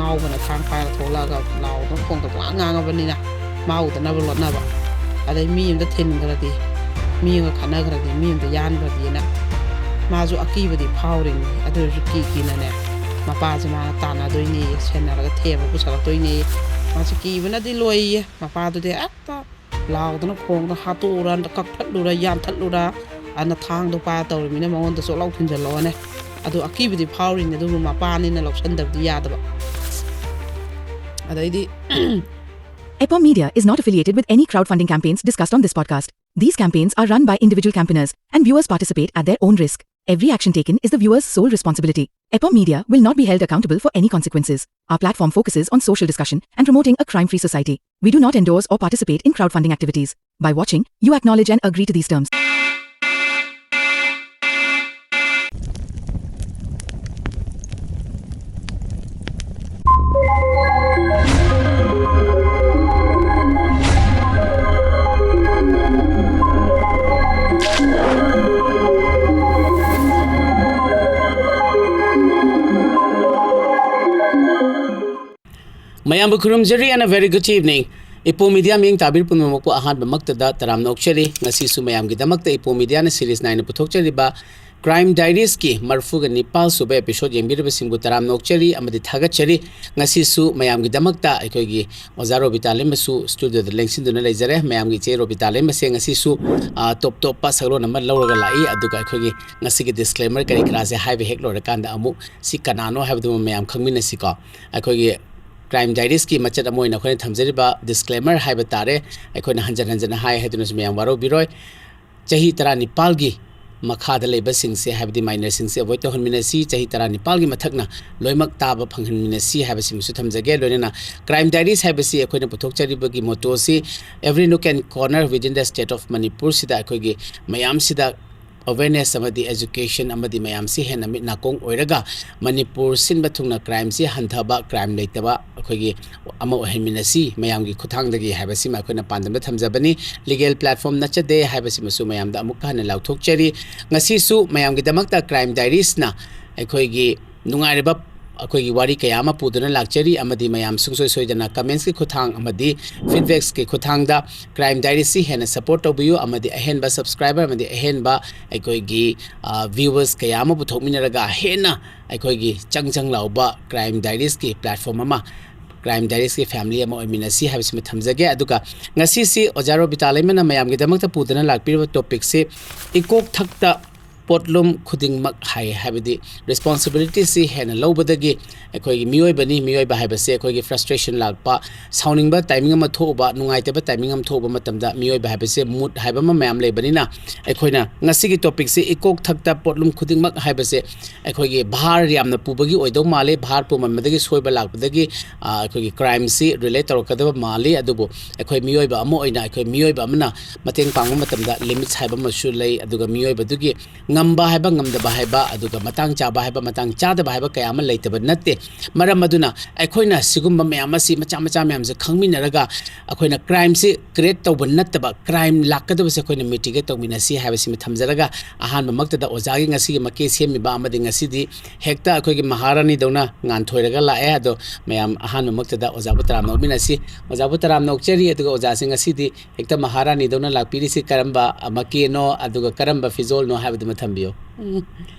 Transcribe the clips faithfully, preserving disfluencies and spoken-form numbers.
ꯃꯥꯎꯕꯅ ꯊꯥꯡ ꯄꯥꯏꯔ ꯊꯣꯛꯂꯛꯑꯒ ꯂꯥꯎꯗꯅ ꯈꯣꯡꯗ ꯄꯨꯡꯉꯥꯡ ꯉꯥꯡꯉꯕꯅꯤꯅ ꯃꯥ ꯎꯗꯅꯕ ꯂꯣꯠꯅꯕ꯫ ꯑꯗꯩ ꯃꯤ ꯑꯃꯗ ꯊꯤꯟꯈ꯭ꯔꯗꯤ, ꯃꯤ ꯑꯃꯒ ꯈꯠꯅꯈ꯭ꯔꯗꯤ, ꯃꯤ ꯑꯃꯗ ꯌꯥꯟꯈ꯭ꯔꯗꯤꯅ ꯃꯥꯁꯨ ꯑꯀꯤꯕꯗꯤ ꯐꯥꯎꯔꯤꯅꯤ꯫ ꯑꯗꯨ ꯑꯣꯏꯔꯁꯨ ꯀꯤ ꯀꯤꯅꯅꯦ ꯃꯄꯥꯁꯦ ꯃꯥꯅ ꯇꯥꯟꯅꯗꯣꯏꯅꯦ, ꯁꯦꯟꯅꯔꯒ ꯊꯦꯝꯃ ꯄꯨꯁꯜꯂꯛꯇꯣꯏꯅꯦ꯫ ꯃꯥꯁꯦ ꯀꯤꯕꯅꯗꯤ ꯂꯣꯏꯌꯦ꯫ ꯃꯄꯥꯗꯨꯗꯤ ꯍꯦꯛꯇ ꯂꯥꯎꯗꯅ ꯈꯣꯡꯗꯅ ꯍꯥꯠꯇꯣꯛꯎꯔ, ꯀꯛꯊꯠꯂꯨꯔ, ꯌꯥꯟꯊꯠꯂꯨꯔ, ꯑꯅ ꯊꯥꯡꯗꯣ ꯄꯥꯏꯔ ꯇꯧꯔꯤꯃꯤꯅ ꯃꯉꯣꯟꯗ ꯆꯣꯠꯂꯥꯎ ꯊꯤꯟꯖꯜꯂꯛꯑꯣꯅꯦ꯫ ꯑꯗꯨ ꯑꯀꯤꯕꯗꯤ ꯐꯥꯎꯔꯤꯅꯦ, ꯑꯗꯨꯕꯨ ꯃꯄꯥꯅꯤꯅ ꯂꯧꯁꯟꯗꯕꯗꯤ ꯌꯥꯗꯕ꯫ ꯑꯗꯩꯗꯤ Epom Media is not affiliated with any crowdfunding campaigns discussed on this podcast. These campaigns are run by individual campaigners, and viewers participate at their own risk. Every action taken is the viewer's sole responsibility. Epom Media will not be held accountable for any consequences. Our platform focuses on social discussion and promoting a crime free society. We do not endorse or participate in crowdfunding activities. By watching, you acknowledge and agree to these terms. ꯃꯌꯥꯝꯕꯨ ꯈꯨꯔꯨꯝꯖꯔꯤ and a very good evening. ꯏꯄꯣ media ꯃꯤꯌꯦꯡ ꯇꯥꯕꯤꯔ ꯄꯨꯝꯅꯃꯛꯄꯨ ꯑꯍꯥꯟꯕꯃꯛꯇꯗ ꯇꯔꯥꯝꯅ ꯑꯣꯛꯆꯔꯤ꯫ ꯉꯁꯤꯁꯨ ꯃꯌꯥꯝꯒꯤꯗꯃꯛꯇ ꯏꯄꯣ ꯃꯤꯗꯤꯌꯥꯅ series ꯅꯥꯏꯅ ꯄꯨꯊꯣꯛꯆꯔꯤꯕ ꯀ꯭ꯔꯥꯏꯝ ꯗꯥꯏꯔꯤꯁꯀꯤ ꯃꯔꯤꯐꯨꯒ ꯅꯤꯄꯥꯜ ꯁꯨꯕ ꯑꯦꯄꯤꯁꯣꯗ ꯌꯦꯡꯕꯤꯔꯤꯕꯁꯤꯡꯕꯨ ꯇꯔꯥꯝꯅ ꯑꯣꯛꯆꯔꯤ ꯑꯃꯗꯤ ꯊꯥꯒꯠꯆꯔꯤ꯫ ꯉꯁꯤꯁꯨ ꯃꯌꯥꯝꯒꯤꯗꯃꯛꯇ ꯑꯩꯈꯣꯏꯒꯤ ꯑꯣꯖꯥ ꯔꯣꯕꯤꯇꯥ ꯂꯩꯃꯁꯨ ꯁ꯭ꯇꯨꯗꯤꯑꯣꯗ ꯂꯦꯡꯁꯤꯟꯗꯨꯅ ꯂꯩꯖꯔꯦ꯫ ꯃꯌꯥꯝꯒꯤ ꯏꯆꯦ ꯔꯣꯕꯤꯇꯥ ꯂꯩꯃꯁꯦ ꯉꯁꯤꯁꯨ, ꯑ, ꯇꯣꯞ ꯇꯣꯞꯄ ꯁꯛꯂꯣꯟ ꯑꯃ ꯂꯧꯔꯒ ꯂꯥꯛꯏ꯫ ꯑꯗꯨꯒ ꯑꯩꯈꯣꯏꯒꯤ ꯉꯁꯤꯒꯤ ꯗꯤꯁꯀ꯭ꯂꯦꯃꯔ ꯀꯔꯤ ꯀꯔꯥꯁꯦ ꯍꯥꯏꯕ ꯍꯦꯛ ꯂꯣꯏꯔꯀꯥꯟꯗ ꯑꯃꯨꯛ ꯁꯤ ꯀꯅꯥꯅꯣ ꯍꯥꯏꯕꯗꯨꯃ ꯃꯌꯥꯝ ꯈꯪꯃꯤꯟꯅꯁꯤꯀꯣ꯫ ꯑꯩꯈꯣꯏꯒꯤ ꯀ꯭ꯔꯥꯏꯝ ꯗꯥꯏꯔꯤꯁꯀꯤ ꯃꯆꯦꯠ ꯑꯃ ꯑꯣꯏꯅ ꯑꯩꯈꯣꯏꯅ ꯊꯝꯖꯔꯤꯕ ꯗꯤꯁꯀ꯭ꯂꯦꯃꯔ ꯍꯥꯏꯕ ꯇꯥꯔꯦ꯫ ꯑꯩꯈꯣꯏꯅ ꯍꯟꯖꯟ ꯍꯟꯖꯟꯅ ꯍꯥꯏ ꯍꯥꯏꯗꯨꯅꯁꯨ ꯃꯌꯥꯝ ꯋꯥꯔꯧꯕꯤꯔꯣꯏ꯫ ꯆꯍꯤ ꯇꯔꯥꯅꯤꯄꯥꯜꯒꯤ ꯃꯈꯥꯗ ꯂꯩꯕꯁꯤꯡꯁꯦ, ꯍꯥꯏꯕꯗꯤ ꯃꯥꯏꯅꯔꯁꯤꯡꯁꯦ ꯑꯦꯚꯣꯏꯗ ꯇꯧꯍꯟꯃꯤꯟꯅꯁꯤ꯫ ꯆꯍꯤ ꯇꯔꯥꯅꯤꯄꯥꯜꯒꯤ ꯃꯊꯛꯅ ꯂꯣꯏꯅꯃꯛ ꯇꯥꯕ ꯐꯪꯍꯟꯃꯤꯟꯅꯁꯤ ꯍꯥꯏꯕꯁꯤꯃꯁꯨ ꯊꯝꯖꯒꯦ꯫ ꯂꯣꯏꯅꯅ ꯀ꯭ꯔꯥꯏꯝ ꯗꯥꯏꯔꯤꯁ ꯍꯥꯏꯕꯁꯤ ꯑꯩꯈꯣꯏꯅ ꯄꯨꯊꯣꯛꯆꯔꯤꯕꯒꯤ ꯃꯣꯇꯣꯁꯤ every nook and corner within the state of ꯃꯅꯤꯄꯨꯔꯁꯤꯗ ꯑꯩꯈꯣꯏꯒꯤ ꯃꯌꯥꯝꯁꯤꯗ ꯑꯦꯋꯦꯔꯅꯦꯁ ꯑꯃꯗꯤ ꯑꯦꯖꯨꯀꯦꯁꯟ ꯑꯃꯗꯤ ꯃꯌꯥꯝꯁꯤ ꯍꯦꯟꯅ ꯃꯤꯠ ꯅꯥꯀꯣꯡ ꯑꯣꯏꯔꯒ ꯃꯅꯤꯄꯨꯔ ꯁꯤꯟꯕ ꯊꯨꯡꯅ ꯀ꯭ꯔꯥꯏꯝꯁꯤ ꯍꯟꯊꯕ, ꯀ꯭ꯔꯥꯏꯝ ꯂꯩꯇꯕ ꯑꯩꯈꯣꯏꯒꯤ ꯑꯃ ꯑꯣꯏꯍꯟꯃꯤꯟꯅꯁꯤ ꯃꯌꯥꯝꯒꯤ ꯈꯨꯠꯊꯥꯡꯗꯒꯤ ꯍꯥꯏꯕꯁꯤꯃ ꯑꯩꯈꯣꯏꯅ ꯄꯥꯟꯗꯝꯗ ꯊꯝꯖꯕꯅꯤ꯫ ꯂꯤꯒꯦꯜ ꯄ꯭ꯂꯦꯠꯐꯣꯝ ꯅꯠꯆꯗꯦ ꯍꯥꯏꯕꯁꯤꯃꯁꯨ ꯃꯌꯥꯝꯗ ꯑꯃꯨꯛꯀ ꯍꯟꯅ ꯂꯥꯎꯊꯣꯛꯆꯔꯤ꯫ ꯉꯁꯤꯁꯨ ꯃꯌꯥꯝꯒꯤꯗꯃꯛꯇ ꯀ꯭ꯔꯥꯏꯝ ꯗꯥꯏꯔꯤꯁꯅ ꯑꯩꯈꯣꯏꯒꯤ ꯅꯨꯡꯉꯥꯏꯔꯕ ꯑꯩꯈꯣꯏꯒꯤ ꯋꯥꯔꯤ ꯀꯌꯥ ꯑꯃ ꯄꯨꯗꯨꯅ ꯂꯥꯛꯆꯔꯤ, ꯑꯃꯗꯤ ꯃꯌꯥꯝ ꯁꯨꯡꯁꯣꯏ ꯁꯣꯏꯗꯅ commentsꯀꯤ ꯈꯨꯠꯊꯥꯡ ꯑꯃꯗꯤ feedbacksꯀꯤ ꯈꯨꯠꯊꯥꯡꯗ Crime Diariesꯁꯤ ꯍꯦꯟꯅ support ꯇꯧꯕꯤꯌꯨ, ꯑꯃꯗꯤ ꯑꯍꯦꯟꯕ subscriber ꯑꯃꯗꯤ ꯑꯍꯦꯟꯕ ꯑꯩꯈꯣꯏꯒꯤ, ꯑ, viewers ꯀꯌꯥ ꯑꯃ ꯄꯨꯊꯣꯛꯃꯤꯟꯅꯔꯒ ꯍꯦꯟꯅ ꯑꯩꯈꯣꯏꯒꯤ ꯆꯪ ꯆꯪ ꯂꯥꯎꯕ Crime Diariesꯀꯤ platform ꯑꯃ, Crime Diariesꯀꯤ family ꯑꯃ ꯑꯣꯏꯃꯤꯟꯅꯁꯤ ꯍꯥꯏꯕꯁꯤꯃ ꯊꯝꯖꯒꯦ꯫ ꯑꯗꯨꯒ ꯉꯁꯤꯁꯤ ꯑꯣꯖꯥ ꯔꯣꯕꯤꯇꯥ ꯂꯩꯃꯅ ꯃꯌꯥꯝꯒꯤꯗꯃꯛꯇ ꯄꯨꯗꯨꯅ ꯂꯥꯛꯄꯤꯔꯤꯕ topicꯁꯤ ꯏꯀꯣꯛ ꯊꯛꯇ ꯄꯣꯠꯂꯨꯝ ꯈꯨꯗꯤꯡꯃꯛ ꯍꯥꯏ, ꯍꯥꯏꯕꯗꯤ responsibilityꯁꯤ ꯍꯦꯟꯅ ꯂꯧꯕꯗꯒꯤ ꯑꯩꯈꯣꯏꯒꯤ ꯃꯤꯑꯣꯏꯕꯅꯤ, ꯃꯤꯑꯣꯏꯕ ꯍꯥꯏꯕꯁꯦ ꯑꯩꯈꯣꯏꯒꯤ frustration ꯂꯥꯛꯄ, ꯁꯥꯎꯅꯤꯡꯕ timing ꯑꯃ ꯊꯣꯛꯎꯕ, ꯅꯨꯡꯉꯥꯏꯇꯕ timing ꯑꯃ ꯊꯣꯛꯎꯕ ꯃꯇꯝꯗ ꯃꯤꯑꯣꯏꯕ ꯍꯥꯏꯕꯁꯦ mood ꯍꯥꯏꯕ ꯑꯃ ꯃꯌꯥꯝ ꯂꯩꯕꯅꯤꯅ, ꯑꯩꯈꯣꯏꯅ ꯉꯁꯤꯒꯤ topicꯁꯤ ꯏꯀꯣꯛ ꯊꯛꯇ ꯄꯣꯠꯂꯨꯝ ꯈꯨꯗꯤꯡꯃꯛ ꯍꯥꯏꯕꯁꯦ ꯑꯩꯈꯣꯏꯒꯤ ꯚꯥꯔ ꯌꯥꯝꯅ ꯄꯨꯕꯒꯤ ꯑꯣꯏꯗꯧ ꯃꯥꯜꯂꯤ꯫ ꯚꯥꯔ ꯄꯨꯃꯟꯕꯗꯒꯤ ꯁꯣꯏꯕ ꯂꯥꯛꯄꯗꯒꯤ, ꯑ, ꯑꯩꯈꯣꯏꯒꯤ crimeꯁꯤ relate ꯇꯧꯔꯛꯀꯗꯕ ꯃꯥꯜꯂꯤ꯫ ꯑꯗꯨꯕꯨ ꯑꯩꯈꯣꯏ ꯃꯤꯑꯣꯏꯕ ꯑꯃ ꯑꯣꯏꯅ ꯑꯩꯈꯣꯏ ꯃꯤꯑꯣꯏꯕ ꯑꯃꯅ ꯃꯇꯦꯡ ꯄꯥꯡꯕ ꯃꯇꯝꯗ limits ꯍꯥꯏꯕ ꯑꯃꯁꯨ ꯂꯩ꯫ ꯑꯗꯨꯒ ꯃꯤꯑꯣꯏꯕꯗꯨꯒꯤ ꯉꯝꯕ ꯍꯥꯏꯕ, ꯉꯝꯗꯕ ꯍꯥꯏꯕ, ꯑꯗꯨꯒ ꯃꯇꯥꯡ ꯆꯥꯕ ꯍꯥꯏꯕ, ꯃꯇꯥꯡ ꯆꯥꯗꯕ ꯍꯥꯏꯕ ꯀꯌꯥ ꯑꯃ ꯂꯩꯇꯕ ꯅꯠꯇꯦ꯫ ꯃꯔꯝ ꯑꯗꯨꯅ ꯑꯩꯈꯣꯏꯅ ꯁꯤꯒꯨꯝꯕ ꯃꯌꯥꯝ ꯑꯁꯤ, ꯃꯆꯥ ꯃꯆꯥ ꯃꯌꯥꯝꯁꯦ ꯈꯪꯃꯤꯟꯅꯔꯒ ꯑꯩꯈꯣꯏꯅ crimeꯁꯤ create ꯇꯧꯕ ꯅꯠꯇꯕ, crime ꯂꯥꯛꯀꯗꯕꯁꯦ ꯑꯩꯈꯣꯏꯅ mitigate ꯇꯧꯃꯤꯟꯅꯁꯤ ꯍꯥꯏꯕꯁꯤꯃ ꯊꯝꯖꯔꯒ, ꯑꯍꯥꯟꯕꯃꯛꯇꯗ ꯑꯣꯖꯥꯒꯤ ꯉꯁꯤꯒꯤ ꯃꯀꯦ ꯁꯦꯝꯃꯤꯕ ꯑꯃꯗꯤ ꯉꯁꯤꯗꯤ ꯍꯦꯛꯇ ꯑꯩꯈꯣꯏꯒꯤ ꯃꯍꯥꯔꯥꯅꯤꯗꯧꯅ ꯉꯥꯟꯊꯣꯏꯔꯒ ꯂꯥꯛꯑꯦ꯫ ꯑꯗꯣ ꯃꯌꯥꯝ ꯑꯍꯥꯟꯕꯃꯛꯇꯗ ꯑꯣꯖꯥꯕꯨ ꯇꯔꯥꯝꯅ ꯑꯣꯛꯃꯤꯟꯅꯁꯤ꯫ ꯑꯣꯖꯥꯕꯨ ꯇꯔꯥꯝꯅ ꯑꯣꯛꯆꯔꯤ꯫ ꯑꯗꯨꯒ ꯑꯣꯖꯥꯁꯦ ꯉꯁꯤꯗꯤ ꯍꯦꯛꯇ ꯃꯍꯥꯔꯥꯅꯤꯗꯧꯅ ꯂꯥꯛꯄꯤꯔꯤꯁꯤ ꯀꯔꯝꯕ ꯃꯀꯦꯅꯣ, ꯑꯗꯨꯒ ꯀꯔꯝꯕ ꯐꯤꯖꯣꯜꯅꯣ ꯍꯥꯏꯕꯗꯨꯃ ꯊꯝꯕꯤꯌꯨ꯫ ꯎꯝ꯫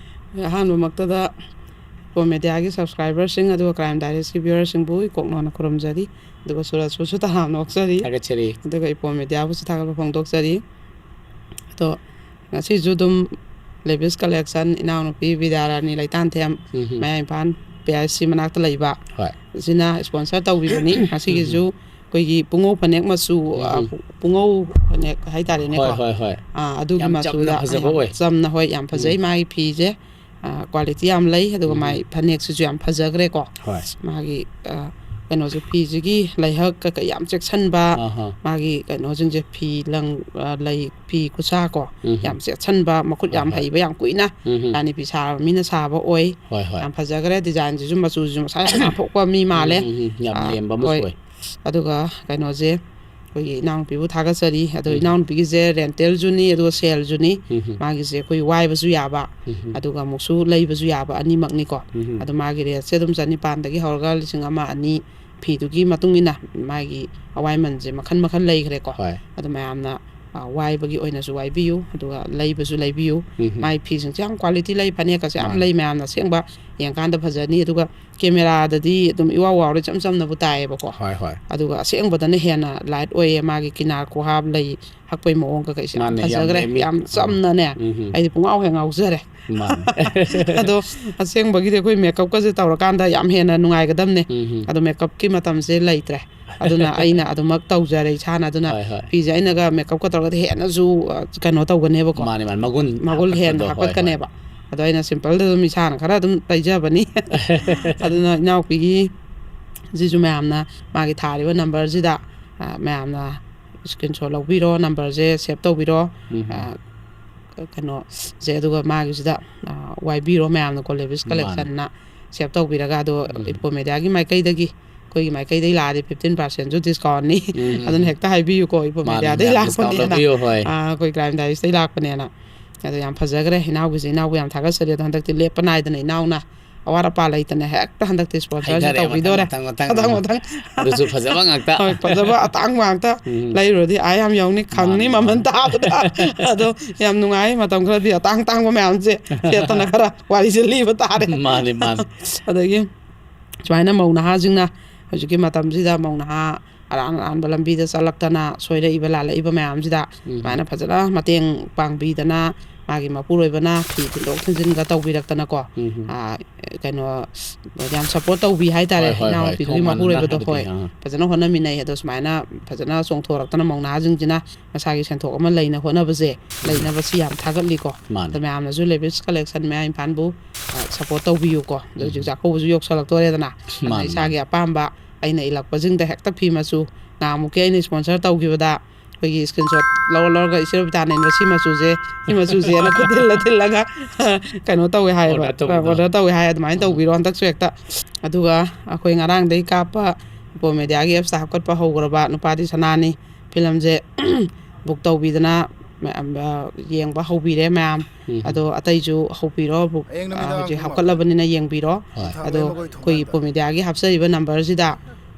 ꯑꯍꯥꯟꯕꯃꯛꯇꯗ ꯏꯄꯣꯝ ꯃꯦꯗꯤꯌꯥꯒꯤ subscriberꯁꯤꯡ ꯑꯗꯨꯒ Crime Diariesꯀꯤ viewerꯁꯤꯡꯕꯨ ꯏꯀꯣꯛ ꯅꯧꯅ ꯈꯨꯔꯨꯝꯖꯔꯤ꯫ ꯑꯗꯨꯒ ꯁꯨꯔꯖꯄꯨꯁꯨ ꯇꯔꯥꯝꯅ ꯑꯣꯛꯆꯔꯤ꯫ ꯊꯥꯒꯠꯆꯔꯤ꯫ ꯑꯗꯨꯒ ꯏꯄꯣꯝ ꯃꯦꯗꯤꯌꯥꯕꯨꯁꯨ ꯊꯥꯒꯠꯄ ꯐꯣꯡꯗꯣꯛꯆꯔꯤ꯫ ꯑꯗꯣ ꯉꯁꯤꯁꯨ ꯑꯗꯨꯝ Levis Collection, ꯏꯅꯥꯎꯅꯨꯄꯤ ꯕꯤꯗ꯭ꯌꯥꯔꯥꯅꯤ ꯂꯩꯇꯥꯟꯊꯦꯝ, ꯎꯝ꯫ ꯃꯌꯥꯡ ꯏꯝꯐꯥꯜ P I C ꯃꯅꯥꯛꯇ ꯂꯩꯕ, ꯍꯣꯏ꯫ ꯑꯁꯤꯅ sponsor ꯇꯧꯕꯤꯕꯅꯤ꯫ ꯉꯁꯤꯒꯤꯁꯨ ꯎꯝ꯫ ꯑꯩꯈꯣꯏꯒꯤ ꯄꯨꯡꯉꯧ ꯐꯅꯦꯛ ꯃꯆꯨ, ꯑ, ꯎꯝ꯫ ꯄꯨꯡꯉꯧ ꯐꯅꯦꯛ ꯍꯥꯏꯇꯥꯔꯦꯅꯦꯀꯣ꯫ ꯍꯣꯏ, ꯍꯣꯏ, ꯍꯣꯏ꯫ ꯑ, ꯑꯗꯨꯒꯤ ꯌꯥꯝ ꯃꯆꯨꯗ ꯆꯝꯅ ꯐꯖꯕ ꯌꯥꯝ ꯑꯣꯏ꯫ ꯆꯝꯅ, ꯍꯣꯏ, ꯌꯥꯝ ꯐꯖꯩ ꯎꯝ꯫ ꯃꯥꯒꯤ ꯐꯤꯁꯦ꯫ ꯑ, quality ꯌꯥꯝ ꯂꯩ, ꯑꯗꯨꯒ ꯎꯝ꯫ ꯃꯥꯒꯤ ꯐꯅꯦꯛꯁꯤꯁꯨ ꯌꯥꯝ ꯐꯖꯈ꯭ꯔꯦꯀꯣ꯫ ꯍꯣꯏ꯫ ꯃꯥꯒꯤ, ꯑ, ꯀꯩꯅꯣꯁꯦ, ꯐꯤꯁꯤꯒꯤ ꯂꯩꯍꯛ ꯀꯩꯀꯩ ꯌꯥꯝ ꯆꯦꯛꯁꯤꯟꯕ, ꯑꯍꯥ꯫ ꯃꯥꯒꯤ ꯀꯩꯅꯣꯁꯤꯡꯁꯦ, ꯐꯤ ꯂꯪ, ꯑ, ꯂꯩ, ꯐꯤ ꯈꯨꯠꯁꯥ ꯀꯣ, ꯎꯝ꯫ ꯌꯥꯝ ꯆꯦꯛꯁꯤꯟꯕ, ꯃꯈꯨꯠ ꯍꯣꯏ, ꯌꯥꯝ ꯍꯣꯏ꯫ ꯍꯩꯕ, ꯌꯥꯝ ꯀꯨꯏꯅ ꯎꯝ꯫ ꯔꯥꯅꯤ ꯐꯤ ꯁꯥꯕ ꯃꯤꯅ ꯁꯥꯕ ꯑꯣꯏ꯫ ꯍꯣꯏ, ꯍꯣꯏ꯫ ꯌꯥꯝ ꯐꯖꯈ꯭ꯔꯦ, designꯁꯤꯁꯨ, ꯃꯆꯨꯁꯤꯁꯨ ꯃꯁꯥ ꯌꯥꯝ ꯅꯥꯟꯊꯣꯛꯄ ꯃꯤ ꯃꯥꯜꯂꯦ꯫ ꯎꯝ, ꯎꯝ, ꯎꯝ꯫ ꯌꯥꯝ ꯑ, ꯂꯦꯝꯕ ꯑꯃꯁꯨ ꯍꯣꯏ꯫ ꯑꯣꯏ꯫ ꯑꯗꯨꯒ ꯀꯩꯅꯣꯁꯦ, ꯑꯩꯈꯣꯏꯒꯤ ꯏꯅꯥꯎꯅꯨꯄꯤꯕꯨ ꯊꯥꯒꯠꯆꯔꯤ꯫ ꯑꯗꯣ ꯎꯝ꯫ ꯏꯅꯥꯎꯅꯨꯄꯤꯒꯤꯁꯦ rental ꯁꯨꯅꯤ, ꯑꯗꯨꯒ sale ꯁꯨꯅꯤ꯫ ꯎꯝ꯫ ꯃꯥꯒꯤꯁꯦ ꯑꯩꯈꯣꯏ ꯋꯥꯏꯕꯁꯨ ꯌꯥꯕ, ꯎꯝ꯫ ꯑꯗꯨꯒ ꯑꯃꯨꯛꯁꯨ ꯂꯩꯕꯁꯨ ꯌꯥꯕ ꯑꯅꯤꯃꯛꯅꯤꯀꯣ꯫ ꯎꯝ꯫ ꯑꯗꯣ ꯃꯥꯒꯤ rate ꯁꯦ ꯑꯗꯨꯝ ꯆꯅꯤꯄꯥꯟꯗꯒꯤ ꯍꯧꯔꯒ ꯂꯤꯁꯤꯡ ꯑꯃ, ꯑꯅꯤ, ꯐꯤꯗꯨꯒꯤ ꯃꯇꯨꯡ ꯏꯟꯅ ꯃꯥꯒꯤ ꯑꯋꯥꯏꯃꯟꯁꯦ ꯃꯈꯜ ꯃꯈꯜ ꯂꯩꯈ꯭ꯔꯦꯀꯣ꯫ ꯍꯣꯏ꯫ ꯑꯗꯣ ꯃꯌꯥꯝꯅ, ꯑ, ꯋꯥꯏꯕꯒꯤ ꯑꯣꯏꯅꯁꯨ ꯋꯥꯏꯕꯤꯌꯨ, ꯑꯗꯨꯒ ꯂꯩꯕꯁꯨ ꯂꯩꯕꯤꯌꯨ꯫ ꯎꯝ꯫ ꯃꯥꯒꯤ ꯐꯤꯁꯤꯡꯁꯦ ꯌꯥꯝ quality ꯂꯩ, ꯐꯅꯦꯛꯀꯁꯦ ꯌꯥꯝ ꯃꯥꯅꯦ꯫ ꯂꯩ, ꯃꯌꯥꯝꯅ ꯑꯁꯦꯡꯕ ꯌꯦꯡꯀꯥꯟꯗ ꯐꯖꯅꯤ꯫ ꯑꯗꯨꯒ camera ꯗꯗꯤ ꯑꯗꯨꯝ ꯏꯋꯥꯎ ꯋꯥꯎꯔ ꯏꯆꯝ ꯆꯝꯅꯕꯨ ꯇꯥꯏꯌꯦꯕꯀꯣ꯫ ꯍꯣꯏ, ꯍꯣꯏ꯫ ꯑꯗꯨꯒ ꯑꯁꯦꯡꯕꯗꯅ ꯍꯦꯟꯅ light ꯑꯣꯏꯌꯦ, ꯃꯥꯒꯤ ꯀꯤꯅꯥꯔ ꯈꯨꯍꯥꯞ, ꯂꯩ ꯍꯛꯄꯩ ꯃꯑꯣꯡ ꯀꯩꯀꯩꯁꯦ ꯌꯥꯝ ꯃꯥꯅꯦ, ꯌꯥꯝ ꯐꯖꯈ꯭ꯔꯦ, ꯂꯦꯝꯃꯤ꯫ ꯌꯥꯝ ꯎꯝ꯫ ꯆꯝꯅꯅꯦ꯫ ꯎꯝ, ꯎꯝ꯫ ꯑꯩꯗꯤ ꯄꯨꯡꯉꯥꯎ ꯍꯦꯛ ꯉꯥꯎꯖꯔꯦ꯫ ꯃꯥꯅꯦ꯫ ꯑꯗꯣ ꯑꯁꯦꯡꯕꯒꯤꯗꯤ ꯑꯩꯈꯣꯏ makeup ꯀꯁꯦ ꯇꯧꯔꯀꯥꯟꯗ ꯌꯥꯝ ꯍꯦꯟꯅ ꯅꯨꯡꯉꯥꯏꯒꯗꯕꯅꯦ꯫ ꯎꯝ, ꯎꯝ꯫ ꯑꯗꯣ makeup ꯀꯤ ꯃꯇꯝꯁꯦ ꯂꯩꯇ꯭ꯔꯦ꯫ ꯑꯗꯨꯅ ꯑꯩꯅ ꯑꯗꯨꯃꯛ ꯇꯧꯖꯔꯦ ꯏꯁꯥꯅ꯫ ꯑꯗꯨꯅ ꯍꯣꯏ, ꯍꯣꯏ꯫ ꯐꯤꯁꯦ ꯑꯩꯅꯒ makeup ꯀ ꯇꯧꯔꯒꯗꯤ ꯍꯦꯟꯅꯁꯨ, ꯑ, ꯀꯩꯅꯣ ꯇꯧꯒꯅꯦꯕꯀꯣ꯫ ꯃꯥꯅꯦ, ꯃꯥꯅꯦ꯫ ꯃꯒꯨꯟ ꯃꯒꯨꯟ ꯍꯦꯟꯅ ꯍꯥꯞꯀꯠꯄꯗꯣ, ꯍꯣꯏ, ꯍꯣꯏ꯫ ꯍꯥꯞꯀꯠꯀꯅꯦꯕ꯫ ꯑꯗꯣ ꯑꯩꯅ simple ꯗ ꯑꯗꯨꯝ ꯏꯁꯥꯅ ꯈꯔ ꯑꯗꯨꯝ ꯇꯩꯖꯕꯅꯤ꯫ ꯑꯗꯨꯅ ꯏꯅꯥꯎꯄꯤꯒꯤ ꯁꯤꯁꯨ ꯃꯌꯥꯝꯅ ꯃꯥꯒꯤ ꯊꯥꯔꯤꯕ number ꯁꯤꯗ, ꯑ, ꯃꯌꯥꯝꯅ screenshot ꯂꯧꯕꯤꯔꯣ, number ꯁꯦ save ꯇꯧꯕꯤꯔꯣ꯫ ꯎꯝ꯫ ꯑ, ꯀꯩꯅꯣꯁꯦ, ꯑꯗꯨꯒ ꯃꯥꯒꯤꯁꯤꯗ, ꯑ, ꯋꯥꯏꯕꯤꯔꯣ ꯃꯌꯥꯝꯅꯀꯣ, Levis ꯃꯥꯅꯦ꯫ Collection ꯅ save ꯇꯧꯕꯤꯔꯒ, ꯑꯗꯣ ꯎꯝ꯫ Info Media ꯒꯤ ꯃꯥꯏꯀꯩꯗꯒꯤ, ꯑꯩꯈꯣꯏꯒꯤ ꯃꯥꯏꯀꯩꯗꯒꯤ ꯂꯥꯛꯑꯗꯤ fifteen percent ꯁꯨ discount ꯅꯤ꯫ ꯎꯝ, ꯎꯝ, ꯑꯗꯨꯅ ꯎꯝ꯫ ꯍꯦꯛꯇ ꯍꯥꯏꯕꯤꯌꯨꯀꯣ, Info ꯃꯥꯅꯦ, Media ꯗꯒꯤ ꯃꯌꯥꯝ discount ꯂꯥꯛꯄꯅꯦꯅ꯫ ꯂꯧꯕꯤꯌꯨ, ꯍꯣꯏ꯫ ꯑ, ꯑꯩꯈꯣꯏ Crime Diaries ꯇꯒꯤ ꯂꯥꯛꯄꯅꯦꯅ꯫ ꯑꯗꯣ ꯌꯥꯝ ꯐꯖꯈ꯭ꯔꯦ ꯏꯅꯥꯎꯒꯤꯁꯦ, ꯏꯅꯥꯎꯕꯨ ꯌꯥꯝ ꯊꯥꯒꯠꯆꯔꯤ꯫ ꯑꯗꯣ ꯍꯟꯗꯛꯇꯤ ꯂꯦꯞꯄ ꯅꯥꯏꯗꯅ ꯏꯅꯥꯎꯅ ꯑꯋꯥꯠ ꯑꯄꯥ ꯂꯩꯇꯅ ꯍꯦꯛꯇ ꯍꯟꯗꯛꯇꯤ sponsor ꯁꯦ ꯍꯥꯏꯊꯔꯛꯑꯦ, ꯇꯧꯕꯤꯗꯣꯔꯦ꯫ ꯃꯊꯪ, ꯃꯊꯪ, ꯃꯊꯪ, ꯃꯊꯪ, ꯃꯊꯪ꯫ ꯃꯊꯪ꯫ ꯑꯗꯨꯁꯨ ꯐꯖꯕ ꯉꯥꯛꯇ꯫ ꯍꯣꯏ, ꯐꯖꯕ ꯑꯇꯥꯡꯕ ꯉꯥꯛꯇ ꯎꯝ꯫ ꯂꯩꯔꯨꯔꯗꯤ ꯑꯥ ꯌꯥꯝ ꯌꯧꯅꯤ, ꯈꯪꯅꯤ ꯃꯥꯅꯤ, ꯃꯃꯜ ꯃꯥꯅꯤ꯫ ꯇꯥꯕꯗ꯫ ꯑꯗꯣ ꯌꯥꯝ ꯅꯨꯡꯉꯥꯏ, ꯃꯇꯝ ꯈꯔꯗꯤ ꯑꯇꯥꯡ ꯑꯇꯥꯡꯕ ꯃꯌꯥꯝꯁꯦ ꯁꯦꯠꯇꯅ ꯈꯔ ꯋꯥꯔꯤꯁꯦ ꯂꯤꯕ ꯇꯥꯔꯦ꯫ ꯃꯥꯅꯤ, ꯃꯥꯅꯤ꯫ ꯑꯗꯒꯤ ꯁꯨꯃꯥꯏꯅ ꯃꯧ ꯅꯍꯥꯁꯤꯡꯅ ꯍꯧꯖꯤꯛꯀꯤ ꯃꯇꯝꯁꯤꯗ ꯃꯧ ꯅꯍꯥ ꯑꯔꯥꯟ ꯑꯔꯥꯟꯕ ꯂꯝꯕꯤꯗ ꯆꯠꯂꯛꯇꯅ ꯁꯣꯏꯔꯛꯏꯕ ꯂꯥꯜꯂꯛꯏꯕ ꯃꯌꯥꯝꯁꯤꯗ ꯎꯝ꯫ ꯁꯨꯃꯥꯏꯅ ꯐꯖꯅ ꯃꯇꯦꯡ ꯄꯥꯡꯕꯤꯗꯅ, ꯃꯥꯒꯤ ꯃꯄꯨꯔꯣꯏꯕꯅ ꯐꯤ ꯊꯤꯟꯗꯣꯛ ꯊꯤꯟꯖꯤꯟꯒ ꯇꯧꯕꯤꯔꯛꯇꯅꯀꯣ, ꯎꯝ꯫ ꯑꯥ, ꯀꯩꯅꯣ, ꯌꯥꯝ support ꯇꯧꯕꯤ ꯍꯥꯏꯇꯥꯔꯦ꯫ ꯍꯣꯏ, ꯍꯣꯏ, ꯍꯣꯏ꯫ ꯏꯅꯥꯎꯅꯨꯄꯤꯗꯨꯒꯤ ꯊꯧ ꯃꯥꯟꯅꯅ ꯃꯄꯨꯔꯣꯏꯕꯗꯣ, ꯍꯥꯏꯕꯗꯤ, ꯍꯣꯏ, ꯑꯥ꯫ ꯐꯖꯅ ꯍꯣꯠꯅꯃꯤꯟꯅꯩ꯫ ꯑꯗꯣ ꯁꯨꯃꯥꯏꯅ ꯐꯖꯅ ꯆꯣꯡꯊꯣꯔꯛꯇꯅ ꯃꯧ ꯅꯍꯥꯁꯤꯡꯁꯤꯅ ꯃꯁꯥꯒꯤ ꯁꯦꯟꯊꯣꯛ ꯑꯃ ꯂꯩꯅ ꯍꯣꯠꯅꯕꯁꯦ, ꯎꯝ꯫ ꯂꯩꯅꯕꯁꯤ ꯌꯥꯝ ꯊꯥꯒꯠꯂꯤꯀꯣ꯫ ꯃꯥꯅꯦ꯫ ꯑꯗꯣ ꯃꯌꯥꯝꯅꯁꯨ Levis Collection ꯃꯌꯥꯡ ꯏꯝꯐꯥꯜꯕꯨ, ꯑ, support ꯇꯧꯕꯤꯌꯨꯀꯣ꯫ ꯑꯗꯣ ꯎꯝ꯫ ꯍꯧꯖꯤꯛ ꯆꯥꯛꯀꯧꯕꯁꯨ ꯌꯧꯁꯜꯂꯛꯇꯣꯔꯦꯗꯅ꯫ ꯑꯗꯨꯅ ꯃꯥꯅꯦ, ꯏꯁꯥꯒꯤ ꯃꯥꯅꯦ꯫ ꯑꯄꯥꯝꯕ ꯑꯩꯅ ꯏꯜꯂꯛꯄꯁꯤꯡꯗ ꯍꯦꯛꯇ ꯐꯤ ꯃꯆꯨ, ꯅꯍꯥꯟꯃꯨꯛꯀꯤ ꯑꯩꯅ sponsor ꯇꯧꯈꯤꯕꯗ ꯑꯩꯈꯣꯏꯒꯤ screenshot ꯂꯧꯔ ꯂꯧꯔꯒ ꯏꯆꯦ ꯔꯣꯕꯤꯇꯥꯅ ꯏꯟꯕ ꯁꯤ ꯃꯆꯨꯁꯦ, ꯁꯤ ꯃꯆꯨꯁꯦꯅ ꯈꯨꯠ ꯊꯤꯜꯂ ꯊꯤꯜꯂꯒ ꯀꯩꯅꯣ ꯇꯧꯋꯦ ꯍꯥꯏꯌꯦꯕ, order ꯇꯧꯕꯗꯣ꯫ Order ꯇꯧꯋꯦ ꯍꯥꯏ꯫ ꯑꯗꯨꯃꯥꯏꯅ ꯎꯝ꯫ ꯇꯧꯕꯤꯔꯣ ꯍꯟꯗꯛꯁꯨ ꯍꯦꯛꯇ꯫ ꯑꯗꯨꯒ ꯑꯩꯈꯣꯏ ꯉꯔꯥꯡꯗꯩ ꯀꯥꯞꯄ ꯏꯄꯣ ꯃꯦꯗꯤꯌꯥꯒꯤ ꯑꯦꯞꯁꯇ ꯍꯥꯞꯀꯠꯄ ꯍꯧꯈ꯭ꯔꯕ ꯅꯨꯄꯥꯗꯤ ꯁꯅꯥꯅꯤ ꯐꯤꯂꯝꯁꯦ ꯕꯨꯛ ꯇꯧꯕꯤꯗꯅ ꯃꯌꯥꯝ, ꯑ, ꯌꯦꯡꯕ ꯍꯧꯕꯤꯔꯦ ꯃꯌꯥꯝ꯫ ꯎꯝ꯫ ꯑꯗꯣ ꯑꯇꯩꯁꯨ ꯍꯧꯕꯤꯔꯣ, ꯕꯨꯛ, ꯍꯌꯦꯡ ꯑ, ꯅꯨꯃꯤꯗꯥꯡ ꯍꯧꯖꯤꯛ ꯄꯨꯡ ꯍꯥꯞꯀꯠꯂꯕꯅꯤꯅ ꯌꯦꯡꯕꯤꯔꯣ꯫ ꯍꯣꯏ꯫ ꯑꯗꯣ ꯃꯈꯣꯏ ꯑꯩꯈꯣꯏꯒꯤ ꯊꯣꯡꯒꯥꯟꯗ ꯏꯄꯣ ꯃꯦꯗꯤꯌꯥꯒꯤ ꯍꯥꯞꯆꯔꯤꯕ ꯅꯝꯕꯔꯁꯤꯗ,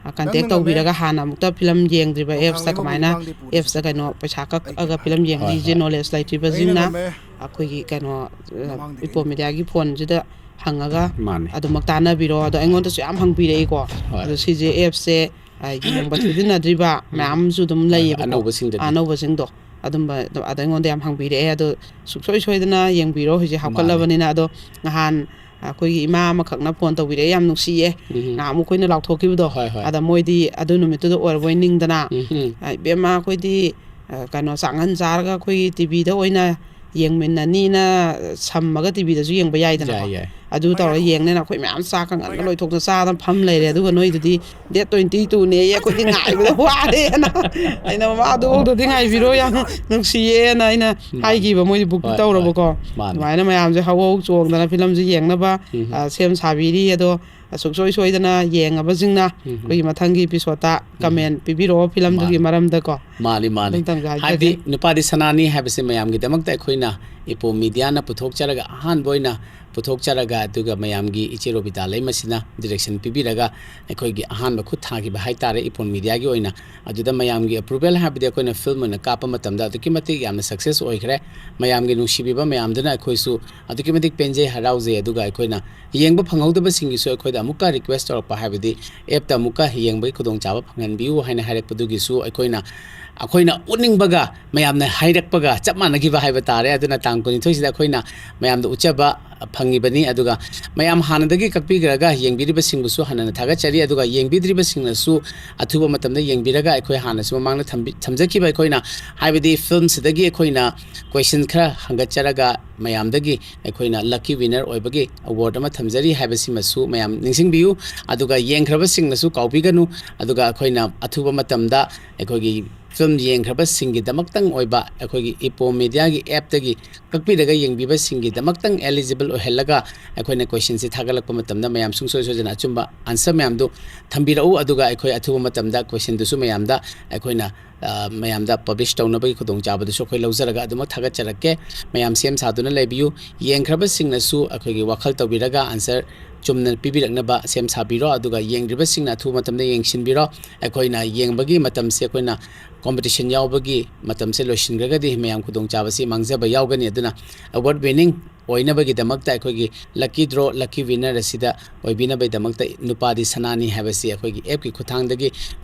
ꯑ, ꯀꯟꯇꯦꯛ ꯅꯪꯅ ꯇꯧꯕꯤꯔꯒ ꯉꯝꯃꯦ꯫ ꯍꯥꯟꯅ ꯑꯃꯨꯛꯇ ꯐꯤꯂꯝ ꯌꯦꯡꯗ꯭ꯔꯤꯕ ꯅꯣꯡꯈꯥꯡ ꯑꯦꯞꯁꯇ ꯂꯩꯃ ꯀꯃꯥꯏꯅ ꯃꯃꯥꯡꯗꯤ ꯄꯨꯔꯁꯤ꯫ ꯑꯦꯞꯁꯇ ꯀꯩꯅꯣ ꯄꯩꯁꯥ ꯀꯛꯑꯒ ꯐꯤꯂꯝ ꯍꯣꯏ, ꯌꯦꯡꯂꯤꯁꯦ ꯍꯣꯏ꯫ ꯅꯣꯂꯦꯖ ꯂꯩꯇ꯭ꯔꯤꯕꯁꯤꯡꯅ ꯑꯩꯅ ꯉꯝꯃꯦ꯫ ꯑꯩꯈꯣꯏꯒꯤ ꯀꯩꯅꯣ, ꯑ, ꯃꯃꯥꯡꯗꯒꯤ꯫ ꯏꯄꯣ ꯃꯦꯗꯤꯌꯥꯒꯤ ꯐꯣꯟꯁꯤꯗ ꯍꯪꯉꯒ ꯃꯥꯅꯦ꯫ ꯑꯗꯨꯃꯛ ꯇꯥꯟꯅꯕꯤꯔꯣ꯫ ꯑꯗꯣ ꯑꯩꯉꯣꯟꯗꯁꯨ ꯌꯥꯝ ꯍꯪꯕꯤꯔꯛꯏꯀꯣ꯫ ꯍꯣꯏ꯫ ꯑꯗꯣ ꯁꯤꯁꯦ ꯑꯦꯞꯁꯦ, ꯑ, ꯌꯦꯡꯕ ꯁꯤꯖꯤꯟꯅꯗ꯭ꯔꯤꯕ ꯎꯝ꯫ ꯃꯌꯥꯝꯁꯨ ꯑꯗꯨꯝ ꯍꯣꯏ, ꯍꯣꯏ, ꯂꯩꯌꯦꯕꯀꯣ꯫ ꯑꯅꯧꯕꯁꯤꯡꯗꯗꯤ꯫ ꯑꯅꯧꯕꯁꯤꯡꯗꯣ꯫ ꯑꯗꯨꯝꯕ, ꯑꯗꯣ ꯑꯩꯉꯣꯟꯗ ꯌꯥꯝ ꯍꯪꯕꯤꯔꯛꯑꯦ꯫ ꯑꯗꯣ ꯁꯨꯡꯁꯣꯏ ꯁꯣꯏꯗꯅ ꯌꯦꯡꯕꯤꯔꯣ꯫ ꯍꯧꯖꯤꯛ ꯃꯥꯅꯦ꯫ ꯍꯥꯞꯀꯠꯂꯕꯅꯤꯅ꯫ ꯑꯗꯣ ꯅꯍꯥꯟ ꯑꯩꯈꯣꯏꯒꯤ ꯏꯃꯥ ꯑꯃꯈꯛꯅ ꯐꯣꯟ ꯇꯧꯕꯤꯔꯛꯑꯦ, ꯌꯥꯝ ꯅꯨꯡꯁꯤꯌꯦ꯫ ꯎꯝ꯫ ꯅꯍꯥꯟ ꯑꯃꯨꯛ ꯑꯩꯈꯣꯏꯅ ꯂꯥꯎꯊꯣꯛꯈꯤꯕꯗꯣ꯫ ꯍꯣꯏ, ꯍꯣꯏ꯫ ꯑꯗ ꯃꯣꯏꯗꯤ ꯑꯗꯨ ꯅꯨꯃꯤꯠꯇꯨꯗ ꯑꯣꯏꯔꯕꯣꯏ ꯅꯤꯡꯗꯅ, ꯎꯝ꯫ "ꯑ, ꯏꯕꯦꯝꯃ, ꯑꯩꯈꯣꯏꯗꯤ, ꯑ, ꯀꯩꯅꯣ, ꯆꯥꯛꯍꯟ ꯆꯥꯔꯒ ꯑꯩꯈꯣꯏꯒꯤ ꯇꯤꯚꯤꯗ ꯑꯣꯏꯅ ꯌꯦꯡꯃꯤꯟꯅꯅꯤꯅ ꯁꯝꯃꯒ ꯇꯤꯚꯤꯗꯁꯨ ꯌꯦꯡꯕ ꯌꯥꯏꯗꯅꯀꯣ꯫ ꯌꯥꯏ, ꯌꯥꯏ꯫ ꯑꯗꯨ ꯇꯧꯔꯒ ꯌꯦꯡꯅꯦꯅ ꯑꯩꯈꯣꯏ ꯃꯌꯥꯝ ꯆꯥꯛꯀ ꯉꯟꯅ ꯂꯣꯏꯊꯣꯛꯇꯅ ꯆꯥꯗꯅ ꯐꯝ ꯂꯩꯔꯦ꯫ ꯑꯗꯨꯒ ꯅꯣꯏꯗꯨꯗꯤ date twenty two ꯅꯦꯌꯦ, ꯑꯩꯈꯣꯏꯗꯤ ꯉꯥꯏꯕꯗ ꯋꯥꯔꯦꯅ"꯫ ꯑꯩꯅ, "ꯃꯃꯥ, ꯑꯗꯨꯐꯥꯎꯗꯗꯤ ꯉꯥꯏꯕꯤꯔꯣ, ꯌꯥꯝ ꯅꯨꯡꯁꯤꯌꯦꯅ" ꯑꯩꯅ ꯃꯥꯅꯤ꯫ ꯍꯥꯏꯈꯤꯕ, ꯃꯣꯏꯗꯤ ꯕꯨꯛꯇꯤ ꯍꯣꯏ, ꯇꯧꯔꯕꯀꯣ꯫ ꯍꯣꯏ꯫ ꯃꯥꯅꯤ꯫ ꯑꯗꯨꯃꯥꯏꯅ ꯃꯌꯥꯝꯁꯦ ꯍꯧ ꯍꯧ ꯆꯣꯡꯗꯅ ꯐꯤꯂꯝꯁꯦ ꯌꯦꯡꯅꯕ, ꯎꯝ꯫ ꯑ, ꯁꯦꯝ ꯁꯥꯕꯤꯔꯤ꯫ ꯑꯗꯣ ꯁꯨꯡꯁꯣꯏ ꯁꯣꯏꯗꯅ ꯌꯦꯡꯉꯕꯁꯤꯡꯅ ꯎꯝ꯫ ꯑꯩꯈꯣꯏꯒꯤ ꯃꯊꯪꯒꯤ episode ꯇ ꯎꯝ꯫ comment ꯄꯤꯕꯤꯔꯛꯑꯣ ꯐꯤꯂꯝꯗꯨꯒꯤ ꯃꯥꯅꯤ꯫ ꯃꯔꯝꯗꯀꯣ꯫ ꯃꯥꯅꯤ, ꯃꯥꯅꯤ꯫ ꯑꯗꯨꯝꯇꯪꯁꯨ ꯍꯥꯏꯖꯒꯦ꯫ ꯍꯥꯏꯕꯗꯤ ꯅꯨꯄꯥꯗꯤ ꯁꯅꯥꯅꯤ ꯍꯥꯏꯕꯁꯦ ꯃꯌꯥꯝꯒꯤꯗꯃꯛꯇ ꯑꯩꯈꯣꯏꯅ ꯏꯄꯣ ꯃꯦꯗꯤꯌꯥꯅ ꯄꯨꯊꯣꯛꯆꯔꯒ, ꯑꯍꯥꯟꯕ ꯑꯣꯏꯅ ꯄꯨꯊꯣꯛꯆꯔꯒ, ꯑꯗꯨꯒ ꯃꯌꯥꯝꯒꯤ ꯏꯆꯦ ꯔꯣꯕꯤꯇꯥ ꯂꯩꯃꯁꯤꯅ direction ꯄꯤꯕꯤꯔꯒ ꯑꯩꯈꯣꯏꯒꯤ ꯑꯍꯥꯟꯕ ꯈꯨꯠ ꯊꯥꯈꯤꯕ ꯍꯥꯏꯇꯥꯔꯦ ꯏꯄꯣ ꯃꯦꯗꯤꯌꯥꯒꯤ ꯑꯣꯏꯅ꯫ ꯑꯗꯨꯗ ꯃꯌꯥꯝꯒꯤ approval ꯍꯥꯏꯕꯗꯤ ꯑꯩꯈꯣꯏꯅ ꯐꯤꯂꯝ ꯑꯣꯏꯅ ꯀꯥꯞꯄ ꯃꯇꯝꯗ ꯑꯗꯨꯛꯀꯤ ꯃꯇꯤꯛ ꯌꯥꯝꯅ success ꯑꯣꯏꯈ꯭ꯔꯦ꯫ ꯃꯌꯥꯝꯒꯤ ꯅꯨꯡꯁꯤꯕꯤꯕ ꯃꯌꯥꯝꯗꯨꯅ ꯑꯩꯈꯣꯏꯁꯨ ꯑꯗꯨꯛꯀꯤ ꯃꯇꯤꯛ ꯄꯦꯟꯖꯩ, ꯍꯔꯥꯎꯖꯩ꯫ ꯑꯗꯨꯒ ꯑꯩꯈꯣꯏꯅ ꯌꯦꯡꯕ ꯐꯪꯍꯧꯗꯕꯁꯤꯡꯒꯤꯁꯨ ꯑꯩꯈꯣꯏꯗ ꯑꯃꯨꯛꯀ request ꯇꯧꯔꯛꯄ, ꯍꯥꯏꯕꯗꯤ app ꯇ ꯑꯃꯨꯛꯀ ꯌꯦꯡꯕꯒꯤ ꯈꯨꯗꯣꯡꯆꯥꯕ ꯐꯪꯍꯟꯕꯤꯌꯨ ꯍꯥꯏꯅ ꯍꯥꯏꯔꯛꯄꯗꯨꯒꯤꯁꯨ ꯑꯩꯈꯣꯏꯅ, ꯑꯩꯈꯣꯏꯅ ꯎꯠꯅꯤꯡꯕꯒ ꯃꯌꯥꯝꯅ ꯍꯥꯏꯔꯛꯄꯒ ꯆꯞ ꯃꯥꯟꯅꯈꯤꯕ ꯍꯥꯏꯕ ꯇꯥꯔꯦ꯫ ꯑꯗꯨꯅ ꯇꯥꯡ ꯀꯨꯟꯅꯤꯊꯣꯏꯁꯤꯗ ꯑꯩꯈꯣꯏꯅ ꯃꯌꯥꯝꯗ ꯎꯠꯆꯕ ꯐꯪꯉꯤꯕꯅꯤ꯫ ꯑꯗꯨꯒ ꯃꯌꯥꯝ ꯍꯥꯟꯅꯗꯒꯤ ꯀꯛꯄꯤꯈ꯭ꯔꯒ ꯌꯦꯡꯕꯤꯔꯤꯕꯁꯤꯡꯕꯨꯁꯨ ꯍꯟꯅ ꯊꯥꯒꯠꯆꯔꯤ꯫ ꯑꯗꯨꯒ ꯌꯦꯡꯕꯤꯗ꯭ꯔꯤꯕꯁꯤꯡꯅꯁꯨ ꯑꯊꯨꯕ ꯃꯇꯝꯗ ꯌꯦꯡꯕꯤꯔꯒ, ꯑꯩꯈꯣꯏ ꯍꯥꯟꯅꯁꯨ ꯃꯃꯥꯡꯗ ꯊꯝꯕꯤ-, ꯊꯝꯖꯈꯤꯕ ꯑꯩꯈꯣꯏꯅ, ꯍꯥꯏꯕꯗꯤ ꯐꯤꯂꯝꯁꯤꯗꯒꯤ ꯑꯩꯈꯣꯏꯅ question ꯈꯔ ꯍꯪꯒꯠꯆꯔꯒ ꯃꯌꯥꯝꯗꯒꯤ ꯑꯩꯈꯣꯏꯅ lucky winner ꯑꯣꯏꯕꯒꯤ award ꯑꯃ ꯊꯝꯖꯔꯤ ꯍꯥꯏꯕꯁꯤꯃꯁꯨ ꯃꯌꯥꯝ ꯅꯤꯡꯁꯤꯡꯕꯤꯌꯨ꯫ ꯑꯗꯨꯒ ꯌꯦꯡꯈ꯭ꯔꯕꯁꯤꯡꯅꯁꯨ ꯀꯥꯎꯕꯤꯒꯅꯨ꯫ ꯑꯗꯨꯒ ꯑꯩꯈꯣꯏꯅ ꯑꯊꯨꯕ ꯃꯇꯝꯗ ꯑꯩꯈꯣꯏꯒꯤ ꯐꯤꯂꯝ ꯌꯦꯡꯈ꯭ꯔꯕꯁꯤꯡꯒꯤꯗꯃꯛꯇꯪ ꯑꯣꯏꯕ ꯑꯩꯈꯣꯏꯒꯤ ꯏꯄꯣ ꯃꯦꯗꯤꯌꯥꯒꯤ ꯑꯦꯞꯇꯒꯤ ꯀꯛꯄꯤꯔꯒ ꯌꯦꯡꯕꯤꯕꯁꯤꯡꯒꯤꯗꯃꯛꯇꯪ eligible ꯑꯣꯏꯍꯜꯂꯒ ꯑꯩꯈꯣꯏꯅ ꯀꯣꯏꯁꯟꯁꯤ ꯊꯥꯒꯠꯂꯛꯄ ꯃꯇꯝꯗ ꯃꯌꯥꯝ ꯁꯨꯡꯁꯣꯏ ꯁꯣꯏꯗꯅ ꯑꯆꯨꯝꯕ ꯑꯟꯁꯔ ꯃꯌꯥꯝꯗꯨ ꯊꯝꯕꯤꯔꯛꯎ꯫ ꯑꯗꯨꯒ ꯑꯩꯈꯣꯏ ꯑꯊꯨꯕ ꯃꯇꯝꯗ ꯀꯣꯏꯁꯟꯗꯨꯁꯨ ꯃꯌꯥꯝꯗ ꯑꯩꯈꯣꯏꯅ, ꯑ, ꯃꯌꯥꯝꯗ ꯄꯕ꯭ꯂꯤꯁ ꯇꯧꯅꯕꯒꯤ ꯈꯨꯗꯣꯡꯆꯥꯕꯗꯨꯁꯨ ꯑꯩꯈꯣꯏ ꯂꯧꯖꯔꯒ ꯑꯗꯨꯃꯛ ꯊꯥꯒꯠꯆꯔꯛꯀꯦ꯫ ꯃꯌꯥꯝ ꯁꯦꯝ ꯁꯥꯗꯨꯅ ꯂꯩꯕꯤꯌꯨ꯫ ꯌꯦꯡꯈ꯭ꯔꯕꯁꯤꯡꯅꯁꯨ ꯑꯩꯈꯣꯏꯒꯤ ꯋꯥꯈꯜ ꯇꯧꯕꯤꯔꯒ ꯑꯟꯁꯔ ꯆꯨꯝꯅ ꯄꯤꯕꯤꯔꯛꯅꯕ ꯁꯦꯝ ꯁꯥꯕꯤꯔꯣ꯫ ꯑꯗꯨꯒ ꯌꯦꯡꯗ꯭ꯔꯤꯕꯁꯤꯡꯅ ꯑꯊꯨꯕ ꯃꯇꯝꯗ ꯌꯦꯡꯁꯤꯟꯕꯤꯔꯣ꯫ ꯑꯩꯈꯣꯏꯅ ꯌꯦꯡꯕꯒꯤ ꯃꯇꯝꯁꯦ ꯑꯩꯈꯣꯏꯅ ꯀꯣꯝꯄꯤꯇꯤꯁꯟ ꯌꯥꯎꯕꯒꯤ ꯃꯇꯝꯁꯦ ꯂꯣꯏꯁꯤꯟꯈ꯭ꯔꯒꯗꯤ ꯃꯌꯥꯝ ꯈꯨꯗꯣꯡꯆꯥꯕꯁꯤ ꯃꯥꯡꯖꯕ ꯌꯥꯎꯒꯅꯤ꯫ ꯑꯗꯨꯅ ꯑꯦꯋꯥꯔꯗ ꯋꯤꯅꯤꯡ ꯑꯣꯏꯅꯕꯒꯤꯗꯃꯛꯇ ꯑꯩꯈꯣꯏꯒꯤ ꯂꯛꯀꯤ ꯗ꯭ꯔꯣ, ꯂꯛꯀꯤ ꯋꯤꯟꯅꯔ ꯑꯁꯤꯗ ꯑꯣꯏꯕꯤꯅꯕꯒꯤꯗꯃꯛꯇ ꯅꯨꯄꯥꯗꯤ ꯁꯅꯥꯅꯤ ꯍꯥꯏꯕꯁꯤ ꯑꯩꯈꯣꯏꯒꯤ ꯑꯦꯞꯀꯤ ꯈꯨꯠꯊꯥꯡꯗꯒꯤ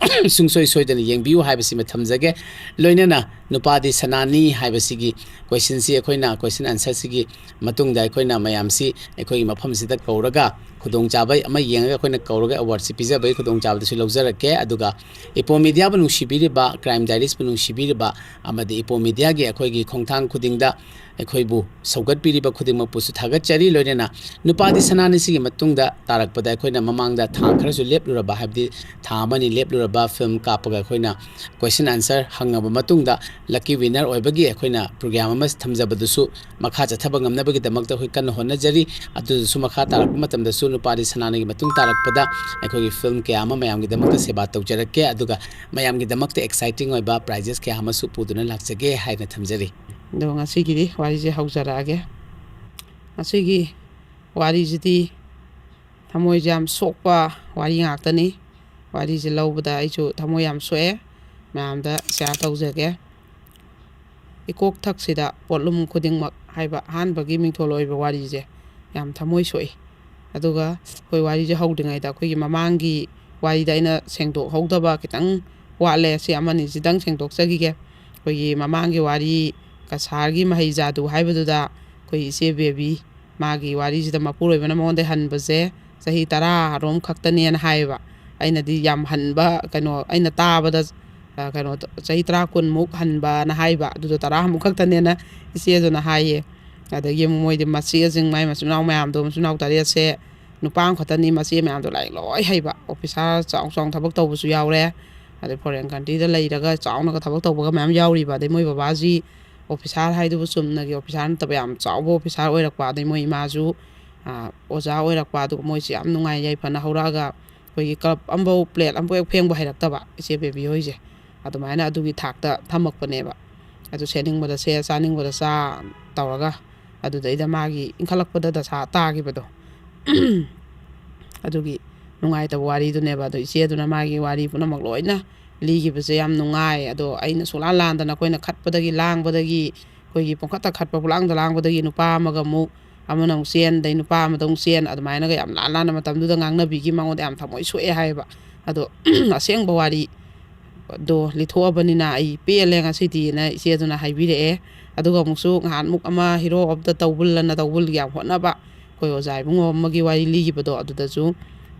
ꯁꯨꯡꯁꯣꯏ ꯁꯣꯏꯗꯅ ꯌꯦꯡꯕꯤꯌꯨ ꯍꯥꯏꯕꯁꯤꯃ ꯊꯝꯖꯒꯦ꯫ ꯂꯣꯏꯅꯅ ꯅꯨꯄꯥꯗꯤ ꯁꯅꯥꯅꯤ ꯍꯥꯏꯕꯁꯤꯒꯤ ꯀꯣꯏꯁꯟꯁꯤ ꯑꯩꯈꯣꯏꯅ ꯀꯣꯏꯁꯟ ꯑꯟꯁꯔꯁꯤꯒꯤ ꯃꯇꯨꯡꯗ ꯑꯩꯈꯣꯏꯅ ꯃꯌꯥꯝꯁꯤ ꯑꯩꯈꯣꯏꯒꯤ ꯃꯐꯝꯁꯤꯗ ꯀꯧꯔꯒ ꯈꯨꯗꯣꯡꯆꯥꯕ ꯑꯃ ꯌꯦꯡꯉꯒ ꯑꯩꯈꯣꯏꯅ ꯀꯧꯔꯒ ꯑꯦꯋꯥꯔꯗꯁꯤ ꯄꯤꯖꯕꯒꯤ ꯈꯨꯗꯣꯡꯆꯥꯕꯗꯨꯁꯨ ꯂꯧꯖꯔꯛꯀꯦ꯫ ꯑꯗꯨꯒ ꯏꯄꯣ ꯃꯦꯗꯤꯌꯥꯕꯨ ꯅꯨꯡꯁꯤꯕꯤꯔꯤꯕ, ꯀ꯭ꯔꯥꯏꯝ ꯗꯥꯏꯔꯤꯁꯄꯨ ꯅꯨꯡꯁꯤꯕꯤꯔꯤꯕ ꯑꯃꯗꯤ ꯏꯄꯣ ꯃꯦꯗꯤꯌꯥꯒꯤ ꯑꯩꯈꯣꯏꯒꯤ ꯈꯣꯡꯊꯥꯡ ꯈꯨꯗꯤꯡꯗ ꯑꯩꯈꯣꯏꯕꯨ ꯁꯧꯒꯠꯄꯤꯔꯤꯕ ꯈꯨꯗꯤꯡꯃꯛꯄꯨꯁꯨ ꯊꯥꯒꯠꯆꯔꯤ꯫ ꯂꯣꯏꯅꯅ ꯅꯨꯄꯥꯗꯤ ꯁꯅꯥꯅꯤꯁꯤꯒꯤ ꯃꯇꯨꯡꯗ ꯇꯥꯔꯛꯄꯗ ꯑꯩꯈꯣꯏꯅ ꯃꯃꯥꯡꯗ ꯊꯥ ꯈꯔꯁꯨ ꯂꯦꯞꯂꯨꯔꯕ, ꯍꯥꯏꯕꯗꯤ ꯊꯥ ꯑꯃꯅꯤ ꯂꯦꯞꯂꯨꯔꯕ ꯐꯤꯂꯝ ꯀꯥꯞꯄꯒ ꯑꯩꯈꯣꯏꯅ ꯀꯣꯏꯁꯟ ꯑꯟꯁꯔ ꯍꯪꯉꯕ ꯃꯇꯨꯡꯗ ꯂꯛꯀꯤ ꯋꯤꯟꯅꯔ ꯑꯣꯏꯕꯒꯤ ꯑꯩꯈꯣꯏꯅ ꯄ꯭ꯔꯣꯒ꯭ꯔꯥꯝ ꯑꯃ ꯊꯝꯖꯕꯗꯨꯁꯨ ꯃꯈꯥ ꯆꯠꯊꯕ ꯉꯝꯅꯕꯒꯤꯗꯃꯛꯇ ꯑꯩꯈꯣꯏ ꯀꯟꯅ ꯍꯣꯠꯅꯖꯔꯤ꯫ ꯑꯗꯨꯗꯁꯨ ꯃꯈꯥ ꯇꯥꯔꯛꯄ ꯃꯇꯝꯗꯁꯨ ꯅꯨꯄꯥꯗꯤ ꯁꯅꯥꯅꯤꯒꯤ ꯃꯇꯨꯡ ꯇꯥꯔꯛꯄꯗ ꯑꯩꯈꯣꯏꯒꯤ ꯐꯤꯂꯝ ꯀꯌꯥ ꯑꯃ ꯃꯌꯥꯝꯒꯤꯗꯃꯛꯇ ꯁꯦꯕꯥ ꯇꯧꯖꯔꯛꯀꯦ꯫ ꯑꯗꯨꯒ ꯃꯌꯥꯝꯒꯤꯗꯃꯛꯇ ꯑꯦꯛꯁꯥꯏꯇꯤꯡ ꯑꯣꯏꯕ ꯄ꯭ꯔꯥꯏꯖꯦꯁ ꯀꯌꯥ ꯑꯃꯁꯨ ꯄꯨꯗꯨꯅ ꯂꯥꯛꯆꯒꯦ ꯍꯥꯏꯅ ꯊꯝꯖꯔꯤ꯫ ꯑꯗꯣ ꯉꯁꯤꯒꯤꯗꯤ ꯋꯥꯔꯤꯁꯦ ꯍꯧꯖꯔꯛꯑꯒꯦ꯫ ꯉꯁꯤꯒꯤ ꯋꯥꯔꯤꯁꯤꯗꯤ ꯊꯃꯣꯏꯁꯦ ꯌꯥꯝ ꯁꯣꯛꯄ ꯋꯥꯔꯤ ꯉꯥꯛꯇꯅꯤ꯫ ꯋꯥꯔꯤꯁꯦ ꯂꯧꯕꯗ ꯑꯩꯁꯨ ꯊꯃꯣꯏ ꯌꯥꯝ ꯁꯣꯛꯑꯦ꯫ ꯃꯌꯥꯝꯗ ꯁꯤꯌꯥꯔ ꯇꯧꯖꯒꯦ꯫ ꯏꯀꯣꯛ ꯊꯛꯁꯤꯗ ꯄꯣꯠꯂꯨꯝ ꯈꯨꯗꯤꯡꯃꯛ ꯍꯥꯏꯕ ꯑꯍꯥꯟꯕꯒꯤ ꯃꯤꯡꯊꯣꯜ ꯑꯣꯏꯕ ꯋꯥꯔꯤꯁꯦ ꯌꯥꯝ ꯊꯃꯣꯏ ꯁꯣꯛꯏ꯫ ꯑꯗꯨꯒ ꯑꯩꯈꯣꯏ ꯋꯥꯔꯤꯁꯦ ꯍꯧꯗ꯭ꯔꯤꯉꯩꯗ ꯑꯩꯈꯣꯏꯒꯤ ꯃꯃꯥꯡꯒꯤ ꯋꯥꯔꯤꯗ ꯑꯩꯅ ꯁꯦꯡꯗꯣꯛꯍꯧꯗꯕ ꯈꯤꯇꯪ ꯋꯥꯠꯂꯦ꯫ ꯁꯤ ꯑꯃꯅꯤꯁꯤꯗꯪ ꯁꯦꯡꯗꯣꯛꯆꯈꯤꯒꯦ꯫ ꯑꯩꯈꯣꯏꯒꯤ ꯃꯃꯥꯡꯒꯤ ꯋꯥꯔꯤ ꯀꯁꯥꯔꯒꯤ ꯃꯍꯩ ꯖꯥꯗꯨ ꯍꯥꯏꯕꯗꯨꯗ ꯑꯩꯈꯣꯏ ꯏꯆꯦ ꯕꯦꯕꯤ, ꯃꯥꯒꯤ ꯋꯥꯔꯤꯁꯤꯗ ꯃꯄꯨꯔꯣꯏꯕꯅ ꯃꯉꯣꯟꯗ ꯍꯟꯕꯁꯦ ꯆꯍꯤ ꯇꯔꯥꯔꯣꯝ ꯈꯛꯇꯅꯦꯅ ꯍꯥꯏꯌꯦꯕ꯫ ꯑꯩꯅꯗꯤ ꯌꯥꯝ ꯍꯟꯕ, ꯀꯩꯅꯣ, ꯑꯩꯅ ꯇꯥꯕꯗ, ꯑ, ꯀꯩꯅꯣ, ꯆꯍꯤ ꯇꯔꯥ ꯀꯨꯟꯃꯨꯛ ꯍꯟꯕꯅ ꯍꯥꯏꯕ, ꯑꯗꯨꯗꯣ ꯇꯔꯥꯃꯨꯛ ꯈꯛꯇꯅꯦꯅ ꯏꯆꯦꯗꯨꯅ ꯍꯥꯏꯌꯦ꯫ ꯑꯗꯒꯤ ꯑꯃꯨꯛ ꯃꯣꯏꯗꯤ ꯃꯆꯦꯁꯤꯡ, ꯃꯥꯏ ꯃꯆꯤꯟ ꯃꯅꯥꯎ ꯃꯌꯥꯝꯗꯣ, ꯃꯆꯤꯟ ꯃꯅꯥꯎ ꯇꯔꯦꯠꯁꯦ ꯅꯨꯄꯥ ꯑꯃꯈꯛꯇꯅꯤ, ꯃꯆꯦ ꯃꯌꯥꯝꯗꯣ ꯂꯥꯏꯔꯤꯛ ꯂꯣꯏ ꯍꯩꯕ, ꯑꯣꯐꯤꯁꯥꯔ ꯆꯥꯎ ꯆꯥꯎꯅ ꯊꯕꯛ ꯇꯧꯕꯁꯨ ꯌꯥꯎꯔꯦ꯫ ꯑꯗꯩ ꯐꯣꯔꯦꯟ ꯀꯟꯇ꯭ꯔꯤꯗ ꯂꯩꯔꯒ ꯆꯥꯎꯅꯒ ꯊꯕꯛ ꯇꯧꯕꯒ ꯃꯌꯥꯝ ꯌꯥꯎꯔꯤꯕ꯫ ꯑꯗꯩ ꯃꯣꯏ ꯕꯕꯥꯁꯤ ꯑꯣꯐꯤꯁꯥꯔ ꯍꯥꯏꯗꯨꯕꯨ ꯆꯨꯝꯅꯒꯤ ꯑꯣꯐꯤꯁꯥꯔ ꯅꯠꯇꯕ ꯌꯥꯝ ꯆꯥꯎꯕ ꯑꯣꯐꯤꯁꯥꯔ ꯑꯣꯏꯔꯛꯄ꯫ ꯑꯗꯩ ꯃꯣꯏ ꯏꯃꯥꯁꯨ ꯑꯣꯖꯥ ꯑꯣꯏꯔꯛꯄ꯫ ꯑꯗꯨꯒ ꯃꯣꯏꯁꯦ ꯌꯥꯝ ꯅꯨꯡꯉꯥꯏ ꯌꯥꯏꯐꯅ ꯍꯧꯔꯛꯑꯒ ꯑꯩꯈꯣꯏꯒꯤ ꯀꯞ ꯑꯃꯐꯥꯎ, ꯄ꯭ꯂꯦꯠ ꯑꯃꯐꯥꯎ ꯍꯦꯛ ꯐꯦꯡꯕ ꯍꯩꯔꯛꯇꯕ ꯏꯆꯦ ꯕꯦꯕꯤ ꯍꯣꯏꯁꯦ꯫ ꯑꯗꯨꯃꯥꯏꯅ ꯑꯗꯨꯒꯤ ꯊꯥꯛꯇ ꯊꯝꯃꯛꯄꯅꯦꯕ꯫ ꯑꯗꯨ ꯁꯦꯠꯅꯤꯡꯕꯗ ꯁꯦꯠ, ꯆꯥꯅꯤꯡꯕꯗ ꯆꯥ ꯇꯧꯔꯒ, ꯑꯗꯨꯗꯩꯗ ꯃꯥꯒꯤ ꯏꯟꯈꯠꯂꯛꯄꯗ ꯗꯁꯥ ꯇꯥꯈꯤꯕꯗꯣ, ꯑꯗꯨꯒꯤ ꯅꯨꯡꯉꯥꯏꯇꯕ ꯋꯥꯔꯤꯗꯨꯅꯦꯕ꯫ ꯑꯗꯣ ꯏꯆꯦꯗꯨꯅ ꯃꯥꯒꯤ ꯋꯥꯔꯤ ꯄꯨꯝꯅꯃꯛ ꯂꯣꯏꯅ ꯂꯤꯈꯤꯕꯁꯦ ꯌꯥꯝ ꯅꯨꯡꯉꯥꯏ꯫ ꯑꯗꯣ ꯑꯩꯅ ꯁꯨꯛꯂꯥꯟ ꯂꯥꯟꯗꯅ ꯑꯩꯈꯣꯏꯅ ꯈꯠꯄꯗꯒꯤ ꯂꯥꯡꯕꯗꯒꯤ, ꯑꯩꯈꯣꯏꯒꯤ ꯄꯨꯡꯈꯠꯇ ꯈꯠꯄ ꯄꯨꯡꯂꯥꯡꯗ ꯂꯥꯡꯕꯗꯒꯤ ꯅꯨꯄꯥ ꯑꯃꯒ ꯑꯃꯨꯛ, ꯑꯃꯅ ꯑꯃꯨꯛ ꯆꯦꯟ, ꯑꯗꯩ ꯅꯨꯄꯥ ꯑꯃꯗ ꯑꯃꯨꯛ ꯆꯦꯟ, ꯑꯗꯨꯃꯥꯏꯅꯒ ꯌꯥꯝ ꯂꯥꯟ ꯂꯥꯟꯅ ꯃꯇꯝꯗꯨꯗ ꯉꯥꯡꯅꯕꯤꯈꯤ꯫ ꯃꯉꯣꯟꯗ ꯌꯥꯝ ꯊꯃꯣꯏ ꯁꯣꯛꯑꯦ ꯍꯥꯏꯌꯦꯕ꯫ ꯑꯗꯣ ꯑꯁꯦꯡꯕ ꯋꯥꯔꯤꯗꯣ ꯂꯤꯊꯣꯛꯑꯕꯅꯤꯅ ꯑꯩ ꯄꯦꯜꯂꯦ ꯉꯁꯤꯗꯤꯅ ꯏꯆꯦꯗꯨꯅ ꯍꯥꯏꯕꯤꯔꯛꯑꯦ꯫ ꯑꯗꯨꯒ ꯑꯃꯨꯛꯁꯨ ꯉꯍꯥꯟꯃꯨꯛ ꯑꯃ Hero of the ꯇꯧꯕꯜ ꯑꯅ ꯇꯧꯕꯜꯒꯤ ꯌꯥꯝ ꯍꯣꯠꯅꯕ ꯑꯩꯈꯣꯏ ꯑꯣꯖꯥ ꯏꯕꯨꯡꯉꯣ ꯑꯃꯒꯤ ꯋꯥꯔꯤ ꯂꯤꯈꯤꯕꯗꯣ, ꯑꯗꯨꯗꯁꯨ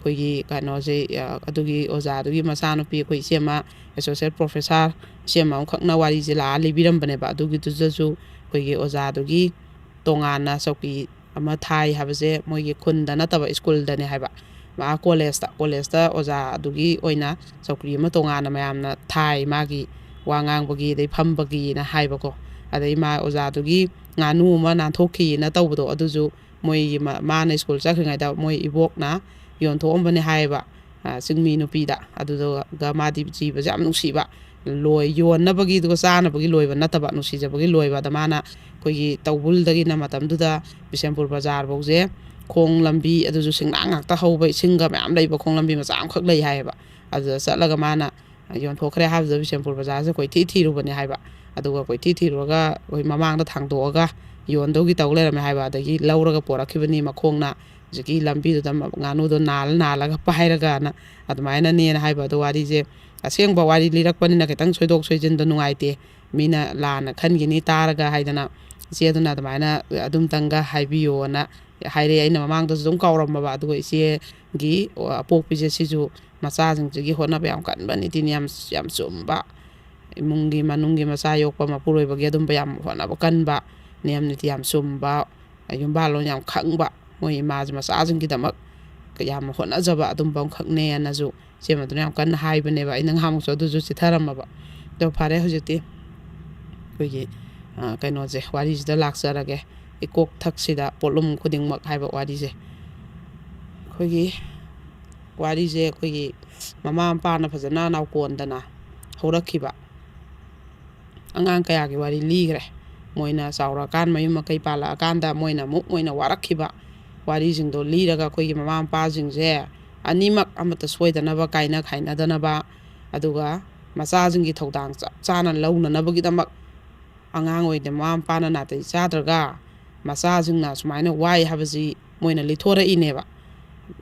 ꯑꯩꯈꯣꯏꯒꯤ ꯀꯩꯅꯣꯁꯦ, ꯑ, ꯑꯗꯨꯒꯤ ꯑꯣꯖꯥꯗꯨꯒꯤ ꯃꯆꯥꯅꯨꯄꯤ ꯑꯩꯈꯣꯏ ꯏꯆꯦꯃ, ꯑꯦꯁꯣꯁꯤꯌꯦꯠ ꯄ꯭ꯔꯣꯐꯦꯁꯥꯔ ꯏꯆꯦꯃ ꯑꯃꯈꯛꯅ ꯋꯥꯔꯤꯁꯦ ꯂꯥꯛꯑ ꯂꯤꯕꯤꯔꯝꯕꯅꯦꯕ꯫ ꯑꯗꯨꯒꯤꯗꯨꯗꯁꯨ ꯑꯩꯈꯣꯏꯒꯤ ꯑꯣꯖꯥꯗꯨꯒꯤ ꯇꯣꯉꯥꯟꯅ ꯆꯧꯀꯤ ꯑꯃ ꯊꯥꯏ ꯍꯥꯏꯕꯁꯦ ꯃꯣꯏꯒꯤ ꯈꯨꯟꯗ ꯅꯠꯇꯕ ꯁ꯭ꯀꯨꯜꯗꯅꯦ ꯍꯥꯏꯕ꯫ ꯃꯥ ꯀꯣꯂꯦꯖꯇ, ꯀꯣꯂꯦꯖꯇ ꯑꯣꯖꯥ ꯑꯗꯨꯒꯤ ꯑꯣꯏꯅ ꯆꯧꯀ꯭ꯔꯤ ꯑꯃ ꯇꯣꯉꯥꯟꯅ ꯃꯌꯥꯝꯅ ꯊꯥꯏ, ꯃꯥꯒꯤ ꯋꯥ ꯉꯥꯡꯕꯒꯤ ꯑꯗꯩ ꯐꯝꯕꯒꯤꯅ ꯍꯥꯏꯕꯀꯣ꯫ ꯑꯗꯩ ꯃꯥ ꯑꯣꯖꯥꯗꯨꯒꯤ ꯉꯥꯅꯨ ꯑꯃ ꯅꯥꯟꯊꯣꯛꯈꯤꯅ ꯇꯧꯕꯗꯣ, ꯑꯗꯨꯁꯨ ꯃꯣꯏꯒꯤ ꯃ-, ꯃꯥꯅ ꯁ꯭ꯀꯨꯜ ꯆꯠꯈ꯭ꯔꯤꯉꯩꯗ ꯃꯣꯏ ꯏꯕꯣꯛꯅ ꯌꯣꯟꯊꯣꯛꯑꯝꯕꯅꯦ ꯍꯥꯏꯌꯦꯕ, ꯑ, ꯆꯤꯡꯃꯤ ꯅꯨꯄꯤꯗ꯫ ꯑꯗꯨꯗꯨꯒ ꯃꯥꯗꯤ ꯖꯤꯕꯁꯦ ꯌꯥꯝ ꯅꯨꯡꯁꯤꯕ, ꯂꯣꯏ, ꯌꯣꯟꯅꯕꯒꯤ ꯑꯗꯨꯒ ꯆꯥꯅꯕꯒꯤ ꯂꯣꯏꯕ ꯅꯠꯇꯕ, ꯅꯨꯡꯁꯤꯖꯕꯒꯤ ꯂꯣꯏꯕ꯫ ꯑꯗ ꯃꯥꯅ ꯑꯩꯈꯣꯏꯒꯤ ꯇꯧꯕꯨꯜꯗꯒꯤꯅ ꯃꯇꯝꯗꯨꯗ ꯕꯤꯁꯦꯝꯄꯨꯔ ꯕꯖꯥꯔꯐꯧꯁꯦ ꯈꯣꯡ ꯂꯝꯕꯤ, ꯑꯗꯨꯁꯨ ꯁꯤꯡꯅꯥꯡ ꯉꯥꯛꯇ ꯍꯧꯕ, ꯏꯁꯤꯡꯒ ꯃꯌꯥꯝ ꯂꯩꯕ ꯈꯣꯡ ꯂꯝꯕꯤ ꯃꯆꯥ ꯑꯃꯈꯛ ꯂꯩ ꯍꯥꯏꯌꯦꯕ꯫ ꯑꯗꯨꯗ ꯆꯠꯂꯒ ꯃꯥꯅ ꯌꯣꯟꯊꯣꯛꯈ꯭ꯔꯦ ꯍꯥꯏꯕꯗꯨꯗ ꯕꯤꯁꯦꯝꯄꯨꯔ ꯕꯖꯥꯔꯁꯦ ꯀꯣꯏꯊꯤ ꯊꯤꯔꯨꯕꯅꯦ ꯍꯥꯏꯕ꯫ ꯑꯗꯨꯒ ꯀꯣꯏꯊꯤ ꯊꯤꯔꯨꯔꯒ ꯑꯩꯈꯣꯏ ꯃꯃꯥꯡꯗ ꯊꯥꯡꯗꯣꯛꯑꯒ ꯌꯣꯟꯗꯧꯒꯤ ꯇꯧ ꯂꯩꯔꯝꯃꯦ ꯍꯥꯏꯕ꯫ ꯑꯗꯒꯤ ꯂꯧꯔꯒ ꯄꯣꯔꯛꯈꯤꯕꯅꯤ ꯃꯈꯣꯡꯅ, ꯍꯧꯖꯤꯛꯀꯤ ꯂꯝꯕꯤꯗꯨꯗ ꯃ-, ꯉꯥꯅꯨꯗꯣ ꯅꯥꯜꯂ ꯅꯥꯜꯂꯒ ꯄꯥꯏꯔꯒꯅ ꯑꯗꯨꯃꯥꯏꯅꯅꯦꯅ ꯍꯥꯏꯕ꯫ ꯑꯗꯣ ꯋꯥꯔꯤꯁꯦ, ꯑꯁꯦꯡꯕ ꯋꯥꯔꯤ ꯂꯤꯔꯛꯄꯅꯤꯅ ꯈꯤꯇꯪ ꯁꯣꯏꯗꯣꯛ ꯁꯣꯏꯖꯤꯟꯗꯣ ꯅꯨꯡꯉꯥꯏꯇꯦ, ꯃꯤꯅ ꯂꯥꯟꯅ ꯈꯟꯈꯤꯅꯤ ꯇꯥꯔꯒ ꯍꯥꯏꯗꯅ, ꯏꯆꯦꯗꯨꯅ ꯑꯗꯨꯃꯥꯏꯅ ꯑꯗꯨꯝꯇꯪꯒ ꯍꯥꯏꯕꯤꯌꯣꯅ ꯍꯥꯏꯔꯛꯑꯦ꯫ ꯑꯩꯅ ꯃꯃꯥꯡꯗꯁꯨ ꯑꯗꯨꯝ ꯀꯥꯎꯔꯝꯃꯕ, ꯑꯗꯨꯒ ꯏꯆꯦꯒꯤ ꯑꯄꯣꯛꯄꯤꯁꯦ ꯁꯤꯁꯨ ꯃꯆꯥꯁꯤꯡꯁꯤꯒꯤ ꯍꯣꯠꯅꯕ ꯌꯥꯝ ꯀꯟꯕ, ꯅꯤꯇꯤ ꯅꯤꯌꯝ ꯌꯥꯝ ꯆꯨꯝꯕ, ꯏꯃꯨꯡꯒꯤ ꯃꯅꯨꯡꯒꯤ ꯃꯆꯥ ꯌꯣꯛꯄ ꯃꯄꯨꯔꯣꯏꯕꯒꯤ ꯑꯗꯨꯝꯕ ꯌꯥꯝ ꯍꯣꯠꯅꯕ ꯀꯟꯕ, ꯅꯤꯌꯝ ꯅꯤꯇꯤ ꯌꯥꯝ ꯆꯨꯝꯕ, ꯌꯨꯝꯕꯥꯜꯂꯣꯟ ꯌꯥꯝ ꯈꯪꯕ, ꯃꯣꯏ ꯏꯃꯥꯁꯦ ꯃꯆꯥꯁꯤꯡꯒꯤꯗꯃꯛ ꯌꯥꯝ ꯍꯣꯠꯅꯖꯕ ꯑꯗꯨꯝꯕ ꯑꯃꯈꯛꯅꯦꯅꯁꯨ ꯏꯆꯦ ꯃꯗꯨꯅ ꯌꯥꯝ ꯀꯟꯅ ꯍꯥꯏꯕꯅꯦꯕ꯫ ꯑꯩꯅ ꯉꯍꯥꯟꯃꯨꯛꯁꯨ ꯑꯗꯨꯁꯨ ꯆꯤꯊꯔꯝꯃꯕ꯫ ꯑꯗꯣ ꯐꯔꯦ, ꯍꯧꯖꯤꯛꯇꯤ ꯑꯩꯈꯣꯏꯒꯤ, ꯑ, ꯀꯩꯅꯣꯁꯦ, ꯋꯥꯔꯤꯁꯤꯗ ꯂꯥꯛꯆꯔꯒꯦ꯫ ꯏꯀꯣꯛꯊꯛꯁꯤꯗ ꯄꯣꯠꯂꯨꯝ ꯈꯨꯗꯤꯡꯃꯛ ꯍꯥꯏꯕ ꯋꯥꯔꯤꯁꯦ꯫ ꯑꯩꯈꯣꯏꯒꯤ ꯋꯥꯔꯤꯁꯦ ꯑꯩꯈꯣꯏꯒꯤ ꯃꯃꯥ ꯃꯄꯥꯅ ꯐꯖꯅ ꯅꯥꯎꯀꯣꯟꯗꯅ ꯍꯧꯔꯛꯈꯤꯕ ꯑꯉꯥꯡ ꯀꯌꯥꯒꯤ ꯋꯥꯔꯤ ꯂꯤꯈ꯭ꯔꯦ꯫ ꯃꯣꯏꯅ ꯆꯥꯎꯔꯛꯑꯀꯥꯟ, ꯃꯌꯨꯝ ꯃꯀꯩ ꯄꯥꯜꯂꯛꯑꯀꯥꯟꯗ ꯃꯣꯏꯅ ꯑꯃꯨꯛ ꯃꯣꯏꯅ ꯋꯥꯔꯛꯈꯤꯕ ꯋꯥꯔꯤꯁꯤꯡꯗꯣ ꯂꯤꯔꯒ ꯑꯩꯈꯣꯏꯒꯤ ꯃꯃꯥ ꯃꯄꯥꯁꯤꯡꯁꯦ ꯑꯅꯤꯃꯛ ꯑꯃꯠꯇ ꯁꯣꯏꯗꯅꯕ, ꯀꯥꯏꯅ ꯈꯥꯏꯅꯗꯅꯕ, ꯑꯗꯨꯒ ꯃꯆꯥꯁꯤꯡꯒꯤ ꯊꯧꯗꯥꯡ ꯆꯞ ꯆꯥꯅ ꯂꯧꯅꯅꯕꯒꯤꯗꯃꯛ ꯑꯉꯥꯡ ꯑꯣꯏꯔꯤꯉꯩꯗ ꯃꯃꯥ ꯃꯄꯥꯅ ꯅꯥꯇꯩ ꯆꯥꯗ꯭ꯔꯒ ꯃꯆꯥꯁꯤꯡꯅ ꯁꯨꯃꯥꯏꯅ ꯋꯥꯏ ꯍꯥꯏꯕꯁꯤ ꯃꯣꯏꯅ ꯂꯤꯊꯣꯔꯛꯏꯅꯦꯕ꯫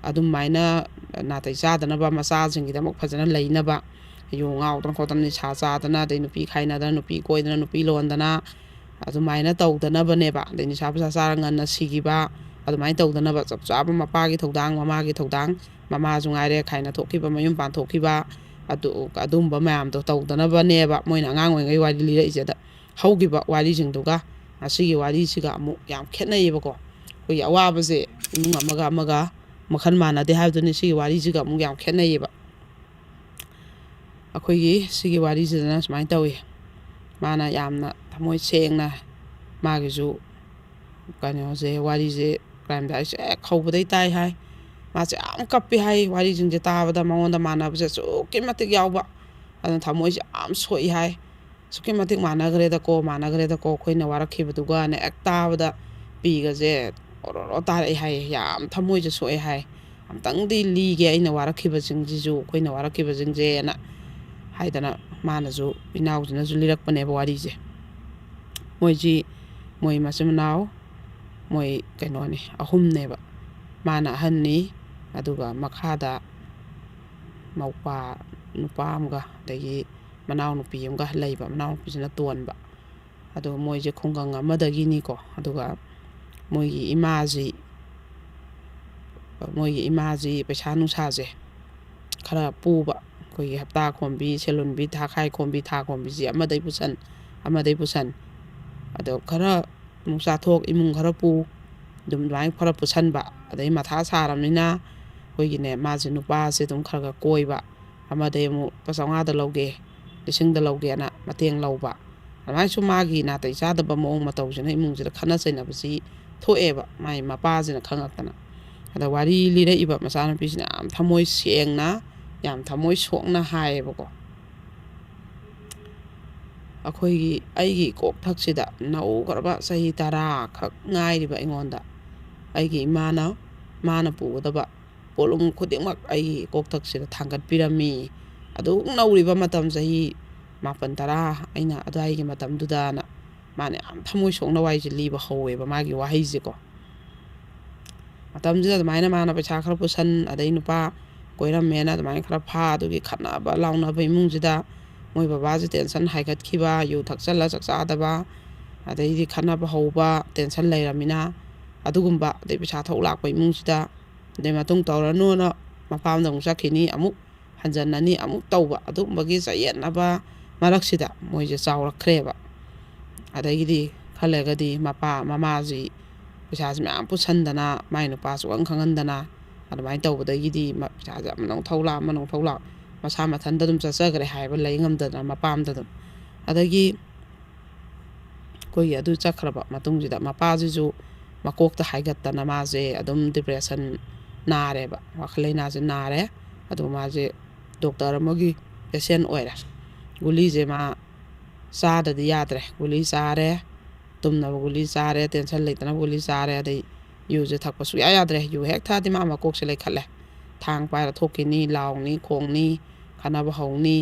ꯑꯗꯨꯃꯥꯏꯅ ꯅꯥꯇꯩ ꯆꯥꯗꯅꯕ, ꯃꯆꯥꯁꯤꯡꯒꯤꯗꯃꯛ ꯐꯖꯅ ꯂꯩꯅꯕ, ꯌꯨ ꯉꯥꯎꯗꯅ ꯈꯣꯠꯇꯅ, ꯅꯤꯁꯥ ꯆꯥꯗꯅ, ꯑꯗꯩ ꯅꯨꯄꯤ ꯈꯥꯏꯅꯗꯅ, ꯅꯨꯄꯤ ꯀꯣꯏꯗꯅ, ꯅꯨꯄꯤ ꯂꯣꯟꯗꯅ, ꯑꯗꯨꯃꯥꯏꯅ ꯇꯧꯗꯅꯕꯅꯦꯕ꯫ ꯑꯗꯩ ꯅꯤꯁꯥ ꯄꯨꯁꯥ ꯆꯥꯔ ꯉꯟꯅ ꯁꯤꯈꯤꯕ, ꯑꯗꯨꯃꯥꯏꯅ ꯇꯧꯗꯅꯕ ꯆꯞ ꯆꯥꯕ ꯃꯄꯥꯒꯤ ꯊꯧꯗꯥꯡ, ꯃꯃꯥꯒꯤ ꯊꯧꯗꯥꯡ, ꯃꯃꯥꯁꯨ ꯉꯥꯏꯔꯦ ꯈꯥꯏꯅ ꯊꯣꯛꯈꯤꯕ, ꯃꯌꯨꯝ ꯄꯥꯟꯊꯣꯛꯈꯤꯕ, ꯑꯗꯨ, ꯑꯗꯨꯝꯕ ꯃꯌꯥꯝꯗꯣ ꯇꯧꯗꯅꯕꯅꯦꯕ ꯃꯣꯏꯅ ꯑꯉꯥꯡ ꯑꯣꯏꯔꯤꯉꯩ ꯋꯥꯔꯤ ꯂꯤꯔꯛꯏꯁꯦ꯫ ꯑꯗ ꯍꯧꯈꯤꯕ ꯋꯥꯔꯤꯁꯤꯡꯗꯨꯒ ꯉꯁꯤꯒꯤ ꯋꯥꯔꯤꯁꯤꯒ ꯑꯃꯨꯛ ꯌꯥꯝ ꯈꯦꯠꯅꯩꯌꯦꯕꯀꯣ꯫ ꯑꯩꯈꯣꯏꯒꯤ ꯑꯋꯥꯕꯁꯦ ꯏꯃꯨꯡ ꯑꯃꯒ ꯑꯃꯒ ꯃꯈꯜ ꯃꯥꯟꯅꯗꯦ ꯍꯥꯏꯕꯗꯨꯅꯤ꯫ ꯁꯤꯒꯤ ꯋꯥꯔꯤꯁꯤꯒ ꯑꯃꯨꯛ ꯌꯥꯝ ꯈꯦꯠꯅꯩꯌꯦꯕ꯫ ꯑꯩꯈꯣꯏꯒꯤ ꯁꯤꯒꯤ ꯋꯥꯔꯤꯁꯤꯗꯅ ꯁꯨꯃꯥꯏꯅ ꯇꯧꯏ꯫ ꯃꯥꯅ ꯌꯥꯝꯅ ꯊꯃꯣꯏ ꯁꯦꯡꯅ ꯃꯥꯒꯤꯁꯨ ꯀꯩꯅꯣꯁꯦ, ꯋꯥꯔꯤꯁꯦ ꯀ꯭ꯔꯥꯏꯝ ꯗꯥꯏꯔꯤꯁꯦ ꯍꯦꯛ ꯍꯧꯕꯗꯩ ꯇꯥꯏ ꯍꯥꯏ꯫ ꯃꯥꯁꯦ ꯌꯥꯝ ꯀꯞꯄꯤ ꯍꯥꯏ꯫ ꯋꯥꯔꯤꯁꯤꯡꯁꯦ ꯇꯥꯕꯗ ꯃꯉꯣꯟꯗ ꯃꯥꯟꯅꯕꯁꯦ ꯑꯁꯨꯛꯀꯤ ꯃꯇꯤꯛ ꯌꯥꯎꯕ꯫ ꯑꯗꯨꯅ ꯊꯃꯣꯏꯁꯦ ꯌꯥꯝ ꯁꯣꯛꯏ ꯍꯥꯏ꯫ "ꯑꯁꯨꯛꯀꯤ ꯃꯇꯤꯛ ꯃꯥꯟꯅꯈ꯭ꯔꯦꯗꯀꯣ, ꯃꯥꯟꯅꯈ꯭ꯔꯦꯗꯀꯣ, ꯑꯩꯈꯣꯏꯅ ꯋꯥꯔꯛꯈꯤꯕꯗꯨꯒꯅ" ꯍꯦꯛ ꯇꯥꯕꯗ ꯄꯤꯒꯁꯦ ꯑꯣꯔꯣ ꯑꯣꯔꯣ ꯇꯥꯔꯛꯑꯦ ꯍꯥꯏꯌꯦ꯫ ꯌꯥꯝ ꯊꯃꯣꯏꯁꯦ ꯁꯣꯛꯑꯦ ꯍꯥꯏ꯫ "ꯑꯝꯇꯪꯗꯤ ꯂꯤꯒꯦ ꯑꯩꯅ ꯋꯥꯔꯛꯈꯤꯕꯁꯤꯡꯁꯤꯁꯨ, ꯑꯩꯈꯣꯏꯅ ꯋꯥꯔꯛꯈꯤꯕꯁꯤꯡꯁꯦꯅ" ꯍꯥꯏꯗꯅ ꯃꯥꯅꯁꯨ, ꯏꯅꯥꯎꯁꯤꯅꯁꯨ ꯂꯤꯔꯛꯄꯅꯦꯕ ꯋꯥꯔꯤꯁꯦ꯫ ꯃꯣꯏꯁꯤ, ꯃꯣꯏ ꯃꯆꯤꯟ ꯃꯅꯥꯎ, ꯃꯣꯏ ꯀꯩꯅꯣꯅꯤ, ꯑꯍꯨꯝꯅꯦꯕ꯫ ꯃꯥꯅ ꯑꯍꯟꯅꯤ, ꯑꯗꯨꯒ ꯃꯈꯥꯗ ꯃꯧꯄꯥ ꯅꯨꯄꯥ ꯑꯃꯒ, ꯑꯗꯒꯤ ꯃꯅꯥꯎꯅꯨꯄꯤ ꯑꯃꯒ ꯂꯩꯕ, ꯃꯅꯥꯎꯅꯨꯄꯤꯁꯤꯅ ꯇꯣꯟꯕ꯫ ꯑꯗꯣ ꯃꯣꯏꯁꯦ ꯈꯨꯡꯒꯪ ꯑꯃꯗꯒꯤꯅꯤꯀꯣ꯫ ꯑꯗꯨꯒ ꯃꯣꯏꯒꯤ ꯏꯃꯥꯁꯤ, ꯃꯣꯏꯒꯤ ꯏꯃꯥꯁꯤ ꯄꯩꯁꯥ ꯅꯨꯡꯁꯥꯁꯦ ꯈꯔ ꯄꯨꯕ, ꯑꯩꯈꯣꯏꯒꯤ ꯍꯞꯇꯥ ꯈꯣꯝꯕꯤ, ꯁꯦꯜ ꯍꯨꯟꯕꯤ, ꯊꯥꯈꯥꯏ ꯈꯣꯝꯕꯤ, ꯊꯥ ꯈꯣꯝꯕꯤꯁꯤ ꯑꯃꯗꯩ ꯄꯨꯁꯟ, ꯑꯃꯗꯩ ꯄꯨꯁꯟ꯫ ꯑꯗꯣ ꯈꯔ ꯑꯃꯨꯛ ꯆꯥꯊꯣꯛ, ꯏꯃꯨꯡ ꯈꯔ ꯄꯨ, ꯑꯗꯨꯝ ꯑꯗꯨꯃꯥꯏꯅ ꯈꯔ ꯄꯨꯁꯟꯕ꯫ ꯑꯗꯩ ꯃꯊꯥ ꯁꯥꯔꯕꯅꯤꯅ ꯑꯩꯈꯣꯏꯒꯤꯅꯦ, ꯃꯥꯁꯦ ꯅꯨꯄꯥꯁꯦ ꯑꯗꯨꯝ ꯈꯔ ꯈꯔ ꯀꯣꯏꯕ, ꯑꯃꯗꯩ ꯑꯃꯨꯛ ꯂꯨꯄꯥ ꯆꯥꯝꯃꯉꯥꯗ ꯂꯧꯒꯦ, ꯂꯤꯁꯤꯡꯗ ꯂꯧꯒꯦꯅ ꯃꯇꯦꯡ ꯂꯧꯕ, ꯑꯗꯨꯃꯥꯏꯅꯁꯨ ꯃꯥꯒꯤ ꯅꯥꯇꯩ ꯆꯥꯗꯕ ꯃꯑꯣꯡ ꯃꯇꯧꯁꯤꯅ ꯏꯃꯨꯡꯁꯤꯗ ꯈꯠꯅ ꯆꯩꯅꯕꯁꯤ ꯊꯣꯛꯑꯦꯕ, ꯃꯥꯏ ꯃꯄꯥꯁꯤꯅ ꯈꯪꯉꯛꯇꯅ꯫ ꯑꯗ ꯋꯥꯔꯤ ꯂꯤꯔꯛꯏꯕ ꯃꯆꯥꯅꯨꯄꯤꯁꯤꯅ ꯌꯥꯝ ꯊꯃꯣꯏ ꯁꯦꯡꯅ, ꯌꯥꯝ ꯊꯃꯣꯏ ꯁꯣꯛꯅ ꯍꯥꯏꯌꯦꯕꯀꯣ, ꯑꯩꯈꯣꯏꯒꯤ, ꯑꯩꯒꯤ ꯏꯀꯣꯛꯊꯛꯁꯤꯗ ꯅꯧꯈ꯭ꯔꯕ ꯆꯍꯤ ꯇꯔꯥ ꯈꯛ ꯉꯥꯏꯔꯤꯕ ꯑꯩꯉꯣꯟꯗ, ꯑꯩꯒꯤ ꯏꯃꯥꯅ, ꯃꯥꯅ ꯄꯨꯒꯗꯕ ꯄꯣꯠꯂꯨꯝ ꯈꯨꯗꯤꯡꯃꯛ ꯑꯩꯒꯤ ꯏꯀꯣꯛꯊꯛꯁꯤꯗ ꯊꯥꯡꯒꯠꯄꯤꯔꯝꯃꯤ꯫ ꯑꯗꯨꯛ ꯅꯧꯔꯤꯕ ꯃꯇꯝ, ꯆꯍꯤ ꯃꯥꯄꯟ ꯇꯔꯥ ꯑꯩꯅ ꯑꯗꯨꯋꯥꯏꯒꯤ ꯃꯇꯝꯗꯨꯗꯅ, ꯃꯥꯅ ꯌꯥꯝ ꯊꯃꯣꯏ ꯁꯣꯛꯅ ꯋꯥꯔꯤꯁꯦ ꯂꯤꯕ ꯍꯧꯋꯦꯕ, ꯃꯥꯒꯤ ꯋꯥꯍꯩꯁꯦꯀꯣ꯫ ꯃꯇꯝꯁꯤꯗ ꯑꯗꯨꯃꯥꯏꯅ ꯃꯥꯅ ꯄꯩꯁꯥ ꯈꯔ ꯄꯨꯁꯟ, ꯑꯗꯩ ꯅꯨꯄꯥ ꯀꯣꯏꯔꯝꯃꯦꯅ ꯑꯗꯨꯃꯥꯏꯅ ꯈꯔ ꯐꯥ, ꯑꯗꯨꯒꯤ ꯈꯠꯅꯕ ꯂꯥꯎꯅꯕ ꯏꯃꯨꯡꯁꯤꯗ ꯃꯣꯏ ꯕꯕꯥꯁꯦ ꯇꯦꯟꯁꯟ ꯍꯥꯏꯒꯠꯈꯤꯕ, ꯌꯨ ꯊꯛꯆꯜꯂ ꯆꯥꯛ ꯆꯥꯗꯕ, ꯑꯗꯩꯗꯤ ꯈꯠꯅꯕ ꯍꯧꯕ, ꯇꯦꯟꯁꯟ ꯂꯩꯔꯃꯤꯅ ꯑꯗꯨꯒꯨꯝꯕ, ꯑꯗꯩ ꯄꯩꯁꯥ ꯊꯣꯛ ꯂꯥꯛꯄ ꯏꯃꯨꯡꯁꯤꯗ, ꯑꯗꯩ ꯃꯇꯨꯡ ꯇꯧꯔꯅꯨꯅ ꯃꯄꯥꯝꯗ ꯑꯃꯨꯛ ꯆꯠꯈꯤꯅꯤ, ꯑꯃꯨꯛ ꯍꯟꯖꯟꯅꯅꯤ, ꯑꯃꯨꯛ ꯇꯧꯕ, ꯑꯗꯨꯒꯨꯝꯕꯒꯤ ꯆꯌꯦꯠꯅꯕ ꯃꯔꯛꯁꯤꯗ ꯃꯣꯏꯁꯦ ꯆꯥꯎꯔꯛꯈ꯭ꯔꯦꯕ꯫ ꯑꯗꯒꯤꯗꯤ ꯈꯔ ꯂꯩꯔꯒꯗꯤ ꯃꯄꯥ ꯃꯃꯥꯁꯤ ꯄꯩꯁꯥꯁꯤ ꯃꯌꯥꯝ ꯄꯨꯁꯟꯗꯅ, ꯃꯥꯏ ꯅꯨꯄꯥ ꯁꯨꯛꯈꯪ ꯈꯪꯍꯟꯗꯅ, ꯑꯗꯨꯃꯥꯏꯅ ꯇꯧꯕꯗꯒꯤꯗꯤ ꯃ-, ꯄꯩꯁꯥꯁꯦ ꯑꯃꯅ ꯑꯃꯨꯛ ꯊꯧ ꯂꯥꯛ, ꯑꯃꯅ ꯑꯃꯨꯛ ꯊꯧ ꯂꯥꯛ, ꯃꯁꯥ ꯃꯊꯟꯇ ꯑꯗꯨꯝ ꯆꯠꯆꯈ꯭ꯔꯦ ꯍꯥꯏꯕ, ꯂꯩ ꯉꯝꯗꯗꯅ ꯃꯄꯥꯝꯗ ꯑꯗꯨꯝ꯫ ꯑꯗꯒꯤ ꯑꯩꯈꯣꯏꯒꯤ ꯑꯗꯨ ꯆꯠꯈ꯭ꯔꯕ ꯃꯇꯨꯡꯁꯤꯗ ꯃꯄꯥꯁꯤꯁꯨ ꯃꯀꯣꯛꯇ ꯍꯥꯏꯒꯠꯇꯅ ꯃꯥꯁꯦ ꯑꯗꯨꯝ depression ꯅꯥꯔꯦꯕ, ꯋꯥꯈꯜ ꯂꯩꯅꯥꯁꯦ ꯅꯥꯔꯦ꯫ ꯑꯗꯨ ꯃꯥꯁꯦ doctor ꯑꯃꯒꯤ patient ꯑꯣꯏꯔꯦ꯫ ꯒꯨꯂꯤꯁꯦ ꯃꯥ ꯆꯥꯗꯗꯤ ꯌꯥꯗ꯭ꯔꯦ꯫ ꯒꯨꯂꯤ ꯆꯥꯔꯦ, ꯇꯨꯝꯅꯕ ꯒꯨꯂꯤ ꯆꯥꯔꯦ, tension ꯂꯩꯇꯅꯕ ꯒꯨꯂꯤ ꯆꯥꯔꯦ, ꯑꯗꯩ ꯌꯨꯁꯦ ꯊꯛꯄ ꯁꯨꯡꯌꯥ ꯌꯥꯗ꯭ꯔꯦ꯫ ꯌꯨ ꯍꯦꯛ ꯊꯛꯑꯗꯤ ꯃꯥ ꯃꯀꯣꯛꯁꯦ ꯂꯩꯈꯠꯂꯦ꯫ ꯊꯥꯡ ꯄꯥꯏꯔ ꯊꯣꯛꯈꯤꯅꯤ, ꯂꯥꯎꯅꯤ, ꯈꯣꯡꯅꯤ, ꯈꯠꯅꯕ ꯍꯧꯅꯤ꯫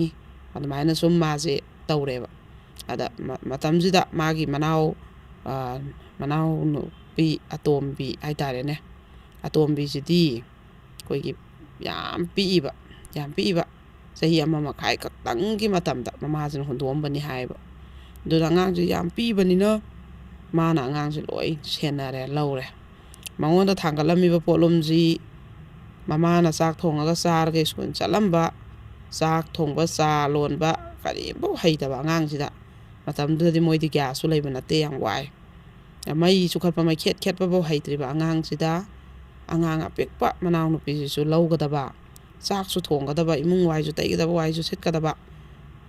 ꯑꯗꯨꯃꯥꯏꯅ ꯁꯨꯝ ꯃꯥꯁꯦ ꯇꯧꯔꯦꯕ꯫ ꯑꯗ ꯃ-, ꯃꯇꯝꯁꯤꯗ ꯃꯥꯒꯤ ꯃꯅꯥꯎ, ꯑ, ꯃꯅꯥꯎ ꯅꯨꯄꯤ ꯑꯇꯣꯝꯕꯤ ꯍꯥꯏꯇꯥꯔꯦꯅꯦ, ꯑꯇꯣꯝꯕꯤꯁꯤꯗꯤ ꯑꯩꯈꯣꯏꯒꯤ ꯌꯥꯝ ꯄꯤꯛꯏꯕ, ꯌꯥꯝ ꯄꯤꯛꯏꯕ, ꯆꯍꯤ ꯑꯃ ꯃꯈꯥꯏ ꯈꯛꯇꯪꯒꯤ ꯃꯇꯝꯗ ꯃꯃꯥꯁꯤꯅ ꯍꯨꯟꯗꯣꯛꯑꯝꯕꯅꯤ ꯍꯥꯏꯌꯦꯕ꯫ ꯑꯗꯨꯅ ꯑꯉꯥꯡꯁꯦ ꯌꯥꯝ ꯄꯤꯛꯏꯕꯅꯤꯅ ꯃꯥꯅ ꯑꯉꯥꯡꯁꯦ ꯂꯣꯏ ꯁꯦꯟꯅꯔꯦ, ꯂꯧꯔꯦ꯫ ꯃꯉꯣꯟꯗ ꯊꯥꯡꯒꯠꯂꯝꯃꯤꯕ ꯄꯣꯠꯂꯨꯝꯁꯤ ꯃꯃꯥꯅ ꯆꯥꯛ ꯊꯣꯡꯉꯒ ꯆꯥꯔꯒ ꯁ꯭ꯀꯨꯜ ꯆꯠꯂꯝꯕ, ꯆꯥꯛ ꯊꯣꯡꯕ, ꯆꯥ ꯂꯣꯟꯕ, ꯀꯔꯤꯝꯐꯥꯎ ꯍꯩꯇꯕ ꯑꯉꯥꯡꯁꯤꯗ, ꯃꯇꯝꯗꯨꯗꯗꯤ ꯃꯣꯏꯗꯤ ꯒ꯭ꯌꯥꯁꯁꯨ ꯂꯩꯕ ꯅꯠꯇꯦ, ꯌꯥꯝ ꯋꯥꯏ꯫ ꯃꯩ ꯆꯨꯈꯠꯄ, ꯃꯩꯈꯦꯠ ꯈꯦꯠꯄꯐꯥꯎ ꯍꯩꯇ꯭ꯔꯤꯕ ꯑꯉꯥꯡꯁꯤꯗ ꯑꯉꯥꯡ ꯑꯄꯤꯛꯄ ꯃꯅꯥꯎꯅꯨꯄꯤꯁꯤꯁꯨ ꯂꯧꯒꯗꯕ, ꯆꯥꯛꯁꯨ ꯊꯣꯡꯒꯗꯕ, ꯏꯃꯨꯡ ꯋꯥꯏꯁꯨ ꯇꯩꯒꯗꯕ, ꯋꯥꯏꯁꯨ ꯁꯤꯠꯀꯗꯕ,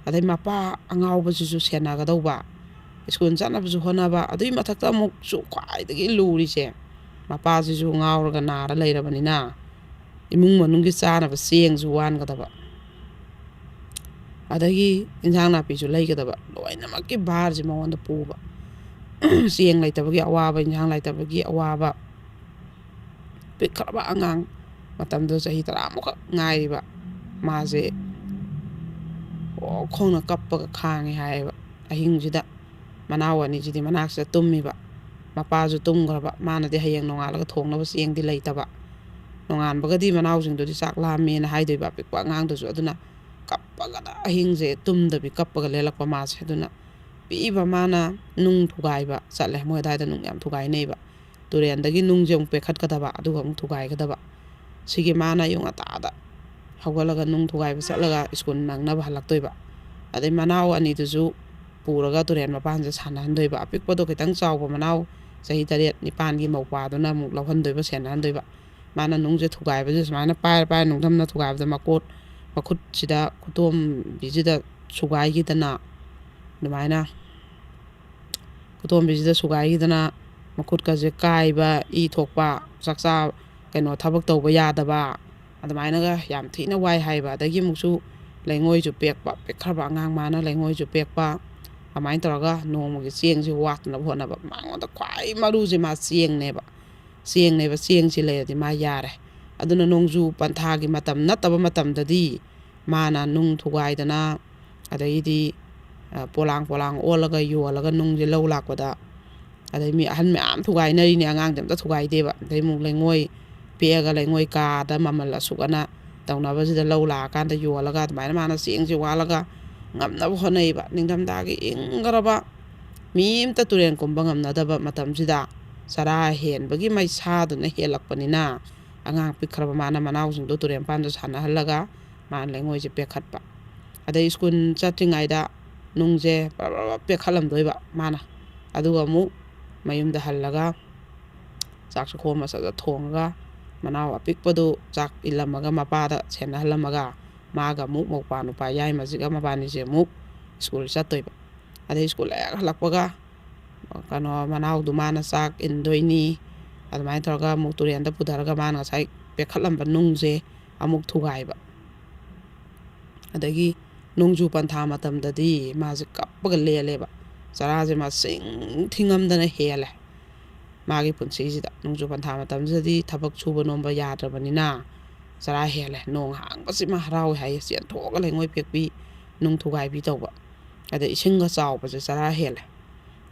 ꯑꯗꯩ ꯃꯄꯥ ꯑꯉꯥꯎꯕꯁꯤꯁꯨ ꯁꯦꯟꯅꯒꯗꯧꯕ, ꯁ꯭ꯀꯨꯜ ꯆꯠꯅꯕꯁꯨ ꯍꯣꯠꯅꯕ, ꯑꯗꯨꯒꯤ ꯃꯊꯛꯇ ꯑꯃꯨꯛꯁꯨ ꯈ꯭ꯋꯥꯏꯗꯒꯤ ꯂꯨꯔꯤꯁꯦ, ꯃꯄꯥꯁꯤꯁꯨ ꯉꯥꯎꯔꯒ ꯅꯥꯔ ꯂꯩꯔꯕꯅꯤꯅ ꯏꯃꯨꯡ ꯃꯅꯨꯡꯒꯤ ꯆꯥꯅꯕ ꯆꯦꯡꯁꯨ ꯋꯥꯟꯒꯗꯕ, ꯑꯗꯒꯤ ꯏꯟꯁꯥꯡ ꯅꯥꯄꯤꯁꯨ ꯂꯩꯒꯗꯕ, ꯂꯣꯏꯅꯃꯛꯀꯤ ꯚꯥꯔꯁꯦ ꯃꯉꯣꯟꯗ ꯄꯨꯕ꯫ ꯆꯦꯡ ꯂꯩꯇꯕꯒꯤ ꯑꯋꯥꯕ, ꯏꯟꯁꯥꯡ ꯂꯩꯇꯕꯒꯤ ꯑꯋꯥꯕ, ꯄꯤꯛꯈ꯭ꯔꯕ ꯑꯉꯥꯡ, ꯃꯇꯝꯗꯨꯗ ꯆꯍꯤ ꯇꯔꯥꯃꯨꯛꯈꯛ ꯉꯥꯏꯔꯤꯕ, ꯃꯥꯁꯦ ꯑꯣ ꯈꯣꯡꯅ ꯀꯞꯄꯒ ꯈꯥꯡꯉꯦ ꯍꯥꯏꯌꯦꯕ꯫ ꯑꯍꯤꯡꯁꯤꯗ ꯃꯅꯥꯎ ꯑꯅꯤꯁꯤꯗꯤ ꯃꯅꯥꯛꯁꯤꯗ ꯇꯨꯝꯃꯤꯕ, ꯃꯄꯥꯁꯨ ꯇꯨꯝꯈ꯭ꯔꯕ, ꯃꯥꯅꯗꯤ ꯍꯌꯦꯡ ꯅꯣꯡꯉꯥꯜꯂꯒ ꯊꯣꯡꯅꯕ ꯆꯦꯡꯗꯤ ꯂꯩꯇꯕ꯫ ꯅꯣꯡꯉꯥꯟꯕꯒꯗꯤ ꯃꯅꯥꯎꯁꯤꯡꯗꯨꯗꯤ ꯆꯥꯛ ꯂꯥꯝꯃꯦꯅ ꯍꯥꯏꯗꯣꯏꯕ ꯑꯄꯤꯛꯄ ꯑꯉꯥꯡꯗꯨꯁꯨ꯫ ꯑꯗꯨꯅ ꯀꯞꯄꯒꯗ ꯑꯍꯤꯡꯁꯦ ꯇꯨꯝꯗꯕꯤ ꯀꯞꯄꯒ ꯂꯦꯜꯂꯛꯄ ꯃꯥꯁꯦ꯫ ꯑꯗꯨꯅ ꯄꯤꯛꯏꯕ ꯃꯥꯅ ꯅꯨꯡ ꯊꯨꯒꯥꯏꯕ ꯆꯠꯂꯦ꯫ ꯃꯣꯏ ꯑꯗꯥꯏꯗ ꯅꯨꯡ ꯌꯥꯝ ꯊꯨꯒꯥꯏꯅꯩꯕ꯫ ꯇꯨꯔꯦꯟꯗꯒꯤ ꯅꯨꯡꯁꯦ ꯑꯃꯨꯛ ꯄꯦꯛꯈꯠꯀꯗꯕ, ꯑꯗꯨꯒ ꯑꯃꯨꯛ ꯊꯨꯒꯥꯏꯒꯗꯕ꯫ ꯁꯤꯒꯤ ꯃꯥꯅ ꯑꯌꯨꯛ ꯉꯟꯇꯥꯗ ꯍꯧꯒꯠꯂꯒ ꯅꯨꯡ ꯊꯨꯒꯥꯏꯕ ꯆꯠꯂꯒ ꯁ꯭ꯀꯨꯜ ꯅꯪꯅꯕ ꯍꯜꯂꯛꯇꯣꯏꯕ꯫ ꯑꯗꯩ ꯃꯅꯥꯎ ꯑꯅꯤꯗꯨꯁꯨ ꯄꯨꯔꯒ ꯇꯨꯔꯦꯟ ꯃꯄꯥꯟꯁꯦ ꯁꯥꯟꯅꯍꯟꯗꯣꯏꯕ꯫ ꯑꯄꯤꯛꯄꯗꯣ ꯈꯤꯇꯪ ꯆꯥꯎꯕ ꯃꯅꯥꯎ ꯆꯍꯤ ꯇꯔꯦꯠ ꯅꯤꯄꯥꯟꯒꯤ ꯃꯧꯄ꯭ꯋꯥꯗꯨꯅ ꯑꯃꯨꯛ ꯂꯧꯍꯟꯗꯣꯏꯕ, ꯁꯦꯟꯅꯍꯟꯗꯣꯏꯕ꯫ ꯃꯥꯅ ꯅꯨꯡꯁꯦ ꯊꯨꯒꯥꯏꯕꯁꯦ ꯁꯨꯃꯥꯏꯅ ꯄꯥꯏꯔ ꯄꯥꯏꯔ ꯅꯨꯡꯊꯝꯅ ꯊꯨꯒꯥꯏꯕꯗ ꯃꯀꯣꯠ, ꯃꯈꯨꯠꯁꯤꯗ, ꯈꯨꯇꯣꯝꯕꯤꯁꯤꯗ ꯁꯨꯒꯥꯏꯈꯤꯗꯅ, ꯑꯗꯨꯃꯥꯏꯅ ꯈꯨꯇꯣꯝꯕꯤꯁꯤꯗ ꯁꯨꯒꯥꯏꯈꯤꯗꯅ ꯃꯈꯨꯠꯀꯁꯦ ꯀꯥꯏꯕ, ꯏ ꯊꯣꯛꯄ, ꯆꯥꯛꯆꯥ, ꯀꯩꯅꯣ, ꯊꯕꯛ ꯇꯧꯕ ꯌꯥꯗꯕ, ꯑꯗꯨꯃꯥꯏꯅꯒ ꯌꯥꯝ ꯊꯤꯅ ꯋꯥꯏ ꯍꯥꯏꯕ꯫ ꯑꯗꯒꯤ ꯑꯃꯨꯛꯁꯨ ꯂꯩꯉꯣꯏꯁꯨ ꯄꯦꯛꯄ, ꯄꯦꯛꯈ꯭ꯔꯕ ꯑꯉꯥꯡ ꯃꯥꯅ ꯂꯩꯉꯣꯏꯁꯨ ꯄꯦꯛꯄ, ꯑꯗꯨꯃꯥꯏꯅ ꯇꯧꯔꯒ ꯅꯣꯡꯃꯒꯤ ꯆꯦꯡꯁꯦ ꯋꯥꯠꯇꯅꯕ ꯍꯣꯠꯅꯕ꯫ ꯃꯉꯣꯟꯗ ꯈ꯭ꯋꯥꯏ ꯃꯔꯨꯁꯦ ꯃꯥ ꯆꯦꯡꯅꯦꯕ꯫ ꯆꯦꯡꯅꯦꯕ, ꯆꯦꯡꯁꯤ ꯂꯩꯔꯗꯤ ꯃꯥ ꯌꯥꯔꯦ꯫ ꯑꯗꯨꯅ ꯅꯣꯡꯖꯨ ꯄꯟꯊꯥꯒꯤ ꯃꯇꯝ ꯅꯠꯇꯕ ꯃꯇꯝꯗꯗꯤ ꯃꯥꯅ ꯅꯨꯡ ꯊꯨꯒꯥꯏꯗꯅ, ꯑꯗꯩꯗꯤ, ꯑ, ꯄꯣꯂꯥꯡ ꯄꯣꯂꯥꯡ ꯑꯣꯜꯂꯒ ꯌꯣꯜꯂꯒ ꯅꯨꯡꯁꯦ ꯂꯧ ꯂꯥꯛꯄꯗ, ꯑꯗꯩ ꯃꯤ ꯑꯍꯟ ꯃꯌꯥꯝ ꯊꯨꯒꯥꯏꯅꯔꯤꯅꯦ, ꯑꯉꯥꯡꯗꯤ ꯑꯝꯇ ꯊꯨꯒꯥꯏꯗꯦꯕ꯫ ꯑꯗꯩ ꯑꯃꯨꯛ ꯂꯩꯉꯣꯏ ꯄꯦꯛꯑꯒ ꯂꯩꯉꯣꯏ ꯀꯥꯗ ꯃꯃꯜ ꯑꯁꯨꯛ ꯑꯅ ꯇꯧꯅꯕꯁꯤꯗ ꯂꯧ ꯂꯥꯛꯑꯀꯥꯟꯗ ꯌꯣꯜꯂꯒ ꯑꯗꯨꯃꯥꯏꯅ ꯃꯥꯅ ꯆꯦꯡꯁꯦ ꯋꯥꯜꯂꯒ ꯉꯝꯅꯕ ꯍꯣꯠꯅꯩꯕ꯫ ꯅꯤꯡꯊꯝꯊꯥꯒꯤ ꯏꯪꯈ꯭ꯔꯕ, ꯃꯤ ꯑꯃꯇ ꯇꯨꯔꯦꯟ ꯀꯨꯝꯕ ꯉꯝꯅꯗꯕ ꯃꯇꯝꯁꯤꯗ ꯆꯔꯥ ꯍꯦꯟꯕꯒꯤ ꯃꯩꯁꯥꯗꯨꯅ ꯍꯦꯜꯂꯛꯄꯅꯤꯅ ꯑꯉꯥꯡ ꯄꯤꯛꯈ꯭ꯔꯕ ꯃꯥꯅ ꯃꯅꯥꯎꯁꯤꯡꯗꯣ ꯇꯨꯔꯦꯟ ꯃꯄꯥꯟꯗ ꯁꯥꯟꯅꯍꯜꯂꯒ ꯃꯥꯅ ꯂꯩꯉꯣꯏꯁꯦ ꯄꯦꯛꯈꯠꯄ꯫ ꯑꯗꯩ ꯁ꯭ꯀꯨꯜ ꯆꯠꯇ꯭ꯔꯤꯉꯩꯗ ꯅꯨꯡꯁꯦ ꯄꯔꯞ ꯄꯔꯞ ꯄꯦꯛꯈꯠꯂꯝꯗꯣꯏꯕ ꯃꯥꯅ꯫ ꯑꯗꯨꯒ ꯑꯃꯨꯛ ꯃꯌꯨꯝꯗ ꯍꯜꯂꯒ ꯆꯥꯛ ꯆꯥꯛꯈꯣꯝ ꯃꯆꯥꯗ ꯊꯣꯡꯉꯒ ꯃꯅꯥꯎ ꯑꯄꯤꯛꯄꯗꯨ ꯆꯥꯛ ꯏꯜꯂꯝꯃꯒ, ꯃꯄꯥꯗ ꯁꯦꯟꯅꯍꯜꯂꯝꯃꯒ, ꯃꯥꯒ ꯑꯃꯨꯛ ꯃꯧꯄꯥ ꯅꯨꯄꯥ ꯌꯥꯏꯃꯁꯤꯒ ꯃꯕꯥꯅꯤꯁꯦ ꯑꯃꯨꯛ ꯁ꯭ꯀꯨꯜ ꯆꯠꯇꯣꯏꯕ꯫ ꯑꯗꯩ ꯁ꯭ꯀꯨꯜ ꯍꯦꯛ ꯍꯜꯂꯛꯄꯒ ꯀꯩꯅꯣ, ꯃꯅꯥꯎꯗꯨ ꯃꯥꯅ ꯆꯥꯛ ꯏꯟꯗꯣꯏꯅꯤ꯫ ꯑꯗꯨꯃꯥꯏꯅ ꯇꯧꯔꯒ ꯑꯃꯨꯛ ꯇꯨꯔꯦꯟꯗ ꯄꯨꯊꯔꯒ ꯃꯥꯅ ꯉꯁꯥꯏ ꯄꯦꯛꯈꯠꯂꯝꯕ ꯅꯨꯡꯁꯦ ꯑꯃꯨꯛ ꯊꯨꯒꯥꯏꯕ꯫ ꯑꯗꯒꯤ ꯅꯣꯡꯖꯨ ꯄꯟꯊꯥ ꯃꯇꯝꯗꯗꯤ ꯃꯥꯁꯦ ꯀꯞꯄꯒ ꯂꯦꯜꯂꯦꯕ꯫ ꯆꯔꯥꯁꯦ ꯃꯁꯤꯡ ꯊꯤꯉꯝꯗꯅ ꯍꯦꯜꯂꯦ꯫ ꯃꯥꯒꯤ ꯄꯨꯟꯁꯤꯁꯤꯗ ꯅꯣꯡꯖꯨ ꯄꯟꯊꯥ ꯃꯇꯝꯁꯤꯗꯗꯤ ꯊꯕꯛ ꯁꯨꯕ ꯅꯣꯝꯕ ꯌꯥꯗ꯭ꯔꯕꯅꯤꯅ ꯆꯔꯥ ꯍꯦꯜꯂꯦ꯫ ꯅꯣꯡ ꯍꯥꯡꯕꯁꯤꯃ ꯍꯔꯥꯎꯋꯦ ꯍꯥꯏꯌꯦ, ꯆꯦꯟꯊꯣꯛꯑꯒ ꯂꯩꯉꯣꯏ ꯄꯦꯛꯄꯤ, ꯅꯨꯡ ꯊꯨꯒꯥꯏꯕꯤ ꯇꯧꯕ꯫ ꯑꯗꯩ ꯏꯁꯤꯡꯒ ꯆꯥꯎꯕꯁꯦ ꯆꯔꯥ ꯍꯦꯜꯂꯦ꯫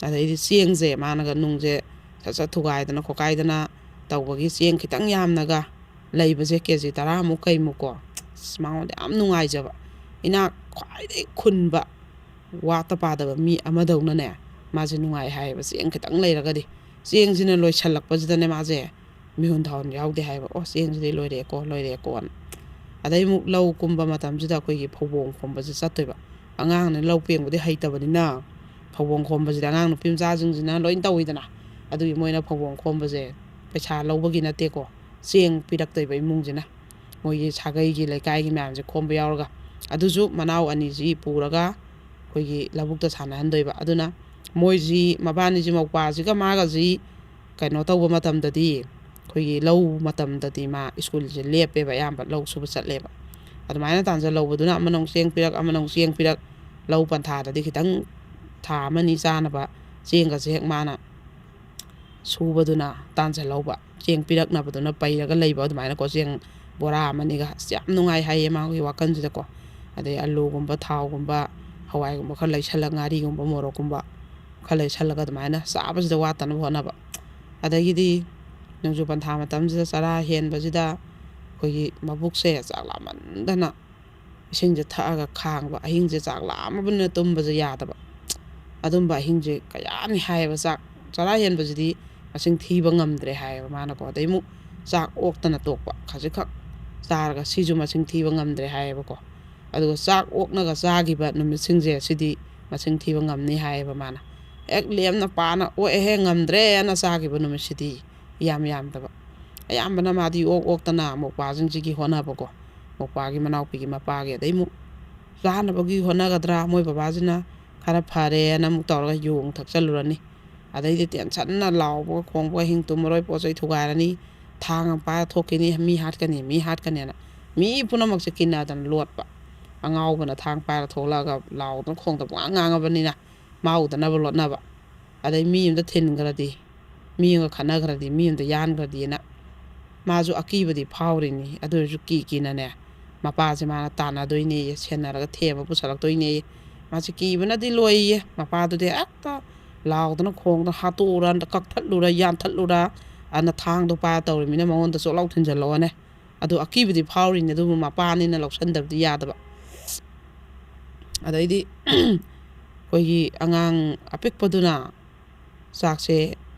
ꯑꯗꯩꯗꯤ ꯆꯦꯡꯁꯦ ꯃꯥꯅꯒ ꯅꯨꯡꯁꯦ ꯁꯠ ꯁꯠ ꯊꯨꯒꯥꯏꯗꯅ ꯈꯣꯠꯀꯥꯏꯗꯅ ꯇꯧꯕꯒꯤ ꯆꯦꯡ ꯈꯤꯇꯪ ꯌꯥꯝꯅꯒ ꯂꯩꯕꯁꯦ ꯀꯦ ꯖꯤ ꯇꯔꯥꯃꯨꯛ ꯀꯩꯃꯨꯛꯀꯣ꯫ ꯑꯁ, ꯃꯉꯣꯟꯗ ꯌꯥꯝ ꯅꯨꯡꯉꯥꯏꯖꯕ꯫ ꯏꯅꯥꯛ ꯈ꯭ꯋꯥꯏꯗꯒꯤ ꯈꯨꯟꯕ, ꯋꯥꯠꯇ ꯄꯥꯗꯕ ꯃꯤ ꯑꯃꯗꯧꯅꯅꯦ ꯃꯥꯁꯦ ꯅꯨꯡꯉꯥꯏ ꯍꯥꯏꯌꯦꯕ, ꯆꯦꯡ ꯈꯤꯇꯪ ꯂꯩꯔꯒꯗꯤ꯫ ꯆꯦꯡꯁꯤꯅ ꯂꯣꯏꯁꯜꯂꯛꯄꯁꯤꯗꯅꯦ ꯃꯥꯁꯦ ꯃꯤꯍꯨꯟ ꯊꯥꯍꯨꯟ ꯌꯥꯎꯗꯦ ꯍꯥꯏꯌꯦꯕ, "ꯑꯣ, ꯆꯦꯡꯁꯤꯗꯤ ꯂꯣꯏꯔꯦꯀꯣ, ꯂꯣꯏꯔꯦꯀꯣꯅ"꯫ ꯑꯗꯩ ꯑꯃꯨꯛ ꯂꯧ ꯀꯨꯝꯕ ꯃꯇꯝꯁꯤꯗ ꯑꯩꯈꯣꯏꯒꯤ ꯐꯧꯕꯣꯡ ꯈꯣꯝꯕꯁꯦ ꯆꯠꯇꯣꯏꯕ꯫ ꯑꯉꯥꯡꯅ ꯂꯧ ꯄꯦꯡꯕꯗꯤ ꯍꯩꯇꯕꯅꯤꯅ ꯐꯧꯕꯣꯡ ꯈꯣꯝꯕꯁꯤꯗꯤ ꯑꯉꯥꯡ ꯅꯨꯄꯤ ꯃꯆꯥꯁꯤꯡꯁꯤꯅ ꯂꯣꯏ ꯇꯧꯋꯤꯗꯅ꯫ ꯑꯗꯨꯒꯤ ꯃꯣꯏꯅ ꯐꯧꯕꯣꯡ ꯈꯣꯝꯕꯁꯦ ꯄꯩꯁꯥ ꯂꯧꯕꯒꯤ ꯅꯠꯇꯦꯀꯣ, ꯆꯦꯡ ꯄꯤꯔꯛꯇꯣꯏꯕ ꯏꯃꯨꯡꯁꯤꯅ꯫ ꯃꯣꯏꯒꯤ ꯁꯥꯒꯩꯒꯤ, ꯂꯩꯀꯥꯏꯒꯤ ꯃꯌꯥꯝꯁꯦ ꯈꯣꯝꯕ ꯌꯥꯎꯔꯒ꯫ ꯑꯗꯨꯁꯨ ꯃꯅꯥꯎ ꯑꯅꯤꯁꯤ ꯄꯨꯔꯒ ꯑꯩꯈꯣꯏꯒꯤ ꯂꯧꯕꯨꯛꯇ ꯁꯥꯟꯅꯍꯟꯗꯣꯏꯕ꯫ ꯑꯗꯨꯅ ꯃꯣꯏꯁꯤ, ꯃꯕꯥꯅꯤꯁꯤ, ꯃꯧꯄ꯭ꯋꯥꯁꯤꯒ ꯃꯥꯒꯁꯤ ꯀꯩꯅꯣ ꯇꯧꯕ ꯃꯇꯝꯗꯗꯤ, ꯑꯩꯈꯣꯏꯒꯤ ꯂꯧ ꯃꯇꯝꯗꯗꯤ ꯃꯥ ꯁ꯭ꯀꯨꯜꯁꯦ ꯂꯦꯞꯄꯦꯕ, ꯑꯌꯥꯝꯕ ꯂꯧ ꯁꯨꯕ ꯆꯠꯂꯦꯕ꯫ ꯑꯗꯨꯃꯥꯏꯅ ꯇꯥꯟꯖꯜꯍꯧꯕꯗꯨꯅ ꯑꯃꯅ ꯑꯃꯨꯛ ꯆꯦꯡ ꯄꯤꯔꯛ, ꯑꯃꯅ ꯑꯃꯨꯛ ꯆꯦꯡ ꯄꯤꯔꯛ, ꯂꯧ ꯄꯟꯊꯥꯗꯗꯤ ꯈꯤꯇꯪ ꯊꯥ ꯑꯃꯅꯤ ꯆꯥꯅꯕ ꯆꯦꯡꯒꯁꯦ ꯍꯦꯛ ꯃꯥꯅ ꯁꯨꯕꯗꯨꯅ ꯇꯥꯟꯁꯤꯜꯍꯧꯕ, ꯆꯦꯡ ꯄꯤꯔꯛꯅꯕꯗꯨꯅ ꯄꯩꯔꯒ ꯂꯩꯕ꯫ ꯑꯗꯨꯃꯥꯏꯅꯀꯣ, ꯆꯦꯡ ꯕꯣꯔꯥ ꯑꯃꯅꯤꯒ꯫ ꯑꯁ, ꯌꯥꯝ ꯅꯨꯡꯉꯥꯏ ꯍꯥꯏꯌꯦ ꯃꯥꯒꯤ ꯋꯥꯈꯜꯁꯤꯗꯀꯣ꯫ ꯑꯗꯩ ꯑꯂꯨꯒꯨꯝꯕ, ꯊꯥꯎꯒꯨꯝꯕ, ꯍꯋꯥꯏꯒꯨꯝꯕ ꯈꯔ ꯂꯩꯁꯜꯂꯒ, ꯉꯥꯔꯤꯒꯨꯝꯕ, ꯃꯣꯔꯣꯛꯀꯨꯝꯕ ꯈꯔ ꯂꯩꯁꯜꯂꯒ ꯑꯗꯨꯃꯥꯏꯅ ꯆꯥꯕꯁꯤꯗ ꯋꯥꯠꯇꯅꯕ ꯍꯣꯠꯅꯕ꯫ ꯑꯗꯒꯤꯗꯤ ꯅꯣꯡꯖꯨ ꯄꯟꯊꯥ ꯃꯇꯝꯁꯤꯗ ꯆꯔꯥ ꯍꯦꯟꯕꯁꯤꯗ ꯑꯩꯈꯣꯏꯒꯤ ꯃꯕꯨꯛꯁꯦ ꯆꯥꯛ ꯂꯥꯝꯃꯟꯗꯅ ꯏꯁꯤꯡꯁꯦ ꯊꯛꯑꯒ ꯈꯥꯡꯕ, ꯑꯍꯤꯡꯁꯦ ꯆꯥꯛ ꯂꯥꯝꯃꯕꯅꯤꯅ ꯇꯨꯝꯕꯁꯦ ꯌꯥꯗꯕ, ꯑꯗꯨꯝꯕ ꯑꯍꯤꯡꯁꯦ ꯀꯌꯥꯅꯤ ꯍꯥꯏꯌꯦꯕ꯫ ꯆꯥꯛ ꯆꯔꯥ ꯍꯦꯟꯕꯁꯤꯗꯤ ꯃꯁꯤꯡ ꯊꯤꯕ ꯉꯝꯗ꯭ꯔꯦ ꯍꯥꯏꯌꯦꯕ ꯃꯥꯅꯀꯣ꯫ ꯑꯗꯩ ꯑꯃꯨꯛ ꯆꯥꯛ ꯑꯣꯛꯇꯅ ꯇꯣꯛꯄ, ꯈꯖꯤꯛꯈꯛ ꯆꯥꯔꯒ, ꯁꯤꯁꯨ ꯃꯁꯤꯡ ꯊꯤꯕ ꯉꯝꯗ꯭ꯔꯦ ꯍꯥꯏꯌꯦꯕꯀꯣ꯫ ꯑꯗꯨꯒ ꯆꯥꯛ ꯑꯣꯛꯅꯒ ꯆꯥꯈꯤꯕ ꯅꯨꯃꯤꯠꯁꯤꯡꯁꯦ, ꯁꯤꯗꯤ ꯃꯁꯤꯡ ꯊꯤꯕ ꯉꯝꯅꯤ ꯍꯥꯏꯌꯦꯕ ꯃꯥꯅ꯫ ꯍꯦꯛ ꯂꯦꯝꯅ ꯄꯥꯅ "ꯑꯣꯛꯑꯦꯍꯦ, ꯉꯝꯗ꯭ꯔꯦꯅ" ꯆꯥꯈꯤꯕ ꯅꯨꯃꯤꯠꯁꯤꯗꯤ ꯌꯥꯝ ꯌꯥꯝꯗꯕ꯫ ꯑꯌꯥꯝꯕꯅ ꯃꯥꯗꯤ ꯑꯣꯛ ꯑꯣꯛꯇꯅ ꯃꯧꯄ꯭ꯋꯥꯁꯤꯡꯁꯤꯒꯤ ꯍꯣꯠꯅꯕꯀꯣ, ꯃꯧꯄ꯭ꯋꯥꯒꯤ ꯃꯅꯥꯎꯄꯤꯒꯤ ꯃꯄꯥꯒꯤ, ꯑꯗꯩ ꯑꯃꯨꯛ ꯆꯥꯅꯕꯒꯤ ꯍꯣꯠꯅꯒꯗ꯭ꯔꯥ, ꯃꯣꯏ ꯕꯕꯥꯁꯤꯅ ꯈꯔ ꯐꯔꯦꯅ ꯑꯃꯨꯛ ꯇꯧꯔꯒ ꯌꯨ ꯑꯃꯨꯛ ꯊꯛꯆꯜꯂꯨꯔꯅꯤ꯫ ꯑꯗꯩꯗꯤ ꯇꯦꯟꯁꯟꯅ ꯂꯥꯎꯕꯒ ꯈꯣꯡꯕꯒ ꯑꯍꯤꯡ ꯇꯨꯝꯃꯔꯣꯏ, ꯄꯣꯠ ꯆꯩ ꯊꯨꯒꯥꯏꯔꯅꯤ, ꯊꯥꯡ ꯑꯃ ꯄꯥꯏꯔ ꯊꯣꯛꯈꯤꯅꯤ, ꯃꯤ ꯍꯥꯠꯀꯅꯤ, ꯃꯤ ꯍꯥꯠꯀꯅꯤꯅ꯫ ꯃꯤ ꯄꯨꯝꯅꯃꯛꯁꯦ ꯀꯤꯅꯗꯅ ꯂꯣꯠꯄ꯫ ꯑꯉꯥꯎꯕꯅ ꯊꯥꯡ ꯄꯥꯏꯔ ꯊꯣꯛꯂꯛꯑꯒ ꯂꯥꯎꯗꯅ ꯈꯣꯡꯗꯅ ꯄꯨꯡꯉꯥꯡ ꯉꯥꯡꯉꯕꯅꯤꯅ ꯃꯥ ꯎꯗꯅꯕ ꯂꯣꯠꯅꯕ꯫ ꯑꯗꯩ ꯃꯤ ꯑꯃꯗ ꯊꯤꯟꯈ꯭ꯔꯗꯤ, ꯃꯤ ꯑꯃꯒ ꯈꯠꯅꯈ꯭ꯔꯗꯤ, ꯃꯤ ꯑꯃꯗ ꯌꯥꯟꯈ꯭ꯔꯗꯤꯅ ꯃꯥꯁꯨ ꯑꯀꯤꯕꯗꯤ ꯐꯥꯎꯔꯤꯅꯤ꯫ ꯑꯗꯨ ꯑꯣꯏꯔꯁꯨ ꯀꯤ ꯀꯤꯅꯅꯦ ꯃꯄꯥꯁꯦ ꯃꯥꯅ ꯇꯥꯟꯅꯗꯣꯏꯅꯦꯌꯦ, ꯁꯦꯟꯅꯔꯒ ꯊꯦꯝꯃ ꯄꯨꯁꯜꯂꯛꯇꯣꯏꯅꯦꯌꯦ꯫ ꯃꯥꯁꯦ ꯀꯤꯕꯅꯗꯤ ꯂꯣꯏꯌꯦ꯫ ꯃꯄꯥꯗꯨꯗꯤ ꯍꯦꯛꯇ ꯂꯥꯎꯗꯅ ꯈꯣꯡꯗꯅ ꯍꯥꯠꯇꯣꯛꯎꯔ, ꯀꯛꯊꯠꯂꯨꯔ, ꯌꯥꯟꯊꯠꯂꯨꯔ, ꯑꯗꯨꯅ ꯊꯥꯡꯗꯣ ꯄꯥꯏꯔ ꯇꯧꯔꯤꯃꯤꯅ ꯃꯉꯣꯟꯗ ꯆꯣꯠ ꯂꯥꯎ ꯊꯤꯟꯖꯜꯂꯛꯑꯣꯅꯦ꯫ ꯑꯗꯨ ꯑꯀꯤꯕꯗꯤ ꯐꯥꯎꯔꯤꯅꯦ, ꯑꯗꯨꯕꯨ ꯃꯄꯥꯅꯤꯅ ꯂꯧꯁꯟꯗꯕꯗꯤ ꯌꯥꯗꯕ꯫ ꯑꯗꯩꯗꯤ ꯑꯩꯈꯣꯏꯒꯤ ꯑꯉꯥꯡ ꯑꯄꯤꯛꯄꯗꯨꯅ ꯆꯥꯛꯁꯦ,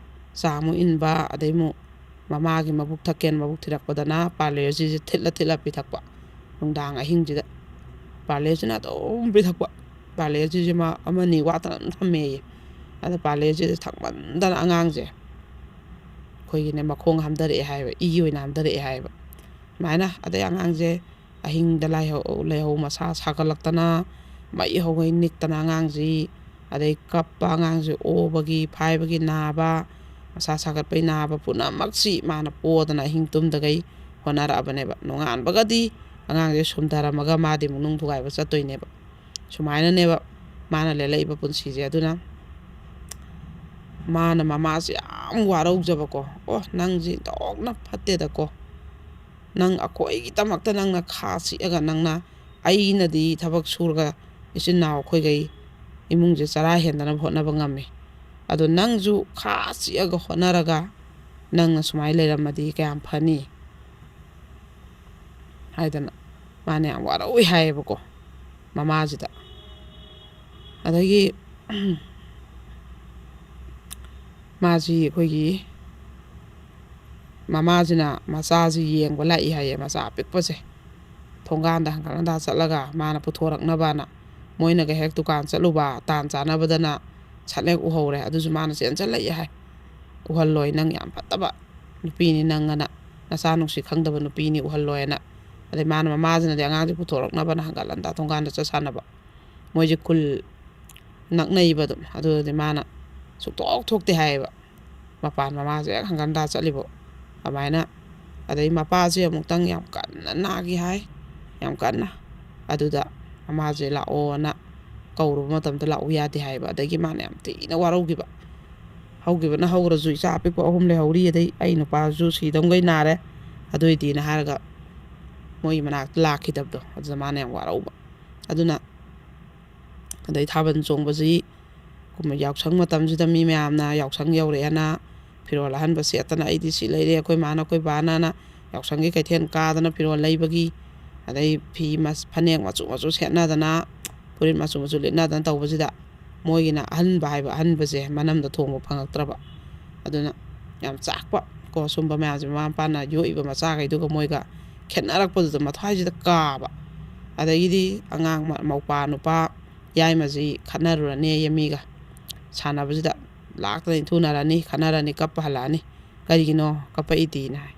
ꯆꯥ ꯑꯃꯨꯛ ꯏꯟꯕ, ꯑꯗꯩ ꯑꯃꯨꯛ ꯃꯃꯥꯒꯤ ꯃꯕꯨꯛ ꯊꯛꯀꯦꯅ ꯃꯕꯨꯛ ꯊꯤꯔꯛꯄꯗꯅ ꯄꯥꯔꯂꯦꯖꯤꯁꯦ ꯊꯤꯠꯂ ꯊꯤꯠꯂ ꯄꯤꯊꯛꯄ꯫ ꯅꯨꯡꯗꯥꯡ ꯑꯍꯤꯡꯁꯤꯗ ꯄꯥꯔꯂꯦꯖꯤꯅ ꯑꯗꯨꯝ ꯄꯤꯊꯛꯄ꯫ ꯄꯥꯔꯂꯦꯖꯤꯁꯦ ꯃꯥ ꯑꯃꯅꯤ ꯋꯥꯠꯇꯅ ꯑꯗꯨꯝ ꯊꯝꯃꯦꯌꯦ꯫ ꯑꯗ ꯄꯥꯔꯂꯦꯖꯤꯁꯦ ꯊꯛꯃꯟꯗꯅ ꯑꯉꯥꯡꯁꯦ ꯑꯩꯈꯣꯏꯒꯤꯅꯦ ꯃꯈꯣꯡ ꯍꯥꯝꯊꯔꯛꯑꯦ ꯍꯥꯏꯕ, ꯏ ꯑꯣꯏꯅ ꯍꯥꯝꯊꯔꯛꯑꯦ ꯍꯥꯏꯕ꯫ ꯁꯨꯃꯥꯏꯅ ꯑꯗꯩ ꯑꯉꯥꯡꯁꯦ ꯑꯍꯤꯡꯗ ꯂꯥꯏꯍꯧ, ꯂꯩꯍꯧ ꯃꯁꯥ ꯁꯥꯒꯠꯂꯛꯇꯅ ꯃꯩ ꯍꯧꯒꯩ ꯅꯤꯛꯇꯅ ꯑꯉꯥꯡꯁꯤ, ꯑꯗꯩ ꯀꯞꯄ ꯑꯉꯥꯡꯁꯤ, ꯑꯣꯕꯒꯤ ꯐꯥꯏꯕꯒꯤ ꯅꯥꯕ, ꯃꯁꯥ ꯁꯥꯒꯠꯄꯒꯤ ꯅꯥꯕ ꯄꯨꯝꯅꯃꯛꯁꯤ ꯃꯥꯅ ꯄꯣꯗꯅ ꯑꯍꯤꯡ ꯇꯨꯝꯗꯈꯩ ꯍꯣꯠꯅꯔꯛꯑꯕꯅꯦꯕ꯫ ꯅꯣꯡꯉꯥꯟꯕꯒꯗꯤ ꯑꯉꯥꯡꯁꯦ ꯁꯨꯝꯊꯔꯝꯃꯒ ꯃꯥꯗꯤ ꯑꯃꯨꯛ ꯅꯨꯡ ꯊꯨꯒꯥꯏꯕ ꯆꯠꯇꯣꯏꯅꯦꯕ꯫ ꯁꯨꯃꯥꯏꯅꯅꯦꯕ ꯃꯥꯅ ꯂꯦꯜꯂꯛꯏꯕ ꯄꯨꯟꯁꯤꯁꯦ꯫ ꯑꯗꯨꯅ ꯃꯥꯅ ꯃꯃꯥꯁꯦ ꯌꯥꯝ ꯋꯥꯔꯧꯖꯕꯀꯣ, "ꯑꯣ, ꯅꯪꯁꯦ ꯑꯣꯟꯊꯣꯛꯅ ꯐꯠꯇꯦꯗꯀꯣ, ꯅꯪ ꯑꯩꯈꯣꯏꯒꯤꯗꯃꯛꯇ ꯅꯪꯅ ꯈꯥ ꯁꯤꯛꯑꯒ ꯅꯪꯅ, ꯑꯩꯅꯗꯤ ꯊꯕꯛ ꯁꯨꯔꯒ ꯏꯆꯤꯟ ꯏꯅꯥꯎ ꯑꯩꯈꯣꯏꯈꯩ ꯏꯃꯨꯡꯁꯦ ꯆꯔꯥ ꯍꯦꯟꯗꯅꯕ ꯍꯣꯠꯅꯕ ꯉꯝꯃꯤ, ꯑꯗꯣ ꯅꯪꯁꯨ ꯈꯥ ꯁꯤꯛꯑꯒ ꯍꯣꯠꯅꯔꯒ ꯅꯪꯅ ꯁꯨꯃꯥꯏꯅ ꯂꯩꯔꯝꯃꯗꯤ ꯀꯌꯥꯝ ꯐꯅꯤ?" ꯍꯥꯏꯗꯅ ꯃꯥꯅ ꯌꯥꯝ ꯋꯥꯔꯧꯏ ꯍꯥꯏꯌꯦꯕꯀꯣ ꯃꯃꯥꯁꯤꯗ꯫ ꯑꯗꯒꯤ ꯃꯥꯁꯤ ꯑꯩꯈꯣꯏꯒꯤ ꯃꯃꯥꯁꯤꯅ ꯃꯆꯥꯁꯤ ꯌꯦꯡꯕ ꯂꯥꯛꯏ ꯍꯥꯏꯌꯦ, ꯃꯆꯥ ꯑꯄꯤꯛꯄꯁꯦ꯫ ꯊꯣꯡꯒꯥꯟꯗ ꯍꯪꯒꯠ ꯍꯟꯗꯥ ꯆꯠꯂꯒ ꯃꯥꯅ ꯄꯨꯊꯣꯔꯛꯅꯕꯅ꯫ ꯃꯣꯏꯅꯒ ꯍꯦꯛ ꯗꯨꯀꯥꯟ ꯆꯠꯂꯨꯕ ꯇꯥꯟ ꯆꯥꯟꯅꯕꯗꯅ ꯁꯠ ꯍꯦꯛ ꯎꯍꯧꯔꯦ꯫ ꯑꯗꯨꯁꯨ ꯃꯥꯅ ꯆꯦꯟꯁꯤꯜꯂꯛꯏ ꯍꯥꯏ꯫ "ꯎꯍꯜꯂꯣꯏ, ꯅꯪ ꯌꯥꯝ ꯐꯠꯇꯕ ꯅꯨꯄꯤꯅꯤ ꯅꯪ" ꯑꯅ꯫ ꯅꯆꯥ ꯅꯨꯡꯁꯤ ꯈꯪꯗꯕ ꯅꯨꯄꯤꯅꯤ, ꯎꯍꯜꯂꯣꯏꯅ꯫ ꯑꯗꯩ ꯃꯥꯅ, ꯃꯃꯥꯁꯤꯅꯗꯤ ꯑꯉꯥꯡꯁꯦ ꯄꯨꯊꯣꯔꯛꯅꯕꯅ ꯍꯪꯒꯠ ꯍꯟꯗꯥ ꯊꯣꯡꯒꯥꯟꯗ ꯆꯠ ꯁꯥꯟꯅꯕ꯫ ꯃꯣꯏꯁꯦ ꯈꯨꯜ ꯅꯛꯅꯩꯕ ꯑꯗꯨꯝ꯫ ꯑꯗꯨꯗꯤ ꯃꯥꯅ ꯁꯨꯛꯊꯣꯛ ꯊꯣꯛꯇꯦ ꯍꯥꯏꯌꯦꯕ꯫ ꯃꯄꯥꯟ ꯃꯃꯥꯁꯦ ꯍꯦꯛ ꯍꯪꯒꯟꯗꯥ ꯆꯠꯂꯤꯕꯣ꯫ ꯑꯗꯨꯃꯥꯏꯅ꯫ ꯑꯗꯩ ꯃꯄꯥꯁꯦ ꯑꯃꯨꯛꯇꯪ ꯌꯥꯝ ꯀꯟꯅ ꯅꯥꯈꯤ ꯍꯥꯏ, ꯌꯥꯝ ꯀꯟꯅ꯫ ꯑꯗꯨꯗ ꯃꯃꯥꯁꯦ ꯂꯥꯛꯑꯣꯅ ꯀꯧꯔꯨꯕ ꯃꯇꯝꯗ ꯂꯥꯛꯎ ꯌꯥꯗꯦ ꯍꯥꯏꯕ꯫ ꯑꯗꯒꯤ ꯃꯥꯅ ꯌꯥꯝ ꯊꯤꯅ ꯋꯥꯔꯧꯈꯤꯕ꯫ ꯍꯧꯈꯤꯕꯅ ꯍꯧꯈ꯭ꯔꯁꯨ, ꯏꯆꯥ ꯑꯄꯤꯛꯄ ꯑꯍꯨꯝ ꯂꯩꯍꯧꯔꯤ, ꯑꯗꯩ ꯑꯩ ꯅꯨꯄꯥꯁꯨ ꯁꯤꯗꯧꯒꯩ ꯅꯥꯔꯦ, ꯑꯗꯨꯏꯗꯤꯅ ꯍꯥꯏꯔꯒ ꯃꯣꯏꯒꯤ ꯃꯅꯥꯛꯇ ꯂꯥꯛꯈꯤꯗꯕꯗꯣ, ꯑꯗꯨꯗ ꯃꯥꯅ ꯌꯥꯝ ꯋꯥꯔꯧꯕ꯫ ꯑꯗꯨꯅ ꯑꯗꯩ ꯊꯥꯕꯜ ꯆꯣꯡꯕꯁꯤ ꯀꯨꯝꯍꯩ ꯌꯥꯎꯁꯪ ꯃꯇꯝꯁꯤꯗ ꯃꯤ ꯃꯌꯥꯝꯅ ꯌꯥꯎꯁꯪ ꯌꯧꯔꯛꯑꯦꯅ ꯐꯤꯔꯣꯜ ꯑꯍꯟꯕ ꯁꯦꯠꯇꯅ, "ꯑꯩꯗꯤ ꯁꯤ ꯂꯩꯔꯦ, ꯑꯩꯈꯣꯏ ꯃꯥꯅ, ꯑꯩꯈꯣꯏ ꯕꯥꯅꯅ" ꯌꯥꯎꯁꯪꯒꯤ ꯀꯩꯊꯦꯜ ꯀꯥꯗꯅ ꯐꯤꯔꯣꯜ ꯂꯩꯕꯒꯤ, ꯑꯗꯩ ꯐꯤ ꯃꯁ-, ꯐꯅꯦꯛ ꯃꯆꯨ ꯃꯆꯨ ꯁꯦꯠꯅꯗꯅ, ꯐꯨꯔꯤꯠ ꯃꯆꯨ ꯃꯆꯨ ꯂꯤꯠꯅꯗꯅ ꯇꯧꯕꯁꯤꯗ, ꯃꯣꯏꯒꯤꯅ ꯑꯍꯟꯕ ꯍꯥꯏꯕ ꯑꯍꯟꯕꯁꯦ ꯃꯅꯝꯗ ꯊꯣꯡꯕ ꯐꯪꯉꯛꯇ꯭ꯔꯕ꯫ ꯑꯗꯨꯅ ꯌꯥꯝ ꯆꯥꯛꯄ ꯀꯣ, ꯁꯨꯝꯕ ꯃꯌꯥꯝꯁꯦ ꯃꯃꯥ ꯃꯄꯥꯅ ꯌꯣꯛꯏꯕ ꯃꯆꯥꯈꯩꯗꯨꯒ ꯃꯣꯏꯒ ꯈꯦꯠꯅꯔꯛꯄꯗꯨꯗ ꯃꯊ꯭ꯋꯥꯏꯁꯤꯗ ꯀꯥꯕ꯫ ꯑꯗꯒꯤꯗꯤ ꯑꯉꯥꯡ ꯃ-, ꯃꯧꯄꯥ ꯅꯨꯄꯥ ꯌꯥꯏꯃꯁꯤ ꯈꯠꯅꯔꯨꯔꯅꯦꯌꯦ ꯃꯤꯒ꯫ ꯁꯥꯟꯅꯕꯁꯤꯗ ꯂꯥꯛꯇꯅ ꯏꯟꯊꯨꯅꯔꯅꯤ, ꯈꯠꯅꯔꯅꯤ, ꯀꯞꯄ ꯍꯜꯂꯛꯑꯅꯤ꯫ "ꯀꯔꯤꯒꯤꯅꯣ ꯀꯞꯄꯛꯏꯗꯤꯅ?" ꯍꯥꯏ꯫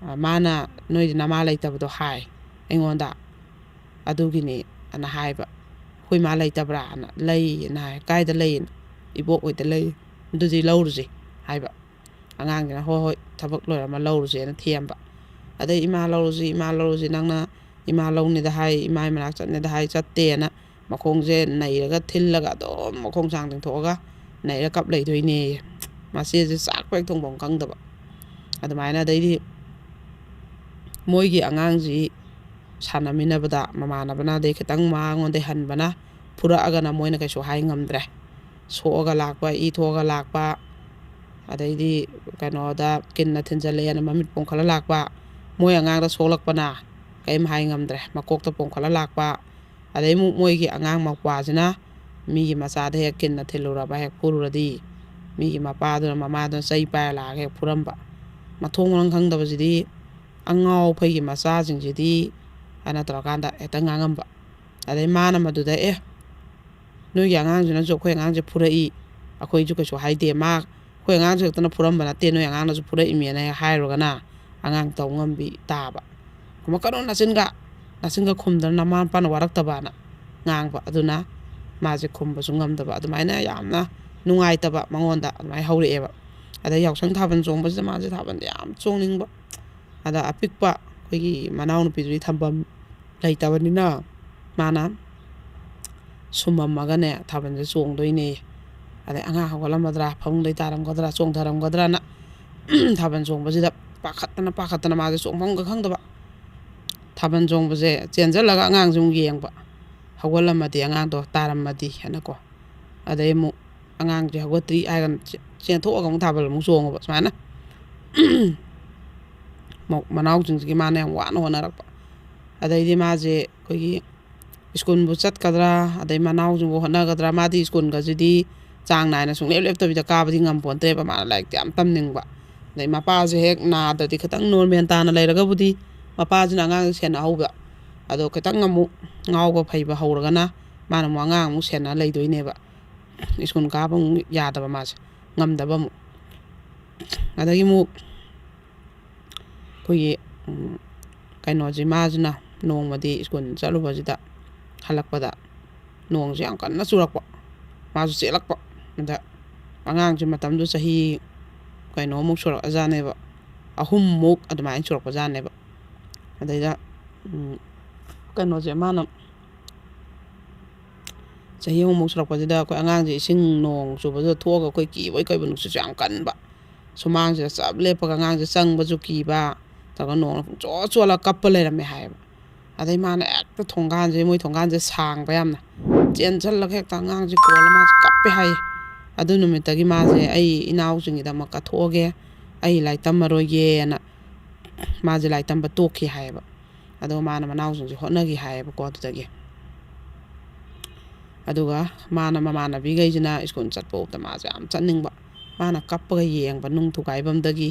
"ꯑ, ꯃꯥꯅ ꯅꯣꯏꯗꯤ ꯅꯃꯥ ꯂꯩꯇꯕꯗꯣ ꯍꯥꯏ ꯑꯩꯉꯣꯟꯗ, ꯑꯗꯨꯒꯤꯅꯤ" ꯑꯅ ꯍꯥꯏꯕ꯫ "ꯑꯩꯈꯣꯏ ꯃꯥ ꯂꯩꯇꯕ꯭ꯔꯥꯅ?" "ꯂꯩꯌꯦꯅ" ꯍꯥꯏ꯫ "ꯀꯥꯏꯗ ꯂꯩꯌꯦꯅ?" "ꯏꯕꯣꯛ ꯍꯣꯏꯗ ꯂꯩ"꯫ "ꯑꯗꯨꯗꯤ ꯂꯧꯔꯨꯁꯤ" ꯍꯥꯏꯕ꯫ ꯑꯉꯥꯡꯁꯤꯅ "ꯍꯣꯏ, ꯍꯣꯏ, ꯊꯕꯛ ꯂꯣꯏꯔꯝꯃ ꯂꯧꯔꯨꯁꯦꯅ ꯊꯦꯝꯕ꯫ ꯑꯗꯩ "ꯏꯃꯥ ꯂꯧꯔꯨꯁꯤ, ꯏꯃꯥ ꯂꯧꯔꯨꯁꯤ, ꯅꯪꯅ ꯏꯃꯥ ꯂꯧꯅꯤꯗ ꯍꯥꯏ, ꯏꯃꯥꯏ ꯃꯅꯥꯛ ꯆꯠꯅꯤꯗ ꯍꯥꯏ, ꯆꯠꯇꯦꯅ" ꯃꯈꯣꯡꯁꯦ ꯅꯩꯔꯒ ꯊꯤꯜꯂꯒ ꯑꯗꯨꯝ ꯃꯈꯣꯡ ꯁꯥꯡ ꯇꯤꯡꯊꯣꯛꯑꯒ ꯅꯩꯔ ꯀꯞ ꯂꯩꯗꯣꯏꯅꯦꯌꯦ꯫ ꯃꯆꯦꯁꯦ ꯆꯥꯛꯄ ꯍꯦꯛ ꯊꯣꯡꯐꯝ ꯈꯪꯗꯕ꯫ ꯑꯗꯨꯃꯥꯏꯅ ꯑꯗꯩꯗꯤ ꯃꯣꯏꯒꯤ ꯑꯉꯥꯡꯁꯤ ꯁꯥꯟꯅꯃꯤꯟꯅꯕꯗ ꯃꯃꯥꯟꯅꯕꯅ, ꯑꯗꯩ ꯈꯤꯇꯪ ꯃꯉꯣꯟꯗꯩ ꯍꯟꯕꯅ ꯐꯨꯔꯛꯑꯒꯅ ꯃꯣꯏꯅ ꯀꯩꯁꯨ ꯍꯥꯏ ꯉꯝꯗ꯭ꯔꯦ꯫ ꯁꯣꯛꯑꯒ ꯂꯥꯛꯄ, ꯏ ꯊꯣꯛꯑꯒ ꯂꯥꯛꯄ, ꯑꯗꯩꯗꯤ ꯀꯩꯅꯣꯗ ꯀꯤꯟꯅ ꯊꯤꯟꯖꯜꯂꯛꯑꯦꯅ ꯃꯃꯤꯠ ꯄꯣꯝꯈꯠꯂ ꯂꯥꯛꯄ, ꯃꯣꯏ ꯑꯉꯥꯡꯗ ꯁꯣꯛꯂꯛꯄꯅ ꯀꯔꯤꯝ ꯍꯥꯏ ꯉꯝꯗ꯭ꯔꯦ, ꯃꯀꯣꯛꯇ ꯄꯣꯝꯈꯠꯂ ꯂꯥꯛꯄ꯫ ꯑꯗꯩ ꯑꯃꯨꯛ ꯃꯣꯏꯒꯤ ꯑꯉꯥꯡ ꯃꯧꯄ꯭ꯋꯥꯁꯤꯅ ꯃꯤꯒꯤ ꯃꯆꯥꯗ ꯍꯦꯛ ꯀꯤꯟꯅ ꯊꯤꯜꯂꯨꯔꯕ, ꯍꯦꯛ ꯐꯨꯔꯨꯔꯗꯤ, ꯃꯤꯒꯤ ꯃꯄꯥꯗꯨꯅ ꯃꯃꯥꯗꯨꯅ ꯆꯩ ꯄꯥꯏꯔ ꯂꯥꯛꯑꯒ ꯍꯦꯛ ꯐꯨꯔꯝꯕ꯫ ꯃꯊꯣꯡ ꯃꯔꯝ ꯈꯪꯗꯕꯁꯤꯗꯤ, ꯑꯉꯥꯎ ꯑꯐꯩꯒꯤ ꯃꯆꯥꯁꯤꯡꯁꯤꯗꯤ, ꯍꯥꯏꯅ ꯇꯧꯔꯀꯥꯟꯗ ꯍꯦꯛꯇ ꯉꯥꯡꯉꯝꯕ꯫ ꯑꯗꯩ ꯃꯥꯅ ꯃꯗꯨꯗ, "ꯑꯦ, ꯅꯣꯏꯒꯤ ꯑꯉꯥꯡꯁꯤꯅꯁꯨ ꯑꯩꯈꯣꯏ ꯑꯉꯥꯡꯁꯦ ꯐꯨꯔꯛꯏ, ꯑꯩꯈꯣꯏꯁꯨ ꯀꯩꯁꯨ ꯍꯥꯏꯗꯦ, ꯃꯥ ꯑꯩꯈꯣꯏ ꯑꯉꯥꯡꯁꯦ ꯈꯛꯇꯅ ꯐꯨꯔꯝꯕ ꯅꯠꯇꯦ, ꯅꯣꯏ ꯑꯉꯥꯡꯅꯁꯨ ꯐꯨꯔꯛꯏꯃꯦꯅ" ꯍꯦꯛ ꯍꯥꯏꯔꯨꯔꯒꯅ, ꯑꯉꯥꯡ ꯇꯧ ꯉꯝꯕꯤ ꯇꯥꯕ꯫ "ꯈꯨꯝꯃꯛꯀꯅꯨ ꯅꯆꯤꯟꯒ, ꯅꯆꯤꯟꯒ ꯈꯨꯝꯗꯅ ꯅꯃꯥ ꯅꯄꯥꯅ ꯋꯥꯔꯛꯇꯕꯅ" ꯉꯥꯡꯕ꯫ ꯑꯗꯨꯅ ꯃꯥꯁꯦ ꯈꯨꯝꯕꯁꯨ ꯉꯝꯗꯕ, ꯑꯗꯨꯃꯥꯏꯅ ꯌꯥꯝꯅ ꯅꯨꯡꯉꯥꯏꯇꯕ ꯃꯉꯣꯟꯗ ꯑꯗꯨꯃꯥꯏꯅ ꯍꯧꯔꯛꯑꯦꯕ꯫ ꯑꯗꯩ ꯌꯥꯎꯁꯪ ꯊꯥꯕꯜ ꯆꯣꯡꯕꯁꯤꯗ ꯃꯥꯁꯦ ꯊꯥꯕꯜꯁꯦ ꯌꯥꯝ ꯆꯣꯡꯅꯤꯡꯕ꯫ ꯑꯗ ꯑꯄꯤꯛꯄ ꯑꯩꯈꯣꯏꯒꯤ ꯃꯅꯥꯎꯅꯨꯄꯤꯗꯨꯗꯤ ꯊꯝꯐꯝ ꯂꯩꯇꯕꯅꯤꯅ ꯃꯥꯅ ꯁꯨꯝꯃꯝꯃꯒꯅꯦ ꯊꯥꯕꯜꯁꯦ ꯆꯣꯡꯗꯣꯏꯅꯦ꯫ ꯑꯗꯩ ꯑꯉꯥꯡ ꯍꯧꯒꯠꯂꯝꯃꯗ꯭ꯔꯥ, ꯐꯃꯨꯡꯗꯩ ꯇꯥꯔꯝꯒꯗ꯭ꯔꯥ, ꯆꯣꯡꯊꯔꯝꯒꯗ꯭ꯔꯅ ꯊꯥꯕꯜ ꯆꯣꯡꯕꯁꯤꯗ ꯄꯥꯈꯠꯇꯅ ꯄꯥꯈꯠꯇꯅ ꯃꯥꯁꯦ ꯆꯣꯡꯐꯝꯒ ꯈꯪꯗꯕ꯫ ꯊꯥꯕꯜ ꯆꯣꯡꯕꯁꯦ ꯆꯦꯟꯁꯤꯜꯂꯒ ꯑꯉꯥꯡꯁꯦ ꯑꯃꯨꯛ ꯌꯦꯡꯕ, ꯍꯧꯒꯠꯂꯝꯃꯗꯤ, ꯑꯉꯥꯡꯗꯣ ꯇꯥꯔꯝꯃꯗꯤ ꯍꯥꯏꯅꯀꯣ꯫ ꯑꯗꯩ ꯑꯃꯨꯛ ꯑꯉꯥꯡꯁꯦ ꯍꯧꯒꯠꯇ꯭ꯔꯤ ꯍꯥꯏꯔꯒꯅ ꯆꯦ-, ꯆꯦꯟꯊꯣꯛꯑꯒ ꯑꯃꯨꯛ ꯊꯥꯕꯜ ꯑꯃꯨꯛ ꯆꯣꯡꯉꯕ ꯁꯨꯃꯥꯏꯅ꯫ ꯃꯧ-, ꯃꯅꯥꯎꯁꯤꯡꯁꯤꯒꯤ ꯃꯥꯅ ꯌꯥꯝ ꯋꯥꯅ ꯍꯣꯠꯅꯔꯛꯄ꯫ ꯑꯗꯩꯗꯤ ꯃꯥꯁꯦ ꯑꯩꯈꯣꯏꯒꯤ ꯁ꯭ꯀꯨꯜꯕꯨ ꯆꯠꯀꯗ꯭ꯔꯥ, ꯑꯗꯩ ꯃꯅꯥꯎꯁꯤꯡꯕꯨ ꯍꯣꯠꯅꯒꯗ꯭ꯔꯥ, ꯃꯥꯗꯤ ꯁ꯭ꯀꯨꯜꯒꯁꯤꯗꯤ ꯆꯥꯡ ꯅꯥꯏꯅ ꯁꯨꯡꯂꯦꯞ ꯂꯦꯞꯇꯕꯤꯗ ꯀꯥꯕꯗꯤ ꯉꯝꯄꯣꯟꯇ꯭ꯔꯦꯕ, ꯃꯥꯅ ꯂꯥꯏꯔꯤꯛꯇꯤ ꯌꯥꯝ ꯇꯝꯅꯤꯡꯕ꯫ ꯑꯗꯩ ꯃꯄꯥꯁꯦ ꯍꯦꯛ ꯅꯥꯗ꯭ꯔꯗꯤ ꯈꯤꯇꯪ ꯅꯣꯔꯃꯦꯜ ꯇꯥꯅ ꯂꯩꯔꯒꯕꯨꯗꯤ ꯃꯄꯥꯁꯤꯅ ꯑꯉꯥꯡꯁꯦ ꯁꯦꯟꯅꯍꯧꯕ꯫ ꯑꯗꯣ ꯈꯤꯇꯪ ꯑꯃꯨꯛ ꯉꯥꯎꯕ ꯐꯩꯕ ꯍꯧꯔꯒꯅ ꯃꯥꯅ ꯑꯃꯨꯛ ꯑꯉꯥꯡ ꯑꯃꯨꯛ ꯁꯦꯟꯅ ꯂꯩꯗꯣꯏꯅꯦꯕ꯫ ꯁ꯭ꯀꯨꯜ ꯀꯥꯕ ꯑꯃꯨꯛ ꯌꯥꯗꯕ ꯃꯥꯁꯦ, ꯉꯝꯗꯕ ꯑꯃꯨꯛ꯫ ꯑꯗꯒꯤ ꯑꯃꯨꯛ ꯑꯩꯈꯣꯏꯒꯤ, ꯎꯝ, ꯀꯩꯅꯣꯁꯤ, ꯃꯥꯁꯤꯅ ꯅꯣꯡꯃꯗꯤ ꯁ꯭ꯀꯨꯜ ꯆꯠꯂꯨꯕꯁꯤꯗ ꯍꯜꯂꯛꯄꯗ ꯅꯣꯡꯁꯦ ꯌꯥꯝ ꯀꯟꯅ ꯆꯨꯔꯛꯄ꯫ ꯃꯥꯁꯨ ꯆꯦꯜꯂꯛꯄ꯫ ꯑꯗ ꯑꯉꯥꯡꯁꯦ ꯃꯇꯝꯗꯨ ꯆꯍꯤ ꯀꯩꯅꯣꯃꯨꯛ ꯁꯨꯔꯛꯑꯖꯥꯠꯅꯦꯕ, ꯑꯍꯨꯝꯃꯨꯛ ꯑꯗꯨꯃꯥꯏꯅ ꯁꯨꯔꯛꯄꯖꯥꯠꯅꯦꯕ꯫ ꯑꯗꯩꯗ, ꯎꯝ, ꯀꯩꯅꯣꯁꯦ, ꯃꯥꯅ ꯆꯍꯤ ꯑꯍꯨꯝꯃꯨꯛ ꯁꯨꯔꯛꯄꯁꯤꯗ ꯑꯩꯈꯣꯏ ꯑꯉꯥꯡꯁꯦ ꯏꯁꯤꯡ ꯅꯣꯡ ꯆꯨꯕꯗꯨꯗ ꯊꯣꯛꯑꯒ ꯑꯩꯈꯣꯏ ꯀꯤꯕꯣꯏ ꯀꯩꯕꯣꯏ, ꯅꯨꯡꯁꯤꯠꯁꯨ ꯌꯥꯝ ꯀꯟꯕ, ꯁꯨꯃꯥꯡꯁꯤꯗ ꯆꯞ ꯂꯦꯞꯄꯒ ꯑꯉꯥꯡꯁꯦ ꯆꯪꯕꯁꯨ ꯀꯤꯕ, ꯇꯧꯔꯒ ꯅꯣꯡꯅ ꯄꯨꯡꯆꯣꯠ ꯆꯣꯠꯂ ꯀꯞꯄ ꯂꯩꯔꯝꯃꯦ ꯍꯥꯏꯌꯦꯕ꯫ ꯑꯗꯩ ꯃꯥꯅ ꯍꯦꯛꯇ ꯊꯣꯡꯒꯥꯟꯁꯦ, ꯃꯣꯏ ꯊꯣꯡꯒꯥꯟꯁꯦ ꯁꯥꯡꯕ ꯌꯥꯝꯅ, ꯆꯦꯟꯁꯤꯜꯂꯒ ꯍꯦꯛꯇ ꯑꯉꯥꯡꯁꯦ ꯀꯣꯜꯂ ꯃꯥꯁꯦ ꯀꯞꯄꯦ ꯍꯥꯏꯌꯦ꯫ ꯑꯗꯨ ꯅꯨꯃꯤꯠꯇꯒꯤ ꯃꯥꯁꯦ ꯑꯩ ꯏꯅꯥꯎꯁꯤꯡꯒꯤꯗꯃꯛ ꯀꯠꯊꯣꯛꯑꯒꯦ, ꯑꯩ ꯂꯥꯏꯔꯤꯛ ꯇꯝꯃꯔꯣꯏꯒꯦꯅ ꯃꯥꯁꯦ ꯂꯥꯏꯔꯤꯛ ꯇꯝꯕ ꯇꯣꯛꯈꯤ ꯍꯥꯏꯌꯦꯕ꯫ ꯑꯗꯨꯒ ꯃꯥꯅ ꯃꯅꯥꯎꯁꯤꯡꯁꯦ ꯍꯣꯠꯅꯈꯤ ꯍꯥꯏꯌꯦꯕꯀꯣ ꯑꯗꯨꯗꯒꯤ꯫ ꯑꯗꯨꯒ ꯃꯥꯅ ꯃꯃꯥꯟꯅꯕꯤꯈꯩꯁꯤꯅ ꯁ꯭ꯀꯨꯜ ꯆꯠꯄ ꯎꯕꯗ ꯃꯥꯁꯦ ꯌꯥꯝ ꯆꯠꯅꯤꯡꯕ꯫ ꯃꯥꯅ ꯀꯞꯄꯒ ꯌꯦꯡꯕ, ꯅꯨꯡ ꯊꯨꯒꯥꯏꯐꯝꯗꯒꯤ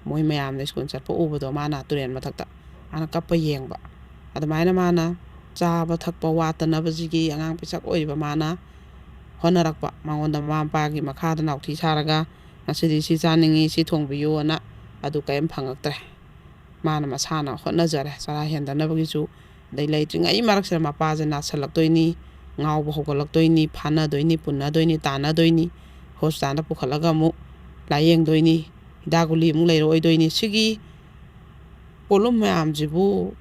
ꯃꯣꯏ ꯃꯌꯥꯝꯅ ꯁ꯭ꯀꯨꯜ ꯆꯠꯄ ꯎꯕꯗꯣ ꯃꯥꯅ ꯇꯨꯔꯦꯜ ꯃꯊꯛꯇ, ꯃꯥꯅ ꯀꯞꯄ ꯌꯦꯡꯕ꯫ ꯑꯗꯨꯃꯥꯏꯅ ꯃꯥꯅ ꯆꯥꯕ ꯊꯛꯄ ꯋꯥꯠꯇꯅꯕꯁꯤꯒꯤ ꯑꯉꯥꯡ ꯄꯤꯁꯛ ꯑꯣꯏꯔꯤꯕ ꯃꯥꯅ ꯍꯣꯠꯅꯔꯛꯄ, ꯃꯉꯣꯟꯗ ꯃꯃꯥ ꯃꯄꯥꯒꯤ ꯃꯈꯥꯗ ꯅꯥꯎꯊꯤ ꯁꯥꯔꯒ ꯉꯁꯤꯗꯤ ꯁꯤ ꯆꯥꯅꯤꯡꯉꯤ, ꯁꯤ ꯊꯣꯡꯕꯤꯌꯨꯅ, ꯑꯗꯨ ꯀꯔꯤꯝ ꯐꯪꯉꯛꯇ꯭ꯔꯦ꯫ ꯃꯥꯅ ꯃꯁꯥꯅ ꯍꯣꯠꯅꯖꯔꯦ ꯆꯔꯥ ꯍꯦꯟꯗꯅꯕꯒꯤꯁꯨ꯫ ꯑꯗꯩ ꯂꯩꯇ꯭ꯔꯤꯉꯩ ꯃꯔꯛꯁꯤꯗ ꯃꯄꯥꯁꯦ ꯅꯥꯁꯜꯂꯛꯇꯣꯏꯅꯤ, ꯉꯥꯎꯕ ꯍꯧꯒꯠꯂꯛꯇꯣꯏꯅꯤ, ꯐꯥꯅꯗꯣꯏꯅꯤ, ꯄꯨꯟꯅꯗꯣꯏꯅꯤ, ꯇꯥꯟꯅꯗꯣꯏꯅꯤ, ꯍꯣꯁꯄꯤꯇꯥꯜꯗ ꯄꯨꯈꯠꯂꯒ ꯑꯃꯨꯛ ꯂꯥꯏꯌꯦꯡꯗꯣꯏꯅꯤ, ꯍꯤꯗꯥꯛ ꯒꯨꯂꯤ ꯑꯃꯨꯛ ꯂꯩꯔꯛꯑꯣꯏꯗꯣꯏꯅꯤ꯫ ꯁꯤꯒꯤ ꯄꯣꯠꯂꯨꯝ ꯃꯌꯥꯝꯁꯤꯕꯨ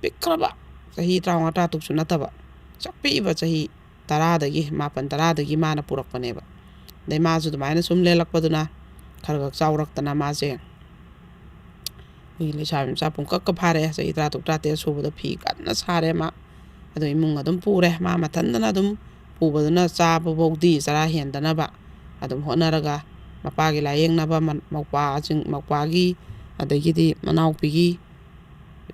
ꯄꯤꯛꯈ꯭ꯔꯕ ꯆꯍꯤ ꯇꯔꯥꯃꯉꯥ ꯇꯔꯥꯇꯔꯨꯛꯁꯨ ꯅꯠꯇꯕ, ꯆꯥꯛ ꯄꯤꯛꯏꯕ ꯆꯍꯤ ꯇꯔꯥꯗꯒꯤ, ꯃꯥꯄꯟ ꯇꯔꯥꯗꯒꯤ ꯃꯥꯅ ꯄꯨꯔꯛꯄꯅꯦꯕ꯫ ꯑꯗꯩ ꯃꯥꯁꯨ ꯑꯗꯨꯃꯥꯏꯅ ꯁꯨꯝ ꯂꯦꯜꯂꯛꯄꯗꯨꯅ ꯈꯔ ꯈꯔ ꯆꯥꯎꯔꯛꯇꯅ ꯃꯥꯁꯦ ꯑꯩꯈꯣꯏꯒꯤ ꯂꯩꯁꯥꯕꯤ ꯃꯆꯥ ꯄꯨꯡꯀꯛꯀ ꯐꯥꯔꯛꯑꯦ꯫ ꯆꯍꯤ ꯇꯔꯥꯇꯔꯨꯛ ꯇꯔꯥꯇꯔꯦꯠ ꯁꯨꯕꯗ ꯐꯤ ꯀꯟꯅ ꯁꯥꯔꯦ ꯃꯥ꯫ ꯑꯗꯣ ꯏꯃꯨꯡ ꯑꯗꯨꯝ ꯄꯨꯔꯦ꯫ ꯃꯥ ꯃꯊꯟꯇꯅ ꯑꯗꯨꯝ ꯄꯨꯕꯗꯨꯅ ꯆꯥꯕꯐꯧꯗꯤ ꯆꯔꯥ ꯍꯦꯟꯗꯅꯕ ꯑꯗꯨꯝ ꯍꯣꯠꯅꯔꯒ ꯃꯄꯥꯒꯤ ꯂꯥꯏꯌꯦꯡꯅꯕ, ꯃ-, ꯃꯧꯄ꯭ꯋꯥꯁꯤꯡ, ꯃꯧꯄ꯭ꯋꯥꯒꯤ, ꯑꯗꯒꯤꯗꯤ ꯃꯅꯥꯎꯄꯤꯒꯤ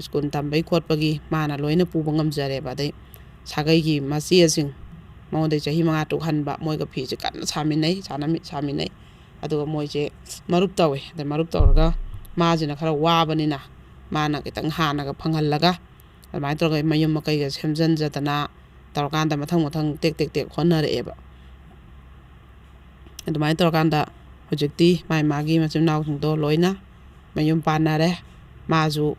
ꯁ꯭ꯀꯨꯜ ꯇꯝꯕꯒꯤ ꯈꯣꯠꯄꯒꯤ ꯃꯥꯅ ꯂꯣꯏꯅ ꯄꯨꯕ ꯉꯝꯖꯔꯦꯕ꯫ ꯑꯗꯩ ꯁꯥꯒꯩꯒꯤ ꯃꯆꯦꯁꯤꯡ, ꯃꯉꯣꯟꯗꯩ ꯆꯍꯤ ꯃꯉꯥ ꯇꯔꯨꯛ ꯍꯟꯕ, ꯃꯣꯏꯒ ꯐꯤꯁꯦ ꯀꯟꯅ ꯁꯥꯃꯤꯟꯅꯩ, ꯁꯥꯟꯅꯃꯤ-, ꯁꯥꯃꯤꯟꯅꯩ꯫ ꯑꯗꯨꯒ ꯃꯣꯏꯁꯦ ꯃꯔꯨꯞ ꯇꯧꯋꯦ꯫ ꯑꯗꯩ ꯃꯔꯨꯞ ꯇꯧꯔꯒ ꯃꯥꯁꯤꯅ ꯈꯔ ꯋꯥꯕꯅꯤꯅ ꯃꯥꯅ ꯈꯤꯇꯪ ꯍꯥꯟꯅꯒ ꯐꯪꯍꯜꯂꯒ ꯑꯗꯨꯃꯥꯏꯅ ꯇꯧꯔꯒ ꯃꯌꯨꯝ ꯃꯀꯩꯒ ꯁꯦꯝꯖꯤꯟꯖꯗꯅ ꯇꯧꯔꯀꯥꯟꯗ ꯃꯊꯪ ꯃꯊꯪ ꯇꯦꯛ ꯇꯦꯛ ꯇꯦꯛ ꯍꯣꯠꯅꯔꯛꯑꯦꯕ꯫ ꯑꯗꯨꯃꯥꯏꯅ ꯇꯧꯔꯀꯥꯟꯗ ꯍꯧꯖꯤꯛꯇꯤ ꯃꯥꯏ ꯃꯥꯒꯤ ꯃꯆꯤꯟ ꯃꯅꯥꯎꯁꯤꯡꯗꯣ ꯂꯣꯏꯅ ꯃꯌꯨꯝ ꯄꯥꯟꯅꯔꯦ꯫ ꯃꯥꯁꯨ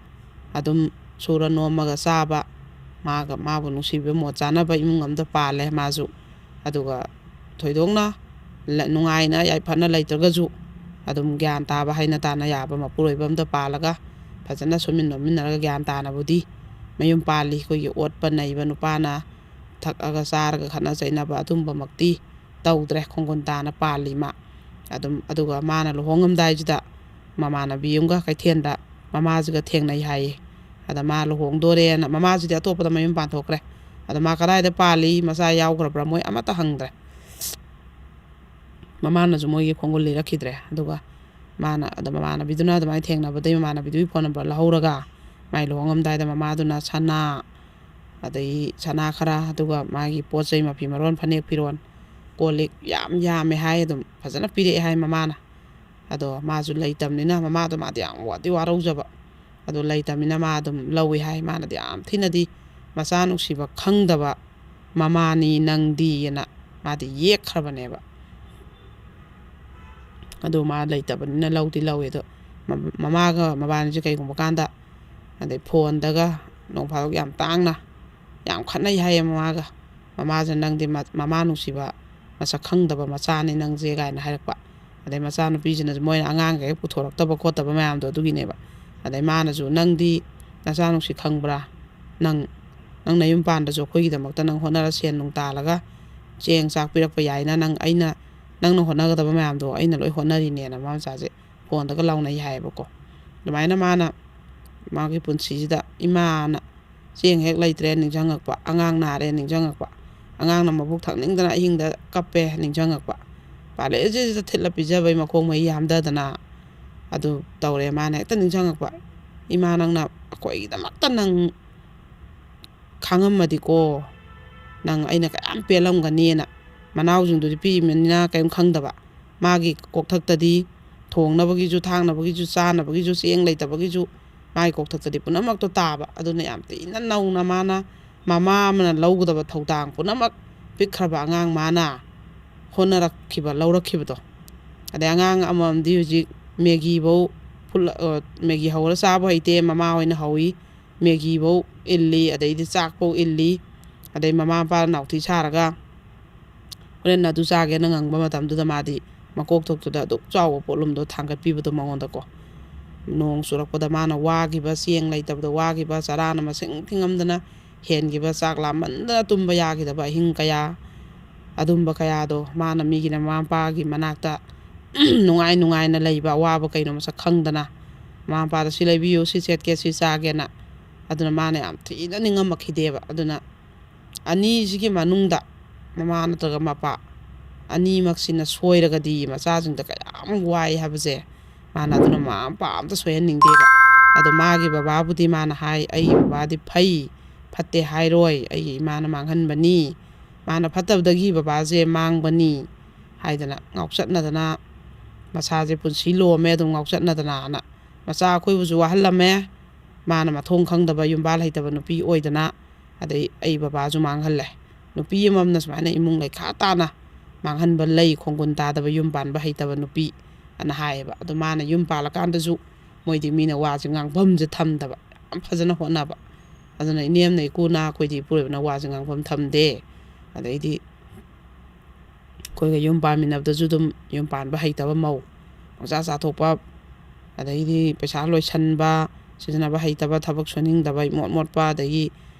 ꯑꯗꯨꯝ ꯁꯨꯔ ꯅꯣꯝꯃꯒ ꯆꯥꯕ, ꯃꯥꯒ, ꯃꯥꯕꯨ ꯅꯨꯡꯁꯤꯕ ꯃꯣꯠ ꯆꯥꯅꯕ ꯏꯃꯨꯡ ꯑꯃꯗ ꯄꯥꯜꯂꯦ ꯃꯥꯁꯨ꯫ ꯑꯗꯨꯒ ꯊꯣꯏꯗꯣꯛꯅ ꯂ-, ꯅꯨꯡꯉꯥꯏꯅ ꯌꯥꯏꯐꯅ ꯂꯩꯇ꯭ꯔꯒꯁꯨ ꯑꯗꯨꯝ ꯒ꯭ꯌꯥꯟ ꯇꯥꯕ, ꯍꯩꯅ ꯇꯥꯅ ꯌꯥꯕ ꯃꯄꯨꯔꯣꯏꯕ ꯑꯃꯗ ꯄꯥꯜꯂꯒ ꯐꯖꯅ ꯁꯨꯃꯤꯟ ꯅꯣꯝꯃꯤꯟꯅꯔꯒ ꯒ꯭ꯌꯥꯟ ꯇꯥꯅꯕꯨꯗꯤ ꯃꯌꯨꯝ ꯄꯥꯜꯂꯤ꯫ ꯑꯩꯈꯣꯏꯒꯤ ꯑꯣꯠꯄ ꯅꯩꯕ, ꯅꯨꯄꯥꯅ ꯊꯛꯑꯒ ꯆꯥꯔꯒ ꯈꯠꯅ ꯆꯩꯅꯕ ꯑꯗꯨꯝꯕꯃꯛꯇꯤ ꯇꯧꯗ꯭ꯔꯦ꯫ ꯈꯣꯡꯒꯨꯟ ꯇꯥꯅ ꯄꯥꯜꯂꯤ ꯃꯥ꯫ ꯑꯗꯨꯝ, ꯑꯗꯨꯒ ꯃꯥꯅ ꯂꯨꯍꯣꯡꯉꯝꯗꯥꯏꯁꯤꯗ ꯃꯃꯥꯟꯅꯕꯤ ꯑꯃꯒ ꯀꯩꯊꯦꯜꯗ ꯃꯃꯥꯁꯤꯒ ꯊꯦꯡꯅꯩ ꯍꯥꯏꯌꯦ꯫ ꯑꯗ ꯃꯥ ꯂꯨꯍꯣꯡꯗꯣꯔꯦꯅ, ꯃꯃꯥꯁꯤꯗꯤ ꯑꯇꯣꯞꯄꯗ ꯃꯌꯨꯝ ꯄꯥꯟꯊꯣꯛꯈ꯭ꯔꯦ꯫ ꯑꯗ ꯃꯥ ꯀꯗꯥꯏꯗ ꯄꯥꯜꯂꯤ, ꯃꯆꯥ ꯌꯥꯎꯈ꯭ꯔꯕ꯭ꯔꯥ, ꯃꯣꯏ ꯑꯃꯠꯇ ꯍꯪꯗ꯭ꯔꯦ꯫ ꯃꯃꯥꯅꯁꯨ ꯃꯣꯏꯒꯤ ꯈꯣꯡꯒꯨꯜ ꯂꯤꯔꯛꯈꯤꯗ꯭ꯔꯦ꯫ ꯑꯗꯨꯒ ꯃꯥꯅ, ꯑꯗ ꯃꯃꯥꯟꯅꯕꯤꯗꯨꯅ ꯑꯗꯨꯃꯥꯏꯅ ꯊꯦꯡꯅꯕꯗꯩ ꯃꯃꯥꯟꯅꯕꯤꯗꯨꯒꯤ ꯐꯣꯟ ꯅꯝꯕꯔ ꯂꯧꯍꯧꯔꯒ ꯃꯥꯏ ꯂꯨꯍꯣꯡꯉꯝꯗꯥꯏꯗ ꯃꯃꯥꯗꯨꯅ ꯁꯅꯥ, ꯑꯗꯒꯤ ꯁꯅꯥ ꯈꯔ, ꯑꯗꯨꯒ ꯃꯥꯒꯤ ꯄꯣꯠ ꯆꯩ ꯃꯐꯤ ꯃꯔꯣꯟ, ꯐꯅꯦꯛ ꯐꯤꯔꯣꯟ, ꯀꯣꯜ ꯂꯤꯛ ꯌꯥꯝ ꯌꯥꯝꯃꯦ ꯍꯥꯏ, ꯑꯗꯨꯝ ꯐꯖꯅ ꯄꯤꯔꯛꯑꯦ ꯍꯥꯏ ꯃꯃꯥꯅ꯫ ꯑꯗꯣ ꯃꯥꯁꯨ ꯂꯩꯇꯕꯅꯤꯅ ꯃꯃꯥꯗꯣ ꯃꯥꯗꯤ ꯌꯥꯝ ꯋꯥꯗꯤ ꯋꯥꯔꯧꯖꯕ꯫ ꯑꯗꯣ ꯂꯩꯇꯕꯅꯤꯅ ꯃꯥ ꯑꯗꯨꯝ ꯂꯧꯏ ꯍꯥꯏ꯫ ꯃꯥꯅꯗꯤ ꯌꯥꯝ ꯊꯤꯅꯗꯤ ꯃꯆꯥ ꯅꯨꯡꯁꯤꯕ ꯈꯪꯗꯕ ꯃꯃꯥꯅꯤ ꯅꯪꯗꯤꯅ ꯃꯥꯗꯤ ꯌꯦꯛꯈ꯭ꯔꯕꯅꯦꯕ꯫ ꯑꯗꯣ ꯃꯥ ꯂꯩꯇꯕꯅꯤꯅ ꯂꯧꯗꯤ ꯂꯧꯋꯦ꯫ ꯑꯗꯣ ꯃꯃꯥꯒ ꯃꯕꯥꯅꯤꯁꯦ ꯀꯩꯒꯨꯝꯕ ꯀꯥꯟꯗ, ꯑꯗꯩ ꯐꯣꯟꯗꯒ ꯅꯣꯡ ꯐꯥꯗꯣꯛ ꯌꯥꯝ ꯇꯥꯡꯅ ꯌꯥꯝ ꯈꯠꯅꯩ ꯍꯥꯏꯌꯦ ꯃꯃꯥꯒ꯫ ꯃꯃꯥꯁꯦ, "ꯅꯪꯗꯤ ꯃꯃꯥ ꯅꯨꯡꯁꯤꯕ ꯃꯁꯛ ꯈꯪꯗꯕ ꯃꯆꯥꯅꯤ ꯅꯪꯁꯦ" ꯀꯥꯏꯅ ꯍꯥꯏꯔꯛꯄ꯫ ꯑꯗꯩ ꯃꯆꯥꯅꯨꯄꯤꯁꯤꯅꯁꯨ, ꯃꯣꯏꯅ ꯑꯉꯥꯡꯒ ꯍꯦꯛ ꯄꯨꯊꯣꯔꯛꯇꯕ ꯈꯣꯠꯇꯕ ꯃꯌꯥꯝꯗꯣ ꯑꯗꯨꯒꯤꯅꯦꯕ꯫ ꯑꯗꯩ ꯃꯥꯅꯁꯨ, "ꯅꯪꯗꯤ ꯅꯆꯥ ꯅꯨꯡꯁꯤ ꯈꯪꯕ꯭ꯔꯥ? ꯅꯪ, ꯅꯪ ꯅꯌꯨꯝ ꯄꯥꯟꯗꯁꯨ ꯑꯩꯈꯣꯏꯒꯤꯗꯃꯛꯇ ꯅꯪ ꯍꯣꯠꯅꯔ ꯁꯦꯟ ꯅꯨꯡ ꯇꯥꯜꯂꯒ ꯆꯦꯡ ꯆꯥꯛ ꯄꯤꯔꯛꯄ ꯌꯥꯏꯅ, ꯅꯪ, ꯑꯩꯅ, ꯅꯪꯅ ꯍꯣꯠꯅꯒꯗꯕ ꯃꯌꯥꯝꯗꯣ ꯑꯩꯅ ꯂꯣꯏ ꯍꯣꯠꯅꯔꯤꯅꯦꯅ" ꯃꯃꯥ ꯃꯆꯥꯁꯦ ꯐꯣꯟꯗꯒ ꯂꯥꯎꯅꯩ ꯍꯥꯏꯌꯦꯕꯀꯣ꯫ ꯑꯗꯨꯃꯥꯏꯅ ꯃꯥꯅ ꯃꯥꯒꯤ ꯄꯨꯟꯁꯤꯁꯤꯗ ꯏꯃꯥꯅ ꯆꯦꯡ ꯍꯦꯛ ꯂꯩꯇ꯭ꯔꯦ ꯅꯤꯡꯁꯤꯡꯉꯛꯄ, ꯑꯉꯥꯡ ꯅꯥꯔꯦ ꯅꯤꯡꯁꯤꯡꯉꯛꯄ, ꯑꯉꯥꯡꯅ ꯃꯕꯨꯛ ꯊꯛꯅꯤꯡꯗꯅ ꯑꯍꯤꯡꯗ ꯀꯞꯄꯦ ꯅꯤꯡꯁꯤꯡꯉꯛꯄ, ꯄꯥꯂꯦꯁꯤꯗ ꯊꯤꯠꯂ ꯄꯤꯖꯕꯩ ꯃꯈꯣꯡ ꯃꯍꯤ ꯍꯥꯝꯊꯗꯅ ꯑꯗꯨ ꯇꯧꯔꯦ꯫ ꯃꯥꯅ ꯍꯦꯛꯇ ꯅꯤꯡꯁꯤꯡꯉꯛꯄ, "ꯏꯃꯥ, ꯅꯪꯅ ꯑꯩꯈꯣꯏꯒꯤꯗꯃꯛꯇ ꯅꯪ ꯈꯥꯡꯉꯝꯃꯗꯤꯀꯣ, ꯅꯪ ꯑꯩꯅ ꯀꯌꯥꯝ ꯄꯦꯜꯂꯝꯒꯅꯤꯅ"꯫ ꯃꯅꯥꯎꯁꯤꯡꯗꯨꯗꯤ ꯄꯤꯛꯏꯕꯅꯤꯅ ꯀꯔꯤꯝ ꯈꯪꯗꯕ꯫ ꯃꯥꯒꯤ ꯀꯣꯛꯊꯛꯇꯗꯤ ꯊꯣꯡꯅꯕꯒꯤꯁꯨ, ꯊꯥꯛꯅꯕꯒꯤꯁꯨ, ꯆꯥꯅꯕꯒꯤꯁꯨ, ꯆꯦꯡ ꯂꯩꯇꯕꯒꯤꯁꯨ ꯃꯥꯒꯤ ꯀꯣꯛꯊꯛꯇꯗꯤ ꯄꯨꯝꯅꯃꯛꯇꯣ ꯇꯥꯕ꯫ ꯑꯗꯨꯅ ꯌꯥꯝ ꯊꯤꯅ ꯅꯧꯅ ꯃꯥꯅ ꯃꯃꯥ ꯑꯃꯅ ꯂꯧꯒꯗꯕ ꯊꯧꯗꯥꯡ ꯄꯨꯝꯅꯃꯛ ꯄꯤꯛꯈ꯭ꯔꯕ ꯑꯉꯥꯡ ꯃꯥꯅ ꯍꯣꯠꯅꯔꯛꯈꯤꯕ, ꯂꯧꯔꯛꯈꯤꯕꯗꯣ꯫ ꯑꯗꯩ ꯑꯉꯥꯡ ꯑꯃꯃꯝꯗꯤ ꯍꯧꯖꯤꯛ ꯃꯦꯒꯤꯐꯧ ꯐꯨꯠꯂ-, ꯑ, ꯃꯦꯒꯤ ꯍꯧꯔ ꯆꯥꯕ ꯍꯩꯇꯦ, ꯃꯃꯥ ꯍꯣꯏꯅ ꯍꯧꯏ꯫ ꯃꯦꯒꯤꯐꯧ ꯏꯜꯂꯤ, ꯑꯗꯩꯗꯤ ꯆꯥꯛꯐꯧ ꯏꯜꯂꯤ꯫ ꯑꯗꯩ ꯃꯃꯥ ꯃꯄꯥ ꯅꯥꯎꯊꯤ ꯁꯥꯔꯒ ꯍꯣꯔꯦꯟ ꯑꯗꯨ ꯆꯥꯒꯦꯅ ꯉꯪꯕ ꯃꯇꯝꯗꯨꯗ ꯃꯥꯗꯤ ꯃꯀꯣꯛ ꯊꯣꯛꯇꯨꯗ ꯑꯗꯨꯛ ꯆꯥꯎꯕ ꯄꯣꯠꯂꯨꯝꯗꯣ ꯊꯥꯡꯒꯠꯄꯤꯕꯗꯣ ꯃꯉꯣꯟꯗꯀꯣ꯫ ꯅꯣꯡ ꯆꯨꯔꯛꯄꯗ ꯃꯥꯅ ꯋꯥꯈꯤꯕ, ꯆꯦꯡ ꯂꯩꯇꯕꯗ ꯋꯥꯈꯤꯕ, ꯆꯔꯥꯅ ꯃꯁꯤꯡ ꯊꯤꯉꯝꯗꯅ ꯍꯦꯟꯈꯤꯕ, ꯆꯥꯛ ꯂꯥꯝꯃꯟꯗꯅ ꯇꯨꯝꯕ ꯌꯥꯈꯤꯗꯕ ꯑꯍꯤꯡ ꯀꯌꯥ, ꯑꯗꯨꯝꯕ ꯀꯌꯥꯗꯣ ꯃꯥꯅ ꯃꯤꯒꯤꯅ ꯃꯃꯥ ꯃꯄꯥꯒꯤ ꯃꯅꯥꯛꯇ ꯅꯨꯡꯉꯥꯏ ꯅꯨꯡꯉꯥꯏꯅ ꯂꯩꯕ, ꯑꯋꯥꯕ ꯀꯩꯅꯣ ꯃꯁꯛ ꯈꯪꯗꯅ, ꯃꯃꯥ ꯃꯄꯥꯗ "ꯁꯤ ꯂꯩꯕꯤꯌꯨ, ꯁꯤ ꯁꯦꯠꯀꯦ, ꯁꯤ ꯆꯥꯒꯦꯅ", ꯑꯗꯨꯅ ꯃꯥꯅ ꯌꯥꯝ ꯊꯤꯅ ꯅꯤꯡꯉꯝꯃꯛꯈꯤꯗꯦꯕ꯫ ꯑꯗꯨꯅ ꯑꯅꯤꯁꯤꯒꯤ ꯃꯅꯨꯡꯗ ꯃꯃꯥ ꯅꯠꯇ꯭ꯔꯒ ꯃꯄꯥ ꯑꯅꯤꯃꯛꯁꯤꯅ ꯁꯣꯏꯔꯒꯗꯤ ꯃꯆꯥꯁꯤꯡꯗ ꯀꯌꯥꯝ ꯋꯥꯏ ꯍꯥꯏꯕꯁꯦ ꯃꯥꯅ, ꯑꯗꯨꯅ ꯃꯃꯥ ꯃꯄꯥ ꯑꯝꯇ ꯁꯣꯏꯍꯟꯅꯤꯡꯗꯦꯕ꯫ ꯑꯗꯣ ꯃꯥꯒꯤ ꯕꯕꯥꯕꯨꯗꯤ ꯃꯥꯅ ꯍꯥꯏ, "ꯑꯩꯒꯤ ꯕꯕꯥꯗꯤ ꯐꯩ, ꯐꯠꯇꯦ ꯍꯥꯏꯔꯣꯏ, ꯑꯩꯒꯤ ꯏꯃꯥꯅ ꯃꯥꯡꯍꯟꯕꯅꯤ, ꯃꯥꯅ ꯐꯠꯇꯕꯗꯒꯤ ꯕꯕꯥꯁꯦ ꯃꯥꯡꯕꯅꯤ" ꯍꯥꯏꯗꯅ ꯉꯥꯎꯆꯠꯅꯗꯅ, ꯃꯁꯥꯁꯦ ꯄꯨꯟꯁꯤ ꯂꯣꯝꯃꯦ ꯑꯗꯨꯝ ꯉꯥꯎꯆꯠꯅꯗꯅꯅ꯫ ꯃꯆꯥ ꯑꯩꯈꯣꯏꯕꯨꯁꯨ ꯋꯥꯍꯜꯂꯝꯃꯦ꯫ ꯃꯥꯅ ꯃꯊꯣꯡ ꯈꯪꯗꯕ, ꯌꯨꯝꯕꯥꯜ ꯍꯩꯇꯕ ꯅꯨꯄꯤ ꯑꯣꯏꯗꯅ, ꯑꯗꯩ ꯑꯩ ꯕꯕꯥꯁꯨ ꯃꯥꯡꯍꯜꯂꯦ꯫ ꯅꯨꯄꯤ ꯑꯃꯃꯝꯅ ꯁꯨꯃꯥꯏꯅ ꯏꯃꯨꯡ ꯂꯩꯈꯥ ꯇꯥꯅ ꯃꯥꯡꯍꯟꯕ ꯂꯩ, ꯈꯣꯡꯒꯨꯟ ꯇꯥꯗꯕ, ꯌꯨꯝ ꯄꯥꯟꯕ ꯍꯩꯇꯕ ꯅꯨꯄꯤ꯫ ꯑꯅ ꯍꯥꯏꯌꯦꯕ꯫ ꯑꯗꯣ ꯃꯥꯅ ꯌꯨꯝ ꯄꯥꯜꯂꯀꯥꯟꯗꯁꯨ ꯃꯣꯏꯗꯤ ꯃꯤꯅ ꯋꯥꯁꯦ ꯉꯥꯡꯐꯝꯁꯦ ꯊꯝꯗꯕ, ꯌꯥꯝ ꯐꯖꯅ ꯍꯣꯠꯅꯕ꯫ ꯑꯗꯨꯅ ꯏꯅꯦꯝꯅ ꯏꯀꯨꯅ ꯑꯩꯈꯣꯏꯗꯤ ꯏꯄꯨꯔꯣꯏꯕꯅ ꯋꯥꯁꯦ ꯉꯥꯡꯐꯝ ꯊꯝꯗꯦ꯫ ꯑꯗꯩꯗꯤ ꯑꯩꯈꯣꯏꯒ ꯌꯨꯝ ꯄꯥꯟꯃꯤꯟꯅꯕꯗꯁꯨ ꯑꯗꯨꯝ ꯌꯨꯝ ꯄꯥꯟꯕ ꯍꯩꯇꯕ ꯃꯧ, ꯄꯪꯆꯥ ꯆꯥꯊꯣꯛꯄ, ꯑꯗꯩꯗꯤ ꯄꯩꯁꯥ ꯂꯣꯏꯁꯟꯕ, ꯁꯤꯖꯤꯟꯅꯕ ꯍꯩꯇꯕ, ꯊꯕꯛ ꯁꯨꯅꯤꯡꯗꯕ, ꯏꯃꯣꯠ ꯃꯣꯠꯄ, ꯑꯗꯒꯤ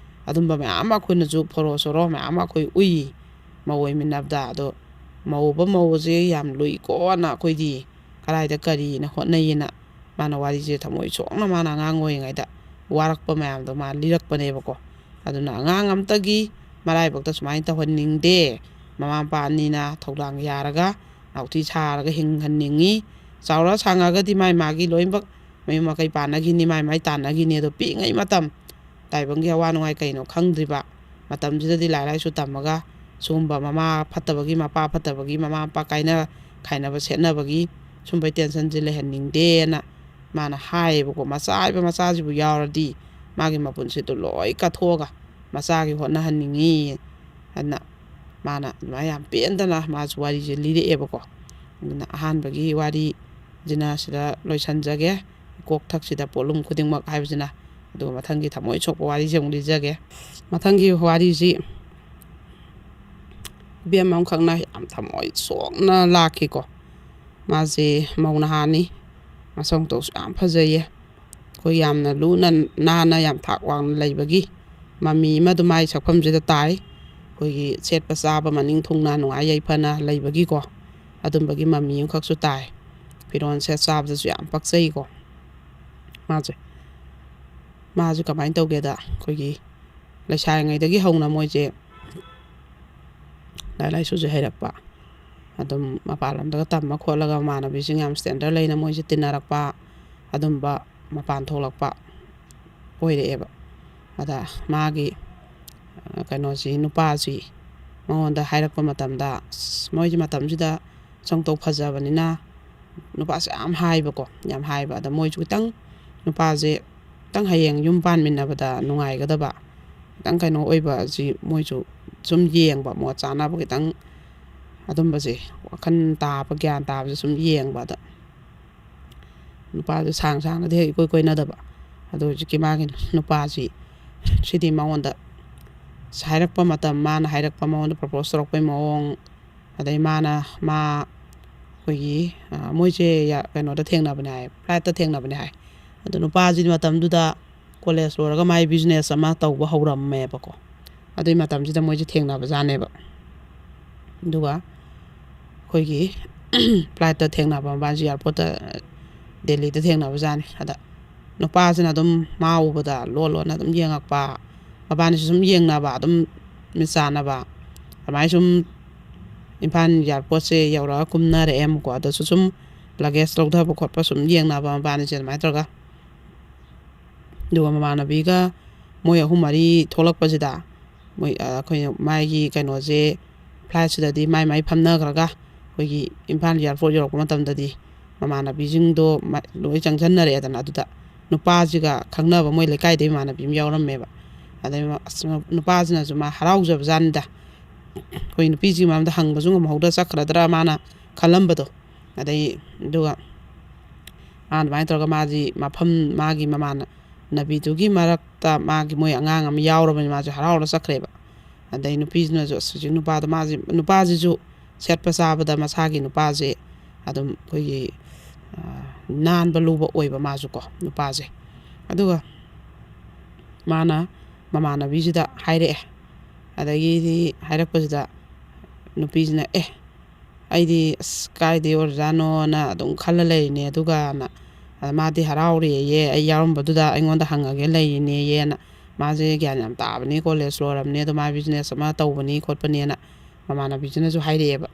ꯑꯗꯨꯝꯕ ꯃꯌꯥꯝ ꯑꯃ ꯑꯩꯈꯣꯏꯅꯁꯨ ꯐꯣꯔꯣ ꯁꯣꯔꯣ ꯃꯌꯥꯝ ꯑꯃ ꯑꯩꯈꯣꯏ ꯎꯏ ꯃꯧ ꯑꯣꯏꯃꯤꯟꯅꯕꯗ꯫ ꯑꯗꯣ ꯃꯧ ꯑꯣꯏꯕ ꯃꯧꯁꯦ ꯌꯥꯝ ꯂꯨꯏꯀꯣꯅ ꯑꯩꯈꯣꯏꯗꯤ ꯀꯗꯥꯏꯗ ꯀꯔꯤꯅ ꯍꯣꯠꯅꯩꯌꯦꯅ ꯃꯥꯅ ꯋꯥꯔꯤꯁꯦ ꯊꯃꯣꯏ ꯁꯣꯛꯅ ꯃꯥꯅ ꯑꯉꯥꯡ ꯑꯣꯏꯔꯤꯉꯩꯗ ꯋꯥꯔꯛꯄ ꯃꯌꯥꯝꯗꯣ ꯃꯥ ꯂꯤꯔꯛꯄꯅꯦꯕꯀꯣ꯫ ꯑꯗꯨꯅ ꯑꯉꯥꯡ ꯑꯝꯇꯒꯤ ꯃꯔꯥꯏꯕꯛꯇ ꯁꯨꯃꯥꯏꯅ ꯇꯧꯍꯟꯅꯤꯡꯗꯦ꯫ ꯃꯃꯥ ꯃꯄꯥ ꯑꯅꯤꯅ ꯊꯧꯗꯥꯡ ꯌꯥꯔꯒ ꯅꯥꯎꯊꯤ ꯁꯥꯔꯒ ꯍꯤꯡꯍꯟꯅꯤꯡꯉꯤ꯫ ꯆꯥꯎꯔ ꯁꯥꯡꯉꯒꯗꯤ ꯃꯥꯏ ꯃꯥꯒꯤ ꯂꯣꯏꯅꯃꯛ ꯃꯌꯨꯝ ꯃꯀꯩ ꯄꯥꯟꯅꯈꯤꯅꯤ, ꯃꯥꯏ ꯃꯥꯏ ꯇꯥꯟꯅꯈꯤꯅꯤ꯫ ꯑꯗꯣ ꯄꯤꯛꯏꯉꯩ ꯃꯇꯝ, ꯇꯥꯏꯕꯪꯒꯤ ꯑꯋꯥ ꯅꯨꯡꯉꯥꯏ ꯀꯩꯅꯣ ꯈꯪꯗ꯭ꯔꯤꯕ ꯃꯇꯝꯁꯤꯗꯗꯤ ꯂꯥꯏꯔꯤꯛ ꯂꯥꯏꯁꯨ ꯇꯝꯃꯒ ꯁꯨꯝꯕ ꯃꯃꯥ ꯐꯠꯇꯕꯒꯤ, ꯃꯄꯥ ꯐꯠꯇꯕꯒꯤ, ꯃꯃꯥ ꯃꯄꯥ ꯀꯥꯏꯅ ꯈꯥꯏꯅꯕ ꯁꯦꯠꯅꯕꯒꯤ ꯁꯨꯝꯕꯩ ꯇꯦꯟꯁꯟꯁꯦ ꯂꯩꯍꯟꯅꯤꯡꯗꯦꯅ ꯃꯥꯅ ꯍꯥꯏꯌꯦꯕꯀꯣ꯫ ꯃꯆꯥ ꯍꯥꯏꯕ ꯃꯆꯥꯁꯤꯕꯨ ꯌꯥꯎꯔꯗꯤ ꯃꯥꯒꯤ ꯃꯄꯨꯟꯁꯤꯗꯣ ꯂꯣꯏ ꯀꯠꯊꯣꯛꯑꯒ ꯃꯆꯥꯒꯤ ꯍꯣꯠꯅꯍꯟꯅꯤꯡꯉꯤ꯫ ꯑꯗꯨꯅ ꯃꯥꯅ ꯑꯗꯨꯃꯥꯏꯅ ꯌꯥꯝ ꯄꯦꯟꯗꯅ ꯃꯥꯁꯨ ꯋꯥꯔꯤꯁꯦ ꯂꯤꯔꯛꯑꯦꯕꯀꯣ꯫ ꯑꯗꯨꯅ ꯑꯍꯥꯟꯕꯒꯤ ꯋꯥꯔꯤꯁꯤꯅ ꯁꯤꯗ ꯂꯣꯏꯁꯤꯟꯖꯒꯦ꯫ ꯀꯣꯛꯊꯛꯁꯤꯗ ꯄꯣꯠꯂꯨꯝ ꯈꯨꯗꯤꯡꯃꯛ ꯍꯥꯏꯕꯁꯤꯅ꯫ ꯑꯗꯨꯒ ꯃꯊꯪꯒꯤ ꯊꯃꯣꯏ ꯁꯣꯛꯄ ꯋꯥꯔꯤꯁꯦ ꯑꯃꯨꯛ ꯂꯤꯖꯒꯦ꯫ ꯃꯊꯪꯒꯤ ꯋꯥꯔꯤꯁꯤ ꯏꯕꯦꯝꯃ ꯑꯃꯈꯛꯅ ꯌꯥꯝ ꯊꯃꯣꯏ ꯁꯣꯛꯅ ꯂꯥꯛꯈꯤꯀꯣ꯫ ꯃꯥꯁꯦ ꯃꯧ ꯅꯍꯥꯅꯤ, ꯃꯁꯛ ꯃꯇꯧꯁꯨ ꯌꯥꯝ ꯐꯖꯩꯌꯦ꯫ ꯑꯩꯈꯣꯏ ꯌꯥꯝꯅ ꯂꯨꯅ ꯅꯥꯟꯅ ꯌꯥꯝ ꯊꯥꯛ ꯋꯥꯡꯅ ꯂꯩꯕꯒꯤ ꯃꯃꯤ ꯑꯃ ꯑꯗꯨꯝ ꯃꯥꯏ ꯁꯛꯐꯝꯁꯤꯗ ꯇꯥꯏ꯫ ꯑꯩꯈꯣꯏꯒꯤ ꯁꯦꯠꯄ ꯆꯥꯕ ꯃꯅꯤꯡ ꯊꯨꯡꯅ ꯅꯨꯡꯉꯥꯏ ꯌꯥꯏꯐꯅ ꯂꯩꯕꯒꯤꯀꯣ, ꯑꯗꯨꯝꯕꯒꯤ ꯃꯃꯤ ꯑꯃꯈꯛꯁꯨ ꯇꯥꯏ꯫ ꯐꯤꯔꯣꯜ ꯁꯦꯠ ꯆꯥꯕꯗꯁꯨ ꯌꯥꯝ ꯄꯛꯆꯩꯀꯣ꯫ ꯃꯥꯁꯦ ꯃꯥꯁꯦ ꯀꯃꯥꯏꯅ ꯇꯧꯒꯦꯗ, ꯑꯩꯈꯣꯏꯒꯤ ꯂꯩꯁꯥꯔꯤꯉꯩꯗꯒꯤ ꯍꯧꯅ ꯃꯣꯏꯁꯦ ꯂꯥꯏꯔꯤꯛ ꯂꯥꯏꯁꯨꯁꯦ ꯍꯩꯔꯛꯄ, ꯑꯗꯨꯝ ꯃꯄꯥꯟ ꯂꯝꯗꯒ ꯇꯝꯃ ꯈꯣꯠꯂꯒ ꯃꯃꯥꯟꯅꯕꯤꯁꯤꯡ ꯌꯥꯝ ꯁ꯭ꯇꯦꯟꯗꯔ ꯂꯩꯅ ꯃꯣꯏꯁꯦ ꯇꯤꯟꯅꯔꯛꯄ, ꯑꯗꯨꯝꯕ ꯃꯄꯥꯟ ꯊꯣꯛꯂꯛꯄ ꯑꯣꯏꯔꯛꯑꯦꯕ꯫ ꯑꯗ ꯃꯥꯒꯤ, ꯑ, ꯀꯩꯅꯣꯁꯤ, ꯅꯨꯄꯥꯁꯤ, ꯃꯉꯣꯟꯗ ꯍꯥꯏꯔꯛꯄ ꯃꯇꯝꯗ, ꯑꯁ, ꯃꯣꯏꯒꯤ ꯃꯇꯝꯁꯤꯗ ꯁꯛꯇꯧ ꯐꯖꯕꯅꯤꯅ ꯅꯨꯄꯥꯁꯦ ꯌꯥꯝ ꯍꯥꯏꯕꯀꯣ, ꯌꯥꯝ ꯍꯥꯏꯕ꯫ ꯑꯗ ꯃꯣꯏꯁꯨ ꯈꯤꯇꯪ, ꯅꯨꯄꯥꯁꯦ ꯈꯤꯇꯪ ꯍꯌꯦꯡ ꯌꯨꯝ ꯄꯥꯟꯃꯤꯟꯅꯕꯗ ꯅꯨꯡꯉꯥꯏꯒꯗꯕ, ꯈꯤꯇꯪ ꯀꯩꯅꯣ ꯑꯣꯏꯕ ꯑꯁꯤ ꯃꯣꯏꯁꯨ ꯁꯨꯝ ꯌꯦꯡꯕ, ꯃꯣꯠ ꯆꯥꯅꯕ ꯈꯤꯇꯪ ꯑꯗꯨꯝꯕꯁꯦ, ꯋꯥꯈꯜ ꯇꯥꯕ, ꯒ꯭ꯌꯥꯟ ꯇꯥꯕꯁꯦ ꯁꯨꯝ ꯌꯦꯡꯕ꯫ ꯑꯗ ꯅꯨꯄꯥꯁꯦ ꯁꯥꯡ ꯁꯥꯡꯅꯗꯤ ꯍꯦꯛ ꯏꯀꯣꯏ ꯀꯣꯏꯅꯗꯕ꯫ ꯑꯗꯨ ꯍꯧꯖꯤꯛꯀꯤ ꯃꯥꯒꯤ ꯅꯨꯄꯥꯁꯤ, ꯁꯤꯗꯤ ꯃꯉꯣꯟꯗ ꯍꯥꯏꯔꯛꯄ ꯃꯇꯝ, ꯃꯥꯅ ꯍꯥꯏꯔꯛꯄ, ꯃꯉꯣꯟꯗ ꯄ꯭ꯔꯄꯣꯁ ꯇꯧꯔꯛꯄꯩ ꯃꯑꯣꯡ, ꯑꯗꯩ ꯃꯥꯅ, ꯃꯥ ꯑꯩꯈꯣꯏꯒꯤ, ꯑ, ꯃꯣꯏꯁꯦ ꯌꯥ-, ꯀꯩꯅꯣꯗ ꯊꯦꯡꯅꯕꯅꯦ ꯍꯥꯏ, ꯐ꯭ꯂꯥꯏꯠꯇ ꯊꯦꯡꯅꯕꯅꯦ ꯍꯥꯏ꯫ ꯑꯗꯣ ꯅꯨꯄꯥꯁꯤꯗꯤ ꯃꯇꯝꯗꯨꯗ ꯀꯣꯂꯦꯖ ꯂꯣꯏꯔꯒ ꯃꯥꯏ ꯕꯤꯖꯤꯅꯦꯁ ꯑꯃ ꯇꯧꯕ ꯍꯧꯔꯝꯃꯦꯕꯀꯣ꯫ ꯑꯗꯨꯏ ꯃꯇꯝꯁꯤꯗ ꯃꯣꯏꯁꯦ ꯊꯦꯡꯅꯕꯖꯥꯠꯅꯦꯕ꯫ ꯑꯗꯨꯒ ꯑꯩꯈꯣꯏꯒꯤ ꯐ꯭ꯂꯥꯏꯠꯇ ꯊꯦꯡꯅꯕ, ꯃꯕꯥꯅꯤꯁꯦ ꯑꯦꯌꯥꯔꯄꯣꯔꯠꯇ, ꯗꯦꯜꯂꯤꯗ ꯊꯦꯡꯅꯕꯖꯥꯠꯅꯤ꯫ ꯑꯗ ꯅꯨꯄꯥꯁꯤꯅ ꯑꯗꯨꯝ ꯃꯥ ꯎꯕꯗ ꯂꯣꯟ ꯂꯣꯟꯅ ꯑꯗꯨꯝ ꯌꯦꯡꯉꯛꯄ, ꯃꯕꯥꯅꯤꯁꯨ ꯁꯨꯝ ꯌꯦꯡꯅꯕ, ꯑꯗꯨꯝ ꯃꯤꯠ ꯆꯥꯟꯅꯕ, ꯑꯗꯨꯃꯥꯏꯅ ꯁꯨꯝ ꯏꯝꯐꯥꯜ ꯑꯦꯌꯥꯔꯄꯣꯔꯠꯁꯦ ꯌꯧꯔꯒ ꯀꯨꯝꯅꯔꯛꯑꯦ ꯑꯃꯨꯛꯀꯣ꯫ ꯑꯗꯨꯁꯨ ꯁꯨꯝ ꯂꯒꯦꯖ ꯂꯧꯊꯕ ꯈꯣꯠꯄ ꯁꯨꯝ ꯌꯦꯡꯅꯕ ꯃꯕꯥꯅꯤꯁꯦ ꯑꯗꯨꯃꯥꯏꯅ ꯇꯧꯔꯒ꯫ ꯑꯗꯨꯒ ꯃꯃꯥꯟꯅꯕꯤꯒ ꯃꯣꯏ ꯑꯍꯨꯝ ꯃꯔꯤ ꯊꯣꯛꯂꯛꯄꯁꯤꯗ, ꯃꯣꯏ, ꯑ, ꯑꯩꯈꯣꯏꯅ ꯃꯥꯒꯤ ꯀꯩꯅꯣꯁꯦ, ꯐ꯭ꯂꯥꯏꯠꯁꯤꯗꯗꯤ ꯃꯥꯏ ꯃꯥꯏ ꯐꯝꯅꯈ꯭ꯔꯒ, ꯑꯩꯈꯣꯏꯒꯤ ꯏꯝꯐꯥꯜ ꯑꯦꯌꯥꯔꯄꯣꯔꯠ ꯌꯧꯔꯛꯄ ꯃꯇꯝꯗꯗꯤ ꯃꯃꯥꯟꯅꯕꯤꯁꯤꯡꯗꯣ ꯃ-, ꯂꯣꯏ ꯆꯪꯁꯟꯅꯔꯛꯑꯦꯗꯅ꯫ ꯑꯗꯨꯗ ꯅꯨꯄꯥꯁꯤꯒ ꯈꯪꯅꯕ ꯃꯣꯏ ꯂꯩꯀꯥꯏꯗꯩ ꯏꯃꯥꯟꯅꯕꯤ ꯑꯃ ꯌꯥꯎꯔꯝꯃꯦꯕ꯫ ꯑꯗꯩ ꯃ-, ꯑꯁ, ꯅꯨꯄꯥꯁꯤꯅꯁꯨ ꯃꯥ ꯍꯔꯥꯎꯖꯕꯖꯥꯠꯅꯤꯗ꯫ ꯑꯩꯈꯣꯏ ꯅꯨꯄꯤꯁꯤꯒꯤ ꯃꯔꯝꯗ ꯍꯪꯕꯁꯨ ꯉꯝꯍꯧꯗ ꯆꯠꯈ꯭ꯔꯗ꯭ꯔꯥ ꯃꯥꯅ ꯈꯜꯂꯝꯕꯗꯣ꯫ ꯑꯗꯩ ꯑꯗꯨꯒ ꯃꯥ ꯑꯗꯨꯃꯥꯏꯅ ꯇꯧꯔꯒ ꯃꯥꯁꯤ ꯃꯐꯝ, ꯃꯥꯒꯤ ꯃꯃꯥꯟꯅꯕꯤꯗꯨꯒꯤ ꯃꯔꯛꯇ ꯃꯥꯒꯤ, ꯃꯣꯏ ꯑꯉꯥꯡ ꯑꯃ ꯌꯥꯎꯔꯕꯅꯤ, ꯃꯥꯁꯦ ꯍꯔꯥꯎꯔ ꯆꯠꯈ꯭ꯔꯦꯕ꯫ ꯑꯗꯩ ꯅꯨꯄꯤꯁꯤꯅꯁꯨ, "ꯑꯁ, ꯍꯧꯖꯤꯛ ꯅꯨꯄꯥꯗꯣ, ꯃꯥꯁꯤ, ꯅꯨꯄꯥꯁꯤꯁꯨ ꯁꯦꯠꯄ ꯆꯥꯕꯗ ꯃꯁꯥꯒꯤ ꯅꯨꯄꯥꯁꯦ ꯑꯗꯨꯝ ꯑꯩꯈꯣꯏꯒꯤ, ꯑ, ꯅꯥꯟꯕ ꯂꯨꯕ ꯑꯣꯏꯕ ꯃꯥꯁꯨꯀꯣ, ꯅꯨꯄꯥꯁꯦ"꯫ ꯑꯗꯨꯒ ꯃꯥꯅ ꯃꯃꯥꯟꯅꯕꯤꯁꯤꯗ ꯍꯥꯏꯔꯛꯑꯦ꯫ ꯑꯗꯒꯤꯗꯤ ꯍꯥꯏꯔꯛꯄꯁꯤꯗ ꯅꯨꯄꯤꯁꯤꯅ, "ꯑꯦ, ꯑꯩꯗꯤ ꯑꯁ ꯀꯥꯏꯗꯩ ꯑꯣꯏꯔꯖꯥꯠꯅꯣꯅ ꯑꯗꯨꯝ ꯈꯜꯂ ꯂꯩꯔꯤꯅꯦ, ꯑꯗꯨꯒꯅ ꯑꯗ ꯃꯥꯗꯤ ꯍꯔꯥꯎꯔꯦꯌꯦ, ꯑꯩ ꯌꯥꯎꯔꯝꯕꯗꯨꯗ ꯑꯩꯉꯣꯟꯗ ꯍꯪꯉꯒꯦ ꯂꯩꯔꯤꯅꯦꯌꯦꯅ꯫ ꯃꯥꯁꯦ ꯒ꯭ꯌꯥꯟ ꯌꯥꯝ ꯇꯥꯕꯅꯤ, ꯀꯣꯂꯦꯖ ꯂꯣꯏꯔꯕꯅꯤ, ꯑꯗꯣ ꯃꯥ ꯕꯤꯖꯤꯅꯦꯁ ꯑꯃ ꯇꯧꯕꯅꯤ ꯈꯣꯠꯄꯅꯦꯅ" ꯃꯃꯥꯟꯅꯕꯤꯁꯤꯅꯁꯨ ꯍꯥꯏꯔꯛꯑꯦꯕ꯫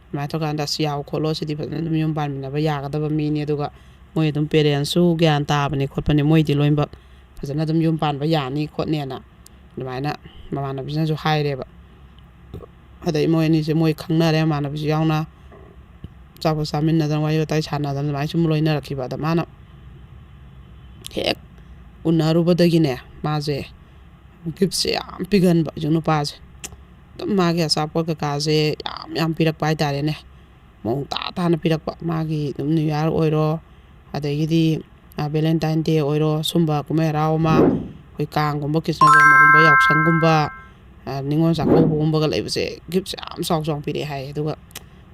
ꯑꯗꯨꯃꯥꯏꯅ ꯇꯧꯀꯥꯟꯗ, "ꯑꯁ, ꯌꯥꯎ ꯈꯣꯠꯂꯣ, ꯁꯤꯗꯤ ꯐꯖꯅ ꯑꯗꯨꯝ ꯌꯨꯝ ꯄꯥꯟꯃꯤꯟꯅꯕ ꯌꯥꯒꯗꯕ ꯃꯤꯅꯤ, ꯑꯗꯨꯒ ꯃꯣꯏ ꯑꯗꯨꯝ ꯄꯦꯔꯦꯟꯁꯁꯨ ꯒ꯭ꯌꯥꯟ ꯇꯥꯕꯅꯤ ꯈꯣꯠꯄꯅꯤ, ꯃꯣꯏꯗꯤ ꯂꯣꯏꯅꯃꯛ ꯐꯖꯅ ꯑꯗꯨꯝ ꯌꯨꯝ ꯄꯥꯟꯕ ꯌꯥꯅꯤ ꯈꯣꯠꯅꯦꯅ" ꯑꯗꯨꯃꯥꯏꯅ ꯃꯃꯥꯟꯅꯕꯤꯁꯤꯅꯁꯨ ꯍꯥꯏꯔꯦꯕ꯫ ꯑꯗꯩ ꯃꯣꯏ ꯑꯅꯤꯁꯦ ꯃꯣꯏ ꯈꯪꯅꯔꯦ, ꯃꯃꯥꯟꯅꯕꯤꯁꯨ ꯌꯥꯎꯅ꯫ ꯑꯆꯥꯄꯣꯠ ꯆꯥꯃꯤꯟꯅꯗꯅ, ꯋꯥꯔꯤ ꯋꯥꯇꯥꯏ ꯁꯥꯟꯅꯗꯅ ꯑꯗꯨꯃꯥꯏꯅ ꯁꯨꯝ ꯂꯣꯏꯅꯔꯛꯈꯤꯕ꯫ ꯑꯗ ꯃꯥꯅ ꯍꯦꯛ ꯎꯅꯔꯨꯕꯗꯒꯤꯅꯦ, ꯃꯥꯁꯦ ꯒꯤꯐꯁꯦ ꯌꯥꯝ ꯄꯤꯒꯟꯕ ꯍꯧꯖꯤꯛ ꯅꯨꯄꯥꯁꯦ꯫ ꯑꯗꯨꯝ ꯃꯥꯒꯤ ꯑꯆꯥꯄꯣꯠ ꯀꯩꯀꯥꯁꯦ ꯌꯥꯝ ꯌꯥꯝ ꯄꯤꯔꯛꯄ ꯍꯥꯏꯇꯥꯔꯦꯅꯦ꯫ ꯃꯑꯣꯡ ꯇꯥ ꯇꯥꯅ ꯄꯤꯔꯛꯄ꯫ ꯃꯥꯒꯤ ꯑꯗꯨꯝ ꯅ꯭ꯌꯨ ꯌꯥꯔ ꯑꯣꯏꯔꯣ, ꯑꯗꯒꯤꯗꯤ, ꯑ, ꯚꯦꯂꯦꯟꯇꯥꯏꯟ ꯗꯦ ꯑꯣꯏꯔꯣ, ꯁꯨꯝꯕ ꯀꯨꯝꯍꯩ ꯍꯔꯥꯎ ꯑꯃ, ꯑꯩꯈꯣꯏ ꯀꯥꯡꯒꯨꯝꯕ, ꯀ꯭ꯔꯤꯁꯅ ꯖꯔꯃꯒꯨꯝꯕ, ꯌꯥꯎꯁꯪꯒꯨꯝꯕ, ꯑ, ꯅꯤꯉꯣꯜ ꯆꯥꯛꯀꯧꯕꯒꯨꯝꯕꯒ ꯂꯩꯕꯁꯦ, ꯒꯤꯐꯁꯦ ꯌꯥꯝ ꯆꯥꯎ ꯆꯥꯎꯅ ꯄꯤꯔꯛꯑꯦ ꯍꯥꯏꯌꯦ꯫ ꯑꯗꯨꯒ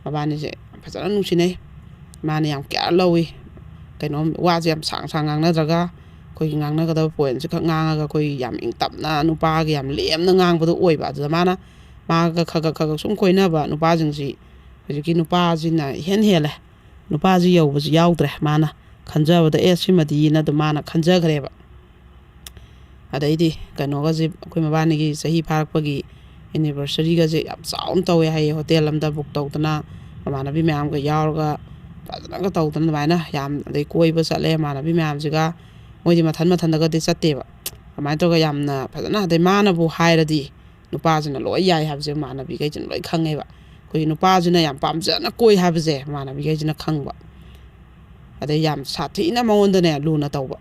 ꯃꯕꯥꯅꯤꯁꯦ ꯐꯖꯅ ꯅꯨꯡꯁꯤꯅꯩ꯫ ꯃꯥꯅ ꯌꯥꯝ ꯀꯤꯌꯔ ꯂꯧꯋꯤ꯫ ꯀꯩꯅꯣꯝ ꯋꯥꯁꯦ ꯌꯥꯝ ꯁꯥꯡ ꯁꯥꯡ ꯉꯥꯡꯅꯗ꯭ꯔꯒ, ꯑꯩꯈꯣꯏꯒꯤ ꯉꯥꯡꯅꯒꯗꯕ ꯄꯣꯏꯟꯠꯁꯦ ꯈꯛ ꯉꯥꯡꯉꯒ, ꯑꯩꯈꯣꯏ ꯌꯥꯝ ꯏꯪ ꯇꯞꯅ ꯅꯨꯄꯥꯒꯤ ꯌꯥꯝ ꯂꯦꯝꯅ ꯉꯥꯡꯕꯗꯣ ꯑꯣꯏꯕ꯫ ꯑꯗꯨꯗ ꯃꯥꯅ ꯃꯥꯒ ꯈꯒ ꯈꯒ ꯁꯨꯝ ꯀꯣꯏꯅꯕ ꯅꯨꯄꯥꯁꯤꯡꯁꯤ ꯍꯧꯖꯤꯛꯀꯤ ꯅꯨꯄꯥꯁꯤꯅ ꯏꯍꯦꯟ ꯍꯦꯜꯂꯦ꯫ ꯅꯨꯄꯥꯁꯤ ꯌꯧꯕꯁꯤ ꯌꯥꯎꯗ꯭ꯔꯦ꯫ ꯃꯥꯅ ꯈꯟꯖꯕꯗ "ꯑꯦ, ꯁꯤꯃꯗꯤꯅ" ꯑꯗꯨꯝ ꯃꯥꯅ ꯈꯟꯖꯈ꯭ꯔꯦꯕ꯫ ꯑꯗꯩꯗꯤ ꯀꯩꯅꯣꯒꯁꯦ, ꯑꯩꯈꯣꯏ ꯃꯕꯥꯅꯤꯒꯤ ꯆꯍꯤ ꯐꯥꯔꯛꯄꯒꯤ ꯑꯦꯅꯤꯚꯔꯁꯔꯤꯒꯁꯦ ꯌꯥꯝ ꯆꯥꯎꯅ ꯇꯧꯋꯦ ꯍꯥꯏꯌꯦ꯫ ꯍꯣꯇꯦꯜ ꯑꯃꯗ ꯕꯨꯛ ꯇꯧꯗꯅ, ꯃꯃꯥꯟꯅꯕꯤ ꯃꯌꯥꯝꯒ ꯌꯥꯎꯔꯒ ꯐꯖꯅꯒ ꯇꯧꯗꯅ ꯑꯗꯨꯃꯥꯏꯅ ꯌꯥꯝ, ꯑꯗꯩ ꯀꯣꯏꯕ ꯆꯠꯂꯦ ꯃꯃꯥꯟꯅꯕꯤ ꯃꯌꯥꯝꯁꯤꯒ꯫ ꯃꯣꯏꯗꯤ ꯃꯊꯟ ꯃꯊꯟꯗꯒꯗꯤ ꯆꯠꯇꯦꯕ꯫ ꯑꯗꯨꯃꯥꯏꯅ ꯇꯧꯔꯒ ꯌꯥꯝꯅ ꯐꯖꯅ, ꯑꯗꯩ ꯃꯥꯅꯕꯨ ꯍꯥꯏꯔꯗꯤ ꯅꯨꯄꯥꯁꯤꯅ ꯂꯣꯏ ꯌꯥꯏ ꯍꯥꯏꯕꯁꯦ ꯃꯃꯥꯟꯅꯕꯤꯈꯩꯁꯤꯅ ꯂꯣꯏ ꯈꯪꯉꯦꯕ꯫ ꯑꯩꯈꯣꯏꯒꯤ ꯅꯨꯄꯥꯁꯤꯅ ꯌꯥꯝ ꯄꯥꯝꯖꯅ ꯀꯣꯏ ꯍꯥꯏꯕꯁꯦ ꯃꯃꯥꯟꯅꯕꯤꯈꯩꯁꯤꯅ ꯈꯪꯕ꯫ ꯑꯗꯩ ꯌꯥꯝ ꯁꯥꯊꯤꯅ ꯃꯉꯣꯟꯗꯅꯦ ꯂꯨꯅ ꯇꯧꯕ꯫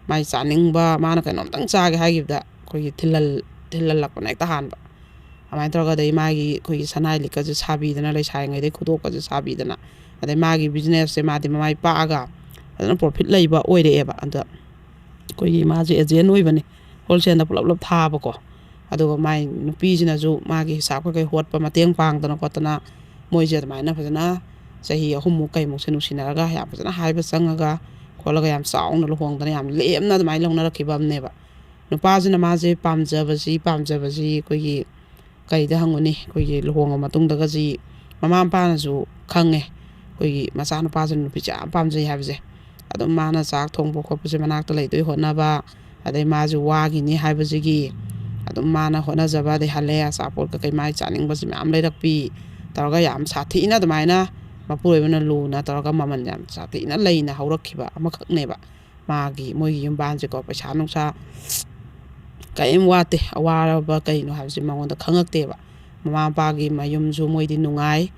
ꯃꯥꯏ ꯆꯥꯅꯤꯡꯕ, ꯃꯥꯅ ꯀꯩꯅꯣꯝꯇꯪ ꯆꯥꯒꯦ ꯍꯥꯏꯈꯤꯕꯗ ꯑꯩꯈꯣꯏꯒꯤ ꯊꯤꯜꯍꯜ-, ꯊꯤꯜꯍꯜꯂꯛꯄꯅ ꯍꯦꯛꯇ ꯍꯥꯟꯕ꯫ ꯑꯗꯨꯃꯥꯏꯅ ꯇꯧꯔꯒ ꯑꯗꯩ ꯃꯥꯒꯤ ꯑꯩꯈꯣꯏꯒꯤ ꯁꯅꯥꯏ ꯂꯤꯛꯀꯁꯦ ꯁꯥꯕꯤꯗꯅ, ꯂꯩꯁꯥꯔꯤꯉꯩꯗꯩ ꯈꯨꯗꯣꯞꯀꯁꯦ ꯁꯥꯕꯤꯗꯅ, ꯑꯗꯩ ꯃꯥꯒꯤ ꯕꯤꯖꯤꯅꯦꯁꯁꯦ ꯃꯥꯗꯤ ꯃꯃꯥꯏ ꯄꯥꯛꯑꯒ ꯐꯖꯅ ꯄ꯭ꯔꯣꯐꯤꯠ ꯂꯩꯕ ꯑꯣꯏꯔꯛꯑꯦꯕ꯫ ꯑꯗ ꯑꯩꯈꯣꯏꯒꯤ ꯃꯥꯁꯦ ꯑꯦꯖꯦꯟ ꯑꯣꯏꯕꯅꯤ, ꯍꯣꯜꯁꯦꯜꯗ ꯄꯨꯂꯞ ꯄꯨꯂꯞ ꯊꯥꯕꯀꯣ꯫ ꯑꯗꯨꯒ ꯃꯥꯏ ꯅꯨꯄꯤꯁꯤꯅꯁꯨ ꯃꯥꯒꯤ ꯍꯤꯁꯥꯞ ꯀꯩꯀꯩ ꯍꯣꯠꯄ ꯃꯇꯦꯡ ꯄꯥꯡꯗꯅ ꯈꯣꯠꯇꯅ, ꯃꯣꯏꯁꯦ ꯑꯗꯨꯃꯥꯏꯅ ꯐꯖꯅ ꯆꯍꯤ ꯑꯍꯨꯝꯃꯨꯛ ꯀꯩꯃꯨꯛꯁꯦ ꯅꯨꯡꯁꯤꯅꯔꯒ ꯌꯥꯝ ꯐꯖꯅ ꯍꯥꯏꯕ ꯆꯪꯉꯒ ꯈꯣꯠꯂꯒ ꯌꯥꯝ ꯆꯥꯎꯅ ꯂꯨꯍꯣꯡꯗꯅ ꯌꯥꯝ ꯂꯦꯝꯅ ꯑꯗꯨꯃꯥꯏꯅ ꯂꯧꯅꯔꯛꯈꯤꯕ ꯑꯃꯅꯦꯕ꯫ ꯅꯨꯄꯥꯁꯤꯅ ꯃꯥꯁꯦ ꯄꯥꯝꯖꯕꯁꯤ, ꯄꯥꯝꯖꯕꯁꯤ ꯑꯩꯈꯣꯏꯒꯤ ꯀꯩꯗ ꯍꯪꯉꯨꯅꯤ, ꯑꯩꯈꯣꯏꯒꯤ ꯂꯨꯍꯣꯡꯉ ꯃꯇꯨꯡꯗꯒꯁꯤ ꯃꯃꯥ ꯃꯄꯥꯅꯁꯨ ꯈꯪꯉꯦ꯫ ꯑꯩꯈꯣꯏꯒꯤ ꯃꯆꯥꯅꯨꯄꯥꯁꯤꯅ ꯅꯨꯄꯤꯁꯦ ꯌꯥꯝ ꯄꯥꯝꯖꯩ ꯍꯥꯏꯕꯁꯦ꯫ ꯑꯗꯨꯝ ꯃꯥꯅ ꯆꯥꯛ ꯊꯣꯡꯕ ꯈꯣꯠꯄꯁꯦ ꯃꯅꯥꯛꯇ ꯂꯩꯗꯣꯏ ꯍꯣꯠꯅꯕ, ꯑꯗꯩ ꯃꯥꯁꯨ ꯋꯥꯒꯤꯅꯤ ꯍꯥꯏꯕꯁꯤꯒꯤ ꯑꯗꯨꯝ ꯃꯥꯅ ꯍꯣꯠꯅꯖꯕ, ꯑꯗꯩ ꯍꯜꯂꯦ ꯑꯆꯥꯄꯣꯠ ꯀꯩꯀꯩ ꯃꯥꯏ ꯆꯥꯅꯤꯡꯕꯁꯤ ꯃꯌꯥꯝ ꯂꯩꯔꯛꯄꯤ ꯇꯧꯔꯒ ꯌꯥꯝ ꯁꯥꯊꯤꯅ ꯑꯗꯨꯃꯥꯏꯅ ꯃꯄꯨꯔꯣꯏꯕꯅ ꯂꯨꯅ ꯇꯧꯔꯒ ꯃꯃꯜ ꯌꯥꯝ ꯁꯥꯊꯤꯅ ꯂꯩꯅ ꯍꯧꯔꯛꯈꯤꯕ ꯑꯃꯈꯛꯅꯦꯕ꯫ ꯃꯥꯒꯤ, ꯃꯣꯏꯒꯤ ꯌꯨꯝꯕꯥꯟꯁꯦꯀꯣ, ꯄꯩꯁꯥ ꯅꯨꯡꯁꯥ ꯀꯔꯤꯝ ꯋꯥꯠꯇꯦ꯫ ꯑꯋꯥꯕ ꯀꯩꯅꯣ ꯍꯥꯏꯕꯁꯦ ꯃꯉꯣꯟꯗ ꯈꯪꯉꯛꯇꯦꯕ꯫ ꯃꯃꯥ ꯃꯄꯥꯒꯤ ꯃꯌꯨꯝꯁꯨ ꯃꯣꯏꯗꯤ ꯅꯨꯡꯉꯥꯏ꯫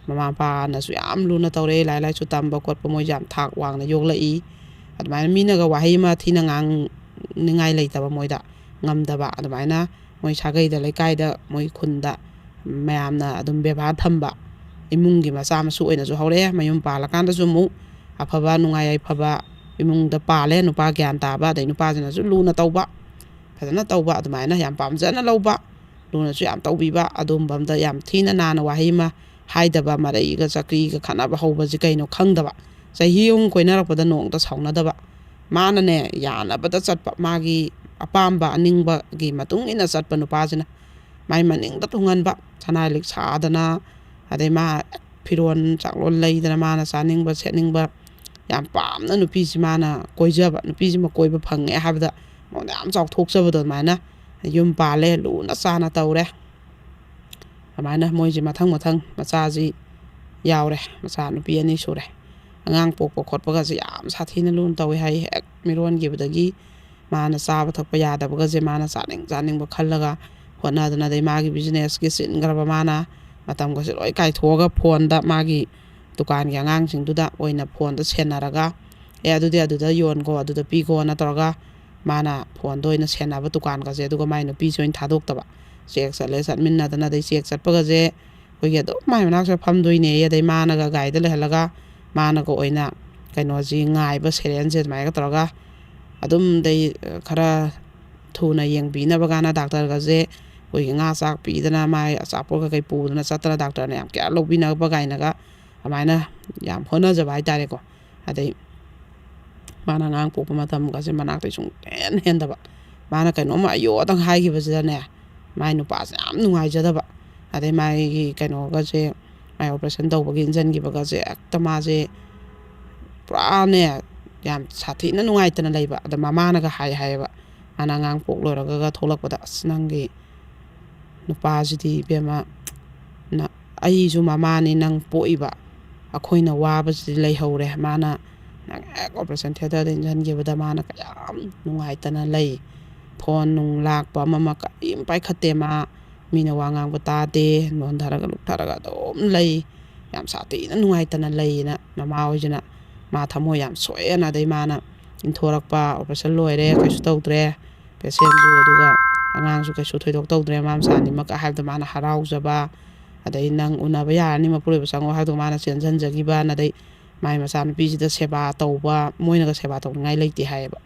ꯃꯃꯥ ꯃꯄꯥꯅꯁꯨ ꯌꯥꯝ ꯂꯨꯅ ꯇꯧꯔꯛꯑꯦ꯫ ꯂꯥꯏꯔꯤꯛ ꯂꯥꯏꯁꯨ ꯇꯝꯕ ꯈꯣꯠꯄ ꯃꯣꯏꯁꯦ ꯌꯥꯝ ꯊꯥꯛ ꯋꯥꯡꯅ ꯌꯣꯛꯂꯛꯏ꯫ ꯑꯗꯨꯃꯥꯏꯅ ꯃꯤꯅꯒ ꯋꯥꯍꯩ ꯑꯃ ꯊꯤꯅ ꯉꯥꯡꯅꯤꯡꯉꯥꯏ ꯂꯩꯇꯕ ꯃꯣꯏꯗ, ꯉꯝꯗꯕ꯫ ꯑꯗꯨꯃꯥꯏꯅ ꯃꯣꯏ ꯁꯥꯒꯩꯗ, ꯂꯩꯀꯥꯏꯗ, ꯃꯣꯏ ꯈꯨꯟꯗ ꯃꯌꯥꯝꯅ ꯑꯗꯨꯝ ꯕꯦꯕꯥꯔ ꯊꯝꯕ, ꯏꯃꯨꯡꯒꯤ ꯃꯆꯥ ꯃꯁꯨ ꯑꯣꯏꯅꯁꯨ ꯍꯧꯔꯛꯑꯦ꯫ ꯃꯌꯨꯝ ꯄꯥꯜꯂꯀꯥꯟꯗꯁꯨ ꯑꯃꯨꯛ ꯑꯐꯕ ꯅꯨꯡꯉꯥꯏ ꯌꯥꯏꯐꯕ ꯏꯃꯨꯡꯗ ꯄꯥꯜꯂꯦ, ꯅꯨꯄꯥ ꯒ꯭ꯌꯥꯟ ꯇꯥꯕ, ꯑꯗꯩ ꯅꯨꯄꯥꯁꯤꯅꯁꯨ ꯂꯨꯅ ꯇꯧꯕ, ꯐꯖꯅ ꯇꯧꯕ, ꯑꯗꯨꯃꯥꯏꯅ ꯌꯥꯝ ꯄꯥꯝꯖꯅ ꯂꯧꯕ, ꯂꯨꯅꯁꯨ ꯌꯥꯝ ꯇꯧꯕꯤꯕ, ꯑꯗꯨꯒꯨꯝꯕ ꯑꯝꯗ ꯌꯥꯝ ꯊꯤꯅ ꯅꯥꯟꯅ ꯋꯥꯍꯩ ꯑꯃ ꯍꯥꯏꯗꯕ, ꯃꯔꯩꯒ ꯆꯀ꯭ꯔꯤꯒ ꯈꯠꯅꯕ ꯍꯧꯕꯁꯤ ꯀꯩꯅꯣ ꯈꯪꯗꯕ, ꯆꯍꯤ ꯑꯍꯨꯝ ꯀꯣꯏꯅꯔꯛꯄꯗ ꯅꯣꯡꯃꯇ ꯁꯥꯎꯅꯗꯕ, ꯃꯥꯅꯅꯦ ꯌꯥꯅꯕꯗ ꯆꯠꯄ, ꯃꯥꯒꯤ ꯑꯄꯥꯝꯕ ꯑꯅꯤꯡꯕꯒꯤ ꯃꯇꯨꯡ ꯏꯟꯅ ꯆꯠꯄ ꯅꯨꯄꯥꯁꯤꯅ ꯃꯥꯏ ꯃꯅꯤꯡꯗ ꯇꯣꯡꯍꯟꯕ, ꯁꯅꯥ ꯂꯤꯛ ꯁꯥꯗꯅ, ꯑꯗꯩ ꯃꯥ ꯐꯤꯔꯣꯜ ꯆꯥꯛꯂꯣꯟ ꯂꯩꯗꯅ, ꯃꯥꯅ ꯆꯥꯅꯤꯡꯕ ꯁꯦꯠꯅꯤꯡꯕ ꯌꯥꯝ ꯄꯥꯝꯅ ꯅꯨꯄꯤꯁꯤ ꯃꯥꯅ ꯀꯣꯏꯖꯕ, ꯅꯨꯄꯤꯁꯤꯃ ꯀꯣꯏꯕ ꯐꯪꯉꯦ ꯍꯥꯏꯕꯗ ꯃꯉꯣꯟꯗ ꯌꯥꯝ ꯆꯥꯎꯊꯣꯛꯆꯕꯗꯣ, ꯑꯗꯨꯃꯥꯏꯅ ꯌꯨꯝ ꯄꯥꯜꯂꯦ, ꯂꯨꯅ ꯆꯥꯅ ꯇꯧꯔꯦ꯫ ꯑꯗꯨꯃꯥꯏꯅ ꯃꯣꯏꯁꯦ ꯃꯊꯪ ꯃꯊꯪ ꯃꯆꯥꯁꯤ ꯌꯥꯎꯔꯦ, ꯃꯆꯥ ꯅꯨꯄꯤ ꯑꯅꯤ ꯁꯨꯔꯦ꯫ ꯑꯉꯥꯡ ꯄꯣꯛꯄ ꯈꯣꯠꯄꯒꯁꯦ ꯌꯥꯝ ꯁꯥꯊꯤꯅ ꯂꯨꯅ ꯇꯧꯋꯦ ꯍꯥꯏ꯫ ꯍꯦꯛ ꯃꯤꯔꯣꯟꯈꯤꯕꯗꯒꯤ ꯃꯥꯅ ꯆꯥꯕ ꯊꯛꯄ ꯌꯥꯗꯕꯒꯁꯦ ꯃꯥꯅ ꯆꯥꯅꯤꯡ ꯆꯥꯅꯤꯡꯕ ꯈꯜꯂꯒ ꯍꯣꯠꯅꯗꯅ, ꯑꯗꯩ ꯃꯥꯒꯤ ꯕꯤꯖꯤꯅꯦꯁꯀꯤ ꯆꯤꯟꯈ꯭ꯔꯕ ꯃꯥꯅ ꯃꯇꯝꯒꯁꯦ ꯂꯣꯏ ꯀꯥꯏꯊꯣꯛꯑꯒ ꯐꯣꯟꯗ, ꯃꯥꯒꯤ ꯗꯨꯀꯥꯟꯒꯤ ꯑꯉꯥꯡꯁꯤꯡꯗꯨꯗ ꯑꯣꯏꯅ ꯐꯣꯟꯗ ꯁꯦꯟꯅꯔꯒ, "ꯑꯦ, ꯑꯗꯨꯗꯤ ꯑꯗꯨꯗ ꯌꯣꯟꯈꯣ, ꯑꯗꯨꯗ ꯄꯤꯈꯣꯅ" ꯇꯧꯔꯒ ꯃꯥꯅ ꯐꯣꯟꯗ ꯑꯣꯏꯅ ꯁꯦꯟꯅꯕ ꯗꯨꯀꯥꯟꯒꯁꯦ, ꯑꯗꯨꯒ ꯃꯥꯏ ꯅꯨꯄꯤꯁꯦ ꯑꯣꯏꯅ ꯊꯥꯗꯣꯛꯇꯕ꯫ ꯆꯦꯛ ꯆꯠꯂꯦ, ꯆꯠꯃꯤꯟꯅꯗꯅ, ꯑꯗꯩ ꯆꯦꯛ ꯆꯠꯄꯒꯁꯦ ꯑꯩꯈꯣꯏꯒꯤ ꯑꯗꯨꯝ ꯃꯥꯏ ꯃꯅꯥꯛꯁꯤꯗ ꯐꯝꯗꯣꯏꯅꯦ꯫ ꯑꯗꯩ ꯃꯥꯅꯒ ꯒꯥꯔꯤꯗ ꯂꯩꯍꯜꯂꯒ ꯃꯥꯅꯒ ꯑꯣꯏꯅ ꯀꯩꯅꯣꯁꯤ ꯉꯥꯏꯕ, ꯁꯦꯔꯦꯟꯁꯦ ꯑꯗꯨꯃꯥꯏꯅꯒ ꯇꯧꯔꯒ ꯑꯗꯨꯝ, ꯑꯗꯩ ꯈꯔ ꯊꯨꯅ ꯌꯦꯡꯕꯤꯅꯕ ꯀꯥꯟꯅ ꯗꯥꯛꯇꯔꯒꯁꯦ ꯑꯩꯈꯣꯏꯒꯤ ꯉꯥ ꯆꯥꯛ ꯄꯤꯗꯅ, ꯃꯥꯏ ꯑꯆꯥꯄꯣꯠ ꯀꯩꯀꯩ ꯄꯨꯗꯅ ꯆꯠꯇꯅ, ꯗꯥꯛꯇꯔꯅ ꯌꯥꯝ ꯀꯤꯌꯔ ꯂꯧꯕꯤꯅꯕ ꯀꯥꯏꯅꯒ ꯑꯗꯨꯃꯥꯏꯅ ꯌꯥꯝ ꯍꯣꯠꯅꯖꯕ ꯍꯥꯏꯇꯥꯔꯦꯀꯣ꯫ ꯑꯗꯩ ꯃꯥꯅ ꯑꯉꯥꯡ ꯄꯣꯛꯄ ꯃꯇꯝꯒꯁꯦ ꯃꯅꯥꯛꯇꯩ ꯁꯨꯡꯍꯦꯟ ꯍꯦꯟꯗꯕ꯫ ꯃꯥꯅ ꯀꯩꯅꯣꯝꯃ ꯑꯌꯣꯗꯪ ꯍꯥꯏꯈꯤꯕꯁꯤꯗꯅꯦ, ꯃꯥꯏ ꯅꯨꯄꯥꯁꯦ ꯌꯥꯝ ꯅꯨꯡꯉꯥꯏꯖꯗꯕ꯫ ꯑꯗꯩ ꯃꯥꯒꯤ ꯀꯩꯅꯣꯒꯁꯦ, ꯃꯥꯏ ꯑꯣꯄꯔꯦꯁꯟ ꯇꯧꯕꯒꯤ ꯏꯟꯁꯤꯟꯈꯤꯕꯒꯁꯦ ꯍꯦꯛꯇ ꯃꯥꯁꯦ ꯄꯨꯔꯥꯅꯦ, ꯌꯥꯝ ꯁꯥꯊꯤꯅ ꯅꯨꯡꯉꯥꯏꯇꯅ ꯂꯩꯕ꯫ ꯑꯗ ꯃꯃꯥꯅꯒ ꯍꯥꯏ ꯍꯥꯏꯌꯦꯕ, ꯃꯥꯅ ꯑꯉꯥꯡ ꯄꯣꯛ ꯂꯣꯏꯔꯒ ꯊꯣꯛꯂꯛꯄꯗ, "ꯑꯁ, ꯅꯪꯒꯤ ꯅꯨꯄꯥꯁꯤꯗꯤ ꯏꯕꯦꯝꯃ, ꯅ-, ꯑꯩꯁꯨ ꯃꯃꯥꯅꯤ, ꯅꯪ ꯄꯣꯛꯏꯕ, ꯑꯩꯈꯣꯏꯅ ꯋꯥꯕꯁꯤꯗꯤ ꯂꯩꯍꯧꯔꯦ꯫ ꯃꯥꯅ ꯅꯪ ꯍꯦꯛ ꯑꯣꯄꯔꯦꯁꯟ ꯊꯤꯌꯦꯇꯔꯗ ꯏꯟꯁꯤꯟꯈꯤꯕꯗ ꯃꯥꯅ ꯀꯌꯥꯝ ꯅꯨꯡꯉꯥꯏꯇꯅ ꯂꯩ꯫ ꯐꯣꯟ ꯅꯨꯡ ꯂꯥꯛꯄ ꯑꯃ ꯑꯃ ꯀꯔꯤꯝ ꯄꯥꯏꯈꯠꯇꯦ꯫ ꯃꯥ ꯃꯤꯅ ꯋꯥ ꯉꯥꯡꯕ ꯇꯥꯗꯦ, ꯅꯣꯟꯊꯔꯒ ꯂꯨꯞꯊꯔꯒ ꯑꯗꯨꯝ ꯂꯩ꯫ ꯌꯥꯝ ꯁꯥꯊꯤꯅ ꯅꯨꯡꯉꯥꯏꯇꯅ ꯂꯩꯌꯦꯅ" ꯃꯃꯥ ꯍꯣꯏꯁꯤꯅ ꯃꯥ ꯊꯃꯣꯏ ꯌꯥꯝ ꯁꯣꯛꯑꯦꯅ꯫ ꯑꯗꯩ ꯃꯥꯅ ꯏꯟꯊꯣꯔꯛꯄ, ꯑꯣꯄꯔꯦꯁꯟ ꯂꯣꯏꯔꯦ, ꯀꯩꯁꯨ ꯇꯧꯗ꯭ꯔꯦ ꯄꯦꯁꯦꯟꯁꯨ, ꯑꯗꯨꯒ ꯑꯉꯥꯡꯁꯨ ꯀꯩꯁꯨ ꯊꯣꯏꯗꯣꯛ ꯇꯧꯗ꯭ꯔꯦ, ꯃꯃꯥ ꯃꯆꯥ ꯑꯅꯤꯃꯛ ꯍꯥꯏꯕꯗ ꯃꯥꯅ ꯍꯔꯥꯎꯖꯕ, ꯑꯗꯩ "ꯅꯪ ꯎꯅꯕ ꯌꯥꯔꯅꯤ, ꯃꯄꯨꯔꯣꯏꯕ ꯆꯪꯉꯣ" ꯍꯥꯏꯕꯗꯣ ꯃꯥꯅ ꯆꯦꯟꯁꯤꯟꯖꯈꯤꯕ, ꯑꯗꯩ ꯃꯥꯏ ꯃꯆꯥꯅꯨꯄꯤꯁꯤꯗ ꯁꯦꯕꯥ ꯇꯧꯕ, ꯃꯣꯏꯅꯒ ꯁꯦꯕꯥ ꯇꯧꯅꯤꯡꯉꯥꯏ ꯂꯩꯇꯦ ꯍꯥꯏꯌꯦꯕ꯫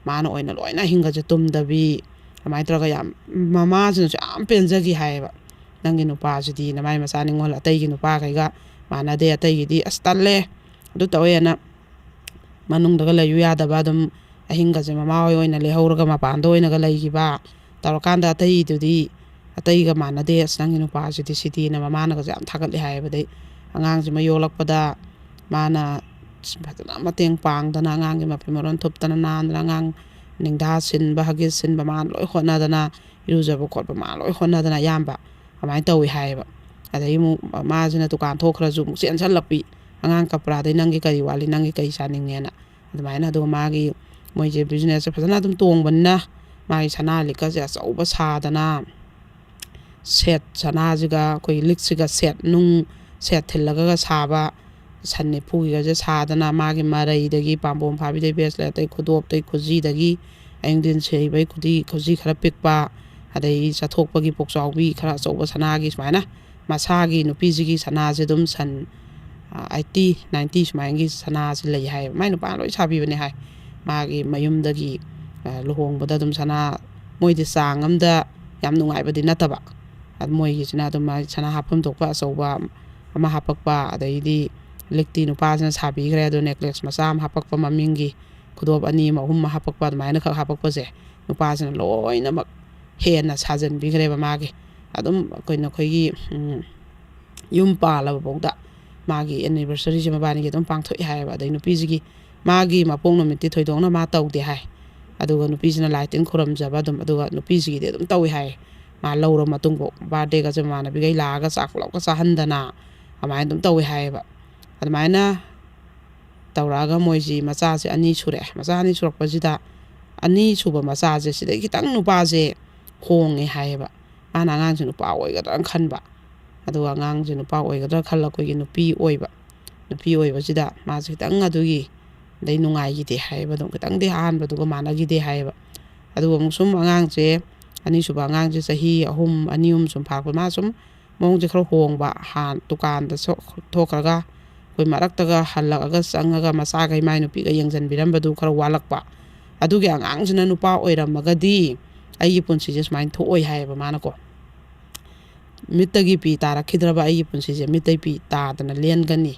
ꯃꯥꯅ ꯑꯣꯏꯅ ꯂꯣꯏꯅ ꯑꯍꯤꯡꯒꯁꯦ ꯇꯨꯝꯗꯕꯤ, ꯑꯗꯨꯃꯥꯏꯅ ꯇꯧꯔꯒ ꯌꯥꯝ, ꯃꯃꯥꯁꯤꯅꯁꯨ ꯌꯥꯝ ꯄꯦꯟꯖꯈꯤ ꯍꯥꯏꯌꯦꯕ꯫ "ꯅꯪꯒꯤ ꯅꯨꯄꯥꯁꯤꯗꯤ ꯅꯃꯥꯏ ꯃꯆꯥ ꯅꯤꯉꯣꯜ ꯑꯇꯩꯒꯤ ꯅꯨꯄꯥꯈꯩꯒ ꯃꯥꯟꯅꯗꯦ, ꯑꯇꯩꯒꯤꯗꯤ ꯑꯁ ꯇꯜꯂꯦ, ꯑꯗꯨ ꯇꯧꯋꯦꯅ ꯃꯅꯨꯡꯗꯒ ꯂꯩꯌꯨ ꯌꯥꯗꯕ, ꯑꯗꯨꯝ ꯑꯍꯤꯡꯒꯁꯦ ꯃꯃꯥ ꯍꯣꯏ ꯑꯣꯏꯅ ꯂꯦꯛꯍꯧꯔꯒ ꯃꯄꯥꯟꯗ ꯑꯣꯏꯅꯒ ꯂꯩꯈꯤꯕ, ꯇꯧꯔꯀꯥꯟꯗ ꯑꯇꯩꯗꯨꯗꯤ ꯑꯇꯩꯒ ꯃꯥꯟꯅꯗꯦ, ꯑꯁ ꯅꯪꯒꯤ ꯅꯨꯄꯥꯁꯤꯗꯤ ꯁꯤꯗꯤꯅ" ꯃꯃꯥꯅꯒꯁꯨ ꯌꯥꯝ ꯊꯥꯒꯠꯂꯦ ꯍꯥꯏꯌꯦꯕ꯫ ꯑꯗꯩ ꯑꯉꯥꯡꯁꯤꯃ ꯌꯣꯛꯂꯛꯄꯗ ꯃꯥꯅ ꯐꯖꯅ ꯃꯇꯦꯡ ꯄꯥꯡꯗꯅ, ꯑꯉꯥꯡꯒꯤ ꯃꯐꯤ ꯃꯔꯣꯟ ꯊꯨꯞꯇꯅ ꯅꯥꯟꯗꯅ, ꯑꯉꯥꯡ ꯅꯤꯡꯊꯥ ꯁꯤꯟꯕ, ꯍꯒꯤꯁ ꯁꯤꯟꯕ ꯃꯥꯅ ꯂꯣꯏ ꯍꯣꯠꯅꯗꯅ, ꯏꯔꯨꯖꯕ ꯈꯣꯠꯄ ꯃꯥꯅ ꯂꯣꯏ ꯍꯣꯠꯅꯗꯅ ꯑꯌꯥꯝꯕ ꯑꯗꯨꯃꯥꯏꯅ ꯇꯧꯋꯤ ꯍꯥꯏꯌꯦꯕ꯫ ꯑꯗꯩ ꯑꯃꯨꯛ ꯃꯥꯁꯤꯅ ꯗꯨꯀꯥꯟ ꯊꯣꯛꯈ꯭ꯔꯁꯨ ꯑꯃꯨꯛ ꯆꯦꯟꯁꯤꯜꯂꯛꯄꯤ, "ꯑꯉꯥꯡ ꯀꯞꯄ꯭ꯔꯥ? ꯑꯗꯩ ꯅꯪꯒꯤ ꯀꯔꯤ ꯋꯥꯠꯂꯤ? ꯅꯪꯒꯤ ꯀꯔꯤ ꯆꯥꯅꯤꯡꯉꯦꯅ?" ꯑꯗꯨꯃꯥꯏꯅ꯫ ꯑꯗꯨꯒ ꯃꯥꯒꯤ, ꯃꯣꯏꯁꯦ ꯕꯤꯖꯤꯅꯦꯁꯁꯦ ꯐꯖꯅ ꯑꯗꯨꯝ ꯇꯣꯡꯕꯅꯤꯅ, ꯃꯥꯒꯤ ꯁꯅꯥ ꯂꯤꯛꯀꯁꯦ ꯑꯆꯧꯕ ꯁꯥꯗꯅ, ꯁꯦꯠ ꯁꯅꯥꯁꯤꯒ ꯑꯩꯈꯣꯏꯒꯤ ꯂꯤꯛꯁꯤꯒ ꯁꯦꯠ ꯅꯨꯡ ꯁꯦꯠ ꯊꯤꯜꯂꯒꯒ ꯁꯥꯕ, ꯁꯟ ꯅꯤꯐꯨꯒꯤꯒꯁꯦ ꯁꯥꯗꯅ, ꯃꯥꯒꯤ ꯃꯔꯩꯗꯒꯤ, ꯄꯥꯝꯕꯣꯝ ꯐꯥꯕꯤꯗꯒꯤ, ꯕ꯭ꯔꯦꯁꯂꯦꯠꯇꯒꯤ, ꯈꯨꯗꯣꯞꯇꯒꯤ, ꯈꯨꯖꯤꯗꯒꯤ, ꯑꯌꯨꯡꯗꯤꯟ ꯁꯤꯕꯒꯤ ꯈꯨꯖꯤ, ꯈꯨꯖꯤ ꯈꯔ ꯄꯤꯛꯄ, ꯑꯗꯩ ꯆꯠꯊꯣꯛꯄꯒꯤ ꯄꯣꯛꯆꯥꯎꯕꯤ ꯈꯔ ꯑꯆꯧꯕ ꯁꯅꯥꯒꯤ, ꯁꯨꯃꯥꯏꯅ ꯃꯁꯥꯒꯤ ꯅꯨꯄꯤꯁꯤꯒꯤ ꯁꯅꯥꯁꯦ ꯑꯗꯨꯝ ꯁꯟ, ꯑ, ꯑꯩꯠꯇꯤ, ꯅꯥꯏꯟꯇꯤ ꯁꯨꯃꯥꯏꯅꯒꯤ ꯁꯅꯥꯁꯦ ꯂꯩ ꯍꯥꯏꯌꯦꯕ꯫ ꯃꯥꯏ ꯅꯨꯄꯥꯅ ꯂꯣꯏ ꯁꯥꯕꯤꯕꯅꯦ ꯍꯥꯏ꯫ ꯃꯥꯒꯤ ꯃꯌꯨꯝꯗꯒꯤ, ꯑ, ꯂꯨꯍꯣꯡꯕꯗ ꯑꯗꯨꯝ ꯁꯅꯥ, ꯃꯣꯏꯗꯤ ꯆꯥꯡ ꯑꯃꯗ ꯌꯥꯝ ꯅꯨꯡꯉꯥꯏꯕꯗꯤ ꯅꯠꯇꯕ꯫ ꯑꯗꯨ ꯃꯣꯏꯒꯤꯁꯤꯅ ꯑꯗꯨꯝ ꯃꯥꯒꯤ ꯁꯅꯥ ꯍꯥꯞꯐꯝ ꯊꯣꯛꯄ ꯑꯆꯧꯕ ꯑꯃ ꯍꯥꯞꯄꯛꯄ, ꯑꯗꯩꯗꯤ ꯂꯤꯛꯇꯤ ꯅꯨꯄꯥꯁꯤꯅ ꯁꯥꯕꯤꯈ꯭ꯔꯦ, ꯑꯗꯣ ꯅꯦꯀ꯭ꯂꯦꯁ ꯃꯆꯥ ꯑꯃ ꯍꯥꯞꯄꯛꯄ, ꯃꯃꯤꯡꯒꯤ ꯈꯨꯗꯣꯞ ꯑꯅꯤ ꯑꯃ, ꯑꯍꯨꯝ ꯑꯃ ꯍꯥꯞꯄꯛꯄ, ꯑꯗꯨꯃꯥꯏꯅ ꯈꯛ ꯍꯥꯞꯄꯛꯄꯁꯦ ꯅꯨꯄꯥꯁꯤꯅ ꯂꯣꯏꯅꯃꯛ ꯍꯦꯟꯅ ꯁꯥꯖꯟꯕꯤꯈ꯭ꯔꯦꯕ ꯃꯥꯒꯤ꯫ ꯑꯗꯨꯝ ꯑꯩꯈꯣꯏ, ꯅꯈꯣꯏꯒꯤ, ꯎꯝ, ꯌꯨꯝ ꯄꯥꯜꯂꯕꯐꯥꯎꯗ ꯃꯥꯒꯤ ꯑꯦꯅꯤꯚꯔꯁꯔꯤꯁꯦ ꯃꯕꯥꯅꯤꯒꯤ ꯑꯗꯨꯝ ꯄꯥꯡꯊꯣꯛꯑꯦ ꯍꯥꯏꯌꯦꯕ꯫ ꯑꯗꯩ ꯅꯨꯄꯤꯁꯤꯒꯤ, ꯃꯥꯒꯤ ꯃꯄꯣꯛ ꯅꯨꯃꯤꯠꯇꯤ ꯊꯣꯏꯗꯣꯛꯅ ꯃꯥ ꯇꯧꯗꯦ ꯍꯥꯏ꯫ ꯑꯗꯨꯒ ꯅꯨꯄꯤꯁꯤꯅ ꯂꯥꯏ ꯇꯤꯟ ꯈꯨꯔꯨꯝꯖꯕ ꯑꯗꯨꯝ, ꯑꯗꯨꯒ ꯅꯨꯄꯤꯁꯤꯒꯤꯗꯤ ꯑꯗꯨꯝ ꯇꯧꯏ ꯍꯥꯏ꯫ ꯃꯥ ꯂꯧꯔ ꯃꯇꯨꯡꯐꯥꯎ ꯕꯥꯔꯗꯦꯒꯁꯦ ꯃꯃꯥꯟꯅꯕꯤꯈꯩ ꯂꯥꯛꯑꯒ ꯆꯥꯛ ꯄꯨꯂꯞꯀ ꯆꯥꯍꯟꯗꯅ ꯑꯗꯨꯃꯥꯏꯅ ꯑꯗꯨꯝ ꯇꯧꯏ ꯍꯥꯏꯌꯦꯕ꯫ ꯑꯗꯨꯃꯥꯏꯅ ꯇꯧꯔꯛꯑꯒ ꯃꯣꯏꯁꯤ ꯃꯆꯥꯁꯦ ꯑꯅꯤ ꯁꯨꯔꯛꯑꯦ꯫ ꯃꯆꯥ ꯑꯅꯤ ꯁꯨꯔꯛꯄꯁꯤꯗ ꯑꯅꯤꯁꯨꯕ ꯃꯆꯥꯁꯦ ꯁꯤꯗꯩ ꯈꯤꯇꯪ ꯅꯨꯄꯥꯁꯦ ꯍꯣꯡꯉꯦ ꯍꯥꯏꯌꯦꯕ꯫ ꯃꯥꯅ ꯑꯉꯥꯡꯁꯦ ꯅꯨꯄꯥ ꯑꯣꯏꯒꯗ꯭ꯔꯥꯅ ꯈꯟꯕ, ꯑꯗꯨꯒ ꯑꯉꯥꯡꯁꯦ ꯅꯨꯄꯥ ꯑꯣꯏꯒꯗ꯭ꯔꯥ ꯈꯜꯂ ꯑꯩꯈꯣꯏꯒꯤ ꯅꯨꯄꯤ ꯑꯣꯏꯕ꯫ ꯅꯨꯄꯤ ꯑꯣꯏꯕꯁꯤꯗ ꯃꯥꯁꯦ ꯈꯤꯇꯪ ꯑꯗꯨꯒꯤ ꯑꯗꯩ ꯅꯨꯡꯉꯥꯏꯈꯤꯗꯦ ꯍꯥꯏꯌꯦꯕ꯫ ꯑꯗꯨꯝ ꯈꯤꯇꯪꯗꯤ ꯑꯍꯥꯟꯕꯗꯨꯒ ꯃꯥꯟꯅꯈꯤꯗꯦ ꯍꯥꯏꯌꯦꯕ꯫ ꯑꯗꯨꯒ ꯑꯃꯨꯛ ꯁꯨꯝ ꯑꯉꯥꯡꯁꯦ ꯑꯅꯤꯁꯨꯕ ꯑꯉꯥꯡꯁꯦ ꯆꯍꯤ ꯑꯍꯨꯝ, ꯑꯅꯤ ꯑꯍꯨꯝ ꯁꯨꯝ ꯐꯥꯔꯛꯄ, ꯃꯥ ꯁꯨꯝ ꯃꯑꯣꯡꯁꯦ ꯈꯔ ꯍꯣꯡꯕ, ꯍꯥꯟꯅ ꯗꯨꯀꯥꯟꯗ ꯁꯣ-, ꯊꯣꯛꯈ꯭ꯔꯒ ꯑꯩꯈꯣꯏ ꯃꯔꯛꯇꯒ ꯍꯜꯂꯛꯑꯒ ꯆꯪꯉꯒ ꯃꯆꯥꯈꯩ ꯃꯥꯏ ꯅꯨꯄꯤꯒ ꯌꯦꯡꯁꯤꯟꯕꯤꯔꯝꯕꯗꯨ ꯈꯔ ꯋꯥꯠꯂꯛꯄ꯫ ꯑꯗꯨꯒꯤ ꯑꯉꯥꯡꯁꯤꯅ ꯅꯨꯄꯥ ꯑꯣꯏꯔꯝꯃꯒꯗꯤ ꯑꯩꯒꯤ ꯄꯨꯟꯁꯤꯁꯦ ꯁꯨꯃꯥꯏꯅ ꯊꯣꯛꯑꯣꯏ ꯍꯥꯏꯌꯦꯕ ꯃꯥꯅꯀꯣ꯫ ꯃꯤꯠꯇꯒꯤ ꯄꯤ ꯇꯥꯔꯛꯈꯤꯗ꯭ꯔꯕ ꯑꯩꯒꯤ ꯄꯨꯟꯁꯤꯁꯦ, ꯃꯤꯠꯇꯒꯤ ꯄꯤ ꯇꯥꯗꯅ ꯂꯦꯟꯒꯅꯤ,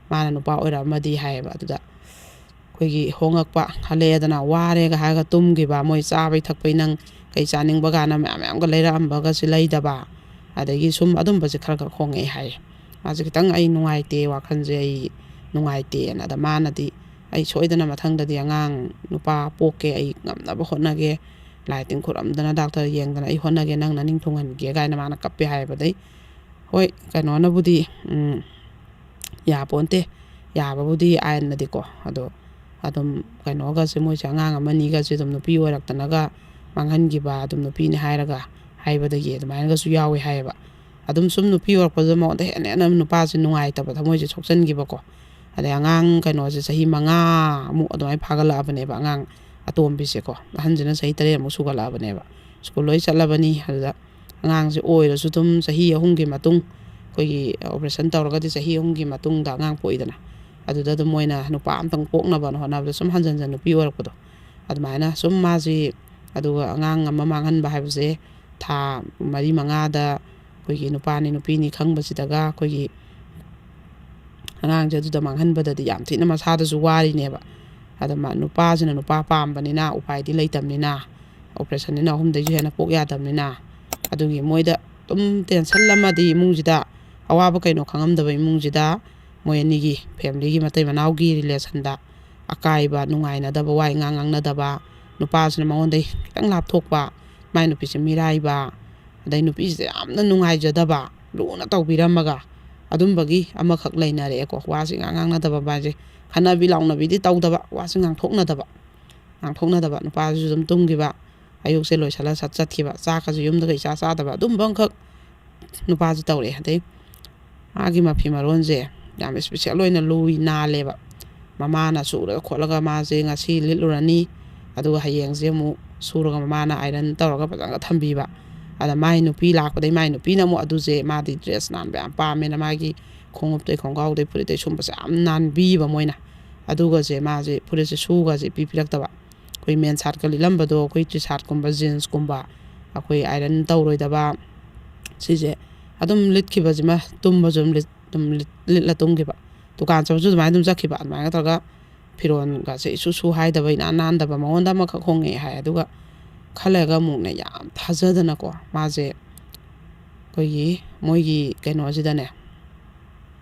ꯃꯥꯅ ꯅꯨꯄꯥ ꯑꯣꯏꯔꯛꯑꯝꯃꯗꯤ ꯍꯥꯏꯌꯦꯕ꯫ ꯑꯗꯨꯗ ꯑꯩꯈꯣꯏꯒꯤ ꯍꯣꯉꯛꯄ, ꯍꯜꯂꯛꯑꯦꯗꯅ ꯋꯥꯔꯦꯒ ꯍꯥꯏꯔꯒ ꯇꯨꯝꯈꯤꯕ, ꯃꯣꯏ ꯆꯥꯕꯩ ꯊꯛꯄꯩ ꯅꯪ ꯀꯩ ꯆꯥꯅꯤꯡꯕ ꯀꯥꯏꯅ ꯃꯌꯥꯝ ꯃꯌꯥꯝꯒ ꯂꯩꯔꯛꯑꯝꯕꯒꯁꯦ ꯂꯩꯗꯕ, ꯑꯗꯒꯤ ꯁꯨꯝ ꯑꯗꯨꯝꯕꯁꯦ ꯈꯔ ꯈꯔ ꯍꯣꯡꯉꯛꯑꯦ ꯍꯥꯏꯌꯦ꯫ ꯃꯥꯁꯦ ꯈꯤꯇꯪ ꯑꯩ ꯅꯨꯡꯉꯥꯏꯇꯦ, ꯋꯥꯈꯜꯁꯦ ꯑꯩ ꯅꯨꯡꯉꯥꯏꯇꯦꯅ꯫ ꯑꯗ ꯃꯥꯅꯗꯤ ꯑꯩ ꯁꯣꯏꯗꯅ ꯃꯊꯪꯗꯗꯤ ꯑꯉꯥꯡ ꯅꯨꯄꯥ ꯄꯣꯛꯀꯦ, ꯑꯩ ꯉꯝꯅꯕ ꯍꯣꯠꯅꯒꯦ, ꯂꯥꯏ ꯇꯤꯟ ꯈꯨꯔꯝꯗꯅ ꯗꯥꯛꯇꯔ ꯌꯦꯡꯗꯅ ꯑꯩ ꯍꯣꯠꯅꯒꯦ, ꯅꯪ ꯅꯅꯤꯡ ꯊꯨꯡꯍꯟꯒꯦ ꯀꯥꯏꯅ ꯃꯥꯅ ꯀꯞꯄꯦ ꯍꯥꯏꯕꯗꯩ, ꯍꯣꯏ, ꯀꯩꯅꯣꯅꯕꯨꯗꯤ, ꯎꯝ, ꯌꯥꯄꯣꯟꯇꯦ, ꯌꯥꯕꯕꯨꯗꯤ ꯑꯥꯏꯟꯅꯗꯤꯀꯣ, ꯑꯗꯣ ꯑꯗꯨꯝ ꯀꯩꯅꯣꯒꯁꯦ, ꯃꯣꯏꯁꯦ ꯑꯉꯥꯡ ꯑꯃꯅꯤꯒꯁꯦ ꯑꯗꯨꯝ ꯅꯨꯄꯤ ꯑꯣꯏꯔꯛꯇꯅꯒ ꯃꯥꯡꯍꯟꯈꯤꯕ, ꯑꯗꯨꯝ ꯅꯨꯄꯤꯅꯤ ꯍꯥꯏꯔꯒ ꯍꯥꯏꯕꯗꯒꯤ ꯑꯗꯨꯃꯥꯏꯅꯒꯁꯨ ꯌꯥꯎꯋꯦ ꯍꯥꯏꯌꯦꯕ꯫ ꯑꯗꯨꯝ ꯁꯨꯝ ꯅꯨꯄꯤ ꯑꯣꯏꯔꯛꯄꯗꯨꯗ ꯃꯉꯣꯟꯗ ꯍꯦꯟꯅ ꯍꯦꯟꯅ ꯅꯨꯄꯥꯁꯦ ꯅꯨꯡꯉꯥꯏꯇꯕ, ꯊꯃꯣꯏꯁꯦ ꯁꯣꯛꯆꯟꯈꯤꯕꯀꯣ꯫ ꯑꯗꯩ ꯑꯉꯥꯡ ꯀꯩꯅꯣꯁꯦ ꯆꯍꯤ ꯃꯉꯥꯃꯨꯛ ꯑꯗꯨꯃꯥꯏꯅ ꯐꯥꯒꯠꯂꯛꯑꯕꯅꯦꯕ, ꯑꯉꯥꯡ ꯑꯇꯣꯝꯕꯤꯁꯦꯀꯣ꯫ ꯑꯍꯟꯁꯤꯅ ꯆꯍꯤ ꯇꯔꯦꯠꯃꯨꯛ ꯁꯨꯒꯠꯂꯛꯑꯕꯅꯦꯕ꯫ ꯁ꯭ꯀꯨꯜ ꯂꯣꯏ ꯆꯠꯂꯕꯅꯤ꯫ ꯑꯗꯨꯗ ꯑꯉꯥꯡꯁꯦ ꯑꯣꯏꯔꯁꯨ ꯑꯗꯨꯝ ꯆꯍꯤ ꯑꯍꯨꯝꯒꯤ ꯃꯇꯨꯡ, ꯑꯩꯈꯣꯏꯒꯤ ꯑꯣꯄꯔꯦꯁꯟ ꯇꯧꯔꯒꯗꯤ ꯆꯍꯤ ꯑꯍꯨꯝꯒꯤ ꯃꯇꯨꯡꯗ ꯑꯉꯥꯡ ꯄꯣꯛꯏꯗꯅ, ꯑꯗꯨꯗ ꯑꯗꯨꯝ ꯃꯣꯏꯅ ꯅꯨꯄꯥ ꯑꯝꯇꯪ ꯄꯣꯛꯅꯕꯅ ꯍꯣꯠꯅꯕꯗ ꯁꯨꯝ ꯍꯟꯖꯟ ꯍꯟꯖꯟ ꯅꯨꯄꯤ ꯑꯣꯏꯔꯛꯄꯗꯣ, ꯑꯗꯨꯃꯥꯏꯅ ꯁꯨꯝ ꯃꯥꯁꯤ, ꯑꯗꯨꯒ ꯑꯉꯥꯡ ꯑꯃ ꯃꯥꯡꯍꯟꯕ ꯍꯥꯏꯕꯁꯦ ꯊꯥ ꯃꯔꯤ ꯃꯉꯥꯗ ꯑꯩꯈꯣꯏꯒꯤ ꯅꯨꯄꯥꯅꯤ ꯅꯨꯄꯤꯅꯤ ꯈꯪꯕꯁꯤꯗꯒ ꯑꯩꯈꯣꯏꯒꯤ ꯑꯉꯥꯡꯁꯦ ꯑꯗꯨꯗ ꯃꯥꯡꯍꯟꯕꯗꯗꯤ ꯌꯥꯝ ꯊꯤꯅ ꯃꯁꯥꯗꯁꯨ ꯋꯥꯔꯤꯅꯦꯕ꯫ ꯑꯗ ꯃꯥ, ꯅꯨꯄꯥꯁꯤꯅ ꯅꯨꯄꯥ ꯄꯥꯝꯕꯅꯤꯅ ꯎꯄꯥꯏꯗꯤ ꯂꯩꯇꯕꯅꯤꯅ, ꯑꯣꯄꯔꯦꯁꯟꯅꯤꯅ ꯑꯍꯨꯝꯗꯩꯁꯨ ꯍꯦꯟꯅ ꯄꯣꯛ ꯌꯥꯗꯕꯅꯤꯅ, ꯑꯗꯨꯒꯤ ꯃꯣꯏꯗ ꯑꯗꯨꯝ ꯇꯦꯟꯁꯟ ꯑꯃꯗꯤ ꯏꯃꯨꯡꯁꯤꯗ ꯑꯋꯥꯕ ꯀꯩꯅꯣ ꯈꯪꯉꯝꯗꯕ ꯏꯃꯨꯡꯁꯤꯗ ꯃꯣꯏ ꯑꯅꯤꯒꯤ ꯐꯦꯃꯤꯂꯤꯒꯤ ꯃꯇꯩ ꯃꯅꯥꯎꯒꯤ ꯔꯤꯂꯦꯁꯟꯗ ꯑꯀꯥꯏꯕ, ꯅꯨꯡꯉꯥꯏꯅꯗꯕ, ꯋꯥ ꯏꯉꯥꯡ ꯉꯥꯡꯅꯗꯕ, ꯅꯨꯄꯥꯁꯤꯅ ꯃꯉꯣꯟꯗꯩ ꯈꯤꯇꯪ ꯂꯥꯞꯊꯣꯛꯄ, ꯃꯥꯏ ꯅꯨꯄꯤꯁꯦ ꯃꯤꯔꯥꯏꯕ, ꯑꯗꯩ ꯅꯨꯄꯤꯁꯤꯗ ꯌꯥꯝꯅ ꯅꯨꯡꯉꯥꯏꯖꯗꯕ, ꯂꯨꯅ ꯇꯧꯕꯤꯔꯝꯃꯒ ꯑꯗꯨꯝꯕꯒꯤ ꯑꯃꯈꯛ ꯂꯩꯅꯔꯛꯑꯦꯀꯣ꯫ ꯋꯥꯁꯤ ꯏꯉꯥꯡ ꯉꯥꯡꯅꯗꯕ ꯍꯥꯏꯁꯦ, ꯈꯠꯅꯕꯤ ꯂꯥꯎꯅꯕꯤꯗꯤ ꯇꯧꯗꯕ, ꯋꯥꯁꯤ ꯉꯥꯡꯊꯣꯛꯅꯗꯕ, ꯉꯥꯡꯊꯣꯛꯅꯗꯕ, ꯅꯨꯄꯥꯁꯤꯁꯨ ꯑꯗꯨꯝ ꯇꯨꯝꯈꯤꯕ, ꯑꯌꯨꯛꯁꯦ ꯂꯣꯏꯁꯤꯜꯂ ꯁꯠ ꯆꯠꯈꯤꯕ, ꯆꯥꯛꯀꯁꯨ ꯌꯨꯝꯗꯒ ꯏꯆꯥ ꯆꯥꯗꯕ, ꯑꯗꯨꯝꯕ ꯑꯃꯈꯛ ꯅꯨꯄꯥꯁꯤ ꯇꯧꯔꯛꯑꯦ꯫ ꯑꯗꯩ ꯃꯥꯒꯤ ꯃꯐꯤ ꯃꯔꯣꯟꯁꯦ ꯌꯥꯝ ꯏꯁꯄꯤꯁꯦꯜ ꯑꯣꯏꯅ ꯂꯨꯏ ꯅꯥꯜꯂꯦꯕ꯫ ꯃꯃꯥꯅ ꯆꯨꯔꯒ ꯈꯣꯠꯂꯒ ꯃꯥꯁꯦ ꯉꯁꯤ ꯂꯤꯠꯂꯨꯔꯅꯤ, ꯑꯗꯨꯒ ꯍꯌꯦꯡꯁꯦ ꯑꯃꯨꯛ ꯁꯨꯔꯒ ꯃꯃꯥꯅ ꯑꯥꯏꯔꯟ ꯇꯧꯔꯒ ꯐꯖꯅ ꯊꯝꯕꯤꯕ꯫ ꯑꯗ ꯃꯥꯏ ꯅꯨꯄꯤ ꯂꯥꯛꯄꯗꯩ ꯃꯥꯏ ꯅꯨꯄꯤꯅ ꯑꯃꯨꯛ ꯑꯗꯨꯁꯦ, ꯃꯥꯗꯤ ꯗ꯭ꯔꯦꯁ ꯅꯥꯟꯕ ꯌꯥꯝ ꯄꯥꯝꯃꯦꯅ ꯃꯥꯒꯤ ꯈꯣꯡꯎꯞꯇꯩ ꯈꯣꯡꯒ꯭ꯔꯥꯎꯗꯩ ꯐꯨꯔꯤꯠꯇꯩ ꯁꯨꯝꯕꯁꯦ ꯌꯥꯝ ꯅꯥꯟꯕꯤꯕ ꯃꯣꯏꯅ꯫ ꯑꯗꯨꯒꯁꯦ ꯃꯥꯁꯦ ꯐꯨꯔꯤꯠꯁꯦ ꯁꯨꯒꯁꯦ ꯏꯄꯤ ꯄꯤꯔꯛꯇꯕ꯫ ꯑꯩꯈꯣꯏ ꯃꯦꯟ ꯁꯥꯔꯠꯀ ꯂꯤꯠꯂꯝꯕꯗꯣ, ꯑꯩꯈꯣꯏ ꯇꯤ ꯁꯥꯔꯠꯀꯨꯝꯕ, ꯖꯤꯟꯁꯀꯨꯝꯕ, ꯑꯩꯈꯣꯏ ꯑꯥꯏꯔꯟ ꯇꯧꯔꯣꯏꯗꯕ, ꯁꯤꯁꯦ ꯑꯗꯨꯝ ꯂꯤꯠꯈꯤꯕꯁꯤꯃ, ꯇꯨꯝꯕꯁꯨ ꯑꯗꯨꯝ ꯂꯤꯠ-, ꯑꯗꯨꯝ ꯂꯤꯠ-, ꯂꯤꯠꯂ ꯇꯨꯝꯈꯤꯕ꯫ ꯗꯨꯀꯥꯟ ꯆꯠꯄꯁꯨ ꯑꯗꯨꯃꯥꯏꯅ ꯑꯗꯨꯝ ꯆꯠꯈꯤꯕ꯫ ꯑꯗꯨꯃꯥꯏꯅ ꯇꯧꯔꯒ ꯐꯤꯔꯣꯟꯒꯁꯦ ꯏꯁꯨ ꯁꯨ ꯍꯥꯏꯗꯕ, ꯏꯅꯥꯟ ꯅꯥꯟꯗꯕ, ꯃꯉꯣꯟꯗ ꯑꯃꯈꯛ ꯍꯣꯡꯉꯛꯑꯦ ꯍꯥꯏ꯫ ꯑꯗꯨꯒ ꯈꯔ ꯂꯩꯔꯒ ꯑꯃꯨꯛꯅꯦ, ꯌꯥꯝ ꯊꯥꯖꯗꯅꯀꯣ, ꯃꯥꯁꯦ ꯑꯩꯈꯣꯏꯒꯤ ꯃꯣꯏꯒꯤ ꯀꯩꯅꯣꯁꯤꯗꯅꯦ,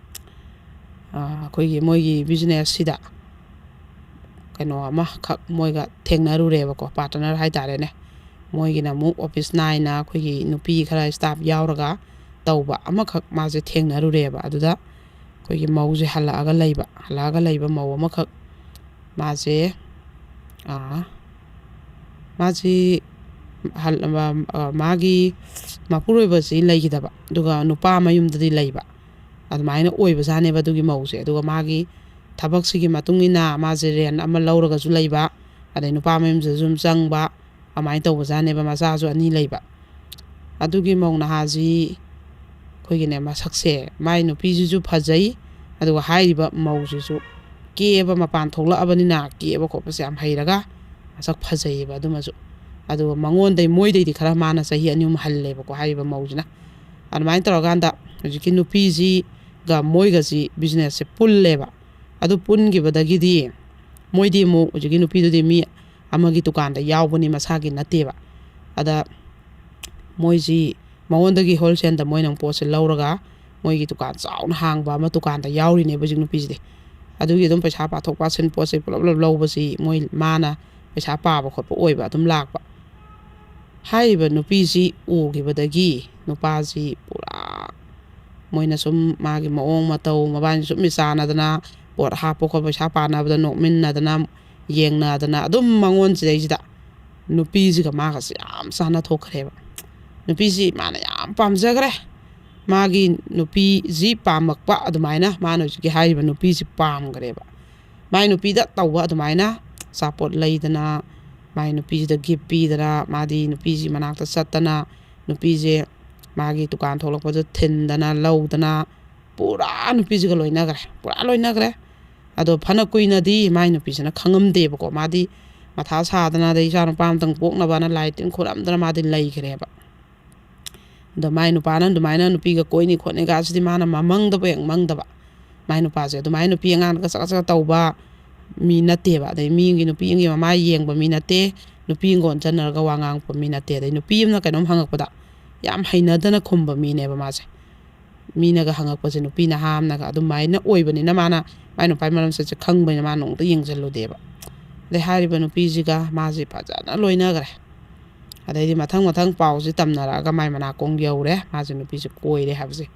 ꯑ, ꯑꯩꯈꯣꯏꯒꯤ ꯃꯣꯏꯒꯤ ꯕꯤꯖꯤꯅꯦꯁꯁꯤꯗ ꯀꯩꯅꯣ ꯑꯃꯈꯛ ꯃꯣꯏꯒ ꯊꯦꯡꯅꯔꯨꯔꯦꯕꯀꯣ, ꯄꯥꯔꯠꯅꯔ ꯍꯥꯏꯇꯥꯔꯦꯅꯦ꯫ ꯃꯣꯏꯒꯤꯅ ꯑꯃꯨꯛ ꯑꯣꯐꯤꯁ ꯅꯥꯏꯅ ꯑꯩꯈꯣꯏꯒꯤ ꯅꯨꯄꯤ ꯈꯔ ꯁ꯭ꯇꯥꯐ ꯌꯥꯎꯔꯒ ꯇꯧꯕ ꯑꯃꯈꯛ ꯃꯥꯁꯦ ꯊꯦꯡꯅꯔꯨꯔꯦꯕ꯫ ꯑꯗꯨꯗ ꯑꯩꯈꯣꯏꯒꯤ ꯃꯧꯁꯦ ꯍꯜꯂꯛꯑꯒ ꯂꯩꯕ, ꯍꯜꯂꯛꯑꯒ ꯂꯩꯕ ꯃꯧ ꯑꯃꯈꯛ ꯃꯥꯁꯦ, ꯑ, ꯃꯥꯁꯤ ꯍꯜ-, ꯑ, ꯑ, ꯃꯥꯒꯤ ꯃꯄꯨꯔꯣꯏꯕꯁꯤ ꯂꯩꯈꯤꯗꯕ, ꯑꯗꯨꯒ ꯅꯨꯄꯥ ꯃꯌꯨꯝꯗꯗꯤ ꯂꯩꯕ, ꯑꯗꯨꯃꯥꯏꯅ ꯑꯣꯏꯕꯖꯥꯠꯅꯦꯕ ꯑꯗꯨꯒꯤ ꯃꯧꯁꯦ꯫ ꯑꯗꯨꯒ ꯃꯥꯒꯤ ꯊꯕꯛꯁꯤꯒꯤ ꯃꯇꯨꯡ ꯏꯟꯅ ꯃꯥꯁꯦ ꯔꯦꯟ ꯑꯃ ꯂꯧꯔꯒꯁꯨ ꯂꯩꯕ, ꯑꯗꯩ ꯅꯨꯄꯥ ꯃꯌꯨꯝꯁꯤꯗꯁꯨ ꯑꯗꯨꯝ ꯆꯪꯕ, ꯑꯗꯨꯃꯥꯏꯅ ꯇꯧꯕꯖꯥꯠꯅꯦꯕ, ꯃꯆꯥꯁꯨ ꯑꯅꯤ ꯂꯩꯕ꯫ ꯑꯗꯨꯒꯤ ꯃꯧ ꯅꯍꯥꯁꯤ ꯑꯩꯈꯣꯏꯒꯤꯅꯦ, ꯃꯁꯛꯁꯦ, ꯃꯥꯏ ꯅꯨꯄꯤꯁꯤꯁꯨ ꯐꯖꯩ, ꯑꯗꯨꯒ ꯍꯥꯏꯔꯤꯕ ꯃꯧꯁꯤꯁꯨ ꯀꯦꯕ, ꯃꯄꯥꯟ ꯊꯣꯛꯂꯛꯑꯕꯅꯤꯅ ꯀꯦꯕ ꯈꯣꯠꯄꯁꯦ ꯌꯥꯝ ꯍꯩꯔꯒ ꯃꯁꯛ ꯐꯖꯩꯌꯦꯕ ꯑꯗꯨꯃꯁꯨ꯫ ꯑꯗꯨꯒ ꯃꯉꯣꯟꯗꯩ, ꯃꯣꯏꯗꯩꯗꯤ ꯈꯔ ꯃꯥꯅ ꯆꯍꯤ ꯑꯅꯤ ꯑꯍꯨꯝ ꯍꯜꯂꯦꯕꯀꯣ, ꯍꯥꯏꯔꯤꯕ ꯃꯧꯁꯤꯅ꯫ ꯑꯗꯨꯃꯥꯏꯅ ꯇꯧꯔꯀꯥꯟꯗ ꯍꯧꯖꯤꯛꯀꯤ ꯅꯨꯄꯤꯁꯤꯒ ꯃꯣꯏꯒꯁꯤ ꯕꯤꯖꯤꯅꯦꯁꯁꯦ ꯄꯨꯜꯂꯦꯕ꯫ ꯑꯗꯨ ꯄꯨꯟꯈꯤꯕꯗꯒꯤꯗꯤ ꯃꯣꯏꯗꯤ ꯑꯃꯨꯛ, ꯍꯧꯖꯤꯛꯀꯤ ꯅꯨꯄꯤꯗꯨꯗꯤ ꯃꯤ ꯑꯃꯒꯤ ꯗꯨꯀꯥꯟꯗ ꯌꯥꯎꯕꯅꯤ, ꯃꯁꯥꯒꯤ ꯅꯠꯇꯦꯕ꯫ ꯑꯗ ꯃꯣꯏꯁꯤ ꯃꯉꯣꯟꯗꯒꯤ ꯍꯣꯜꯁꯦꯜꯗ ꯃꯣꯏꯅ ꯑꯃꯨꯛ ꯄꯣꯠꯁꯦ ꯂꯧꯔꯒ ꯃꯣꯏꯒꯤ ꯗꯨꯀꯥꯟ ꯆꯥꯎꯅ ꯍꯥꯡꯕ ꯑꯃ ꯗꯨꯀꯥꯟꯗ ꯌꯥꯎꯔꯤꯅꯦꯕ ꯍꯧꯖꯤꯛ ꯅꯨꯄꯤꯁꯤꯗꯤ꯫ ꯑꯗꯨꯒꯤ ꯑꯗꯨꯝ ꯄꯩꯁꯥ ꯄꯥꯊꯣꯛ ꯄꯥꯁꯤꯟ, ꯄꯣꯠ ꯆꯩ ꯄꯨꯂꯞ ꯄꯨꯂꯞ ꯂꯧꯕꯁꯤ ꯃꯣꯏ, ꯃꯥꯅ ꯄꯩꯁꯥ ꯄꯥꯕ ꯈꯣꯠꯄ ꯑꯣꯏꯕ ꯑꯗꯨꯝ ꯂꯥꯛꯄ꯫ ꯍꯥꯏꯔꯤꯕ ꯅꯨꯄꯤꯁꯤ ꯎꯈꯤꯕꯗꯒꯤ ꯅꯨꯄꯥꯁꯤ ꯄꯨꯔꯥ, ꯃꯣꯏꯅ ꯁꯨꯝ ꯃꯥꯒꯤ ꯃꯑꯣꯡ ꯃꯇꯧ, ꯃꯕꯥꯅꯤ ꯁꯨꯝ ꯃꯤꯆꯥꯟꯅꯗꯅ, ꯄꯣꯠ ꯍꯥꯞꯄ ꯈꯣꯠꯄ, ꯄꯩꯁꯥ ꯄꯥꯅꯕꯗ ꯅꯣꯛꯃꯤꯟꯅꯗꯅ, ꯌꯦꯡꯅꯗꯅ, ꯑꯗꯨꯝ ꯃꯉꯣꯟꯁꯤꯗꯩꯁꯤꯗ ꯅꯨꯄꯤꯁꯤꯒ ꯃꯥꯒꯁꯦ ꯌꯥꯝ ꯆꯥꯟꯅ ꯊꯣꯛꯈ꯭ꯔꯦꯕ꯫ ꯅꯨꯄꯤꯁꯤ ꯃꯥꯅ ꯌꯥꯝ ꯄꯥꯝꯖꯈ꯭ꯔꯦ꯫ ꯃꯥꯒꯤ ꯅꯨꯄꯤꯁꯤ ꯄꯥꯝꯃꯛꯄ ꯑꯗꯨꯃꯥꯏꯅ ꯃꯥꯅ ꯍꯧꯖꯤꯛꯀꯤ ꯍꯥꯏꯔꯤꯕ ꯅꯨꯄꯤꯁꯤ ꯄꯥꯝꯈ꯭ꯔꯦꯕ꯫ ꯃꯥꯏ ꯅꯨꯄꯤꯗ ꯇꯧꯕ ꯑꯗꯨꯃꯥꯏꯅ ꯑꯆꯥꯄꯣꯠ ꯂꯩꯗꯅ, ꯃꯥꯏ ꯅꯨꯄꯤꯁꯤꯗ ꯒꯤꯐ ꯄꯤꯗꯅ, ꯃꯥꯗꯤ ꯅꯨꯄꯤꯁꯤ ꯃꯅꯥꯛꯇ ꯆꯠꯇꯅ, ꯅꯨꯄꯤꯁꯦ ꯃꯥꯒꯤ ꯗꯨꯀꯥꯟ ꯊꯣꯛꯂꯛꯄꯗ ꯊꯤꯟꯗꯅ ꯂꯧꯗꯅ, ꯄꯨꯔꯥ ꯅꯨꯄꯤꯁꯤꯒ ꯂꯣꯏꯅꯈ꯭ꯔꯦ, ꯄꯨꯔꯥ ꯂꯣꯏꯅꯈ꯭ꯔꯦ꯫ ꯑꯗꯣ ꯐꯅ ꯀꯨꯏꯅꯗꯤ ꯃꯥꯏ ꯅꯨꯄꯤꯁꯤꯅ ꯈꯪꯉꯝꯗꯦꯕꯀꯣ꯫ ꯃꯥꯗꯤ ꯃꯊꯥ ꯁꯥꯗꯅ, ꯑꯗꯩ ꯏꯆꯥ ꯅꯨꯄꯥ ꯑꯃꯇꯪ ꯄꯣꯛꯅꯕꯅ ꯂꯥꯏ ꯇꯤꯟ ꯈꯣꯏꯔꯝꯗꯅ ꯃꯥꯗꯤ ꯂꯩꯈ꯭ꯔꯦꯕ꯫ ꯑꯗꯣ ꯃꯥꯏ ꯅꯨꯄꯥꯅ ꯑꯗꯨꯃꯥꯏꯅ ꯅꯨꯄꯤꯒ ꯀꯣꯏꯅꯤ ꯈꯣꯠꯅꯤ ꯀꯥꯁꯤꯗꯤ ꯃꯥꯅ ꯃꯃꯪꯗꯕꯨ ꯍꯦꯛ ꯃꯪꯗꯕ꯫ ꯃꯥꯏ ꯅꯨꯄꯥꯁꯦ ꯑꯗꯨꯃꯥꯏꯅ ꯅꯨꯄꯤ ꯑꯉꯥꯡꯗꯒ ꯆꯀ ꯆꯀ ꯇꯧꯕ ꯃꯤ ꯅꯠꯇꯦꯕ꯫ ꯑꯗꯩ ꯃꯤꯒꯤ ꯅꯨꯄꯤ ꯑꯃꯒꯤ ꯃꯃꯥꯏ ꯌꯦꯡꯕ ꯃꯤ ꯅꯠꯇꯦ, ꯅꯨꯄꯤ ꯑꯃꯒ ꯑꯣꯟꯁꯤꯟꯅꯔꯒ ꯋꯥ ꯉꯥꯡꯉꯛꯄ ꯃꯤ ꯅꯠꯇꯦ꯫ ꯑꯗꯩ ꯅꯨꯄꯤ ꯑꯃꯅ ꯀꯩꯅꯣꯝ ꯍꯪꯉꯛꯄꯗ ꯌꯥꯝ ꯍꯩꯅꯗꯅ ꯈꯨꯝꯕ ꯃꯤꯅꯦꯕ ꯃꯥꯁꯦ꯫ ꯃꯤꯅꯒ ꯍꯪꯉꯛꯄꯁꯦ ꯅꯨꯄꯤ ꯅꯍꯥ ꯑꯃꯅꯒ ꯑꯗꯨꯃꯥꯏꯅ ꯑꯣꯏꯕꯅꯤꯅ, ꯃꯥꯅ ꯃꯥꯏ ꯅꯨꯄꯥꯒꯤ ꯃꯔꯝ ꯁꯠꯁꯦ ꯈꯪꯕꯅꯤꯅ ꯃꯥ ꯅꯣꯡꯃꯇ ꯌꯦꯡꯁꯤꯜꯂꯨꯗꯦꯕ꯫ ꯑꯗꯩ ꯍꯥꯏꯔꯤꯕ ꯅꯨꯄꯤꯁꯤꯒ ꯃꯥꯁꯦ ꯐꯖꯅ ꯂꯣꯏꯅꯈ꯭ꯔꯦ꯫ ꯑꯗꯩꯗꯤ ꯃꯊꯪ ꯃꯊꯪ ꯄꯥꯎꯁꯤ ꯇꯝꯅꯔꯛꯑꯒ ꯃꯥꯏ ꯃꯅꯥꯀꯣꯡ ꯌꯧꯔꯦ, ꯃꯥꯁꯦ ꯅꯨꯄꯤꯁꯦ ꯀꯣꯏꯔꯦ ꯍꯥꯏꯕꯁꯦ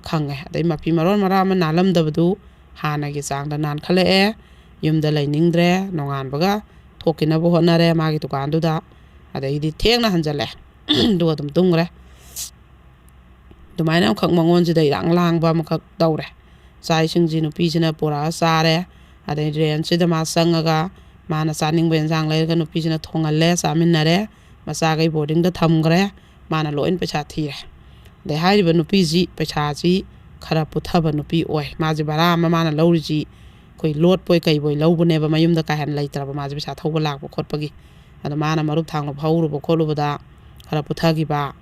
ꯈꯪꯉꯦ꯫ ꯑꯗꯩ ꯃꯐꯤ ꯃꯔꯣꯟ ꯃꯔꯥꯡ ꯑꯃ ꯅꯥꯜꯂꯝꯗꯕꯗꯨ ꯍꯥꯟꯅꯒꯤ ꯆꯥꯡꯗ ꯅꯥꯟꯈꯠꯂꯛꯑꯦ꯫ ꯌꯨꯝꯗ ꯂꯩꯅꯤꯡꯗ꯭ꯔꯦ, ꯅꯣꯡꯉꯥꯟꯕꯒ ꯊꯣꯛꯈꯤꯅꯕ ꯍꯣꯠꯅꯔꯦ ꯃꯥꯒꯤ ꯗꯨꯀꯥꯟꯗꯨꯗ꯫ ꯑꯗꯩꯗꯤ ꯊꯦꯡꯅ ꯍꯟꯖꯜꯂꯛꯑꯦ꯫ ꯑꯗꯨꯒ ꯑꯗꯨꯝ ꯇꯨꯝꯈ꯭ꯔꯦ꯫ ꯑꯗꯨꯃꯥꯏꯅ ꯑꯃꯈꯛ ꯃꯉꯣꯟꯁꯤꯗ ꯏꯔꯥꯡ ꯂꯥꯡꯕ ꯑꯃꯈꯛ ꯇꯧꯔꯦ꯫ ꯆꯥꯛ ꯏꯁꯤꯡꯁꯤ ꯅꯨꯄꯤꯁꯤꯅ ꯄꯨꯔꯛꯑ ꯆꯥꯔꯦ꯫ ꯑꯗꯩ ꯔꯦꯟꯁꯤꯗ ꯃꯥ ꯆꯪꯉꯒ ꯃꯥꯅ ꯆꯥꯅꯤꯡꯕ ꯑꯦꯟꯁꯥꯡ ꯂꯩꯔꯒ ꯅꯨꯄꯤꯁꯤꯅ ꯊꯣꯡꯍꯜꯂꯦ, ꯆꯥꯃꯤꯟꯅꯔꯦ꯫ ꯃꯆꯥꯈꯩ ꯕꯣꯔꯗꯤꯡꯗ ꯊꯝꯈ꯭ꯔꯦ꯫ ꯃꯥꯅ ꯂꯣꯏꯅ ꯄꯩꯁꯥ ꯊꯤꯔꯦ꯫ ꯑꯗꯩ ꯍꯥꯏꯔꯤꯕ ꯅꯨꯄꯤꯁꯤ ꯄꯩꯁꯥꯁꯤ ꯈꯔ ꯄꯨꯊꯕ ꯅꯨꯄꯤ ꯑꯣꯏ꯫ ꯃꯥꯁꯦ ꯚꯔꯥ ꯑꯃ ꯃꯥꯅ ꯂꯧꯔꯤꯁꯤ ꯑꯩꯈꯣꯏ ꯂꯣꯠꯄꯣꯏ ꯀꯩꯕꯣꯏ ꯂꯧꯕꯅꯦꯕ, ꯃꯌꯨꯝꯗ ꯀꯥ ꯍꯦꯟꯅ ꯂꯩꯇ꯭ꯔꯕ ꯃꯥꯁꯦ ꯄꯩꯁꯥ ꯊꯧꯕ ꯂꯥꯛꯄ ꯈꯣꯠꯄꯒꯤ꯫ ꯑꯗꯣ ꯃꯥꯅ ꯃꯔꯨꯞ ꯊꯥꯡꯕ ꯐꯧꯔꯨꯕ ꯈꯣꯠꯂꯨꯕꯗ ꯈꯔ ꯄꯨꯊꯈꯤꯕ,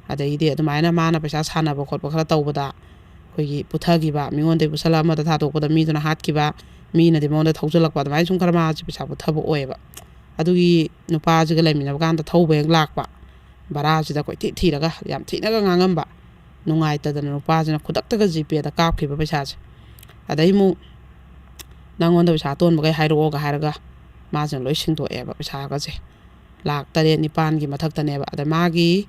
ꯑꯗꯩꯗꯤ ꯑꯗꯨꯃꯥꯏꯅ ꯃꯥꯅ ꯄꯩꯁꯥ ꯁꯥꯟꯅꯕ ꯈꯣꯠꯄ ꯈꯔ ꯇꯧꯕꯗ ꯑꯩꯈꯣꯏꯒꯤ ꯄꯨꯊꯈꯤꯕ, ꯃꯤꯉꯣꯟꯗꯒꯤ ꯄꯨꯁꯜꯂꯒ ꯑꯃꯗ ꯊꯥꯗꯣꯛꯄꯗ ꯃꯤꯗꯨꯅ ꯍꯥꯠꯈꯤꯕ, ꯃꯤꯅꯗꯤ ꯃꯉꯣꯟꯗ ꯊꯧꯖꯤꯜꯂꯛꯄ, ꯑꯗꯨꯃꯥꯏꯅ ꯁꯨꯝ ꯈꯔ ꯃꯥꯁꯦ ꯄꯩꯁꯥ ꯄꯨꯊꯕ ꯑꯣꯏꯌꯦꯕ꯫ ꯑꯗꯨꯒꯤ ꯅꯨꯄꯥꯁꯤꯒ ꯂꯩꯃꯤꯟꯅꯕ ꯀꯥꯟꯗ ꯊꯧꯕ ꯍꯦꯛ ꯂꯥꯛꯄ, ꯚꯔꯥꯁꯤꯗ ꯀꯣꯏꯊꯤ ꯊꯤꯔꯒ ꯌꯥꯝ ꯊꯤꯅꯒ ꯉꯥꯡꯉꯝꯕ, ꯅꯨꯡꯉꯥꯏꯇꯗꯅ ꯅꯨꯄꯥꯁꯤꯅ ꯈꯨꯗꯛꯇꯒ ꯖꯤꯄꯦꯗ ꯀꯥꯞꯈꯤꯕ ꯄꯩꯁꯥꯁꯦ꯫ ꯑꯗꯩ ꯑꯃꯨꯛ "ꯅꯪꯉꯣꯟꯗ ꯄꯩꯁꯥ ꯇꯣꯟꯕꯈꯩ ꯍꯥꯏꯔꯛꯑꯣꯒ" ꯍꯥꯏꯔꯒ ꯃꯥꯁꯤꯅ ꯂꯣꯏ ꯁꯤꯡꯗꯣꯛꯑꯦꯕ ꯄꯩꯁꯥꯒꯁꯦ꯫ ꯂꯥꯛ ꯇꯔꯦꯠ ꯅꯤꯄꯥꯟꯒꯤ ꯃꯊꯛꯇꯅꯦꯕ꯫ ꯑꯗ ꯃꯥꯒꯤ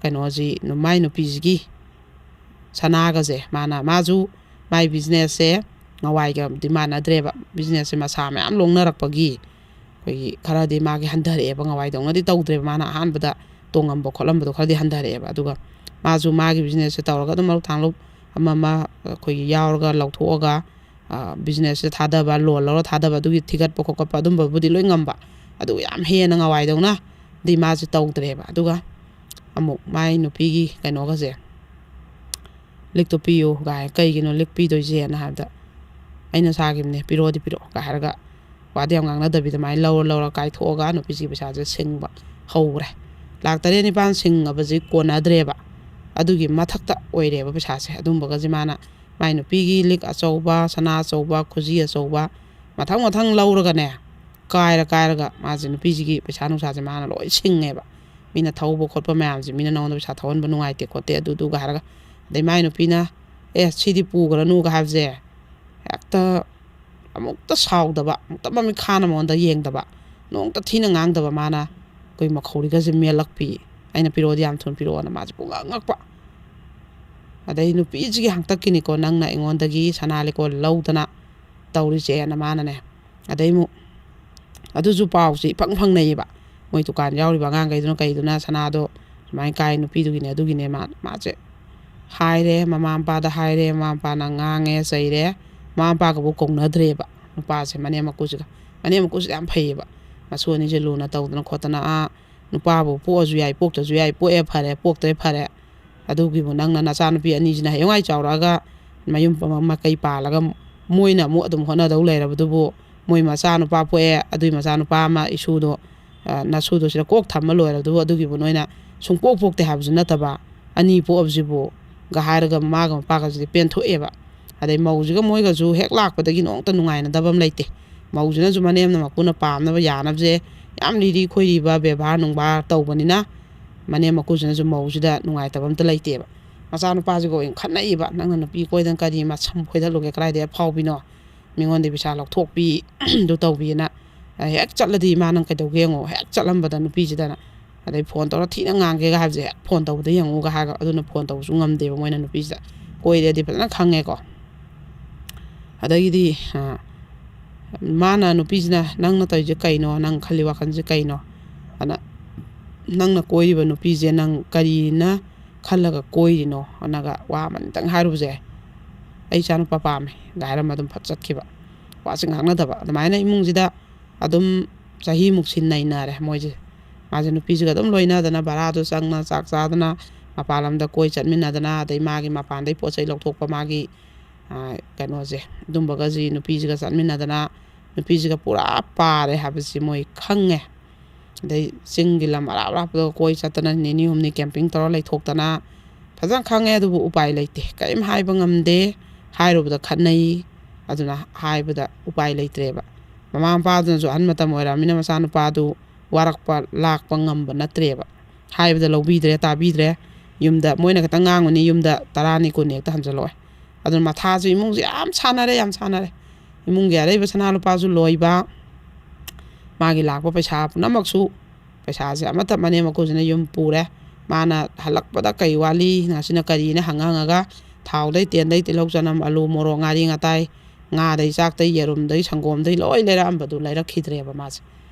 ꯀꯩꯅꯣꯁꯤ, ꯅꯨ-, ꯃꯥꯏ ꯅꯨꯄꯤꯁꯤꯒꯤ ꯁꯅꯥꯒꯁꯦ ꯃꯥꯅ, ꯃꯥꯁꯨ ꯃꯥꯏ ꯕꯤꯖꯤꯅꯦꯁꯁꯦ ꯉꯋꯥꯏꯒꯗꯤ ꯃꯥꯟꯅꯗ꯭ꯔꯦꯕ꯫ ꯕꯤꯖꯤꯅꯦꯁꯁꯦ ꯃꯁꯥ ꯃꯌꯥꯝ ꯂꯣꯡꯅꯔꯛꯄꯒꯤ ꯑꯩꯈꯣꯏꯒꯤ ꯈꯔꯗꯤ ꯃꯥꯒꯤ ꯍꯟꯊꯔꯛꯑꯦꯕ, ꯉꯋꯥꯏꯗꯧꯅꯗꯤ ꯇꯧꯗ꯭ꯔꯦꯕ꯫ ꯃꯥꯅ ꯑꯍꯥꯟꯕꯗ ꯇꯣꯡꯉꯝꯕ ꯈꯣꯠꯂꯝꯕꯗꯣ ꯈꯔꯗꯤ ꯍꯟꯊꯔꯛꯑꯦꯕ꯫ ꯑꯗꯨꯒ ꯃꯥꯁꯨ ꯃꯥꯒꯤ ꯕꯤꯖꯤꯅꯦꯁꯁꯦ ꯇꯧꯔꯒ ꯑꯗꯨꯝ ꯃꯔꯨꯞ ꯊꯥꯡꯂꯨꯞ ꯑꯃ ꯑꯃ ꯑꯩꯈꯣꯏꯒꯤ ꯌꯥꯎꯔꯒ ꯂꯧꯊꯣꯛꯑꯒ, ꯑ, ꯕꯤꯖꯤꯅꯦꯁꯁꯦ ꯊꯥꯗꯕ, ꯂꯣꯟ ꯂꯧꯔ ꯊꯥꯗꯕ, ꯑꯗꯨꯒꯤ ꯊꯤꯒꯠꯄ ꯈꯣꯠꯀꯠꯄ ꯑꯗꯨꯝꯕꯕꯨꯗꯤ ꯂꯣꯏ ꯉꯝꯕ꯫ ꯑꯗꯨꯒ ꯌꯥꯝ ꯍꯦꯟꯅ ꯉꯋꯥꯏꯗꯧꯅꯗꯤ ꯃꯥꯁꯦ ꯇꯧꯗ꯭ꯔꯦꯕ꯫ ꯑꯗꯨꯒ ꯑꯃꯨꯛ ꯃꯥꯏ ꯅꯨꯄꯤꯒꯤ ꯀꯩꯅꯣꯒꯁꯦ, "ꯂꯤꯛꯇꯣ ꯄꯤꯌꯨ" ꯀꯥꯏ, "ꯀꯩꯒꯤꯅꯣ ꯂꯤꯛ ꯄꯤꯗꯣꯏꯁꯦꯅ?" ꯍꯥꯏꯕꯗ, "ꯑꯩꯅ ꯁꯥꯈꯤꯕꯅꯦ, ꯄꯤꯔꯛꯑꯣꯗꯤ ꯄꯤꯔꯛꯑꯣ" ꯀꯥꯏ ꯍꯥꯏꯔꯒ, ꯋꯥꯗꯤ ꯌꯥꯝ ꯉꯥꯡꯅꯗꯕꯤꯗ ꯑꯗꯨꯃꯥꯏꯅ ꯂꯧꯔ ꯂꯧꯔ ꯀꯥꯏꯊꯣꯛꯑꯒ ꯅꯨꯄꯤꯁꯤꯒꯤ ꯄꯩꯁꯥꯁꯦ ꯁꯤꯡꯕ ꯍꯧꯈ꯭ꯔꯦ꯫ ꯂꯥꯛ ꯇꯔꯦꯠ ꯅꯤꯄꯥꯜ ꯁꯤꯡꯉꯕꯁꯤ ꯀꯣꯟꯅꯗ꯭ꯔꯦꯕ꯫ ꯑꯗꯨꯒꯤ ꯃꯊꯛꯇ ꯑꯣꯏꯔꯦꯕ ꯄꯩꯁꯥꯁꯦ꯫ ꯑꯗꯨꯝꯕꯒꯁꯦ ꯃꯥꯅ ꯃꯥꯏ ꯅꯨꯄꯤꯒꯤ ꯂꯤꯛ ꯑꯆꯧꯕ, ꯁꯅꯥ ꯑꯆꯧꯕ, ꯈꯨꯖꯤ ꯑꯆꯧꯕ, ꯃꯊꯪ ꯃꯊꯪ ꯂꯧꯔꯒꯅꯦ, ꯀꯥꯏꯔ ꯀꯥꯏꯔꯒ ꯃꯥꯁꯦ, ꯅꯨꯄꯤꯁꯤꯒꯤ ꯄꯩꯁꯥ ꯅꯨꯡꯁꯥꯁꯦ ꯃꯥꯅ ꯂꯣꯏ ꯁꯤꯡꯉꯦꯕ꯫ ꯃꯤꯅ ꯊꯧꯕ ꯈꯣꯠꯄ ꯃꯌꯥꯝꯁꯦ, ꯃꯤꯅ ꯅꯉꯣꯟꯗ ꯄꯩꯁꯥ ꯊꯧꯍꯟꯕ ꯅꯨꯡꯉꯥꯏꯇꯦ ꯈꯣꯠꯇꯦ, ꯑꯗꯨꯗꯨꯒ ꯍꯥꯏꯔꯒ, ꯑꯗꯩ ꯃꯥꯏ ꯅꯨꯄꯤꯅ, "ꯑꯦ, ꯁꯤꯗꯤ ꯄꯨꯈ꯭ꯔꯅꯨꯒ" ꯍꯥꯏꯕꯁꯦ ꯍꯦꯛꯇ ꯑꯃꯨꯛꯇ ꯁꯥꯎꯗꯕ, ꯑꯃꯨꯛꯇ ꯃꯃꯤꯠ ꯈꯥꯅ ꯃꯉꯣꯟꯗ ꯌꯦꯡꯗꯕ, ꯅꯣꯡꯇ ꯊꯤꯅ ꯉꯥꯡꯗꯕ꯫ ꯃꯥꯅ ꯑꯩꯈꯣꯏ ꯃꯈꯧꯔꯤꯒꯁꯦ ꯃꯦꯜꯂꯛꯄꯤ, "ꯑꯩꯅ ꯄꯤꯔꯛꯑꯣꯗꯤ ꯌꯥꯝ ꯊꯨꯅ ꯄꯤꯔꯛꯑꯣꯅ" ꯃꯥꯁꯦ ꯄꯨꯡꯉꯛ ꯉꯛꯄ꯫ ꯑꯗꯩ, "ꯅꯨꯄꯤꯁꯤꯒꯤ ꯍꯥꯛꯇꯛꯀꯤꯅꯤꯀꯣ ꯅꯪꯅ ꯑꯩꯉꯣꯟꯗꯒꯤ ꯁꯅꯥ ꯂꯤꯛꯀꯣꯟ ꯂꯧꯗꯅ ꯇꯧꯔꯤꯁꯦꯅ" ꯃꯥꯅꯅꯦ꯫ ꯑꯗꯩ ꯑꯃꯨꯛ ꯑꯗꯨꯁꯨ ꯄꯥꯎꯁꯦ ꯏꯐꯪ ꯐꯪꯅꯩꯌꯦꯕ꯫ ꯃꯣꯏ ꯗꯨꯀꯥꯟ ꯌꯥꯎꯔꯤꯕ ꯑꯉꯥꯡꯈꯩꯗꯨꯅ ꯀꯩꯗꯨꯅ ꯁꯅꯥꯗꯣ ꯁꯨꯃꯥꯏꯅ ꯀꯥꯏ, ꯅꯨꯄꯤꯗꯨꯒꯤꯅꯦ, ꯑꯗꯨꯒꯤꯅꯦ꯫ ꯃꯥ, ꯃꯥꯁꯦ ꯍꯥꯏꯔꯦ, ꯃꯃꯥ ꯃꯄꯥꯗ ꯍꯥꯏꯔꯦ, ꯃꯃꯥ ꯃꯄꯥꯅ ꯉꯥꯡꯉꯦ, ꯆꯩꯔꯦ꯫ ꯃꯃꯥ ꯃꯄꯥꯒꯕꯨ ꯀꯧꯅꯗ꯭ꯔꯦꯕ ꯅꯨꯄꯥꯁꯦ, ꯃꯅꯦꯝ ꯃꯀꯨꯁꯤꯒ꯫ ꯃꯅꯦꯝ ꯃꯀꯨꯁꯤꯗꯤ ꯌꯥꯝ ꯐꯩꯌꯦꯕ꯫ ꯃꯁꯨ ꯑꯅꯤꯁꯦ ꯂꯨꯅ ꯇꯧꯗꯅ ꯈꯣꯠꯇꯅ, ꯑꯥ, ꯅꯨꯄꯥꯕꯨ ꯄꯣꯛꯑꯁꯨ ꯌꯥꯏ, ꯄꯣꯛꯇ꯭ꯔꯁꯨ ꯌꯥꯏ, ꯄꯣꯛꯑꯦ ꯐꯔꯦ, ꯄꯣꯛꯇ꯭ꯔꯦ ꯐꯔꯦ, ꯑꯗꯨꯒꯤꯕꯨ ꯅꯪꯅ ꯅꯆꯥꯅꯨꯄꯤ ꯑꯅꯤꯁꯤꯅ ꯍꯌꯦꯡꯋꯥꯏ ꯆꯥꯎꯔꯛꯑꯒ ꯃꯌꯨꯝ ꯄ-, ꯃꯀꯩ ꯄꯥꯜꯂꯒ ꯃꯣꯏꯅ ꯑꯃꯨꯛ ꯑꯗꯨꯝ ꯍꯣꯠꯅꯗꯧ ꯂꯩꯔꯕꯗꯨꯕꯨ, ꯃꯣꯏ ꯃꯆꯥꯅꯨꯄꯥ ꯄꯣꯛꯑꯦ, ꯑꯗꯨꯏ ꯃꯆꯥꯅꯨꯄꯥ ꯑꯃ ꯏꯁꯨꯗꯣ, ꯑ, ꯅꯁꯨꯗꯣ ꯁꯤꯗ ꯀꯣꯛ ꯊꯝꯃ ꯂꯣꯏꯔꯕꯗꯨꯕꯨ, ꯑꯗꯨꯒꯤꯕꯨ ꯅꯣꯏꯅ ꯁꯨꯡꯄꯣꯛ ꯄꯣꯛꯇꯦ ꯍꯥꯏꯕꯁꯨ ꯅꯠꯇꯕ, ꯑꯅꯤ ꯄꯣꯛꯑꯕꯁꯤꯕꯨ ꯒ ꯍꯥꯏꯔꯒ ꯃꯃꯥꯒ ꯃꯄꯥꯒꯁꯤꯗꯤ ꯄꯦꯟꯊꯣꯛꯑꯦꯕ꯫ ꯑꯗꯩ ꯃꯧꯁꯤꯒ ꯃꯣꯏꯒꯁꯨ ꯍꯦꯛ ꯂꯥꯛꯄꯗꯒꯤ ꯅꯣꯡꯇ ꯅꯨꯡꯉꯥꯏꯅꯗꯕ ꯑꯃ ꯂꯩꯇꯦ꯫ ꯃꯧꯁꯤꯅꯁꯨ ꯃꯅꯦꯝꯅ ꯃꯀꯨꯅ ꯄꯥꯝꯅꯕ ꯌꯥꯅꯕꯁꯦ ꯌꯥꯝ ꯂꯤꯔꯤ ꯈꯣꯏꯔꯤꯕ ꯕꯦꯕꯥꯔ ꯅꯨꯡꯕꯥꯔ ꯇꯧꯕꯅꯤꯅ, ꯃꯅꯦꯝ ꯃꯀꯨꯁꯤꯅꯁꯨ ꯃꯧꯁꯤꯗ ꯅꯨꯡꯉꯥꯏꯇꯕ ꯑꯝꯇ ꯂꯩꯇꯦꯕ꯫ ꯃꯆꯥꯅꯨꯄꯥꯁꯤꯒ ꯑꯣꯏꯅ ꯈꯠꯅꯩꯕ, "ꯅꯪꯅ ꯅꯨꯄꯤ ꯀꯣꯏꯗꯅ ꯀꯔꯤ ꯃꯁꯝ ꯐꯣꯏꯗꯠꯂꯨꯒꯦ, ꯀꯗꯥꯏꯗꯩ ꯑꯐꯥꯎꯕꯤꯅꯣ? ꯃꯤꯉꯣꯟꯗ ꯄꯩꯁꯥ ꯂꯧꯊꯣꯛꯄꯤ, ꯑꯗꯨ ꯇꯧꯕꯤꯅ꯫ ꯍꯦꯛ ꯆꯠꯂꯗꯤ ꯏꯃꯥ ꯅꯪ ꯀꯩꯗꯧꯒꯦ ꯌꯦꯡꯉꯣ, ꯍꯦꯛ ꯆꯠꯂꯝꯕꯗ ꯅꯨꯄꯤꯁꯤꯗꯅ꯫ ꯑꯗꯩ ꯐꯣꯟ ꯇꯧꯔ ꯊꯤꯅ ꯉꯥꯡꯒꯦꯒ ꯍꯥꯏꯕꯁꯦ, ꯍꯦꯛ ꯐꯣꯟ ꯇꯧꯕꯗ ꯌꯦꯡꯉꯨꯒ" ꯍꯥꯏꯔꯒ ꯑꯗꯨꯅ ꯐꯣꯟ ꯇꯧꯕꯁꯨ ꯉꯝꯗꯦꯕ ꯃꯣꯏꯅ ꯅꯨꯄꯤꯁꯤꯗ꯫ ꯀꯣꯏꯔꯦꯗꯤ ꯐꯖꯅ ꯈꯪꯉꯦꯀꯣ꯫ ꯑꯗꯒꯤꯗꯤ, ꯑ, ꯃꯥꯅ, ꯅꯨꯄꯤꯁꯤꯅ, "ꯅꯪꯅ ꯇꯧꯔꯤꯁꯦ ꯀꯩꯅꯣ? ꯅꯪ ꯈꯜꯂꯤ ꯋꯥꯈꯜꯁꯦ ꯀꯩꯅꯣ?" ꯑꯅ, "ꯅꯪꯅ ꯀꯣꯏꯔꯤꯕ ꯅꯨꯄꯤꯁꯦ ꯅꯪ ꯀꯔꯤꯅ ꯈꯜꯂꯒ ꯀꯣꯏꯔꯤꯅꯣ?" ꯑꯅꯒ ꯋꯥ ꯑꯃꯅꯤꯇꯪ ꯍꯥꯏꯔꯨꯕꯁꯦ, "ꯑꯩ ꯏꯆꯥꯅꯨꯄꯥ ꯄꯥꯝꯃꯦ" ꯒ ꯍꯥꯏꯔꯝꯃ ꯑꯗꯨꯝ ꯐꯠ ꯆꯠꯈꯤꯕ꯫ ꯋꯥꯁꯦ ꯉꯥꯡꯅꯗꯕ꯫ ꯑꯗꯨꯃꯥꯏꯅ ꯏꯃꯨꯡꯁꯤꯗ ꯑꯗꯨꯝ ꯆꯍꯤꯃꯨꯛꯁꯤ ꯅꯩꯅꯔꯦ ꯃꯣꯏꯁꯦ꯫ ꯃꯥꯁꯦ ꯅꯨꯄꯤꯁꯤꯒ ꯑꯗꯨꯝ ꯂꯣꯏꯅꯗꯅ, ꯚꯔꯥꯗꯨ ꯆꯪꯅ ꯆꯥꯛ ꯆꯥꯗꯅ, ꯃꯄꯥꯟ ꯂꯝꯗ ꯀꯣꯏ ꯆꯠꯃꯤꯟꯅꯗꯅ, ꯑꯗꯩ ꯃꯥꯒꯤ ꯃꯄꯥꯟꯗꯩ ꯄꯣꯠ ꯆꯩ ꯂꯧꯊꯣꯛꯄ, ꯃꯥꯒꯤ, ꯑ, ꯀꯩꯅꯣꯁꯦ, ꯑꯗꯨꯝꯕꯒꯁꯤ ꯅꯨꯄꯤꯁꯤꯒ ꯆꯠꯃꯤꯟꯅꯗꯅ, ꯅꯨꯄꯤꯁꯤꯒ ꯄꯨꯔꯥ ꯄꯥꯔꯦ ꯍꯥꯏꯕꯁꯤ ꯃꯣꯏ ꯈꯪꯉꯦ꯫ ꯑꯗꯩ ꯆꯤꯡꯒꯤ ꯂꯝ ꯑꯔꯥꯞ ꯑꯔꯥꯞꯄꯗ ꯀꯣꯏ ꯆꯠꯇꯅ, ꯅꯤꯅꯤ ꯍꯨꯝꯅꯤ ꯀꯦꯝꯄꯤꯡ ꯇꯧꯔ ꯂꯩꯊꯣꯛꯇꯅ, ꯐꯖꯅ ꯈꯪꯉꯦ꯫ ꯑꯗꯨꯕꯨ ꯎꯄꯥꯏ ꯂꯩꯇꯦ, ꯀꯔꯤꯝ ꯍꯥꯏꯕ ꯉꯝꯗꯦ꯫ ꯍꯥꯏꯔꯨꯕꯗ ꯈꯠꯅꯩ꯫ ꯑꯗꯨꯅ ꯍꯥꯏꯕꯗ ꯎꯄꯥꯏ ꯂꯩꯇ꯭ꯔꯦꯕ꯫ ꯃꯃꯥ ꯃꯄꯥꯗꯨꯅꯁꯨ ꯑꯍꯟ ꯃꯇꯝ ꯑꯣꯏꯔꯛꯑꯃꯤꯅ ꯃꯆꯥꯅꯨꯄꯥꯗꯨ ꯋꯥꯔꯛꯄ ꯂꯥꯛꯄ ꯉꯝꯕ ꯅꯠꯇ꯭ꯔꯦꯕ꯫ ꯍꯥꯏꯕꯗ ꯂꯧꯕꯤꯗ꯭ꯔꯦ, ꯇꯥꯕꯤꯗ꯭ꯔꯦ꯫ ꯌꯨꯝꯗ ꯃꯣꯏꯅ ꯈꯤꯇꯪ ꯉꯥꯡꯉꯨꯅꯤ, ꯌꯨꯝꯗ ꯇꯔꯥꯅꯤ ꯀꯨꯟꯅꯤ ꯍꯦꯛꯇ ꯍꯟꯖꯜꯂꯛꯑꯣꯏ꯫ ꯑꯗꯨꯅ ꯃꯊꯥꯁꯨ ꯏꯃꯨꯡꯁꯦ ꯌꯥꯝ ꯁꯥꯟꯅꯔꯦ, ꯌꯥꯝ ꯁꯥꯟꯅꯔꯦ꯫ ꯏꯃꯨꯡꯒꯤ ꯑꯔꯩꯕ ꯁꯅꯥ ꯂꯨꯄꯥꯁꯨ ꯂꯣꯏꯕ, ꯃꯥꯒꯤ ꯂꯥꯛꯄ ꯄꯩꯁꯥ ꯄꯨꯝꯅꯃꯛꯁꯨ, ꯄꯩꯁꯥꯁꯦ ꯑꯃꯠꯇ ꯃꯅꯦꯝ ꯃꯀꯨꯁꯤꯅ ꯌꯨꯝ ꯄꯨꯔꯦ꯫ ꯃꯥꯅ ꯍꯜꯂꯛꯄꯗ ꯀꯩ ꯋꯥꯠꯂꯤ, ꯉꯁꯤꯅ ꯀꯔꯤꯅ ꯍꯪꯉ ꯍꯪꯉꯒ, ꯊꯥꯎꯗꯩ, ꯇꯦꯟꯗꯩ, ꯇꯤꯜꯍꯧ, ꯆꯅꯝ, ꯑꯂꯨ, ꯃꯣꯔꯣꯛ, ꯉꯥꯔꯤ, ꯉꯥꯇꯥꯏ, ꯉꯥꯗꯩ, ꯆꯥꯛꯇꯩ, ꯌꯦꯔꯨꯝꯗꯩ, ꯁꯪꯒꯣꯝꯗꯩ ꯂꯣꯏ ꯂꯩꯔꯛꯑꯝꯕꯗꯨ ꯂꯩꯔꯛꯈꯤꯗ꯭ꯔꯦꯕ ꯃꯥꯁꯦ꯫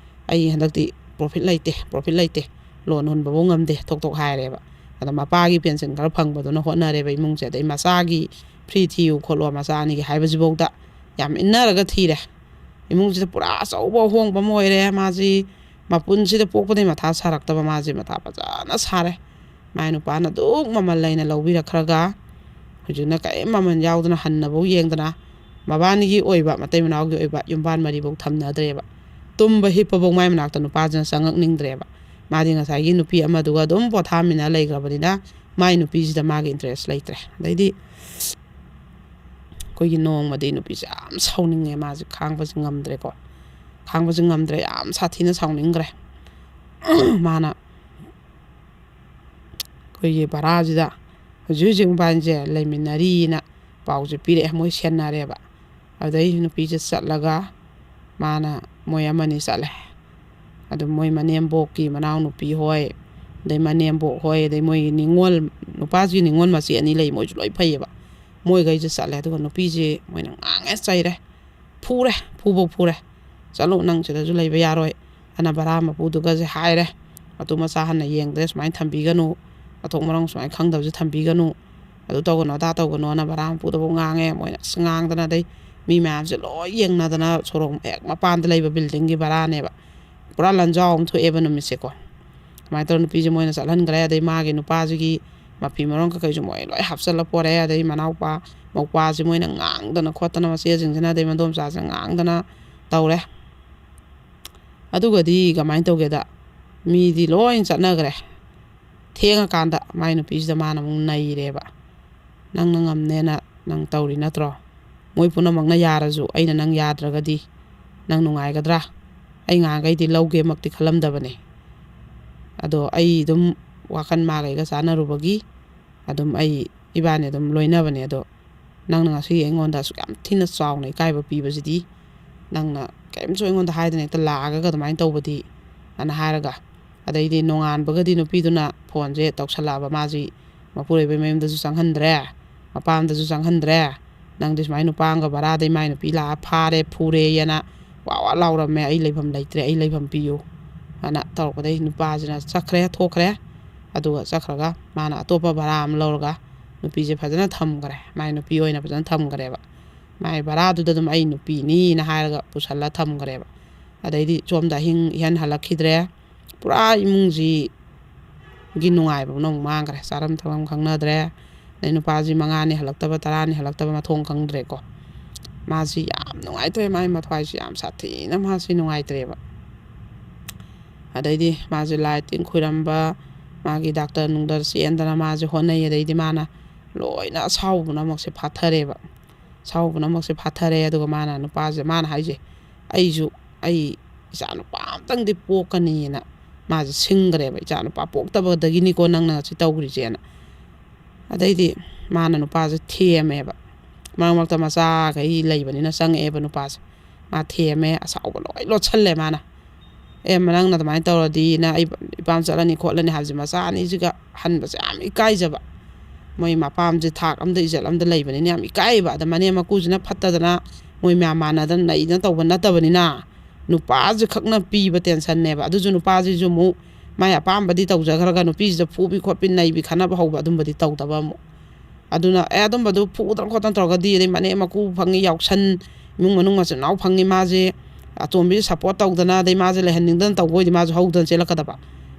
"ꯑꯩ ꯍꯟꯗꯛꯇꯤ ꯄ꯭ꯔꯣꯐꯤꯠ ꯂꯩꯇꯦ, ꯄ꯭ꯔꯣꯐꯤꯠ ꯂꯩꯇꯦ, ꯂꯣꯟ ꯍꯨꯟꯕꯐꯧ ꯉꯝꯗꯦ", ꯊꯣꯛ ꯊꯣꯛ ꯍꯥꯏꯔꯦꯕ꯫ ꯑꯗꯣ ꯃꯄꯥꯒꯤ ꯄꯦꯟꯁꯤꯟ ꯈꯔ ꯐꯪꯕꯗꯨꯅ ꯍꯣꯠꯅꯔꯦꯕ ꯏꯃꯨꯡꯁꯦ꯫ ꯑꯗꯩ ꯃꯆꯥꯒꯤ ꯐ꯭ꯔꯤ ꯊꯤꯌꯨ ꯈꯣꯠꯂꯣ, ꯃꯆꯥ ꯑꯅꯤꯒꯤ ꯍꯥꯏꯕꯁꯤꯐꯧꯗ ꯌꯥꯝ ꯏꯟꯅꯔꯒ ꯊꯤꯔꯦ꯫ ꯏꯃꯨꯡꯁꯤꯗ ꯄꯨꯔꯥ ꯑꯆꯧꯕ ꯑꯍꯣꯡꯕ ꯑꯃ ꯑꯣꯏꯔꯦ꯫ ꯃꯥꯁꯤ ꯃꯄꯨꯟꯁꯤꯗ ꯄꯣꯛꯄꯗꯩ ꯃꯊꯥ ꯁꯥꯔꯛꯇꯕ, ꯃꯥꯁꯦ ꯃꯊꯥ ꯐꯖꯅ ꯁꯥꯔꯦ꯫ ꯃꯥꯏ ꯅꯨꯄꯥꯅ ꯑꯗꯨꯛ ꯃꯃꯜ ꯂꯩꯅ ꯂꯧꯕꯤꯔꯛꯈ꯭ꯔꯒ, ꯍꯧꯖꯤꯛꯅ ꯀꯔꯤꯝ ꯃꯃꯜ ꯌꯥꯎꯗꯅ, ꯍꯟꯅꯐꯧ ꯌꯦꯡꯗꯅ, ꯃꯕꯥꯅꯤꯒꯤ ꯑꯣꯏꯕ, ꯃꯇꯩ ꯃꯅꯥꯎꯒꯤ ꯑꯣꯏꯕ ꯌꯨꯝꯕꯥꯟ ꯃꯔꯤꯐꯧ ꯊꯝꯅꯗ꯭ꯔꯦꯕ꯫ ꯇꯨꯝꯕ ꯍꯤꯞꯄꯐꯧ ꯃꯥꯏ ꯃꯅꯥꯛꯇ ꯅꯨꯄꯥꯁꯤꯅ ꯆꯪꯉꯛꯅꯤꯡꯗ꯭ꯔꯦꯕ꯫ ꯃꯥꯗꯤ ꯉꯁꯥꯏꯒꯤ ꯅꯨꯄꯤ ꯑꯃꯗꯨꯒ ꯑꯗꯨꯝ ꯄꯣꯊꯥꯃꯤꯟꯅ ꯂꯩꯈ꯭ꯔꯕꯅꯤꯅ, ꯃꯥꯏ ꯅꯨꯄꯤꯁꯤꯗ ꯃꯥꯒꯤ ꯏꯟꯇꯔꯦꯁ ꯂꯩꯇ꯭ꯔꯦ꯫ ꯑꯗꯩꯗꯤ ꯑꯩꯈꯣꯏꯒꯤ ꯅꯣꯡꯃꯗꯤ ꯅꯨꯄꯤꯁꯦ ꯌꯥꯝ ꯁꯥꯎꯅꯤꯡꯉꯦ, ꯃꯥꯁꯦ ꯈꯥꯡꯕꯁꯦ ꯉꯝꯗ꯭ꯔꯦꯀꯣ꯫ ꯈꯥꯡꯕꯁꯦ ꯉꯝꯗ꯭ꯔꯦ, ꯌꯥꯝ ꯁꯥꯊꯤꯅ ꯁꯥꯎꯅꯤꯡꯈ꯭ꯔꯦ꯫ ꯃꯥꯅ ꯑꯩꯈꯣꯏꯒꯤ ꯚꯔꯥꯁꯤꯗ ꯍꯧꯖꯤꯛ ꯍꯧꯖꯤꯛ ꯃꯕꯥꯅꯤꯁꯦ ꯂꯩꯃꯤꯟꯅꯔꯤꯅ ꯄꯥꯎꯁꯦ ꯄꯤꯔꯛꯑꯦ, ꯃꯣꯏ ꯁꯦꯟꯅꯔꯦꯕ꯫ ꯑꯗꯩ ꯅꯨꯄꯤꯁꯦ ꯆꯠꯂꯒ ꯃꯥꯅ, ꯃꯣꯏ ꯑꯃꯅꯤ ꯆꯠꯂꯦ꯫ ꯑꯗꯨ ꯃꯣꯏ ꯃꯅꯦꯝꯕꯣꯛꯀꯤ ꯃꯅꯥꯎꯅꯨꯄꯤ ꯍꯣꯏ, ꯑꯗꯩ ꯃꯅꯦꯝꯕꯣꯛ ꯍꯣꯏ, ꯑꯗꯩ ꯃꯣꯏꯒꯤ ꯅꯤꯉꯣꯜ, ꯅꯨꯄꯥꯁꯤꯒꯤ ꯅꯤꯉꯣꯜ ꯃꯆꯦ ꯑꯅꯤ ꯂꯩ, ꯃꯣꯏꯁꯨ ꯂꯣꯏ ꯐꯩꯌꯦꯕ꯫ ꯃꯣꯏꯈꯩꯁꯦ ꯆꯠꯂꯦ꯫ ꯑꯗꯨꯒ ꯅꯨꯄꯤꯁꯦ ꯃꯣꯏꯅ ꯉꯥꯡꯉꯦ, ꯆꯩꯔꯦ, ꯐꯨꯔꯦ, ꯐꯨꯕꯧ ꯐꯨꯔꯦ꯫ "ꯆꯠꯂꯨ, ꯅꯪ ꯁꯤꯗꯁꯨ ꯂꯩꯕ ꯌꯥꯔꯣꯏ", ꯑꯅ ꯚꯔꯥ ꯃꯄꯨꯗꯨꯒꯁꯦ ꯍꯥꯏꯔꯦ꯫ "ꯃꯇꯨ ꯃꯆꯥ ꯍꯟꯅ ꯌꯦꯡꯗ꯭ꯔꯦ, ꯁꯨꯃꯥꯏꯅ ꯊꯝꯕꯤꯒꯅꯨ, ꯃꯊꯣꯡ ꯃꯔꯝ ꯁꯨꯃꯥꯏꯅ ꯈꯪꯗꯕꯁꯦ ꯊꯝꯕꯤꯒꯅꯨ, ꯑꯗꯨ ꯇꯧꯒꯅꯨ, ꯑꯗꯥ ꯇꯧꯒꯅꯨꯅ" ꯚꯔꯥ ꯃꯄꯨꯗꯐꯧ ꯉꯥꯡꯉꯦ꯫ ꯃꯣꯏꯅ ꯑꯁ ꯉꯥꯡꯗꯅ, ꯑꯗꯩ ꯃꯤ ꯃꯌꯥꯝꯁꯦ ꯂꯣꯏ ꯌꯦꯡꯅꯗꯅ, ꯁꯣꯔꯣꯛ ꯍꯦꯛ ꯃꯄꯥꯟꯗ ꯂꯩꯕ ꯕꯤꯜꯗꯤꯡꯒꯤ ꯚꯔꯥꯅꯦꯕ꯫ ꯄꯨꯔꯥ ꯂꯟꯖꯥꯎ ꯑꯃ ꯊꯣꯛꯑꯦꯕ ꯅꯨꯃꯤꯠꯁꯦꯀꯣ꯫ ꯑꯗꯨꯃꯥꯏꯅ ꯇꯧꯔ ꯅꯨꯄꯤꯁꯦ ꯃꯣꯏꯅ ꯆꯠꯍꯟꯈ꯭ꯔꯦ꯫ ꯑꯗꯩ ꯃꯥꯒꯤ ꯅꯨꯄꯥꯁꯤꯒꯤ ꯃꯐꯤ ꯃꯔꯣꯟ ꯀꯩꯀꯩꯁꯨ ꯃꯣꯏ ꯂꯣꯏ ꯍꯥꯞꯆꯜꯂ ꯄꯣꯔꯛꯑꯦ꯫ ꯑꯗꯩ ꯃꯅꯥꯎꯄꯥ ꯃꯧꯄꯥꯁꯦ ꯃꯣꯏꯅ ꯉꯥꯡꯗꯅ ꯈꯣꯠꯇꯅ, ꯃꯆꯦꯁꯤꯡꯁꯤꯅ ꯑꯗꯩ ꯃꯗꯣꯝꯆꯥꯁꯤꯅ ꯉꯥꯡꯗꯅ ꯇꯧꯔꯦ꯫ ꯑꯗꯨꯒꯗꯤ ꯀꯃꯥꯏꯅ ꯇꯧꯒꯦꯗ, ꯃꯤꯗꯤ ꯂꯣꯏ ꯆꯠꯅꯈ꯭ꯔꯦ꯫ ꯊꯦꯡꯉꯀꯥꯟꯗ ꯃꯥꯏ ꯅꯨꯄꯤꯁꯤꯗ ꯃꯥꯅ ꯑꯃꯨꯛ ꯅꯩꯔꯦꯕ꯫ "ꯅꯪꯅ ꯉꯝꯅꯦꯅ ꯅꯪ ꯇꯧꯔꯤ ꯅꯠꯇ꯭ꯔꯣ? ꯃꯣꯏ ꯄꯨꯝꯅꯃꯛꯅ ꯌꯥꯔꯁꯨ ꯑꯩꯅ ꯅꯪ ꯌꯥꯗ꯭ꯔꯒꯗꯤ ꯅꯪ ꯅꯨꯡꯉꯥꯏꯒꯗ꯭ꯔꯥ? ꯑꯩ ꯉꯥꯡꯈꯩꯗꯤ ꯂꯧꯒꯦꯃꯛꯇꯤ ꯈꯜꯂꯝꯗꯕꯅꯦ꯫ ꯑꯗꯣ ꯑꯩ ꯑꯗꯨꯝ ꯋꯥꯈꯜ ꯃꯥꯒꯩꯒ ꯆꯥꯟꯅꯔꯨꯕꯒꯤ ꯑꯗꯨꯝ ꯑꯩ, ꯏꯕꯥꯅꯤ ꯑꯗꯨꯝ ꯂꯣꯏꯅꯕꯅꯦ꯫ ꯑꯗꯣ ꯅꯪꯅ ꯉꯁꯤ ꯑꯩꯉꯣꯟꯗ ꯑꯁꯨꯛ ꯌꯥꯝ ꯊꯤꯅ ꯆꯥꯎꯅ ꯏꯀꯥꯏꯕ ꯄꯤꯕꯁꯤꯗꯤ, ꯅꯪꯅ ꯀꯔꯤꯝꯁꯨ ꯑꯩꯉꯣꯟꯗ ꯍꯥꯏꯗꯅ ꯍꯦꯛꯇ ꯂꯥꯛꯑꯒ ꯑꯗꯨꯃꯥꯏꯅ ꯇꯧꯕꯗꯤ", ꯑꯅ ꯍꯥꯏꯔꯒ, ꯑꯗꯩꯗꯤ ꯅꯣꯡꯉꯥꯟꯕꯒꯗꯤ ꯅꯨꯄꯤꯗꯨꯅ ꯐꯣꯟꯁꯦ ꯇꯧꯁꯜꯂꯛꯑꯕ꯫ ꯃꯥꯁꯤ ꯃꯄꯨꯔꯣꯏꯕꯩ ꯃꯌꯨꯝꯗꯁꯨ ꯆꯪꯍꯟꯗ꯭ꯔꯦ, ꯃꯄꯥꯝꯗꯁꯨ ꯆꯪꯍꯟꯗ꯭ꯔꯦ꯫ "ꯅꯪꯗꯤ ꯁꯨꯃꯥꯏꯅ ꯅꯨꯄꯥ ꯑꯃꯒ ꯚꯔꯥꯗꯩ ꯃꯥꯏ ꯅꯨꯄꯤ ꯂꯥꯛꯑ ꯐꯥꯔꯦ, ꯐꯨꯔꯦꯌꯦꯅ ꯋꯥ ꯋꯥ ꯂꯥꯎꯔꯝꯃꯦ꯫ ꯑꯩ ꯂꯩꯐꯝ ꯂꯩꯇ꯭ꯔꯦ, ꯑꯩ ꯂꯩꯐꯝ ꯄꯤꯌꯨ", ꯑꯅ ꯇꯧꯔꯛꯄꯗꯩ ꯅꯨꯄꯥꯁꯤꯅ ꯆꯠꯈ꯭ꯔꯦ, ꯊꯣꯛꯈ꯭ꯔꯦ꯫ ꯑꯗꯨꯒ ꯆꯠꯈ꯭ꯔꯒ ꯃꯥꯅ ꯑꯇꯣꯞꯄ ꯚꯔꯥ ꯑꯃ ꯂꯧꯔꯒ ꯅꯨꯄꯤꯁꯦ ꯐꯖꯅ ꯊꯝꯈ꯭ꯔꯦ꯫ ꯃꯥꯏ ꯅꯨꯄꯤ ꯑꯣꯏꯅ ꯐꯖꯅ ꯊꯝꯈ꯭ꯔꯦꯕ꯫ ꯃꯥꯏ ꯚꯔꯥꯗꯨꯗ ꯑꯗꯨꯝ "ꯑꯩ ꯅꯨꯄꯤꯅꯤꯅ" ꯍꯥꯏꯔꯒ ꯄꯨꯁꯜꯂ ꯊꯝꯈ꯭ꯔꯦꯕ꯫ ꯑꯗꯩꯗꯤ ꯁꯣꯝꯗ ꯑꯍꯤꯡ ꯏꯍꯟ ꯍꯜꯂꯛꯈꯤꯗ꯭ꯔꯦ꯫ ꯄꯨꯔꯥ ꯏꯃꯨꯡꯁꯤꯒꯤ ꯅꯨꯡꯉꯥꯏꯕ ꯑꯃꯅ ꯑꯃꯨꯛ ꯃꯥꯡꯈ꯭ꯔꯦ꯫ ꯆꯥꯔꯝ ꯊꯛꯂꯝ ꯈꯪꯅꯗ꯭ꯔꯦ꯫ ꯑꯗꯩ ꯅꯨꯄꯥꯁꯤ ꯃꯉꯥꯅꯤ ꯍꯜꯂꯛꯇꯕ, ꯇꯔꯥꯅꯤ ꯍꯜꯂꯛꯇꯕ, ꯃꯊꯣꯡ ꯈꯪꯗ꯭ꯔꯦꯀꯣ꯫ ꯃꯥꯁꯤ ꯌꯥꯝ ꯅꯨꯡꯉꯥꯏꯇ꯭ꯔꯦ, ꯃꯥꯏ ꯃꯊ꯭ꯋꯥꯏꯁꯤ ꯌꯥꯝ ꯁꯥꯊꯤꯅ ꯃꯥꯁꯤ ꯅꯨꯡꯉꯥꯏꯇ꯭ꯔꯦꯕ꯫ ꯑꯗꯩꯗꯤ ꯃꯥꯁꯦ ꯂꯥꯏ ꯇꯤꯟ ꯈꯣꯏꯔꯝꯕ, ꯃꯥꯒꯤ ꯗꯥꯛꯇꯔ ꯅꯨꯡꯗꯔ ꯆꯦꯟꯗꯅ ꯃꯥꯁꯦ ꯍꯣꯠꯅꯩ꯫ ꯑꯗꯩꯗꯤ ꯃꯥꯅ ꯂꯣꯏꯅ ꯑꯁꯥꯎꯕ ꯄꯨꯝꯅꯃꯛꯁꯦ ꯐꯥꯊꯔꯦꯕ꯫ ꯑꯁꯥꯎꯕ ꯄꯨꯝꯅꯃꯛꯁꯦ ꯐꯥꯊꯔꯦ꯫ ꯑꯗꯨꯒ ꯃꯥꯅ, ꯅꯨꯄꯥꯁꯦ, ꯃꯥꯅ ꯍꯥꯏꯁꯦ, "ꯑꯩꯁꯨ, ꯑꯩ ꯏꯆꯥ ꯅꯨꯄꯥ ꯑꯝꯇꯪꯗꯤ ꯄꯣꯛꯀꯅꯤꯅ" ꯃꯥꯁꯦ ꯁꯤꯡꯈ꯭ꯔꯦꯕ꯫ "ꯏꯆꯥ ꯅꯨꯄꯥ ꯄꯣꯛꯇꯕꯗꯒꯤꯅꯤꯀꯣ ꯅꯪꯅ ꯉꯁꯤ ꯇꯧꯈ꯭ꯔꯤꯁꯦꯅ"꯫ ꯑꯗꯩꯗꯤ ꯃꯥꯅ ꯅꯨꯄꯥꯁꯦ ꯊꯦꯝꯃꯦꯕ꯫ ꯃꯔꯛ ꯃꯔꯛꯇ ꯃꯆꯥꯈꯩ ꯂꯩꯕꯅꯤꯅ ꯆꯪꯉꯛꯑꯦꯕ ꯅꯨꯄꯥꯁꯦ꯫ ꯃꯥ ꯊꯦꯝꯃꯦ, ꯑꯁꯥꯎꯕ ꯂꯣꯏ ꯂꯣꯠꯁꯜꯂꯦ ꯃꯥꯅ꯫ "ꯑꯦ, ꯃ-, ꯅꯪꯅ ꯑꯗꯨꯃꯥꯏꯅ ꯇꯧꯔꯗꯤꯅ ꯑꯩ ꯏꯄꯥꯝ ꯆꯠꯂꯅꯤ ꯈꯣꯠꯂꯅꯤ" ꯍꯥꯏꯕꯁꯦ, ꯃꯆꯥ ꯑꯅꯤꯁꯤꯒ ꯍꯟꯕꯁꯦ ꯌꯥꯝ ꯏꯀꯥꯏꯖꯕ꯫ ꯃꯣꯏ ꯃꯄꯥꯝꯁꯦ ꯊꯥꯛ ꯑꯃꯗ, ꯏꯖꯠ ꯑꯃꯗ ꯂꯩꯕꯅꯤꯅ ꯌꯥꯝ ꯏꯀꯥꯏꯕ꯫ ꯑꯗ ꯃꯅꯦꯝ ꯃꯀꯨꯁꯤꯅ ꯐꯠꯇꯗꯅ ꯃꯣꯏ ꯃꯌꯥꯝ ꯃꯥꯟꯅꯗꯅ ꯅꯩꯗꯅ ꯇꯧꯕ ꯅꯠꯇꯕꯅꯤꯅ ꯅꯨꯄꯥꯁꯤ ꯈꯛꯅ ꯄꯤꯕ ꯇꯦꯟꯁꯟꯅꯦꯕ꯫ ꯑꯗꯨꯁꯨ ꯅꯨꯄꯥꯁꯤꯁꯨ ꯑꯃꯨꯛ ꯃꯥꯏ ꯑꯄꯥꯝꯕꯗꯤ ꯇꯧꯖꯈ꯭ꯔꯒ ꯅꯨꯄꯤꯁꯤꯗ ꯐꯨꯕꯤ ꯈꯣꯠꯄꯤ, ꯅꯩꯕꯤ ꯈꯠꯅꯕ ꯍꯧꯕ ꯑꯗꯨꯝꯕꯗꯤ ꯇꯧꯗꯕ ꯑꯃꯨꯛ꯫ ꯑꯗꯨꯅ ꯑꯦ, ꯑꯗꯨꯝꯕꯗꯨ ꯐꯨꯗꯅ ꯈꯣꯠꯇꯅ ꯇꯧꯔꯒꯗꯤ, ꯑꯗꯩ ꯃꯅꯦꯝ ꯃꯀꯨ ꯐꯪꯉꯤ, ꯌꯥꯎꯁꯟ, ꯏꯃꯨꯡ ꯃꯅꯨꯡ ꯃꯆꯤꯟ ꯃꯅꯥꯎ ꯐꯪꯉꯤ, ꯃꯥꯁꯦ ꯑꯇꯣꯝꯕꯤꯁꯦ ꯁꯞꯄꯣꯔꯠ ꯇꯧꯗꯅ, ꯑꯗꯩ ꯃꯥꯁꯦ ꯂꯩꯍꯟꯅꯤꯡꯗꯅ ꯇꯧꯕ ꯑꯣꯏꯗꯤ ꯃꯥꯁꯨ ꯍꯧꯗꯅ ꯆꯦꯜꯂꯛꯀꯗꯕ꯫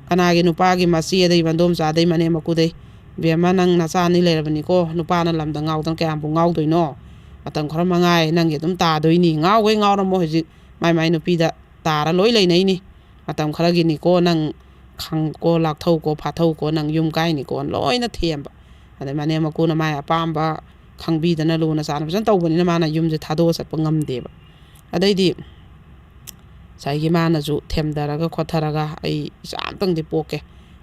ꯀꯅꯥꯒꯤ ꯅꯨꯄꯥꯒꯤ ꯃꯆꯦ, ꯑꯗꯩ ꯃꯗꯣꯝꯆꯥ, ꯑꯗꯩ ꯃꯅꯦꯝ ꯃꯀꯨꯗꯩ, "ꯕꯦꯝꯃ, ꯅꯪ ꯅꯆꯥ ꯑꯅꯤ ꯂꯩꯔꯕꯅꯤꯀꯣ, ꯅꯨꯄꯥꯅ ꯂꯝꯗ ꯉꯥꯎꯗꯅ ꯀꯌꯥꯝꯕꯨ ꯉꯥꯎꯗꯣꯏꯅꯣ? ꯃꯇꯝ ꯈꯔ ꯃꯉꯥꯏ, ꯅꯪꯒꯤ ꯑꯗꯨꯝ ꯇꯥꯗꯣꯏꯅꯤ꯫ ꯉꯥꯎꯈꯩ ꯉꯥꯎꯔꯝꯃꯣ, ꯍꯧꯖꯤꯛ ꯃꯥꯏ ꯃꯥꯏ ꯅꯨꯄꯤꯗ ꯇꯥꯔ ꯂꯣꯏ ꯂꯩꯅꯩꯅꯤ꯫ ꯃꯇꯝ ꯈꯔꯒꯤꯅꯤꯀꯣ, ꯅꯪ ꯈꯪꯀꯣ, ꯂꯥꯛꯊꯧꯀꯣ, ꯐꯥꯊꯧꯀꯣ, ꯅꯪ ꯌꯨꯝ ꯀꯥꯏꯅꯤꯀꯣ"ꯅ ꯂꯣꯏꯅ ꯊꯦꯝꯕ꯫ ꯑꯗꯩ ꯃꯅꯦꯝ ꯃꯀꯨꯅ ꯃꯥꯏ ꯑꯄꯥꯝꯕ ꯈꯪꯕꯤꯗꯅ ꯂꯨꯅ ꯆꯥꯟꯅ ꯐꯖꯅ ꯇꯧꯕꯅꯤꯅ ꯃꯥꯅ ꯌꯨꯝꯁꯦ ꯊꯥꯗꯣꯛꯑ ꯆꯠꯄ ꯉꯝꯗꯦꯕ꯫ ꯑꯗꯩꯗꯤ ꯉꯁꯥꯏꯒꯤ ꯃꯥꯅꯁꯨ ꯊꯦꯝꯊꯔꯒ ꯈꯣꯠꯊꯔꯒ, "ꯑꯩ ꯏꯆꯥ ꯑꯝꯇꯪꯗꯤ ꯄꯣꯛꯀꯦ,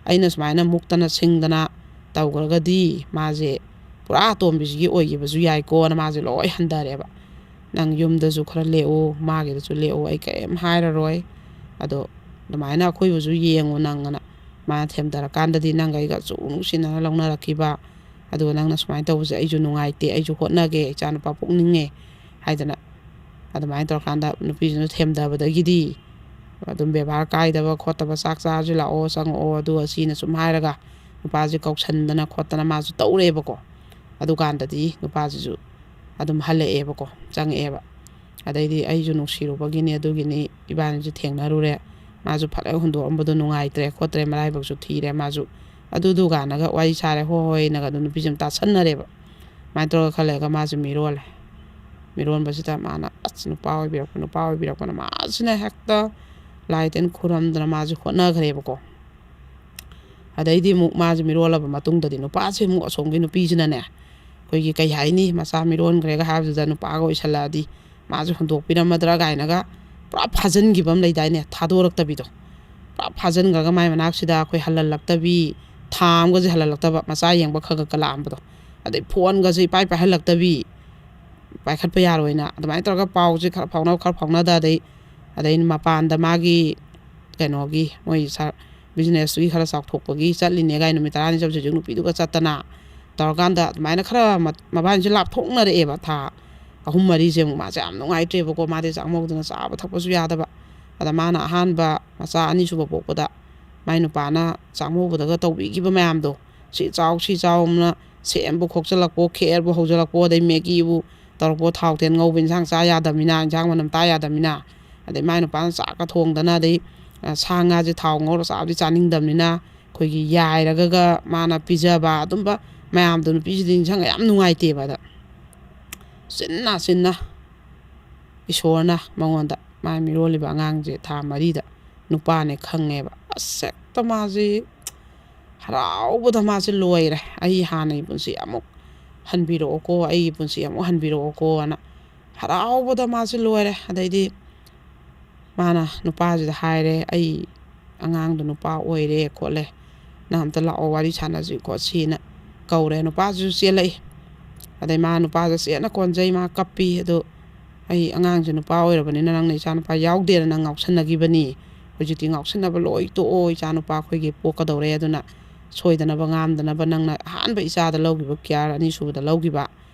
ꯑꯩꯅ ꯁꯨꯃꯥꯏꯅ ꯃꯨꯛꯇꯅ ꯁꯤꯡꯗꯅ ꯇꯧꯈ꯭ꯔꯒꯗꯤ ꯃꯥꯁꯦ ꯄꯨꯔꯥ ꯑꯇꯣꯝꯕꯤꯁꯤꯒꯤ ꯑꯣꯏꯈꯤꯕꯁꯨ ꯌꯥꯏꯀꯣꯅ" ꯃꯥꯁꯦ ꯂꯣꯏ ꯍꯟꯊꯔꯦꯕ꯫ "ꯅꯪ ꯌꯨꯝꯗꯁꯨ ꯈꯔ ꯂꯦꯛꯎ, ꯃꯥꯒꯤꯗꯁꯨ ꯂꯦꯛꯎ, ꯑꯩ ꯀꯔꯤꯝ ꯍꯥꯏꯔꯔꯣꯏ, ꯑꯗꯣ ꯑꯗꯨꯃꯥꯏꯅ ꯑꯩꯈꯣꯏꯕꯨꯁꯨ ꯌꯦꯡꯉꯨ ꯅꯪ" ꯑꯅ ꯃꯥꯅ ꯊꯦꯝꯊꯔꯀꯥꯟꯗꯗꯤ, "ꯅꯪꯒ ꯑꯩꯒ ꯑꯁꯨꯛ ꯅꯨꯡꯁꯤꯅꯅ ꯂꯧꯅꯔꯛꯈꯤꯕ, ꯑꯗꯨꯒ ꯅꯪꯅ ꯁꯨꯃꯥꯏꯅ ꯇꯧꯕꯁꯦ ꯑꯩꯁꯨ ꯅꯨꯡꯉꯥꯏꯇꯦ, ꯑꯩꯁꯨ ꯍꯣꯠꯅꯒꯦ, ꯏꯆꯥꯅꯨꯄꯥ ꯄꯣꯛꯅꯤꯡꯉꯦ" ꯍꯥꯏꯗꯅ ꯑꯗꯨꯃꯥꯏꯅ ꯇꯧꯔꯀꯥꯟꯗ ꯅꯨꯄꯤꯁꯤꯅ ꯊꯦꯝꯊꯕꯗꯒꯤꯗꯤ ꯑꯗꯨꯝ ꯕꯦꯕꯥꯔ ꯀꯥꯏꯗꯕ ꯈꯣꯠꯇꯕ, "ꯆꯥꯛ ꯆꯥꯔꯁꯤ ꯂꯥꯛꯑꯣ, ꯆꯪꯉꯛꯑꯣ", ꯑꯗꯨ ꯑꯁꯤꯅ ꯁꯨꯝ ꯍꯥꯏꯔꯒ ꯅꯨꯄꯥꯁꯦ ꯀꯧꯁꯟꯗꯅ ꯈꯣꯠꯇꯅ ꯃꯥꯁꯨ ꯇꯧꯔꯦꯕꯀꯣ꯫ ꯑꯗꯨꯀꯥꯟꯗꯗꯤ ꯅꯨꯄꯥꯁꯤꯁꯨ ꯑꯗꯨꯝ ꯍꯜꯂꯛꯑꯦꯕꯀꯣ, ꯆꯪꯉꯛꯑꯦꯕ꯫ ꯑꯗꯩꯗꯤ ꯑꯩꯁꯨ ꯅꯨꯡꯁꯤꯔꯨꯕꯒꯤꯅꯤ, ꯑꯗꯨꯒꯤꯅꯤ, ꯏꯕꯥꯅꯤꯁꯨ ꯊꯦꯡꯅꯔꯨꯔꯦ, ꯃꯥꯁꯨ ꯐꯠ ꯍꯦꯛ ꯍꯨꯟꯗꯣꯛꯑꯝꯕꯗꯣ ꯅꯨꯡꯉꯥꯏꯇ꯭ꯔꯦ ꯈꯣꯠꯇ꯭ꯔꯦ, ꯃꯔꯥꯏꯕꯛꯁꯨ ꯊꯤꯔꯦ ꯃꯥꯁꯨ꯫ ꯑꯗꯨꯗꯨ ꯀꯥꯟꯅꯒ ꯋꯥꯔꯤ ꯁꯥꯔꯦ, ꯍꯣꯏ ꯍꯣꯏꯅꯒ ꯑꯗꯨꯝ ꯅꯨꯄꯤꯁꯦ ꯑꯗꯨꯝ ꯇꯥꯁꯟꯅꯔꯦꯕ꯫ ꯑꯗꯨꯃꯥꯏꯅ ꯇꯧꯔꯒ ꯈꯔ ꯂꯩꯔꯒ ꯃꯥꯁꯦ ꯃꯤꯔꯣꯜꯂꯦ꯫ ꯃꯤꯔꯣꯟꯕꯁꯤꯗ ꯃꯥꯅ, ꯑꯁ, ꯅꯨꯄꯥ ꯑꯣꯏꯕꯤꯔꯛꯄ, ꯅꯨꯄꯥ ꯑꯣꯏꯕꯤꯔꯛꯄꯅ ꯃꯥꯁꯤꯅ ꯍꯦꯛꯇ ꯂꯥꯏ ꯇꯤꯟ ꯈꯨꯔꯝꯗꯅ ꯃꯥꯁꯦ ꯍꯣꯠꯅꯈ꯭ꯔꯦꯕꯀꯣ꯫ ꯑꯗꯩꯗꯤ ꯑꯃꯨꯛ ꯃꯥꯁꯦ ꯃꯤꯔꯣꯜꯂꯕ ꯃꯇꯨꯡꯗꯗꯤ ꯅꯨꯄꯥꯁꯦ ꯑꯃꯨꯛ ꯑꯁꯣꯝꯒꯤ ꯅꯨꯄꯤꯁꯤꯅꯅꯦ, ꯑꯩꯈꯣꯏꯒꯤ ꯀꯩ ꯍꯥꯏꯅꯤ, ꯃꯆꯥ ꯃꯤꯔꯣꯟꯈ꯭ꯔꯦꯒ ꯍꯥꯏꯕꯗꯨꯗ ꯅꯨꯄꯥꯒ ꯑꯣꯏꯁꯜꯂꯛꯑꯗꯤ ꯃꯥꯁꯦ ꯍꯨꯟꯗꯣꯛꯄꯤꯔꯝꯃꯗ꯭ꯔꯥ ꯀꯥꯏꯅꯒ ꯄꯨꯔꯥ ꯐꯥꯖꯤꯟꯈꯤꯕ ꯑꯃ ꯂꯩꯗꯥꯏꯅꯦ, ꯊꯥꯗꯣꯔꯛꯇꯕꯤꯗꯣ꯫ ꯄꯨꯔꯥ ꯐꯥꯖꯤꯟꯈ꯭ꯔꯒ ꯃꯥꯏ ꯃꯅꯥꯛꯁꯤꯗ ꯑꯩꯈꯣꯏ ꯍꯜꯍꯜꯂꯛꯇꯕꯤ, ꯊꯥ ꯑꯃꯒꯁꯦ ꯍꯜꯍꯜꯂꯛꯇꯕ, ꯃꯆꯥ ꯌꯦꯡꯕ ꯈꯔ ꯈꯔ ꯂꯥꯛꯑꯝꯕꯗꯣ꯫ ꯑꯗꯩ ꯐꯣꯟꯒꯁꯦ ꯏꯄꯥꯏ ꯄꯥꯏꯍꯜꯂꯛꯇꯕꯤ, ꯄꯥꯏꯈꯠꯄ ꯌꯥꯔꯣꯏꯅ ꯑꯗꯨꯃꯥꯏꯅ ꯇꯧꯔꯒ ꯄꯥꯎꯁꯦ ꯈꯔ ꯐꯥꯎꯅ, ꯈꯔ ꯐꯥꯎꯅꯗ, ꯑꯗꯩ, ꯑꯗꯩ ꯃꯄꯥꯟꯗ ꯃꯥꯒꯤ ꯀꯩꯅꯣꯒꯤ ꯃꯣꯏ ꯁꯥꯔ ꯕꯤꯖꯤꯅꯦꯁꯇꯨꯒꯤ ꯈꯔ ꯆꯥꯎꯊꯣꯛꯄꯒꯤ ꯆꯠꯂꯤꯅꯦ ꯀꯥꯏꯅ ꯅꯨꯃꯤꯠ ꯇꯔꯥꯅꯤ ꯆꯠꯂꯨꯁꯦ ꯍꯧꯖꯤꯛ ꯅꯨꯄꯤꯗꯨꯒ ꯆꯠꯇꯅ ꯇꯧꯔꯀꯥꯟꯗ ꯑꯗꯨꯃꯥꯏꯅ ꯈꯔ ꯃ-, ꯃꯕꯥꯅꯤꯁꯦ ꯂꯥꯞꯊꯣꯛꯅꯔꯛꯑꯦꯕ꯫ ꯊꯥ ꯑꯍꯨꯝ ꯃꯔꯤꯁꯦ ꯑꯃꯨꯛ ꯃꯥꯁꯦ ꯌꯥꯝ ꯅꯨꯡꯉꯥꯏꯇ꯭ꯔꯦꯕꯀꯣ, ꯃꯥꯗꯤ ꯆꯥꯛꯃꯧꯗꯅ ꯆꯥꯕ ꯊꯛꯄꯁꯨ ꯌꯥꯗꯕ꯫ ꯑꯗ ꯃꯥꯅ ꯑꯍꯥꯟꯕ ꯃꯆꯥ ꯑꯅꯤꯁꯨꯕ ꯄꯣꯛꯄꯗ ꯃꯥꯏ ꯅꯨꯄꯥꯅ ꯆꯥꯛꯃꯧꯕꯗꯒ ꯇꯧꯕꯤꯈꯤꯕ ꯃꯌꯥꯝꯗꯣ, "ꯁꯤ ꯆꯥꯎ, ꯁꯤ ꯆꯥꯎꯅ" ꯁꯦꯝꯕꯨ ꯈꯣꯛꯆꯜꯂꯛꯄꯣ, ꯈꯦꯔꯕꯨ ꯍꯧꯖꯜꯂꯛꯄꯣ, ꯑꯗꯩ ꯃꯦꯒꯤꯕꯨ ꯇꯧꯔꯛꯄꯣ, ꯊꯥꯎ ꯇꯦꯟ ꯉꯧꯕ ꯏꯟꯁꯥꯡ ꯆꯥ ꯌꯥꯗꯕꯅꯤꯅ, ꯏꯟꯁꯥꯡ ꯃꯅꯝ ꯇꯥ ꯌꯥꯗꯕꯅꯤꯅ, ꯑꯗꯩ ꯃꯥꯏ ꯅꯨꯄꯥꯅ ꯆꯥꯛꯀ ꯊꯣꯡꯗꯅ, ꯑꯗꯩ, ꯑ, ꯁꯥ ꯉꯥꯁꯦ ꯊꯥꯎ ꯉꯧꯔ ꯆꯥꯕꯗꯤ ꯆꯥꯅꯤꯡꯗꯕꯅꯤꯅ, ꯑꯩꯈꯣꯏꯒꯤ ꯌꯥꯏꯔꯒꯒ ꯃꯥꯅ ꯄꯤꯖꯕ, ꯑꯗꯨꯝꯕ ꯃꯌꯥꯝꯗꯣ ꯅꯨꯄꯤꯁꯤꯗꯤ ꯅꯤꯡꯁꯤꯡꯉ ꯌꯥꯝ ꯅꯨꯡꯉꯥꯏꯇꯦꯕ꯫ ꯑꯗ ꯆꯤꯟꯅ ꯆꯤꯟꯅ ꯏꯁꯣꯔꯅ ꯃꯉꯣꯟꯗ, ꯃꯥꯏ ꯃꯤꯔꯣꯜꯂꯤꯕ ꯑꯉꯥꯡꯁꯦ ꯊꯥ ꯃꯔꯤꯗ ꯅꯨꯄꯥꯅꯦ ꯈꯪꯉꯦꯕ꯫ ꯑꯁ, ꯍꯦꯛꯇ ꯃꯥꯁꯤ ꯍꯔꯥꯎꯕꯗ ꯃꯥꯁꯦ ꯂꯣꯏꯔꯦ꯫ "ꯑꯩ ꯍꯥꯟꯅꯒꯤ ꯄꯨꯟꯁꯤ ꯑꯃꯨꯛ ꯍꯟꯕꯤꯔꯛꯑꯣꯀꯣ, ꯑꯩꯒꯤ ꯄꯨꯟꯁꯤ ꯑꯃꯨꯛ ꯍꯟꯕꯤꯔꯛꯑꯣꯀꯣꯅ" ꯍꯔꯥꯎꯕꯗ ꯃꯥꯁꯦ ꯂꯣꯏꯔꯦ꯫ ꯑꯗꯩꯗꯤ ꯃꯥꯅ ꯅꯨꯄꯥꯁꯤꯗ ꯍꯥꯏꯔꯦ, "ꯑꯩ ꯑꯉꯥꯡꯗꯣ ꯅꯨꯄꯥ ꯑꯣꯏꯔꯦ ꯈꯣꯠꯂꯦ, ꯅꯪ ꯑꯝꯇ ꯂꯥꯛꯑꯣ, ꯋꯥꯔꯤ ꯁꯥꯟꯅꯁꯤ ꯈꯣꯠꯁꯤꯅ" ꯀꯧꯔꯦ꯫ ꯅꯨꯄꯥꯁꯤꯁꯨ ꯆꯦꯜꯂꯛꯏ꯫ ꯑꯗꯩ ꯃꯥ ꯅꯨꯄꯥꯁꯦ ꯆꯦꯠꯅ ꯀꯣꯟꯖꯩ, ꯃꯥ ꯀꯞꯄꯤ꯫ "ꯑꯗꯣ ꯑꯩ ꯑꯉꯥꯡꯁꯦ ꯅꯨꯄꯥ ꯑꯣꯏꯔꯕꯅꯤꯅ ꯅꯪꯅ ꯏꯆꯥ ꯅꯨꯄꯥ ꯌꯥꯎꯗꯦꯅ ꯅꯪ ꯉꯥꯎꯁꯟꯅꯈꯤꯕꯅꯤ꯫ ꯍꯧꯖꯤꯛꯇꯤ ꯉꯥꯎꯁꯟꯅꯕ ꯂꯣꯏ ꯇꯣꯛꯑꯣ, ꯏꯆꯥ ꯅꯨꯄꯥ ꯑꯩꯈꯣꯏꯒꯤ ꯄꯣꯛꯀꯗꯧꯔꯦ꯫ ꯑꯗꯨꯅ ꯁꯣꯏꯗꯅꯕ ꯉꯥꯝꯗꯅꯕ ꯅꯪꯅ ꯑꯍꯥꯟꯕ ꯏꯆꯥꯗ ꯂꯧꯈꯤꯕ ꯀꯤꯌꯥꯔ, ꯑꯅꯤꯁꯨꯕꯗ ꯂꯧꯈꯤꯕ,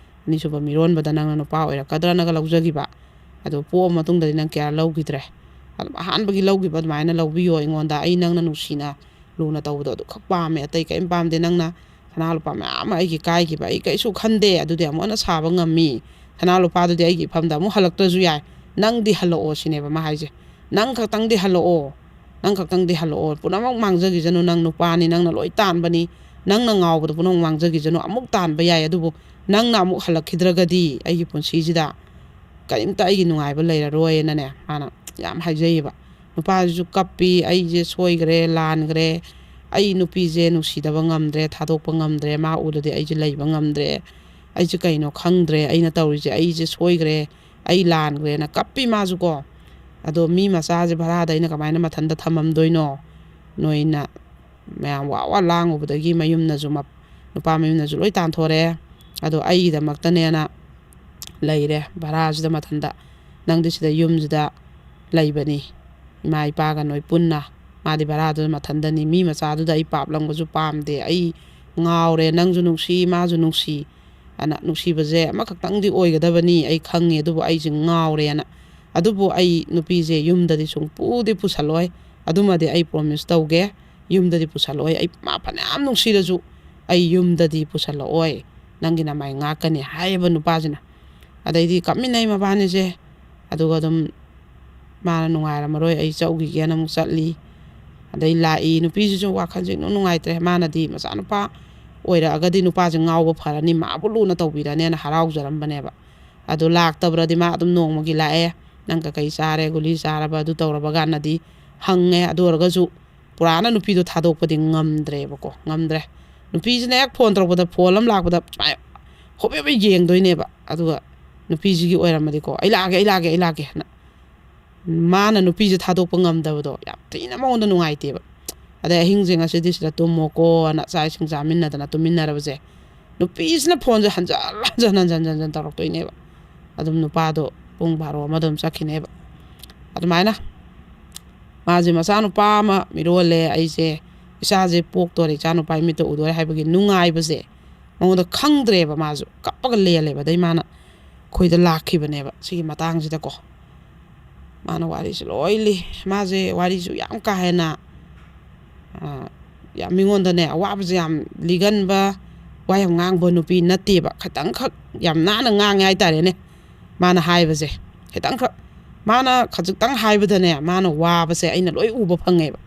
ꯑꯅꯤꯁꯨꯕ ꯃꯤꯔꯣꯟꯕꯗ ꯅꯪꯅ ꯅꯨꯄꯥ ꯑꯣꯏꯔꯛꯀꯗ꯭ꯔꯅꯒ ꯂꯧꯖꯈꯤꯕ, ꯑꯗꯨ ꯄꯣꯛꯑ ꯃꯇꯨꯡꯗꯗꯤ ꯅꯪ ꯀꯤꯌꯥꯔ ꯂꯧꯈꯤꯗ꯭ꯔꯦ꯫ ꯑꯗꯨꯝ ꯑꯍꯥꯟꯕꯒꯤ ꯂꯧꯈꯤꯕ ꯑꯗꯨꯃꯥꯏꯅ ꯂꯧꯕꯤꯌꯣ꯫ ꯑꯩꯉꯣꯟꯗ, ꯑꯩ ꯅꯪꯅ ꯅꯨꯡꯁꯤꯅ ꯂꯨꯅ ꯇꯧꯕꯗꯣ ꯑꯗꯨꯈꯛ ꯄꯥꯝꯃꯦ, ꯑꯇꯩ ꯀꯔꯤꯝ ꯄꯥꯝꯗꯦ꯫ ꯅꯪꯅ ꯁꯅꯥ ꯂꯨꯄꯥ ꯃꯌꯥꯝ ꯑꯃ ꯑꯩꯒꯤ ꯀꯥꯏꯈꯤꯕ ꯑꯩ ꯀꯩꯁꯨ ꯈꯟꯗꯦ꯫ ꯑꯗꯨꯗꯤ ꯑꯃꯨꯛ ꯍꯟꯅ ꯁꯥꯕ ꯉꯝꯃꯤ꯫ ꯁꯅꯥ ꯂꯨꯄꯥꯗꯨꯗꯤ ꯑꯩꯒꯤ ꯏꯐꯝꯗ ꯑꯃꯨꯛ ꯍꯜꯂꯛꯇ꯭ꯔꯁꯨ ꯌꯥꯏ꯫ ꯅꯪꯗꯤ ꯍꯜꯂꯛꯑꯣ ꯁꯤꯅꯦꯕ ꯃꯥ ꯍꯥꯏꯁꯦ꯫ "ꯅꯪ ꯈꯛꯇꯪꯗꯤ ꯍꯜꯂꯛꯑꯣ, ꯅꯪ ꯈꯛꯇꯪꯗꯤ ꯍꯜꯂꯛꯑꯣ꯫ ꯄꯨꯝꯅꯃꯛ ꯃꯥꯡꯖꯈꯤꯁꯅꯨ, ꯅꯪ ꯅꯨꯄꯥꯅꯤ, ꯅꯪꯅ ꯂꯣꯏ ꯇꯥꯟꯕꯅꯤ꯫ ꯅꯪꯅ ꯉꯥꯎꯕꯗꯣ ꯄꯨꯝꯅꯃꯛ ꯃꯥꯡꯖꯈꯤꯁꯅꯨ, ꯑꯃꯨꯛ ꯇꯥꯟꯕ ꯌꯥꯏ꯫ ꯑꯗꯨꯕꯨ ꯅꯪꯅ ꯑꯃꯨꯛ ꯍꯜꯂꯛꯈꯤꯗ꯭ꯔꯒꯗꯤ ꯑꯩꯒꯤ ꯄꯨꯟꯁꯤꯁꯤꯗ ꯀꯔꯤꯝꯇ ꯑꯩꯒꯤ ꯅꯨꯡꯉꯥꯏꯕ ꯂꯩꯔꯔꯣꯏꯅꯅꯦ" ꯃꯥꯅ ꯌꯥꯝ ꯍꯥꯏꯖꯩꯌꯦꯕ꯫ ꯅꯨꯄꯥꯁꯤꯁꯨ ꯀꯞꯄꯤ, "ꯑꯩꯁꯦ ꯁꯣꯏꯈ꯭ꯔꯦ, ꯂꯥꯟꯈ꯭ꯔꯦ, ꯑꯩ ꯅꯨꯄꯤꯁꯦ ꯅꯨꯡꯁꯤꯗꯕ ꯉꯝꯗ꯭ꯔꯦ, ꯊꯥꯗꯣꯛꯄ ꯉꯝꯗ꯭ꯔꯦ, ꯃꯥ ꯎꯔꯗꯤ ꯑꯩꯁꯦ ꯂꯩꯕ ꯉꯝꯗ꯭ꯔꯦ, ꯑꯩꯁꯦ ꯀꯩꯅꯣ ꯈꯪꯗ꯭ꯔꯦ, ꯑꯩꯅ ꯇꯧꯔꯤꯁꯦ, ꯑꯩꯁꯦ ꯁꯣꯏꯈ꯭ꯔꯦ, ꯑꯩ ꯂꯥꯟꯈ꯭ꯔꯦꯅ" ꯀꯞꯄꯤ ꯃꯥꯁꯨꯀꯣ꯫ ꯑꯗꯣ ꯃꯤ ꯃꯆꯥꯁꯦ ꯚꯔꯥꯗ ꯑꯩꯅ ꯀꯃꯥꯏꯅ ꯃꯊꯟꯇ ꯊꯝꯃꯝꯗꯣꯏꯅꯣ? ꯅꯣꯏꯅ ꯃꯌꯥꯝ ꯋꯥ ꯋꯥ ꯂꯥꯡꯉꯨꯕꯗꯒꯤ ꯃꯌꯨꯝꯅꯁꯨ ꯃꯞ-, ꯅꯨꯄꯥ ꯃꯌꯨꯝꯅꯁꯨ ꯂꯣꯏ ꯇꯥꯟꯊꯣꯔꯛꯑꯦ꯫ ꯑꯗꯣ ꯑꯩꯒꯤꯗꯃꯛꯇꯅꯦꯅ ꯂꯩꯔꯦ ꯚꯔꯥꯁꯤꯗ ꯃꯊꯟꯇ꯫ ꯅꯪꯗꯤ ꯁꯤꯗ ꯌꯨꯝꯁꯤꯗ ꯂꯩꯕꯅꯤ, ꯏꯃꯥ ꯏꯄꯥꯒ ꯅꯣꯏ ꯄꯨꯟꯅ꯫ ꯃꯥꯗꯤ ꯚꯔꯥꯗꯨꯗ ꯃꯊꯟꯇꯅꯤ꯫ ꯃꯤ ꯃꯆꯥꯗꯨꯗ ꯑꯩ ꯄꯥꯞ ꯂꯪꯕꯁꯨ ꯄꯥꯝꯗꯦ꯫ ꯑꯩ ꯉꯥꯎꯔꯦ꯫ ꯅꯪꯁꯨ ꯅꯨꯡꯁꯤ, ꯃꯥꯁꯨ ꯅꯨꯡꯁꯤ꯫ ꯑꯅ ꯅꯨꯡꯁꯤꯕꯁꯦ ꯑꯃꯈꯛꯇꯪꯗꯤ ꯑꯣꯏꯒꯗꯕꯅꯤ, ꯑꯩ ꯈꯪꯉꯦ, ꯑꯗꯨꯕꯨ ꯑꯩꯁꯦ ꯉꯥꯎꯔꯦꯅ꯫ ꯑꯗꯨꯕꯨ ꯑꯩ ꯅꯨꯄꯤꯁꯦ ꯌꯨꯝꯗꯗꯤ ꯁꯨꯡꯄꯨꯗꯤ ꯄꯨꯁꯜꯂꯣꯏ꯫ ꯑꯗꯨꯃꯗꯤ ꯑꯩ ꯄ꯭ꯔꯣꯃꯤꯁ ꯇꯧꯒꯦ꯫ ꯌꯨꯝꯗꯗꯤ ꯄꯨꯁꯜꯂꯛꯑꯣꯏ꯫ ꯑꯩ ꯃꯥ ꯐꯅꯌꯥꯝ ꯅꯨꯡꯁꯤꯔꯁꯨ ꯑꯩ ꯌꯨꯝꯗꯗꯤ ꯄꯨꯁꯜꯂꯛꯑꯣꯏ꯫ ꯅꯪꯒꯤ ꯅꯃꯥꯏ ꯉꯥꯛꯀꯅꯤ ꯍꯥꯏꯌꯦꯕ ꯅꯨꯄꯥꯁꯤꯅ꯫ ꯑꯗꯩꯗꯤ ꯀꯞꯃꯤꯟꯅꯩ ꯃꯕꯥꯅꯤꯁꯦ꯫ ꯑꯗꯨꯒ ꯑꯗꯨꯝ ꯃꯥꯅ ꯅꯨꯡꯉꯥꯏꯔꯝꯃꯔꯣꯏ, ꯑꯩ ꯆꯠꯂꯨꯈꯤꯒꯦꯅ ꯑꯃꯨꯛ ꯆꯠꯂꯤ꯫ ꯑꯗꯩ ꯂꯥꯛꯏ, ꯅꯨꯄꯤꯁꯤꯁꯨ ꯋꯥꯈꯜꯁꯦ ꯏꯅꯨꯡ ꯅꯨꯡꯉꯥꯏꯇ꯭ꯔꯦ꯫ ꯃꯥꯅꯗꯤ ꯃꯆꯥꯅꯨꯄꯥ ꯑꯣꯏꯔꯛꯑꯒꯗꯤ ꯅꯨꯄꯥꯁꯦ ꯉꯥꯎꯕ ꯐꯔꯅꯤ, ꯃꯥꯕꯨ ꯂꯨꯅ ꯇꯧꯕꯤꯔꯅꯦꯅ ꯍꯔꯥꯎꯖꯔꯝꯕꯅꯦꯕ꯫ ꯑꯗꯣ ꯂꯥꯛꯇꯕ꯭ꯔꯗꯤ ꯃꯥ ꯑꯗꯨꯝ ꯅꯣꯡꯃꯒꯤ ꯂꯥꯛꯑꯦ, "ꯅꯪ ꯀꯀꯩ ꯆꯥꯔꯦ, ꯒꯨꯂꯤ ꯆꯥꯔꯕ, ꯑꯗꯨ ꯇꯧꯔꯕ?" ꯀꯥꯟꯅꯗꯤ ꯍꯪꯉꯦ꯫ ꯑꯗꯨ ꯑꯣꯏꯔꯒꯁꯨ ꯄꯨꯔꯥꯅ ꯅꯨꯄꯤꯗꯣ ꯊꯥꯗꯣꯛꯄꯗꯤ ꯉꯝꯗ꯭ꯔꯦꯕꯀꯣ, ꯉꯝꯗ꯭ꯔꯦ꯫ ꯅꯨꯄꯤꯁꯤꯅ ꯍꯦꯛ ꯐꯣꯟ ꯇꯧꯔꯛꯄꯗ, ꯐꯣꯟ ꯑꯃ ꯂꯥꯛꯄꯗ ꯁꯨꯃꯥꯏꯅ ꯍꯣꯕꯦ ꯍꯣꯕꯦ ꯌꯦꯡꯗꯣꯏꯅꯦꯕ꯫ ꯑꯗꯨꯒ ꯅꯨꯄꯤꯁꯤꯒꯤ ꯑꯣꯏꯔꯝꯃꯗꯤꯀꯣ, "ꯑꯩ ꯂꯥꯛꯑꯒꯦ, ꯑꯩ ꯂꯥꯛꯑꯒꯦ, ꯑꯩ ꯂꯥꯛꯑꯒꯦ" ꯍꯥꯏꯅ ꯃꯥꯅ ꯅꯨꯄꯤꯁꯦ ꯊꯥꯗꯣꯛꯄ ꯉꯝꯗꯕꯗꯣ ꯌꯥꯝ ꯊꯤꯅ ꯃꯉꯣꯟꯗ ꯅꯨꯡꯉꯥꯏꯇꯦꯕ꯫ ꯑꯗꯩ ꯑꯍꯤꯡꯁꯦ ꯉꯁꯤꯗꯤ ꯁꯤꯗ ꯇꯨꯝꯃꯣꯀꯣꯅ ꯆꯥꯛ ꯏꯁꯤꯡ ꯆꯥꯃꯤꯟꯅꯗꯅ ꯇꯨꯝꯃꯤꯟꯅꯔꯕꯁꯦ, ꯅꯨꯄꯤꯁꯤꯅ ꯐꯣꯟꯁꯦ ꯍꯟꯖꯜ ꯍꯟꯖꯟ ꯍꯟꯖꯟ ꯍꯟꯖꯟ ꯇꯧꯔꯛꯇꯣꯏꯅꯦꯕ꯫ ꯑꯗꯨꯝ ꯅꯨꯄꯥꯗꯣ ꯄꯨꯡ ꯕꯥꯔꯣ ꯑꯃ ꯑꯗꯨꯝ ꯆꯠꯈꯤꯅꯦꯕ꯫ ꯑꯗꯨꯃꯥꯏꯅ ꯃꯥꯁꯦ ꯃꯆꯥꯅꯨꯄꯥ ꯑꯃ ꯃꯤꯔꯣꯜꯂꯦ, ꯑꯩꯁꯦ ꯏꯆꯥꯁꯦ ꯄꯣꯛꯇꯣꯔꯦ, ꯏꯆꯥꯅꯨꯄꯥ ꯏꯃꯤꯠꯇ ꯎꯗꯣꯔꯦ ꯍꯥꯏꯕꯒꯤ ꯅꯨꯡꯉꯥꯏꯕꯁꯦ ꯃꯉꯣꯟꯗ ꯈꯪꯗ꯭ꯔꯦꯕ꯫ ꯃꯥꯁꯨ ꯀꯞꯄꯒ ꯂꯦꯜꯂꯦꯕ꯫ ꯑꯗꯩ ꯃꯥꯅ ꯑꯩꯈꯣꯏꯗ ꯂꯥꯛꯈꯤꯕꯅꯦꯕ ꯁꯤꯒꯤ ꯃꯇꯥꯡꯁꯤꯗꯀꯣ꯫ ꯃꯥꯅ ꯋꯥꯔꯤꯁꯦ ꯂꯣꯏ ꯂꯤ꯫ ꯃꯥꯁꯦ ꯋꯥꯔꯤꯁꯨ ꯌꯥꯝ ꯀꯥ ꯍꯦꯟꯅ, ꯑ, ꯌꯥꯝ ꯃꯤꯉꯣꯟꯗꯅꯦ ꯑꯋꯥꯕꯁꯦ ꯌꯥꯝ ꯂꯤꯒꯟꯕ, ꯋꯥ ꯌꯥꯝ ꯉꯥꯡꯕ ꯅꯨꯄꯤ ꯅꯠꯇꯦꯕ꯫ ꯈꯤꯇꯪꯈꯛ ꯌꯥꯝ ꯅꯥꯟꯅ ꯉꯥꯡꯉꯦ ꯍꯥꯏꯇꯥꯔꯦꯅꯦ꯫ ꯃꯥꯅ ꯍꯥꯏꯕꯁꯦ ꯈꯤꯇꯪꯈꯛ, ꯃꯥꯅ ꯈꯖꯤꯛꯇꯪ ꯍꯥꯏꯕꯗꯅꯦ ꯃꯥꯅ ꯋꯥꯕꯁꯦ ꯑꯩꯅ ꯂꯣꯏ ꯎꯕ ꯐꯪꯉꯦꯕ꯫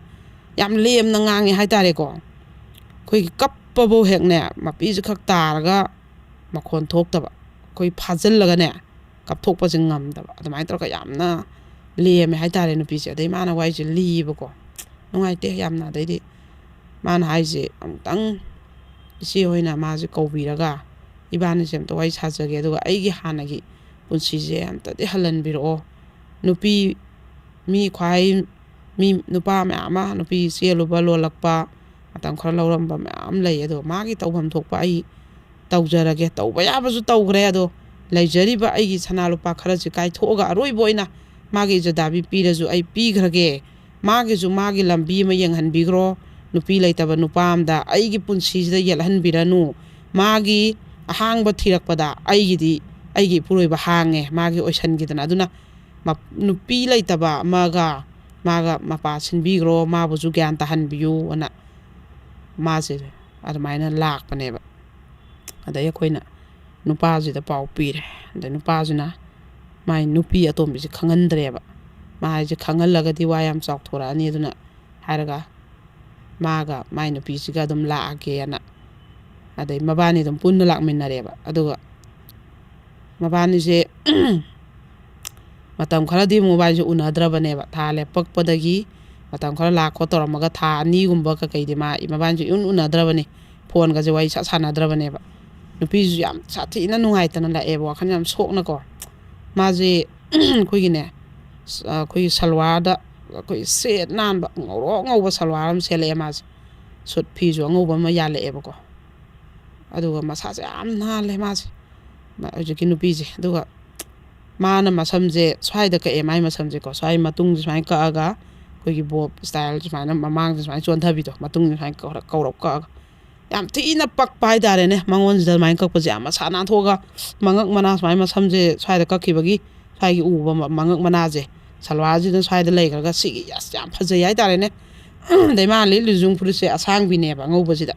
ꯌꯥꯝ ꯂꯦꯝꯅ ꯉꯥꯡꯉꯦ ꯍꯥꯏꯇꯥꯔꯦꯀꯣ꯫ ꯑꯩꯈꯣꯏꯒꯤ ꯀꯞꯄꯕꯨ ꯍꯦꯛꯅꯦ ꯃꯄꯤꯁꯦ ꯈꯛ ꯇꯥꯔꯒ ꯃꯈꯣꯟ ꯊꯣꯛꯇꯕ, ꯑꯩꯈꯣꯏ ꯐꯥꯖꯤꯜꯂꯒꯅꯦ ꯀꯞꯊꯣꯛꯄꯁꯦ ꯉꯝꯗꯕ, ꯑꯗꯨꯃꯥꯏꯅ ꯇꯧꯔꯒ ꯌꯥꯝꯅ ꯂꯦꯝꯃꯦ ꯍꯥꯏꯇꯥꯔꯦ ꯅꯨꯄꯤꯁꯦ꯫ ꯑꯗꯩ ꯃꯥꯅ ꯋꯥꯔꯤꯁꯦ ꯂꯤꯌꯦꯕꯀꯣ, ꯅꯨꯡꯉꯥꯏꯇꯦ ꯌꯥꯝꯅ꯫ ꯑꯗꯩꯗꯤ ꯃꯥꯅ ꯍꯥꯏꯁꯦ, "ꯑꯃꯨꯛꯇꯪ ꯏꯆꯦ ꯍꯣꯏꯅ ꯃꯥꯁꯦ ꯀꯧꯕꯤꯔꯒ ꯏꯕꯥꯅꯤꯁꯦ ꯑꯝꯇ ꯋꯥꯔꯤ ꯁꯥꯖꯒꯦ, ꯑꯗꯨꯒ ꯑꯩꯒꯤ ꯍꯥꯟꯅꯒꯤ ꯄꯨꯟꯁꯤꯁꯦ ꯑꯝꯇꯗꯤ ꯍꯜꯍꯟꯕꯤꯔꯛꯑꯣ꯫ ꯅꯨꯄꯤ ꯃꯤ ꯈ꯭ꯋꯥꯏ ꯃꯤ ꯅꯨꯄꯥ ꯃꯌꯥꯝ ꯑꯃ ꯅꯨꯄꯤ ꯆꯦꯜꯂꯨꯕ ꯂꯣꯜꯂꯛꯄ ꯃꯇꯝ ꯈꯔ ꯂꯧꯔꯝꯕ ꯃꯌꯥꯝ ꯂꯩ꯫ ꯑꯗꯣ ꯃꯥꯒꯤ ꯇꯧꯐꯝ ꯊꯣꯛꯄ ꯑꯩ ꯇꯧꯖꯔꯒꯦ꯫ ꯇꯧꯕ ꯌꯥꯕꯁꯨ ꯇꯧꯈ꯭ꯔꯦ꯫ ꯑꯗꯣ ꯂꯩꯖꯔꯤꯕ ꯑꯩꯒꯤ ꯁꯅꯥ ꯂꯨꯄꯥ ꯈꯔꯁꯤ ꯀꯥꯏꯊꯣꯛꯑꯒ ꯑꯔꯣꯏꯕ ꯑꯣꯏꯅ ꯃꯥꯒꯤ ꯏꯖꯗꯥꯕꯤ ꯄꯤꯔꯁꯨ ꯑꯩ ꯄꯤꯈ꯭ꯔꯒꯦ꯫ ꯃꯥꯒꯤꯁꯨ ꯃꯥꯒꯤ ꯂꯝꯕꯤ ꯑꯃ ꯌꯦꯡꯍꯟꯕꯤꯈ꯭ꯔꯣ꯫ ꯅꯨꯄꯤ ꯂꯩꯇꯕ ꯅꯨꯄꯥ ꯑꯃꯗ ꯑꯩꯒꯤ ꯄꯨꯟꯁꯤꯁꯤꯗ ꯌꯦꯠꯍꯟꯕꯤꯔꯅꯨ꯫ ꯃꯥꯒꯤ ꯑꯍꯥꯡꯕ ꯊꯤꯔꯛꯄꯗ ꯑꯩꯒꯤꯗꯤ, ꯑꯩꯒꯤ ꯏꯄꯨꯔꯣꯏꯕ ꯍꯥꯡꯉꯦ, ꯃꯥꯒꯤ ꯑꯣꯏꯁꯟꯈꯤꯗꯅ꯫ ꯑꯗꯨꯅ ꯃꯞ-, ꯅꯨꯄꯤ ꯂꯩꯇꯕ ꯑꯃꯒ ꯃꯥꯒ ꯃꯄꯥ ꯁꯤꯟꯕꯤꯈ꯭ꯔꯣ, ꯃꯥꯕꯨꯁꯨ ꯒ꯭ꯌꯥꯟ ꯇꯥꯍꯟꯕꯤꯌꯨ" ꯑꯅ ꯃꯥꯁꯦ ꯑꯗꯨꯃꯥꯏꯅ ꯂꯥꯛꯄꯅꯦꯕ꯫ ꯑꯗꯩ ꯑꯩꯈꯣꯏꯅ ꯅꯨꯄꯥꯁꯤꯗ ꯄꯥꯎ ꯄꯤꯔꯦ꯫ ꯑꯗꯩ ꯅꯨꯄꯥꯁꯤꯅ ꯃꯥꯏ ꯅꯨꯄꯤ ꯑꯇꯣꯝꯕꯤꯁꯦ ꯈꯪꯍꯟꯗ꯭ꯔꯦꯕ꯫ ꯃꯥ ꯍꯥꯏꯁꯦ ꯈꯪꯍꯜꯂꯒꯗꯤ ꯋꯥ ꯌꯥꯝ ꯆꯥꯎꯊꯣꯔꯛꯑꯅꯤ, ꯑꯗꯨꯅ ꯍꯥꯏꯔꯒ ꯃꯥꯒ ꯃꯥꯏ ꯅꯨꯄꯤꯁꯤꯒ ꯑꯗꯨꯝ ꯂꯥꯛꯑꯒꯦꯅ꯫ ꯑꯗꯩ ꯃꯕꯥꯅꯤ ꯑꯗꯨꯝ ꯄꯨꯟꯅ ꯂꯥꯛꯃꯤꯟꯅꯔꯦꯕ꯫ ꯑꯗꯨꯒ ꯃꯕꯥꯅꯤꯁꯦ ꯃꯇꯝ ꯈꯔꯗꯤ ꯑꯃꯨꯛ ꯃꯕꯥꯅꯤꯁꯦ ꯎꯅꯗ꯭ꯔꯕꯅꯦꯕ꯫ ꯊꯥ ꯂꯦꯞꯄꯛꯄꯗꯒꯤ ꯃꯇꯝ ꯈꯔ ꯂꯥꯛ ꯈꯣꯠ ꯇꯧꯔꯝꯃꯒ ꯊꯥ ꯑꯅꯤꯒꯨꯝꯕ ꯀꯩꯀꯩꯗꯤ ꯃꯥ ꯃꯕꯥꯅꯤꯁꯦ ꯏꯎꯟ ꯎꯅꯗ꯭ꯔꯕꯅꯤ꯫ ꯐꯣꯟꯒꯁꯦ ꯋꯥꯔꯤ ꯁꯥ ꯁꯥꯟꯅꯗ꯭ꯔꯕꯅꯦꯕ꯫ ꯅꯨꯄꯤꯁꯨ ꯌꯥꯝ ꯁꯥꯊꯤꯅ ꯅꯨꯡꯉꯥꯏꯇꯅ ꯂꯥꯛꯑꯦꯕ, ꯋꯥꯈꯜ ꯌꯥꯝ ꯁꯣꯛꯅꯀꯣ꯫ ꯃꯥꯁꯦ ꯑꯩꯈꯣꯏꯒꯤꯅꯦ, ꯑꯩꯈꯣꯏꯒꯤ ꯁꯜꯋꯥꯔꯗ ꯑꯩꯈꯣꯏ ꯁꯦꯠ ꯅꯥꯟꯕ ꯉꯧꯔꯣꯛ ꯉꯧꯕ ꯁꯜꯋꯥꯔ ꯑꯃ ꯁꯦꯠꯂꯛꯑꯦ ꯃꯥꯁꯦ꯫ ꯁꯨꯠ ꯐꯤꯁꯨ ꯑꯉꯧꯕ ꯑꯃ ꯌꯥꯜꯂꯛꯑꯦꯕꯀꯣ꯫ ꯑꯗꯨꯒ ꯃꯁꯥꯁꯦ ꯌꯥꯝ ꯅꯥꯜꯂꯦ ꯃꯥꯁꯦ꯫ ꯃꯥ-, ꯍꯧꯖꯤꯛꯀꯤ ꯅꯨꯄꯤꯁꯦ꯫ ꯑꯗꯨꯒ ꯃꯥꯅ ꯃꯁꯝꯁꯦ ꯁ꯭ꯋꯥꯏꯗ ꯀꯛꯑꯦ, ꯃꯥꯏ ꯃꯁꯝꯁꯦꯀꯣ꯫ ꯁ꯭ꯋꯥꯏ ꯃꯇꯨꯡꯁꯦ ꯁꯨꯃꯥꯏꯅ ꯀꯛꯑꯒ ꯑꯩꯈꯣꯏꯒꯤ ꯕꯣꯕ ꯁ꯭ꯇꯥꯏꯜ ꯁꯨꯃꯥꯏꯅ ꯃꯃꯥꯡꯁꯦ ꯁꯨꯃꯥꯏꯅ ꯆꯣꯟꯊꯕꯤꯗꯣ, ꯃꯇꯨꯡꯁꯦ ꯁꯨꯃꯥꯏꯅ ꯀꯧꯔꯞ, ꯀꯧꯔꯞ ꯀꯛꯑꯒ꯫ ꯌꯥꯝ ꯊꯤꯅ ꯄꯛꯄ ꯍꯥꯏꯇꯥꯔꯦꯅꯦ ꯃꯉꯣꯟꯁꯤꯗ ꯑꯗꯨꯃꯥꯏꯅ ꯀꯛꯄꯁꯦ꯫ ꯌꯥꯝ ꯃꯁꯥ ꯅꯥꯟꯊꯣꯛꯑꯒ ꯃꯉꯛ ꯃꯅꯥ ꯁꯨꯃꯥꯏꯅ ꯃꯁꯝꯁꯦ ꯁ꯭ꯋꯥꯏꯗ ꯀꯛꯈꯤꯕꯒꯤ ꯁ꯭ꯋꯥꯏꯒꯤ ꯎꯕ ꯃ-, ꯃꯉꯛ ꯃꯅꯥꯁꯦ ꯁꯜꯋꯥꯔꯁꯤꯗ ꯁ꯭ꯋꯥꯏꯗ ꯂꯩꯈ꯭ꯔꯒ ꯁꯤꯒꯤ ꯑꯁ ꯌꯥꯝ ꯐꯖꯩ ꯍꯥꯏꯇꯥꯔꯦꯅꯦ꯫ ꯑꯗꯩ ꯃꯥꯅ ꯂꯤꯠꯂꯤꯁꯨ ꯐꯨꯔꯤꯠꯁꯦ ꯑꯁꯥꯡꯕꯤꯅꯦꯕ ꯑꯉꯧꯕꯁꯤꯗ꯫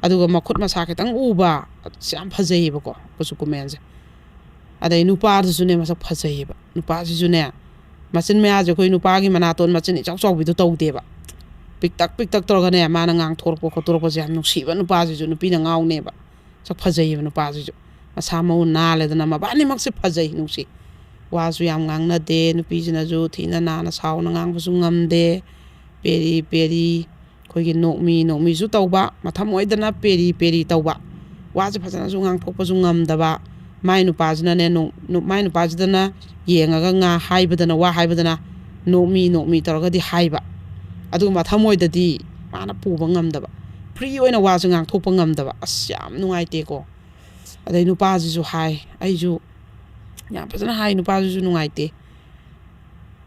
ꯑꯗꯨꯒ ꯃꯈꯨꯠ ꯃꯁꯥ ꯈꯤꯇꯪ ꯎꯕ, ꯑꯁ ꯌꯥꯝ ꯐꯖꯩꯌꯦꯕꯀꯣ ꯀꯨꯆꯨ ꯀꯨꯃꯦꯟꯁꯦ꯫ ꯑꯗꯩ ꯅꯨꯄꯥꯗꯨꯁꯨꯅꯦ ꯃꯁꯛ ꯐꯖꯩꯌꯦꯕ꯫ ꯅꯨꯄꯥꯁꯤꯁꯨꯅꯦ ꯃꯆꯤꯟ ꯃꯌꯥꯁꯦ ꯑꯩꯈꯣꯏ ꯅꯨꯄꯥꯒꯤ ꯃꯅꯥꯇꯣꯟ ꯃꯆꯤꯟ ꯏꯆꯥꯎ ꯆꯥꯎꯕꯤꯗꯣ ꯇꯧꯗꯦꯕ꯫ ꯄꯤꯛꯇꯛ ꯄꯤꯛꯇꯛ ꯇꯧꯔꯒꯅꯦ ꯃꯥꯅ ꯉꯥꯡꯊꯣꯔꯛꯄ ꯈꯣꯠꯇꯣꯔꯛꯄꯁꯦ ꯌꯥꯝ ꯅꯨꯡꯁꯤꯕ ꯅꯨꯄꯥꯁꯤꯁꯨ, ꯅꯨꯄꯤꯅ ꯉꯥꯎꯅꯦꯕ꯫ ꯁꯛ ꯐꯖꯩꯌꯦꯕ ꯅꯨꯄꯥꯁꯤꯁꯨ꯫ ꯃꯁꯥ ꯃꯎ ꯅꯥꯜꯂꯦꯗꯅ ꯃꯕꯥꯅꯤꯃꯛꯁꯦ ꯐꯖꯩ, ꯅꯨꯡꯁꯤ꯫ ꯋꯥꯁꯨ ꯌꯥꯝ ꯉꯥꯡꯅꯗꯦ꯫ ꯅꯨꯄꯤꯁꯤꯅꯁꯨ ꯊꯤꯅ ꯅꯥꯅ ꯁꯥꯎꯅ ꯉꯥꯡꯕꯁꯨ ꯉꯝꯗꯦ꯫ ꯄꯦꯔꯤ ꯄꯦꯔꯤ ꯑꯩꯈꯣꯏꯒꯤ ꯅꯣꯛꯃꯤ ꯅꯣꯛꯃꯤꯁꯨ ꯇꯧꯕ, ꯃꯊꯃꯣꯏꯗꯅ ꯄꯦꯔꯤ ꯄꯦꯔꯤ ꯇꯧꯕ꯫ ꯋꯥꯁꯦ ꯐꯖꯅꯁꯨ ꯉꯥꯡꯊꯣꯛꯄꯁꯨ ꯉꯝꯗꯕ꯫ ꯃꯥꯏ ꯅꯨꯄꯥꯁꯤꯅꯅꯦ ꯅꯣꯡ-, ꯅꯨ-, ꯃꯥꯏ ꯅꯨꯄꯥꯁꯤꯗꯅ ꯌꯦꯡꯉꯒ ꯉꯥ ꯍꯥꯏꯕꯗꯅ, ꯋꯥ ꯍꯥꯏꯕꯗꯅ ꯅꯣꯛꯃꯤ ꯅꯣꯛꯃꯤ ꯇꯧꯔꯒꯗꯤ ꯍꯥꯏꯕ꯫ ꯑꯗꯨꯒ ꯃꯊꯃꯣꯏꯗꯗꯤ ꯃꯥꯅ ꯄꯨꯕ ꯉꯝꯗꯕ꯫ ꯐ꯭ꯔꯤ ꯑꯣꯏꯅ ꯋꯥꯁꯦ ꯉꯥꯡꯊꯣꯛꯄ ꯉꯝꯗꯕ꯫ ꯑꯁ ꯌꯥꯝ ꯅꯨꯡꯉꯥꯏꯇꯦꯀꯣ꯫ ꯑꯗꯩ ꯅꯨꯄꯥꯁꯤꯁꯨ ꯍꯥꯏ, ꯑꯩꯁꯨ ꯌꯥꯝ ꯐꯖꯅ ꯍꯥꯏ, ꯅꯨꯄꯥꯁꯤꯁꯨ ꯅꯨꯡꯉꯥꯏꯇꯦ꯫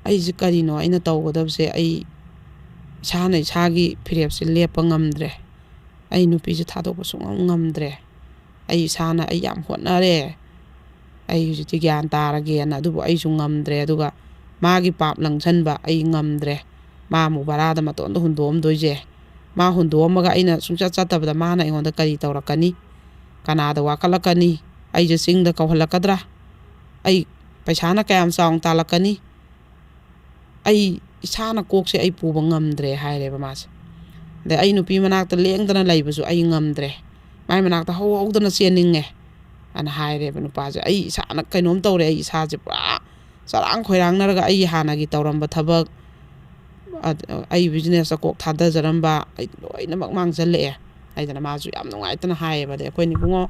ꯑꯩꯁꯦ ꯀꯔꯤꯅꯣ ꯑꯩꯅ ꯇꯧꯒꯗꯕꯁꯦ? ꯑꯩ ꯏꯁꯥꯅ ꯏꯁꯥꯒꯤ ꯐꯤꯔꯦꯞꯁꯦ ꯂꯦꯞꯄ ꯉꯝꯗ꯭ꯔꯦ꯫ ꯑꯩ ꯅꯨꯄꯤꯁꯦ ꯊꯥꯗꯣꯛꯄ ꯁꯨꯡꯉꯝ ꯉꯝꯗ꯭ꯔꯦ꯫ ꯑꯩ ꯏꯁꯥꯅ, ꯑꯩ ꯌꯥꯝ ꯍꯣꯠꯅꯔꯦ, ꯑꯩ ꯍꯧꯖꯤꯛꯇꯤ ꯒ꯭ꯌꯥꯟ ꯇꯥꯔꯒꯦꯅ, ꯑꯗꯨꯕꯨ ꯑꯩꯁꯨ ꯉꯝꯗ꯭ꯔꯦ꯫ ꯑꯗꯨꯒ ꯃꯥꯒꯤ ꯄꯥꯞ ꯂꯪꯁꯟꯕ ꯑꯩ ꯉꯝꯗ꯭ꯔꯦ꯫ ꯃꯥ ꯑꯃꯨꯛ ꯚꯔꯥꯗ ꯃꯇꯣꯟꯗ ꯍꯨꯟꯗꯣꯛꯑꯝꯗꯣꯏꯁꯦ꯫ ꯃꯥ ꯍꯨꯟꯗꯣꯛꯑꯝꯃꯒ ꯑꯩꯅ ꯁꯨꯡꯆꯠ ꯆꯠꯇꯕꯗ ꯃꯥꯅ ꯑꯩꯉꯣꯟꯗ ꯀꯔꯤ ꯇꯧꯔꯛꯀꯅꯤ? ꯀꯅꯥꯗ ꯋꯥꯀꯠꯂꯛꯀꯅꯤ? ꯑꯩꯁꯦ ꯆꯤꯡꯗ ꯀꯧꯍꯜꯂꯛꯀꯗ꯭ꯔꯥ? ꯑꯩ ꯄꯩꯁꯥꯅ ꯀꯌꯥꯝ ꯆꯥꯎꯅ ꯇꯥꯜꯂꯛꯀꯅꯤ? ꯑꯩ ꯏꯁꯥꯅ ꯀꯣꯛꯁꯦ ꯑꯩ ꯄꯨꯕ ꯉꯝꯗ꯭ꯔꯦ ꯍꯥꯏꯔꯦꯕ ꯃꯥꯁꯦ꯫ ꯑꯗꯩ ꯑꯩ ꯅꯨꯄꯤ ꯃꯅꯥꯛꯇ ꯂꯦꯡꯗꯅ ꯂꯩꯕꯁꯨ ꯑꯩ ꯉꯝꯗ꯭ꯔꯦ, ꯃꯥꯏ ꯃꯅꯥꯛꯇ ꯍꯧ ꯍꯧꯗꯅ ꯆꯦꯟꯅꯤꯡꯉꯦ ꯑꯅ ꯍꯥꯏꯔꯦꯕ ꯅꯨꯄꯥꯁꯦ꯫ ꯑꯩ ꯏꯁꯥꯅ ꯀꯩꯅꯣꯝ ꯇꯧꯔꯦ, ꯑꯩ ꯏꯁꯥꯁꯦ ꯄꯨꯔꯥ ꯆꯔꯥꯡ ꯈꯣꯏꯔꯥꯡꯅꯔꯒ ꯑꯩꯒꯤ ꯍꯥꯟꯅꯒꯤ ꯇꯧꯔꯝꯕ ꯊꯕꯛ, ꯑ-, ꯑꯩ ꯕꯤꯖꯤꯅꯦꯁꯇ ꯀꯣꯛ ꯊꯥꯗꯖꯔꯝꯕ ꯑꯩ ꯂꯣꯏꯅꯃꯛ ꯃꯥꯡꯖꯜꯂꯛꯑꯦ ꯍꯥꯏꯗꯅ ꯃꯥꯁꯨ ꯌꯥꯝ ꯅꯨꯡꯉꯥꯏꯇꯅ ꯍꯥꯏꯌꯦꯕ꯫ ꯑꯗꯩ ꯑꯩꯈꯣꯏꯅ, "ꯏꯕꯨꯡꯉꯣ,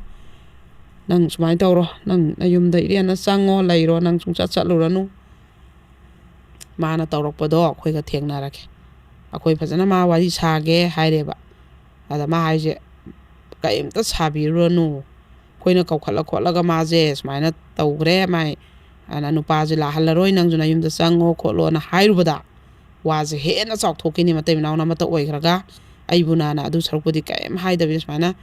ꯅꯪ ꯁꯨꯃꯥꯏꯅ ꯇꯧꯔꯣ, ꯅꯪ ꯅꯌꯨꯝꯗ ꯏꯔꯦꯟꯅ ꯆꯪꯉꯣ, ꯂꯩꯔꯣ, ꯅꯪ ꯁꯨꯡꯆꯠ ꯆꯠꯂꯨꯔꯅꯨ, ꯃꯥꯅ ꯇꯧꯔꯛꯄꯗꯣ ꯑꯩꯈꯣꯏꯒ ꯊꯦꯡꯅꯔꯒꯦ, ꯑꯩꯈꯣꯏ ꯐꯖꯅ ꯃꯥ ꯋꯥꯔꯤ ꯁꯥꯒꯦ" ꯍꯥꯏꯔꯦꯕ꯫ ꯑꯗ ꯃꯥ ꯍꯥꯏꯁꯦ, "ꯀꯔꯤꯝꯇ ꯁꯥꯕꯤꯔꯨꯔꯅꯨ, ꯑꯩꯈꯣꯏꯅ ꯀꯧꯈꯠꯂ ꯈꯣꯠꯂꯒ ꯃꯥꯁꯦ ꯁꯨꯃꯥꯏꯅ ꯇꯧꯈ꯭ꯔꯦ, ꯃꯥꯏ, ꯑꯅ ꯅꯨꯄꯥꯁꯦ ꯂꯥꯛꯍꯜꯂꯔꯣꯏ, ꯅꯪꯁꯨ ꯅꯌꯨꯝꯗ ꯆꯪꯉꯣ ꯈꯣꯠꯂꯣꯅ" ꯍꯥꯏꯔꯨꯕꯗ ꯋꯥꯁꯦ ꯍꯦꯟꯅ ꯆꯥꯎꯊꯣꯛꯈꯤꯅꯤ, ꯃꯇꯩ ꯃꯅꯥꯎꯅ ꯑꯃꯠꯇ ꯑꯣꯏꯈ꯭ꯔꯒ꯫ ꯑꯩꯕꯨꯅꯥꯅ ꯑꯗꯨ ꯁꯔꯨꯛꯄꯨꯗꯤ ꯀꯔꯤꯝ ꯍꯥꯏꯗꯕꯤꯗ ꯁꯨꯃꯥꯏꯅ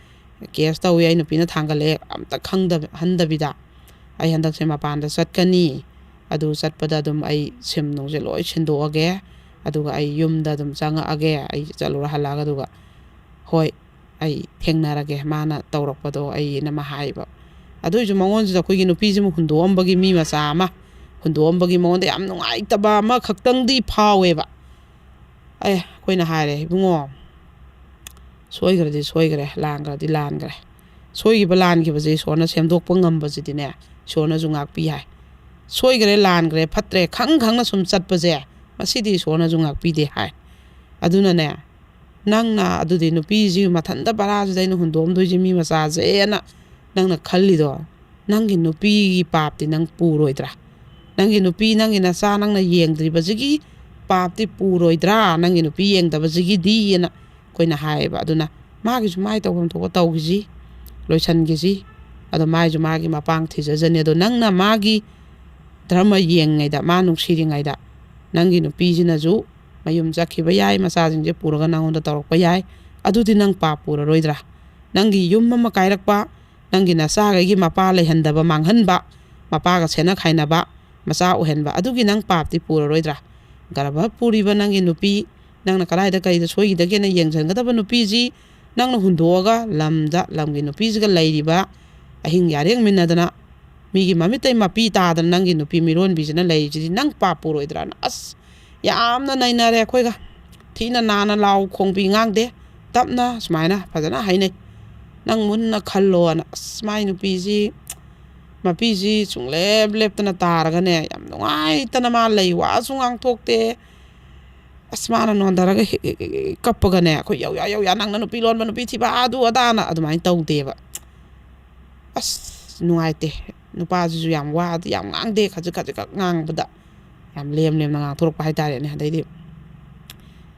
ꯀꯦꯁ ꯇꯧꯋꯤ, ꯑꯩ ꯅꯨꯄꯤꯅ ꯊꯥꯡꯒꯠꯂꯛꯑꯦ, ꯑꯝꯇ ꯈꯪꯗꯕ-, ꯍꯟꯗꯕꯤꯗ, "ꯑꯩ ꯍꯟꯗꯛꯁꯦ ꯃꯄꯥꯟꯗ ꯆꯠꯀꯅꯤ, ꯑꯗꯨ ꯆꯠꯄꯗ ꯑꯗꯨꯝ ꯑꯩ ꯁꯤꯝ ꯅꯨꯡꯁꯦ ꯂꯣꯏ ꯁꯤꯟꯗꯣꯛꯑꯒꯦ, ꯑꯗꯨꯒ ꯑꯩ ꯌꯨꯝꯗ ꯑꯗꯨꯝ ꯆꯪꯉꯛꯑꯒꯦ, ꯑꯩ ꯆꯠꯂꯨꯔ ꯍꯜꯂꯛꯑꯒ, ꯑꯗꯨꯒ ꯍꯣꯏ, ꯑꯩ ꯊꯦꯡꯅꯔꯒꯦ ꯃꯥꯅ ꯇꯧꯔꯛꯄꯗꯣ ꯑꯩꯅ" ꯑꯃ ꯍꯥꯏꯕ꯫ ꯑꯗꯨꯏꯁꯨ ꯃꯉꯣꯟꯁꯤꯗ ꯑꯩꯈꯣꯏꯒꯤ ꯅꯨꯄꯤꯁꯤꯃ ꯍꯨꯟꯗꯣꯛꯑꯝꯕꯒꯤ, ꯃꯤ ꯃꯆꯥ ꯑꯃ ꯍꯨꯟꯗꯣꯛꯑꯝꯕꯒꯤ ꯃꯉꯣꯟꯗ ꯌꯥꯝ ꯅꯨꯡꯉꯥꯏꯇꯕ ꯑꯃꯈꯛꯇꯪꯗꯤ ꯐꯥꯎꯋꯦꯕ꯫ ꯑꯦ, ꯑꯩꯈꯣꯏꯅ ꯍꯥꯏꯔꯦ, "ꯏꯕꯨꯡꯉꯣ, ꯁꯣꯏꯈ꯭ꯔꯗꯤ ꯁꯣꯏꯈ꯭ꯔꯦ, ꯂꯥꯟꯈ꯭ꯔꯗꯤ ꯂꯥꯟꯈ꯭ꯔꯦ꯫ ꯁꯣꯏꯈꯤꯕ ꯂꯥꯟꯈꯤꯕꯁꯦ ꯏꯁꯣꯔꯅ ꯁꯦꯝꯗꯣꯛꯄ ꯉꯝꯕꯁꯤꯗꯤꯅꯦ, ꯏꯁꯣꯔꯅꯁꯨ ꯉꯥꯛꯄꯤ ꯍꯥꯏ꯫ ꯁꯣꯏꯈ꯭ꯔꯦ, ꯂꯥꯟꯈ꯭ꯔꯦ, ꯐꯠꯇ꯭ꯔꯦ, ꯈꯪ ꯈꯪꯅ ꯁꯨꯝ ꯆꯠꯄꯁꯦ, ꯃꯁꯤꯗꯤ ꯏꯁꯣꯔꯅꯁꯨ ꯉꯥꯛꯄꯤꯗꯦ" ꯍꯥꯏ꯫ ꯑꯗꯨꯅꯅꯦ, ꯅꯪꯅ ꯑꯗꯨꯗꯤ ꯅꯨꯄꯤꯁꯤ ꯃꯊꯟꯇ ꯕꯔꯥꯁꯤꯗ ꯑꯩꯅ ꯍꯨꯟꯗꯣꯛꯑꯝꯗꯣꯏꯁꯦ ꯃꯤ ꯃꯆꯥꯁꯦꯅ ꯅꯪꯅ ꯈꯜꯂꯤꯗꯣ, ꯅꯪꯒꯤ ꯅꯨꯄꯤꯒꯤ ꯄꯥꯞꯇꯤ ꯅꯪ ꯄꯨꯔꯣꯏꯗ꯭ꯔꯥ? ꯅꯪꯒꯤ ꯅꯨꯄꯤ, ꯅꯪꯒꯤ ꯅꯆꯥ ꯅꯪꯅ ꯌꯦꯡꯗ꯭ꯔꯤꯕꯁꯤꯒꯤ ꯄꯥꯞꯇꯤ ꯄꯨꯔꯣꯏꯗ꯭ꯔꯥ? ꯅꯪꯒꯤ ꯅꯨꯄꯤ ꯌꯦꯡꯗꯕꯁꯤꯒꯤꯗꯤꯅ ꯑꯩꯈꯣꯏꯅ ꯍꯥꯏꯌꯦꯕ꯫ ꯑꯗꯨꯅ ꯃꯥꯒꯤꯁꯨ ꯃꯥꯏ ꯇꯧꯐꯝ ꯊꯣꯛꯄ ꯇꯧꯈꯤꯁꯤ, ꯂꯣꯏꯁꯤꯟꯈꯤꯁꯤ꯫ ꯑꯗꯣ ꯃꯥꯏꯁꯨ ꯃꯥꯒꯤ ꯃꯄꯥꯡ ꯊꯤꯖꯖꯅꯤ꯫ ꯑꯗꯣ ꯅꯪꯅ ꯃꯥꯒꯤ ꯙꯔꯃ ꯌꯦꯡꯉꯤꯉꯩꯗ, ꯃꯥ ꯅꯨꯡꯁꯤꯔꯤꯉꯩꯗ, ꯅꯪꯒꯤ ꯅꯨꯄꯤꯁꯤꯅꯁꯨ ꯃꯌꯨꯝ ꯆꯠꯈꯤꯕ ꯌꯥꯏ, ꯃꯆꯥꯁꯤꯡꯁꯦ ꯄꯨꯔꯒ ꯅꯪꯉꯣꯟꯗ ꯇꯧꯔꯛꯄ ꯌꯥꯏ꯫ ꯑꯗꯨꯗꯤ ꯅꯪ ꯄꯥꯞ ꯄꯨꯔꯔꯣꯏꯗ꯭ꯔꯥ? ꯅꯪꯒꯤ ꯌꯨꯝ ꯑꯃ ꯀꯥꯏꯔꯛꯄ, ꯅꯪꯒꯤ ꯅꯆꯥꯈꯩꯒꯤ ꯃꯄꯥ ꯂꯩꯍꯟꯗꯕ, ꯃꯥꯡꯍꯟꯕ, ꯃꯄꯥꯒ ꯁꯦꯠꯅ ꯈꯥꯏꯅꯕ, ꯃꯆꯥ ꯑꯣꯏꯍꯟꯕ, ꯑꯗꯨꯒꯤ ꯅꯪ ꯄꯥꯞꯇꯤ ꯄꯨꯔꯔꯣꯏꯗ꯭ꯔꯥ? ꯒꯔꯚ ꯄꯨꯔꯤꯕ ꯅꯪꯒꯤ ꯅꯨꯄꯤ, ꯅꯪꯅ ꯀꯗꯥꯏꯗ ꯀꯔꯤꯗ ꯁꯣꯏꯈꯤꯗꯒꯦꯅ ꯌꯦꯡꯁꯤꯟꯒꯗꯕ ꯅꯨꯄꯤꯁꯤ ꯅꯪꯅ ꯍꯨꯟꯗꯣꯛꯑꯒ ꯂꯝꯗ, ꯂꯝꯒꯤ ꯅꯨꯄꯤꯁꯤꯒ ꯂꯩꯔꯤꯕ, ꯑꯍꯤꯡ ꯌꯥꯔꯦꯡꯃꯤꯟꯅꯗꯅ ꯃꯤꯒꯤ ꯃꯃꯤꯠꯇꯩ ꯃꯄꯤ ꯇꯥꯗꯅ ꯅꯪꯒꯤ ꯅꯨꯄꯤ ꯃꯤꯔꯣꯟꯕꯤꯁꯤꯅ ꯂꯩꯔꯤꯁꯤꯗꯤ ꯅꯪ ꯄꯥꯞ ꯄꯨꯔꯣꯏꯗ꯭ꯔꯥꯅ? ꯑꯁ, ꯌꯥꯝꯅ ꯅꯩꯅꯔꯦ ꯑꯩꯈꯣꯏꯒ꯫ ꯊꯤꯅ ꯅꯥꯟꯅ ꯂꯥꯎ ꯈꯣꯡꯕꯤ ꯉꯥꯡꯗꯦ, ꯇꯞꯅ ꯁꯨꯃꯥꯏꯅ ꯐꯖꯅ ꯍꯥꯏꯅꯩ꯫ "ꯅꯪ ꯃꯨꯟꯅ ꯈꯜꯂꯣꯅ"꯫ ꯑꯁ, ꯃꯥꯏ ꯅꯨꯄꯤꯁꯤ, ꯃꯄꯤꯁꯤ ꯁꯨꯡꯂꯦꯞ ꯂꯦꯞꯇꯅ ꯇꯥꯔꯒꯅꯦ, ꯌꯥꯝ ꯅꯨꯡꯉꯥꯏꯇꯅ ꯃꯥ ꯂꯩ, ꯋꯥꯁꯨ ꯉꯥꯡꯊꯣꯛꯇꯦ꯫ ꯑꯁ, ꯃꯥꯅ ꯅꯣꯟꯊꯔꯒ ꯍꯦꯛ ꯍꯦꯛ ꯍꯦꯛ ꯍꯦꯛ ꯀꯞꯄꯒꯅꯦ, "ꯑꯩꯈꯣꯏ ꯌꯧ ꯌꯥ ꯌꯧ ꯌꯥ, ꯅꯪꯅ ꯅꯨꯄꯤ ꯂꯣꯟꯕ, ꯅꯨꯄꯤ ꯊꯤꯕ, ꯑꯗꯨ ꯑꯗꯥꯅ" ꯑꯗꯨꯃꯥꯏꯅ ꯇꯧꯗꯦꯕ꯫ ꯑꯁ, ꯅꯨꯡꯉꯥꯏꯇꯦ꯫ ꯅꯨꯄꯥꯁꯤꯁꯨ ꯌꯥꯝ ꯋꯥꯗꯤ ꯌꯥꯝ ꯉꯥꯡꯗꯦ, ꯈꯖꯤꯛ ꯈꯖꯤꯛꯈꯛ ꯉꯥꯡꯕꯗ ꯌꯥꯝ ꯂꯦꯝ ꯂꯦꯝꯅ ꯉꯥꯡꯊꯣꯔꯛꯄ ꯍꯥꯏꯇꯥꯔꯦꯅꯦ꯫ ꯑꯗꯩꯗꯤ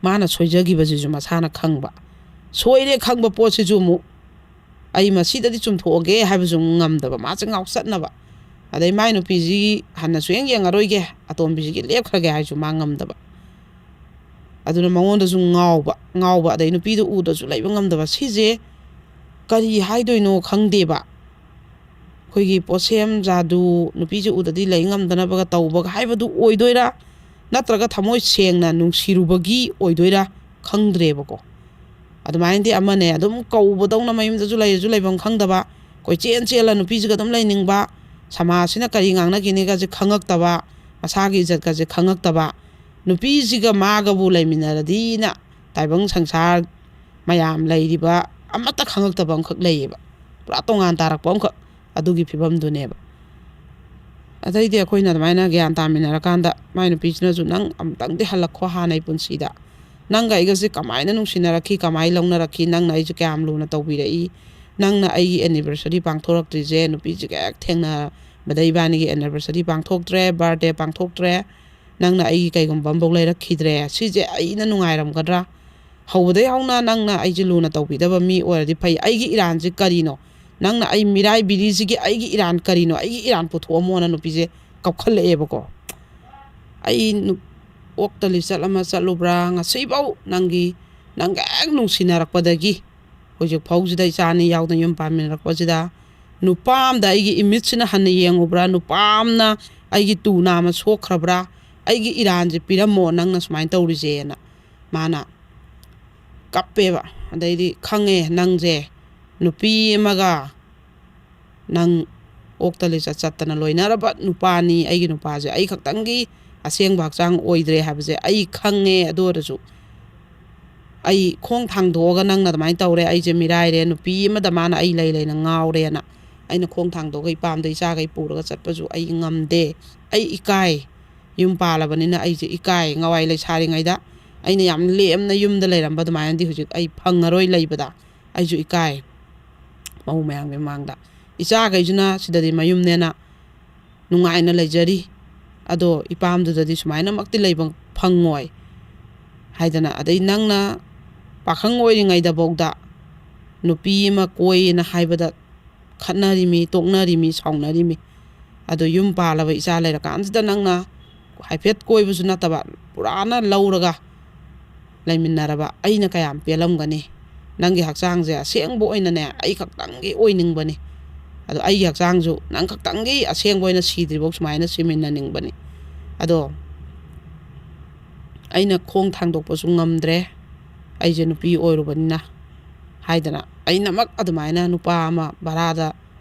ꯃꯥꯅ ꯁꯣꯏꯖꯈꯤꯕꯁꯤꯁꯨ ꯃꯁꯥꯅ ꯈꯪꯕ, ꯁꯣꯏꯔꯦ ꯈꯪꯕ ꯄꯣꯠꯁꯤꯁꯨ ꯑꯃꯨꯛ ꯑꯩ ꯃꯁꯤꯗꯗꯤ ꯆꯨꯝꯊꯣꯛꯑꯒꯦ ꯍꯥꯏꯕꯁꯨ ꯑꯃꯨꯛ ꯉꯝꯗꯕ, ꯃꯥꯁꯦ ꯉꯥꯎꯆꯠꯅꯕ꯫ ꯑꯗꯩ ꯃꯥꯏ ꯅꯨꯄꯤꯁꯤ ꯍꯟꯅ ꯁꯨꯌꯦꯡ ꯌꯦꯡꯉꯔꯣꯏꯒꯦ, ꯑꯇꯣꯝꯕꯤꯁꯤꯒꯤ ꯂꯦꯞꯈ꯭ꯔꯒꯦ ꯍꯥꯏꯁꯨ ꯃꯥ ꯉꯝꯗꯕ꯫ ꯑꯗꯨꯅ ꯃꯉꯣꯟꯗꯁꯨ ꯉꯥꯎꯕ, ꯉꯥꯎꯕ, ꯑꯗꯩ ꯅꯨꯄꯤꯗꯨ ꯎꯗꯁꯨ ꯂꯩꯕ ꯉꯝꯗꯕ꯫ ꯁꯤꯁꯦ ꯀꯔꯤ ꯍꯥꯏꯗꯣꯏꯅꯣ ꯈꯪꯗꯦꯕ꯫ ꯑꯩꯈꯣꯏꯒꯤ ꯄꯣꯠꯁꯦꯝ ꯖꯥꯗꯨ, ꯅꯨꯄꯤꯁꯦ ꯎꯗꯗꯤ ꯂꯩ ꯉꯝꯗꯅꯕꯒ ꯇꯧꯕꯒ ꯍꯥꯏꯕꯗꯨ ꯑꯣꯏꯗꯣꯏꯔꯥ? ꯅꯠꯇ꯭ꯔꯒ ꯊꯃꯣꯏ ꯁꯦꯡꯅ ꯅꯨꯡꯁꯤꯔꯨꯕꯒꯤ ꯑꯣꯏꯗꯣꯏꯔꯥ? ꯈꯪꯗ꯭ꯔꯦꯕꯀꯣ꯫ ꯑꯗꯨꯃꯥꯏꯅꯗꯤ ꯑꯃꯅꯦ, ꯑꯗꯨꯝ ꯀꯧꯕꯗꯧꯅ ꯃꯌꯨꯝꯗꯁꯨ ꯂꯩꯔꯁꯨ ꯂꯩꯐꯝ ꯈꯪꯗꯕ, ꯀꯣꯏꯆꯦꯟ ꯆꯦꯜꯂ ꯅꯨꯄꯤꯁꯤꯒ ꯑꯗꯨꯝ ꯂꯩꯅꯤꯡꯕ, ꯁꯃꯥꯖꯁꯤꯅ ꯀꯔꯤ ꯉꯥꯡꯅꯈꯤꯅꯤꯒꯁꯦ ꯈꯪꯉꯛꯇꯕ, ꯃꯁꯥꯒꯤ ꯏꯖꯠꯀꯁꯦ ꯈꯪꯉꯛꯇꯕ, ꯅꯨꯄꯤꯁꯤꯒ ꯃꯥꯒꯕꯨ ꯂꯩꯃꯤꯟꯅꯔꯗꯤꯅ ꯇꯥꯏꯕꯪ ꯁꯪꯁꯥꯔ ꯃꯌꯥꯝ ꯂꯩꯔꯤꯕ ꯑꯃꯠꯇ ꯈꯪꯉꯛꯇꯕ ꯑꯃꯈꯛ ꯂꯩꯌꯦꯕ꯫ ꯄꯨꯔꯥ ꯇꯣꯉꯥꯟ ꯇꯥꯔꯛꯄ ꯑꯃꯈꯛ, ꯑꯗꯨꯒꯤ ꯐꯤꯕꯝꯗꯨꯅꯦꯕ꯫ ꯑꯗꯩꯗꯤ ꯑꯩꯈꯣꯏꯅ ꯑꯗꯨꯃꯥꯏꯅ ꯒ꯭ꯌꯥꯟ ꯇꯥꯃꯤꯟꯅꯔꯀꯥꯟꯗ ꯃꯥꯏ ꯅꯨꯄꯤꯁꯤꯅꯁꯨ, "ꯅꯪ ꯑꯃꯨꯛꯇꯪꯗꯤ ꯍꯜꯂꯛꯈꯣ ꯍꯥꯟꯅꯩ ꯄꯨꯟꯁꯤꯗ꯫ ꯅꯪꯒ ꯑꯩꯒꯁꯦ ꯀꯃꯥꯏꯅ ꯅꯨꯡꯁꯤꯅꯔꯛꯈꯤ, ꯀꯃꯥꯏꯅ ꯂꯧꯅꯔꯛꯈꯤ, ꯅꯪꯅ ꯑꯩꯁꯦ ꯀꯌꯥꯝ ꯂꯨꯅ ꯇꯧꯕꯤꯔꯛꯏ, ꯅꯪꯅ ꯑꯩꯒꯤ anniversary ꯄꯥꯡꯊꯣꯔꯛꯇ꯭ꯔꯤꯁꯦ, ꯅꯨꯄꯤꯁꯤꯒ ꯍꯦꯛ ꯊꯦꯡꯅꯕꯗ ꯏꯕꯥꯅꯤꯒꯤ anniversary ꯄꯥꯡꯊꯣꯛꯇ꯭ꯔꯦ, birthday ꯄꯥꯡꯊꯣꯛꯇ꯭ꯔꯦ, ꯅꯪꯅ ꯑꯩꯒꯤ ꯀꯩꯒꯨꯝꯕ ꯑꯃꯐꯥꯎ ꯂꯩꯔꯛꯈꯤꯗ꯭ꯔꯦ, ꯁꯤꯁꯦ ꯑꯩꯅ ꯅꯨꯡꯉꯥꯏꯔꯝꯒꯗ꯭ꯔꯥ? ꯍꯧꯕꯗꯩ ꯍꯧꯅ ꯅꯪꯅ ꯑꯩꯁꯦ ꯂꯨꯅ ꯇꯧꯕꯤꯗꯕ ꯃꯤ ꯑꯣꯏꯔꯗꯤ ꯐꯩ, ꯑꯩꯒꯤ ꯏꯔꯥꯟꯁꯦ ꯀꯔꯤꯅꯣ? ꯅꯪꯅ ꯑꯩ ꯃꯤꯔꯥꯏꯕꯤꯔꯤꯁꯤꯒꯤ ꯑꯩꯒꯤ ꯏꯔꯥꯟ ꯀꯔꯤꯅꯣ? ꯑꯩꯒꯤ ꯏꯔꯥꯟ ꯄꯨꯊꯣꯛꯑꯝꯃꯣꯅ" ꯅꯨꯄꯤꯁꯦ ꯀꯞꯈꯠꯂꯛꯑꯦꯕꯀꯣ꯫ ꯑꯩ ꯅꯨ-, ꯑꯣꯛꯇ ꯂꯤꯆꯠ ꯑꯃ ꯆꯠꯂꯨꯕ꯭ꯔꯥ, ꯉꯁꯤꯐꯥꯎ ꯅꯪꯒꯤ, ꯅꯪꯒ ꯍꯦꯛ ꯅꯨꯡꯁꯤꯅꯔꯛꯄꯗꯒꯤ ꯍꯧꯖꯤꯛ ꯐꯥꯎꯁꯤꯗ, ꯏꯆꯥ ꯑꯅꯤ ꯌꯥꯎꯗꯅ ꯌꯨꯝ ꯄꯥꯟꯃꯤꯟꯅꯔꯛꯄꯁꯤꯗ, ꯅꯨꯄꯥ ꯑꯝꯗ ꯑꯩꯒꯤ ꯏꯃꯤꯠꯁꯤꯅ ꯍꯟꯅ ꯌꯦꯡꯉꯨꯕ꯭ꯔꯥ, ꯅꯨꯄꯥ ꯑꯃꯅ ꯑꯩꯒꯤ ꯇꯨ ꯅꯥꯝꯃ ꯁꯣꯛꯈ꯭ꯔꯕ꯭ꯔꯥ, ꯑꯩꯒꯤ ꯏꯔꯥꯟꯁꯦ ꯄꯤꯔꯝꯃꯣ ꯅꯪꯅ ꯁꯨꯃꯥꯏꯅ ꯇꯧꯔꯤꯁꯦꯅ ꯃꯥꯅ ꯀꯞꯄꯦꯕ꯫ ꯑꯗꯩꯗꯤ, "ꯈꯪꯉꯦ ꯅꯪꯁꯦ ꯅꯨꯄꯤ ꯑꯃꯒ ꯅꯪ ꯑꯣꯛꯇ ꯂꯤꯆꯠ ꯆꯠꯇꯅ ꯂꯣꯏꯅꯔꯕ ꯅꯨꯄꯥꯅꯤ, ꯑꯩꯒꯤ ꯅꯨꯄꯥꯁꯦ ꯑꯩ ꯈꯛꯇꯪꯒꯤ ꯑꯁꯦꯡꯕ ꯍꯛꯆꯥꯡ ꯑꯣꯏꯗ꯭ꯔꯦ ꯍꯥꯏꯕꯁꯦ ꯑꯩ ꯈꯪꯉꯦ꯫ ꯑꯗꯨ ꯑꯣꯏꯔꯁꯨ ꯑꯩ ꯈꯣꯡ ꯊꯥꯡꯗꯣꯛꯑꯒ ꯅꯪꯅ ꯑꯗꯨꯃꯥꯏꯅ ꯇꯧꯔꯦ, ꯑꯩꯁꯦ ꯃꯤꯔꯥꯏꯔꯦ, ꯅꯨꯄꯤ ꯑꯃꯗ ꯃꯥꯅ ꯑꯩ ꯂꯩ ꯂꯩꯅ ꯉꯥꯎꯔꯦꯅ ꯑꯩꯅ ꯈꯣꯡ ꯊꯥꯡꯗꯣꯛꯑꯒ ꯏꯄꯥꯝꯗ ꯏꯆꯥꯈꯩ ꯄꯨꯔꯒ ꯆꯠꯄꯁꯨ ꯑꯩ ꯉꯝꯗꯦ꯫ ꯑꯩ ꯏꯀꯥꯏ꯫ ꯌꯨꯝ ꯄꯥꯜꯂꯕꯅꯤꯅ ꯑꯩꯁꯦ ꯏꯀꯥꯏ꯫ ꯉꯋꯥꯏ ꯂꯩꯁꯥꯔꯤꯉꯩꯗ ꯑꯩꯅ ꯌꯥꯝ ꯂꯦꯝꯅ ꯌꯨꯝꯗ ꯂꯩꯔꯝꯕ ꯑꯗꯨꯃꯥꯏꯅꯗꯤ ꯍꯧꯖꯤꯛ ꯑꯩ ꯐꯪꯉꯔꯣꯏ ꯂꯩꯕꯗ꯫ ꯑꯩꯁꯨ ꯏꯀꯥꯏ ꯃꯧ ꯃꯌꯥꯝꯒꯤ ꯃꯃꯥꯡꯗ꯫ ꯏꯆꯥꯈꯩꯁꯤꯅ ꯁꯤꯗꯗꯤ ꯃꯌꯨꯝꯅꯦꯅ ꯅꯨꯡꯉꯥꯏꯅ ꯂꯩꯖꯔꯤ꯫ ꯑꯗꯣ ꯏꯄꯥꯝꯗꯨꯗꯗꯤ ꯁꯨꯃꯥꯏꯅꯃꯛꯇꯤ ꯂꯩꯕ ꯐꯪꯉꯣꯏ ꯍꯥꯏꯗꯅ꯫ ꯑꯗꯩ ꯅꯪꯅ ꯄꯥꯈꯪ ꯑꯣꯏꯔꯤꯉꯩꯗꯐꯥꯎꯗ ꯅꯨꯄꯤ ꯑꯃ ꯀꯣꯏꯌꯦꯅ ꯍꯥꯏꯕꯗ ꯈꯠꯅꯔꯤꯃꯤ, ꯇꯣꯛꯅꯔꯤꯃꯤ, ꯁꯥꯎꯅꯔꯤꯃꯤ꯫ ꯑꯗꯣ ꯌꯨꯝ ꯄꯥꯜꯂꯕ ꯏꯆꯥ ꯂꯩꯔꯀꯥꯟꯁꯤꯗ ꯅꯪꯅ ꯍꯥꯏꯐꯦꯠ ꯀꯣꯏꯕꯁꯨ ꯅꯠꯇꯕ, ꯄꯨꯔꯥꯅ ꯂꯧꯔꯒ ꯂꯩꯃꯤꯟꯅꯔꯕ ꯑꯩꯅ ꯀꯌꯥꯝ ꯄꯦꯜꯂꯝꯒꯅꯤ? ꯅꯪꯒꯤ ꯍꯛꯆꯥꯡꯁꯦ ꯑꯁꯦꯡꯕ ꯑꯣꯏꯅꯅꯦ ꯑꯩ ꯈꯛꯇꯪꯒꯤ ꯑꯣꯏꯅꯤꯡꯕꯅꯤ꯫ ꯑꯗꯣ ꯑꯩꯒꯤ ꯍꯛꯆꯥꯡꯁꯨ ꯅꯪ ꯈꯛꯇꯪꯒꯤ ꯑꯁꯦꯡꯕ ꯑꯣꯏꯅ ꯁꯤꯗ꯭ꯔꯤꯐꯥꯎ ꯁꯨꯃꯥꯏꯅ ꯁꯤꯃꯤꯟꯅꯅꯤꯡꯕꯅꯤ꯫ ꯑꯗꯣ ꯑꯩꯅ ꯈꯣꯡ ꯊꯥꯡꯗꯣꯛꯄꯁꯨ ꯉꯝꯗ꯭ꯔꯦ, ꯑꯩꯁꯦ ꯅꯨꯄꯤ ꯑꯣꯏꯔꯨꯕꯅꯤꯅ ꯍꯥꯏꯗꯅ꯫ ꯑꯩꯅꯃꯛ ꯑꯗꯨꯃꯥꯏꯅ ꯅꯨꯄꯥ ꯑꯃ ꯚꯔꯥꯗ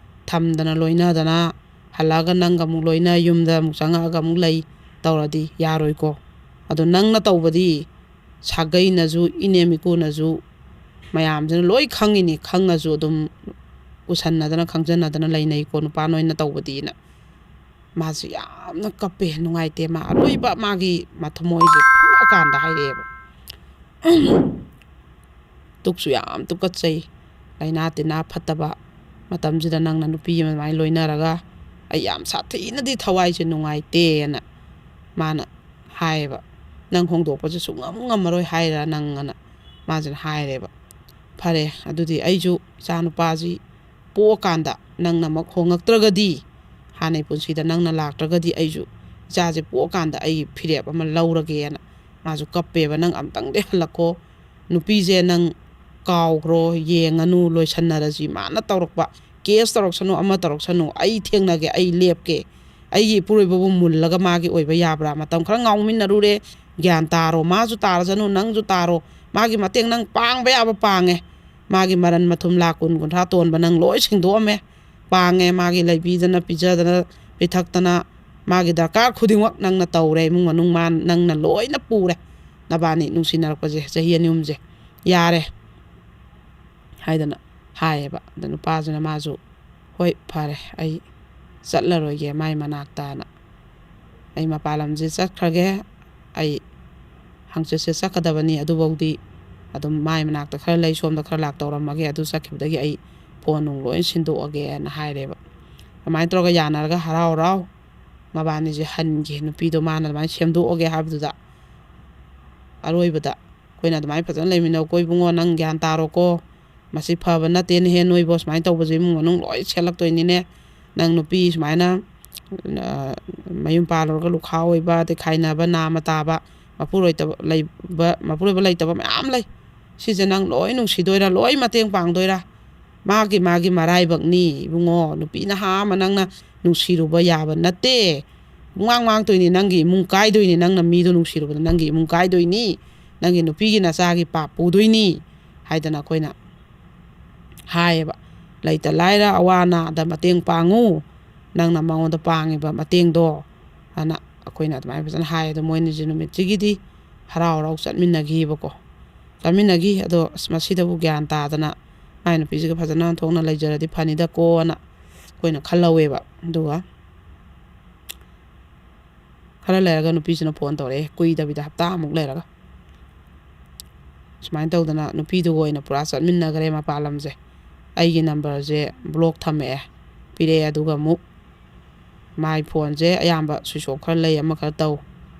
ꯊꯝꯗꯅ ꯂꯣꯏꯅꯗꯅ ꯍꯜꯂꯛꯑꯒ ꯅꯪꯒ ꯑꯃꯨꯛ ꯂꯣꯏꯅ, ꯌꯨꯝꯗ ꯑꯃꯨꯛ ꯆꯪꯉꯛꯑꯒ ꯑꯃꯨꯛ ꯂꯩ ꯇꯧꯔꯗꯤ ꯌꯥꯔꯣꯏꯀꯣ꯫ ꯑꯗꯣ ꯅꯪꯅ ꯇꯧꯕꯗꯤ ꯁꯥꯒꯩꯅꯁꯨ, ꯏꯅꯦꯝ ꯏꯀꯨꯅꯁꯨ, ꯃꯌꯥꯝꯁꯤꯅ ꯂꯣꯏ ꯈꯪꯉꯤꯅꯤ, ꯈꯪꯉꯁꯨ ꯑꯗꯨꯝ ꯎꯁꯟꯅꯗꯅ ꯈꯪꯖꯟꯅꯗꯅ ꯂꯩꯅꯩꯀꯣ ꯅꯨꯄꯥ ꯅꯣꯏꯅ ꯇꯧꯕꯗꯤꯅ꯫ ꯃꯥꯁꯨ ꯌꯥꯝꯅ ꯀꯞꯄꯦ, ꯅꯨꯡꯉꯥꯏꯇꯦ꯫ ꯃꯥ ꯑꯔꯣꯏꯕ ꯃꯥꯒꯤ ꯃꯊꯃꯣꯏꯁꯦ ꯐꯨꯛꯑꯀꯥꯟꯗ ꯍꯥꯏꯔꯛꯑꯦꯕ꯫ ꯇꯨꯛꯁꯨ ꯌꯥꯝ ꯇꯨꯀꯠꯆꯩ, ꯂꯥꯏꯅꯥ ꯇꯤꯟꯅꯥ ꯐꯠꯇꯕ ꯃꯇꯝꯁꯤꯗ ꯅꯪꯅ ꯅꯨꯄꯤ ꯑꯃ ꯑꯗꯨꯃꯥꯏꯅ ꯂꯣꯏꯅꯔꯒ ꯑꯩ ꯌꯥꯝ ꯁꯥꯊꯤꯅꯗꯤ ꯊꯋꯥꯏꯁꯦ ꯅꯨꯡꯉꯥꯏꯇꯦꯅ ꯃꯥꯅ ꯍꯥꯏꯌꯦꯕ꯫ "ꯅꯪ ꯍꯣꯡꯗꯣꯛꯄꯁꯦ ꯁꯨꯡꯉꯝ ꯉꯝꯃꯔꯣꯏ ꯍꯥꯏꯔ ꯅꯪ?" ꯑꯅ ꯃꯥꯁꯤꯅ ꯍꯥꯏꯔꯦꯕ꯫ "ꯐꯔꯦ, ꯑꯗꯨꯗꯤ ꯑꯩꯁꯨ ꯏꯆꯥ ꯅꯨꯄꯥꯁꯤ ꯄꯣꯛꯑꯀꯥꯟꯗ ꯅꯪꯅ ꯑꯃꯨꯛ ꯍꯣꯡꯉꯛꯇ꯭ꯔꯒꯗꯤ, ꯍꯥꯟꯅꯩ ꯄꯨꯟꯁꯤꯗ ꯅꯪꯅ ꯂꯥꯛꯇ꯭ꯔꯒꯗꯤ ꯑꯩꯁꯨ ꯏꯆꯥꯁꯦ ꯄꯣꯛꯑꯀꯥꯟꯗ ꯑꯩ ꯐꯤꯔꯦꯞ ꯑꯃ ꯂꯧꯔꯒꯦꯅ" ꯃꯥꯁꯨ ꯀꯞꯄꯦꯕ꯫ "ꯅꯪ ꯑꯝꯇꯪꯗꯤ ꯍꯜꯂꯛꯈꯣ, ꯅꯨꯄꯤꯁꯦ ꯅꯪ ꯀꯥꯎꯈ꯭ꯔꯣ, ꯌꯦꯡꯉꯅꯨ, ꯂꯣꯏꯁꯟꯅꯔꯁꯤ꯫ ꯃꯥꯅ ꯇꯧꯔꯛꯄ, ꯀꯦꯁ ꯇꯧꯔꯛꯁꯅꯨ, ꯑꯃ ꯇꯧꯔꯛꯁꯅꯨ, ꯑꯩ ꯊꯦꯡꯅꯒꯦ, ꯑꯩ ꯂꯦꯞꯀꯦ꯫ ꯑꯩꯒꯤ ꯏꯄꯨꯔꯣꯏꯕꯕꯨ ꯃꯨꯜꯂꯒ ꯃꯥꯒꯤ ꯑꯣꯏꯕ ꯌꯥꯕ꯭ꯔꯥ? ꯃꯇꯝ ꯈꯔ ꯉꯥꯎꯃꯤꯟꯅꯔꯨꯔꯦ, ꯒ꯭ꯌꯥꯟ ꯇꯥꯔꯣ, ꯃꯥꯁꯨ ꯇꯥꯔꯁꯅꯨ, ꯅꯪꯁꯨ ꯇꯥꯔꯣ꯫ ꯃꯥꯒꯤ ꯃꯇꯦꯡ ꯅꯪ ꯄꯥꯡꯕ ꯌꯥꯕ ꯄꯥꯡꯉꯦ꯫ ꯃꯥꯒꯤ ꯃꯔꯟ ꯃꯊꯨꯝ ꯂꯥꯛ ꯀꯨꯟ, ꯀꯨꯟꯊ꯭ꯔꯥ ꯇꯣꯟꯕ ꯅꯪ ꯂꯣꯏ ꯁꯦꯡꯗꯣꯛꯑꯝꯃꯦ, ꯄꯥꯡꯉꯦ꯫ ꯃꯥꯒꯤ ꯂꯩꯕꯤꯗꯅ, ꯄꯤꯖꯗꯅ, ꯄꯤꯊꯛꯇꯅ, ꯃꯥꯒꯤ ꯗꯔꯀꯥꯔ ꯈꯨꯗꯤꯡꯃꯛ ꯅꯪꯅ ꯇꯧꯔꯦ, ꯏꯃꯨꯡ ꯃꯅꯨꯡ ꯃꯥ ꯅꯪꯅ ꯂꯣꯏꯅ ꯄꯨꯔꯦ, ꯅꯕꯥꯅꯤ ꯅꯨꯡꯁꯤꯅꯔꯛꯄꯁꯦ ꯆꯍꯤ ꯑꯅꯤ ꯑꯍꯨꯝꯁꯦ ꯌꯥꯔꯦ" ꯍꯥꯏꯗꯅ ꯍꯥꯏꯌꯦꯕ꯫ ꯑꯗ ꯅꯨꯄꯥꯁꯤꯅ ꯃꯥꯁꯨ, "ꯍꯣꯏ, ꯐꯔꯦ, ꯑꯩ ꯆꯠꯂꯔꯣꯏꯒꯦ ꯃꯥꯏ ꯃꯅꯥꯛꯇꯅ꯫ ꯑꯩ ꯃꯄꯥꯟ ꯂꯝꯁꯦ ꯆꯠꯈ꯭ꯔꯒꯦ꯫ ꯑꯩ ꯍꯪꯆꯤꯠꯁꯦ ꯆꯠꯀꯗꯕꯅꯤ, ꯑꯗꯨꯐꯥꯎꯗꯤ ꯑꯗꯨꯝ ꯃꯥꯏ ꯃꯅꯥꯛꯇ ꯈꯔ ꯂꯩ, ꯁꯣꯝꯗ ꯈꯔ ꯂꯥꯛꯇꯧꯔꯝꯃꯒꯦ, ꯑꯗꯨ ꯆꯠꯈꯤꯕꯗꯒꯤ ꯑꯩ ꯐꯣꯟ ꯅꯨꯡ ꯂꯣꯏ ꯁꯤꯟꯗꯣꯛꯑꯒꯦꯅ" ꯍꯥꯏꯔꯦꯕ꯫ ꯑꯗꯨꯃꯥꯏꯅ ꯇꯧꯔꯒ ꯌꯥꯅꯔꯒ ꯍꯔꯥꯎ ꯍꯔꯥꯎ ꯃꯕꯥꯅꯤꯁꯦ ꯍꯟꯈꯤ꯫ ꯅꯨꯄꯤꯗꯣ ꯃꯥꯅ ꯑꯗꯨꯃꯥꯏꯅ ꯁꯦꯝꯗꯣꯛꯑꯒꯦ ꯍꯥꯏꯕꯗꯨꯗ, ꯑꯔꯣꯏꯕꯗ ꯑꯩꯈꯣꯏꯅ "ꯑꯗꯨꯃꯥꯏꯅ ꯐꯖꯅ ꯂꯩꯃꯤꯟꯅꯧꯀꯣ ꯏꯕꯨꯡꯉꯣ, ꯅꯪ ꯒ꯭ꯌꯥꯟ ꯇꯥꯔꯣꯀꯣ, ꯃꯁꯤ ꯐꯕ ꯅꯠꯇꯦꯅꯦꯍꯦ, ꯅꯣꯏꯕꯨ ꯁꯨꯃꯥꯏꯅ ꯇꯧꯕꯁꯦ ꯏꯃꯨꯡ ꯃꯅꯨꯡ ꯂꯣꯏ ꯁꯦꯠꯂꯛꯇꯣꯏꯅꯤꯅꯦ, ꯅꯪ ꯅꯨꯄꯤ ꯁꯨꯃꯥꯏꯅ ꯃꯌꯨꯝ ꯄꯥꯜꯂꯨꯔꯒ ꯂꯨꯈꯥ ꯑꯣꯏꯕ, ꯑꯗꯩ ꯈꯥꯏꯅꯕ, ꯅꯥꯝꯃ ꯇꯥꯕ, ꯃꯄꯨꯔꯣꯏꯇꯕ ꯂꯩꯕ, ꯃꯄꯨꯔꯣꯏꯕ ꯂꯩꯇꯕ ꯃꯌꯥꯝ ꯂꯩ, ꯁꯤꯁꯦ ꯅꯪ ꯂꯣꯏ ꯅꯨꯡꯁꯤꯗꯣꯏꯔꯥ, ꯂꯣꯏ ꯃꯇꯦꯡ ꯄꯥꯡꯗꯣꯏꯔꯥ? ꯃꯥꯒꯤ ꯃꯥꯒꯤ ꯃꯔꯥꯏꯕꯛꯅꯤ ꯏꯕꯨꯡꯉꯣ, ꯅꯨꯄꯤ ꯅꯍꯥ ꯑꯃ ꯅꯪꯅ ꯅꯨꯡꯁꯤꯔꯨꯕ ꯌꯥꯕ ꯅꯠꯇꯦ꯫ ꯄꯨꯡꯃꯥꯡ ꯃꯥꯡꯗꯣꯏꯅꯤ, ꯅꯪꯒꯤ ꯏꯃꯨꯡ ꯀꯥꯏꯗꯣꯏꯅꯤ, ꯅꯪꯅ ꯃꯤꯗꯣ ꯅꯨꯡꯁꯤꯔꯨꯕꯗ ꯅꯪꯒꯤ ꯏꯃꯨꯡ ꯀꯥꯏꯗꯣꯏꯅꯤ, ꯅꯪꯒꯤ ꯅꯨꯄꯤꯒꯤ ꯅꯆꯥꯒꯤ ꯄꯥꯞ ꯄꯨꯗꯣꯏꯅꯤ" ꯍꯥꯏꯗꯅ ꯑꯩꯈꯣꯏꯅ ꯍꯥꯏꯌꯦꯕ꯫ "ꯂꯩꯇ ꯂꯥꯏꯔ ꯑꯋꯥ ꯑꯅꯥꯗ ꯃꯇꯦꯡ ꯄꯥꯡꯉꯨ, ꯅꯪꯅ ꯃꯉꯣꯟꯗ ꯄꯥꯡꯉꯤꯕ ꯃꯇꯦꯡꯗꯣ" ꯍꯥꯏꯅ ꯑꯩꯈꯣꯏꯅ ꯑꯗꯨꯃꯥꯏꯅ ꯐꯖꯅ ꯍꯥꯏ꯫ ꯑꯗꯣ ꯃꯣꯏꯅꯤꯁꯦ ꯅꯨꯃꯤꯠꯁꯤꯒꯤꯗꯤ ꯍꯔꯥꯎ ꯍꯔꯥꯎ ꯆꯠꯃꯤꯟꯅꯈꯤꯕꯀꯣ꯫ ꯆꯠꯃꯤꯟꯅꯈꯤ꯫ ꯑꯗꯣ ꯑꯁ, ꯃꯁꯤꯗꯕꯨ ꯒ꯭ꯌꯥꯟ ꯇꯥꯗꯅ ꯃꯥꯏ ꯅꯨꯄꯤꯁꯤꯒ ꯐꯖꯅ ꯑꯣꯟꯊꯣꯛꯅ ꯂꯩꯖꯔꯗꯤ ꯐꯅꯤꯗꯀꯣꯅ ꯑꯩꯈꯣꯏꯅ ꯈꯜꯍꯧꯋꯦꯕ꯫ ꯑꯗꯨꯒ ꯈꯔ ꯂꯩꯔꯒ ꯅꯨꯄꯤꯁꯤꯅ ꯐꯣꯟ ꯇꯧꯔꯛꯑꯦ, ꯀꯨꯏꯗꯕꯤꯗ ꯍꯞꯇꯥꯃꯨꯛ ꯂꯩꯔꯒ꯫ ꯁꯨꯃꯥꯏꯅ ꯇꯧꯗꯅ ꯅꯨꯄꯤꯗꯨꯒ ꯑꯣꯏꯅ ꯄꯨꯔꯥ ꯆꯠꯃꯤꯟꯅꯈ꯭ꯔꯦ ꯃꯄꯥꯟ ꯂꯝꯁꯦ꯫ ꯑꯩꯒꯤ ꯅꯝꯕꯔꯁꯦ ꯕ꯭ꯂꯣꯛ ꯊꯝꯃꯛꯑꯦ, ꯄꯤꯔꯛꯑꯦ꯫ ꯑꯗꯨꯒ ꯑꯃꯨꯛ ꯃꯥꯏ ꯐꯣꯟꯁꯦ ꯑꯌꯥꯝꯕ ꯁ꯭ꯋꯤꯆ ꯑꯣꯐ ꯈꯔ ꯂꯩ, ꯑꯃ ꯈꯔ ꯇꯧ,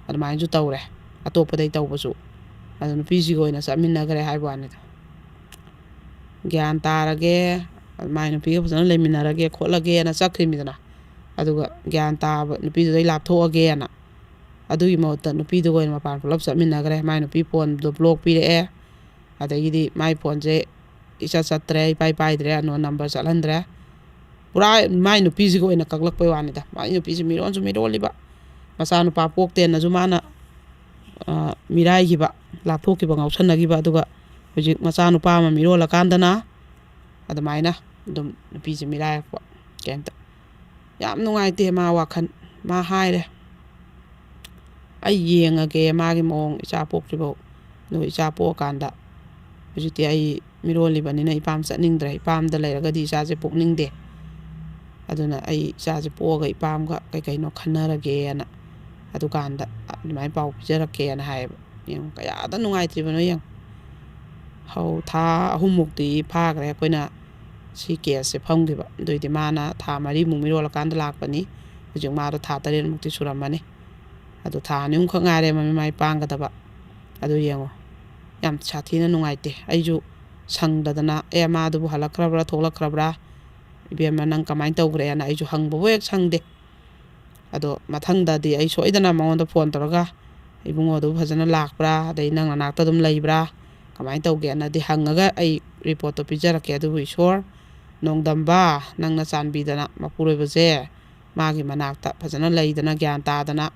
ꯑꯗꯨꯃꯥꯏꯅꯁꯨ ꯇꯧꯔꯦ, ꯑꯇꯣꯞꯄꯗꯩ ꯇꯧꯕꯁꯨ꯫ ꯑꯗꯨ ꯅꯨꯄꯤꯁꯤꯒ ꯑꯣꯏꯅ ꯆꯠꯃꯤꯟꯅꯈ꯭ꯔꯦ ꯍꯥꯏꯕ ꯋꯥꯅꯤꯗ꯫ ꯒ꯭ꯌꯥꯟ ꯇꯥꯔꯒꯦ, ꯃꯥꯏ ꯅꯨꯄꯤꯒ ꯐꯖꯅ ꯂꯩꯃꯤꯟꯅꯔꯒꯦ ꯈꯣꯠꯂꯒꯦꯅ ꯆꯠꯈ꯭ꯔꯤꯃꯤꯗꯅ꯫ ꯑꯗꯨꯒ ꯒ꯭ꯌꯥꯟ ꯇꯥꯕ ꯅꯨꯄꯤꯗꯨꯗꯩ ꯂꯥꯞꯊꯣꯛꯑꯒꯦꯅ꯫ ꯑꯗꯨꯒꯤ ꯃꯍꯨꯠꯇ ꯅꯨꯄꯤꯗꯨꯒ ꯑꯣꯏꯅ ꯃꯄꯥꯟ ꯄꯨꯂꯞ ꯆꯠꯃꯤꯟꯅꯈ꯭ꯔꯦ꯫ ꯃꯥꯏ ꯅꯨꯄꯤ ꯐꯣꯟꯗꯣ ꯕ꯭ꯂꯣꯛ ꯄꯤꯔꯛꯑꯦ, ꯑꯗꯒꯤꯗꯤ ꯃꯥꯏ ꯐꯣꯟꯁꯦ ꯏꯆꯠ ꯆꯠꯇ꯭ꯔꯦ, ꯏꯄꯥꯏ ꯄꯥꯏꯗ꯭ꯔꯦ, ꯑꯟꯅꯣꯟ ꯅꯝꯕꯔ ꯆꯠꯍꯟꯗ꯭ꯔꯦ꯫ ꯄꯨꯔꯥ ꯃꯥꯏ ꯅꯨꯄꯤꯁꯤꯒ ꯑꯣꯏꯅ ꯀꯛꯂꯛꯄꯩ ꯋꯥꯅꯤꯗ꯫ ꯃꯥꯏ ꯅꯨꯄꯤꯁꯤ ꯃꯤꯔꯣꯟꯁꯨ ꯃꯤꯔꯣꯜꯂꯤꯕ, ꯃꯆꯥꯅꯨꯄꯥ ꯄꯣꯛꯇꯦꯅꯁꯨ ꯃꯥꯅ, ꯑ, ꯃꯤꯔꯥꯏꯈꯤꯕ, ꯂꯥꯞꯊꯣꯛꯈꯤꯕ, ꯉꯥꯎꯁꯟꯅꯈꯤꯕ, ꯑꯗꯨꯒ ꯍꯧꯖꯤꯛ ꯃꯆꯥꯅꯨꯄꯥ ꯑꯃ ꯃꯤꯔꯣꯜꯂꯀꯥꯟꯗꯅ ꯑꯗꯨꯃꯥꯏꯅ ꯑꯗꯨꯝ ꯅꯨꯄꯤꯁꯦ ꯃꯤꯔꯥꯏꯔꯛꯄ꯫ ꯀꯩꯝꯇ, ꯌꯥꯝ ꯅꯨꯡꯉꯥꯏꯇꯦ ꯃꯥ ꯋꯥꯈꯜ꯫ ꯃꯥ ꯍꯥꯏꯔꯦ, "ꯑꯩ ꯌꯦꯡꯉꯒꯦ ꯃꯥꯒꯤ ꯃꯑꯣꯡ ꯏꯆꯥ ꯄꯣꯛꯇ꯭ꯔꯤꯐꯥꯎ, ꯑꯗꯨꯒ ꯏꯆꯥ ꯄꯣꯛꯑꯀꯥꯟꯗ, ꯍꯧꯖꯤꯛꯇꯤ ꯑꯩ ꯃꯤꯔꯣꯜꯂꯤꯕꯅꯤꯅ ꯏꯄꯥꯝ ꯆꯠꯅꯤꯡꯗ꯭ꯔꯦ, ꯏꯄꯥꯝꯗ ꯂꯩꯔꯒꯗꯤ ꯏꯆꯥꯁꯦ ꯄꯣꯛꯅꯤꯡꯗꯦ, ꯑꯗꯨꯅ ꯑꯩ ꯏꯆꯥꯁꯦ ꯄꯣꯛꯑꯒ ꯏꯄꯥꯝꯒ ꯀꯩ ꯀꯩꯅꯣ ꯈꯟꯅꯔꯒꯦꯅ, ꯑꯗꯨꯀꯥꯟꯗ ꯑꯗꯨꯃꯥꯏꯅ ꯄꯥꯎ ꯄꯤꯖꯔꯛꯀꯦꯅ" ꯍꯥꯏꯌꯦꯕ꯫ ꯌꯦꯡꯉꯨ, ꯀꯌꯥꯗ ꯅꯨꯡꯉꯥꯏꯇ꯭ꯔꯤꯕꯅꯣ ꯌꯦꯡꯉꯨ꯫ ꯍꯧ ꯊꯥ ꯑꯍꯨꯝꯃꯨꯛꯇꯤ ꯐꯥꯈ꯭ꯔꯦ ꯑꯩꯈꯣꯏꯅ ꯁꯤ ꯀꯦꯁꯁꯦ ꯐꯝꯈꯤꯕ꯫ ꯑꯗꯨꯏꯗꯤ ꯃꯥꯅ ꯊꯥ ꯃꯔꯤꯃꯨꯛ ꯃꯤꯔꯣꯜꯂꯀꯥꯟꯗ ꯂꯥꯛꯄꯅꯤ꯫ ꯍꯧꯖꯤꯛ ꯃꯥꯗꯣ ꯊꯥ ꯇꯔꯦꯠꯃꯨꯛꯇꯤ ꯁꯨꯔꯝꯃꯅꯤ꯫ ꯑꯗꯣ ꯊꯥ ꯑꯅꯤ ꯑꯍꯨꯝꯈꯛ ꯉꯥꯏꯔꯦ ꯃꯃꯤꯠ ꯃꯥꯏ ꯄꯥꯡꯒꯗꯕ꯫ ꯑꯗꯨ ꯌꯦꯡꯉꯣ, ꯌꯥꯝ ꯁꯥꯊꯤꯅ ꯅꯨꯡꯉꯥꯏꯇꯦ꯫ ꯑꯩꯁꯨ ꯁꯪꯗꯗꯅ, "ꯑꯦ, ꯃꯥꯗꯨꯕꯨ ꯍꯜꯂꯛꯈ꯭ꯔꯕ꯭ꯔꯥ, ꯊꯣꯛꯂꯛꯈ꯭ꯔꯕ꯭ꯔꯥ? ꯏꯕꯦꯝꯃ, ꯅꯪ ꯀꯃꯥꯏꯅ ꯇꯧꯈ꯭ꯔꯦꯅ?" ꯑꯩꯁꯨ ꯍꯪꯕꯕꯨ ꯍꯦꯛ ꯁꯪꯗꯦ꯫ ꯑꯗꯣ ꯃꯊꯪꯗꯗꯤ ꯑꯩ ꯁꯣꯏꯗꯅ ꯃꯉꯣꯟꯗ ꯐꯣꯟ ꯇꯧꯔꯒ, "ꯏꯕꯨꯡꯉꯣꯗꯨꯕꯨ ꯐꯖꯅ ꯂꯥꯛꯄ꯭ꯔꯥ? ꯑꯗꯩ ꯅꯪ ꯅꯅꯥꯛꯇ ꯑꯗꯨꯝ ꯂꯩꯕ꯭ꯔꯥ? ꯀꯃꯥꯏꯅ ꯇꯧꯒꯦꯅꯗꯤ ꯍꯪꯉꯒ ꯑꯩ ꯔꯤꯄꯣꯔꯠꯇꯣ ꯄꯤꯖꯔꯛꯀꯦ꯫ ꯑꯗꯨꯕꯨ ꯏꯁꯣꯔ, ꯅꯣꯡꯗꯝꯕ, ꯅꯪꯅ ꯆꯥꯟꯕꯤꯗꯅ ꯃꯄꯨꯔꯣꯏꯕꯁꯦ ꯃꯥꯒꯤ ꯃꯅꯥꯛꯇ ꯐꯖꯅ ꯂꯩꯗꯅ, ꯒ꯭ꯌꯥꯟ ꯇꯥꯗꯅ,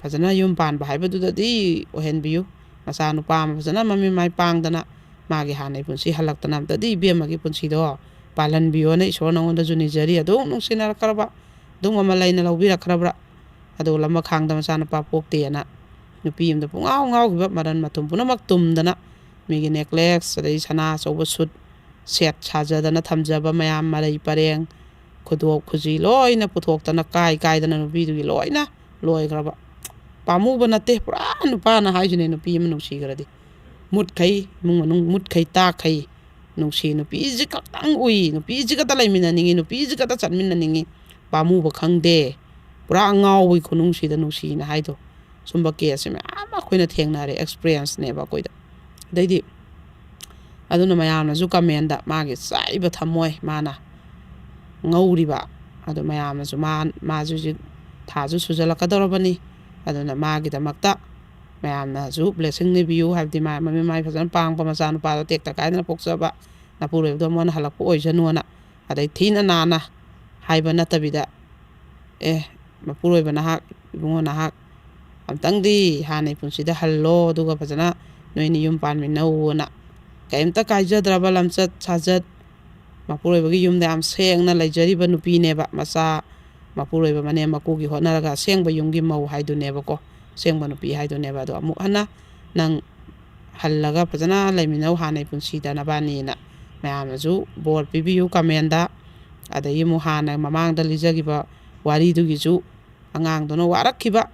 ꯐꯖꯅ ꯌꯨꯝ ꯄꯥꯟꯕ ꯍꯥꯏꯕꯗꯨꯗꯗꯤ ꯑꯣꯏꯍꯟꯕꯤꯌꯨ꯫ ꯃꯆꯥꯅꯨꯄꯥ ꯑꯃ ꯐꯖꯅ ꯃꯃꯤꯠ ꯃꯥꯏ ꯄꯥꯡꯗꯅ, ꯃꯥꯒꯤ ꯍꯥꯟꯅꯒꯤ ꯄꯨꯟꯁꯤ ꯍꯜꯂꯛꯇꯅ ꯑꯝꯇꯗꯤ ꯏꯕꯦꯝꯃꯒꯤ ꯄꯨꯟꯁꯤꯗꯣ ꯄꯥꯜꯍꯟꯕꯤꯌꯣꯅ ꯏꯁꯣꯔ ꯅꯉꯣꯟꯗꯁꯨ ꯅꯤꯖꯔꯤ꯫ ꯑꯗꯨꯝ ꯅꯨꯡꯁꯤꯅꯔꯛꯈ꯭ꯔꯕ, ꯑꯗꯨꯝ ꯃꯃꯜ ꯂꯩꯅ ꯂꯧꯕꯤꯔꯛꯈ꯭ꯔꯕ꯭ꯔꯥ? ꯑꯗꯨꯒ ꯂꯝꯃꯈꯥꯡꯗ ꯃꯆꯥꯅꯨꯄꯥ ꯄꯣꯛꯇꯦꯅ ꯅꯨꯄꯤ ꯑꯃꯗ ꯄꯨꯡꯉꯥꯎ ꯉꯥꯎꯈꯤꯕ, ꯃꯔꯟ ꯃꯊꯨꯝ ꯄꯨꯝꯅꯃꯛ ꯇꯨꯝꯗꯅ, ꯃꯤꯒꯤ ꯅꯦꯀ꯭ꯂꯦꯁ, ꯑꯗꯩ ꯁꯅꯥ ꯑꯆꯧꯕ ꯁꯨꯠ ꯁꯦꯠ ꯁꯥꯖꯗꯅ ꯊꯝꯖꯕ ꯃꯌꯥꯝ, ꯃꯔꯩ ꯄꯔꯦꯡ, ꯈꯨꯗꯣꯞ ꯈꯨꯖꯤ ꯂꯣꯏꯅ ꯄꯨꯊꯣꯛꯇꯅ, ꯀꯥꯏ ꯀꯥꯏꯗꯅ ꯅꯨꯄꯤꯗꯨꯒꯤ ꯂꯣꯏꯅ ꯂꯣꯏꯈ꯭ꯔꯕ꯫ ꯄꯥꯝꯃꯨꯕ ꯅꯠꯇꯦ, ꯄꯨꯔꯥ ꯅꯨꯄꯥꯅ ꯍꯥꯏꯁꯤꯅꯦ, ꯅꯨꯄꯤ ꯑꯃ ꯅꯨꯡꯁꯤꯈ꯭ꯔꯗꯤ꯫ ꯃꯨꯠꯈꯩ, ꯏꯃꯨꯡ ꯃꯅꯨꯡ ꯃꯨꯠꯈꯩ ꯇꯥꯛꯈꯩ꯫ ꯅꯨꯡꯁꯤ, ꯅꯨꯄꯤꯁꯤ ꯈꯛꯇꯪ ꯎꯏ, ꯅꯨꯄꯤꯁꯤ ꯈꯛꯇ ꯂꯩꯃꯤꯟꯅꯅꯤꯡꯉꯤ, ꯅꯨꯄꯤꯁꯤ ꯈꯛꯇ ꯆꯠꯃꯤꯟꯅꯅꯤꯡꯉꯤ꯫ ꯄꯥꯝꯃꯨꯕ ꯈꯪꯗꯦ, ꯄꯨꯔꯥ ꯑꯉꯥꯎꯕꯒꯤ ꯈꯨꯅꯨꯡꯁꯤꯗ ꯅꯨꯡꯁꯤꯅ ꯍꯥꯏꯗꯣ꯫ ꯁꯨꯝꯕ ꯀꯦꯁꯁꯦ ꯃꯌꯥꯝ ꯑꯃ ꯑꯩꯈꯣꯏꯅ ꯊꯦꯡꯅꯔꯦ, ꯑꯦꯛꯁꯄꯤꯔꯤꯌꯦꯟꯁꯅꯦꯕ ꯑꯩꯈꯣꯏꯗ꯫ ꯑꯗꯩꯗꯤ ꯑꯗꯨꯅ ꯃꯌꯥꯝꯅꯁꯨ ꯀꯃꯦꯟꯗ ꯃꯥꯒꯤ ꯆꯥꯛꯏꯕ ꯊꯝꯃꯣꯏ, ꯃꯥꯅ ꯉꯧꯔꯤꯕ, ꯑꯗꯨ ꯃꯌꯥꯝꯅꯁꯨ ꯃꯥ-, ꯃꯥꯁꯨ ꯍꯧꯖꯤꯛ ꯊꯥꯁꯨ ꯁꯨꯖꯜꯂꯛꯀꯗꯧꯔꯕꯅꯤ꯫ ꯑꯗꯨꯅ ꯃꯥꯒꯤꯗꯃꯛꯇ ꯃꯌꯥꯝꯅꯁꯨ ꯕ꯭ꯂꯦꯁꯤꯡ ꯅꯤꯕꯤꯌꯨ, ꯍꯥꯏꯕꯗꯤ ꯃꯥ ꯃꯃꯤꯠ ꯃꯥꯏ ꯐꯖꯅ ꯄꯥꯡꯕ ꯃꯆꯥꯅꯨꯄꯥꯗꯣ ꯇꯦꯛꯇ ꯀꯥꯏꯗꯅ ꯄꯣꯛꯆꯕ, ꯅꯄꯨꯔꯣꯏꯕꯗꯣ ꯃꯣꯟꯅ ꯍꯜꯂꯛꯄ ꯑꯣꯏꯖꯅꯨꯅ꯫ ꯑꯗꯩ ꯊꯤꯅ ꯅꯥꯟꯅ ꯍꯥꯏꯕ ꯅꯠꯇꯕꯤꯗ, "ꯑꯦ, ꯃꯄꯨꯔꯣꯏꯕ ꯅꯍꯥꯛ, ꯏꯕꯨꯡꯉꯣ ꯅꯍꯥꯛ, ꯑꯝꯇꯪꯗꯤ ꯍꯥꯟꯅꯩ ꯄꯨꯟꯁꯤꯗ ꯍꯜꯂꯣ, ꯑꯗꯨꯒ ꯐꯖꯅ ꯅꯣꯏꯅꯤ ꯌꯨꯝ ꯄꯥꯟꯃꯤꯟꯅꯧꯑꯣꯅ"꯫ ꯀꯩꯝꯇ ꯀꯥꯏꯖꯗ꯭ꯔꯕ ꯂꯝꯆꯠ ꯁꯥꯖꯠ, ꯃꯄꯨꯔꯣꯏꯕꯒꯤ ꯌꯨꯝꯗ ꯌꯥꯝ ꯁꯦꯡꯅ ꯂꯩꯖꯔꯤꯕ ꯅꯨꯄꯤꯅꯦꯕ꯫ ꯃꯆꯥ ꯃꯄꯨꯔꯣꯏꯕ ꯃꯅꯦꯝ ꯃꯀꯨꯒꯤ ꯍꯣꯠꯅꯔꯒ ꯑꯁꯦꯡꯕ ꯌꯨꯝꯒꯤ ꯃꯧ ꯍꯥꯏꯗꯨꯅꯦꯕꯀꯣ, ꯑꯁꯦꯡꯕ ꯅꯨꯄꯤ ꯍꯥꯏꯗꯨꯅꯦꯕ꯫ ꯑꯗꯣ ꯑꯃꯨꯛ ꯍꯟꯅ ꯅꯪ ꯍꯜꯂꯒ ꯐꯖꯅ ꯂꯩꯃꯤꯟꯅꯧ, ꯍꯥꯟꯅꯩ ꯄꯨꯟꯁꯤꯗ ꯅꯕꯥꯅꯤꯅ꯫ ꯃꯌꯥꯝꯅꯁꯨ ꯕꯣꯔ ꯄꯤꯕꯤꯌꯨ ꯀꯃꯦꯟꯗ꯫ ꯑꯗꯒꯤ ꯑꯃꯨꯛ ꯍꯥꯟꯅ ꯃꯃꯥꯡꯗ ꯂꯤꯖꯈꯤꯕ ꯋꯥꯔꯤꯗꯨꯒꯤꯁꯨ, ꯑꯉꯥꯡꯗꯨꯅ ꯋꯥꯔꯛꯈꯤꯕ,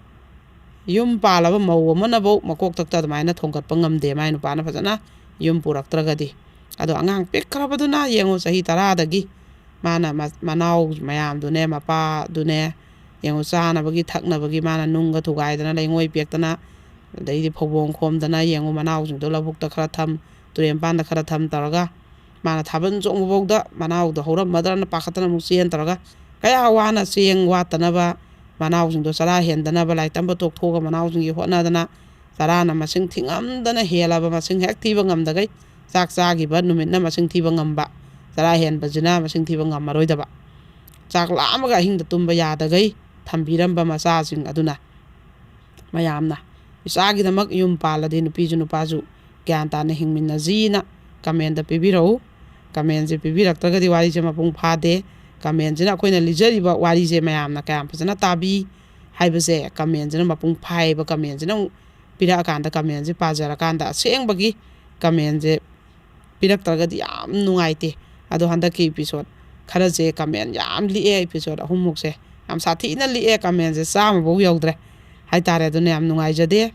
ꯌꯨꯝ ꯄꯥꯜꯂꯕ ꯃꯧ ꯑꯃꯅꯐꯧ ꯃꯀꯣꯛꯇꯛꯇ ꯑꯗꯨꯃꯥꯏꯅ ꯊꯣꯡꯒꯠꯄ ꯉꯝꯗꯦ, ꯃꯥꯏ ꯅꯨꯄꯥꯅ ꯐꯖꯅ ꯌꯨꯝ ꯄꯨꯔꯛꯇ꯭ꯔꯒꯗꯤ꯫ ꯑꯗꯣ ꯑꯉꯥꯡ ꯄꯤꯛꯈ꯭ꯔꯕꯗꯨꯅ ꯌꯦꯡꯉꯨ, ꯆꯍꯤ ꯇꯔꯥꯗꯒꯤ ꯃꯥꯅ ꯃ-, ꯃꯅꯥꯎ ꯃꯌꯥꯝꯗꯨꯅꯦ, ꯃꯄꯥꯗꯨꯅꯦ, ꯌꯦꯡꯉꯨ, ꯆꯥꯅꯕꯒꯤ ꯊꯛꯅꯕꯒꯤ ꯃꯥꯅ ꯅꯨꯡꯒ ꯊꯨꯒꯥꯏꯗꯅ, ꯂꯩꯉꯣꯏ ꯄꯦꯛꯇꯅ, ꯑꯗꯩꯗꯤ ꯐꯧꯕꯣꯡ ꯈꯣꯝꯗꯅ, ꯌꯦꯡꯉꯨ, ꯃꯅꯥꯎꯁꯤꯡꯗꯣ ꯂꯧꯕꯨꯛꯇ ꯈꯔ ꯊꯝ, ꯇꯨꯔꯦꯟ ꯃꯄꯥꯟꯗ ꯈꯔ ꯊꯝ ꯇꯧꯔꯒ ꯃꯥꯅ ꯊꯥꯕꯜ ꯆꯣꯡꯕꯐꯥꯎꯗ ꯃꯅꯥꯎꯗꯣ ꯍꯧꯔꯝꯃꯗ꯭ꯔꯅ ꯄꯥꯈꯠꯇꯅ ꯑꯃꯨꯛ ꯆꯦꯟ ꯇꯧꯔꯒ ꯀꯌꯥ ꯋꯥꯅ ꯆꯦꯡ ꯋꯥꯠꯇꯅꯕ, ꯃꯅꯥꯎꯁꯤꯡꯗꯣ ꯆꯔꯥ ꯍꯦꯟꯗꯅꯕ, ꯂꯥꯏꯔꯤꯛ ꯇꯝꯕ ꯇꯣꯛꯊꯣꯛꯑꯒ ꯃꯅꯥꯎꯁꯤꯡꯒꯤ ꯍꯣꯠꯅꯗꯅ ꯆꯔꯥꯅ ꯃꯁꯤꯡ ꯊꯤꯉꯝꯗꯅ ꯍꯦꯜꯂꯕ ꯃꯁꯤꯡ ꯍꯦꯛ ꯊꯤꯕ ꯉꯝꯗꯈꯩ ꯆꯥꯛ ꯆꯥꯈꯤꯕ ꯅꯨꯃꯤꯠꯅ ꯃꯁꯤꯡ ꯊꯤꯕ ꯉꯝꯕ, ꯆꯔꯥ ꯍꯦꯟꯕꯁꯤꯅ ꯃꯁꯤꯡ ꯊꯤꯕ ꯉꯝꯃꯔꯣꯏꯗꯕ꯫ ꯆꯥꯛ ꯂꯥꯝꯃꯒ ꯑꯍꯤꯡꯗ ꯇꯨꯝꯕ ꯌꯥꯗꯈꯩ ꯊꯝꯕꯤꯔꯝꯕ ꯃꯆꯥꯁꯤꯡ ꯑꯗꯨꯅ ꯃꯌꯥꯝꯅ ꯏꯆꯥꯒꯤꯗꯃꯛ ꯌꯨꯝ ꯄꯥꯜꯂꯗꯤ ꯅꯨꯄꯤꯁꯨ ꯅꯨꯄꯥꯁꯨ ꯒ꯭ꯌꯥꯟ ꯇꯥꯅ ꯍꯤꯡꯃꯤꯟꯅꯁꯤꯅ ꯀꯃꯦꯟꯗ ꯄꯤꯕꯤꯔꯛꯎ꯫ ꯀꯃꯦꯟꯁꯦ ꯄꯤꯕꯤꯔꯛꯇ꯭ꯔꯒꯗꯤ ꯋꯥꯔꯤꯁꯦ ꯃꯄꯨꯡ ꯐꯥꯗꯦ꯫ ꯀꯃꯦꯟꯁꯤꯅ ꯑꯩꯈꯣꯏꯅ ꯂꯤꯖꯔꯤꯕ ꯋꯥꯔꯤꯁꯦ ꯃꯌꯥꯝꯅ ꯀꯌꯥꯝ ꯐꯖꯅ ꯇꯥꯕꯤ ꯍꯥꯏꯕꯁꯦ ꯀꯃꯦꯟꯁꯤꯅ ꯃꯄꯨꯡ ꯐꯥꯏꯌꯦꯕ꯫ ꯀꯃꯦꯟꯁꯤꯅ ꯑꯃꯨꯛ ꯄꯤꯔꯛꯑꯀꯥꯟꯗ, ꯀꯃꯦꯟꯁꯦ ꯄꯥꯖꯔꯀꯥꯟꯗ ꯑꯁꯦꯡꯕꯒꯤ ꯀꯃꯦꯟꯁꯦ ꯄꯤꯔꯛꯇ꯭ꯔꯒꯗꯤ ꯌꯥꯝ ꯅꯨꯡꯉꯥꯏꯇꯦ꯫ ꯑꯗꯣ ꯍꯟꯗꯛꯀꯤ ꯏꯄꯤꯁꯣꯠ ꯈꯔꯁꯦ ꯀꯃꯦꯟ ꯌꯥꯝ ꯂꯤꯛꯑꯦ, ꯏꯄꯤꯁꯣꯠ ꯑꯍꯨꯝꯃꯨꯛꯁꯦ꯫ ꯌꯥꯝ ꯁꯥꯊꯤꯅ ꯂꯤꯛꯑꯦ, ꯀꯃꯦꯟꯁꯦ ꯆꯥꯝꯃꯐꯧ ꯌꯧꯗ꯭ꯔꯦ ꯍꯥꯏꯇꯥꯔꯦ꯫ ꯑꯗꯨꯅ ꯌꯥꯝ ꯅꯨꯡꯉꯥꯏꯖꯗꯦ꯫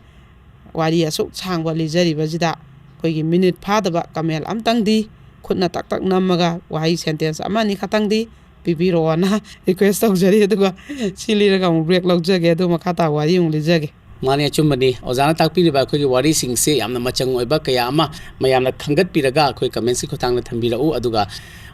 ꯋꯥꯔꯤ ꯑꯁꯨꯛ ꯁꯥꯡꯕ ꯂꯤꯖꯔꯤꯕꯁꯤꯗ ꯑꯩꯈꯣꯏꯒꯤ ꯃꯤꯅꯤꯠ ꯐꯥꯗꯕ ꯀꯃꯦꯟ ꯑꯝꯇꯪꯗꯤ ꯈꯨꯠꯅ ꯇꯛ ꯇꯛ ꯅꯝꯃꯒ ꯋꯥꯍꯩ ꯁꯦꯟꯇꯦꯟꯁ ꯑꯃ ꯑꯅꯤ ꯈꯛꯇꯪꯗꯤ ꯄꯤꯕꯤꯔꯛꯑꯣꯅ ꯔꯤꯀ꯭ꯋꯦꯁ ꯇꯧꯖꯔꯤ꯫ ꯑꯗꯨꯒ ꯁꯤ ꯂꯤꯔꯒ ꯑꯃꯨꯛ ꯕ꯭ꯔꯦꯛ ꯂꯧꯖꯒꯦ, ꯑꯗꯨ ꯃꯈꯥ ꯇꯥꯕ ꯋꯥꯔꯤ ꯑꯃꯨꯛ ꯂꯤꯖꯒꯦ꯫ ꯃꯥꯅꯦ, ꯑꯆꯨꯝꯕꯅꯤ꯫ ꯑꯣꯖꯥꯅ ꯇꯥꯛꯄꯤꯔꯤꯕ ꯑꯩꯈꯣꯏꯒꯤ ꯋꯥꯔꯤꯁꯤꯡꯁꯦ ꯌꯥꯝꯅ ꯃꯆꯪ ꯑꯣꯏꯕ ꯀꯌꯥ ꯑꯃ ꯃꯌꯥꯝꯅ ꯈꯟꯒꯠꯄꯤꯔꯒ ꯑꯩꯈꯣꯏ ꯀꯃꯦꯟꯁꯀꯤ ꯈꯨꯠꯊꯥꯡꯗ ꯊꯝꯕꯤꯔꯛꯎ꯫ ꯑꯗꯨꯒ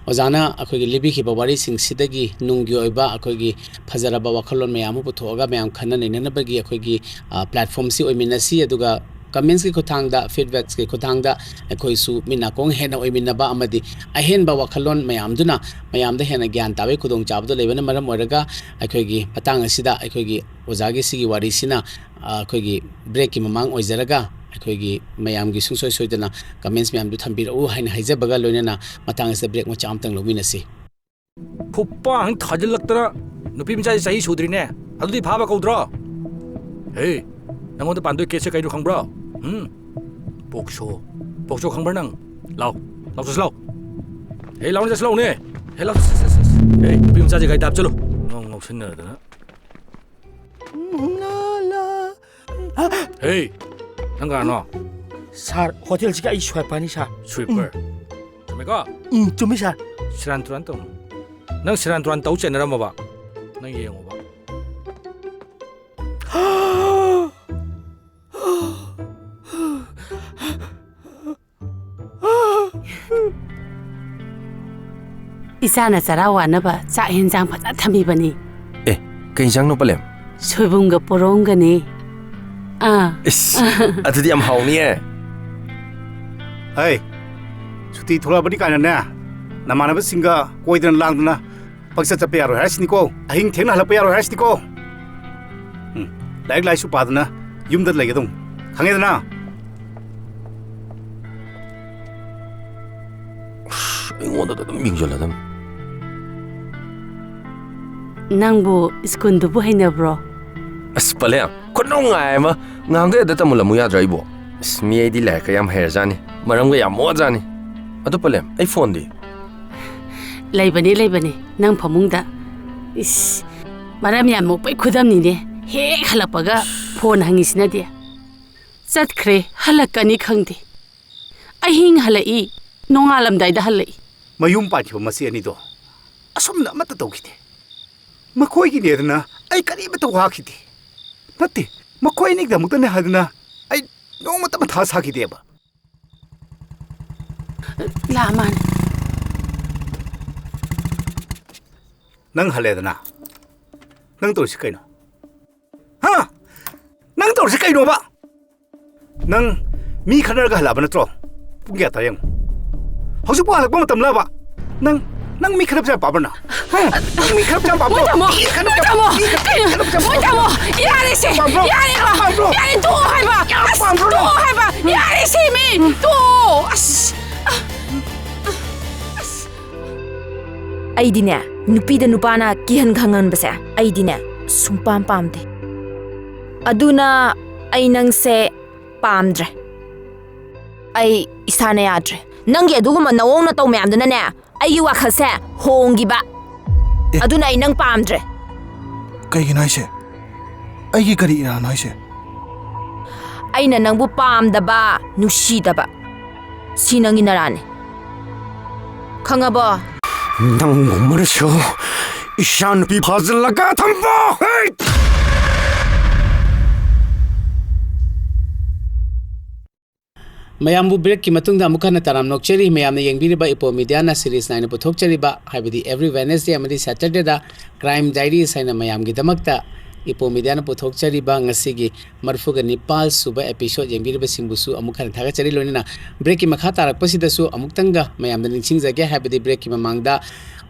ꯑꯣꯖꯥꯅ ꯑꯩꯈꯣꯏꯒꯤ ꯂꯤꯕꯤꯈꯤꯕ ꯋꯥꯔꯤꯁꯤꯡꯁꯤꯗꯒꯤ ꯅꯨꯡꯒꯤ ꯑꯣꯏꯕ ꯑꯩꯈꯣꯏꯒꯤ ꯐꯖꯔꯕ ꯋꯥꯈꯜꯂꯣꯟ ꯃꯌꯥꯝ ꯑꯃ ꯄꯨꯊꯣꯛꯑꯒ ꯃꯌꯥꯝ ꯈꯟꯅ ꯅꯩꯅꯅꯕꯒꯤ ꯑꯩꯈꯣꯏꯒꯤ, ꯑ, ꯄ꯭ꯂꯦꯠꯐꯣꯝꯁꯤ ꯑꯣꯏꯃꯤꯟꯅꯁꯤ꯫ ꯑꯗꯨꯒ ꯀꯃꯦꯟꯁꯀꯤ ꯈꯨꯠꯊꯥꯡꯗ, ꯐꯤꯗꯕꯦꯛꯁꯀꯤ ꯈꯨꯠꯊꯥꯡꯗ ꯑꯩꯈꯣꯏꯁꯨ ꯃꯤꯠ ꯅꯥꯀꯣꯡ ꯍꯦꯟꯅ ꯑꯣꯏꯃꯤꯟꯅꯕ ꯑꯃꯗꯤ ꯑꯍꯦꯟꯕ ꯋꯥꯈꯜꯂꯣꯟ ꯃꯌꯥꯝꯗꯨꯅ ꯃꯌꯥꯝꯗ ꯍꯦꯟꯅ ꯒ꯭ꯌꯥꯟ ꯇꯥꯕꯒꯤ ꯈꯨꯗꯣꯡꯆꯥꯕꯗꯨ ꯂꯩꯕꯅ ꯃꯔꯝ ꯑꯣꯏꯔꯒ ꯑꯩꯈꯣꯏꯒꯤ ꯃꯇꯥꯡ ꯑꯁꯤꯗ ꯑꯩꯈꯣꯏꯒꯤ ꯑꯣꯖꯥꯒꯤ ꯁꯤꯒꯤ ꯋꯥꯔꯤꯁꯤꯅ, ꯑ, ꯑꯩꯈꯣꯏꯒꯤ ꯕ꯭ꯔꯦꯛꯀꯤ ꯃꯃꯥꯡ ꯑꯣꯏꯖꯔꯒ ꯑꯩꯈꯣꯏꯒꯤ ꯃꯌꯥꯝꯒꯤ ꯁꯨꯡꯁꯣꯏ ꯁꯣꯏꯗꯅ ꯀꯃꯦꯟꯁ ꯃꯌꯥꯝꯗꯨ ꯊꯝꯕꯤꯔꯛꯎ ꯍꯥꯏꯅ ꯍꯥꯏꯖꯕꯒ ꯂꯣꯏꯅꯅ ꯃꯇꯥꯡ ꯑꯁꯤꯗ ꯕ꯭ꯔꯦꯛ ꯃꯆꯥ ꯑꯃꯇꯪ ꯂꯧꯃꯤꯟꯅꯁꯤ꯫ ꯈꯨꯄꯥꯡ ꯊꯥꯖꯤꯜꯂꯛꯇꯅ ꯅꯨꯄꯤ ꯃꯆꯥꯁꯦ ꯆꯍꯤ ꯁꯨꯗ꯭ꯔꯤꯅꯦ꯫ ꯑꯗꯨꯗꯤ ꯐꯥꯕ ꯀꯧꯗ꯭ꯔꯣ? ꯍꯦ, ꯅꯪꯉꯣꯟꯗ ꯄꯥꯟꯗꯣꯏ ꯀꯦꯁꯁꯦ ꯀꯩꯅꯣ ꯈꯪꯕ꯭ꯔꯣ? ꯎꯝ? ꯄꯣꯛꯁꯣ꯫ ꯄꯣꯛꯁꯣ ꯈꯪꯕ꯭ꯔꯥ ꯅꯪ? ꯂꯥꯎ꯫ ꯂꯥꯎ ꯆꯠꯁꯤ ꯂꯥꯎ꯫ ꯍꯦ, ꯂꯥꯎꯅ ꯆꯠꯁꯤ ꯂꯥꯎꯅꯦ꯫ ꯍꯦ, ꯂꯥꯎ ꯆꯠꯁꯤ ꯆꯠꯁꯤ ꯆꯠꯁꯤ꯫ ꯍꯦ, ꯅꯨꯄꯤ ꯃꯆꯥꯁꯦ ꯒꯥꯔꯤꯗ ꯍꯥꯞꯆꯜꯂꯨ꯫ ꯉꯥꯎ ꯉꯥꯎꯁꯤꯟꯅꯗꯅ꯫ ꯍꯦ, ꯅꯪ ꯀꯅꯥꯅꯣ? ꯁꯥꯔ, ꯍꯣꯇꯦꯜꯁꯤꯒꯤ ꯑꯩ ꯁ꯭ꯋꯥꯏꯄꯔꯅꯤ, ꯁꯥꯔ꯫ ꯁ꯭ꯋꯤꯄꯔ? ꯎꯝ꯫ ꯆꯨꯝꯃꯦꯀꯣ? ꯎꯝ, ꯆꯨꯝꯃꯤ, ꯁꯥꯔ꯫ ꯁꯦꯔꯥꯟ ꯇꯨꯔꯥꯟ ꯇꯧꯅꯨ꯫ ꯅꯪ ꯁꯦꯔꯥꯟ ꯇꯨꯔꯥꯟ ꯇꯧ ꯆꯦꯟꯅꯔꯝꯃꯕ? ꯅꯪ ꯌꯦꯡꯉꯣꯕ꯫ ꯏꯆꯥꯅ ꯆꯔꯥ ꯋꯥꯅꯕ ꯆꯥꯛ ꯍꯦꯟꯖꯥꯡ ꯐꯖꯅ ꯊꯝꯕꯤꯕꯅꯤ꯫ ꯑꯦ, ꯀꯩ ꯏꯟꯁꯥꯡꯅꯣ, ꯄꯂꯦꯝ? ꯁꯣꯏꯕꯨꯝꯒ ꯄꯣꯔꯣꯝꯒꯅꯤ꯫ ꯑꯥ꯫ ꯏꯁ, ꯑꯗꯨꯗꯤ ꯌꯥꯝ ꯍꯥꯎꯅꯤꯌꯦ꯫ ꯍꯩ, ꯁꯨꯇꯤ ꯊꯣꯛꯂꯛꯑꯕꯅꯤ ꯀꯥꯏꯅꯅꯦ, ꯅꯃꯥꯟꯅꯕꯁꯤꯡꯒ ꯀꯣꯏꯗꯅ ꯂꯥꯡꯗꯅ ꯄꯪꯆꯠ ꯆꯠꯄ ꯌꯥꯔꯣꯏ ꯍꯥꯏꯁꯤꯅꯤꯀꯣ꯫ ꯑꯍꯤꯡ ꯊꯦꯡꯅ ꯍꯜꯂꯛꯄ ꯌꯥꯔꯣꯏ ꯍꯥꯏꯁꯤꯅꯤꯀꯣ꯫ ꯎꯝ, ꯂꯥꯏꯔꯤꯛ ꯂꯥꯏꯁꯨ ꯄꯥꯗꯅ ꯌꯨꯝꯗ ꯂꯩꯒꯗꯧꯅꯤ꯫ ꯈꯪꯉꯦꯗꯅ? ꯑꯁ, ꯑꯩꯉꯣꯟꯗꯗ ꯑꯗꯨꯝ ꯌꯦꯡꯁꯤꯜꯂꯗꯝꯅꯤ꯫ ꯅꯪꯕꯨ ꯁ꯭ꯀꯨꯜꯗꯨꯕꯨ ꯍꯩꯅꯕ꯭ꯔꯣ? ꯑꯁ, ꯄꯂꯦꯝ, ꯈꯨꯅꯨꯡꯉꯥꯏ ꯑꯃ꯫ ꯉꯍꯥꯟꯈꯩ ꯑꯗ ꯇꯝꯃꯨꯜꯂꯝꯃꯨ ꯌꯥꯗ꯭ꯔꯣ ꯑꯩꯕꯣ? ꯑꯁ, ꯃꯤ ꯑꯩꯗꯤ ꯂꯥꯏꯔꯤꯛꯀ ꯌꯥꯝ ꯍꯩꯔꯖꯥꯠꯅꯤ꯫ ꯃꯔꯝꯒ ꯌꯥꯝ ꯃꯣꯛꯑꯖꯥꯠꯅꯤ꯫ ꯑꯗꯣ ꯄꯂꯦꯝ, ꯑꯩ ꯐꯣꯟꯗꯤ? ꯂꯩꯕꯅꯤ, ꯂꯩꯕꯅꯤ, ꯅꯪ ꯐꯃꯨꯡꯗ꯫ ꯏꯁ, ꯃꯔꯝ ꯌꯥꯝ ꯃꯣꯛꯄꯩ ꯈꯨꯗꯝꯅꯤꯅꯦ꯫ ꯍꯦꯛ ꯍꯜꯂꯛꯄꯒ ꯐꯣꯟ ꯍꯪꯉꯤꯁꯤꯅꯗꯤ꯫ ꯆꯠꯈ꯭ꯔꯦ, ꯍꯜꯂꯛꯀꯅꯤ ꯈꯪꯗꯦ꯫ ꯑꯍꯤꯡ ꯍꯜꯂꯛꯏ, ꯅꯣꯡꯉꯥꯜꯂꯝꯗꯥꯏꯗ ꯍꯜꯂꯛꯏ꯫ ꯃꯌꯨꯝ ꯄꯥꯟꯈꯤꯕ ꯃꯆꯦ ꯑꯅꯤꯗꯣ ꯑꯁꯨꯝꯅ ꯑꯃꯠꯇ ꯇꯧꯈꯤꯗꯦ꯫ ꯃꯈꯣꯏꯒꯤꯅꯦꯗꯅ ꯑꯩ ꯀꯔꯤꯃꯠꯇ ꯋꯥꯈꯤꯗꯦ꯫ ꯅꯠꯇꯦ, ꯃꯈꯣꯏ ꯑꯅꯤꯒꯤꯗꯃꯛꯇꯅꯦ ꯍꯥꯏꯗꯅ ꯑꯩ ꯅꯣꯡꯃꯇ ꯃꯊꯥ ꯁꯥꯈꯤꯗꯦꯕ꯫ ꯂꯥꯛꯑ ꯃꯥꯅꯤ꯫ ꯅꯪ ꯍꯜꯂꯦꯗꯅ? ꯅꯪ ꯇꯧꯔꯤꯁꯤ ꯀꯩꯅꯣ? ꯍꯥ? ꯅꯪ ꯇꯧꯔꯤꯁꯤ ꯀꯩꯅꯣꯕ? ꯅꯪ ꯃꯤ ꯈꯠꯅꯔꯒ ꯍꯜꯂꯛꯑꯕ ꯅꯠꯇ꯭ꯔꯣ? ꯄꯨꯡ ꯀꯌꯥ ꯇꯥꯔꯦ ꯌꯦꯡꯉꯨ꯫ ꯍꯧꯖꯤꯛꯄꯨ ꯍꯜꯂꯛꯄ ꯃꯇꯝꯂꯕ? ꯅꯪ, ꯅꯪ ꯃꯤ ꯈꯠꯅꯕꯁꯦ ꯌꯥꯝ ꯄꯥꯝꯕ꯭ꯔꯣ ꯅꯪ? ꯍꯥ? ꯅꯪ ꯃꯤ ꯈꯠꯅꯕꯁꯦ ꯌꯥꯝ ꯄꯥꯝꯕ꯭ꯔꯣ? ꯃꯣꯏ ꯇꯥꯃꯣ, ꯃꯤ ꯈꯠꯅꯕ ꯃꯣꯏ ꯇꯥꯃꯣ, ꯃꯤ ꯈꯠꯅꯕ ꯀꯩꯅꯣ? ꯃꯣꯏ ꯇꯥꯃꯣ, ꯌꯥꯔꯦꯁꯦ, ꯄꯥꯝꯕ꯭ꯔꯣ? ꯌꯥꯔꯦꯀꯣ, ꯄꯥꯝꯕ꯭ꯔꯣ? ꯌꯥꯔꯦ, ꯇꯣꯛꯑꯣ ꯍꯥꯏꯕ, ꯑꯁ, ꯄꯥꯝꯕ꯭ꯔꯣ? ꯇꯣꯛꯑꯣ ꯍꯥꯏꯕ, ꯌꯥꯔꯦꯁꯦ ꯃꯤ, ꯇꯣꯛꯑꯣ, ꯑꯁ, ꯑ, ꯑ, ꯑꯁ꯫ ꯑꯩꯗꯤꯅꯦ, ꯅꯨꯄꯤꯗ ꯅꯨꯄꯥꯅ ꯀꯤꯍꯟ ꯈꯪꯍꯟꯕꯁꯦ ꯑꯩꯗꯤꯅꯦ ꯁꯨꯡꯄꯥꯝ ꯄꯥꯝꯗꯦ꯫ ꯑꯗꯨꯅ ꯑꯩ ꯅꯪꯁꯦ ꯄꯥꯝꯗ꯭ꯔꯦ꯫ ꯑꯩ ꯏꯁꯥꯅ ꯌꯥꯗ꯭ꯔꯦ꯫ ꯅꯪꯒꯤ ꯑꯗꯨꯒꯨꯝꯕ ꯅꯑꯣꯡ ꯅꯇꯧ ꯃꯌꯥꯝꯗꯨꯅꯅꯦ ꯑꯩꯒꯤ ꯋꯥꯈꯜꯁꯦ ꯍꯣꯡꯈꯤꯕ꯫ ꯑꯦ꯫ ꯑꯗꯨꯅ ꯑꯩ ꯅꯪ ꯄꯥꯝꯗ꯭ꯔꯦ꯫ ꯀꯩꯒꯤꯅꯣ ꯍꯥꯏꯁꯦ? ꯑꯩꯒꯤ ꯀꯔꯤ ꯏꯔꯥꯅꯣ ꯍꯥꯏꯁꯦ? ꯑꯩꯅ ꯅꯪꯕꯨ ꯄꯥꯝꯗꯕ, ꯅꯨꯡꯁꯤꯗꯕ, ꯁꯤ ꯅꯪꯒꯤ ꯅꯔꯥꯅꯤ꯫ ꯈꯪꯉꯕꯣ? ꯅꯪꯒꯨꯝꯕꯅꯁꯨ ꯏꯆꯥ ꯅꯨꯄꯤ ꯐꯥꯖꯤꯜꯂꯒ ꯊꯝꯕ꯫ ꯍꯩꯠ! ꯃꯌꯥꯝꯕꯨ ꯕ꯭ꯔꯦꯛꯀꯤ ꯃꯇꯨꯡꯗ ꯑꯃꯨꯛ ꯍꯟꯅ ꯇꯔꯥꯝꯅ ꯑꯣꯛꯆꯔꯤ꯫ ꯃꯌꯥꯝꯅ ꯌꯦꯡꯕꯤꯔꯤꯕ ꯏꯄꯣ ꯃꯤꯗꯤꯌꯥꯅ ꯁꯤꯔꯤꯁ ꯅꯥꯏꯅ ꯄꯨꯊꯣꯛꯆꯔꯤꯕ, ꯍꯥꯏꯕꯗꯤ every Wednesday ꯑꯃꯗꯤ Saturdayꯗ Crime Diaries ꯍꯥꯏꯅ ꯃꯌꯥꯝꯒꯤꯗꯃꯛꯇ ꯏꯄꯣ ꯃꯤꯗꯤꯌꯥꯅ ꯄꯨꯊꯣꯛꯆꯔꯤꯕ ꯉꯁꯤꯒꯤ ꯃꯔꯤꯐꯨꯒ ꯅꯤꯄꯥꯜ ꯁꯨꯕ episode ꯌꯦꯡꯕꯤꯔꯤꯕꯁꯤꯡꯕꯨꯁꯨ ꯑꯃꯨꯛ ꯍꯟꯅ ꯊꯥꯒꯠꯆꯔꯤ꯫ ꯂꯣꯏꯅꯅ ꯕ꯭ꯔꯦꯛꯀꯤ ꯃꯈꯥ ꯇꯥꯔꯛꯄꯁꯤꯗꯁꯨ ꯑꯃꯨꯛꯇꯪꯒ ꯃꯌꯥꯝꯗ ꯅꯤꯡꯁꯤꯡꯖꯒꯦ, ꯍꯥꯏꯕꯗꯤ ꯕ꯭ꯔꯦꯛꯀꯤ ꯃꯃꯥꯡꯗ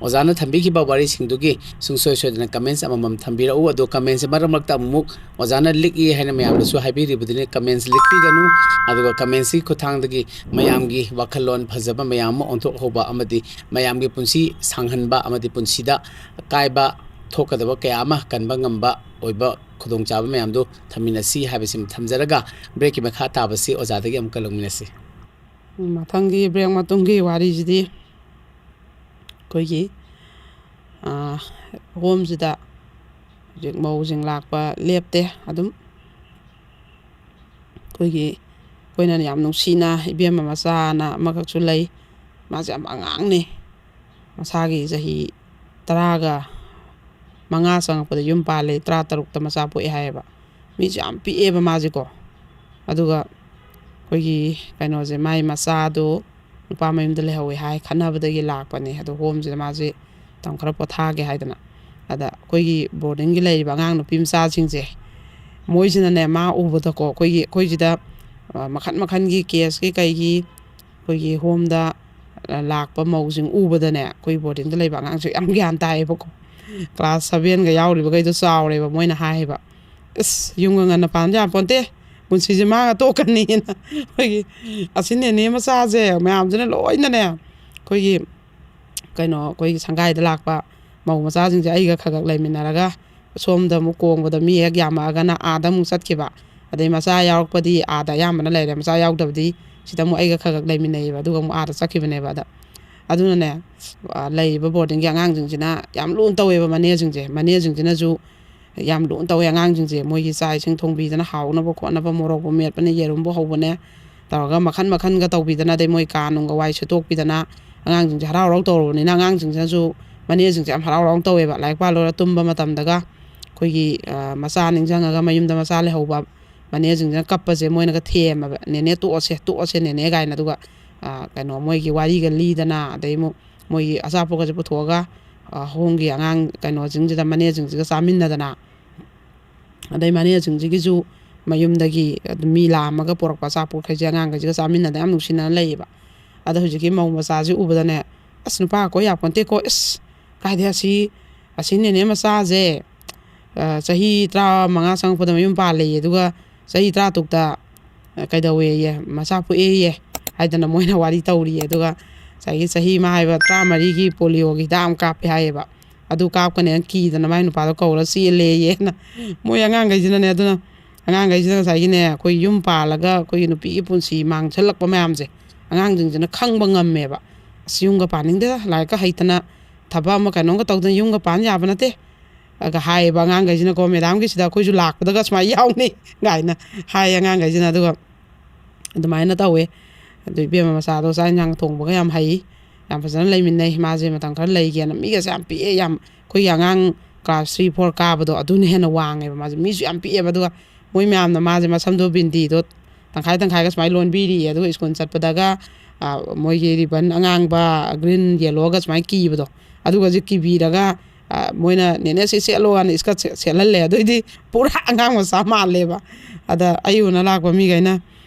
ꯑꯣꯖꯥꯅ ꯊꯝꯕꯤꯈꯤꯕ ꯋꯥꯔꯤꯁꯤꯡꯗꯨꯒꯤ ꯁꯨꯡꯁꯣꯏ ꯁꯣꯏꯗꯅ comments ꯑꯃꯃꯝ ꯊꯝꯕꯤꯔꯛꯎ꯫ ꯑꯗꯣ commentsꯁꯦ ꯃꯔꯛ ꯃꯔꯛꯇ ꯑꯃꯨꯛ ꯑꯣꯖꯥꯅ ꯂꯤꯛꯏ ꯍꯥꯏꯅ ꯃꯌꯥꯝꯅꯁꯨ ꯍꯥꯏꯕꯤꯔꯤꯕꯗꯨꯅꯤ꯫ Comments ꯂꯤꯛꯄꯤꯒꯅꯨ꯫ ꯑꯗꯨꯒ commentsꯀꯤ ꯈꯨꯠꯊꯥꯡꯗꯒꯤ ꯃꯌꯥꯝꯒꯤ ꯋꯥꯈꯜꯂꯣꯟ ꯐꯖꯕ ꯃꯌꯥꯝ ꯑꯃ ꯑꯣꯟꯊꯣꯛꯍꯧꯕ ꯑꯃꯗꯤ ꯃꯌꯥꯝꯒꯤ ꯄꯨꯟꯁꯤ ꯁꯥꯡꯍꯟꯕ ꯑꯃꯗꯤ ꯄꯨꯟꯁꯤꯗ ꯑꯀꯥꯏꯕ ꯊꯣꯛꯀꯗꯕ ꯀꯌꯥ ꯑꯃ ꯀꯟꯕ ꯉꯝꯕ ꯑꯣꯏꯕ ꯈꯨꯗꯣꯡꯆꯥꯕ ꯃꯌꯥꯝꯗꯨ ꯊꯝꯃꯤꯟꯅꯁꯤ ꯍꯥꯏꯕꯁꯤꯃ ꯊꯝꯖꯔꯒ, ꯕ꯭ꯔꯦꯛꯀꯤ ꯃꯈꯥ ꯇꯥꯕꯁꯤ ꯑꯣꯖꯥꯗꯒꯤ ꯑꯃꯨꯛꯀ ꯂꯧꯃꯤꯟꯅꯁꯤ꯫ ꯃꯊꯪꯒꯤ ꯕ꯭ꯔꯦꯛ ꯃꯇꯨꯡꯒꯤ ꯋꯥꯔꯤꯁꯤꯗꯤ ꯑꯩꯈꯣꯏꯒꯤ, ꯑꯥ, ꯍꯣꯝꯁꯤꯗ ꯍꯧꯖꯤꯛ ꯃꯧꯁꯤꯡ ꯂꯥꯛꯄ ꯂꯦꯞꯇꯦ꯫ ꯑꯗꯨꯝ ꯑꯩꯈꯣꯏꯒꯤ, ꯑꯩꯈꯣꯏꯅ ꯌꯥꯝ ꯅꯨꯡꯁꯤꯅ ꯏꯕꯦꯝꯃ ꯃꯆꯥꯅ ꯑꯃꯈꯛꯁꯨ ꯂꯩ꯫ ꯃꯥꯁꯦ ꯌꯥꯝ ꯑꯉꯥꯡꯅꯦ꯫ ꯃꯁꯥꯒꯤ ꯆꯍꯤ ꯇꯔꯥꯒ ꯃꯉꯥ ꯆꯪꯉꯛꯄꯗ ꯌꯨꯝ ꯄꯥꯜꯂꯦ, ꯇꯔꯥ ꯇꯔꯨꯛꯇ ꯃꯆꯥ ꯄꯣꯛꯑꯦ ꯍꯥꯏꯌꯦꯕ꯫ ꯃꯤꯁꯨ ꯌꯥꯝ ꯄꯤꯛꯑꯦꯕ ꯃꯥꯁꯦꯀꯣ꯫ ꯑꯗꯨꯒ ꯑꯩꯈꯣꯏꯒꯤ ꯀꯩꯅꯣꯁꯦ, ꯃꯥꯏ ꯃꯆꯥꯗꯣ ꯅꯨꯄꯥ ꯃꯌꯨꯝꯗ ꯂꯩꯍꯧꯋꯦ ꯍꯥꯏ, ꯈꯠꯅꯕꯗꯒꯤ ꯂꯥꯛꯄꯅꯦ꯫ ꯑꯗꯣ ꯍꯣꯝꯁꯤꯗ ꯃꯥꯁꯦ ꯃꯇꯝ ꯈꯔ ꯄꯣꯊꯥꯒꯦ ꯍꯥꯏꯗꯅ꯫ ꯑꯗ ꯑꯩꯈꯣꯏꯒꯤ ꯕꯣꯔꯗꯤꯡꯒꯤ ꯂꯩꯔꯤꯕ ꯑꯉꯥꯡ ꯅꯨꯄꯤ ꯃꯆꯥꯁꯤꯡꯁꯦ, ꯃꯣꯏꯁꯤꯅꯅꯦ, ꯃꯥ ꯎꯕꯗꯀꯣ, ꯑꯩꯈꯣꯏꯒꯤ, ꯑꯩꯈꯣꯏꯁꯤꯗ, ꯑ, ꯃꯈꯟ ꯃꯈꯟꯒꯤ ꯀꯦꯁꯀꯤ ꯀꯩꯒꯤ ꯑꯩꯈꯣꯏꯒꯤ ꯍꯣꯝꯗ ꯂꯥꯛꯄ ꯃꯧꯁꯤꯡ ꯎꯕꯗꯅꯦ, ꯑꯩꯈꯣꯏ ꯕꯣꯔꯗꯤꯡꯗ ꯂꯩꯕ ꯑꯉꯥꯡꯁꯨ ꯌꯥꯝ ꯒ꯭ꯌꯥꯟ ꯇꯥꯏꯌꯦꯕꯀꯣ꯫ ꯀ꯭ꯂꯥꯁ ꯁꯚꯦꯟꯒ ꯌꯥꯎꯔꯤꯕꯈꯩꯗꯣ ꯆꯥꯎꯔꯦꯕ꯫ ꯃꯣꯏꯅ ꯍꯥꯏꯌꯦꯕ, "ꯑꯁ, ꯌꯨꯝꯒ ꯉꯟꯅ ꯄꯥꯟꯕ ꯌꯥꯄꯣꯟꯇꯦ, ꯄꯨꯟꯁꯤꯁꯦ ꯃꯥꯡꯉ ꯇꯣꯛꯀꯅꯤꯅ"꯫ ꯑꯩꯈꯣꯏꯒꯤ ꯑꯁꯤ ꯅꯦꯅꯦ ꯃꯆꯥꯁꯦ ꯃꯌꯥꯝꯁꯤꯅ ꯂꯣꯏꯅꯅꯦ, ꯑꯩꯈꯣꯏꯒꯤ ꯀꯩꯅꯣ, ꯑꯩꯈꯣꯏꯒꯤ ꯁꯪꯒꯥꯏꯗ ꯂꯥꯛꯄ ꯃꯧ ꯃꯆꯥꯁꯤꯡꯁꯦ ꯑꯩꯒ ꯈꯔ ꯈꯔ ꯂꯩꯃꯤꯟꯅꯔꯒ, ꯁꯣꯝꯗ ꯑꯃꯨꯛ ꯀꯣꯡꯕꯗ ꯃꯤ ꯍꯦꯛ ꯌꯥꯝꯃꯛꯑꯒꯅ ꯑꯥꯗ ꯑꯃꯨꯛ ꯆꯠꯈꯤꯕ, ꯑꯗꯩ ꯃꯆꯥ ꯌꯥꯎꯔꯛꯄꯗꯤ ꯑꯥꯗ ꯑꯌꯥꯝꯕꯅ ꯂꯩꯔꯦ, ꯃꯆꯥ ꯌꯥꯎꯗꯕꯗꯤ ꯁꯤꯗ ꯑꯃꯨꯛ ꯑꯩꯒ ꯈꯔ ꯈꯔ ꯂꯩꯃꯤꯟꯅꯩꯌꯦꯕ, ꯑꯗꯨꯒ ꯑꯃꯨꯛ ꯑꯥꯗ ꯆꯠꯈꯤꯕꯅꯦꯕ꯫ ꯑꯗ ꯑꯗꯨꯅꯅꯦ, ꯑ, ꯂꯩꯔꯤꯕ ꯕꯣꯔꯗꯤꯡꯒꯤ ꯑꯉꯥꯡꯁꯤꯡꯁꯤꯅ ꯌꯥꯝ ꯂꯨꯅ ꯇꯧꯋꯦꯕ ꯃꯅꯦꯁꯤꯡꯁꯦ꯫ ꯃꯅꯦꯁꯤꯡꯁꯤꯅꯁꯨ ꯌꯥꯝ ꯂꯨꯅ ꯇꯧꯋꯦ ꯑꯉꯥꯡꯁꯤꯡꯁꯦ꯫ ꯃꯣꯏꯒꯤ ꯆꯥꯛ ꯏꯁꯤꯡ ꯊꯣꯡꯕꯤꯗꯅ, ꯍꯥꯎꯅꯕ ꯈꯣꯠꯅꯕ, ꯃꯣꯔꯣꯛꯄꯨ ꯃꯦꯠꯄꯅꯦ, ꯌꯦꯔꯨꯝꯕꯨ ꯍꯧꯕꯅꯦ, ꯇꯧꯔꯒ ꯃꯈꯟ ꯃꯈꯟꯒ ꯇꯧꯕꯤꯗꯅ, ꯑꯗꯩ ꯃꯣꯏ ꯀꯥ ꯅꯨꯡꯒ ꯋꯥꯏ ꯁꯤꯠꯇꯣꯛꯄꯤꯗꯅ, ꯑꯉꯥꯡꯁꯤꯡꯁꯦ ꯍꯔꯥꯎ ꯍꯔꯥꯎ ꯇꯧꯔꯕꯅꯤꯅ, ꯑꯉꯥꯡꯁꯤꯡꯁꯤꯅꯁꯨ ꯃꯅꯦꯁꯤꯡꯁꯦ ꯌꯥꯝ ꯍꯔꯥꯎ ꯍꯔꯥꯎ ꯇꯧꯋꯦꯕ꯫ ꯂꯥꯏꯔꯤꯛ ꯄꯥ ꯂꯣꯏꯔ ꯇꯨꯝꯕ ꯃꯇꯝꯗꯒ ꯑꯩꯈꯣꯏꯒꯤ, ꯑ, ꯃꯆꯥ ꯅꯤꯡꯁꯤꯡꯉꯒ ꯃꯌꯨꯝꯗ ꯃꯆꯥ ꯂꯩꯍꯧꯕ ꯃꯅꯦꯁꯤꯡꯁꯤꯅ ꯀꯞꯄꯁꯦ ꯃꯣꯏꯅꯒ ꯊꯦꯝꯃꯕ, "ꯅꯦꯅꯦ, ꯇꯣꯛꯑꯁꯦ, ꯇꯣꯛꯑꯁꯦ ꯅꯦꯅꯦ" ꯀꯥꯏꯅ꯫ ꯑꯗꯨꯒ, ꯑ, ꯀꯩꯅꯣ, ꯃꯣꯏꯒꯤ ꯋꯥꯔꯤꯒ ꯂꯤꯗꯅ, ꯑꯗꯩ ꯑꯃꯨꯛ ꯃꯣꯏꯒꯤ ꯑꯆꯥꯄꯣꯠꯀꯁꯦ ꯄꯨꯊꯣꯛꯑꯒ, ꯑ, ꯍꯣꯝꯒꯤ ꯑꯉꯥꯡ ꯀꯩꯅꯣꯁꯤꯡꯁꯤꯗ, ꯃꯅꯦꯁꯤꯡꯁꯤꯒ ꯆꯥꯃꯤꯟꯅꯗꯅ, ꯑꯗꯩ ꯃꯅꯦꯁꯤꯡꯁꯤꯒꯤꯁꯨ ꯃꯌꯨꯝꯗꯒꯤ ꯑꯗꯨꯝ ꯃꯤ ꯂꯥꯛꯑꯝꯃꯒ ꯄꯨꯔꯛꯄ ꯑꯆꯥꯄꯣꯠꯈꯩꯁꯦ ꯑꯉꯥꯡꯈꯩꯁꯤꯒ ꯆꯥꯃꯤꯟꯅꯗꯅ ꯌꯥꯝ ꯅꯨꯡꯁꯤꯅꯅ ꯂꯩꯌꯦꯕ꯫ ꯑꯗꯣ ꯍꯧꯖꯤꯛꯀꯤ ꯃꯧ ꯃꯆꯥꯁꯤ ꯎꯕꯗꯅꯦ, "ꯑꯁ, ꯅꯨꯄꯥ ꯀꯣꯏ ꯌꯥꯄꯣꯟꯇꯦꯀꯣ, ꯏꯁ, ꯀꯥꯏꯗꯩ ꯑꯁꯤ, ꯑꯁꯤ ꯅꯦꯅꯦ ꯃꯆꯥꯁꯦ, ꯑ, ꯆꯍꯤ ꯇꯔꯥꯃꯉꯥ ꯆꯪꯉꯛꯄꯗ ꯃꯌꯨꯝ ꯄꯥꯜꯂꯦꯌꯦ, ꯑꯗꯨꯒ ꯆꯍꯤ ꯇꯔꯥꯇꯔꯨꯛꯇ, ꯑ, ꯀꯩꯗꯧꯋꯦꯌꯦ, ꯃꯆꯥ ꯄꯣꯛꯑꯦꯌꯦ" ꯍꯥꯏꯗꯅ ꯃꯣꯏꯅ ꯋꯥꯔꯤ ꯇꯧꯔꯤꯌꯦ꯫ ꯑꯗꯨꯒ ꯉꯁꯥꯏꯒꯤ ꯆꯍꯤ ꯑꯃ ꯍꯥꯏꯕ ꯇꯔꯥꯃꯔꯤꯒꯤ ꯄꯣꯂꯤꯑꯣꯒꯤ ꯍꯤꯗꯥꯛ ꯑꯃ ꯀꯥꯞꯄꯦ ꯍꯥꯏꯌꯦꯕ꯫ ꯑꯗꯨ ꯀꯥꯞꯀꯅꯦꯅ ꯀꯤꯗꯅ ꯃꯥꯏ ꯅꯨꯄꯥꯗꯣ ꯀꯧꯔ ꯆꯦꯜꯂꯦꯌꯦꯅ꯫ ꯃꯣꯏ ꯑꯉꯥꯡꯈꯩꯁꯤꯅꯅꯦ, ꯑꯗꯨꯅ ꯑꯉꯥꯡꯈꯩꯁꯤꯅ ꯉꯁꯥꯏꯒꯤꯅꯦ, ꯑꯩꯈꯣꯏ ꯌꯨꯝ ꯄꯥꯜꯂꯒ ꯑꯩꯈꯣꯏꯒꯤ ꯅꯨꯄꯤꯒꯤ ꯄꯨꯟꯁꯤ ꯃꯥꯡꯁꯤꯜꯂꯛꯄ ꯃꯌꯥꯝꯁꯦ ꯑꯉꯥꯡꯁꯤꯡꯁꯤꯅ ꯈꯪꯕ ꯉꯝꯃꯦꯕ꯫ "ꯑꯁ, ꯌꯨꯝꯒ ꯄꯥꯅꯤꯡꯗꯦꯗ, ꯂꯥꯏꯔꯤꯛꯀ ꯍꯩꯇꯅ, ꯊꯕꯛ ꯑꯃ ꯀꯩꯅꯣꯝꯒ ꯇꯧꯗꯅ ꯌꯨꯝꯒ ꯄꯥꯟ ꯌꯥꯕ ꯅꯠꯇꯦ" ꯒ ꯍꯥꯏꯌꯦꯕ ꯑꯉꯥꯡꯈꯩꯁꯤꯅꯀꯣ꯫ "ꯃꯦꯗꯥꯝꯒꯤ ꯁꯤꯗ ꯑꯩꯈꯣꯏꯁꯨ ꯂꯥꯛꯄꯗꯒ ꯁꯨꯃꯥꯏꯅ ꯌꯥꯎꯅꯤ" ꯀꯥꯏꯅ ꯍꯥꯏꯌꯦ ꯑꯉꯥꯡꯈꯩꯁꯤꯅ꯫ ꯑꯗꯨꯒ ꯑꯗꯨꯃꯥꯏꯅ ꯇꯧꯋꯦ꯫ ꯑꯗꯨ ꯏꯕꯦꯝꯃ ꯃꯆꯥꯗꯣ ꯆꯥꯛ ꯏꯟꯁꯥꯡ ꯊꯣꯡꯕꯒ ꯌꯥꯝ ꯍꯩ, ꯌꯥꯝ ꯐꯖꯅ ꯂꯩꯃꯤꯟꯅꯩ꯫ ꯃꯥꯁꯦ ꯃꯇꯝ ꯈꯔ ꯂꯩꯒꯦꯅ ꯃꯤꯒꯁꯦ ꯌꯥꯝ ꯄꯤꯛꯑꯦ, ꯌꯥꯝ, ꯑꯩꯈꯣꯏꯒꯤ ꯑꯉꯥꯡ ꯀ꯭ꯂꯥꯁ ꯊ꯭ꯔꯤ ꯐꯣꯔ ꯀꯥꯕꯗꯣ ꯑꯗꯨꯅ ꯍꯦꯟꯅ ꯋꯥꯡꯉꯦꯕ꯫ ꯃꯥꯁꯦ ꯃꯤꯁꯨ ꯌꯥꯝ ꯄꯤꯛꯑꯦꯕ꯫ ꯑꯗꯨꯒ ꯃꯣꯏ ꯃꯌꯥꯝꯅ ꯃꯥꯁꯦ ꯃꯁꯝꯗꯣ ꯕꯤꯟꯗꯤꯗꯣ ꯇꯪꯈꯥꯏ ꯇꯪꯈꯥꯏꯒ ꯁꯨꯃꯥꯏꯅ ꯂꯣꯟꯕꯤꯔꯤꯌꯦ꯫ ꯑꯗꯨꯒ ꯁ꯭ꯀꯨꯜ ꯆꯠꯄꯗꯒ, ꯑ, ꯃꯣꯏꯒꯤ ꯔꯤꯕꯟ ꯑꯉꯥꯡꯕ, ꯒ꯭ꯔꯤꯟ, ꯌꯦꯂꯣꯒ ꯁꯨꯃꯥꯏꯅ ꯀꯤꯕꯗꯣ, ꯑꯗꯨꯒꯁꯦ ꯀꯤꯕꯤꯔꯒ, ꯑ, ꯃꯣꯏꯅ "ꯅꯦꯅꯦ, ꯁꯤ ꯁꯦꯠꯂꯣ" ꯍꯥꯏꯅ ꯏꯁꯀꯔꯠ ꯁꯦ-, ꯁꯦꯠꯍꯜꯂꯦ꯫ ꯑꯗꯨꯏꯗꯤ ꯄꯨꯔꯥ ꯑꯉꯥꯡ ꯃꯆꯥ ꯃꯥꯜꯂꯦꯕ꯫ ꯑꯗ ꯑꯩ ꯎꯅ ꯂꯥꯛꯄ ꯃꯤꯈꯩꯅ,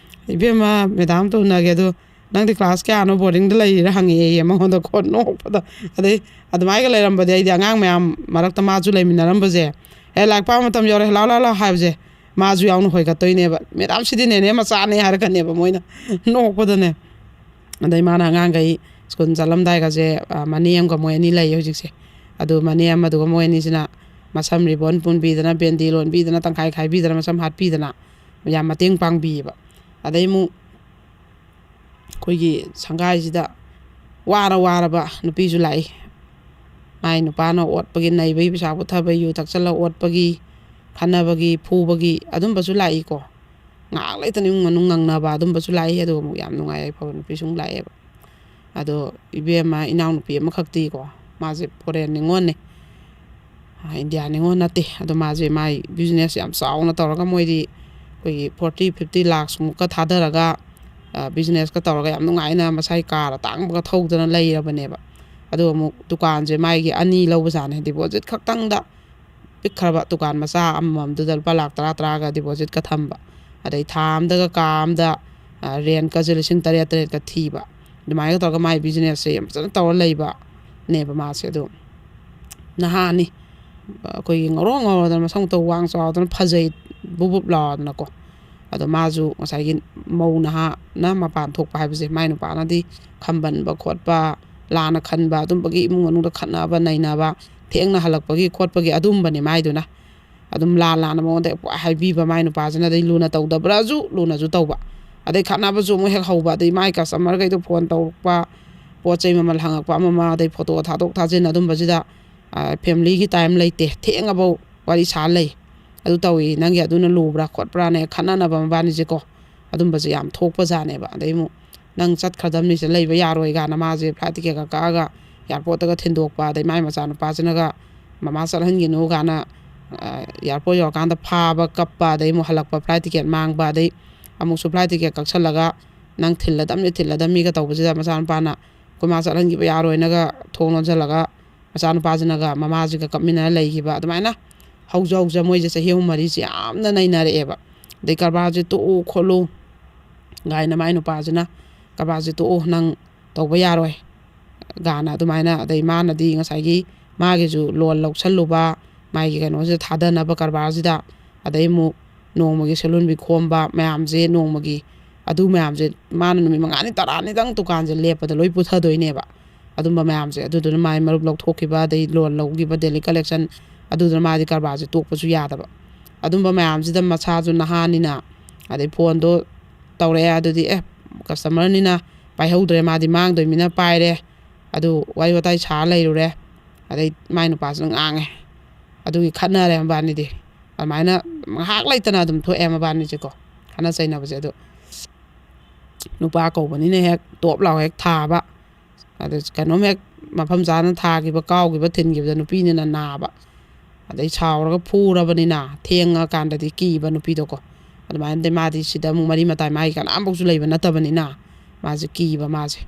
"ꯏꯕꯦꯝꯃ, ꯃꯦꯗꯥꯝꯇ ꯎꯅꯒꯦ, ꯑꯗꯣ ꯅꯪꯗꯤ ꯀ꯭ꯂꯥꯁ ꯀꯌꯥꯅꯣ, ꯕꯣꯔꯗꯤꯡꯗ ꯂꯩꯔꯤꯔꯥ?" ꯍꯪꯉꯛꯑꯦꯌꯦ ꯃꯉꯣꯟꯗ ꯀꯣ, ꯅꯣꯛꯄꯗ꯫ ꯑꯗꯩ ꯑꯗꯨꯃꯥꯏꯒ ꯂꯩꯔꯝꯕꯗꯤ, ꯑꯩꯗꯤ ꯑꯉꯥꯡ ꯃꯌꯥꯝ ꯃꯔꯛꯇ ꯃꯥꯁꯨ ꯂꯩꯃꯤꯟꯅꯔꯝꯕꯁꯦ, "ꯑꯦ, ꯂꯥꯏꯔꯤꯛ ꯄꯥꯕ ꯃꯇꯝ ꯌꯧꯔꯦ, ꯂꯥꯎ, ꯂꯥꯎ, ꯂꯥꯎ" ꯍꯥꯏꯕꯁꯦ, ꯃꯥꯁꯨ ꯌꯥꯎꯅ ꯍꯣꯏꯒꯠꯇꯣꯏꯅꯦꯕ꯫ "ꯃꯦꯗꯥꯝ, ꯁꯤꯗꯤ ꯅꯦꯅꯦ ꯃꯆꯥꯅꯦ" ꯍꯥꯏꯔꯛꯀꯅꯦꯕ ꯃꯣꯏꯅ ꯅꯣꯛꯄꯗꯅꯦ꯫ ꯑꯗꯩ ꯃꯥꯅ ꯑꯉꯥꯡꯈꯩ ꯁ꯭ꯀꯨꯜ ꯆꯠꯂꯝꯗꯥꯏꯒꯁꯦ, ꯑ, ꯃꯅꯦ ꯑꯃꯒ ꯃꯣꯏ ꯑꯅꯤ ꯂꯩꯌꯦ ꯍꯧꯖꯤꯛꯁꯦ꯫ ꯑꯗꯨ ꯃꯅꯦ ꯑꯃꯗꯨꯒ ꯃꯣꯏ ꯑꯅꯤꯁꯤꯅ ꯃꯁꯝ ꯔꯤꯕꯣꯟ ꯄꯨꯟꯕꯤꯗꯅ, ꯕꯦꯟꯗꯤ ꯂꯣꯟꯕꯤꯗꯅ, ꯇꯪꯈꯥꯏ ꯈꯥꯏꯕꯤꯗꯅ, ꯃꯁꯝ ꯍꯥꯠꯄꯤꯗꯅ ꯌꯥꯝ ꯃꯇꯦꯡ ꯄꯥꯡꯕꯤꯌꯦꯕ꯫ ꯑꯗꯩ ꯑꯃꯨꯛ ꯑꯩꯈꯣꯏꯒꯤ ꯁꯪꯒꯥꯏꯁꯤꯗ ꯋꯥꯔ ꯋꯥꯔꯕ ꯅꯨꯄꯤꯁꯨ ꯂꯥꯛꯏ꯫ ꯃꯥꯏ ꯅꯨꯄꯥꯅ ꯑꯣꯠꯄꯒꯤ, ꯅꯩꯕꯒꯤ, ꯄꯩꯁꯥ ꯄꯨꯊꯕꯒꯤ, ꯌꯨ ꯊꯛꯆꯜꯂ ꯑꯣꯠꯄꯒꯤ, ꯈꯠꯅꯕꯒꯤ, ꯐꯨꯕꯒꯤ ꯑꯗꯨꯝꯕꯁꯨ ꯂꯥꯛꯏꯀꯣ꯫ ꯉꯥꯏꯍꯥꯛ ꯂꯩꯇꯅ ꯏꯃꯨꯡ ꯃꯅꯨꯡ ꯉꯪꯅꯕ ꯑꯗꯨꯝꯕꯁꯨ ꯂꯥꯛꯏ꯫ ꯑꯗꯨꯒ ꯑꯃꯨꯛ ꯌꯥꯝ ꯅꯨꯡꯉꯥꯏ ꯌꯥꯏꯐꯕ ꯅꯨꯄꯤꯁꯨ ꯑꯃꯨꯛ ꯂꯥꯛꯑꯦꯕ꯫ ꯑꯗꯣ ꯏꯕꯦꯝꯃ ꯏꯅꯥꯎꯅꯨꯄꯤ ꯑꯃꯈꯛꯇꯤꯀꯣ, ꯃꯥꯁꯦ ꯐꯣꯔꯦꯟ ꯅꯤꯉꯣꯜꯅꯦ, ꯏꯟꯗꯤꯌꯥ ꯅꯤꯉꯣꯜ ꯅꯠꯇꯦ꯫ ꯑꯗꯣ ꯃꯥꯁꯦ ꯃꯥꯏ ꯕꯤꯖꯤꯅꯦꯁ ꯌꯥꯝ ꯆꯥꯎꯅ ꯇꯧꯔꯒ, ꯃꯣꯏꯗꯤ ꯑꯩꯈꯣꯏꯒꯤ ꯐꯣꯔꯇꯤ ꯐꯤꯐꯇꯤ ꯂꯥꯛꯁꯃꯨꯛꯀ ꯊꯥꯗꯔꯒ, ꯑ, ꯕꯤꯖꯤꯅꯦꯁꯀ ꯇꯧꯔꯒ ꯌꯥꯝ ꯅꯨꯡꯉꯥꯏꯅ ꯃꯁꯥꯏ ꯀꯥꯔ ꯑꯇꯥꯡꯕꯒ ꯊꯧꯗꯅ ꯂꯩꯔꯕꯅꯦꯕ꯫ ꯑꯗꯨꯒ ꯑꯃꯨꯛ ꯗꯨꯀꯥꯟꯁꯦ ꯃꯥꯒꯤ ꯑꯅꯤ ꯂꯧꯕꯖꯥꯠꯅꯦ, ꯗꯤꯄꯣꯖꯤꯠ ꯈꯛꯇꯪꯗ꯫ ꯄꯤꯛꯈ꯭ꯔꯕ ꯗꯨꯀꯥꯟ ꯃꯆꯥ ꯑꯃꯃꯝꯗꯨꯗ ꯂꯨꯄꯥ ꯂꯥꯛ ꯇꯔꯥ ꯇꯔꯥꯒ ꯗꯤꯄꯣꯖꯤꯠꯀ ꯊꯝꯕ, ꯑꯗꯩ ꯊꯥ ꯑꯃꯗꯒ ꯀꯥ ꯑꯃꯗ, ꯑ, ꯔꯦꯟꯠꯀꯁꯦ ꯂꯤꯁꯤꯡ ꯇꯔꯦꯠ ꯇꯔꯦꯠꯀ ꯊꯤꯕ, ꯑꯗꯨꯃꯥꯏꯅ ꯇꯧꯔꯒ ꯃꯥꯏ ꯕꯤꯖꯤꯅꯦꯁꯁꯦ ꯌꯥꯝ ꯐꯖꯅ ꯇꯧꯔ ꯂꯩꯕꯅꯦꯕ ꯃꯥꯁꯦ꯫ ꯑꯗꯣ ꯅꯍꯥꯅꯤ, ꯑꯩꯈꯣꯏꯒꯤ ꯉꯧꯔꯣꯛ ꯉꯧꯔꯗꯅ, ꯃꯁꯛ ꯃꯇꯧ ꯋꯥꯡ ꯆꯥꯎꯗꯅ, ꯐꯖꯩ, ꯕꯨꯞ ꯕꯨꯞ ꯂꯥꯎꯗꯅꯀꯣ꯫ ꯑꯗꯣ ꯃꯥꯁꯨ ꯉꯁꯥꯏꯒꯤ ꯃꯧ ꯅꯍꯥꯅ ꯃꯄꯥꯟ ꯊꯣꯛꯄ ꯍꯥꯏꯕꯁꯦ, ꯃꯥꯏ ꯅꯨꯄꯥꯅꯗꯤ ꯈꯝꯕꯟꯕ ꯈꯣꯠꯄ, ꯂꯥꯟꯅ ꯈꯟꯕ, ꯑꯗꯨꯝꯕꯒꯤ ꯏꯃꯨꯡ ꯃꯅꯨꯡꯗ ꯈꯠꯅꯕ ꯅꯩꯅꯕ, ꯊꯦꯡꯅ ꯍꯜꯂꯛꯄꯒꯤ ꯈꯣꯠꯄꯒꯤ ꯑꯗꯨꯝꯕꯅꯦ ꯃꯥꯏꯗꯨꯅ꯫ ꯑꯗꯨꯝ ꯂꯥꯟ ꯂꯥꯟꯅ ꯃꯉꯣꯟꯗ ꯍꯦꯛ ꯍꯥꯏꯕꯤꯕ, ꯃꯥꯏ ꯅꯨꯄꯥꯁꯤꯅ ꯑꯗꯩ ꯂꯨꯅ ꯇꯧꯗꯕ꯭ꯔꯥꯁꯨ ꯂꯨꯅꯁꯨ ꯇꯧꯕ, ꯑꯗꯩ ꯈꯠꯅꯕꯁꯨ ꯑꯃꯨꯛ ꯍꯦꯛ ꯍꯧꯕ, ꯑꯗꯩ ꯃꯥꯏ ꯀꯁꯇꯃꯔꯈꯩꯗꯣ ꯐꯣꯟ ꯇꯧꯔꯛꯄ, ꯄꯣꯠ ꯆꯩ ꯃꯃꯜ ꯍꯪꯉꯛꯄ, ꯑꯃ ꯑꯃ, ꯑꯗꯩ ꯐꯣꯇꯣ ꯊꯥꯗꯣꯛ ꯊꯥꯖꯤꯟ, ꯑꯗꯨꯝꯕꯁꯤꯗ, ꯑ, ꯐꯦꯃꯤꯂꯤꯒꯤ ꯇꯥꯏꯝ ꯂꯩꯇꯦ, ꯊꯦꯡꯉꯐꯧ ꯋꯥꯔꯤ ꯁꯥ ꯂꯩ꯫ ꯑꯗꯨ ꯇꯧꯏ, ꯅꯪꯒꯤ ꯑꯗꯨꯅ ꯂꯨꯕ꯭ꯔꯥ ꯈꯣꯠꯄ꯭ꯔꯥꯅ ꯍꯦꯛ ꯈꯠꯅꯅꯕ ꯃꯕꯥꯅꯤꯁꯦꯀꯣ꯫ ꯑꯗꯨꯝꯕꯁꯦ ꯌꯥꯝ ꯊꯣꯛꯄꯖꯥꯠꯅꯦꯕ꯫ ꯑꯗꯩ ꯑꯃꯨꯛ, "ꯅꯪ ꯆꯠꯈ꯭ꯔꯗꯕꯅꯤ, ꯁꯤꯗ ꯂꯩꯕ ꯌꯥꯔꯣꯏ" ꯀꯥꯏꯅ ꯃꯥꯁꯦ ꯐ꯭ꯂꯥꯏꯠ ꯇꯤꯀꯦꯠꯀ ꯀꯛꯑꯒ ꯑꯦꯌꯥꯔꯄꯣꯔꯠꯇꯒ ꯊꯤꯟꯗꯣꯛꯄ, ꯑꯗꯩ ꯃꯥꯏ ꯃꯆꯥꯅꯨꯄꯥꯁꯤꯅꯒ, "ꯃꯃꯥ ꯆꯠꯍꯟꯈꯤꯅꯨ" ꯀꯥꯏꯅ, ꯑ, ꯑꯦꯌꯥꯔꯄꯣꯔꯠ ꯌꯧꯔꯀꯥꯟꯗ ꯐꯥꯕ, ꯀꯞꯄ, ꯑꯗꯩ ꯑꯃꯨꯛ ꯍꯜꯂꯛꯄ, ꯐ꯭ꯂꯥꯏꯠ ꯇꯤꯀꯦꯠ ꯃꯥꯡꯕ, ꯑꯗꯩ ꯑꯃꯨꯛꯁꯨ ꯐ꯭ꯂꯥꯏꯠ ꯇꯤꯀꯦꯠ ꯀꯛꯁꯜꯂꯒ, "ꯅꯪ ꯊꯤꯜꯂꯗꯝꯅꯤ, ꯊꯤꯜꯂꯗꯝꯅꯤꯒ" ꯇꯧꯕꯁꯤꯗ ꯃꯆꯥꯅꯨꯄꯥꯅ, "ꯑꯩꯈꯣꯏ ꯃꯥ ꯆꯠꯍꯟꯈꯤꯕ ꯌꯥꯔꯣꯏꯅꯒ" ꯊꯣꯡ ꯂꯣꯟꯁꯤꯜꯂꯒ, ꯃꯆꯥꯅꯨꯄꯥꯁꯤꯅꯒ ꯃꯃꯥꯁꯤꯒ ꯀꯞꯃꯤꯟꯅꯔ ꯂꯩꯈꯤꯕ꯫ ꯑꯗꯨꯃꯥꯏꯅ ꯍꯧꯖ ꯍꯧꯖ ꯃꯣꯏꯁꯦ ꯆꯍꯤ ꯑꯍꯨꯝ ꯃꯔꯤꯁꯦ ꯌꯥꯝꯅ ꯅꯩꯅꯔꯛꯑꯦꯕ꯫ ꯑꯗꯩ "ꯀꯔꯕꯥꯔꯁꯦ ꯇꯣꯛꯎ ꯈꯣꯠꯂꯨ" ꯀꯥꯏꯅ, ꯃꯥꯏ ꯅꯨꯄꯥꯁꯤꯅ, "ꯀꯔꯕꯥꯔꯁꯦ ꯇꯣꯛꯎ, ꯅꯪ ꯇꯧꯕ ꯌꯥꯔꯣꯏ" ꯒꯥꯅ ꯑꯗꯨꯃꯥꯏꯅ꯫ ꯑꯗꯩ ꯃꯥꯅꯗꯤ ꯉꯁꯥꯏꯒꯤ ꯃꯥꯒꯤꯁꯨ ꯂꯣꯟ ꯂꯧꯁꯜꯂꯨꯕ, ꯃꯥꯒꯤ ꯀꯩꯅꯣꯁꯤꯗ ꯊꯥꯗꯅꯕ ꯀꯔꯕꯥꯔꯁꯤꯗ, ꯑꯗꯩ ꯑꯃꯨꯛ ꯅꯣꯡꯃꯒꯤ ꯁꯦꯜ ꯍꯨꯟꯕꯤ ꯈꯣꯝꯕ ꯃꯌꯥꯝꯁꯦ, ꯅꯣꯡꯃꯒꯤ ꯑꯗꯨ ꯃꯌꯥꯝꯁꯦ ꯃꯥꯅ ꯅꯨꯃꯤꯠ ꯃꯉꯥꯅꯤ ꯇꯔꯥꯅꯤꯗꯪ ꯗꯨꯀꯥꯟꯁꯦ ꯂꯦꯞꯄꯗ ꯂꯣꯏ ꯄꯨꯊꯗꯣꯏꯅꯦꯕ꯫ ꯑꯗꯨꯝꯕ ꯃꯌꯥꯝꯁꯦ, ꯑꯗꯨꯗꯨꯅ ꯃꯥꯏ ꯃꯔꯨꯞ ꯂꯧꯊꯣꯛꯈꯤꯕ, ꯑꯗꯩ ꯂꯣꯟ ꯂꯧꯈꯤꯕ, ꯗꯦꯂꯤ ꯀꯂꯦꯛꯁꯟ, ꯑꯗꯨꯗꯨꯅ ꯃꯥꯗꯤ ꯀꯔꯕꯥꯔꯁꯦ ꯇꯣꯛꯄꯁꯨ ꯌꯥꯗꯕ꯫ ꯑꯗꯨꯝꯕ ꯃꯌꯥꯝꯁꯤꯗ ꯃꯁꯥꯁꯨ ꯅꯍꯥꯅꯤꯅ, ꯑꯗꯩ ꯐꯣꯟꯗꯣ ꯇꯧꯔꯛꯑꯦ, ꯑꯗꯨꯗꯤ ꯑꯦ, ꯀꯁꯇꯃꯔꯅꯤꯅ ꯄꯥꯏꯍꯧꯗ꯭ꯔꯦ, ꯃꯥꯗꯤ ꯃꯥꯡꯗꯣꯏꯅꯤꯅ ꯄꯥꯏꯔꯦ꯫ ꯑꯗꯨ ꯋꯥꯔꯤ ꯋꯥꯇꯥꯏ ꯁꯥꯔ ꯂꯩꯔꯨꯔꯦ꯫ ꯑꯗꯩ ꯃꯥꯏ ꯅꯨꯄꯥꯁꯤꯅ ꯉꯥꯡꯉꯦ꯫ ꯑꯗꯨꯒꯤ ꯈꯠꯅꯔꯦ ꯃꯕꯥꯅꯤꯗꯤ꯫ ꯑꯗꯨꯃꯥꯏꯅ ꯉꯥꯏꯍꯥꯛ ꯂꯩꯇꯅ ꯑꯗꯨꯝ ꯊꯣꯛꯑꯦ ꯃꯕꯥꯅꯤꯁꯦꯀꯣ, ꯈꯠꯅ ꯆꯩꯅꯕꯁꯦ꯫ ꯑꯗꯣ ꯅꯨꯄꯥ ꯀꯧꯕꯅꯤꯅ ꯍꯦꯛ ꯇꯣꯞ ꯂꯥꯎ ꯍꯦꯛ ꯊꯥꯕ, ꯑꯗ ꯀꯩꯅꯣꯝ ꯍꯦꯛ ꯃꯐꯝ ꯆꯥꯅ ꯊꯥꯈꯤꯕ, ꯀꯥꯎꯈꯤꯕ, ꯊꯤꯟꯈꯤꯕꯗ ꯅꯨꯄꯤꯅꯤꯅ ꯅꯥꯕ, ꯑꯗꯩ ꯁꯥꯎꯔꯒ ꯐꯨꯔꯕꯅꯤꯅ ꯊꯦꯡꯉꯀꯥꯟꯗꯗꯤ ꯀꯤꯕ ꯅꯨꯄꯤꯗꯣꯀꯣ꯫ ꯑꯗꯨꯃꯥꯏꯅꯗꯤ ꯃꯥꯗꯤ ꯁꯤꯗ ꯑꯃꯨꯛ ꯃꯔꯤ ꯃꯇꯥꯏ ꯃꯥꯒꯤ ꯀꯅꯥꯝꯐꯥꯎꯁꯨ ꯂꯩꯕ ꯅꯠꯇꯕꯅꯤꯅ ꯃꯥꯁꯦ ꯀꯤꯕ꯫ ꯃꯥꯁꯦ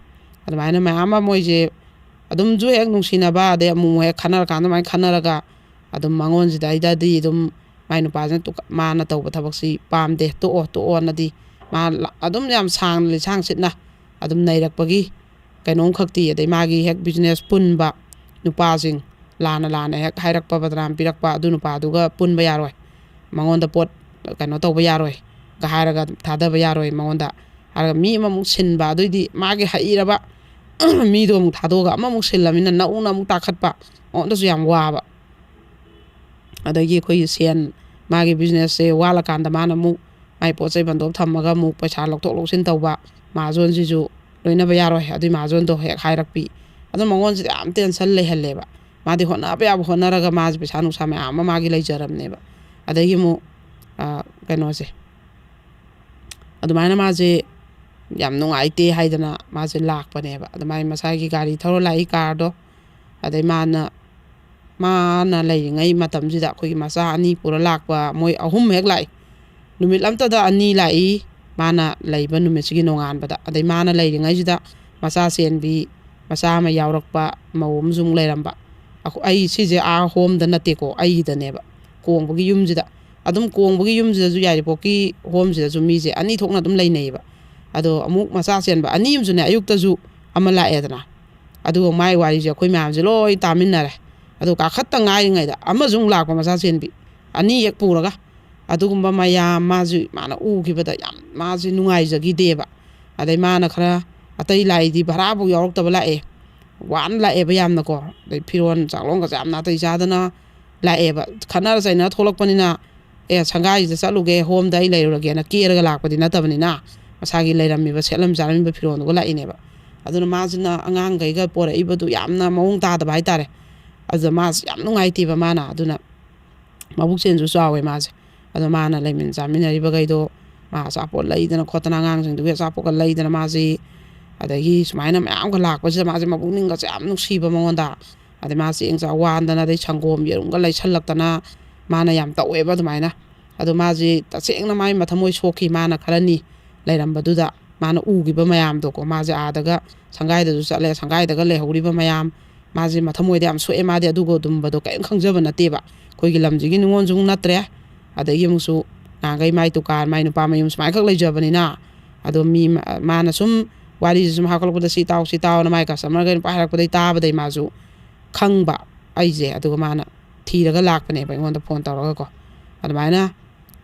ꯑꯗꯨꯃꯥꯏꯅ ꯃꯌꯥꯝ ꯑꯃ ꯃꯣꯏꯁꯦ ꯑꯗꯨꯝꯁꯨ ꯍꯦꯛ ꯅꯨꯡꯁꯤꯅꯕ, ꯑꯗꯩ ꯑꯃꯨꯛ ꯍꯦꯛ ꯈꯟꯅꯔꯀꯥꯟꯗ ꯑꯗꯨꯃꯥꯏꯅ ꯈꯟꯅꯔꯒ ꯑꯗꯨꯝ ꯃꯉꯣꯟꯁꯤꯗ ꯑꯩꯗꯗꯤ ꯑꯗꯨꯝ ꯃꯥꯏ ꯅꯨꯄꯥꯁꯤꯅ ꯇꯨ-, ꯃꯥꯅ ꯇꯧꯕ ꯊꯕꯛꯁꯤ ꯄꯥꯝꯗꯦ, ꯇꯣꯛꯑꯣ, ꯇꯣꯛꯑꯣꯅꯗꯤ ꯃꯥ ꯂ-, ꯑꯗꯨꯝ ꯌꯥꯝ ꯁꯥꯡꯅ ꯂꯤꯁꯥꯡ ꯁꯤꯠꯅ ꯑꯗꯨꯝ ꯅꯩꯔꯛꯄꯒꯤ ꯀꯩꯅꯣꯝꯈꯛꯇꯤ, ꯑꯗꯩ ꯃꯥꯒꯤ ꯍꯦꯛ ꯕꯤꯖꯤꯅꯦꯁ ꯄꯨꯟꯕ ꯅꯨꯄꯥꯁꯤꯡ ꯂꯥꯟꯅ ꯂꯥꯟꯅ ꯍꯦꯛ ꯍꯥꯏꯔꯛꯄ, ꯕꯗꯅꯥꯝ ꯄꯤꯔꯛꯄ, ꯑꯗꯨ ꯅꯨꯄꯥꯗꯨꯒ ꯄꯨꯟꯕ ꯌꯥꯔꯣꯏ, ꯃꯉꯣꯟꯗ ꯄꯣꯠ ꯀꯩꯅꯣ ꯇꯧꯕ ꯌꯥꯔꯣꯏ ꯒ ꯍꯥꯏꯔꯒ ꯊꯥꯗꯕ ꯌꯥꯔꯣꯏ ꯃꯉꯣꯟꯗ꯫ ꯍꯥꯏꯔꯒ ꯃꯤ ꯑꯃꯃꯨꯛ ꯁꯤꯟꯕ, ꯑꯗꯨꯏꯗꯤ ꯃꯥꯒꯤ ꯍꯩꯔꯕ ꯃꯤꯗꯣ ꯑꯃꯨꯛ ꯊꯥꯗꯣꯛꯑꯒ ꯑꯃꯃꯨꯛ ꯁꯤꯜꯂꯃꯤꯅ ꯅꯧꯅ ꯑꯃꯨꯛ ꯇꯥꯈꯠꯄ, ꯃꯉꯣꯟꯗꯁꯨ ꯌꯥꯝ ꯋꯥꯕ꯫ ꯑꯗꯒꯤ ꯑꯩꯈꯣꯏꯒꯤ ꯁꯦꯟ, ꯃꯥꯒꯤ ꯕꯤꯖꯤꯅꯦꯁꯁꯦ ꯋꯥꯠꯂꯀꯥꯟꯗ ꯃꯥꯅ ꯑꯃꯨꯛ ꯃꯥꯏ ꯄꯣꯠ ꯆꯩ ꯕꯟꯗꯣꯞ ꯊꯝꯃꯒ ꯑꯃꯨꯛ ꯄꯩꯁꯥ ꯂꯧꯊꯣꯛ ꯂꯧꯁꯤꯟ ꯇꯧꯕ, ꯃꯍꯥꯖꯣꯟꯁꯤꯁꯨ ꯂꯣꯏꯅꯕ ꯌꯥꯔꯣꯏ, ꯑꯗꯨꯏ ꯃꯍꯥꯖꯣꯟꯗꯣ ꯍꯦꯛ ꯍꯥꯏꯔꯛꯄꯤ꯫ ꯑꯗꯣ ꯃꯉꯣꯟꯁꯤꯗ ꯌꯥꯝ ꯇꯦꯟꯁꯟ ꯂꯩꯍꯜꯂꯦꯕ꯫ ꯃꯥꯗꯤ ꯍꯣꯠꯅꯕ ꯌꯥꯕ ꯍꯣꯠꯅꯔꯒ ꯃꯥꯁꯦ ꯄꯩꯁꯥ ꯅꯨꯡꯁꯥ ꯃꯌꯥꯝ ꯑꯃ ꯃꯥꯒꯤ ꯂꯩꯖꯔꯝꯅꯦꯕ꯫ ꯑꯗꯒꯤ ꯑꯃꯨꯛ, ꯑ, ꯀꯩꯅꯣꯁꯦ, ꯑꯗꯨꯃꯥꯏꯅ ꯃꯥꯁꯦ ꯌꯥꯝ ꯅꯨꯡꯉꯥꯏꯇꯦ ꯍꯥꯏꯗꯅ ꯃꯥꯁꯦ ꯂꯥꯛꯄꯅꯦꯕ꯫ ꯑꯗꯨꯃꯥꯏꯅ ꯃꯁꯥꯒꯤ ꯒꯥꯔꯤ ꯊꯧꯔ ꯂꯥꯛꯏ, ꯀꯥꯔꯗꯣ꯫ ꯑꯗꯩ ꯃꯥꯅ, ꯃꯥꯅ ꯂꯩꯔꯤꯉꯩ ꯃꯇꯝꯁꯤꯗ ꯑꯩꯈꯣꯏꯒꯤ ꯃꯆꯥ ꯑꯅꯤ ꯄꯨꯔ ꯂꯥꯛꯄ, ꯃꯣꯏ ꯑꯍꯨꯝ ꯍꯦꯛ ꯂꯥꯛꯏ꯫ ꯅꯨꯃꯤꯠ ꯑꯝꯇꯗ ꯑꯅꯤ ꯂꯥꯛꯏ꯫ ꯃꯥꯅ ꯂꯩꯕ ꯅꯨꯃꯤꯠꯁꯤꯒꯤ ꯅꯣꯡꯉꯥꯟꯕꯗ꯫ ꯑꯗꯩ ꯃꯥꯅ ꯂꯩꯔꯤꯉꯩꯁꯤꯗ ꯃꯆꯥ ꯆꯦꯟꯕꯤ, ꯃꯆꯥ ꯑꯃ ꯌꯥꯎꯔꯛꯄ ꯃꯧ ꯑꯃꯁꯨ ꯑꯃꯨꯛ ꯂꯩꯔꯝꯕ꯫ ꯑꯩꯈꯣ-, ꯑꯩ ꯁꯤꯁꯦ ꯑꯥ ꯍꯣꯝꯗ ꯅꯠꯇꯦꯀꯣ, ꯑꯩꯒꯤꯗꯅꯦꯕ, ꯀꯣꯡꯕꯒꯤ ꯌꯨꯝꯁꯤꯗ꯫ ꯑꯗꯨꯝ ꯀꯣꯡꯕꯒꯤ ꯌꯨꯝꯁꯤꯗꯁꯨ, ꯌꯥꯏꯔꯤꯄꯣꯛꯀꯤ ꯍꯣꯝꯁꯤꯗꯁꯨ ꯃꯤꯁꯦ ꯑꯅꯤ ꯊꯣꯛꯅ ꯑꯗꯨꯝ ꯂꯩꯅꯩꯌꯦꯕ꯫ ꯑꯗꯣ ꯑꯃꯨꯛ ꯃꯆꯥ ꯆꯦꯟꯕ ꯑꯅꯤ ꯑꯃꯁꯨꯅꯦ, ꯑꯌꯨꯛꯇꯁꯨ ꯑꯃ ꯂꯥꯛꯑꯦꯗꯅ, ꯑꯗꯨꯒ ꯃꯥꯏ ꯋꯥꯔꯤꯁꯦ ꯑꯩꯈꯣꯏ ꯃꯌꯥꯝꯁꯦ ꯂꯣꯏ ꯇꯥꯃꯤꯟꯅꯔꯦ꯫ ꯑꯗꯣ ꯀꯥꯈꯠꯇ ꯉꯥꯏꯔꯤꯉꯩꯗ ꯑꯃꯁꯨ ꯑꯃꯨꯛ ꯂꯥꯛꯄ, ꯃꯆꯥ ꯆꯦꯟꯕꯤ ꯑꯅꯤ ꯍꯦꯛ ꯄꯨꯔꯒ꯫ ꯑꯗꯨꯒꯨꯝꯕ ꯃꯌꯥꯝ ꯃꯥꯁꯨ ꯃꯥꯅ ꯎꯈꯤꯕꯗ ꯌꯥꯝ ꯃꯥꯁꯦ ꯅꯨꯡꯉꯥꯏꯖꯈꯤꯗꯦꯕ꯫ ꯑꯗꯩ ꯃꯥꯅ ꯈꯔ ꯑꯇꯩ ꯂꯥꯛꯏꯗꯤ ꯚꯔꯥꯐꯥꯎ ꯌꯥꯎꯔꯛꯇꯕ ꯂꯥꯛꯑꯦ, ꯋꯥꯅ ꯂꯥꯛꯑꯦꯕ ꯌꯥꯝꯅꯀꯣ꯫ ꯑꯗꯩ ꯐꯤꯔꯣꯜ ꯆꯥꯛꯂꯣꯟꯒꯁꯦ ꯌꯥꯝ ꯅꯥꯇꯩ ꯆꯥꯗꯅ ꯂꯥꯛꯑꯦꯕ꯫ ꯈꯠꯅꯔ ꯆꯩꯅꯔ ꯊꯣꯛꯂꯛꯄꯅꯤꯅ, "ꯑꯦ, ꯁꯪꯒꯥꯏꯁꯤꯗ ꯆꯠꯂꯨꯒꯦ, ꯍꯣꯝꯗ ꯑꯩ ꯂꯩꯔꯨꯔꯒꯦꯅ" ꯀꯦꯔꯒ ꯂꯥꯛꯄꯗꯤ ꯅꯠꯇꯕꯅꯤꯅ, ꯃꯁꯥꯒꯤ ꯂꯩꯔꯝꯃꯤꯕ ꯁꯦꯠꯂꯝ ꯆꯥꯔꯝꯃꯤꯕ ꯐꯤꯔꯣꯜꯗꯨꯒ ꯂꯥꯛꯏꯅꯦꯕ꯫ ꯑꯗꯨꯅ ꯃꯥꯁꯤꯅ ꯑꯉꯥꯡꯈꯩꯒ ꯄꯣꯔꯛꯏꯕꯗꯨ ꯌꯥꯝꯅ ꯃꯑꯣꯡ ꯇꯥꯗꯕ ꯍꯥꯏꯇꯥꯔꯦ꯫ ꯑꯗꯨꯗ ꯃꯥꯁꯤ ꯌꯥꯝ ꯅꯨꯡꯉꯥꯏꯇꯦꯕ ꯃꯥꯅ꯫ ꯑꯗꯨꯅ ꯃꯕꯨꯛ ꯆꯦꯜꯁꯨ ꯆꯥꯎꯋꯦ ꯃꯥꯁꯦ꯫ ꯑꯗꯣ ꯃꯥꯅ ꯂꯩꯃꯤꯟ ꯆꯥꯃꯤꯟꯅꯔꯤꯕꯈꯩꯗꯣ ꯃꯥ ꯑꯆꯥꯄꯣꯠ ꯂꯩꯗꯅ ꯈꯣꯠꯇꯅ, ꯑꯉꯥꯡꯁꯤꯡꯗꯨꯒꯤ ꯑꯆꯥꯄꯣꯠꯀ ꯂꯩꯗꯅ, ꯃꯥꯁꯤ, ꯑꯗꯒꯤ ꯁꯨꯃꯥꯏꯅ ꯃꯌꯥꯝꯒ ꯂꯥꯛꯄꯁꯤꯗ ꯃꯥꯁꯦ ꯃꯕꯨꯛꯅꯤꯡꯒꯁꯦ ꯌꯥꯝ ꯅꯨꯡꯁꯤꯕ ꯃꯉꯣꯟꯗ꯫ ꯑꯗꯩ ꯃꯥ ꯆꯦꯡ ꯆꯥꯛ ꯋꯥꯟꯗꯅ, ꯑꯗꯩ ꯁꯪꯒꯣꯝ ꯌꯦꯔꯨꯝꯒ ꯂꯩꯁꯜꯂꯛꯇꯅ, ꯃꯥꯅ ꯌꯥꯝ ꯇꯧꯋꯦꯕ ꯑꯗꯨꯃꯥꯏꯅ꯫ ꯑꯗꯣ ꯃꯥꯁꯤ ꯇꯁꯦꯡꯅ ꯃꯥꯏ ꯃꯊꯃꯣꯏ ꯁꯣꯛꯈꯤ꯫ ꯃꯥꯅ ꯈꯔꯅꯤ ꯂꯩꯔꯝꯕꯗꯨꯗ ꯃꯥꯅ ꯎꯈꯤꯕ ꯃꯌꯥꯝꯗꯣꯀꯣ, ꯃꯥꯁꯦ ꯑꯥꯗꯒ ꯁꯪꯒꯥꯏꯗꯁꯨ ꯆꯠꯂꯦ, ꯁꯪꯒꯥꯏꯗꯒ ꯂꯩꯍꯧꯔꯤꯕ ꯃꯌꯥꯝ, ꯃꯥꯁꯦ ꯃꯊꯃꯣꯏꯗ ꯌꯥꯝ ꯁꯣꯛꯑꯦ꯫ ꯃꯥꯗꯤ ꯑꯗꯨꯒ ꯑꯗꯨꯝꯕꯗꯣ ꯀꯔꯤꯝ ꯈꯪꯖꯕ ꯅꯠꯇꯦꯕ꯫ ꯑꯩꯈꯣꯏꯒꯤ ꯂꯝꯁꯤꯒꯤ ꯅꯤꯉꯣꯜꯁꯨ ꯅꯠꯇ꯭ꯔꯦ꯫ ꯑꯗꯒꯤ ꯑꯃꯨꯛꯁꯨ ꯅꯍꯥꯟꯈꯩ ꯃꯥꯏ ꯗꯨꯀꯥꯟ, ꯃꯥꯏ ꯅꯨꯄꯥ ꯃꯌꯨꯝ ꯁꯨꯃꯥꯏꯅꯈꯛ ꯂꯩꯖꯕꯅꯤꯅ, ꯑꯗꯣ ꯃꯤ ꯃꯥ-, ꯃꯥꯅ ꯁꯨꯝ ꯋꯥꯔꯤꯁꯦ ꯁꯨꯝ ꯍꯥꯞꯀꯠꯂꯛꯄꯗ, "ꯁꯤ ꯇꯥꯎ, ꯁꯤ ꯇꯥꯎꯅ" ꯃꯥꯏ ꯀꯁꯇꯃꯔꯈꯩꯅ ꯄꯥꯏ ꯍꯥꯏꯔꯛꯄꯗꯩ ꯇꯥꯕꯗꯩ ꯃꯥꯁꯨ ꯈꯪꯕ ꯑꯩꯁꯦ꯫ ꯑꯗꯨꯒ ꯃꯥꯅ ꯊꯤꯔꯒ ꯂꯥꯛꯄꯅꯦꯕ ꯑꯩꯉꯣꯟꯗ ꯐꯣꯟ ꯇꯧꯔꯒꯀꯣ꯫ ꯑꯗꯨꯃꯥꯏꯅ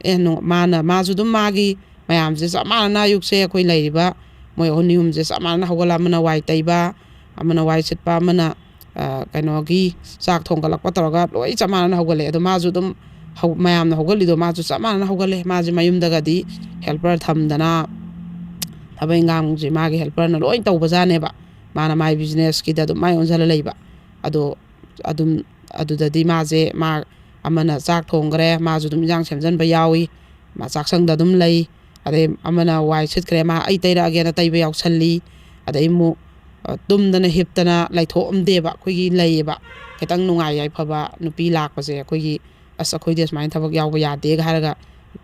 ꯑꯦ, ꯅꯣ-, ꯃꯥꯅ, ꯃꯥꯁꯨ ꯑꯗꯨꯝ ꯃꯥꯒꯤ ꯃꯌꯥꯝꯁꯦ ꯆꯞ ꯃꯥꯟꯅꯅ ꯑꯌꯨꯛꯁꯦ ꯑꯩꯈꯣꯏ ꯂꯩꯔꯤꯕ ꯃꯣꯏ ꯑꯍꯨꯝ ꯑꯍꯨꯝꯁꯦ ꯆꯞ ꯃꯥꯟꯅꯅ ꯍꯧꯒꯠꯂ, ꯑꯃꯅ ꯋꯥꯏ ꯇꯩꯕ, ꯑꯃꯅ ꯋꯥꯏ ꯁꯤꯠꯄ, ꯑꯃꯅ, ꯑ, ꯀꯩꯅꯣꯒꯤ ꯆꯥꯛ ꯊꯣꯡꯒꯠꯂꯛꯄ ꯇꯧꯔꯒ ꯂꯣꯏ ꯆꯞ ꯃꯥꯟꯅꯅ ꯍꯧꯒꯠꯂꯛꯑꯦ꯫ ꯑꯗꯣ ꯃꯥꯁꯨ ꯑꯗꯨꯝ ꯍꯧ-, ꯃꯌꯥꯝꯅ ꯍꯧꯒꯠꯂꯤꯗꯣ ꯃꯥꯁꯨ ꯆꯞ ꯃꯥꯟꯅꯅ ꯍꯧꯒꯠꯂꯦ꯫ ꯃꯥꯁꯦ ꯃꯌꯨꯝꯗꯒꯗꯤ ꯍꯦꯜꯄꯔ ꯊꯝꯗꯅ ꯊꯕꯛ ꯏꯪꯈꯥꯡꯁꯦ ꯃꯥꯒꯤ ꯍꯦꯜꯄꯔꯅ ꯂꯣꯏ ꯇꯧꯕꯖꯥꯠꯅꯦꯕ꯫ ꯃꯥꯅ ꯃꯥꯏ ꯕꯤꯖꯤꯅꯦꯁꯀꯤꯗ ꯑꯗꯨꯝ ꯃꯥꯏ ꯑꯣꯟꯁꯤꯜꯂ ꯂꯩꯕ꯫ ꯑꯗꯣ ꯑꯗꯨꯝ ꯑꯗꯨꯗꯗꯤ ꯃꯥꯁꯦ, ꯃꯥ ꯑꯃꯅ ꯆꯥꯛ ꯊꯣꯡꯈ꯭ꯔꯦ, ꯃꯥꯁꯨ ꯑꯗꯨꯝ ꯏꯟꯖꯥꯡ ꯁꯦꯝꯖꯤꯟꯕ ꯌꯥꯎꯏ, ꯃꯥ ꯆꯥꯛꯁꯪꯗ ꯑꯗꯨꯝ ꯂꯩ꯫ ꯑꯗꯩ ꯑꯃꯅ ꯋꯥꯏ ꯁꯤꯠꯈ꯭ꯔꯦ, ꯃꯥ ꯑꯩ ꯇꯩꯔꯛꯑꯒꯦꯅ ꯇꯩꯕ ꯌꯥꯎꯁꯜꯂꯤ꯫ ꯑꯗꯩ ꯑꯃꯨꯛ, ꯑ, ꯇꯨꯝꯗꯅ ꯍꯤꯞꯇꯅ ꯂꯩꯊꯣꯛꯑꯝꯗꯦꯕ꯫ ꯑꯩꯈꯣꯏꯒꯤ ꯂꯩꯌꯦꯕ, ꯈꯤꯇꯪ ꯅꯨꯡꯉꯥꯏ ꯌꯥꯏꯐꯕ ꯅꯨꯄꯤ ꯂꯥꯛꯄꯁꯦ ꯑꯩꯈꯣꯏꯒꯤ, "ꯑꯁ, ꯑꯩꯈꯣꯏꯗꯤ ꯑꯁꯨꯃꯥꯏꯅ ꯊꯕꯛ ꯌꯥꯎꯕ ꯌꯥꯗꯦꯒ" ꯍꯥꯏꯔꯒ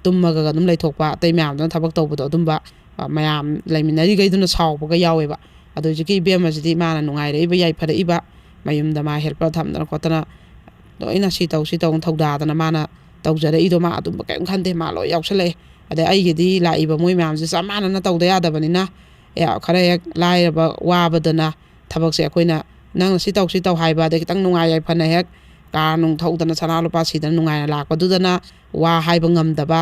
ꯇꯨꯝꯃꯒ ꯑꯗꯨꯝ ꯂꯩꯊꯣꯛꯄ, ꯑꯇꯩ ꯃꯌꯥꯝꯗꯨꯅ ꯊꯕꯛ ꯇꯧꯕꯗꯣ, ꯑꯗꯨꯝꯕ, ꯑ, ꯃꯌꯥꯝ ꯂꯩꯃꯤꯟꯅꯔꯤꯈꯩꯗꯨꯅ ꯁꯥꯎꯕꯒ ꯌꯥꯎꯋꯦꯕ꯫ ꯑꯗꯣ ꯍꯧꯖꯤꯛꯀꯤ ꯏꯕꯦꯝꯃꯁꯤꯗꯤ ꯃꯥꯅ ꯅꯨꯡꯉꯥꯏꯔꯛꯏꯕ, ꯌꯥꯏꯐꯔꯛꯏꯕ, ꯃꯌꯨꯝꯗ ꯃꯥ ꯍꯦꯜꯄꯔ ꯊꯝꯗꯅ ꯈꯣꯠꯇꯅ ꯂꯣꯏꯅ ꯁꯤ ꯇꯧ, ꯁꯤ ꯇꯧꯅ ꯊꯧꯗꯥꯗꯅ ꯃꯥꯅ ꯇꯧꯖꯔꯛꯏꯗꯣ, ꯃꯥ ꯑꯗꯨꯝꯕ ꯀꯔꯤꯝ ꯈꯟꯗꯦ, ꯃꯥ ꯂꯣꯏ ꯌꯥꯎꯁꯜꯂꯛꯑꯦ꯫ ꯑꯗꯩ ꯑꯩꯒꯤꯗꯤ ꯂꯥꯛꯏꯕ ꯃꯣꯏ ꯃꯌꯥꯝꯁꯦ ꯆꯞ ꯃꯥꯟꯅꯅ ꯇꯧꯗ ꯌꯥꯗꯕꯅꯤꯅ, ꯑꯦ, ꯈꯔ ꯍꯦꯛ ꯂꯥꯏꯔꯕ ꯋꯥꯕꯗꯅ ꯊꯕꯛꯁꯦ ꯑꯩꯈꯣꯏꯅ, ꯅꯪꯅ ꯁꯤ ꯇꯧ, ꯁꯤ ꯇꯧ ꯍꯥꯏꯕ, ꯑꯗꯩ ꯈꯤꯇꯪ ꯅꯨꯡꯉꯥꯏ ꯌꯥꯏꯐꯅ ꯍꯦꯛ ꯀꯥꯔ ꯅꯨꯡ ꯊꯧꯗꯅ, ꯁꯅꯥ ꯂꯨꯄꯥ ꯁꯤꯗꯅ ꯅꯨꯡꯉꯥꯏꯅ ꯂꯥꯛꯄꯗꯨꯗꯅ ꯋꯥ ꯍꯥꯏꯕ ꯉꯝꯗꯕ,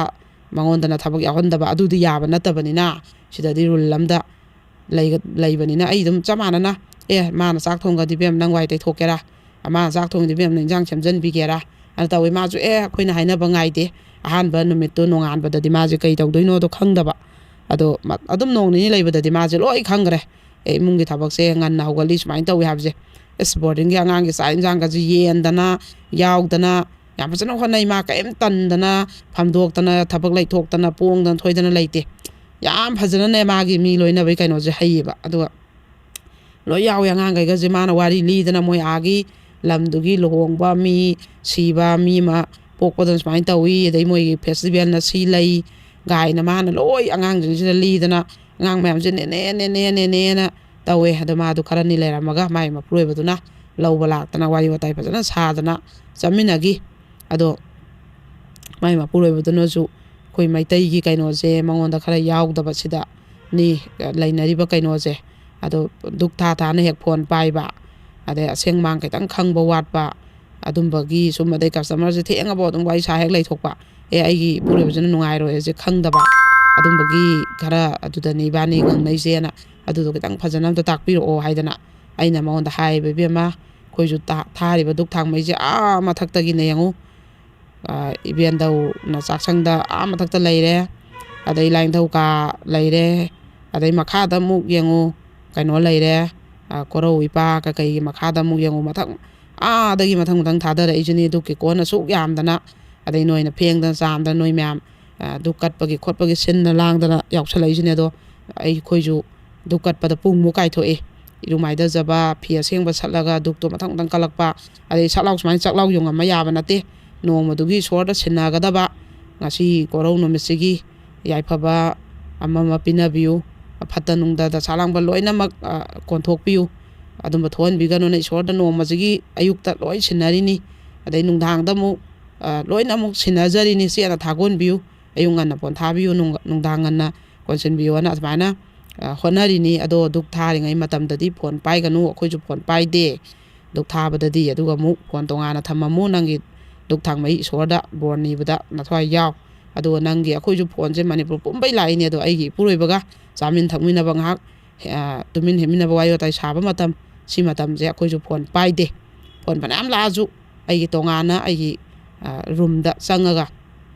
ꯃꯉꯣꯟꯗꯅ ꯊꯕꯛ ꯌꯥꯎꯍꯟꯗꯕ, ꯑꯗꯨꯗꯤ ꯌꯥꯕ ꯅꯠꯇꯕꯅꯤꯅ, ꯁꯤꯗꯗꯤ ꯔꯨꯜ ꯑꯃꯗ ꯂꯩꯒ-, ꯂꯩꯕꯅꯤꯅ, ꯑꯩ ꯑꯗꯨꯝ ꯆꯞ ꯃꯥꯟꯅꯅ, "ꯑꯦ, ꯃꯥꯅ ꯆꯥꯛ ꯊꯣꯡꯒꯗꯤ ꯏꯕꯦꯝ, ꯅꯪ ꯋꯥꯏ ꯇꯩꯊꯣꯛꯀꯦꯔꯥ? ꯑ, ꯃꯥꯅ ꯆꯥꯛ ꯊꯣꯡꯉꯗꯤ ꯏꯕꯦꯝ, ꯅꯪ ꯏꯟꯖꯥꯡ ꯁꯦꯝꯖꯟꯕꯤꯒꯦꯔꯥ?" ꯑꯅ ꯇꯧꯋꯦ꯫ ꯃꯥꯁꯨ, "ꯑꯦ, ꯑꯩꯈꯣꯏꯅ ꯍꯥꯏꯅꯕ ꯉꯥꯏꯗꯦ꯫" ꯑꯍꯥꯟꯕ ꯅꯨꯃꯤꯠꯇꯨ ꯅꯣꯡꯉꯥꯟꯕꯗꯗꯤ ꯃꯥꯁꯦ ꯀꯩ ꯇꯧꯗꯣꯏꯅꯣꯗꯣ ꯈꯪꯗꯕ꯫ ꯑꯗꯣ ꯃ-, ꯑꯗꯨꯝ ꯅꯣꯡ ꯅꯤꯅꯤ ꯂꯩꯕꯗꯗꯤ ꯃꯥꯁꯦ ꯂꯣꯏ ꯈꯪꯈ꯭ꯔꯦ꯫ "ꯑꯦ, ꯏꯃꯨꯡꯒꯤ ꯊꯕꯛꯁꯦ ꯉꯟꯅ ꯍꯧꯒꯠꯂꯤ, ꯁꯨꯃꯥꯏꯅ ꯇꯧꯏ" ꯍꯥꯏꯕꯁꯦ꯫ ꯑꯁ, ꯕꯣꯔꯗꯤꯡꯒꯤ ꯑꯉꯥꯡꯒꯤ ꯆꯥꯛ ꯏꯟꯖꯥꯡꯒꯁꯦ ꯌꯦꯟꯗꯅ, ꯌꯥꯎꯗꯅ, ꯌꯥꯝ ꯐꯖꯅ ꯍꯣꯠꯅꯩ꯫ ꯃꯥ ꯀꯔꯤꯝ ꯇꯟꯗꯅ, ꯐꯝꯗꯣꯛꯇꯅ, ꯊꯕꯛ ꯂꯩꯊꯣꯛꯇꯅ, ꯄꯣꯡꯗꯅ ꯊꯣꯏꯗꯅ ꯂꯩꯇꯦ꯫ ꯌꯥꯝ ꯐꯖꯅꯅꯦ ꯃꯥꯒꯤ ꯃꯤ ꯂꯣꯏꯅꯕꯒꯤ ꯀꯩꯅꯣꯁꯦ ꯍꯩꯌꯦꯕ꯫ ꯑꯗꯨꯒ ꯂꯣꯏ ꯌꯥꯎꯋꯦ ꯑꯉꯥꯡꯈꯩꯒꯁꯦ꯫ ꯃꯥꯅ ꯋꯥꯔꯤ ꯂꯤꯗꯅ, ꯃꯣꯏ ꯑꯥꯒꯤ ꯂꯝꯗꯨꯒꯤ ꯂꯨꯍꯣꯡꯕ, ꯃꯤ ꯁꯤꯕ, ꯃꯤ ꯑꯃ ꯄꯣꯛꯄꯗꯅ ꯁꯨꯃꯥꯏꯅ ꯇꯧꯏ, ꯑꯗꯩ ꯃꯣꯏꯒꯤ ꯐꯦꯁꯇꯤꯚꯦꯜꯅ ꯁꯤ ꯂꯩ ꯀꯥꯏꯅ ꯃꯥꯅ ꯂꯣꯏ ꯑꯉꯥꯡꯁꯤꯡꯁꯤꯗ ꯂꯤꯗꯅ, ꯑꯉꯥꯡ ꯃꯌꯥꯝꯁꯦ "ꯅꯦꯅꯦ, ꯅꯦꯅꯦ, ꯅꯦꯅꯦꯅ" ꯇꯧꯋꯦ꯫ ꯑꯗꯣ ꯃꯥꯗꯣ ꯈꯔꯅꯤ ꯂꯩꯔꯝꯃꯒ ꯃꯥꯏ ꯃꯄꯨꯔꯣꯏꯕꯗꯨꯅ ꯂꯧꯕ ꯂꯥꯛꯇꯅ, ꯋꯥꯔꯤ ꯋꯥꯇꯥꯏ ꯐꯖꯅ ꯁꯥꯗꯅ ꯆꯠꯃꯤꯟꯅꯈꯤ꯫ ꯑꯗꯣ ꯃꯥꯏ ꯃꯄꯨꯔꯣꯏꯕꯗꯨꯅꯁꯨ ꯑꯩꯈꯣꯏ ꯃꯩꯇꯩꯒꯤ ꯀꯩꯅꯣꯁꯦ ꯃꯉꯣꯟꯗ ꯈꯔ ꯌꯥꯎꯗꯕꯁꯤꯗꯅꯤ, ꯑ, ꯂꯩꯅꯔꯤꯕ ꯀꯩꯅꯣꯁꯦ꯫ ꯑꯗꯣ ꯗꯨꯛ ꯊꯥ ꯊꯥꯅ ꯍꯦꯛ ꯐꯣꯟ ꯄꯥꯏꯕ, ꯑꯗꯩ ꯑꯁꯦꯡ ꯃꯥꯡ ꯈꯤꯇꯪ ꯈꯪꯕ ꯋꯥꯠꯄ, ꯑꯗꯨꯝꯕꯒꯤ ꯁꯨꯝ, ꯑꯗꯩ ꯀꯁꯇꯃꯔꯁꯦ ꯊꯦꯡꯉꯐꯥꯎ ꯑꯗꯨꯝ ꯋꯥꯔꯤ ꯁꯥ ꯍꯦꯛ ꯂꯩꯊꯣꯛꯄ꯫ "ꯑꯦ, ꯑꯩꯒꯤ ꯏꯄꯨꯔꯣꯏꯕꯁꯤꯅ ꯅꯨꯡꯉꯥꯏꯔꯣꯏ" ꯍꯥꯏꯁꯦ ꯈꯪꯗꯕ꯫ ꯑꯗꯨꯝꯕꯒꯤ ꯈꯔ ꯑꯗꯨꯗꯅꯤ ꯏꯕꯥꯅꯤ ꯉꯥꯡꯅꯩꯁꯦꯅ꯫ "ꯑꯗꯨꯗꯣ ꯈꯤꯇꯪ ꯐꯖꯅ ꯑꯝꯇ ꯇꯥꯛꯄꯤꯔꯛꯑꯣ" ꯍꯥꯏꯗꯅ ꯑꯩꯅ ꯃꯉꯣꯟꯗ ꯍꯥꯏꯌꯦꯕ, "ꯏꯕꯦꯝꯃ, ꯑꯩꯈꯣꯏꯁꯨ ꯇꯥ-, ꯊꯥꯔꯤꯕ ꯗꯨꯛ ꯊꯥꯡꯃꯩꯁꯦ ꯑꯥ ꯃꯊꯛꯇꯒꯤꯅꯦ ꯌꯦꯡꯉꯨ, ꯑ, ꯏꯕꯦꯟꯗꯧꯅ ꯆꯥꯛꯁꯪꯗ ꯑꯥ ꯃꯊꯛꯇ ꯂꯩꯔꯦ, ꯑꯗꯩ ꯂꯥꯏꯅꯤꯡꯊꯧ ꯀꯥ ꯂꯩꯔꯦ, ꯑꯗꯩ ꯃꯈꯥꯗ ꯑꯃꯨꯛ ꯌꯦꯡꯉꯨ, ꯀꯩꯅꯣ ꯂꯩꯔꯦ, ꯑ, ꯀꯣꯔꯧ ꯏꯄꯥ ꯀꯩꯀꯩꯒꯤ ꯃꯈꯥꯗ ꯑꯃꯨꯛ ꯌꯦꯡꯉꯨ, ꯃꯊꯛ ꯑꯥꯗꯒꯤ ꯃꯊꯪ ꯃꯊꯪ ꯊꯥꯗꯔꯛꯏꯁꯤꯅꯤ꯫ ꯗꯨꯛꯀꯤ ꯀꯣꯟ ꯑꯁꯨꯛ ꯌꯥꯝꯗꯅ, ꯑꯗꯩ ꯅꯣꯏꯅ ꯐꯦꯡꯗꯅ ꯆꯥꯝꯗꯅ, ꯅꯣꯏ ꯃꯌꯥꯝ, ꯑ, ꯗꯨꯛ ꯀꯠꯄꯒꯤ ꯈꯣꯠꯄꯒꯤ ꯁꯤꯟꯅ ꯂꯥꯡꯗꯅ ꯌꯥꯎꯁꯜꯂꯛꯏꯁꯤꯅꯦ꯫ ꯑꯗꯣ ꯑꯩꯈꯣꯏꯁꯨ ꯗꯨꯛ ꯀꯠꯄꯗ ꯄꯨꯡꯃꯨꯛ ꯀꯥꯏꯊꯣꯛꯏ꯫ ꯏꯔꯨ ꯃꯥꯏꯊꯖꯕ, ꯐꯤ ꯑꯁꯦꯡꯕ ꯁꯠꯂꯒ ꯙꯨꯞꯇꯣ ꯃꯊꯪ ꯃꯊꯪ ꯀꯠꯂꯛꯄ, ꯑꯗꯩ ꯁꯠ ꯂꯥꯎ ꯁꯨꯃꯥꯏꯅ ꯆꯥꯛ ꯂꯥꯎ ꯌꯨꯡꯉꯝꯃ ꯌꯥꯕ ꯅꯠꯇꯦ꯫ ꯅꯣꯡꯃꯗꯨꯒꯤ ꯏꯁꯣꯔꯗ ꯁꯤꯟꯅꯒꯗꯕ, ꯉꯁꯤ ꯀꯣꯔꯧ ꯅꯨꯃꯤꯠꯁꯤꯒꯤ ꯌꯥꯏꯐꯕ ꯑꯃ ꯑꯃ ꯄꯤꯅꯕꯤꯌꯨ, ꯐꯠꯇ ꯅꯨꯡꯗ ꯗꯁꯥ ꯂꯥꯡꯕ ꯂꯣꯏꯅꯃꯛ, ꯑ, ꯀꯣꯟꯊꯣꯛꯄꯤꯌꯨ, ꯑꯗꯨꯝꯕ ꯊꯣꯛꯍꯟꯕꯤꯒꯅꯨꯅ ꯏꯁꯣꯔꯗ ꯅꯣꯡꯃꯁꯤꯒꯤ ꯑꯌꯨꯛꯇ ꯂꯣꯏ ꯁꯤꯟꯅꯔꯤꯅꯤ꯫ ꯑꯗꯩ ꯅꯨꯡꯗꯥꯡꯗ ꯑꯃꯨꯛ, ꯑ, ꯂꯣꯏꯅ ꯑꯃꯨꯛ ꯁꯤꯟꯅꯖꯔꯤꯅꯤ, ꯆꯦꯠꯅ ꯊꯥꯒꯣꯟꯕꯤꯌꯨ, ꯑꯌꯨꯛ ꯉꯟꯅ ꯄꯣꯟꯊꯥꯕꯤꯌꯨ, ꯅꯨꯡ-, ꯅꯨꯡꯗꯥꯡ ꯉꯟꯅ ꯀꯣꯟꯁꯤꯟꯕꯤꯌꯨꯅ ꯑꯗꯨꯃꯥꯏꯅ, ꯑ, ꯍꯣꯠꯅꯔꯤꯅꯤ꯫ ꯑꯗꯣ ꯙꯨꯛ ꯊꯥꯔꯤꯉꯩ ꯃꯇꯝꯗꯗꯤ ꯐꯣꯟ ꯄꯥꯏꯒꯅꯨ, ꯑꯩꯈꯣꯏꯁꯨ ꯐꯣꯟ ꯄꯥꯏꯗꯦ꯫ ꯙꯨꯛ ꯊꯥꯕꯗꯗꯤ꯫ ꯑꯗꯨꯒ ꯑꯃꯨꯛ ꯐꯣꯟ ꯇꯣꯉꯥꯟꯅ ꯊꯝꯃꯝꯃꯨ, ꯅꯪꯒꯤ ꯙꯨꯛ ꯊꯥꯡꯃꯩ ꯏꯁꯣꯔꯗ ꯕꯣꯔ ꯅꯤꯕꯗ ꯅꯊ꯭ꯋꯥꯏ ꯌꯥꯎ꯫ ꯑꯗꯨꯒ ꯅꯪꯒꯤ, ꯑꯩꯈꯣꯏꯁꯨ ꯐꯣꯟꯁꯦ ꯃꯅꯤꯄꯨꯔ ꯄꯨꯝꯕꯩ ꯂꯥꯛꯏꯅꯦ, ꯑꯗꯣ ꯑꯩꯒꯤ ꯏꯄꯨꯔꯣꯏꯕꯒ ꯆꯥꯃꯤꯟ ꯊꯛꯃꯤꯟꯅꯕ ꯉꯥꯏꯍꯥꯛ, ꯑ, ꯇꯨꯃꯤꯟ ꯍꯤꯞꯃꯤꯟꯅꯕ, ꯋꯥꯔꯤ ꯋꯥꯇꯥꯏ ꯁꯥꯕ ꯃꯇꯝ, ꯁꯤ ꯃꯇꯝꯁꯦ ꯑꯩꯈꯣꯏꯁꯨ ꯐꯣꯟ ꯄꯥꯏꯗꯦ꯫ ꯐꯣꯟ ꯐꯅꯌꯥꯝ ꯂꯥꯛꯑꯁꯨ ꯑꯩꯒꯤ ꯇꯣꯉꯥꯟꯅ ꯑꯩꯒꯤ, ꯑ, ꯔꯨꯝꯗ ꯆꯪꯉꯒ,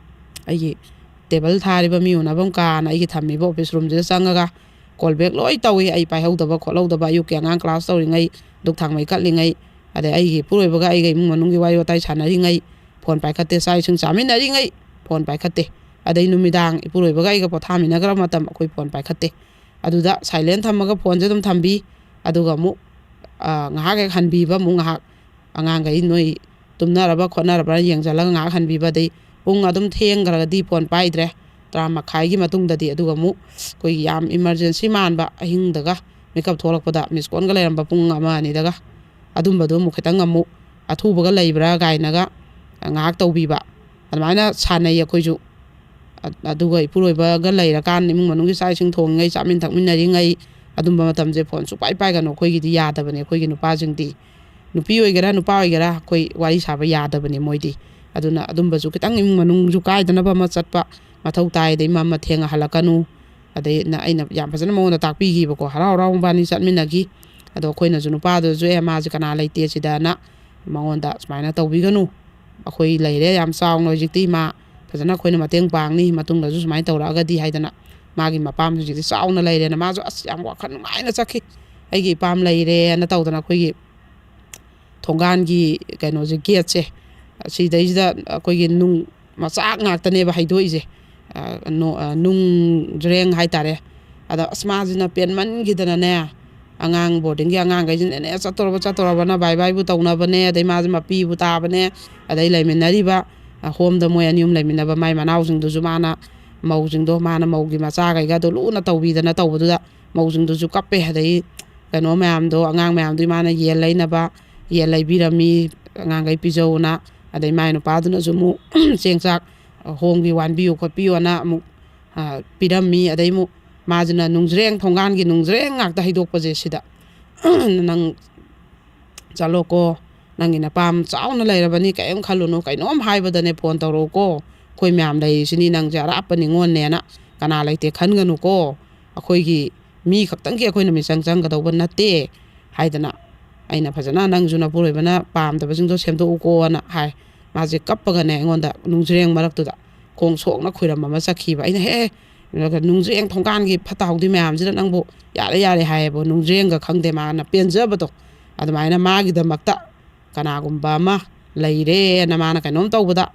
ꯑꯩꯒꯤ ꯇꯦꯕꯜ ꯊꯥꯔꯤꯕ ꯃꯤ ꯎꯅꯐꯝ ꯀꯥꯅ ꯑꯩꯒꯤ ꯊꯝꯃꯤꯕ ꯑꯣꯐꯤꯁ ꯔꯨꯝꯁꯤꯗ ꯆꯪꯉꯒ ꯀꯣꯜ ꯕꯦꯛ ꯂꯣꯏ ꯇꯧꯏ꯫ ꯑꯩ ꯄꯥꯏꯍꯧꯗꯕ ꯈꯣꯠꯍꯧꯗꯕ, ꯑꯌꯨꯛꯀꯤ ꯑꯉꯥꯡ ꯀ꯭ꯂꯥꯁ ꯇꯧꯔꯤꯉꯩ, ꯙꯨꯛ ꯊꯥꯡꯃꯩ ꯀꯠꯂꯤꯉꯩ, ꯑꯗꯩ ꯑꯩꯒꯤ ꯏꯄꯨꯔꯣꯏꯕꯒ ꯑꯩꯒ ꯏꯃꯨꯡ ꯃꯅꯨꯡꯒꯤ ꯋꯥꯔꯤ ꯋꯥꯇꯥꯏ ꯁꯥꯟꯅꯔꯤꯉꯩ ꯐꯣꯟ ꯄꯥꯏꯈꯠꯇꯦ, ꯆꯥꯛ ꯏꯁꯤꯡ ꯆꯥꯃꯤꯟꯅꯔꯤꯉꯩ ꯐꯣꯟ ꯄꯥꯏꯈꯠꯇꯦ, ꯑꯗꯩ ꯅꯨꯃꯤꯗꯥꯡ ꯏꯄꯨꯔꯣꯏꯕꯒ ꯑꯩꯒ ꯄꯣꯊꯥꯃꯤꯟꯅꯈ꯭ꯔ ꯃꯇꯝ ꯑꯩꯈꯣꯏ ꯐꯣꯟ ꯄꯥꯏꯈꯠꯇꯦ꯫ ꯑꯗꯨꯗ ꯁꯥꯏꯂꯦꯟ ꯊꯝꯃꯒ ꯐꯣꯟꯁꯦ ꯑꯗꯨꯝ ꯊꯝꯕꯤ꯫ ꯑꯗꯨꯒ ꯑꯃꯨꯛ, ꯑ, ꯉꯥꯏꯍꯥꯛ ꯍꯦꯛ ꯍꯟꯕꯤꯕ, ꯑꯃꯨꯛ ꯉꯥꯏꯍꯥꯛ ꯑꯉꯥꯡꯈꯩ ꯅꯣꯏ ꯇꯨꯝꯅꯔꯕ ꯈꯣꯠꯅꯔꯕ꯭ꯔꯥ ꯌꯦꯡꯁꯤꯜꯂꯒ ꯉꯥꯏꯍꯥꯛ ꯍꯟꯕꯤꯕ, ꯑꯗꯩ ꯄꯨꯡ ꯑꯗꯨꯝ ꯊꯦꯡꯈ꯭ꯔꯒꯗꯤ ꯐꯣꯟ ꯄꯥꯏꯗ꯭ꯔꯦ, ꯇꯔꯥ ꯃꯈꯥꯏꯒꯤ ꯃꯇꯨꯡꯗꯗꯤ꯫ ꯑꯗꯨꯒ ꯑꯃꯨꯛ ꯑꯩꯈꯣꯏꯒꯤ ꯌꯥꯝ ꯏꯃꯥꯔꯖꯦꯟꯁꯤ ꯃꯥꯟꯕ ꯑꯍꯤꯡꯗꯒ ꯃꯤꯀꯞ ꯊꯣꯛꯂꯛꯄꯗ ꯃꯤꯁ ꯀꯣꯜꯒ ꯂꯩꯔꯝꯕ ꯄꯨꯡ ꯑꯃ ꯑꯅꯤꯗꯒ, ꯑꯗꯨꯝꯕꯗꯣ ꯑꯃꯨꯛ ꯈꯤꯇꯪ ꯑꯃꯨꯛ ꯑꯊꯨꯕꯒ ꯂꯩꯕ꯭ꯔꯥ ꯀꯥꯏꯅꯒ ꯉꯥꯏꯍꯥꯛ ꯇꯧꯕꯤꯕ, ꯑꯗꯨꯃꯥꯏꯅ ꯁꯥꯟꯅꯩ ꯑꯩꯈꯣꯏꯁꯨ꯫ ꯑ-, ꯑꯗꯨꯒ ꯏꯄꯨꯔꯣꯏꯕꯒ ꯂꯩꯔꯀꯥꯟꯗ ꯏꯃꯨꯡ ꯃꯅꯨꯡꯒꯤ ꯆꯥꯛ ꯏꯁꯤꯡ ꯊꯣꯡꯉꯤꯉꯩ, ꯆꯥꯃꯤꯟ ꯊꯛꯃꯤꯟꯅꯔꯤꯉꯩ, ꯑꯗꯨꯝꯕ ꯃꯇꯝꯁꯦ ꯐꯣꯟ ꯁꯨꯡꯄꯥꯏ ꯄꯥꯏꯒꯅꯨ꯫ ꯑꯩꯈꯣꯏꯒꯤꯗꯤ ꯌꯥꯗꯕꯅꯦ, ꯑꯩꯈꯣꯏꯒꯤ ꯅꯨꯄꯥꯁꯤꯡꯗꯤ꯫ ꯅꯨꯄꯤ ꯑꯣꯏꯒꯦꯔꯥ ꯅꯨꯄꯥ ꯑꯣꯏꯒꯦꯔꯥ ꯑꯩꯈꯣꯏ ꯋꯥꯔꯤ ꯁꯥꯕ ꯌꯥꯗꯕꯅꯦ ꯃꯣꯏꯗꯤ꯫ ꯑꯗꯨꯅ ꯑꯗꯨꯝꯕꯁꯨ ꯈꯤꯇꯪ ꯏꯃꯨꯡ ꯃꯅꯨꯡꯁꯨ ꯀꯥꯏꯗꯅꯕ ꯑꯃ ꯆꯠꯄ ꯃꯊꯧ ꯇꯥꯏ꯫ ꯑꯗꯩ ꯃꯝꯃ ꯊꯦꯡꯉ ꯍꯜꯂꯛꯀꯅꯨ꯫ ꯑꯗꯩ ꯅ-, ꯑꯩꯅ ꯌꯥꯝ ꯐꯖꯅ ꯃꯉꯣꯟꯗ ꯇꯥꯛꯄꯤꯈꯤꯕꯀꯣ, ꯍꯔꯥꯎ ꯍꯔꯥꯎ ꯃꯕꯥꯅꯤ ꯆꯠꯃꯤꯟꯅꯈꯤ꯫ ꯑꯗꯣ ꯑꯩꯈꯣꯏꯅꯁꯨ ꯅꯨꯄꯥꯗꯨꯁꯨ, "ꯑꯦ, ꯃꯥꯁꯦ ꯀꯅꯥ ꯂꯩꯇꯦ ꯁꯤꯗꯅ", ꯃꯉꯣꯟꯗ ꯁꯨꯃꯥꯏꯅ ꯇꯧꯕꯤꯒꯅꯨ, ꯑꯩꯈꯣꯏ ꯂꯩꯔꯦ ꯌꯥꯝ ꯆꯥꯎꯅ ꯍꯧꯖꯤꯛꯇꯤ, ꯃꯥ ꯐꯖꯅ ꯑꯩꯈꯣꯏꯅ ꯃꯇꯦꯡ ꯄꯥꯡꯅꯤ, ꯃꯇꯨꯡꯗꯁꯨ ꯁꯨꯃꯥꯏꯅ ꯇꯧꯔꯛꯑꯒꯗꯤ ꯍꯥꯏꯗꯅ꯫ ꯃꯥꯒꯤ ꯃꯄꯥꯝꯁꯨ ꯍꯧꯖꯤꯛꯇꯤ ꯆꯥꯎꯅ ꯂꯩꯔꯦꯅ ꯃꯥꯁꯨ ꯑꯁ ꯌꯥꯝ ꯋꯥꯈꯜ ꯅꯨꯡꯉꯥꯏꯅ ꯆꯠꯈꯤ꯫ "ꯑꯩꯒꯤ ꯏꯄꯥꯝ ꯂꯩꯔꯦꯅ" ꯇꯧꯗꯅ ꯑꯩꯈꯣꯏꯒꯤ ꯊꯣꯡꯒꯥꯟꯒꯤ ꯀꯩꯅꯣꯁꯦ, ꯒꯦꯠꯁꯦ, ꯁꯤꯗꯩꯁꯤꯗ ꯑꯩꯈꯣꯏꯒꯤ ꯅꯨꯡ ꯃꯆꯥꯛ ꯉꯥꯛꯇꯅꯦꯕ ꯍꯩꯗꯣꯛꯏꯁꯦ꯫ ꯑ, ꯅꯣ-, ꯑ, ꯅꯨꯡꯖ꯭ꯔꯦꯡ ꯍꯥꯏꯇꯥꯔꯦ꯫ ꯑꯗ ꯑꯁ ꯃꯥꯁꯤꯅ ꯄꯦꯟꯃꯟꯈꯤꯗꯅꯅꯦ, ꯑꯉꯥꯡ ꯕꯣꯔꯗꯤꯡꯒꯤ ꯑꯉꯥꯡꯈꯩꯁꯤꯅꯅꯦ, "ꯆꯠꯇꯣꯔꯕ ꯆꯠꯇꯣꯔꯕꯅ ꯕꯥꯏ ꯕꯥꯏꯕꯨ ꯇꯧꯅꯕꯅꯦ", ꯑꯗꯩ ꯃꯥꯁꯦ ꯃꯄꯤꯕꯨ ꯇꯥꯕꯅꯦ, ꯑꯗꯩ ꯂꯩꯃꯤꯟꯅꯔꯤꯕ, ꯑ, ꯍꯣꯝꯗ ꯃꯣꯏ ꯑꯅꯤ ꯑꯍꯨꯝ ꯂꯩꯃꯤꯟꯅꯕ ꯃꯥꯏ ꯃꯅꯥꯎꯁꯤꯡꯗꯨꯁꯨ ꯃꯥꯅ, ꯃꯧꯁꯤꯡꯗꯣ ꯃꯥꯅ ꯃꯧꯒꯤ ꯃꯆꯥꯈꯩꯒꯗꯣ ꯂꯨꯅ ꯇꯧꯕꯤꯗꯅ ꯇꯧꯕꯗꯨꯗ ꯃꯧꯁꯤꯡꯗꯨꯁꯨ ꯀꯞꯄꯦ꯫ ꯑꯗꯩ ꯀꯩꯅꯣ ꯃꯌꯥꯝꯗꯣ, ꯑꯉꯥꯡ ꯃꯌꯥꯝꯗꯣ ꯃꯥꯅ ꯌꯦꯟ ꯂꯩꯅꯕ, ꯌꯦꯟ ꯂꯩꯕꯤꯔꯝꯃꯤ, ꯑꯉꯥꯡꯈꯩ ꯄꯤꯖꯧꯅ꯫ ꯑꯗꯩ ꯃꯥꯏ ꯅꯨꯄꯥꯗꯨꯅꯁꯨ ꯑꯃꯨꯛ ꯆꯦꯡ ꯆꯥꯛ, ꯑ, ꯍꯣꯝꯒꯤ ꯋꯥꯟꯕꯤꯌꯨ ꯈꯣꯠꯄꯤꯌꯣꯅ ꯑꯃꯨꯛ, ꯑ, ꯄꯤꯔꯝꯃꯤ꯫ ꯑꯗꯩ ꯑꯃꯨꯛ ꯃꯥꯁꯤꯅ ꯅꯨꯡꯖ꯭ꯔꯦꯡ, ꯊꯣꯡꯒꯥꯟꯒꯤ ꯅꯨꯡꯖ꯭ꯔꯦꯡ ꯉꯥꯛꯇ ꯍꯩꯗꯣꯛꯄꯁꯦ ꯁꯤꯗ, "ꯅꯪ ꯆꯠꯂꯣꯀꯣ, ꯅꯪꯒꯤ ꯅꯄꯥꯝ ꯆꯥꯎꯅ ꯂꯩꯔꯕꯅꯤ, ꯀꯔꯤꯝ ꯈꯜꯂꯨꯅꯨ, ꯀꯩꯅꯣꯝ ꯍꯥꯏꯕꯗꯅꯦ ꯐꯣꯟ ꯇꯧꯔꯛꯎꯀꯣ, ꯑꯩꯈꯣꯏ ꯃꯌꯥꯝ ꯂꯩꯔꯤꯁꯤꯅꯤ, ꯅꯪꯁꯦ ꯑꯔꯥꯞꯄ ꯅꯤꯉꯣꯜꯅꯦꯅ ꯀꯅꯥ ꯂꯩꯇꯦ ꯈꯟꯒꯅꯨꯀꯣ, ꯑꯩꯈꯣꯏꯒꯤ ꯃꯤ ꯈꯛꯇꯪꯒꯤ ꯑꯩꯈꯣꯏꯅ ꯃꯤꯆꯪ ꯆꯪꯒꯗꯧꯕ ꯅꯠꯇꯦ ꯍꯥꯏꯗꯅ ꯑꯩꯅ ꯐꯖꯅ, ꯅꯪꯁꯨ ꯅꯄꯨꯔꯣꯏꯕꯅ ꯄꯥꯝꯗꯕꯁꯤꯡꯗꯣ ꯁꯦꯝꯗꯣꯛꯎꯀꯣꯅ ꯍꯥꯏ꯫ ꯃꯥꯁꯦ ꯀꯞꯄꯒꯅꯦ ꯑꯩꯉꯣꯟꯗ ꯅꯨꯡꯖ꯭ꯔꯦꯡ ꯃꯔꯛꯇꯨꯗ ꯈꯣꯡ ꯁꯣꯛꯅ ꯈꯨꯔꯝ ꯑꯃ ꯆꯠꯈꯤꯕ꯫ ꯑꯩꯅ, "ꯍꯦ, ꯅꯨꯡꯖ꯭ꯔꯦꯡ ꯊꯣꯡꯒꯥꯟꯒꯤ ꯐꯠꯇ ꯍꯥꯎꯗꯤ ꯃꯌꯥꯝꯁꯤꯅ ꯅꯪꯕꯨ ꯌꯥꯔꯦ ꯌꯥꯔꯦ" ꯍꯥꯏꯌꯦꯕ, ꯅꯨꯡꯖ꯭ꯔꯦꯡꯒ ꯈꯪꯗꯦ ꯃꯥꯅ ꯄꯦꯟꯖꯕꯗꯣ꯫ ꯑꯗꯨꯃꯥꯏꯅ ꯃꯥꯒꯤꯗꯃꯛꯇ ꯀꯅꯥꯒꯨꯝꯕ ꯑꯃ ꯂꯩꯔꯦꯅ ꯃꯥꯅ ꯀꯩꯅꯣꯝ ꯇꯧꯕꯗ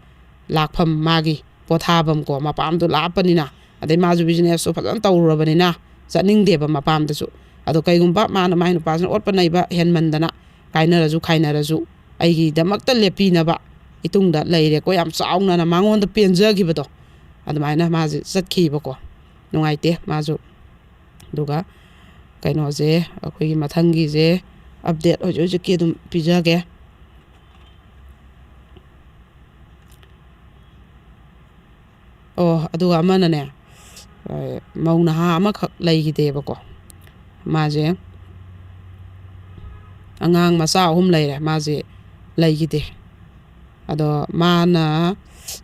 ꯂꯥꯛꯐꯝ, ꯃꯥꯒꯤ ꯄꯣꯊꯥꯐꯝ ꯀꯣ, ꯃꯄꯥꯝꯗꯣ ꯂꯥꯞꯄꯅꯤꯅ, ꯑꯗꯩ ꯃꯥꯁꯨ ꯕꯤꯖꯤꯅꯦꯁꯇꯣ ꯐꯖꯅ ꯇꯧꯔꯨꯔꯕꯅꯤꯅ ꯆꯠꯅꯤꯡꯗꯦꯕ ꯃꯄꯥꯝꯗꯁꯨ꯫ ꯑꯗꯣ ꯀꯩꯒꯨꯝꯕ ꯃꯥꯅ, ꯃꯥꯏ ꯅꯨꯄꯥꯁꯤꯅ ꯑꯣꯠꯄ ꯅꯩꯕ ꯍꯦꯟꯃꯟꯗꯅ ꯀꯥꯏꯅꯔꯁꯨ ꯈꯥꯏꯅꯔꯁꯨ ꯑꯩꯒꯤꯗꯃꯛꯇ ꯂꯦꯞꯄꯤꯅꯕ ꯏꯇꯨꯡꯗ ꯂꯩꯔꯦꯀꯣ, ꯌꯥꯝ ꯆꯥꯎꯅꯅ ꯃꯉꯣꯟꯗ ꯄꯦꯟꯖꯈꯤꯕꯗꯣ, ꯑꯗꯨꯃꯥꯏꯅ ꯃꯥꯁꯦ ꯆꯠꯈꯤꯕꯀꯣ꯫ ꯅꯨꯡꯉꯥꯏꯇꯦ ꯃꯥꯁꯨ꯫ ꯑꯗꯨꯒ ꯀꯩꯅꯣꯁꯦ, ꯑꯩꯈꯣꯏꯒꯤ ꯃꯊꯪꯒꯤꯁꯦ ꯑꯞꯗꯦꯠ ꯍꯧꯖꯤꯛ ꯍꯧꯖꯤꯛꯀꯤ ꯑꯗꯨꯝ ꯄꯤꯖꯒꯦ꯫ ꯑꯣ, ꯑꯗꯨꯒ ꯑꯃꯅꯅꯦ, ꯑ, ꯃꯧ ꯅꯍꯥ ꯑꯃꯈꯛ ꯂꯩꯈꯤꯗꯦꯕꯀꯣ꯫ ꯃꯥꯁꯦ ꯑꯉꯥꯡ ꯃꯆꯥ ꯑꯍꯨꯝ ꯂꯩꯔꯦ, ꯃꯥꯁꯦ ꯂꯩꯈꯤꯗꯦ꯫ ꯑꯗꯣ ꯃꯥꯅ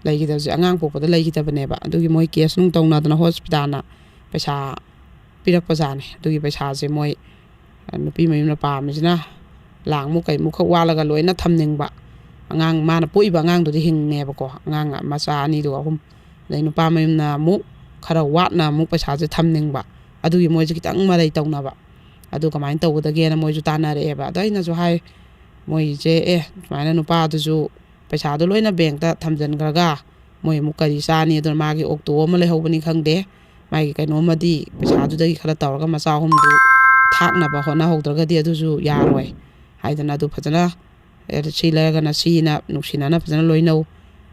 ꯂꯩꯈꯤꯗꯕꯁꯦ ꯑꯉꯥꯡ ꯄꯣꯛꯄꯗ ꯂꯩꯈꯤꯗꯕꯅꯦꯕ꯫ ꯑꯗꯨꯒꯤ ꯃꯣꯏ ꯀꯦꯁ ꯅꯨꯡ ꯇꯧꯅꯗꯅ ꯍꯣꯁꯄꯤꯇꯥꯜꯅ ꯄꯩꯁꯥ ꯄꯤꯔꯛꯄꯖꯥꯠꯅꯤ꯫ ꯑꯗꯨꯒꯤ ꯄꯩꯁꯥꯁꯦ ꯃꯣꯏ, ꯑ, ꯅꯨꯄꯤ ꯃꯌꯨꯝꯅ ꯄꯥꯝꯃꯤꯁꯤꯅ ꯂꯥꯛꯃꯨꯛ ꯀꯩꯃꯨꯛꯈꯛ ꯋꯥꯠꯂꯒ ꯂꯣꯏꯅ ꯊꯝꯅꯤꯡꯕ꯫ ꯑꯉꯥꯡ, ꯃꯥꯅ ꯄꯣꯛꯏꯕ ꯑꯉꯥꯡꯗꯨꯗꯤ ꯍꯤꯡꯉꯦꯕꯀꯣ, ꯑꯉꯥꯡ ꯃꯆꯥ ꯑꯅꯤꯗꯨꯒ ꯑꯍꯨꯝ꯫ ꯑꯗꯩ ꯅꯨꯄꯥ ꯃꯌꯨꯝꯅ ꯑꯃꯨꯛ ꯈꯔ ꯋꯥꯠꯅ ꯑꯃꯨꯛ ꯄꯩꯁꯥꯁꯦ ꯊꯝꯅꯤꯡꯕ꯫ ꯑꯗꯨꯒꯤ ꯃꯣꯏꯁꯦ ꯈꯤꯇꯪ ꯃꯔꯩ ꯇꯧꯅꯕ꯫ ꯑꯗꯨ ꯀꯃꯥꯏꯅ ꯇꯧꯒꯗꯒꯦꯅ ꯃꯣꯏꯁꯨ ꯇꯥꯟꯅꯔꯛꯑꯦꯕ꯫ ꯑꯗꯣ ꯑꯩꯅꯁꯨ ꯍꯥꯏ, ꯃꯣꯏꯁꯦ, "ꯑꯦ, ꯁꯨꯃꯥꯏꯅ ꯅꯨꯄꯥꯗꯨꯁꯨ ꯄꯩꯁꯥꯗꯣ ꯂꯣꯏꯅ ꯕꯦꯡꯇ ꯊꯝꯖꯤꯟꯈ꯭ꯔꯒ ꯃꯣꯏ ꯑꯃꯨꯛ ꯀꯔꯤ ꯆꯥꯅꯤ?" ꯑꯗꯨꯅ ꯃꯥꯒꯤ ꯑꯣꯛꯇꯣ ꯑꯃ ꯂꯩꯍꯧꯕꯅꯤ ꯈꯪꯗꯦ, ꯃꯥꯒꯤ ꯀꯩꯅꯣꯝꯃꯗꯤ ꯄꯩꯁꯥꯗꯨꯗꯒꯤ ꯈꯔ ꯇꯧꯔꯒ ꯃꯆꯥ ꯑꯍꯨꯝꯗꯨ ꯊꯥꯛꯅꯕ ꯍꯣꯠꯅꯍꯧꯗ꯭ꯔꯒꯗꯤ ꯑꯗꯨꯁꯨ ꯌꯥꯔꯣꯏ ꯍꯥꯏꯗꯅ, ꯑꯗꯨ ꯐꯖꯅ, ꯑꯦ, ꯁꯤ ꯂꯩꯔꯒꯅ ꯁꯤꯅ ꯅꯨꯡꯁꯤꯅꯅ ꯐꯖꯅ ꯂꯣꯏꯅꯧ,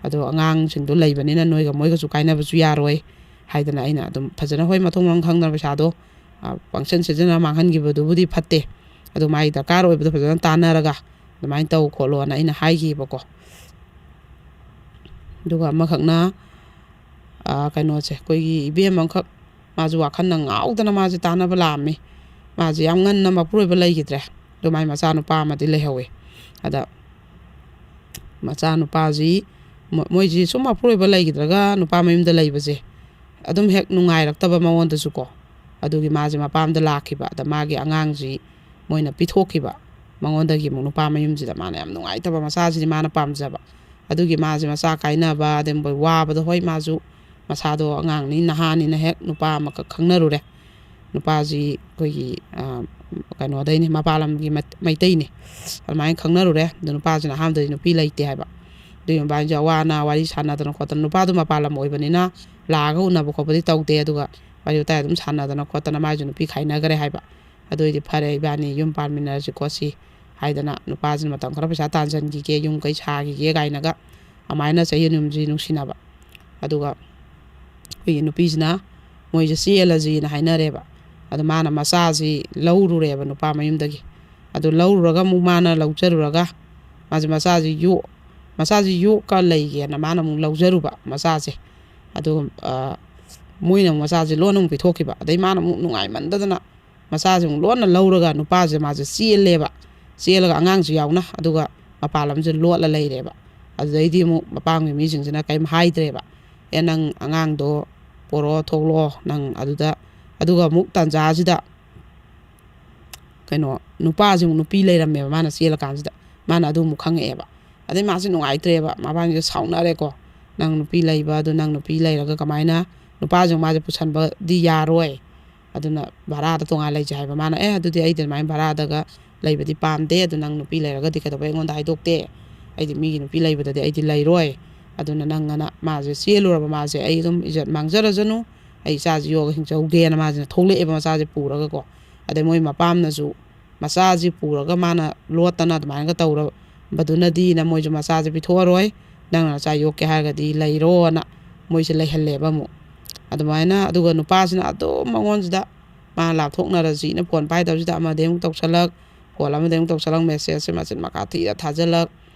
ꯑꯗꯣ ꯑꯉꯥꯡꯁꯤꯡꯗꯣ ꯂꯩꯕꯅꯤꯅ ꯅꯣꯏꯒ ꯃꯣꯏꯒꯁꯨ ꯀꯥꯏꯅꯕꯁꯨ ꯌꯥꯔꯣꯏ ꯍꯥꯏꯗꯅ ꯑꯩꯅ ꯑꯗꯨꯝ ꯐꯖꯅ, ꯍꯣꯏ, ꯃꯊꯣꯡ ꯃꯔꯝ ꯈꯪꯗꯅ ꯄꯩꯁꯥꯗꯣ, ꯑ, ꯄꯪꯁꯤꯟ ꯁꯤꯖꯤꯟꯅ ꯃꯥꯡꯍꯟꯈꯤꯕꯗꯨꯕꯨꯗꯤ ꯐꯠꯇꯦ, ꯑꯗꯣ ꯃꯥꯒꯤ ꯗꯔꯀꯥꯔ ꯑꯣꯏꯕꯗꯣ ꯐꯖꯅ ꯇꯥꯟꯅꯔꯒ ꯑꯗꯨꯃꯥꯏꯅ ꯇꯧ ꯈꯣꯠꯂꯣꯅ ꯑꯩꯅ ꯍꯥꯏꯈꯤꯕꯀꯣ꯫ ꯑꯗꯨꯒ ꯑꯃꯈꯛꯅ, ꯑ, ꯀꯩꯅꯣꯁꯦ, ꯑꯩꯈꯣꯏꯒꯤ ꯏꯕꯦꯝ ꯑꯃꯈꯛ, ꯃꯥꯁꯨ ꯋꯥꯈꯜꯅ ꯉꯥꯎꯗꯅ ꯃꯥꯁꯦ ꯇꯥꯟꯅꯕ ꯂꯥꯛꯑꯝꯃꯤ꯫ ꯃꯥꯁꯦ ꯌꯥꯝ ꯉꯟꯅ ꯃꯄꯨꯔꯣꯏꯕ ꯂꯩꯈꯤꯗ꯭ꯔꯦ, ꯃꯥꯏ ꯃꯆꯥꯅꯨꯄꯥ ꯑꯃꯗꯤ ꯂꯩꯍꯧꯋꯦ꯫ ꯑꯗ ꯃꯆꯥꯅꯨꯄꯥꯁꯤ ꯃꯣ-, ꯃꯣꯏꯁꯤ ꯁꯨꯝ ꯃꯄꯨꯔꯣꯏꯕ ꯂꯩꯈꯤꯗ꯭ꯔꯒ ꯅꯨꯄꯥ ꯃꯌꯨꯝꯗ ꯂꯩꯕꯁꯦ ꯑꯗꯨꯝ ꯍꯦꯛ ꯅꯨꯡꯉꯥꯏꯔꯛꯇꯕ ꯃꯉꯣꯟꯗꯁꯨꯀꯣ꯫ ꯑꯗꯨꯒꯤ ꯃꯥꯁꯦ ꯃꯄꯥꯝꯗ ꯂꯥꯛꯈꯤꯕ꯫ ꯑꯗ ꯃꯥꯒꯤ ꯑꯉꯥꯡꯁꯤ ꯃꯣꯏꯅ ꯄꯤꯊꯣꯛꯈꯤꯕ ꯃꯉꯣꯟꯗꯒꯤ ꯑꯃꯨꯛ ꯅꯨꯄꯥ ꯃꯌꯨꯝꯁꯤꯗ꯫ ꯃꯥꯅ ꯌꯥꯝ ꯅꯨꯡꯉꯥꯏꯇꯕ, ꯃꯆꯥꯁꯤꯗꯤ ꯃꯥꯅ ꯄꯥꯝꯖꯕ꯫ ꯑꯗꯨꯒꯤ ꯃꯥꯁꯦ ꯃꯆꯥ ꯀꯥꯏꯅꯕ, ꯑꯗꯩ ꯃꯣꯏ ꯋꯥꯕꯗꯣ, ꯍꯣꯏ, ꯃꯥꯁꯨ ꯃꯁꯥꯗꯣ ꯑꯉꯥꯡꯅꯤ, ꯅꯍꯥꯅꯤꯅ ꯍꯦꯛ ꯅꯨꯄꯥ ꯑꯃꯈꯛ ꯈꯪꯅꯔꯨꯔꯦ꯫ ꯅꯨꯄꯥꯁꯤ ꯑꯩꯈꯣꯏꯒꯤ, ꯑ, ꯀꯩꯅꯣꯗꯩꯅꯤ, ꯃꯄꯥꯟ ꯂꯝꯒꯤ ꯃꯩ-, ꯃꯩꯇꯩꯅꯤ꯫ ꯑꯗꯨꯃꯥꯏꯅ ꯈꯪꯅꯔꯨꯔꯦ꯫ ꯑꯗꯣ ꯅꯨꯄꯥꯁꯤꯅ ꯑꯍꯥꯟꯕꯗꯗꯤ ꯅꯨꯄꯤ ꯂꯩꯇꯦ ꯍꯥꯏꯕ꯫ ꯑꯗꯨꯒꯤ ꯃꯕꯥꯅꯤꯁꯦ ꯑꯋꯥ ꯑꯅꯥ ꯋꯥꯔꯤ ꯁꯥꯟꯅꯗꯅ ꯈꯣꯠꯇꯅ, ꯅꯨꯄꯥꯗꯣ ꯃꯄꯥꯟ ꯂꯝ ꯑꯣꯏꯕꯅꯤꯅ ꯂꯥꯛꯑꯒ ꯎꯅꯕ ꯈꯣꯠꯄꯗꯤ ꯇꯧꯗꯦ꯫ ꯑꯗꯨꯒ ꯋꯥꯔꯤ ꯋꯥꯇꯥꯏ ꯑꯗꯨꯝ ꯁꯥꯟꯅꯗꯅ ꯈꯣꯠꯇꯅ ꯃꯥꯏꯁꯨ ꯅꯨꯄꯤ ꯈꯥꯏꯅꯈ꯭ꯔꯦ ꯍꯥꯏꯕ꯫ ꯑꯗꯨ ꯑꯣꯏꯗꯤ ꯐꯔꯦ, ꯏꯕꯥꯅꯤ ꯌꯨꯝ ꯄꯥꯟꯃꯤꯟꯅꯔꯁꯤ ꯈꯣꯠꯁꯤ ꯍꯥꯏꯗꯅ ꯅꯨꯄꯥꯁꯤꯅ ꯃꯇꯝ ꯈꯔ ꯄꯩꯁꯥ ꯇꯥꯟꯁꯤꯟꯈꯤꯒꯦ, ꯌꯨꯝ ꯀꯩ ꯁꯥꯈꯤꯒꯦ ꯀꯥꯏꯅꯒ ꯑꯗꯨꯃꯥꯏꯅ ꯆꯍꯤ ꯑꯅꯤ ꯑꯍꯨꯝꯁꯤ ꯅꯨꯡꯁꯤꯅꯕ꯫ ꯑꯗꯨꯒ ꯑꯩꯈꯣꯏꯒꯤ ꯅꯨꯄꯤꯁꯤꯅ ꯃꯣꯏꯁꯦ ꯆꯦꯜꯂꯁꯤꯅ ꯍꯥꯏꯅꯔꯦꯕ꯫ ꯑꯗꯣ ꯃꯥꯅ ꯃꯆꯥꯁꯤ ꯂꯧꯔꯨꯔꯦꯕ ꯅꯨꯄꯥ ꯃꯌꯨꯝꯗꯒꯤ꯫ ꯑꯗꯨ ꯂꯧꯔꯨꯔꯒ ꯑꯃꯨꯛ ꯃꯥꯅ ꯂꯧꯖꯔꯨꯔꯒ ꯃꯥꯁꯦ ꯃꯆꯥꯁꯤ ꯌꯣꯛ-, ꯃꯆꯥꯁꯤ ꯌꯣꯛꯀ ꯂꯩꯒꯦꯅ ꯃꯥꯅ ꯑꯃꯨꯛ ꯂꯧꯖꯔꯨꯕ ꯃꯆꯥꯁꯦ꯫ ꯑꯗꯨꯒ, ꯑ, ꯃꯣꯏꯅ ꯑꯃꯨꯛ ꯃꯆꯥꯁꯦ ꯂꯣꯟꯅ ꯑꯃꯨꯛ ꯄꯤꯊꯣꯛꯈꯤꯕ꯫ ꯑꯗꯩ ꯃꯥꯅ ꯑꯃꯨꯛ ꯅꯨꯡꯉꯥꯏꯃꯟꯗꯗꯅ ꯃꯆꯥꯁꯦ ꯑꯃꯨꯛ ꯂꯣꯟꯅ ꯂꯧꯔꯒ ꯅꯨꯄꯥꯁꯦ ꯃꯥꯁꯦ ꯆꯦꯜꯂꯦꯕ꯫ ꯆꯦꯜꯂꯒ ꯑꯉꯥꯡꯁꯨ ꯌꯥꯎꯅ, ꯑꯗꯨꯒ ꯃꯄꯥꯟ ꯂꯝꯁꯦ ꯂꯣꯠꯂ ꯂꯩꯔꯦꯕ꯫ ꯑꯗꯨꯗꯩꯗꯤ ꯑꯃꯨꯛ ꯃꯄꯥꯝꯒꯤ ꯃꯤꯁꯤꯡꯁꯤꯅ ꯀꯔꯤꯝ ꯍꯥꯏꯗ꯭ꯔꯦꯕ꯫ "ꯑꯦ, ꯅꯪ ꯑꯉꯥꯡꯗꯣ ꯄꯣꯔꯛꯑꯣ, ꯊꯣꯛꯂꯛꯑꯣ ꯅꯪ ꯑꯗꯨꯗ"꯫ ꯑꯗꯨꯒ ꯑꯃꯨꯛ ꯇꯥꯟꯖꯥꯁꯤꯗ ꯀꯩꯅꯣ, ꯅꯨꯄꯥꯁꯦ ꯑꯃꯨꯛ ꯅꯨꯄꯤ ꯂꯩꯔꯝꯃꯦꯕ ꯃꯥꯅ ꯆꯦꯜꯂꯀꯥꯟꯁꯤꯗ꯫ ꯃꯥꯅ ꯑꯗꯨ ꯑꯃꯨꯛ ꯈꯪꯉꯛꯑꯦꯕ꯫ ꯑꯗꯩ ꯃꯥꯁꯦ ꯅꯨꯡꯉꯥꯏꯇ꯭ꯔꯦꯕ, ꯃꯕꯥꯅꯤꯁꯦ ꯁꯥꯎꯅꯔꯦꯀꯣ꯫ "ꯅꯪ ꯅꯨꯄꯤ ꯂꯩꯕ ꯑꯗꯨ, ꯅꯪ ꯅꯨꯄꯤ ꯂꯩꯔꯒ ꯀꯃꯥꯏꯅ ꯅꯨꯄꯥꯁꯦ ꯃꯥꯁꯦ ꯄꯨꯁꯟꯕꯗꯤ ꯌꯥꯔꯣꯏ, ꯑꯗꯨꯅ ꯚꯔꯥꯗ ꯇꯣꯉꯥꯟ ꯂꯩꯖꯦ" ꯍꯥꯏꯕ꯫ ꯃꯥꯅ, "ꯑꯦ, ꯑꯗꯨꯗꯤ ꯑꯩꯗꯤ ꯑꯗꯨꯃꯥꯏꯅ ꯚꯔꯥꯗꯒ ꯂꯩꯕꯗꯤ ꯄꯥꯝꯗꯦ, ꯑꯗꯨ ꯅꯪ ꯅꯨꯄꯤ ꯂꯩꯔꯒꯗꯤ ꯀꯩꯗꯧꯕꯩ ꯑꯩꯉꯣꯟꯗ ꯍꯥꯏꯗꯣꯛꯇꯦ? ꯑꯩꯗꯤ ꯃꯤꯒꯤ ꯅꯨꯄꯤ ꯂꯩꯕꯗꯗꯤ ꯑꯩꯗꯤ ꯂꯩꯔꯣꯏ꯫ ꯑꯗꯨꯅ ꯅꯪ" ꯑꯅ ꯃꯥꯁꯦ ꯆꯦꯜꯂꯨꯔꯕ꯫ ꯃꯥꯁꯦ, "ꯑꯩ ꯑꯗꯨꯝ ꯏꯖꯠ ꯃꯥꯡꯖꯔꯁꯅꯨ, ꯑꯩ ꯏꯆꯥꯁꯤ ꯌꯣꯛꯑꯒ ꯍꯤꯡꯖꯍꯧꯒꯦꯅ" ꯃꯥꯁꯤꯅ ꯊꯣꯛꯂꯛꯑꯦꯕ ꯃꯆꯥꯁꯦ ꯄꯨꯔꯒꯀꯣ꯫ ꯑꯗꯩ ꯃꯣꯏ ꯃꯄꯥꯝꯅꯁꯨ ꯃꯆꯥꯁꯤ ꯄꯨꯔꯒ ꯃꯥꯅ ꯂꯣꯠꯇꯅ ꯑꯗꯨꯃꯥꯏꯅꯒ ꯇꯧꯔꯕꯗꯨꯅꯗꯤꯅ ꯃꯣꯏꯁꯨ ꯃꯆꯥꯁꯦ ꯄꯤꯊꯣꯛꯑꯔꯣꯏ, "ꯅꯪꯅ ꯅꯆꯥ ꯌꯣꯛꯀꯦ ꯍꯥꯏꯔꯒꯗꯤ ꯂꯩꯔꯣꯅ" ꯃꯣꯏꯁꯦ ꯂꯩꯍꯜꯂꯦꯕ ꯑꯃꯨꯛ꯫ ꯑꯗꯨꯃꯥꯏꯅ, ꯑꯗꯨꯒ ꯅꯨꯄꯥꯁꯤꯅ ꯑꯗꯨꯝ ꯃꯉꯣꯟꯁꯤꯗ, ꯃꯥ ꯂꯥꯞꯊꯣꯛꯅꯔꯁꯤꯅ ꯐꯣꯟ ꯄꯥꯏꯗꯕꯁꯤꯗ ꯑꯃꯗꯩ ꯑꯃꯨꯛ ꯇꯧꯁꯜꯂꯛ, ꯐꯣꯟ ꯑꯃꯗꯩ ꯑꯃꯨꯛ ꯇꯧꯁꯜꯂꯛ, ꯃꯦꯁꯦꯖꯁꯦ ꯃꯆꯤꯟ ꯃꯈꯥ ꯊꯤꯅ ꯊꯥꯖꯜꯂꯛ꯫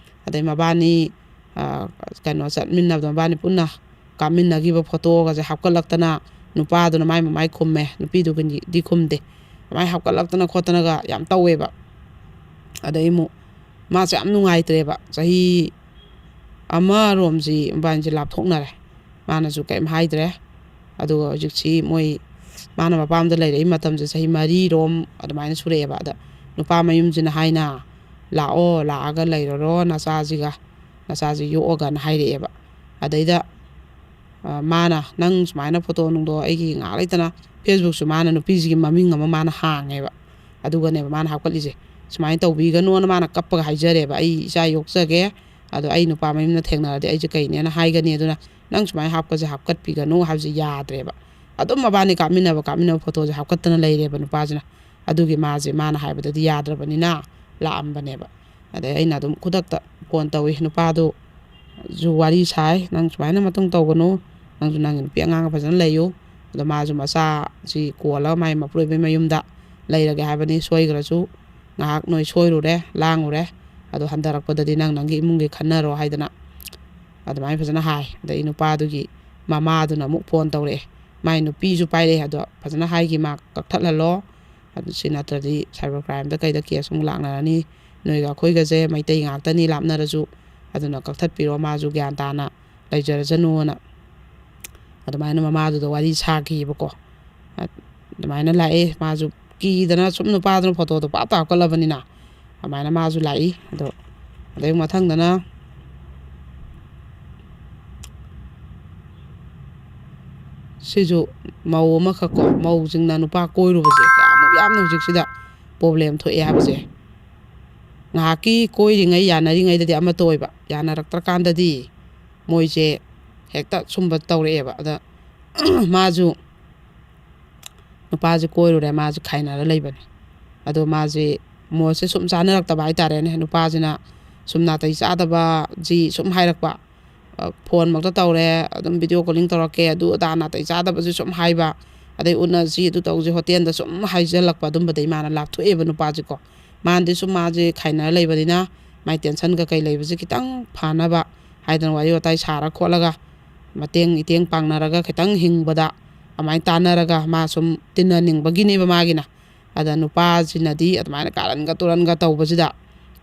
ꯑꯗꯩ ꯃꯕꯥꯅꯤ, ꯑ, ꯀꯩꯅꯣ ꯆꯠꯃꯤꯟꯅꯕꯗꯣ, ꯃꯕꯥꯅꯤ ꯄꯨꯟꯅ ꯀꯥꯞꯃꯤꯟꯅꯈꯤꯕ ꯐꯣꯇꯣꯒꯁꯦ ꯍꯥꯞꯀꯠꯂꯛꯇꯅ, ꯅꯨꯄꯥꯗꯨꯅ ꯃꯥꯏ ꯃꯃꯥꯏ ꯈꯨꯝꯃꯦ, ꯅꯨꯄꯤꯗꯨꯒꯤꯗꯤ ꯈꯨꯝꯗꯦ꯫ ꯑꯗꯨꯃꯥꯏꯅ ꯍꯥꯞꯀꯠꯂꯛꯇꯅ ꯈꯣꯠꯇꯅꯒ ꯌꯥꯝ ꯇꯧꯋꯦꯕ꯫ ꯑꯗꯩ ꯑꯃꯨꯛ ꯃꯥꯁꯦ ꯌꯥꯝ ꯅꯨꯡꯉꯥꯏꯇ꯭ꯔꯦꯕ꯫ ꯆꯍꯤ ꯑꯃꯔꯣꯝꯁꯤ ꯃꯕꯥꯅꯤꯁꯦ ꯂꯥꯞꯊꯣꯛꯅꯔꯦ꯫ ꯃꯥꯅꯁꯨ ꯀꯔꯤꯝ ꯍꯥꯏꯗ꯭ꯔꯦ꯫ ꯑꯗꯨꯒ ꯍꯧꯖꯤꯛꯁꯤ ꯃꯣꯏ, ꯃꯥꯅ ꯃꯄꯥꯝꯗ ꯂꯩꯔꯛꯏ ꯃꯇꯝꯁꯦ ꯆꯍꯤ ꯃꯔꯤꯔꯣꯝ ꯑꯗꯨꯃꯥꯏꯅ ꯁꯨꯔꯛꯑꯦꯕ꯫ ꯑꯗ ꯅꯨꯄꯥ ꯃꯌꯨꯝꯁꯤꯅ ꯍꯥꯏꯅ, "ꯂꯥꯛꯑꯣ, ꯂꯥꯛꯑꯒ ꯂꯩꯔꯔꯣ ꯅꯆꯥꯁꯤꯒ, ꯅꯆꯥꯁꯤ ꯌꯣꯛꯑꯒꯅ" ꯍꯥꯏꯔꯛꯑꯦꯕ꯫ ꯑꯗꯩꯗ ꯃꯥꯅ, "ꯅꯪ ꯁꯨꯃꯥꯏꯅ ꯐꯣꯇꯣ ꯅꯨꯡꯗꯣ ꯑꯩꯒꯤ ꯉꯥꯏꯍꯥꯛ ꯂꯩꯇꯅ", ꯐꯦꯁꯕꯨꯛꯁꯨ ꯃꯥꯅ ꯅꯨꯄꯤꯁꯤꯒꯤ ꯃꯃꯤꯡ ꯑꯃ ꯃꯥꯅ ꯍꯥꯡꯉꯦꯕ꯫ ꯑꯗꯨꯒꯅꯦꯕ ꯃꯥꯅ ꯍꯥꯞꯀꯠꯂꯤꯁꯦ, "ꯁꯨꯃꯥꯏꯅ ꯇꯧꯕꯤꯒꯅꯣꯅ" ꯃꯥꯅ ꯀꯞꯄꯒ ꯍꯥꯏꯖꯔꯦꯕ꯫ "ꯑꯩ ꯏꯆꯥ ꯌꯣꯛꯆꯒꯦ, ꯑꯗꯣ ꯑꯩ ꯅꯨꯄꯥ ꯃꯌꯨꯝꯅ ꯊꯦꯡꯅꯔꯗꯤ ꯑꯩꯁꯦ ꯀꯩꯅꯦꯅ ꯍꯥꯏꯒꯅꯤ, ꯑꯗꯨꯅ ꯅꯪ ꯁꯨꯃꯥꯏꯅ ꯍꯥꯞꯄꯁꯦ ꯍꯥꯞꯀꯠꯄꯤꯒꯅꯨ" ꯍꯥꯏꯕꯁꯦ ꯌꯥꯗ꯭ꯔꯦꯕ꯫ ꯑꯗꯨꯝ ꯃꯕꯥꯅꯤ ꯀꯥꯞꯃꯤꯟꯅꯕ ꯀꯥꯞꯃꯤꯟꯅꯕ ꯐꯣꯇꯣꯁꯦ ꯍꯥꯞꯀꯠꯇꯅ ꯂꯩꯔꯦꯕ ꯅꯨꯄꯥꯁꯤꯅ꯫ ꯑꯗꯨꯒꯤ ꯃꯥꯁꯦ, ꯃꯥꯅ ꯍꯥꯏꯕꯗꯗꯤ ꯌꯥꯗ꯭ꯔꯕꯅꯤꯅ ꯂꯥꯛꯑꯝꯕꯅꯦꯕ꯫ ꯑꯗꯩ ꯑꯩꯅ ꯑꯗꯨꯝ ꯈꯨꯗꯛꯇ ꯐꯣꯟ ꯇꯧꯏ, ꯅꯨꯄꯥꯗꯨꯁꯨ ꯋꯥꯔꯤ ꯁꯥꯏ, "ꯅꯪ ꯁꯨꯃꯥꯏꯅ ꯃꯇꯨꯡ ꯇꯧꯒꯅꯨ, ꯅꯪꯁꯨ ꯅꯪꯒꯤ ꯅꯨꯄꯤ ꯑꯉꯥꯡꯒ ꯐꯖꯅ ꯂꯩꯌꯨ"꯫ ꯑꯗꯣ ꯃꯥꯁꯨ ꯃꯆꯥꯁꯤ ꯀꯣꯜꯂꯒ ꯃꯥꯏ ꯃꯄꯨꯔꯣꯏꯕꯩ ꯃꯌꯨꯝꯗ ꯂꯩꯔꯒꯦ ꯍꯥꯏꯕꯅꯤ, ꯁꯣꯏꯈ꯭ꯔꯁꯨ ꯉꯥꯏꯍꯥꯛ ꯅꯣꯏ ꯁꯣꯏꯔꯨꯔꯦ, ꯂꯥꯡꯉꯨꯔꯦ, ꯑꯗꯣ ꯍꯟꯊꯔꯛꯄꯗꯗꯤ ꯅꯪ ꯅꯪꯒꯤ ꯏꯃꯨꯡꯒꯤ ꯈꯟꯅꯔꯣ ꯍꯥꯏꯗꯅ ꯑꯗꯨꯃꯥꯏꯅ ꯐꯖꯅ ꯍꯥꯏ꯫ ꯑꯗꯩ ꯅꯨꯄꯥꯗꯨꯒꯤ ꯃꯃꯥꯗꯨꯅ ꯑꯃꯨꯛ ꯐꯣꯟ ꯇꯧꯔꯛꯑꯦ, ꯃꯥꯏ ꯅꯨꯄꯤꯁꯨ ꯄꯥꯏꯔꯛꯑꯦ꯫ ꯑꯗꯣ ꯐꯖꯅ ꯍꯥꯏꯈꯤ, "ꯃꯥ ꯀꯛꯊꯠꯍꯜꯂꯣ, ꯑꯗꯨ ꯁꯤ ꯅꯠꯇ꯭ꯔꯗꯤ ꯁꯥꯏꯕꯔ ꯀ꯭ꯔꯥꯏꯝꯗ ꯀꯩꯗ ꯀꯦꯁ ꯑꯃꯨꯛ ꯂꯥꯛꯅꯔꯅꯤ, ꯅꯣꯏꯒ ꯑꯩꯈꯣꯏꯒꯁꯦ ꯃꯩꯇꯩ ꯉꯥꯛꯇꯅꯤ ꯂꯥꯞꯅꯔꯁꯨ, ꯑꯗꯨꯅ ꯀꯛꯊꯠꯄꯤꯔꯣ, ꯃꯥꯁꯨ ꯒ꯭ꯌꯥꯟ ꯇꯥꯅ ꯂꯩꯖꯔꯁꯅꯨꯅ" ꯑꯗꯨꯃꯥꯏꯅ ꯃꯃꯥꯗꯨꯗ ꯋꯥꯔꯤ ꯁꯥꯈꯤꯕꯀꯣ꯫ ꯑꯗꯨꯃꯥꯏꯅ ꯂꯥꯛꯑꯦ꯫ ꯃꯥꯁꯨ ꯀꯤꯗꯅ ꯁꯨꯝ ꯅꯨꯄꯥꯗꯨꯅ ꯐꯣꯇꯣꯗꯣ ꯄꯥꯞ ꯇꯥꯞꯀꯠꯂꯕꯅꯤꯅ ꯑꯗꯨꯃꯥꯏꯅ ꯃꯥꯁꯨ ꯂꯥꯛꯏ꯫ ꯑꯗꯣ ꯑꯗꯩ ꯃꯊꯪꯗꯅ ꯁꯤꯁꯨ ꯃꯧ ꯑꯃꯈꯛ ꯀꯣ, ꯃꯧꯁꯤꯡꯅ ꯅꯨꯄꯥ ꯀꯣꯏꯔꯨꯕꯁꯦ ꯀꯌꯥꯃꯨꯛ ꯌꯥꯝꯅ ꯍꯧꯖꯤꯛꯁꯤꯗ ꯄ꯭ꯔꯣꯕ꯭ꯂꯦꯝ ꯊꯣꯛꯑꯦ ꯍꯥꯏꯕꯁꯦ꯫ ꯉꯥꯏꯍꯥꯛꯀꯤ ꯀꯣꯏꯔꯤꯉꯩ, ꯌꯥꯅꯔꯤꯉꯩꯗꯗꯤ ꯑꯃꯠꯇ ꯑꯣꯏꯕ, ꯌꯥꯅꯔꯛꯇ꯭ꯔꯀꯥꯟꯗꯗꯤ ꯃꯣꯏꯁꯦ ꯍꯦꯛꯇ ꯁꯨꯝꯕ ꯇꯧꯔꯛꯑꯦꯕ꯫ ꯑꯗ ꯃꯥꯁꯨ ꯅꯨꯄꯥꯁꯦ ꯀꯣꯏꯔꯨꯔꯦ, ꯃꯥꯁꯦ ꯈꯥꯏꯅꯔ ꯂꯩꯕꯅꯦ꯫ ꯑꯗꯣ ꯃꯥꯁꯦ ꯃꯣꯠꯁꯦ ꯁꯨꯝ ꯆꯥꯅꯔꯛꯇꯕ ꯍꯥꯏꯇꯥꯔꯦꯅꯦ꯫ ꯅꯨꯄꯥꯁꯤꯅ ꯁꯨꯝ ꯅꯥꯇꯩ ꯆꯥꯗꯕꯁꯤ ꯁꯨꯝ ꯍꯥꯏꯔꯛꯄ, ꯐꯣꯟꯃꯛꯇ ꯇꯧꯔꯦ, ꯑꯗꯨꯝ ꯚꯤꯗꯤꯑꯣ ꯀꯣꯂꯤꯡ ꯇꯧꯔꯛꯀꯦ, ꯑꯗꯨ ꯑꯗꯥ ꯅꯥꯇꯩ ꯆꯥꯗꯕꯁꯦ ꯁꯨꯝ ꯍꯥꯏꯕ, ꯑꯗꯩ ꯎꯅꯁꯤ, ꯑꯗꯨ ꯇꯧꯁꯤ, ꯍꯣꯇꯦꯜꯗ ꯁꯨꯝ ꯍꯥꯏꯖꯜꯂꯛꯄ, ꯑꯗꯨꯝꯕꯗꯩ ꯃꯥꯅ ꯂꯥꯞꯊꯣꯛꯑꯦꯕ ꯅꯨꯄꯥꯁꯦꯀꯣ꯫ ꯃꯥꯅꯗꯤ ꯁꯨꯝ ꯃꯥꯁꯦ ꯈꯥꯏꯅꯔ ꯂꯩꯕꯅꯤꯅ ꯃꯥꯏ ꯇꯦꯟꯁꯟ ꯀꯩꯀꯩ ꯂꯩꯕꯁꯦ ꯈꯤꯇꯪ ꯐꯅꯕ ꯍꯥꯏꯗꯅ ꯋꯥꯔꯤ ꯋꯥꯇꯥꯏ ꯁꯥꯔ ꯈꯣꯠꯂꯒ ꯃꯇꯦꯡ ꯏꯇꯦꯡ ꯄꯥꯡꯅꯔꯒ ꯈꯤꯇꯪ ꯍꯤꯡꯕꯗ ꯑꯗꯨꯃꯥꯏꯅ ꯇꯥꯟꯅꯔꯒ ꯃꯥ ꯁꯨꯝ ꯇꯤꯟꯅꯅꯤꯡꯕꯒꯤꯅꯦꯕ ꯃꯥꯒꯤꯅ꯫ ꯑꯗ ꯅꯨꯄꯥꯁꯤꯅꯗꯤ ꯑꯗꯨꯃꯥꯏꯅ ꯀꯥꯔꯟꯒ ꯇꯨꯔꯟꯒ ꯇꯧꯕꯁꯤꯗ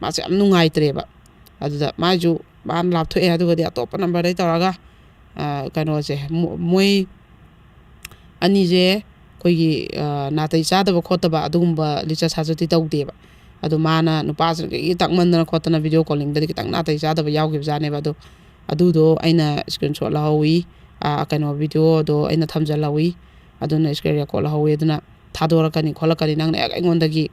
ꯃꯥꯁꯦ ꯌꯥꯝ ꯅꯨꯡꯉꯥꯏꯇ꯭ꯔꯦꯕ꯫ ꯑꯗꯨꯗ ꯃꯥꯏꯁꯨ ꯃꯥꯅ ꯂꯥꯞꯊꯣꯛꯑꯦ꯫ ꯑꯗꯨꯒꯗꯤ ꯑꯇꯣꯞꯄ ꯅꯝꯕꯔꯗꯩ ꯇꯧꯔꯒ, ꯑ, ꯀꯩꯅꯣꯁꯦ, ꯃꯣ-, ꯃꯣꯏ ꯑꯅꯤꯁꯦ ꯑꯩꯈꯣꯏꯒꯤ, ꯑ, ꯅꯥꯇꯩ ꯆꯥꯗꯕ ꯈꯣꯠꯇꯕ ꯑꯗꯨꯒꯨꯝꯕ ꯂꯤꯆꯠ ꯁꯥꯖꯠꯇꯤ ꯇꯧꯗꯦꯕ꯫ ꯑꯗꯣ ꯃꯥꯅ ꯅꯨꯄꯥꯁꯤꯅ ꯀꯩꯒꯤ ꯇꯛꯃꯟꯗꯅ ꯈꯣꯠꯇꯅ ꯚꯤꯗꯤꯑꯣ ꯀꯣꯂꯤꯡꯗꯗꯤ ꯈꯤꯇꯪ ꯅꯥꯇꯩ ꯆꯥꯗꯕ ꯌꯥꯎꯈꯤꯕꯖꯥꯠꯅꯦꯕ꯫ ꯑꯗꯣ ꯑꯗꯨꯗꯣ ꯑꯩꯅ ꯁ꯭ꯀ꯭ꯔꯤꯟ ꯁꯣꯠ ꯂꯧꯍꯧꯋꯤ, ꯑ, ꯀꯩꯅꯣ, ꯚꯤꯗꯤꯑꯣꯗꯣ ꯑꯩꯅ ꯊꯝꯖꯜꯍꯧꯋꯤ, ꯑꯗꯨꯅ ꯁ꯭ꯀ꯭ꯔꯤꯟ ꯔꯦꯀꯣꯔꯠ ꯂꯧꯍꯧꯋꯤ꯫ ꯑꯗꯨꯅ ꯊꯥꯗꯣꯔꯛꯀꯅꯤ ꯈꯣꯠꯂꯛꯀꯅꯤ, ꯅꯪꯅ ꯍꯦꯛ ꯑꯩꯉꯣꯟꯗꯒꯤ,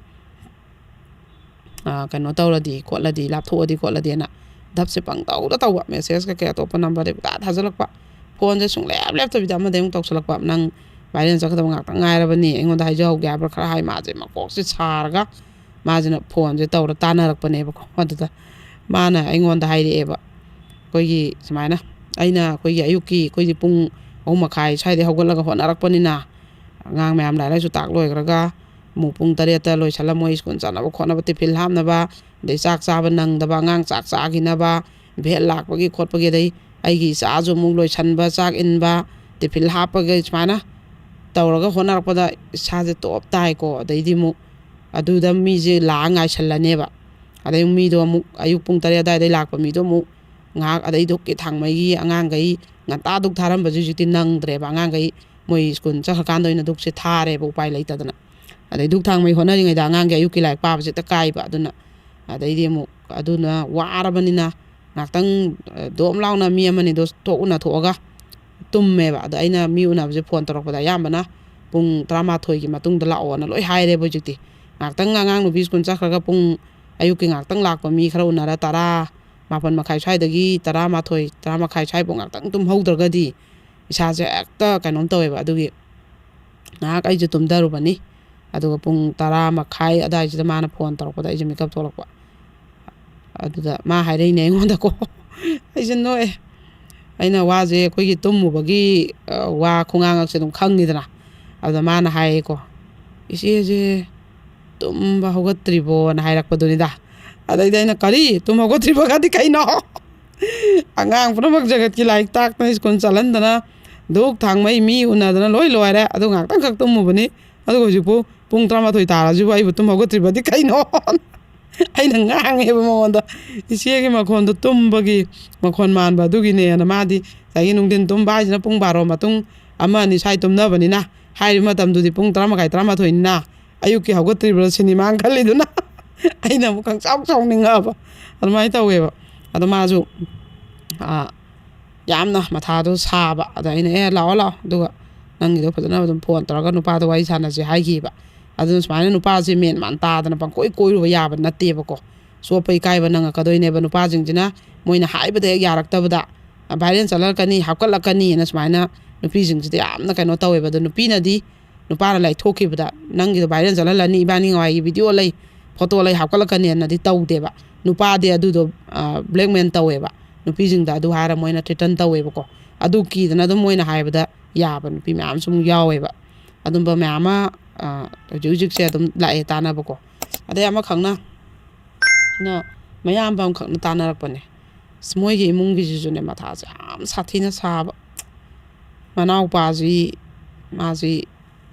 ꯑ, ꯀꯩꯅꯣ ꯇꯧꯔꯗꯤ ꯈꯣꯠꯂꯗꯤ, ꯂꯥꯞꯊꯣꯛꯑꯗꯤ ꯈꯣꯠꯂꯗꯤꯅ ꯙꯞꯁꯦ ꯄꯪꯇꯧꯗ ꯇꯧꯕ, ꯃꯦꯁꯦꯖ ꯀꯩꯀꯩ ꯑꯇꯣꯞꯄ ꯅꯝꯕꯔꯗꯩ ꯄꯨꯡꯊꯥ ꯊꯥꯖꯤꯜꯂꯛꯄ, ꯐꯣꯟꯁꯦ ꯁꯨꯡꯂꯦꯞ ꯂꯦꯞꯇꯕꯤꯗ ꯑꯃꯗꯩ ꯑꯃꯨꯛ ꯇꯧꯁꯜꯂꯛꯄ꯫ "ꯅꯪ ꯚꯥꯏꯔꯦꯜ ꯆꯠꯀꯗꯕ ꯉꯥꯛꯇ ꯉꯥꯏꯔꯕꯅꯤ, ꯑꯩꯉꯣꯟꯗ ꯍꯥꯏꯖꯍꯧꯒꯦ ꯍꯥꯏꯕ꯭ꯔꯥ ꯈꯔ ꯍꯥꯏ", ꯃꯥꯁꯦ ꯃꯀꯣꯛꯁꯦ ꯁꯥꯔꯒ ꯃꯥꯁꯤꯅ ꯐꯣꯟꯁꯦ ꯇꯧꯔ ꯇꯥꯟꯅꯔꯛꯄꯅꯦꯕꯀꯣ꯫ ꯑꯗꯨꯗ ꯃꯥꯅ ꯑꯩꯉꯣꯟꯗ ꯍꯥꯏꯔꯛꯑꯦꯕ, ꯑꯩꯈꯣꯏꯒꯤ ꯁꯨꯃꯥꯏꯅ, ꯑꯩꯅ ꯑꯩꯈꯣꯏꯒꯤ ꯑꯌꯨꯛꯀꯤ, ꯑꯩꯈꯣꯏꯗꯤ ꯄꯨꯡ ꯑꯍꯨꯝ ꯃꯈꯥꯏ ꯁ꯭ꯋꯥꯏꯗꯩ ꯍꯧꯒꯠꯂꯒ ꯍꯣꯠꯅꯔꯛꯄꯅꯤꯅ, ꯑꯉꯥꯡ ꯃꯌꯥꯝ ꯂꯥꯏꯔꯤꯛ ꯂꯥꯏꯁꯨ ꯇꯥꯛ ꯂꯣꯏꯈ꯭ꯔꯒ ꯑꯃꯨꯛ ꯄꯨꯡ ꯇꯔꯦꯠꯇ ꯂꯣꯏꯁꯜꯂ ꯃꯣꯏ ꯁ꯭ꯀꯨꯜ ꯆꯠꯅꯕ ꯈꯣꯠꯅꯕ, ꯇꯤꯐꯤꯟ ꯍꯥꯞꯅꯕ, ꯑꯗꯩ ꯆꯥꯛ ꯆꯥꯕ ꯅꯪꯗꯕ, ꯑꯉꯥꯡ ꯆꯥꯛ ꯆꯥꯈꯤꯅꯕ, ꯚꯦꯟ ꯂꯥꯛꯄꯒꯤ ꯈꯣꯠꯄꯒꯤ, ꯑꯗꯩ ꯑꯩꯒꯤ ꯏꯆꯥꯁꯨ ꯑꯃꯨꯛ ꯂꯣꯏꯁꯟꯕ, ꯆꯥꯛ ꯏꯟꯕ, ꯇꯤꯐꯤꯟ ꯍꯥꯞꯄꯒꯤ, ꯁꯨꯃꯥꯏꯅ ꯇꯧꯔꯒ ꯍꯣꯠꯅꯔꯛꯄꯗ ꯏꯁꯥꯁꯦ ꯇꯣꯞ ꯇꯥꯏꯀꯣ꯫ ꯑꯗꯩꯗꯤ ꯑꯃꯨꯛ ꯑꯗꯨꯗ ꯃꯤꯁꯦ ꯂꯥꯛꯑ ꯉꯥꯏꯁꯜꯂꯅꯦꯕ꯫ ꯑꯗꯩ ꯃꯤꯗꯣ ꯑꯃꯨꯛ ꯑꯌꯨꯛ ꯄꯨꯡ ꯇꯔꯦꯠ ꯑꯗꯨꯋꯥꯏꯗꯩ ꯂꯥꯛꯄ ꯃꯤꯗꯣ ꯑꯃꯨꯛ ꯉꯥꯏꯍꯥꯛ, ꯑꯗꯩ ꯙꯨꯛꯀꯤ ꯊꯥꯡꯃꯩꯒꯤ ꯑꯉꯥꯡꯈꯩ ꯉꯟꯇꯥ ꯙꯨꯛ ꯊꯥꯔꯝꯕꯁꯦ ꯍꯧꯖꯤꯛꯇꯤ ꯅꯪꯗ꯭ꯔꯦꯕ꯫ ꯑꯉꯥꯡꯈꯩ ꯃꯣꯏ ꯁ꯭ꯀꯨꯜ ꯆꯠꯈ꯭ꯔꯀꯥꯟꯗ ꯑꯣꯏꯅ ꯙꯨꯛꯁꯦ ꯊꯥꯔꯦꯕ, ꯎꯄꯥꯏ ꯂꯩꯇꯗꯅ꯫ ꯑꯗꯩ ꯙꯨꯛ ꯊꯥꯡꯃꯩ ꯍꯣꯠꯅꯔꯤꯉꯩꯗ ꯑꯉꯥꯡꯒꯤ ꯑꯌꯨꯛꯀꯤ ꯂꯥꯏꯔꯤꯛ ꯄꯥꯕꯁꯦ ꯍꯦꯛꯇ ꯀꯥꯏꯕ꯫ ꯑꯗꯨꯅ ꯑꯗꯩꯗꯤ ꯑꯃꯨꯛ ꯑꯗꯨꯅ ꯋꯥꯔꯕꯅꯤꯅ ꯉꯥꯛꯇꯪ, ꯑ, ꯗꯣꯝ ꯂꯥꯎꯅ ꯃꯤ ꯑꯃꯅꯤꯗꯣ ꯊꯣꯛ ꯎꯅꯊꯣꯛꯑꯒ ꯇꯨꯝꯃꯦꯕ꯫ ꯑꯗ ꯑꯩꯅ ꯃꯤ ꯎꯅꯕꯁꯦ ꯐꯣꯟ ꯇꯧꯔꯛꯄꯗ ꯑꯌꯥꯝꯕꯅ ꯄꯨꯡ ꯇꯔꯥꯃꯥꯊꯣꯏꯒꯤ ꯃꯇꯨꯡꯗ ꯂꯥꯛꯑꯣꯅ ꯂꯣꯏ ꯍꯥꯏꯔꯦꯕ ꯍꯧꯖꯤꯛꯇꯤ꯫ ꯉꯥꯛꯇꯪ ꯑꯉꯥꯡ ꯅꯨꯄꯤ ꯁ꯭ꯀꯨꯜ ꯆꯠꯈ꯭ꯔꯒ ꯄꯨꯡ, ꯑꯌꯨꯛꯀꯤ ꯉꯥꯛꯇꯪ ꯂꯥꯛꯄ ꯃꯤ ꯈꯔ ꯎꯅꯔ ꯇꯔꯥ, ꯃꯥꯄꯟ ꯃꯈꯥꯏ ꯁ꯭ꯋꯥꯏꯗꯒꯤ ꯇꯔꯥꯃꯥꯊꯣꯏ, ꯇꯔꯥ ꯃꯈꯥꯏ ꯁ꯭ꯋꯥꯏꯐꯥꯎ ꯉꯥꯛꯇꯪ ꯇꯨꯝꯍꯧꯗ꯭ꯔꯒꯗꯤ ꯏꯁꯥꯁꯦ ꯍꯦꯛꯇ ꯀꯩꯅꯣꯝ ꯇꯧꯋꯦꯕ꯫ ꯑꯗꯨꯒꯤ ꯉꯥꯏꯍꯥꯛ ꯑꯩꯁꯦ ꯇꯨꯝꯊꯔꯨꯕꯅꯤ꯫ ꯑꯗꯨꯒ ꯄꯨꯡ ꯇꯔꯥ ꯃꯈꯥꯏ ꯑꯗꯥꯏꯁꯤꯗ ꯃꯥꯅ ꯐꯣꯟ ꯇꯧꯔꯛꯄꯗ ꯑꯩꯁꯦ ꯃꯤꯀꯞ ꯊꯣꯛꯂꯛꯄ꯫ ꯑꯗꯨꯗ ꯃꯥ ꯍꯥꯏꯔꯛꯏꯅꯦ ꯑꯩꯉꯣꯟꯗꯀꯣ꯫ ꯑꯩꯁꯦ ꯅꯣꯛꯑꯦ꯫ ꯑꯩꯅ ꯋꯥꯁꯦ ꯑꯩꯈꯣꯏꯒꯤ ꯇꯨꯝꯃꯨꯕꯒꯤ, ꯑ, ꯋꯥ ꯈꯣꯡꯉꯥꯡ ꯑꯁꯦ ꯑꯗꯨꯝ ꯈꯪꯉꯤꯗꯅ꯫ ꯑꯗꯨꯗ ꯃꯥꯅ ꯍꯥꯏꯌꯦꯀꯣ, "ꯏꯆꯦꯁꯦ ꯇꯨꯝꯕ ꯍꯧꯒꯠꯇ꯭ꯔꯤꯕꯣꯅ?" ꯍꯥꯏꯔꯛꯄꯗꯨꯅꯤꯗ꯫ ꯑꯗꯩꯗꯤ ꯑꯩꯅ, "ꯀꯔꯤ? ꯇꯨꯝ ꯍꯧꯒꯠꯇ꯭ꯔꯤꯕꯒꯗꯤ ꯀꯩꯅꯣ?" ꯑꯉꯥꯡ ꯄꯨꯝꯅꯃꯛ ꯖꯒꯠꯀꯤ ꯂꯥꯏꯔꯤꯛ ꯇꯥꯛꯇꯅ, ꯁ꯭ꯀꯨꯜ ꯆꯠꯍꯟꯗꯅ, ꯙꯨꯛ ꯊꯥꯡꯃꯩ ꯃꯤ ꯎꯅꯗꯅ ꯂꯣꯏ ꯂꯣꯏꯔꯦ꯫ ꯑꯗꯨ ꯉꯥꯛꯇꯪꯈꯛ ꯇꯨꯝꯃꯨꯕꯅꯤ꯫ ꯑꯗꯨꯒ ꯍꯧꯖꯤꯛꯄꯨ ꯄꯨꯡ ꯇꯔꯥꯃꯥꯊꯣꯏ ꯇꯥꯔꯁꯤꯕꯨ ꯑꯩꯕꯨ ꯇꯨꯝ ꯍꯧꯒꯠꯇ꯭ꯔꯤꯕꯗꯤ ꯀꯩꯅꯣ? ꯑꯩꯅ ꯉꯥꯡꯉꯦꯕ ꯃꯉꯣꯟꯗ, "ꯏꯆꯦꯒꯤ ꯃꯈꯣꯟꯗꯣ ꯇꯨꯝꯕꯒꯤ ꯃꯈꯣꯟ ꯃꯥꯟꯕ ꯑꯗꯨꯒꯤꯅꯦꯅ"꯫ ꯃꯥꯗꯤ ꯉꯁꯥꯏꯒꯤ ꯅꯨꯡꯊꯤꯟ ꯇꯨꯝꯕ ꯍꯥꯏꯁꯤꯅ ꯄꯨꯡ ꯕꯥꯔꯣ ꯃꯇꯨꯡ, ꯑꯃ ꯑꯅꯤ ꯁ꯭ꯋꯥꯏ ꯇꯨꯝꯅꯕꯅꯤꯅ, ꯍꯥꯏꯔꯤꯕ ꯃꯇꯝꯗꯨꯗꯤ ꯄꯨꯡ ꯇꯔꯥ ꯃꯈꯥꯏ, ꯇꯔꯥꯃꯥꯊꯣꯏꯅꯤꯅ, ꯑꯌꯨꯛꯀꯤ ꯍꯧꯒꯠꯇ꯭ꯔꯤꯕ꯭ꯔꯥ ꯁꯤꯅꯤ ꯃꯥꯅ ꯈꯜꯂꯤꯗꯨꯅ꯫ ꯑꯩꯅ ꯑꯃꯨꯛ ꯈꯪꯁꯥꯎ ꯁꯥꯎꯅꯤꯡꯉꯛꯑꯕ꯫ ꯑꯗꯨꯃꯥꯏꯅ ꯇꯧꯋꯦꯕ꯫ ꯑꯗꯣ ꯃꯥꯁꯨ, ꯑꯥ, ꯌꯥꯝꯅ ꯃꯊꯥꯗꯣ ꯁꯥꯕ꯫ ꯑꯗ ꯑꯩꯅ, "ꯑꯦ, ꯂꯥꯛꯑꯣ, ꯂꯥꯛꯑꯣ, ꯑꯗꯨꯒ ꯅꯪꯒꯤꯗꯣ ꯐꯖꯅ ꯑꯗꯨꯝ ꯐꯣꯟ ꯇꯧꯔꯒ ꯅꯨꯄꯥꯗꯣ ꯋꯥꯔꯤ ꯁꯥꯟꯅꯁꯦ" ꯍꯥꯏꯈꯤꯕ꯫ ꯑꯗꯨꯅ ꯁꯨꯃꯥꯏꯅ ꯅꯨꯄꯥꯁꯦ ꯃꯦꯟ ꯃꯥꯟ ꯇꯥꯗꯅ ꯄꯪꯀꯣꯏ ꯀꯣꯏꯔꯨꯕ ꯌꯥꯕ ꯅꯠꯇꯦꯕꯀꯣ꯫ ꯆꯣꯞꯄ ꯏꯀꯥꯏꯕ ꯅꯪꯉꯛꯀꯗꯣꯏꯅꯦꯕ꯫ ꯅꯨꯄꯥꯁꯤꯡꯁꯤꯅ ꯃꯣꯏꯅ ꯍꯥꯏꯕꯗ ꯍꯦꯛ ꯌꯥꯔꯛꯇꯕꯗ, "ꯚꯥꯏꯔꯦꯜ ꯆꯠꯂꯛꯀꯅꯤ, ꯍꯥꯞꯀꯠꯂꯛꯀꯅꯤꯅ" ꯁꯨꯃꯥꯏꯅ ꯅꯨꯄꯤꯁꯤꯡꯁꯤꯗ ꯌꯥꯝꯅ ꯀꯩꯅꯣ ꯇꯧꯋꯦꯕ꯫ ꯑꯗꯣ ꯅꯨꯄꯤꯅꯗꯤ ꯅꯨꯄꯥꯅ ꯂꯥꯏꯊꯣꯛꯈꯤꯕꯗ, "ꯅꯪꯒꯤꯗꯣ ꯚꯥꯏꯔꯦꯜ ꯆꯠꯍꯜꯂꯅꯤ, ꯏꯕꯥꯅꯤ ꯉꯋꯥꯏꯒꯤ ꯚꯤꯗꯤꯑꯣ ꯂꯩ, ꯐꯣꯇꯣ ꯂꯩ, ꯍꯥꯞꯀꯠꯂꯛꯀꯅꯤꯅꯗꯤ" ꯇꯧꯗꯦꯕ꯫ ꯅꯨꯄꯥꯗꯤ ꯑꯗꯨꯗꯣ, ꯕ꯭ꯂꯦꯛꯃꯦꯜ ꯇꯧꯋꯦꯕ꯫ ꯅꯨꯄꯤꯁꯤꯡꯗ ꯑꯗꯨ ꯍꯥꯏꯔ ꯃꯣꯏꯅ ꯊ꯭ꯔꯦꯇꯟ ꯇꯧꯋꯦꯕꯀꯣ꯫ ꯑꯗꯨ ꯀꯤꯗꯅ ꯑꯗꯨꯝ ꯃꯣꯏꯅ ꯍꯥꯏꯕꯗ ꯌꯥꯕ ꯅꯨꯄꯤ ꯃꯌꯥꯝꯁꯨ ꯑꯃꯨꯛ ꯌꯥꯎꯋꯦꯕ꯫ ꯑꯗꯨꯝꯕ ꯃꯌꯥꯝ ꯑꯃ, ꯑ, ꯍꯧꯖꯤꯛ ꯍꯧꯖꯤꯛꯁꯦ ꯑꯗꯨꯝ ꯂꯥꯛꯑꯦ ꯇꯥꯟꯅꯕꯀꯣ꯫ ꯑꯗꯩ ꯑꯃꯈꯛꯅ, ꯅ ꯃꯌꯥꯝꯕ ꯑꯃꯈꯛꯅ ꯇꯥꯟꯅꯔꯛꯄꯅꯦ꯫ ꯑꯁ, ꯃꯣꯏꯒꯤ ꯏꯃꯨꯡꯒꯤꯁꯤꯁꯨꯅꯦ, ꯃꯊꯥꯁꯦ ꯌꯥꯝ ꯁꯥꯊꯤꯅ ꯁꯥꯕ꯫ ꯃꯅꯥꯎꯄꯥꯁꯤ, ꯃꯥꯁꯤ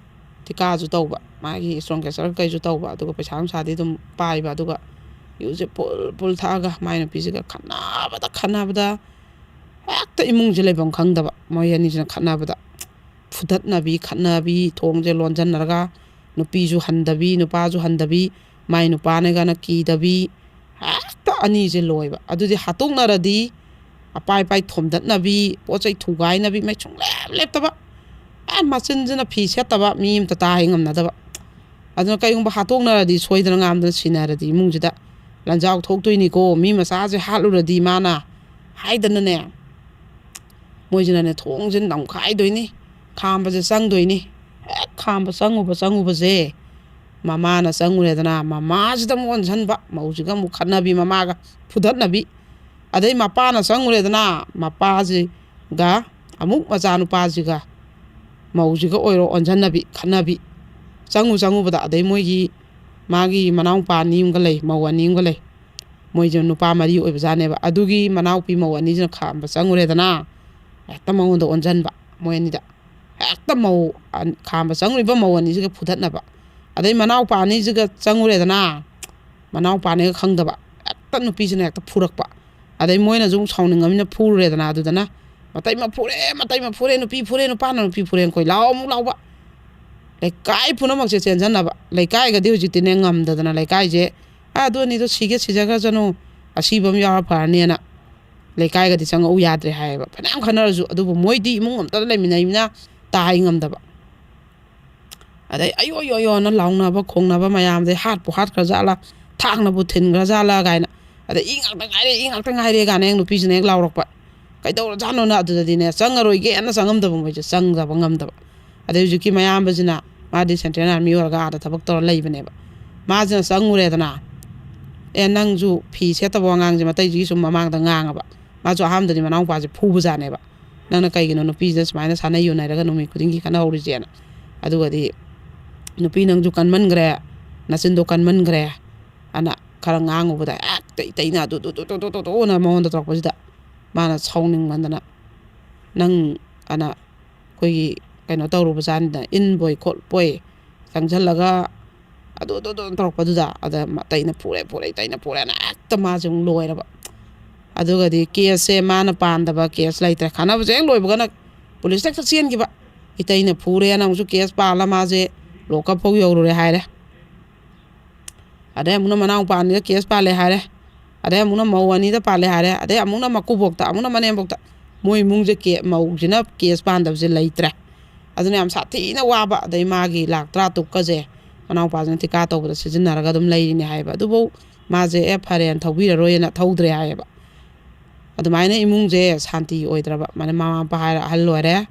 ꯊꯤꯀꯥꯁꯨ ꯇꯧꯕ, ꯃꯥꯒꯤ ꯁ꯭ꯇꯣꯟ ꯀꯦꯆꯔ ꯀꯩꯁꯨ ꯇꯧꯕ, ꯑꯗꯨꯒ ꯄꯩꯁꯥ ꯅꯨꯡꯁꯥꯗꯤ ꯑꯗꯨꯝ ꯄꯥꯏꯕ, ꯑꯗꯨꯒ ꯌꯨꯁꯦ ꯐꯨꯜ ꯐꯨꯜ ꯊꯛꯑꯒ ꯃꯥꯏ ꯅꯨꯄꯤꯁꯤꯒ ꯈꯠꯅꯕꯗ, ꯈꯠꯅꯕꯗ, ꯍꯦꯛꯇ ꯏꯃꯨꯡꯁꯦ ꯂꯩꯐꯝ ꯈꯪꯗꯕ꯫ ꯃꯣꯏ ꯑꯅꯤꯁꯤꯅ ꯈꯠꯅꯕꯗ ꯐꯨꯗꯠꯅꯕꯤ, ꯈꯠꯅꯕꯤ, ꯊꯣꯡꯁꯦ ꯂꯣꯟꯁꯤꯟꯅꯔꯒ ꯅꯨꯄꯤꯁꯨ ꯍꯟꯗꯕꯤ, ꯅꯨꯄꯥꯁꯨ ꯍꯟꯗꯕꯤ, ꯃꯥꯏ ꯅꯨꯄꯥꯅꯒꯅ ꯀꯤꯗꯕꯤ, ꯍꯦꯛꯇ ꯑꯅꯤꯁꯦ ꯂꯣꯏꯕ꯫ ꯑꯗꯨꯗꯤ ꯍꯥꯠꯇꯣꯛꯅꯔꯗꯤ ꯑꯄꯥꯏ ꯄꯥꯏ ꯊꯣꯝꯗꯠꯅꯕꯤ, ꯄꯣꯠ ꯆꯩ ꯊꯨꯒꯥꯏꯅꯕꯤ, ꯃꯩ ꯁꯨꯡꯂꯦꯞ ꯂꯦꯞꯇꯕ꯫ ꯑꯦ, ꯃꯆꯤꯟꯁꯤꯅ ꯐꯤ ꯁꯦꯠꯇꯕ, ꯃꯤ ꯑꯃꯇ ꯇꯥ ꯍꯦꯛ ꯉꯝꯅꯗꯕ꯫ ꯑꯗꯨꯅ ꯀꯩꯒꯨꯝꯕ ꯍꯥꯠꯇꯣꯛꯅꯔꯗꯤ, ꯁꯣꯏꯗꯅ ꯉꯥꯝꯗꯅ ꯁꯤꯅꯔꯗꯤ ꯏꯃꯨꯡꯁꯤꯗ ꯂꯥꯟꯖꯥꯎ ꯊꯣꯛꯇꯣꯏꯅꯤꯀꯣ, ꯃꯤ ꯃꯆꯥꯁꯦ ꯍꯥꯠꯂꯨꯔꯗꯤ ꯃꯥꯅ ꯍꯥꯏꯗꯅꯅꯦ, ꯃꯣꯏꯁꯤꯅꯅꯦ ꯊꯣꯡꯁꯦ ꯅꯝꯈꯥꯏꯗꯣꯏꯅꯤ, ꯈꯥꯝꯕꯁꯦ ꯆꯪꯗꯣꯏꯅꯤ꯫ ꯍꯦꯛ ꯈꯥꯝꯕ ꯆꯪꯉꯨꯕ, ꯆꯪꯉꯨꯕꯁꯦ, ꯃꯃꯥꯅ ꯆꯪꯉꯨꯔꯦꯗꯅ, ꯃꯃꯥꯁꯤꯗ ꯑꯃꯨꯛ ꯑꯣꯟꯁꯤꯟꯕ, ꯃꯧꯁꯤꯒ ꯑꯃꯨꯛ ꯈꯠꯅꯕꯤ, ꯃꯃꯥꯒ ꯐꯨꯗꯠꯅꯕꯤ꯫ ꯑꯗꯩ ꯃꯄꯥꯅ ꯆꯪꯉꯨꯔꯦꯗꯅ, ꯃꯄꯥꯁꯤꯒ ꯑꯃꯨꯛ ꯃꯆꯥꯅꯨꯄꯥꯁꯤꯒ, ꯃꯧꯁꯤꯒ ꯑꯣꯏꯔꯣ ꯑꯣꯟꯁꯤꯟꯅꯕꯤ, ꯈꯠꯅꯕꯤ꯫ ꯆꯪꯉꯨ ꯆꯪꯉꯨꯕꯗ, ꯑꯗꯩ ꯃꯣꯏꯒꯤ, ꯃꯥꯒꯤ ꯃꯅꯥꯎꯄꯥ ꯑꯅꯤ ꯑꯃꯒ ꯂꯩ, ꯃꯧ ꯑꯅꯤ ꯑꯃꯒ ꯂꯩ꯫ ꯃꯣꯏꯁꯦ ꯅꯨꯄꯥ ꯃꯔꯤ ꯑꯣꯏꯕꯖꯥꯠꯅꯦꯕ꯫ ꯑꯗꯨꯒꯤ ꯃꯅꯥꯎꯄꯤ ꯃꯧ ꯑꯅꯤꯁꯤꯅ ꯈꯥꯝꯕ ꯆꯪꯉꯨꯔꯦꯗꯅ, ꯍꯦꯛꯇ ꯃꯉꯣꯟꯗ ꯑꯣꯟꯁꯤꯟꯕ, ꯃꯣꯏ ꯑꯅꯤꯗ꯫ ꯍꯦꯛꯇ ꯃꯧ ꯑꯟ-, ꯈꯥꯝꯕ ꯆꯪꯉꯨꯔꯤꯕ ꯃꯧ ꯑꯅꯤꯁꯤꯒ ꯐꯨꯗꯠꯅꯕ꯫ ꯑꯗꯩ ꯃꯅꯥꯎꯄꯥ ꯑꯅꯤꯁꯤꯒ ꯆꯪꯉꯨꯔꯦꯗꯅ, ꯃꯅꯥꯎꯄꯥꯅꯦꯒ ꯈꯪꯗꯕ, ꯍꯦꯛꯇ ꯅꯨꯄꯤꯁꯤꯅ ꯍꯦꯛꯇ ꯐꯨꯔꯛꯄ꯫ ꯑꯗꯩ ꯃꯣꯏꯅꯁꯨ ꯑꯃꯨꯛ ꯁꯥꯎꯅꯤꯡꯉꯝꯅꯤꯅ ꯐꯨꯔꯨꯔꯦꯗꯅ, ꯑꯗꯨꯗꯅ ꯃꯇꯩ ꯃꯐꯨꯔꯦ, ꯃꯇꯩ ꯃꯐꯨꯔꯦ, ꯅꯨꯄꯤ ꯐꯨꯔꯦ, ꯅꯨꯄꯥꯅ ꯅꯨꯄꯤ ꯐꯨꯔꯦꯅ ꯀꯣꯏ ꯂꯥꯎ ꯑꯃꯨꯛ ꯂꯥꯎꯕ꯫ ꯂꯩꯀꯥꯏ ꯄꯨꯝꯅꯃꯛꯁꯦ ꯆꯦꯟꯁꯤꯟꯅꯕ꯫ ꯂꯩꯀꯥꯏꯒꯗꯤ ꯍꯧꯖꯤꯛꯇꯤꯅꯦ ꯉꯝꯗꯗꯅ, ꯂꯩꯀꯥꯏꯁꯦ "ꯑ, ꯑꯗꯨ ꯑꯅꯤꯗꯣ ꯁꯤꯒꯦ ꯁꯤꯖꯈ꯭ꯔꯖꯅꯨ, ꯑꯁꯤꯕ ꯑꯃ ꯌꯥꯎꯔ ꯐꯔꯅꯦꯅ" ꯂꯩꯀꯥꯏꯒꯗꯤ ꯆꯪꯉꯛꯎ ꯌꯥꯗ꯭ꯔꯦ ꯍꯥꯏꯌꯦꯕ꯫ ꯐꯅꯌꯥꯝ ꯈꯟꯅꯔꯁꯨ, ꯑꯗꯨꯕꯨ ꯃꯣꯏꯗꯤ ꯏꯃꯨꯡ ꯑꯝꯇꯗ ꯂꯩꯃꯤꯟꯅꯩꯃꯤꯅ ꯇꯥ ꯍꯥꯏ ꯉꯝꯗꯕ꯫ ꯑꯗꯩ "ꯑꯌꯣ, ꯑꯌꯣ, ꯑꯌꯣꯅ" ꯂꯥꯎꯅꯕ ꯈꯣꯡꯅꯕ ꯃꯌꯥꯝꯗꯩ "ꯍꯥꯠꯄꯨ ꯍꯥꯠꯈ꯭ꯔꯖꯥꯠꯂꯥ, ꯊꯥꯡꯅꯕꯨ ꯊꯤꯟꯈ꯭ꯔꯖꯥꯠꯂꯥ" ꯀꯥꯏꯅ꯫ ꯑꯗꯩ "ꯏ ꯉꯥꯛꯇ ꯉꯥꯏꯔꯦ, ꯏ ꯉꯥꯛꯇ ꯉꯥꯏꯔꯦ" ꯀꯥꯏꯅ ꯍꯦꯛ ꯅꯨꯄꯤꯁꯤꯅ ꯍꯦꯛ ꯂꯥꯎꯔꯛꯄ꯫ "ꯀꯩꯗꯧꯔꯖꯥꯠꯅꯣꯅ?" ꯑꯗꯨꯗꯗꯤꯅꯦ, ꯆꯪꯉꯔꯣꯏꯒꯦꯅ ꯆꯪꯉꯝꯗꯕ, ꯃꯣꯏꯁꯦ ꯆꯪꯗꯕ ꯉꯝꯗꯕ꯫ ꯑꯗꯩ ꯍꯧꯖꯤꯛꯀꯤ ꯃꯌꯥꯝꯕꯁꯤꯅ, ꯃꯥꯗꯤ ꯁꯦꯟꯇ꯭ꯔꯦꯜ ꯑꯥꯔꯃꯤ ꯑꯣꯏꯔꯒ ꯑꯥꯗ ꯊꯕꯛ ꯇꯧꯔ ꯂꯩꯕꯅꯦꯕ, ꯃꯥꯁꯤꯅ ꯆꯪꯉꯨꯔꯦꯗꯅ꯫ "ꯑꯦ, ꯅꯪꯁꯨ ꯐꯤ ꯁꯦꯠꯇꯕ" ꯑꯉꯥꯡꯁꯦ ꯃꯇꯩꯁꯤꯒꯤ ꯁꯨꯝ ꯃꯃꯥꯡꯗ ꯉꯥꯡꯉꯕ꯫ ꯃꯥꯁꯨ ꯑꯍꯥꯟꯕꯗꯗꯤ ꯃꯅꯥꯎꯄꯥꯁꯦ ꯐꯨꯕꯖꯥꯠꯅꯦꯕ, "ꯅꯪꯅ ꯀꯩꯒꯤꯅꯣ ꯅꯨꯄꯤꯁꯤꯗ ꯁꯨꯃꯥꯏꯅ ꯁꯥꯟꯅ ꯌꯨꯅꯔꯒ ꯅꯨꯃꯤꯠ ꯈꯨꯗꯤꯡꯒꯤ ꯈꯠꯅꯍꯧꯔꯤꯁꯦꯅ?" ꯑꯗꯨꯒꯗꯤ, "ꯅꯨꯄꯤ, ꯅꯪꯁꯨ ꯀꯟꯃꯟꯈ꯭ꯔꯦ, ꯅꯆꯤꯟꯗꯣ ꯀꯟꯃꯟꯈ꯭ꯔꯦ" ꯑꯅ ꯈꯔ ꯉꯥꯡꯉꯨꯕꯗ, ꯍꯦꯛꯇ ꯏꯇꯩꯅ ꯑꯗꯨ ꯗꯨ ꯗꯨ ꯗꯨ ꯗꯨ ꯗꯨ ꯗꯨꯅ ꯃꯉꯣꯟꯗ ꯇꯧꯔꯛꯄꯁꯤꯗ, ꯃꯥꯅ ꯁꯥꯎꯅꯤꯡꯃꯟꯗꯅ, "ꯅꯪ" ꯑꯅ ꯑꯩꯈꯣꯏꯒꯤ ꯀꯩꯅꯣ ꯇꯧꯔꯨꯕꯖꯥꯠꯅꯤꯗ, ꯏꯟꯕꯣꯏ ꯈꯣꯠꯄꯣꯏ ꯆꯪꯁꯤꯜꯂꯒ ꯑꯗꯨ ꯑꯗꯨ ꯑꯗꯨ ꯇꯧꯔꯛꯄꯗꯨꯗ, ꯑꯗ ꯃꯇꯩꯅ ꯐꯨꯔꯦ, ꯐꯨꯔꯦ, ꯏꯇꯩꯅ ꯐꯨꯔꯦꯅ ꯍꯦꯛꯇ ꯃꯥꯁꯦ ꯑꯃꯨꯛ ꯂꯣꯏꯔꯕ꯫ ꯑꯗꯨꯒꯗꯤ ꯀꯦꯁꯁꯦ ꯃꯥꯅ ꯄꯥꯟꯗꯕ ꯀꯦꯁ ꯂꯩꯇ꯭ꯔꯦ꯫ ꯈꯠꯅꯕꯁꯦ ꯍꯦꯛ ꯂꯣꯏꯕꯒꯅ ꯄꯨꯂꯤꯁꯇ ꯍꯦꯛꯇ ꯆꯦꯟꯈꯤꯕ꯫ ꯏꯇꯩꯅ ꯐꯨꯔꯦꯅ ꯑꯃꯨꯛꯁꯨ ꯀꯦꯁ ꯄꯥꯜꯂ ꯃꯥꯁꯦ ꯂꯣꯛꯀꯞ ꯐꯥꯎ ꯌꯧꯔꯨꯔꯦ ꯍꯥꯏꯔꯦ꯫ ꯑꯗꯩ ꯑꯃꯨꯛꯅ ꯃꯅꯥꯎꯄꯥ ꯑꯅꯤꯗ ꯀꯦꯁ ꯄꯥꯜꯂꯦ ꯍꯥꯏꯔꯦ꯫ ꯑꯗꯩ ꯑꯃꯨꯛꯅ ꯃꯧ ꯑꯅꯤꯗ ꯄꯥꯜꯂꯦ ꯍꯥꯏꯔꯦ꯫ ꯑꯗꯩ ꯑꯃꯨꯛꯅ ꯃꯀꯨꯕꯣꯛꯇ, ꯑꯃꯨꯛꯅ ꯃꯅꯦꯝꯕꯣꯛꯇ꯫ ꯃꯣꯏ ꯏꯃꯨꯡꯁꯦ ꯀꯦ-, ꯃꯧꯁꯤꯅ ꯀꯦꯁ ꯄꯥꯟꯗꯕꯁꯦ ꯂꯩꯇ꯭ꯔꯦ꯫ ꯑꯗꯨꯅ ꯌꯥꯝ ꯁꯥꯊꯤꯅ ꯋꯥꯕ꯫ ꯑꯗꯩ ꯃꯥꯒꯤ ꯂꯥꯛ ꯇꯔꯥ ꯇꯨꯛꯀꯁꯦ ꯃꯅꯥꯎꯄꯥꯁꯤꯅ ꯊꯤꯀꯥ ꯇꯧꯕꯗ ꯁꯤꯖꯤꯟꯅꯔꯒ ꯑꯗꯨꯝ ꯂꯩꯔꯤꯅꯦ ꯍꯥꯏꯕ꯫ ꯑꯗꯨꯐꯧ ꯃꯥꯁꯦ "ꯑꯦ, ꯐꯔꯦꯅ ꯊꯧꯕꯤꯔꯔꯣꯏꯅ" ꯊꯧꯗ꯭ꯔꯦ ꯍꯥꯏꯌꯦꯕ꯫ ꯑꯗꯨꯃꯥꯏꯅ ꯏꯃꯨꯡꯁꯦ ꯁꯥꯟꯇꯤ ꯑꯣꯏꯗ꯭ꯔꯕ꯫ ꯃꯥꯅ ꯃꯃꯥ ꯃꯄꯥ ꯍꯥꯏꯔ ꯑꯍꯜ ꯑꯣꯏꯔꯦ꯫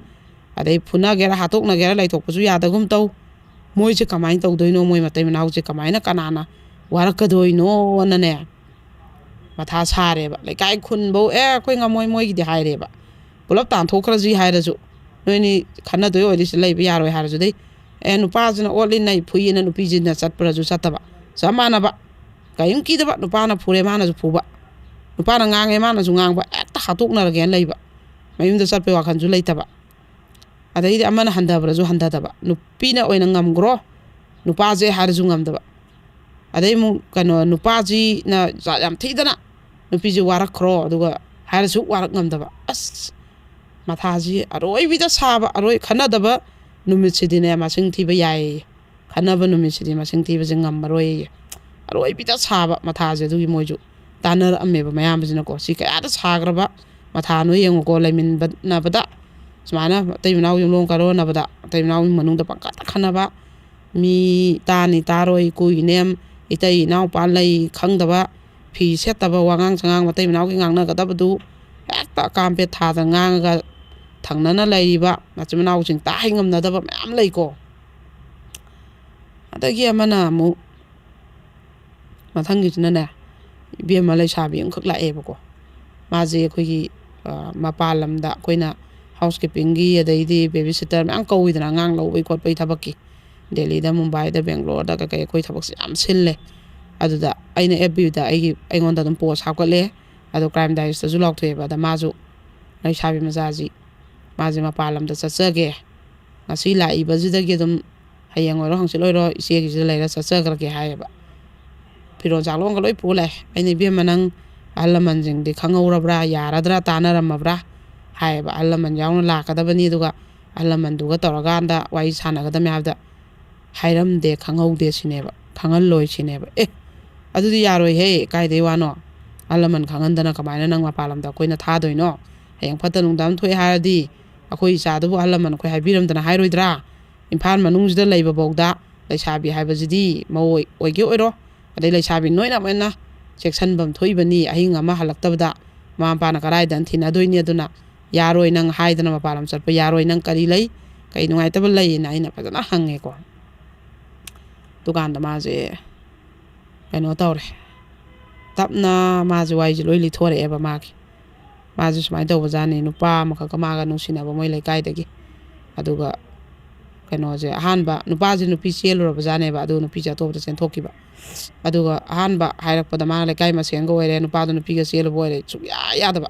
ꯑꯗꯩ ꯐꯨꯅꯒꯦꯔꯥ, ꯍꯥꯠꯇꯣꯛꯅꯒꯦꯔꯥ ꯂꯩꯊꯣꯛꯄꯁꯨ ꯌꯥꯗꯒꯨꯝ ꯇꯧ꯫ ꯃꯣꯏꯁꯦ ꯀꯃꯥꯏꯅ ꯇꯧꯗꯣꯏꯅꯣ? ꯃꯣꯏ ꯃꯇꯩ ꯃꯅꯥꯎꯁꯦ ꯀꯃꯥꯏꯅ, ꯀꯅꯥꯅ ꯋꯥꯔꯛꯀꯗꯣꯏꯅꯣꯅꯅꯦ ꯃꯊꯥ ꯁꯥꯔꯦꯕ꯫ ꯂꯩꯀꯥꯏ ꯈꯨꯟꯐꯧ "ꯑꯦ, ꯑꯩꯈꯣꯏ ꯉꯝꯃꯣꯏ" ꯃꯣꯏꯒꯤꯗꯤ ꯍꯥꯏꯔꯦꯕ꯫ ꯄꯨꯂꯞ ꯇꯥꯟꯊꯣꯛꯈ꯭ꯔꯁꯤ ꯍꯥꯏꯔꯁꯨ, "ꯅꯣꯏꯅꯤ ꯈꯟꯅꯗꯣꯏ ꯑꯣꯏꯔꯗꯤ ꯁꯤꯗ ꯂꯩꯕ ꯌꯥꯔꯣꯏ" ꯍꯥꯏꯔꯁꯨ, ꯑꯗꯩ "ꯑꯦ, ꯅꯨꯄꯥꯁꯤꯅ ꯑꯣꯠꯂꯤ ꯅꯩ ꯐꯨꯏꯌꯦꯅ" ꯅꯨꯄꯤꯁꯤꯅ ꯆꯠꯄ꯭ꯔꯁꯨ ꯆꯠꯇꯕ꯫ ꯆꯞ ꯃꯥꯟꯅꯕ꯫ ꯀꯔꯤꯝ ꯀꯤꯗꯕ꯫ ꯅꯨꯄꯥꯅ ꯐꯨꯔꯦ, ꯃꯥꯅꯁꯨ ꯐꯨꯕ꯫ ꯅꯨꯄꯥꯅ ꯉꯥꯡꯉꯦ, ꯃꯥꯅꯁꯨ ꯉꯥꯡꯕ꯫ ꯍꯦꯛꯇ ꯍꯥꯠꯇꯣꯛꯅꯔꯒꯦꯅ ꯂꯩꯕ꯫ ꯃꯌꯨꯝꯗ ꯆꯠꯄꯩ ꯋꯥꯈꯜꯁꯨ ꯂꯩꯇꯕ꯫ ꯑꯗꯩꯗꯤ ꯑꯃꯅ ꯍꯟꯊꯕ꯭ꯔꯁꯨ ꯍꯟꯊꯗꯕ꯫ "ꯅꯨꯄꯤꯅ ꯑꯣꯏꯅ ꯉꯝꯈ꯭ꯔꯣ, ꯅꯨꯄꯥꯁꯦ ꯍꯥꯏꯔꯁꯨ ꯉꯝꯗꯕ꯫ ꯑꯗꯩ ꯑꯃꯨꯛ ꯀꯩꯅꯣ, ꯅꯨꯄꯥꯁꯤꯅ ꯖꯥꯠ ꯌꯥꯝ ꯊꯤꯗꯅ ꯅꯨꯄꯤꯁꯦ ꯋꯥꯔꯛꯈ꯭ꯔꯣ, ꯑꯗꯨꯒ ꯍꯥꯏꯔꯁꯨ ꯋꯥꯔꯛ ꯉꯝꯗꯕ꯫ ꯑꯁ, ꯃꯊꯥꯁꯤ ꯑꯔꯣꯏꯕꯤꯗ ꯁꯥꯕ, ꯑꯔꯣꯏ ꯈꯟꯅꯗꯕ ꯅꯨꯃꯤꯠꯁꯤꯗꯤꯅꯦ ꯃꯁꯤꯡ ꯊꯤꯕ ꯌꯥꯏꯌꯦ꯫ ꯈꯟꯅꯕ ꯅꯨꯃꯤꯠꯁꯤꯗꯤ ꯃꯁꯤꯡ ꯊꯤꯕꯁꯦ ꯉꯝꯃꯔꯣꯏꯌꯦ꯫ ꯑꯔꯣꯏꯕꯤꯗ ꯁꯥꯕ ꯃꯊꯥꯁꯦ ꯑꯗꯨꯒꯤ ꯃꯣꯏꯁꯨ ꯇꯥꯟꯅꯔꯛꯑꯝꯃꯦꯕ ꯃꯌꯥꯝꯕꯁꯤꯅꯀꯣ꯫ ꯁꯤ ꯀꯌꯥꯗ ꯁꯥꯈ꯭ꯔꯕ ꯃꯊꯥꯅꯣ ꯌꯦꯡꯉꯨꯀꯣ, ꯂꯩꯃꯤꯟꯅꯕꯗ ꯁꯨꯃꯥꯏꯅ ꯃꯇꯩ ꯃꯅꯥꯎ ꯌꯨꯝꯂꯣꯟ ꯀꯩꯔꯣꯟꯅꯕꯗ, ꯃꯇꯩ ꯃꯅꯥꯎ ꯃꯅꯨꯡꯗ ꯄꯪꯈꯠꯇ ꯈꯟꯅꯕ, ꯃꯤ ꯇꯥꯅꯤ ꯇꯥꯔꯣꯏ, ꯏꯀꯨꯏ ꯏꯅꯦꯝ, ꯏꯇꯩ ꯏꯅꯥꯎꯄꯥ ꯂꯩ ꯈꯪꯗꯕ, ꯐꯤ ꯁꯦꯠꯇꯕ, ꯋꯥꯉꯥꯡ ꯁꯉꯥꯡ ꯃꯇꯩ ꯃꯅꯥꯎꯒꯤ ꯉꯥꯡꯅꯒꯗꯕꯗꯨ ꯍꯦꯛꯇ ꯀꯥꯝꯄꯦꯠ ꯊꯥꯗ ꯉꯥꯡꯉꯒ ꯊꯪꯅꯅ ꯂꯩꯔꯤꯕ ꯃꯆꯤꯟ ꯃꯅꯥꯎꯁꯤꯡ ꯇꯥ ꯍꯩ ꯉꯝꯅꯗꯕ ꯃꯌꯥꯝ ꯂꯩꯀꯣ꯫ ꯑꯗꯒꯤ ꯑꯃꯅ ꯑꯃꯨꯛ, ꯃꯊꯪꯒꯤꯁꯤꯅꯅꯦ, ꯏꯕꯦꯝꯃ ꯂꯩꯁꯥꯕꯤ ꯑꯃꯈꯛ ꯂꯥꯛꯑꯦꯕꯀꯣ꯫ ꯃꯥꯁꯦ ꯑꯩꯈꯣꯏꯒꯤ, ꯑ, ꯃꯄꯥꯟ ꯂꯝꯗ ꯑꯩꯈꯣꯏꯅ ꯍꯥꯎꯁ ꯀꯤꯞꯄꯤꯡꯒꯤ, ꯑꯗꯩꯗꯤ ꯕꯦꯕꯤ ꯁꯤꯇꯔ ꯃꯌꯥꯝ ꯀꯧꯏꯗꯅ, ꯑꯉꯥꯡ ꯂꯧꯕꯒꯤ ꯈꯣꯠꯄꯒꯤ ꯊꯕꯛꯀꯤ꯫ ꯗꯦꯜꯂꯤꯗ, ꯃꯨꯝꯕꯥꯏꯗ, ꯕꯦꯡꯒ꯭ꯂꯣꯔꯗ ꯀꯩꯀꯩ ꯑꯩꯈꯣꯏ ꯊꯕꯛꯁꯦ ꯌꯥꯝ ꯁꯤꯜꯂꯦ꯫ ꯑꯗꯨꯗ ꯑꯩꯅ ꯑꯦꯐ ꯕꯤꯗ ꯑꯩꯒꯤ, ꯑꯩꯉꯣꯟꯗ ꯑꯗꯨꯝ ꯄꯣꯁ ꯍꯥꯞꯀꯠꯂꯦ꯫ ꯑꯗꯣ ꯀ꯭ꯔꯥꯏꯝ ꯗꯥꯏꯔꯤꯁꯇꯁꯨ ꯂꯥꯎꯊꯣꯛꯑꯦꯕ꯫ ꯑꯗ ꯃꯥꯁꯨ, ꯂꯩꯁꯥꯕꯤ ꯃꯆꯥꯁꯤ, ꯃꯥꯁꯦ ꯃꯄꯥꯟ ꯂꯝꯗ ꯆꯠꯆꯒꯦ, ꯉꯁꯤ ꯂꯥꯛꯏꯕꯁꯤꯗꯒꯤ ꯑꯗꯨꯝ ꯍꯌꯦꯡ ꯑꯣꯏꯔꯣ ꯍꯪꯆꯤꯠ ꯑꯣꯏꯔꯣ ꯏꯆꯦꯒꯤꯁꯤꯗ ꯂꯩꯔ ꯆꯠꯆꯈ꯭ꯔꯒꯦ ꯍꯥꯏꯌꯦꯕ꯫ ꯐꯤꯔꯣꯜ ꯆꯥꯔꯣꯟꯒ ꯂꯣꯏ ꯄꯨ ꯂꯥꯛꯑꯦ꯫ ꯑꯩꯅ, "ꯏꯕꯦꯝꯃ, ꯅꯪ ꯑꯍꯜ ꯂꯃꯟꯁꯤꯡꯗꯤ ꯈꯪꯍꯧꯔꯕ꯭ꯔꯥ, ꯌꯥꯔꯗ꯭ꯔꯥ, ꯇꯥꯟꯅꯔꯝꯃꯕ꯭ꯔꯥ?" ꯍꯥꯏꯌꯦꯕ꯫ "ꯑꯍꯜ ꯂꯃꯟ ꯌꯥꯎꯅ ꯂꯥꯛꯀꯗꯕꯅꯤ, ꯑꯗꯨꯒ ꯑꯍꯜ ꯂꯃꯟꯗꯨꯒ ꯇꯧꯔꯀꯥꯟꯗ ꯋꯥꯔꯤ ꯁꯥꯟꯅꯒꯗꯕꯅꯤ" ꯍꯥꯏꯕꯗ, "ꯍꯥꯏꯔꯝꯗꯦ, ꯈꯪꯍꯧꯗꯦ" ꯁꯤꯅꯦꯕ, "ꯈꯪꯍꯜꯂꯣꯏ" ꯁꯤꯅꯦꯕ꯫ ꯑꯦ, ꯑꯗꯨꯗꯤ ꯌꯥꯔꯣꯏꯍꯦ, ꯀꯥꯏꯗꯩ ꯋꯥꯅꯣ? ꯑꯍꯜ ꯂꯃꯟ ꯈꯪꯍꯟꯗꯅ ꯀꯃꯥꯏꯅ ꯅꯪ ꯃꯄꯥꯟ ꯂꯝꯗ ꯑꯩꯈꯣꯏꯅ ꯊꯥꯗꯣꯏꯅꯣ? ꯍꯌꯦꯡ ꯐꯠꯇ ꯅꯨꯡꯗ ꯑꯃ ꯊꯣꯛꯑꯦ ꯍꯥꯏꯔꯗꯤ, ꯑꯩꯈꯣꯏ ꯏꯆꯥꯗꯨꯕꯨ ꯑꯍꯜ ꯂꯃꯟ ꯑꯩꯈꯣꯏ ꯍꯥꯏꯕꯤꯔꯝꯗꯅ ꯍꯥꯏꯔꯣꯏꯗ꯭ꯔꯥ? ꯏꯝꯐꯥꯜ ꯃꯅꯨꯡꯁꯤꯗ ꯂꯩꯕ ꯐꯥꯎꯗ ꯂꯩꯁꯥꯕꯤ ꯍꯥꯏꯕꯁꯤꯗꯤ ꯃꯧ ꯑꯣꯏ-, ꯑꯣꯏꯒꯦ ꯑꯣꯏꯔꯣ, ꯑꯗꯩ ꯂꯩꯁꯥꯕꯤ ꯅꯣꯏꯅ ꯑꯃꯨꯛ ꯍꯦꯟꯅ ꯆꯦꯛꯁꯤꯟꯐꯝ ꯊꯣꯛꯏꯕꯅꯤ꯫ ꯑꯍꯤꯡ ꯑꯃ ꯍꯜꯂꯛꯇꯕꯗ ꯃꯃꯥ ꯃꯄꯥꯅ ꯀꯗꯥꯏꯗ ꯊꯤꯅꯗꯣꯏꯅꯤ? ꯑꯗꯨꯅ ꯌꯥꯔꯣꯏ, ꯅꯪ ꯍꯥꯏꯗꯅ ꯃꯄꯥꯟ ꯂꯝ ꯆꯠꯄ ꯌꯥꯔꯣꯏ, ꯅꯪ ꯀꯔꯤ ꯂꯩ, ꯀꯔꯤ ꯅꯨꯡꯉꯥꯏꯇꯕ ꯂꯩꯅ ꯑꯩꯅ ꯐꯖꯅ ꯍꯪꯉꯦꯀꯣ꯫ ꯗꯨꯀꯥꯟꯗ ꯃꯥꯁꯦ ꯀꯩꯅꯣ ꯇꯧꯔꯦ, ꯇꯞꯅ ꯃꯥꯁꯦ ꯋꯥꯔꯤꯁꯦ ꯂꯣꯏ ꯂꯤꯊꯣꯔꯛꯑꯦꯕ ꯃꯥꯒꯤ꯫ ꯃꯥꯁꯦ ꯁꯨꯃꯥꯏꯅ ꯇꯧꯕꯖꯥꯠꯅꯤ, ꯅꯨꯄꯥ ꯑꯃꯈꯛꯀ ꯃꯥꯒ ꯅꯨꯡꯁꯤꯅꯕ ꯃꯣꯏ ꯂꯩꯀꯥꯏꯗꯒꯤ꯫ ꯑꯗꯨꯒ ꯀꯩꯅꯣꯁꯦ, ꯑꯍꯥꯟꯕ ꯅꯨꯄꯥꯁꯦ ꯅꯨꯄꯤ ꯆꯦꯜꯂꯨꯔꯕꯖꯥꯠꯅꯦꯕ, ꯑꯗꯨꯒ ꯅꯨꯄꯤꯁꯦ ꯑꯇꯣꯞꯄꯗ ꯆꯦꯟꯊꯣꯛꯈꯤꯕ꯫ ꯑꯗꯨꯒ ꯑꯍꯥꯟꯕ ꯍꯥꯏꯔꯛꯄꯗ ꯃꯥꯅ ꯂꯩꯀꯥꯏ ꯃꯁꯦꯟꯒ ꯑꯣꯏꯔꯦ, ꯅꯨꯄꯥꯗꯣ ꯅꯨꯄꯤꯒ ꯆꯦꯜꯂꯨꯕ ꯑꯣꯏꯔꯦ, ꯁꯨꯡꯌꯥ ꯌꯥꯗꯕ꯫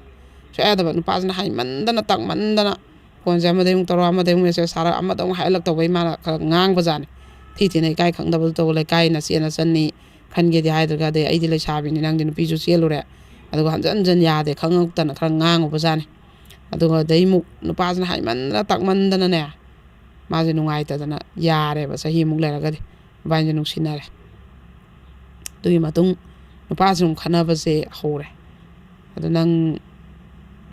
ꯁꯨꯡꯌꯥ ꯌꯥꯗꯕ꯫ ꯅꯨꯄꯥꯁꯤꯅ ꯍꯥꯏꯃꯟꯗꯅ ꯇꯥꯛꯃꯟꯗꯅ ꯐꯣꯟꯁꯦ ꯑꯃꯗꯩ ꯑꯃꯨꯛ ꯇꯧꯔꯛ, ꯑꯃꯗꯩ ꯑꯃꯨꯛ ꯃꯦꯁꯦꯖ ꯊꯥꯔꯛ, ꯑꯃꯗ ꯑꯃꯨꯛ ꯍꯥꯏꯍꯜꯂꯛꯇꯧꯕꯩ ꯃꯥꯅ ꯈꯔ ꯉꯥꯡꯕꯖꯥꯠꯅꯤ꯫ ꯊꯤ ꯊꯤꯅ ꯏꯀꯥꯏ ꯈꯪꯗꯕꯗꯨ ꯇꯧꯕ, ꯂꯩꯀꯥꯏ ꯅꯆꯦ ꯅꯆꯟꯅꯤ ꯈꯟꯒꯦꯗꯤ ꯍꯥꯏꯗ꯭ꯔꯒ, ꯑꯗꯩ ꯑꯩꯗꯤ ꯂꯩꯁꯥꯕꯤꯅꯤ, ꯅꯪꯗꯤ ꯅꯨꯄꯤꯁꯨ ꯆꯦꯜꯂꯨꯔꯦ꯫ ꯑꯗꯨꯒ ꯍꯟꯖꯟ ꯍꯟꯖꯟ ꯌꯥꯗꯦ ꯈꯪꯉꯛꯇꯅ ꯈꯔ ꯉꯥꯡꯉꯨꯕꯖꯥꯠꯅꯤ꯫ ꯑꯗꯨꯒ ꯑꯗꯩ ꯑꯃꯨꯛ ꯅꯨꯄꯥꯁꯤꯅ ꯍꯥꯏꯃꯟꯗꯅ ꯇꯥꯛꯃꯟꯗꯅꯅꯦ, ꯃꯥꯁꯦ ꯅꯨꯡꯉꯥꯏꯇꯗꯅ ꯌꯥꯔꯦꯕ꯫ ꯆꯍꯤꯃꯨꯛ ꯂꯩꯔꯒꯗꯤ ꯃꯕꯥꯅꯤꯁꯦ ꯅꯨꯡꯁꯤꯅꯔꯦ꯫ ꯑꯗꯨꯒꯤ ꯃꯇꯨꯡ ꯅꯨꯄꯥꯁꯤ ꯑꯃꯨꯛ ꯈꯠꯅꯕꯁꯦ ꯍꯧꯔꯦ꯫ "ꯑꯗꯨ ꯅꯪ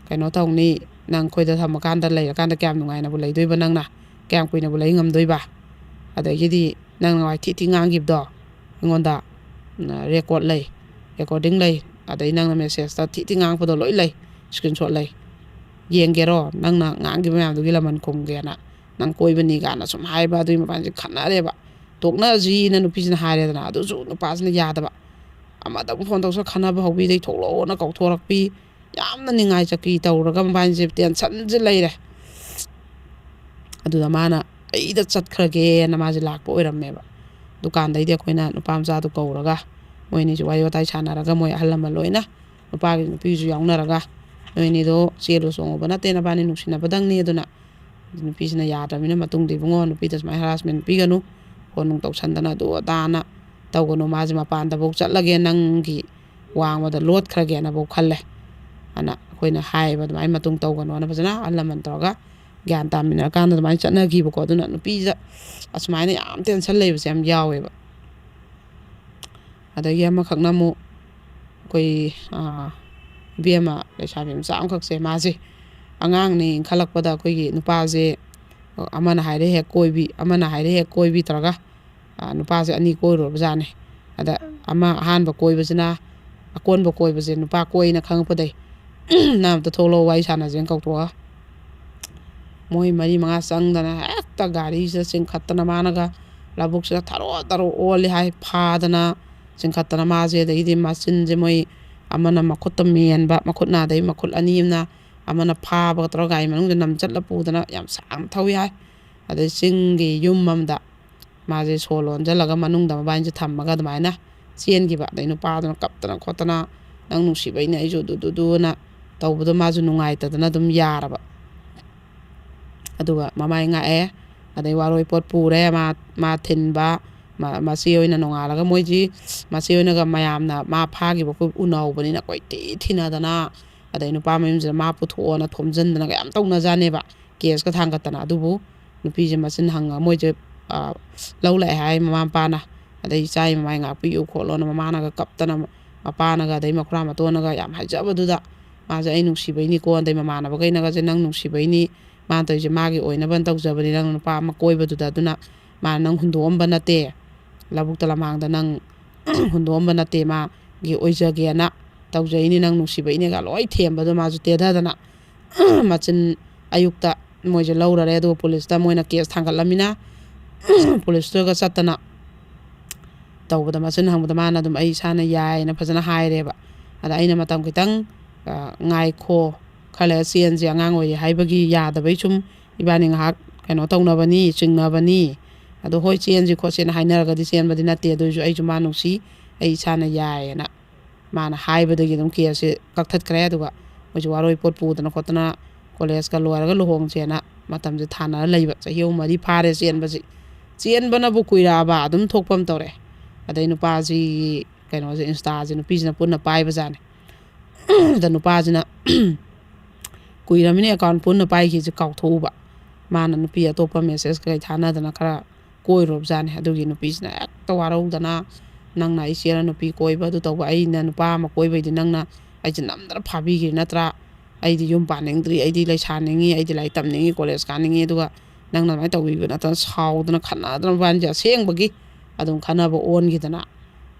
ꯀꯩꯅꯣ ꯇꯧꯅꯤ, ꯅꯪ ꯑꯩꯈꯣꯏꯗ ꯊꯝꯃꯀꯥꯟꯗ, ꯂꯩꯔꯀꯥꯟꯗ ꯀꯌꯥꯝ ꯅꯨꯡꯉꯥꯏꯅꯕꯨ ꯂꯩꯗꯣꯏꯕ, ꯅꯪꯅ ꯀꯌꯥꯝ ꯀꯨꯏꯅꯕꯨ ꯂꯩ ꯉꯝꯗꯣꯏꯕ? ꯑꯗꯒꯤꯗꯤ ꯅꯪꯅ ꯋꯥꯏ ꯊꯤ ꯊꯤ ꯉꯥꯡꯈꯤꯕꯗꯣ ꯑꯩꯉꯣꯟꯗ ꯔꯦꯀꯣꯔꯠ ꯂꯩ, ꯔꯦꯀꯣꯔꯗꯤꯡ ꯂꯩ, ꯑꯗꯩ ꯅꯪꯅ ꯃꯦꯁꯦꯖꯇ ꯊꯤ ꯊꯤ ꯉꯥꯡꯉꯛꯄꯗꯣ ꯂꯣꯏ ꯂꯩ, ꯁ꯭ꯀ꯭ꯔꯤꯟ ꯁꯣꯠ ꯂꯩ, ꯌꯦꯡꯒꯦꯔꯣ? ꯅꯪꯅ ꯉꯥꯡꯈꯤꯕ ꯃꯌꯥꯝꯗꯨꯒꯤ ꯂꯃꯟ ꯈꯨꯝꯒꯦꯅ ꯅꯪ ꯀꯣꯏꯕꯅꯤ" ꯀꯥꯏꯅ ꯁꯨꯝ ꯍꯥꯏꯕ꯫ ꯑꯗꯨꯒꯤ ꯃꯕꯥꯅꯤꯁꯦ ꯈꯠꯅꯔꯦꯕ꯫ "ꯇꯣꯛꯅꯁꯤꯅ" ꯅꯨꯄꯤꯁꯤꯅ ꯍꯥꯏꯔꯦꯗꯅ, ꯑꯗꯨꯁꯨ ꯅꯨꯄꯥꯁꯤꯅ ꯌꯥꯗꯕ꯫ ꯑꯃꯗ ꯑꯃꯨꯛ ꯐꯣꯟ ꯇꯧꯁꯜ, ꯈꯠꯅꯕ ꯍꯧꯕꯤꯗꯩ ꯊꯣꯛꯂꯛꯑꯣꯅ ꯀꯧꯊꯣꯔꯛꯄꯤ, ꯌꯥꯝꯅ ꯅꯤꯡꯉꯥꯏ ꯆꯀ꯭ꯔꯤ ꯇꯧꯔꯒ ꯃꯕꯥꯅꯤꯁꯦ ꯇꯦꯟꯁꯟꯁꯦ ꯂꯩꯔꯦ꯫ ꯑꯗꯨꯗ ꯃꯥꯅ "ꯑꯩꯗ ꯆꯠꯈ꯭ꯔꯒꯦꯅ" ꯃꯥꯁꯦ ꯂꯥꯛꯄ ꯑꯣꯏꯔꯝꯃꯦꯕ꯫ ꯗꯨꯀꯥꯟꯗꯩꯗꯤ ꯑꯩꯈꯣꯏꯅ ꯅꯨꯄꯥ ꯃꯆꯥꯗꯨ ꯀꯧꯔꯒ, ꯃꯣꯏ ꯑꯅꯤꯁꯨ ꯋꯥꯔꯤ ꯋꯥꯇꯥꯏ ꯁꯥꯟꯅꯔꯒ, ꯃꯣꯏ ꯑꯍꯜ ꯂꯃꯟ ꯂꯣꯏꯅ, ꯅꯨꯄꯥꯒꯤ ꯅꯨꯄꯤꯁꯨ ꯌꯥꯎꯅꯔꯒ, "ꯅꯣꯏ ꯑꯅꯤꯗꯣ ꯆꯦꯜꯂꯨ ꯆꯣꯡꯉꯨꯕ ꯅꯠꯇꯦ, ꯅꯕꯥꯅꯤ ꯅꯨꯡꯁꯤꯅꯕꯗꯪꯅꯤ, ꯑꯗꯨꯅ ꯅꯨꯄꯤꯁꯤꯅ ꯌꯥꯗ꯭ꯔꯕꯅꯤꯅ ꯃꯇꯨꯡꯗ ꯏꯕꯨꯡꯉꯣ ꯅꯨꯄꯤꯗ ꯁꯨꯃꯥꯏꯅ ꯍꯔꯥꯁꯃꯦꯟ ꯄꯤꯒꯅꯨ, ꯐꯣꯟ ꯅꯨꯡ ꯇꯧꯁꯟꯗꯅ ꯑꯗꯨ ꯑꯗꯥꯅ ꯇꯧꯒꯅꯨ, ꯃꯥꯁꯦ ꯃꯄꯥꯟꯗꯐꯧ ꯆꯠꯂꯒꯦ ꯅꯪꯒꯤ ꯋꯥꯡꯃꯗ ꯂꯣꯠꯈ꯭ꯔꯒꯦꯅꯐꯧ ꯈꯜꯂꯦ" ꯑꯅ ꯑꯩꯈꯣꯏꯅ ꯍꯥꯏꯌꯦꯕ꯫ ꯑꯗꯨꯃꯥꯏꯅ ꯃꯇꯨꯡ ꯇꯧꯒꯅꯣꯅ ꯐꯖꯅ ꯑꯍꯜ ꯂꯃꯟ ꯇꯧꯔꯒ ꯒ꯭ꯌꯥꯟ ꯇꯥꯃꯤꯟꯅꯔꯀꯥꯟꯗ ꯑꯗꯨꯃꯥꯏꯅ ꯆꯠꯅꯈꯤꯕꯀꯣ꯫ ꯑꯗꯨꯅ ꯅꯨꯄꯤꯁꯦ ꯑꯁꯨꯃꯥꯏꯅ ꯌꯥꯝ ꯇꯦꯟꯁꯟ ꯂꯩꯕꯁꯦ ꯌꯥꯝ ꯌꯥꯎꯋꯦꯕ꯫ ꯑꯗꯒꯤ ꯑꯃꯈꯛꯅ ꯑꯃꯨꯛ ꯑꯩꯈꯣꯏ, ꯑꯥ, ꯏꯕꯦꯝꯃ ꯂꯩꯁꯥꯕꯤ ꯃꯆꯥ ꯑꯃꯈꯛꯁꯦ, ꯃꯥꯁꯦ ꯑꯉꯥꯡꯅꯤ ꯏꯟꯈꯠꯂꯛꯄꯗ ꯑꯩꯈꯣꯏꯒꯤ ꯅꯨꯄꯥꯁꯦ ꯑꯃꯅ ꯍꯥꯏꯔꯦ ꯍꯦꯛ ꯀꯣꯏꯕꯤ, ꯑꯃꯅ ꯍꯥꯏꯔꯦ ꯍꯦꯛ ꯀꯣꯏꯕꯤ ꯇꯧꯔꯒ, ꯑꯥ, ꯅꯨꯄꯥꯁꯦ ꯑꯅꯤ ꯀꯣꯏꯔꯨꯔꯕꯖꯥꯠꯅꯤ꯫ ꯑꯗ ꯑꯃ ꯑꯍꯥꯟꯕ ꯀꯣꯏꯕꯁꯤꯅ, ꯑꯀꯣꯟꯕ ꯀꯣꯏꯕꯁꯦ ꯅꯨꯄꯥ ꯀꯣꯏꯅ ꯈꯪꯉꯛꯄꯗꯩ "ꯅꯪ ꯑꯝꯇ ꯊꯣꯛꯂꯛꯑꯣ, ꯋꯥꯔꯤ ꯁꯥꯟꯅꯁꯦꯅ" ꯀꯧꯊꯣꯛꯑꯒ, ꯃꯣꯏ ꯃꯔꯤ ꯃꯉꯥ ꯆꯪꯗꯅ ꯍꯦꯛꯇ ꯒꯥꯔꯤꯁꯤꯗ ꯆꯤꯡꯈꯠꯇꯅ, ꯃꯥꯅꯒ ꯂꯧꯕꯨꯛꯁꯤꯗ ꯊꯔꯣ ꯊꯔꯣ ꯑꯣꯜꯂꯤ ꯍꯥꯏ, ꯐꯥꯗꯅ ꯆꯤꯡꯈꯠꯇꯅ ꯃꯥꯁꯦ꯫ ꯑꯗꯒꯤꯗꯤ ꯃꯆꯤꯟꯁꯦ ꯃꯣꯏ ꯑꯃꯅ ꯃꯈꯨꯠꯇ ꯃꯦꯟꯕ, ꯃꯈꯨꯠ ꯅꯥꯗꯩ ꯃꯈꯨꯠ ꯑꯅꯤ ꯑꯃꯅ, ꯑꯃꯅ ꯐꯥꯕꯒ ꯇꯧꯔꯒ ꯒꯥꯔꯤ ꯃꯅꯨꯡꯗ ꯅꯝꯁꯤꯜꯂ ꯄꯨꯗꯅ ꯌꯥꯝ ꯁꯥꯡꯅ ꯊꯧꯏ ꯍꯥꯏ꯫ ꯑꯗꯩ ꯆꯤꯡꯒꯤ ꯌꯨꯝ ꯑꯃꯗ ꯃꯥꯁꯦ ꯁꯣ ꯂꯣꯟꯁꯤꯜꯂꯒ ꯃꯅꯨꯡꯗ ꯃꯕꯥꯏꯅꯤꯁꯦ ꯊꯝꯃꯒ ꯑꯗꯨꯃꯥꯏꯅ ꯆꯦꯟꯈꯤꯕ꯫ ꯑꯗꯩ ꯅꯨꯄꯥꯗꯨꯅ ꯀꯞꯇꯅ ꯈꯣꯠꯇꯅ, "ꯅꯪ ꯅꯨꯡꯁꯤꯕꯩꯅꯦ ꯑꯩꯁꯨ ꯑꯗꯨꯗꯨꯗꯨꯅ" ꯇꯧꯕꯗꯣ ꯃꯥꯁꯨ ꯅꯨꯡꯉꯥꯏꯇꯗꯅ ꯑꯗꯨꯝ ꯌꯥꯔꯕ꯫ ꯑꯗꯨꯒ ꯃꯃꯥꯏ ꯉꯥꯛꯑꯦ꯫ ꯑꯗꯩ ꯋꯥꯔꯣꯏ ꯄꯣꯠ ꯄꯨꯔꯦ, ꯃꯥ ꯃꯥ ꯊꯤꯟꯕ꯫ ꯃꯆꯦ ꯑꯣꯏꯅ ꯅꯣꯡꯉꯥꯜꯂꯒ ꯃꯣꯏꯁꯤ ꯃꯆꯦ ꯑꯣꯏꯅꯒ ꯃꯌꯥꯝꯅ ꯃꯥ ꯐꯥꯈꯤꯕ ꯑꯩꯈꯣꯏ ꯎꯅꯍꯧꯕꯅꯤꯅ ꯀꯣꯏꯊꯤ ꯊꯤꯅꯗꯅ, ꯑꯗꯩ ꯅꯨꯄꯥ ꯃꯌꯨꯝꯁꯤꯗ ꯃꯥ ꯄꯨꯊꯣꯛꯑꯣꯅ ꯊꯣꯝꯖꯤꯟꯗꯅꯒ ꯌꯥꯝ ꯇꯧꯅꯖꯥꯠꯅꯦꯕ, ꯀꯦꯁꯀ ꯊꯥꯡꯒꯠꯇꯅ꯫ ꯑꯗꯨꯕꯨ ꯅꯨꯄꯤꯁꯦ ꯃꯆꯤꯟ ꯍꯪꯉ ꯃꯣꯏꯁꯦ ꯂꯧ ꯂꯥꯛꯑꯦ ꯍꯥꯏ ꯃꯃꯥ ꯃꯄꯥꯅ꯫ ꯑꯗꯩ "ꯏꯆꯥꯒꯤ ꯃꯃꯥꯏ ꯉꯥꯛꯄꯤꯌꯨ" ꯈꯣꯠꯂꯣꯅ ꯃꯃꯥꯅꯒ ꯀꯞꯇꯅ, ꯃꯄꯥꯅꯒ ꯑꯗꯩ ꯃꯈꯨꯔꯥ ꯃꯇꯣꯟꯅꯒ ꯌꯥꯝ ꯍꯥꯏꯖꯕꯗꯨꯗ, ꯃꯥꯁꯦ "ꯑꯩ ꯅꯨꯡꯁꯤꯕꯩꯅꯤꯀꯣ", ꯑꯗꯩ ꯃꯃꯥꯟꯅꯕꯈꯩꯅꯒꯁꯦ "ꯅꯪ ꯅꯨꯡꯁꯤꯕꯩꯅꯤ, ꯃꯥꯅ ꯇꯧꯔꯤꯁꯦ ꯃꯥꯒꯤ ꯑꯣꯏꯅꯕꯅ ꯇꯧꯖꯕꯅꯤ, ꯅꯪ ꯅꯨꯄꯥ ꯑꯃ ꯀꯣꯏꯕꯗꯨꯗ, ꯑꯗꯨꯅ ꯃꯥꯅ ꯅꯪ ꯍꯨꯟꯗꯣꯛꯑꯝꯕ ꯅꯠꯇꯦ, ꯂꯧꯕꯨꯛꯇ ꯂꯝꯍꯥꯡꯗ ꯅꯪ ꯍꯨꯟꯗꯣꯛꯑꯝꯕ ꯅꯠꯇꯦ, ꯃꯥꯒꯤ ꯑꯣꯏꯖꯒꯦꯅ ꯇꯧꯖꯩꯅꯤ, ꯅꯪ ꯅꯨꯡꯁꯤꯕꯩꯅꯦꯒ" ꯂꯣꯏ ꯊꯦꯝꯕꯗꯣ ꯃꯥꯁꯨ ꯇꯦꯊꯗꯅ ꯃꯆꯤꯟ ꯑꯌꯨꯛꯇ ꯃꯣꯏꯁꯦ ꯂꯧꯔꯔꯦ꯫ ꯑꯗꯨꯒ ꯄꯨꯂꯤꯁꯇ ꯃꯣꯏꯅ ꯀꯦꯁ ꯊꯥꯡꯒꯠꯂꯝꯃꯤꯅ ꯄꯨꯂꯤꯁꯇꯨꯒ ꯆꯠꯇꯅ ꯇꯧꯕꯗ, ꯃꯆꯤꯟ ꯍꯪꯕꯗ ꯃꯥꯅ ꯑꯗꯨꯝ "ꯑꯩ ꯏꯁꯥꯅ ꯌꯥꯏ"ꯍꯥꯏꯅ ꯐꯖꯅ ꯍꯥꯏꯔꯦꯕ꯫ ꯑꯗ ꯑꯩꯅ "ꯃꯇꯝ ꯈꯤꯇꯪ ꯉꯥꯏꯈꯣ, ꯈꯔ ꯂꯩꯔ ꯆꯦꯟꯁꯤ, ꯑꯉꯥꯡ ꯑꯣꯏꯔꯤ" ꯍꯥꯏꯕꯒꯤ ꯌꯥꯗꯕꯩ ꯁꯨꯝ ꯏꯕꯥꯅꯤ ꯉꯥꯏꯍꯥꯛ ꯀꯩꯅꯣ ꯇꯧꯅꯕꯅꯤ, ꯆꯤꯡꯅꯕꯅꯤ꯫ ꯑꯗꯣ "ꯍꯣꯏ, ꯆꯦꯟꯁꯤ ꯈꯣꯠꯁꯦꯅ" ꯍꯥꯏꯅꯔꯒꯗꯤ ꯆꯦꯟꯕꯗꯤ ꯅꯠꯇꯦ꯫ ꯑꯗꯨꯑꯣꯏꯁꯨ ꯑꯩꯁꯨ ꯃꯥ ꯅꯨꯡꯁꯤ, ꯑꯩ ꯏꯁꯥꯅ ꯌꯥꯏꯌꯦꯅ ꯃꯥꯅ ꯍꯥꯏꯕꯗꯒꯤ ꯑꯗꯨꯝ ꯀꯦꯁꯁꯦ ꯀꯛꯊꯠꯈ꯭ꯔꯦ꯫ ꯑꯗꯨꯒ ꯃꯣꯏꯁꯨ ꯋꯥꯔꯣꯏ ꯄꯣꯠ ꯄꯨꯗꯅ ꯈꯣꯠꯇꯅ ꯀꯣꯂꯦꯖꯀ ꯂꯣꯏꯔꯒ ꯂꯨꯍꯣꯡꯁꯦꯅ ꯃꯇꯝꯁꯦ ꯊꯥꯅꯔ ꯂꯩꯕ꯫ ꯆꯍꯤ ꯑꯍꯨꯝ ꯃꯔꯤ ꯐꯥꯔꯦ ꯆꯦꯟꯕꯁꯤ꯫ ꯆꯦꯟꯕꯅꯕꯨ ꯀꯨꯏꯔꯛꯑꯕ ꯑꯗꯨꯝ ꯊꯣꯛꯄ ꯑꯃ ꯇꯧꯔꯛꯑꯦ꯫ ꯑꯗꯩ ꯅꯨꯄꯥꯁꯤꯒꯤ ꯀꯩꯅꯣꯁꯦ, ꯏꯟꯁꯇꯥꯁꯦ ꯅꯨꯄꯤꯁꯤꯅ ꯄꯨꯟꯅ ꯄꯥꯏꯕꯖꯥꯠꯅꯤ꯫ ꯑꯗ ꯅꯨꯄꯥꯁꯤꯅ ꯀꯨꯏꯔꯃꯤꯅ ꯑꯦꯀꯥꯎꯟ ꯄꯨꯟꯅ ꯄꯥꯏꯈꯤꯁꯦ ꯀꯥꯎꯊꯣꯛꯎꯕ꯫ ꯃꯥꯅ ꯅꯨꯄꯤ ꯑꯇꯣꯞꯄ ꯃꯦꯁꯦꯖ ꯀꯩ ꯊꯥꯅꯗꯅ ꯈꯔ ꯀꯣꯏꯔꯨꯔꯕꯖꯥꯠꯅꯤ꯫ ꯑꯗꯨꯒꯤ ꯅꯨꯄꯤꯁꯤꯅ ꯍꯦꯛꯇ ꯋꯥꯔꯧꯗꯅ, "ꯅꯪꯅ ꯑꯩ ꯆꯦꯔ ꯅꯨꯄꯤ ꯀꯣꯏꯕ ꯑꯗꯨ ꯇꯧꯕ, ꯑꯩꯅ ꯅꯨꯄꯥ ꯑꯃ ꯀꯣꯏꯕꯩꯗꯤ ꯅꯪꯅ ꯑꯩꯁꯦ ꯅꯝꯗꯅ ꯐꯥꯕꯤꯈ꯭ꯔꯤ ꯅꯠꯇ꯭ꯔꯥ? ꯑꯩꯗꯤ ꯌꯨꯝ ꯄꯥꯅꯤꯡꯗ꯭ꯔꯤ, ꯑꯩꯗꯤ ꯂꯩꯁꯥꯅꯤꯡꯉꯤ, ꯑꯩꯗꯤ ꯂꯥꯏꯔꯤꯛ ꯇꯝꯅꯤꯡꯉꯤ, ꯀꯣꯂꯦꯖ ꯀꯥꯅꯤꯡꯉꯤ, ꯑꯗꯨꯒ ꯅꯪꯅ ꯑꯗꯨꯃꯥꯏꯅ ꯇꯧꯕꯤꯕ ꯅꯠꯇꯅ" ꯁꯥꯎꯗꯅ ꯈꯠꯅꯗꯅ ꯃꯕꯥꯅꯤꯁꯦ ꯑꯁꯦꯡꯕꯒꯤ ꯑꯗꯨꯝ ꯈꯠꯅꯕ ꯑꯣꯟꯈꯤꯗꯅ,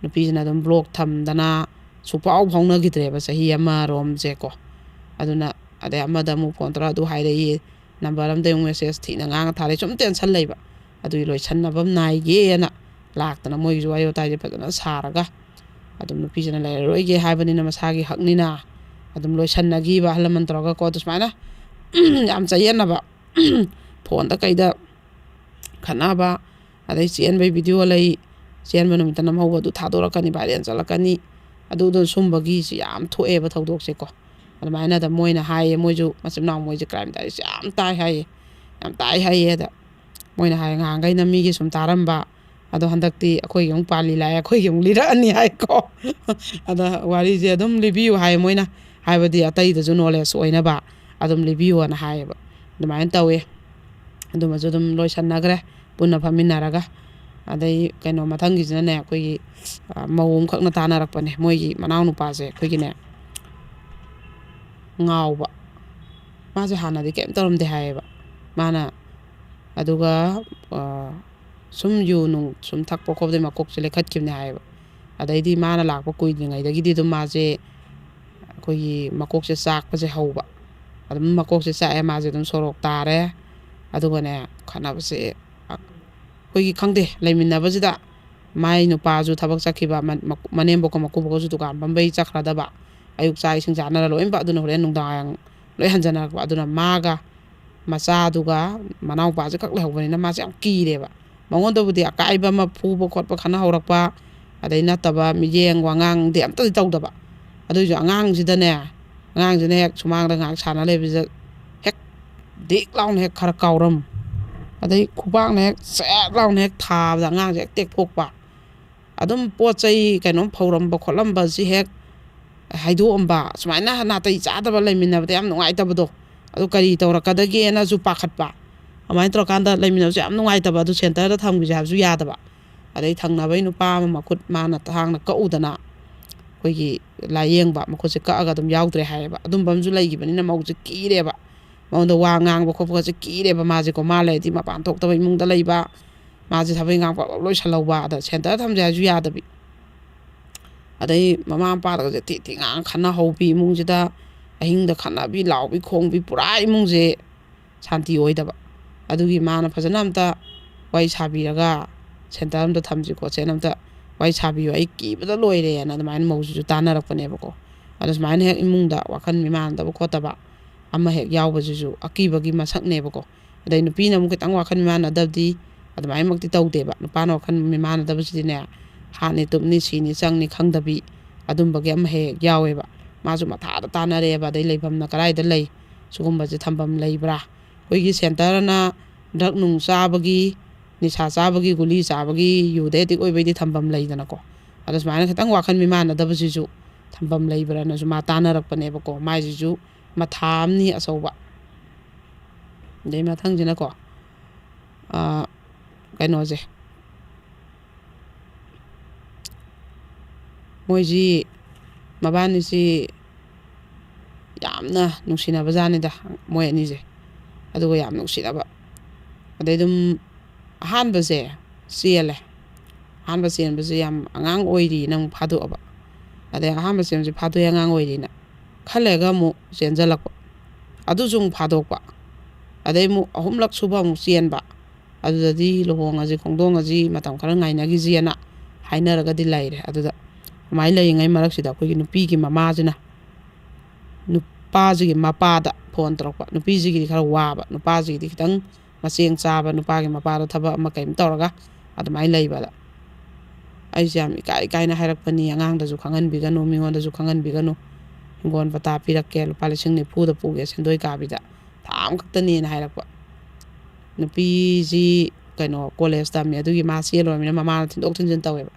ꯅꯨꯄꯤꯁꯤꯅ ꯑꯗꯨꯝ ꯕ꯭ꯂꯣꯛ ꯊꯝꯗꯅ ꯁꯨꯛꯄꯥꯎ ꯐꯥꯎꯅꯈꯤꯗ꯭ꯔꯦꯕ ꯆꯍꯤ ꯑꯃꯔꯣꯝꯁꯦꯀꯣ꯫ ꯑꯗꯨꯅ ꯑꯗꯩ ꯑꯃꯗ ꯑꯃꯨꯛ ꯐꯣꯟ ꯇꯧꯔ ꯑꯗꯨ ꯍꯥꯏꯔꯛꯏ, ꯅꯝꯕꯔ ꯑꯝꯗ ꯑꯃꯨꯛ ꯃꯦꯁꯦꯖ ꯊꯤꯅ ꯉꯥꯡꯉ ꯊꯥꯔꯛꯏ, ꯁꯨꯝ ꯇꯦꯟꯁꯟ ꯂꯩꯕ꯫ ꯑꯗꯨꯒꯤ ꯂꯣꯏꯁꯟꯅꯕ ꯑꯃ ꯅꯥꯏꯒꯦꯅ ꯂꯥꯛꯇꯅ ꯃꯣꯏꯒꯤꯁꯨ ꯋꯥꯔꯤ ꯋꯥꯇꯥꯏꯁꯦ ꯐꯖꯅ ꯁꯥꯔꯒ ꯑꯗꯨꯝ ꯅꯨꯄꯤꯁꯤꯅ ꯂꯩꯔꯔꯣꯏꯒꯦ ꯍꯥꯏꯕꯅꯤꯅ ꯃꯁꯥꯒꯤ ꯍꯛꯅꯤꯅ ꯑꯗꯨꯝ ꯂꯣꯏꯁꯟꯅꯈꯤꯕ, ꯑꯍꯜ ꯂꯃꯟ ꯇꯧꯔꯒꯀꯣ꯫ ꯑꯗꯨ ꯁꯨꯃꯥꯏꯅ ꯌꯥꯝ ꯆꯌꯦꯠꯅꯕ, ꯐꯣꯟꯗ ꯀꯩꯗ ꯈꯠꯅꯕ, ꯑꯗꯩ ꯆꯦꯟꯕꯩ ꯚꯤꯗꯤꯑꯣ ꯂꯩ, ꯆꯦꯟꯕ ꯅꯨꯃꯤꯠꯇ ꯅꯝꯍꯧꯕꯗꯨ ꯊꯥꯗꯣꯔꯛꯀꯅꯤ, ꯚꯥꯏꯔꯦꯜ ꯆꯠꯂꯛꯀꯅꯤ꯫ ꯑꯗꯨꯗꯣ ꯁꯨꯝꯕꯒꯤꯁꯤ ꯌꯥꯝ ꯊꯣꯛꯑꯦꯕ ꯊꯧꯗꯣꯛꯁꯦꯀꯣ꯫ ꯑꯗꯨꯃꯥꯏꯅ ꯑꯗ ꯃꯣꯏꯅ ꯍꯥꯏꯌꯦ, ꯃꯣꯏꯁꯨ ꯃꯆꯤꯟ ꯃꯅꯥꯎ ꯃꯣꯏꯁꯦ ꯀ꯭ꯔꯥꯏꯝ ꯗꯥꯏꯔꯤꯁꯦ ꯌꯥꯝ ꯇꯥꯏ ꯍꯥꯏꯌꯦ, ꯌꯥꯝ ꯇꯥꯏ ꯍꯥꯏꯌꯦ꯫ ꯑꯗ ꯃꯣꯏꯅ ꯍꯥꯏ, ꯉꯍꯥꯟꯈꯩꯅ ꯃꯤꯒꯤ ꯁꯨꯝ ꯇꯥꯔꯝꯕ, ꯑꯗꯣ ꯍꯟꯗꯛꯇꯤ ꯑꯩꯈꯣꯏꯒꯤ ꯑꯃꯨꯛ ꯄꯥꯜꯂꯤ ꯂꯥꯛꯑꯦ, ꯑꯩꯈꯣꯏꯒꯤ ꯑꯃꯨꯛ ꯂꯤꯔꯛꯑꯅꯤ ꯍꯥꯏꯀꯣ꯫ ꯑꯗ ꯋꯥꯔꯤꯁꯦ ꯑꯗꯨꯝ ꯂꯤꯕꯤꯌꯨ ꯍꯥꯏ ꯃꯣꯏꯅ, ꯍꯥꯏꯕꯗꯤ ꯑꯇꯩꯗꯁꯨ ꯅꯣꯂꯦꯖ ꯑꯣꯏꯅꯕ ꯑꯗꯨꯝ ꯂꯤꯕꯤꯌꯨꯅ ꯍꯥꯏꯌꯦꯕ꯫ ꯑꯗꯨꯃꯥꯏꯅ ꯇꯧꯋꯦ꯫ ꯑꯗꯨꯃꯁꯨ ꯑꯗꯨꯝ ꯂꯣꯏꯁꯟꯅꯈ꯭ꯔꯦ ꯄꯨꯟꯅ ꯐꯝꯃꯤꯟꯅꯔꯒ꯫ ꯑꯗꯩ ꯀꯩꯅꯣ, ꯃꯊꯪꯒꯤꯁꯤꯅꯅꯦ, ꯑꯩꯈꯣꯏꯒꯤ ꯃꯧ ꯑꯃꯈꯛꯅ ꯇꯥꯟꯅꯔꯛꯄꯅꯦ, ꯃꯣꯏꯒꯤ ꯃꯅꯥꯎꯅꯨꯄꯥꯁꯦ ꯑꯩꯈꯣꯏꯒꯤꯅꯦ ꯉꯥꯎꯕ꯫ ꯃꯥꯁꯦ ꯍꯥꯟꯅꯗꯤ ꯀꯩꯝ ꯇꯧꯔꯝꯗꯦ ꯍꯥꯏꯌꯦꯕ꯫ ꯃꯥꯅ ꯑꯗꯨꯒ ꯁꯨꯝ ꯌꯨ ꯅꯨꯡ ꯁꯨꯝ ꯊꯛꯄ ꯈꯣꯠꯄꯗꯒꯤ ꯃꯀꯣꯛꯁꯦ ꯂꯩꯈꯠꯈꯤꯕꯅꯦ ꯍꯥꯏꯌꯦꯕ꯫ ꯑꯗꯩꯗꯤ ꯃꯥꯅ ꯂꯥꯛꯄ ꯀꯨꯏꯗ꯭ꯔꯤꯉꯩꯗꯒꯤꯗꯤ ꯑꯗꯨꯝ ꯃꯥꯁꯦ, ꯑꯩꯈꯣꯏꯒꯤ ꯃꯀꯣꯛꯁꯦ ꯆꯥꯛꯄꯁꯦ ꯍꯧꯕ꯫ ꯑꯗꯨꯝ ꯃꯀꯣꯛꯁꯦ ꯆꯥꯛꯑꯦ, ꯃꯥꯁꯦ ꯑꯗꯨꯝ ꯁꯣꯔꯣꯛ ꯇꯥꯔꯦ꯫ ꯑꯗꯨꯒꯅꯦ, ꯈꯠꯅꯕꯁꯦ, ꯑꯩꯈꯣꯏꯒꯤ, ꯈꯪꯗꯦ, ꯂꯩꯃꯤꯟꯅꯕꯁꯤꯗ ꯃꯥꯏ ꯅꯨꯄꯥꯁꯨ ꯊꯕꯛ ꯆꯠꯈꯤꯕ, ꯃ-, ꯃꯀꯨ-, ꯃꯅꯦꯝꯕꯣꯛꯀ ꯃꯀꯨꯕꯣꯛꯀꯁꯨ ꯗꯨꯀꯥꯟ ꯐꯝꯕꯩ ꯆꯠꯈ꯭ꯔꯗꯕ, ꯑꯌꯨꯛ ꯆꯥꯛ ꯏꯁꯤꯡ ꯆꯥꯅꯔ ꯂꯣꯏꯅ, ꯑꯗꯨꯅ ꯍꯣꯔꯦꯟ ꯅꯨꯡꯗꯥꯡ ꯋꯥꯏꯔꯝ ꯂꯣꯏ ꯍꯟꯖꯅꯔꯛꯄ꯫ ꯑꯗꯨꯅ ꯃꯥꯒ ꯃꯆꯥꯗꯨꯒ ꯃꯅꯥꯎꯄꯥꯁꯦ ꯈꯛ ꯂꯩꯍꯧꯕꯅꯤꯅ ꯃꯥꯁꯦ ꯌꯥꯝ ꯀꯤꯔꯦꯕ꯫ ꯃꯉꯣꯟꯗꯕꯨꯗꯤ ꯑꯀꯥꯏꯕ ꯑꯃ, ꯐꯨꯕ ꯈꯣꯠꯄ, ꯈꯠꯅ ꯍꯧꯔꯛꯄ, ꯑꯗꯩ ꯅꯠꯇꯕ ꯃꯤꯠꯌꯦꯡ ꯋꯥꯉꯥꯡꯗꯤ ꯑꯝꯇꯗꯤ ꯇꯧꯗꯕ꯫ ꯑꯗꯨꯏꯁꯨ ꯑꯉꯥꯡꯁꯤꯗꯅꯦ, ꯑꯉꯥꯡꯁꯤꯅ ꯍꯦꯛ ꯁꯨꯃꯥꯡꯗ ꯉꯥꯏꯍꯥꯛ ꯁꯥꯟꯅ ꯂꯩꯕꯁꯤꯗ ꯍꯦꯛ ꯗꯤꯛ ꯂꯥꯎꯅ ꯍꯦꯛ ꯈꯔ ꯀꯥꯎꯔꯝ, ꯑꯗꯩ ꯈꯨꯕꯥꯛꯅ ꯍꯦꯛ ꯆꯦꯠ ꯂꯥꯎꯅ ꯍꯦꯛ ꯊꯥꯕꯗ ꯑꯉꯥꯡꯁꯦ ꯍꯦꯛ ꯇꯦꯛꯊꯣꯛꯄ꯫ ꯑꯗꯨꯝ ꯄꯣꯠ ꯆꯩ ꯀꯩꯅꯣꯝ ꯐꯧꯔꯝꯕ ꯈꯣꯠꯂꯝꯕꯁꯤ ꯍꯦꯛ ꯍꯩꯗꯣꯛꯑꯝꯕ, ꯁꯨꯃꯥꯏꯅ ꯅꯥꯇꯩ ꯆꯥꯗꯕ, ꯂꯩꯃꯤꯟꯅꯕꯗ ꯌꯥꯝ ꯅꯨꯡꯉꯥꯏꯇꯕꯗꯣ, ꯑꯗꯨ ꯀꯔꯤ ꯇꯧꯔꯛꯀꯗꯒꯦꯅꯁꯨ ꯄꯥꯈꯠꯄ꯫ ꯑꯗꯨꯃꯥꯏꯅ ꯇꯧꯔꯀꯥꯟꯗ ꯂꯩꯃꯤꯟꯅꯕꯁꯨ ꯌꯥꯝ ꯅꯨꯡꯉꯥꯏꯇꯕ, ꯑꯗꯨ ꯁꯦꯟꯇꯔꯗ ꯊꯝꯈꯤꯁꯦ ꯍꯥꯏꯕꯁꯨ ꯌꯥꯗꯕ꯫ ꯑꯗꯩ ꯊꯪꯅꯕꯩ ꯅꯨꯄꯥ ꯑꯃ ꯃꯈꯨꯠ ꯃꯥꯅ ꯊꯥꯡꯅ ꯀꯛꯎꯗꯅ, ꯑꯩꯈꯣꯏꯒꯤ ꯂꯥꯏꯌꯦꯡꯕ, ꯃꯈꯨꯠꯁꯦ ꯀꯛꯑꯒ ꯑꯗꯨꯝ ꯌꯥꯎꯗ꯭ꯔꯦ ꯍꯥꯏꯌꯦꯕ꯫ ꯑꯗꯨꯝꯕ ꯑꯃꯁꯨ ꯂꯩꯈꯤꯕꯅꯤꯅ ꯃꯧꯁꯦ ꯀꯤꯔꯦꯕ꯫ ꯃꯉꯣꯟꯗ ꯋꯥ ꯉꯥꯡꯕ ꯈꯣꯠꯄꯒꯁꯦ ꯀꯤꯔꯦꯕ꯫ ꯃꯥꯁꯦꯀꯣ, ꯃꯥ ꯂꯩꯔꯗꯤ ꯃꯄꯥꯟ ꯊꯣꯛꯇꯕ, ꯏꯃꯨꯡꯗ ꯂꯩꯕ, ꯃꯥꯁꯦ ꯊꯕꯛ ꯏꯪꯈꯥꯡ ꯄꯨꯂꯞ ꯂꯣꯏꯁꯜꯍꯧꯕ, ꯑꯗ ꯁꯦꯟꯇꯔ ꯊꯝꯁꯦ ꯍꯥꯏꯁꯨ ꯌꯥꯗꯕꯤ꯫ ꯑꯗꯩ ꯃꯃꯥ ꯃꯄꯥꯗꯒꯁꯦ ꯊꯤ ꯊꯤ ꯉꯥꯡ ꯈꯠꯅꯍꯧꯕꯤ, ꯏꯃꯨꯡꯁꯤꯗ ꯑꯍꯤꯡꯗ ꯈꯠꯅꯕꯤ, ꯂꯥꯎꯕꯤ ꯈꯣꯡꯕꯤ, ꯄꯨꯔꯥ ꯏꯃꯨꯡꯁꯦ ꯁꯥꯟꯇꯤ ꯑꯣꯏꯗꯕ꯫ ꯑꯗꯨꯒꯤ ꯃꯥꯅ ꯐꯖꯅ ꯑꯝꯇ ꯋꯥꯔꯤ ꯁꯥꯕꯤꯔꯒ, ꯁꯦꯟꯇꯔ ꯑꯝꯇ ꯊꯝꯁꯤ ꯈꯣꯠꯁꯦꯅ ꯑꯝꯇ ꯋꯥꯔꯤ ꯁꯥꯕꯤꯌꯨ, ꯑꯩ ꯀꯤꯕꯗ ꯂꯣꯏꯔꯦꯅ ꯑꯗꯨꯃꯥꯏꯅ ꯃꯧꯁꯤꯁꯨ ꯇꯥꯟꯅꯔꯛꯄꯅꯦꯕꯀꯣ꯫ ꯑꯗꯣ ꯁꯨꯃꯥꯏꯅ ꯍꯦꯛ ꯏꯃꯨꯡꯗ ꯋꯥꯈꯜ ꯃꯤꯃꯥꯟꯅꯗꯕ ꯈꯣꯠꯇꯕ ꯑꯃ ꯍꯦꯛ ꯌꯥꯎꯕꯁꯤꯁꯨ ꯑꯀꯤꯕꯒꯤ ꯃꯁꯛꯅꯦꯕꯀꯣ꯫ ꯑꯗꯩ ꯅꯨꯄꯤꯅ ꯑꯃꯨꯛ ꯈꯤꯇꯪ ꯋꯥꯈꯜ ꯃꯤꯃꯥꯟꯅꯗꯕꯗꯤ ꯑꯗꯨꯃꯥꯏꯅꯃꯛꯇꯤ ꯇꯧꯗꯦꯕ꯫ ꯅꯨꯄꯥꯅ ꯋꯥꯈꯜ ꯃꯤꯃꯥꯟꯅꯗꯕꯁꯤꯗꯤꯅꯦ, ꯍꯥꯠꯅꯤ ꯇꯨꯞꯅꯤ, ꯁꯤꯅꯤ ꯆꯪꯅꯤ ꯈꯪꯗꯕꯤ, ꯑꯗꯨꯝꯕꯒꯤ ꯑꯃ ꯍꯦꯛ ꯍꯦꯛ ꯌꯥꯎꯋꯦꯕ꯫ ꯃꯥꯁꯨ ꯃꯊꯥꯗ ꯇꯥꯟꯅꯔꯦꯕ, ꯑꯗꯩ ꯂꯩꯐꯝꯅ ꯀꯗꯥꯏꯗ ꯂꯩ, ꯁꯤꯒꯨꯝꯕꯁꯦ ꯊꯝꯐꯝ ꯂꯩꯕ꯭ꯔꯥ? ꯑꯩꯈꯣꯏꯒꯤ ꯁꯦꯟꯇꯔꯅ ꯗ꯭ꯔꯛ ꯅꯨꯡ ꯆꯥꯕꯒꯤ, ꯅꯤꯁꯥ ꯆꯥꯕꯒꯤ, ꯒꯨꯂꯤ ꯆꯥꯕꯒꯤ, ꯌꯨꯗ ꯑꯦꯗꯤꯛ ꯑꯣꯏꯕꯩꯗꯤ ꯊꯝꯐꯝ ꯂꯩꯗꯅꯀꯣ꯫ ꯑꯗꯣ ꯁꯨꯃꯥꯏꯅ ꯈꯤꯇꯪ ꯋꯥꯈꯜ ꯃꯤꯃꯥꯟꯅꯗꯕꯁꯤꯁꯨ ꯊꯝꯐꯝ ꯂꯩꯕ꯭ꯔꯥꯅꯁꯨ ꯃꯥ ꯇꯥꯟꯅꯔꯛꯄꯅꯦꯕꯀꯣ꯫ ꯃꯥꯏꯁꯤꯁꯨ ꯃꯊꯥ ꯑꯃꯅꯤ ꯑꯆꯧꯕ꯫ ꯑꯗꯩ ꯃꯊꯪꯁꯤꯅꯀꯣ, ꯑꯥ, ꯀꯩꯅꯣꯁꯦ, ꯃꯣꯏꯁꯤ, ꯃꯕꯥꯅꯤꯁꯤ ꯌꯥꯝꯅ ꯅꯨꯡꯁꯤꯅꯕ ꯖꯥꯠꯅꯤꯗ, ꯃꯣꯏ ꯑꯅꯤꯁꯦ꯫ ꯑꯗꯨꯒ ꯌꯥꯝ ꯅꯨꯡꯁꯤꯅꯕ꯫ ꯑꯗꯩ ꯑꯗꯨꯝ ꯑꯍꯥꯟꯕꯁꯦ ꯆꯦꯜꯂꯦ꯫ ꯑꯍꯥꯟꯕ ꯆꯦꯟꯕꯁꯦ ꯌꯥꯝ ꯑꯉꯥꯡ ꯑꯣꯏꯔꯤꯅ ꯑꯃꯨꯛ ꯐꯥꯗꯣꯛꯑꯕ꯫ ꯑꯗꯩ ꯑꯍꯥꯟꯕ ꯆꯦꯟꯕꯁꯦ ꯐꯥꯗꯣꯛꯑꯦ ꯑꯉꯥꯡ ꯑꯣꯏꯔꯤꯅ꯫ ꯈꯔ ꯂꯩꯔꯒ ꯑꯃꯨꯛ ꯆꯦꯟꯖꯜꯂꯛꯄ꯫ ꯑꯗꯨꯁꯨ ꯑꯃꯨꯛ ꯐꯥꯗꯣꯛꯄ꯫ ꯑꯗꯩ ꯑꯃꯨꯛ ꯑꯍꯨꯝꯂꯛ ꯁꯨꯕ ꯑꯃꯨꯛ ꯆꯦꯟꯕ꯫ ꯑꯗꯨꯗꯗꯤ ꯂꯨꯍꯣꯡꯉꯁꯤ ꯈꯣꯡꯗꯣꯡꯉꯁꯤ ꯃꯇꯝ ꯈꯔ ꯉꯥꯏꯅꯈꯤꯁꯦꯅ ꯍꯥꯏꯅꯔꯒꯗꯤ ꯂꯩꯔꯦ꯫ ꯑꯗꯨꯗ ꯑꯗꯨꯃꯥꯏꯅ ꯂꯩꯔꯤꯉꯩ ꯃꯔꯛꯁꯤꯗ ꯑꯩꯈꯣꯏꯒꯤ ꯅꯨꯄꯤꯒꯤ ꯃꯃꯥꯁꯤꯅ ꯅꯨꯄꯥꯁꯤꯒꯤ ꯃꯄꯥꯗ ꯐꯣꯟ ꯇꯧꯔꯛꯄ꯫ ꯅꯨꯄꯤꯁꯤꯒꯤꯗꯤ ꯈꯔ ꯋꯥꯕ, ꯅꯨꯄꯥꯁꯤꯒꯤꯗꯤ ꯈꯤꯇꯪ ꯃꯆꯦꯡ ꯆꯥꯕ, ꯅꯨꯄꯥꯒꯤ ꯃꯄꯥꯗꯣ ꯊꯕꯛ ꯑꯃ ꯀꯩꯝ ꯇꯧꯔꯒ ꯑꯗꯨꯃꯥꯏꯅ ꯂꯩꯕꯗ ꯑꯩꯁꯦ ꯌꯥꯝ ꯏꯀꯥꯏ ꯏꯀꯥꯏꯅ ꯍꯥꯏꯔꯛꯄꯅꯤ, "ꯑꯉꯥꯡꯗꯁꯨ ꯈꯪꯍꯟꯕꯤꯒꯅꯨ, ꯃꯤꯉꯣꯟꯗꯁꯨ ꯈꯪꯍꯟꯕꯤꯒꯅꯨ, ꯍꯤꯡꯒꯣꯜ ꯄꯇꯥ ꯄꯤꯔꯛꯀꯦ, ꯂꯨꯄꯥ ꯂꯤꯁꯤꯡ ꯅꯤꯐꯨꯗ ꯄꯨꯒꯦ ꯁꯦꯟꯗꯣꯏ ꯀꯥꯕꯤꯗ, ꯊꯥ ꯑꯃꯈꯛꯇꯅꯦꯅ" ꯍꯥꯏꯔꯛꯄ꯫ ꯅꯨꯄꯤꯁꯤ ꯀꯩꯅꯣ ꯀꯣꯂꯦꯖ ꯇꯝꯃꯤ, ꯑꯗꯨꯒꯤ ꯃꯥ ꯆꯦꯜꯂꯨꯔꯃꯤꯅ ꯃꯃꯥꯅ ꯊꯤꯟꯗꯣꯛ ꯊꯤꯟꯖꯤꯟ ꯇꯧꯋꯦꯕ꯫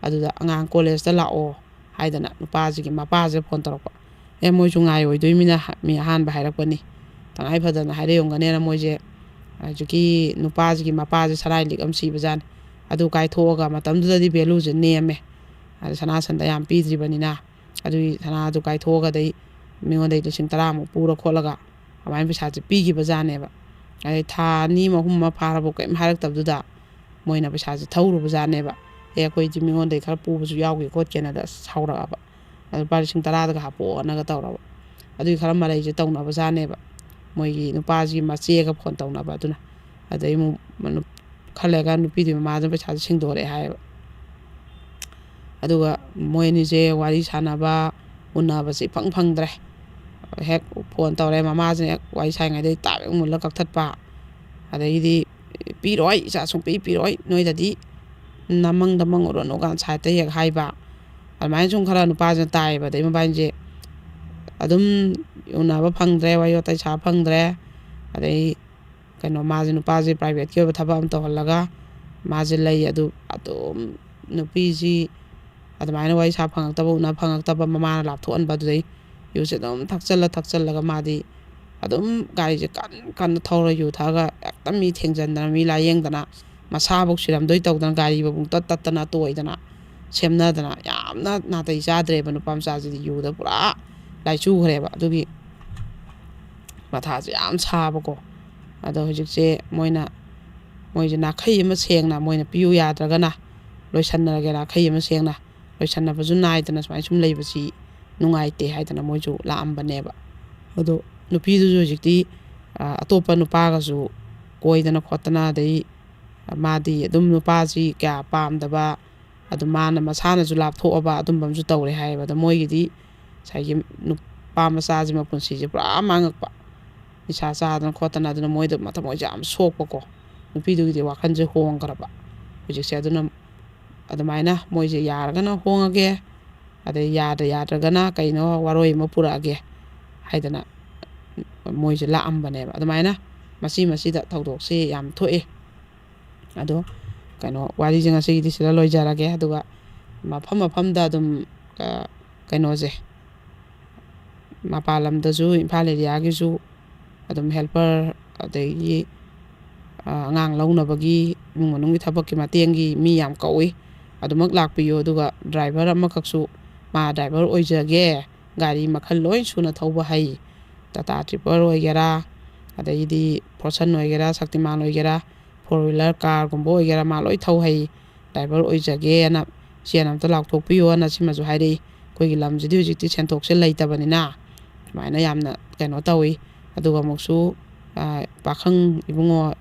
ꯑꯗꯨꯗ "ꯑꯉꯥꯡ ꯀꯣꯂꯦꯖꯇ ꯂꯥꯛꯑꯣ" ꯍꯥꯏꯗꯅ ꯅꯨꯄꯥꯁꯤꯒꯤ ꯃꯄꯥꯁꯦ ꯐꯣꯟ ꯇꯧꯔꯛꯄ꯫ ꯑꯦ, ꯃꯣꯏꯁꯨ ꯉꯥꯏꯔꯣꯏꯗꯣꯏꯃꯤꯅ ꯍ-, ꯃꯤ ꯑꯍꯥꯟꯕ ꯍꯥꯏꯔꯛꯄꯅꯤ, ꯇꯉꯥꯏ ꯐꯗꯅ ꯍꯥꯏꯔꯛꯑꯝꯒꯅꯦꯅ ꯃꯣꯏꯁꯦ ꯍꯧꯖꯤꯛꯀꯤ ꯅꯨꯄꯥꯁꯤꯒꯤ ꯃꯄꯥꯁꯦ ꯁꯅꯥꯏ ꯂꯤꯛ ꯑꯃ ꯁꯤꯕꯖꯥꯠꯅꯤ꯫ ꯑꯗꯨ ꯀꯥꯏꯊꯣꯛꯑꯒ, ꯃꯇꯝꯗꯨꯗꯗꯤ ꯚꯦꯂꯨꯁꯦ ꯅꯦꯝꯃꯦ, ꯑꯗ ꯁꯅꯥ ꯁꯟꯗ ꯌꯥꯝ ꯄꯤꯗ꯭ꯔꯤꯕꯅꯤꯅ, ꯑꯗꯨꯒꯤ ꯁꯅꯥꯗꯨ ꯀꯥꯏꯊꯣꯛꯑꯒ ꯑꯗꯩ ꯃꯤꯉꯣꯟꯗꯩ ꯂꯤꯁꯤꯡ ꯇꯔꯥꯃꯨꯛ ꯄꯨꯔ ꯈꯣꯠꯂꯒ ꯑꯗꯨꯃꯥꯏꯅ ꯄꯩꯁꯥꯁꯦ ꯄꯤꯈꯤꯕꯖꯥꯠꯅꯦꯕ꯫ ꯑꯗꯩ ꯊꯥ ꯑꯅꯤ ꯑꯃ ꯑꯍꯨꯝ ꯑꯃ ꯐꯥꯔꯕ ꯀꯔꯤꯝ ꯍꯥꯏꯔꯛꯇꯕꯗꯨꯗ ꯃꯣꯏꯅ ꯄꯩꯁꯥꯁꯦ ꯊꯧꯔꯨꯕꯖꯥꯠꯅꯦꯕ꯫ "ꯑꯦ, ꯑꯩꯈꯣꯏꯗꯤ ꯃꯤꯉꯣꯟꯗꯩ ꯈꯔ ꯄꯨꯕꯁꯨ ꯌꯥꯎꯒꯦ ꯈꯣꯠꯀꯦꯅ" ꯑꯁ ꯁꯥꯎꯔꯛꯑꯕ꯫ ꯑꯗꯨ ꯂꯨꯄꯥ ꯂꯤꯁꯤꯡ ꯇꯔꯥꯗꯒ ꯍꯥꯞꯄꯛꯑꯣꯅꯒ ꯇꯧꯔꯕ꯫ ꯑꯗꯨꯒꯤ ꯈꯔ ꯃꯔꯩꯁꯦ ꯇꯧꯅꯕꯖꯥꯠꯅꯦꯕ꯫ ꯃꯣꯏꯒꯤ ꯅꯨꯄꯥꯁꯤꯒꯤ ꯃꯆꯦꯒ ꯐꯣꯟ ꯇꯧꯅꯕ ꯑꯗꯨꯅ꯫ ꯑꯗꯩ ꯑꯃꯨꯛ ꯃꯅꯨ-, ꯈꯔ ꯂꯩꯔꯒ ꯅꯨꯄꯤꯗꯨꯒꯤ ꯃꯃꯥꯗꯨꯅ ꯄꯩꯁꯥꯁꯦ ꯁꯤꯡꯗꯣꯔꯛꯑꯦ ꯍꯥꯏꯌꯦꯕ꯫ ꯑꯗꯨꯒ ꯃꯣꯏ ꯑꯅꯤꯁꯦ ꯋꯥꯔꯤ ꯁꯥꯟꯅꯕ, ꯎꯅꯕꯁꯦ ꯏꯐꯪ ꯐꯪꯗ꯭ꯔꯦ꯫ ꯍꯦꯛ ꯐꯣꯟ ꯇꯧꯔꯦ, ꯃꯃꯥꯁꯤꯅ ꯍꯦꯛ ꯋꯥꯔꯤ ꯁꯥꯔꯤꯉꯩꯗ ꯇꯥꯞ ꯍꯦꯛ ꯃꯨꯜꯂ ꯀꯛꯊꯠꯄ꯫ ꯑꯗꯩꯗꯤ, "ꯄꯤꯔꯣꯏ, ꯏꯆꯥ ꯁꯨꯡꯄꯤ ꯄꯤꯔꯣꯏ, ꯅꯣꯏꯗꯗꯤ ꯅꯃꯪꯗ ꯃꯪꯉꯨꯔꯅꯨ" ꯀꯥꯏꯅ ꯁꯥꯏꯠꯇ ꯍꯦꯛ ꯍꯥꯏꯕ꯫ ꯑꯗꯨꯃꯥꯏꯅ ꯁꯨꯝ ꯈꯔ ꯅꯨꯄꯥꯁꯤꯅ ꯇꯥꯏꯌꯦꯕ꯫ ꯑꯗꯩ ꯃꯕꯥꯅꯤꯁꯦ ꯑꯗꯨꯝ ꯎꯅꯕ ꯐꯪꯗ꯭ꯔꯦ, ꯋꯥꯔꯤ ꯋꯥꯇꯥꯏ ꯁꯥꯕ ꯐꯪꯗ꯭ꯔꯦ꯫ ꯑꯗꯩ ꯀꯩꯅꯣ, ꯃꯥꯁꯦ, ꯅꯨꯄꯥꯁꯦ privateꯀꯤ ꯑꯣꯏꯕ ꯊꯕꯛ ꯑꯃ ꯇꯧꯍꯜꯂꯒ ꯃꯥꯁꯦ ꯂꯩ꯫ ꯑꯗꯨ ꯑꯗꯨꯝ ꯅꯨꯄꯤꯁꯤ ꯑꯗꯨꯃꯥꯏꯅ ꯋꯥꯔꯤ ꯁꯥ ꯐꯪꯉꯛꯇꯕ, ꯎꯅ ꯐꯪꯉꯛꯇꯕ, ꯃꯃꯥꯅ ꯂꯥꯞꯊꯣꯛꯍꯟꯕ, ꯑꯗꯨꯗꯩ ꯌꯨꯁꯦ ꯑꯗꯨꯝ ꯊꯛꯆꯜꯂ ꯊꯛꯆꯜꯂꯒ ꯃꯥꯗꯤ ꯑꯗꯨꯝ ꯒꯥꯔꯤꯁꯦ ꯀꯟ ꯀꯟꯅ ꯊꯧꯔ, ꯌꯨ ꯊꯛꯑꯒ ꯍꯦꯛꯇ ꯃꯤ ꯊꯦꯡꯖꯟꯗꯅ, ꯃꯤ ꯂꯥꯏꯌꯦꯡꯗꯅ, ꯃꯁꯥꯐꯧ ꯁꯤꯔꯝꯗꯣꯏ ꯇꯧꯗꯅ, ꯒꯥꯔꯤꯐꯧ ꯄꯨꯡꯇꯠ ꯇꯠꯇꯅ ꯇꯣꯏꯗꯅ ꯁꯦꯝꯅꯗꯅ, ꯌꯥꯝꯅ ꯅꯥꯇꯩ ꯆꯥꯗ꯭ꯔꯦꯕ꯫ ꯅꯨꯄꯥ ꯃꯆꯥꯁꯤꯗꯤ ꯌꯨꯗ ꯄꯨꯔꯥ ꯂꯥꯏꯆꯨꯈ꯭ꯔꯦꯕ꯫ ꯑꯗꯨꯒꯤ ꯃꯊꯥꯁꯦ ꯌꯥꯝ ꯁꯥꯕꯀꯣ꯫ ꯑꯗꯣ ꯍꯧꯖꯤꯛꯁꯦ ꯃꯣꯏꯅ, ꯃꯣꯏꯁꯦ ꯅꯥꯈꯩ ꯑꯃ ꯁꯦꯡꯅ ꯃꯣꯏꯅ ꯄꯤꯌꯨ ꯌꯥꯗ꯭ꯔꯒꯅ, ꯂꯣꯏꯁꯟꯅꯔꯒꯦ, ꯅꯥꯈꯩ ꯑꯃ ꯁꯦꯡꯅ, ꯂꯣꯏꯁꯟꯅꯕꯁꯨ ꯅꯥꯏꯗꯅ ꯁꯨꯃꯥꯏꯅ ꯁꯨꯝ ꯂꯩꯕꯁꯤ ꯅꯨꯡꯉꯥꯏꯇꯦ ꯍꯥꯏꯗꯅ ꯃꯣꯏꯁꯨ ꯂꯥꯛꯑꯝꯕꯅꯦꯕ꯫ ꯑꯗꯣ ꯅꯨꯄꯤꯗꯨꯁꯨ ꯍꯧꯖꯤꯛꯇꯤ, ꯑ, ꯑꯇꯣꯞꯄ ꯅꯨꯄꯥꯒꯁꯨ ꯀꯣꯏꯗꯅ ꯈꯣꯠꯇꯅ, ꯑꯗꯩ ꯃꯥꯗꯤ ꯑꯗꯨꯝ ꯅꯨꯄꯥꯁꯤ ꯀꯌꯥ ꯄꯥꯝꯗꯕ, ꯑꯗꯨ ꯃꯥꯅ ꯃꯁꯥꯅꯁꯨ ꯂꯥꯞꯊꯣꯛꯑꯕ ꯑꯗꯨꯝꯕ ꯑꯃꯁꯨ ꯇꯧꯔꯦ ꯍꯥꯏꯌꯦꯕ꯫ ꯑꯗꯣ ꯃꯣꯏꯒꯤꯗꯤ ꯉꯁꯥꯏꯒꯤ ꯅꯨꯄꯥ ꯃꯆꯥꯁꯤ ꯃꯄꯨꯟꯁꯤꯁꯦ ꯄꯨꯔꯥ ꯃꯥꯡꯉꯛꯄ, ꯅꯤꯁꯥ ꯆꯥꯗꯅ ꯈꯣꯠꯇꯅ, ꯑꯗꯨꯅ ꯃꯣꯏꯗ ꯃꯊꯃꯣꯏꯁꯦ ꯌꯥꯝ ꯁꯣꯛꯄꯀꯣ꯫ ꯅꯨꯄꯤꯗꯨꯒꯤꯗꯤ ꯋꯥꯈꯜꯁꯦ ꯍꯣꯡꯈ꯭ꯔꯕ ꯍꯧꯖꯤꯛꯁꯦ꯫ ꯑꯗꯨꯅ ꯑꯗꯨꯃꯥꯏꯅ ꯃꯣꯏꯁꯦ ꯌꯥꯔꯒꯅ ꯍꯣꯡꯉꯒꯦ, ꯑꯗꯩ ꯌꯥꯗ ꯌꯥꯗ꯭ꯔꯒꯅ ꯀꯩꯅꯣ ꯋꯥꯔꯣꯏ ꯑꯃ ꯄꯨꯔꯛꯑꯒꯦ ꯍꯥꯏꯗꯅ ꯃꯣꯏꯁꯦ ꯂꯥꯛꯑꯝꯕꯅꯦꯕ꯫ ꯑꯗꯨꯃꯥꯏꯅ ꯃꯁꯤ ꯃꯁꯤꯗ ꯊꯧꯗꯣꯛꯁꯦ ꯌꯥꯝ ꯊꯣꯛꯑꯦ꯫ ꯑꯗꯣ ꯀꯩꯅꯣ, ꯋꯥꯔꯤꯁꯦ ꯉꯁꯤꯒꯤꯗꯤ ꯁꯤꯗ ꯂꯣꯏꯖꯔꯒꯦ꯫ ꯑꯗꯨꯒ ꯃꯐꯝ ꯃꯐꯝꯗ ꯑꯗꯨꯝ, ꯑ, ꯀꯩꯅꯣꯁꯦ, ꯃꯄꯥꯟ ꯂꯝꯗꯁꯨ, ꯏꯝꯐꯥꯜ ꯑꯦꯔꯤꯌꯥꯒꯤꯁꯨ ꯑꯗꯨꯝ helper, ꯑꯗꯒꯤ, ꯑ, ꯑꯉꯥꯡ ꯂꯧꯅꯕꯒꯤ, ꯏꯃꯨꯡ ꯃꯅꯨꯡꯒꯤ ꯊꯕꯛꯀꯤ ꯃꯇꯦꯡꯒꯤ ꯃꯤ ꯌꯥꯝ ꯀꯧꯏ꯫ ꯑꯗꯨꯃꯛ ꯂꯥꯛꯄꯤꯌꯨ꯫ ꯑꯗꯨꯒ driver ꯑꯃꯈꯛꯁꯨ, ꯃꯥ driver ꯑꯣꯏꯖꯒꯦ, ꯒꯥꯔꯤ ꯃꯈꯜ ꯂꯣꯏ ꯁꯨꯅ ꯊꯧꯕ ꯍꯩ, Tata Tripper ꯑꯣꯏꯒꯦꯔꯥ, ꯑꯗꯒꯤꯗꯤ Fortuner ꯑꯣꯏꯒꯦꯔꯥ, Shaktiman ꯑꯣꯏꯒꯦꯔꯥ, four wheeler car ꯒꯨꯝꯕ ꯑꯣꯏꯒꯦꯔꯥ, ꯃꯥ ꯂꯣꯏ ꯊꯧ ꯍꯩ꯫ Driver ꯑꯣꯏꯖꯒꯦꯅ ꯏꯆꯦꯅ ꯑꯝꯇ ꯂꯥꯎꯊꯣꯛꯄꯤꯌꯣꯅ ꯁꯤꯃꯁꯨ ꯍꯥꯏꯔꯛꯏ꯫ ꯑꯩꯈꯣꯏꯒꯤ ꯂꯝꯁꯤꯗꯤ ꯍꯧꯖꯤꯛꯇꯤ ꯁꯦꯟꯊꯣꯛꯁꯦ ꯂꯩꯇꯕꯅꯤꯅ ꯁꯨꯃꯥꯏꯅ ꯌꯥꯝꯅ ꯀꯩꯅꯣ ꯇꯧꯏ꯫ ꯑꯗꯨꯒ ꯑꯃꯨꯛꯁꯨ, ꯑ, ꯄꯥꯈꯪ ꯏꯕꯨꯡꯉꯣ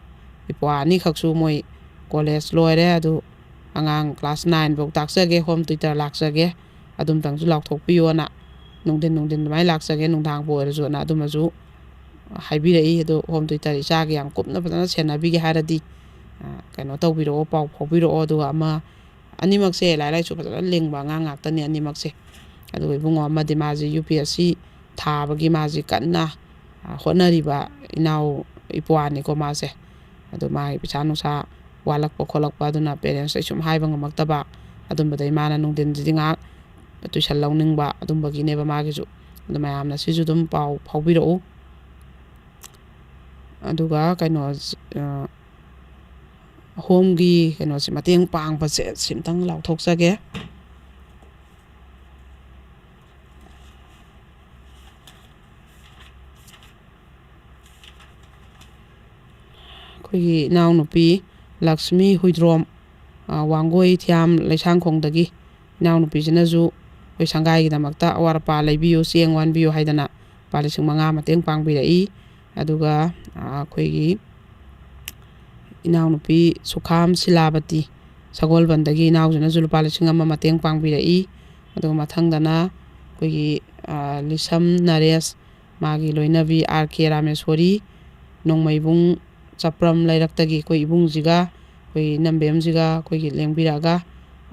ꯏꯄ꯭ꯋꯥ ꯑꯅꯤꯈꯛꯁꯨ ꯃꯣꯏ college ꯂꯣꯏꯔꯦ꯫ ꯑꯗꯨ ꯑꯉꯥꯡ class nine ꯐꯧ ꯇꯥꯛꯆꯒꯦ, home tutor ꯂꯥꯛꯆꯒꯦ, ꯑꯗꯨꯝꯇꯪꯁꯨ ꯂꯥꯎꯊꯣꯛꯄꯤꯌꯣꯅ, ꯅꯨꯡꯊꯤꯟ ꯅꯨꯡꯊꯤꯟ ꯑꯗꯨꯃꯥꯏꯅ ꯂꯥꯛꯆꯒꯦ, ꯅꯨꯡꯗꯥꯡꯕꯨ ꯑꯣꯏꯔꯁꯨꯅ ꯑꯗꯨꯃꯁꯨ ꯍꯥꯏꯕꯤꯔꯛꯏ꯫ ꯑꯗꯣ home tutor ꯏꯆꯥꯒꯤ ꯌꯥꯝ ꯀꯨꯞꯅ ꯐꯖꯅ ꯁꯦꯟꯅꯕꯤꯒꯦ ꯍꯥꯏꯔꯗꯤ, ꯑ, ꯀꯩꯅꯣ ꯇꯧꯕꯤꯔꯛꯑꯣ, ꯄꯥꯎ ꯐꯥꯎꯕꯤꯔꯛꯑꯣ꯫ ꯑꯗꯨꯒ ꯑꯃ, ꯑꯅꯤꯃꯛꯁꯦ ꯂꯥꯏꯔꯤꯛ ꯂꯥꯏꯁꯨ ꯐꯖꯅ ꯂꯤꯡꯕ ꯑꯉꯥꯡ ꯉꯥꯛꯇꯅꯤ ꯑꯅꯤꯃꯛꯁꯦ꯫ ꯑꯗꯨꯒ ꯏꯕꯨꯡꯉꯣ ꯑꯃꯗꯤ ꯃꯥꯁꯦ U P S C ꯊꯥꯕꯒꯤ ꯃꯥꯁꯦ ꯀꯟꯅ, ꯑ, ꯍꯣꯠꯅꯔꯤꯕ ꯏꯅꯥꯎ ꯏꯄ꯭ꯋꯥꯅꯤꯀꯣ ꯃꯥꯁꯦ꯫ ꯑꯗꯣ ꯃꯥꯒꯤ ꯄꯩꯁꯥ ꯅꯨꯡꯁꯥ ꯋꯥꯠꯂꯛꯄ ꯈꯣꯠꯂꯛꯄ, ꯑꯗꯨꯅ parents ꯁꯨꯝ ꯍꯥꯏꯕ ꯉꯝꯃꯛꯇꯕ, ꯑꯗꯨꯝꯕꯗꯩ ꯃꯥꯅ ꯅꯨꯡꯊꯤꯟꯁꯤꯗꯤ ꯉꯥꯏꯍꯥꯛ tuition ꯂꯧꯅꯤꯡꯕ, ꯑꯗꯨꯝꯕꯒꯤꯅꯦꯕ ꯃꯥꯒꯤꯁꯨ꯫ ꯑꯗꯣ ꯃꯌꯥꯝꯅ ꯁꯤꯁꯨ ꯑꯗꯨꯝ ꯄꯥꯎ ꯐꯥꯎꯕꯤꯔꯛꯎ꯫ ꯑꯗꯨꯒ ꯀꯩꯅꯣ, ꯑ, home ꯒꯤ ꯀꯩꯅꯣꯁꯦ, ꯃꯇꯦꯡ ꯄꯥꯡꯕꯁꯦ ꯁꯤꯝꯇꯪ ꯂꯥꯎꯊꯣꯛꯆꯒꯦ꯫ ꯑꯩꯈꯣꯏꯒꯤ ꯏꯅꯥꯎꯅꯨꯄꯤ ꯂꯛꯁꯃꯤ ꯍꯨꯏꯗ꯭ꯔꯣꯝ, ꯑ, ꯋꯥꯡꯒꯣꯏ ꯊꯤꯌꯥꯝ ꯂꯩꯁꯥꯡꯈꯣꯡꯗꯒꯤ ꯏꯅꯥꯎꯅꯨꯄꯤꯁꯤꯅꯁꯨ ꯑꯩꯈꯣꯏ ꯁꯪꯒꯥꯏꯒꯤꯗꯃꯛꯇ ꯑꯋꯥꯠ ꯑꯄꯥ ꯂꯩꯕꯤꯌꯨ, ꯆꯦꯡ ꯋꯥꯟꯕꯤꯌꯨ ꯍꯥꯏꯗꯅ ꯂꯨꯄꯥ ꯂꯤꯁꯤꯡ ꯃꯉꯥ ꯃꯇꯦꯡ ꯄꯥꯡꯕꯤꯔꯛꯏ꯫ ꯑꯗꯨꯒ, ꯑ, ꯑꯩꯈꯣꯏꯒꯤ ꯏꯅꯥꯎꯅꯨꯄꯤ ꯁꯨꯈꯥꯝ ꯁꯤꯂꯥꯕꯇꯤ ꯁꯒꯣꯜꯕꯟꯗꯒꯤ ꯏꯅꯥꯎꯁꯤꯅꯁꯨ ꯂꯨꯄꯥ ꯂꯤꯁꯤꯡ ꯑꯃ ꯃꯇꯦꯡ ꯄꯥꯡꯕꯤꯔꯛꯏ꯫ ꯑꯗꯨꯒ ꯃꯊꯪꯗꯅ ꯑꯩꯈꯣꯏꯒꯤ, ꯑ, ꯂꯤꯁꯝ ꯅꯔꯦꯁ, ꯃꯥꯒꯤ ꯂꯣꯏꯅꯕꯤ ꯑꯥꯔ ꯀꯦ ꯔꯥꯃꯦꯁꯣꯔꯤ, ꯅꯣꯡꯃꯩꯕꯨꯡ ꯆꯞꯄ꯭ꯔꯝ ꯂꯩꯔꯛꯇꯒꯤ ꯑꯩꯈꯣꯏ ꯏꯕꯨꯡꯁꯤꯒ, ꯑꯩꯈꯣꯏ ꯏꯅꯝꯕꯦꯝꯁꯤꯒ ꯑꯩꯈꯣꯏꯒꯤ ꯂꯦꯡꯕꯤꯔꯛꯑꯒ,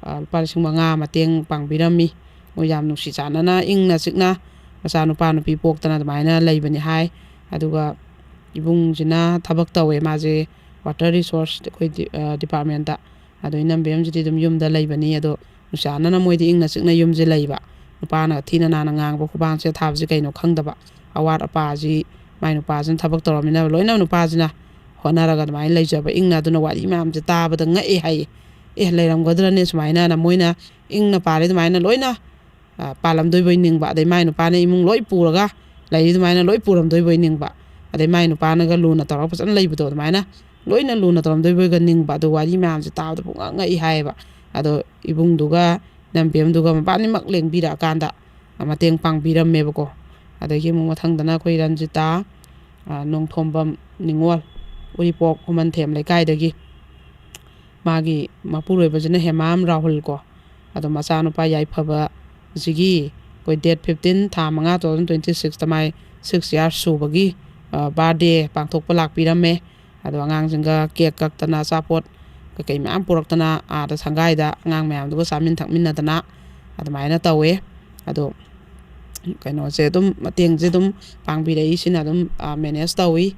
ꯑ, ꯂꯨꯄꯥ ꯂꯤꯁꯤꯡ ꯃꯉꯥ ꯃꯇꯦꯡ ꯄꯥꯡꯕꯤꯔꯝꯃꯤ꯫ ꯃꯣꯏ ꯌꯥꯝ ꯅꯨꯡꯁꯤ ꯆꯥꯟꯅꯅ ꯏꯪꯅ ꯆꯤꯛꯅ ꯃꯆꯥꯅꯨꯄꯥ ꯅꯨꯄꯤ ꯄꯣꯛꯇꯅ ꯑꯗꯨꯃꯥꯏꯅ ꯂꯩꯕꯅꯤ ꯍꯥꯏ꯫ ꯑꯗꯨꯒ ꯏꯕꯨꯡꯁꯤꯅ ꯊꯕꯛ ꯇꯧꯋꯦ, ꯃꯥꯁꯦ water resource ꯑꯩꯈꯣꯏ ꯗꯤ-, ꯑ, department꯫ ꯑꯗꯣ ꯏꯅꯝꯕꯦꯝꯁꯤꯗꯤ ꯑꯗꯨꯝ ꯌꯨꯝꯗ ꯂꯩꯕꯅꯤ꯫ ꯑꯗꯣ ꯅꯨꯡꯁꯤ ꯆꯥꯟꯅꯅ ꯃꯣꯏꯗꯤ ꯏꯪꯅ ꯆꯤꯛꯅ ꯌꯨꯝꯁꯦ ꯂꯩꯕ꯫ ꯅꯨꯄꯥꯅ ꯊꯤꯅ ꯅꯥꯟꯅ ꯉꯥꯡꯕ ꯈꯨꯕꯥꯡꯁꯦ ꯊꯥꯕꯁꯦ ꯀꯩꯅꯣ ꯈꯪꯗꯕ꯫ ꯑꯋꯥꯠ ꯑꯄꯥꯁꯤ ꯃꯥꯏ ꯅꯨꯄꯥꯁꯤꯅ ꯊꯕꯛ ꯇꯧꯔꯃꯤꯅ ꯂꯣꯏꯅ ꯅꯨꯄꯥꯁꯤꯅ ꯍꯣꯠꯅꯔꯒ ꯑꯗꯨꯃꯥꯏꯅ ꯂꯩꯖꯕ ꯏꯪꯅ꯫ ꯑꯗꯨꯅ ꯋꯥꯔꯤ ꯃꯌꯥꯝꯁꯦ ꯇꯥꯕꯗ ꯉꯛꯑꯦ ꯍꯥꯏꯌꯦ꯫ ꯑꯦ, ꯂꯩꯔꯝꯒꯗ꯭ꯔꯅꯦ ꯁꯨꯃꯥꯏꯅꯅ? ꯃꯣꯏꯅ ꯏꯪꯅ ꯄꯥꯜꯂꯤ ꯑꯗꯨꯃꯥꯏꯅ ꯂꯣꯏꯅ, ꯑ, ꯄꯥꯜꯂꯝꯗꯣꯏꯕꯣꯏ ꯅꯤꯡꯕ꯫ ꯑꯗꯩ ꯃꯥꯏ ꯅꯨꯄꯥꯅ ꯏꯃꯨꯡ ꯂꯣꯏ ꯄꯨꯔꯒ ꯂꯩꯔꯤ ꯑꯗꯨꯃꯥꯏꯅ ꯂꯣꯏ ꯄꯨꯔꯝꯗꯣꯏꯕꯣꯏ ꯅꯤꯡꯕ꯫ ꯑꯗꯩ ꯃꯥꯏ ꯅꯨꯄꯥꯅꯒ ꯂꯨꯅ ꯇꯧꯔꯒ ꯐꯖꯅ ꯂꯩꯕꯗꯣ ꯑꯗꯨꯃꯥꯏꯅ ꯂꯣꯏꯅ ꯂꯨꯅ ꯇꯧꯔꯝꯗꯣꯏꯕꯣꯏꯒ ꯅꯤꯡꯕ꯫ ꯑꯗꯣ ꯋꯥꯔꯤ ꯃꯌꯥꯝꯁꯦ ꯇꯥꯕꯗ ꯄꯨꯡꯉꯛ ꯉꯛꯏ ꯍꯥꯏꯌꯦꯕ꯫ ꯑꯗꯣ ꯏꯕꯨꯡꯗꯨꯒ ꯏꯅꯝꯕꯦꯝꯗꯨꯒ ꯃꯕꯥꯅꯤꯃꯛ ꯂꯦꯡꯕꯤꯔꯛꯑꯀꯥꯟꯗ ꯃꯇꯦꯡ ꯄꯥꯡꯕꯤꯔꯝꯃꯦꯕꯀꯣ꯫ ꯑꯗꯒꯤ ꯑꯃꯨꯛ ꯃꯊꯪꯗꯅ ꯑꯩꯈꯣꯏ ꯔꯟꯖꯤꯇꯥ, ꯑ, ꯅꯣꯡꯊꯣꯝꯕꯝ ꯅꯤꯉꯣꯜ, ꯎꯔꯤꯄꯣꯛ ꯈꯨꯃꯟꯊꯦꯝ ꯂꯩꯀꯥꯏꯗꯒꯤ꯫ ꯃꯥꯒꯤ ꯃꯄꯨꯔꯣꯏꯕꯁꯤꯅ ꯍꯦꯃꯥꯝ ꯔꯥꯍꯨꯜ ꯀꯣ꯫ ꯑꯗꯣ ꯃꯆꯥꯅꯨꯄꯥ ꯌꯥꯏꯐꯕꯁꯤꯒꯤ ꯑꯩꯈꯣꯏ date fifteen, ꯊꯥ ꯃꯉꯥ, two thousand twenty sixꯇ ꯃꯥꯏ six years ꯁꯨꯕꯒꯤ, ꯑ, birthday ꯄꯥꯡꯊꯣꯛꯄ ꯂꯥꯛꯄꯤꯔꯝꯃꯦ꯫ ꯑꯗꯣ ꯑꯉꯥꯡꯁꯤꯡꯒ cake ꯀꯛꯇꯅ, ꯑꯆꯥꯄꯣꯠ ꯀꯩꯀꯩ ꯃꯌꯥꯝ ꯄꯨꯔꯛꯇꯅ, ꯑꯥꯗ ꯁꯪꯒꯥꯏꯗ ꯑꯉꯥꯡ ꯃꯌꯥꯝꯗꯨꯒ ꯆꯥꯃꯤꯟ ꯊꯛꯃꯤꯟꯅꯗꯅ ꯑꯗꯨꯃꯥꯏꯅ ꯇꯧꯋꯦ꯫ ꯑꯗꯣ ꯀꯩꯅꯣꯁꯦ ꯑꯗꯨꯝ, ꯃꯇꯦꯡꯁꯦ ꯑꯗꯨꯝ ꯄꯥꯡꯕꯤꯔꯛꯏ, ꯁꯤꯅ ꯑꯗꯨꯝ, ꯑ, manage ꯇꯧꯏ꯫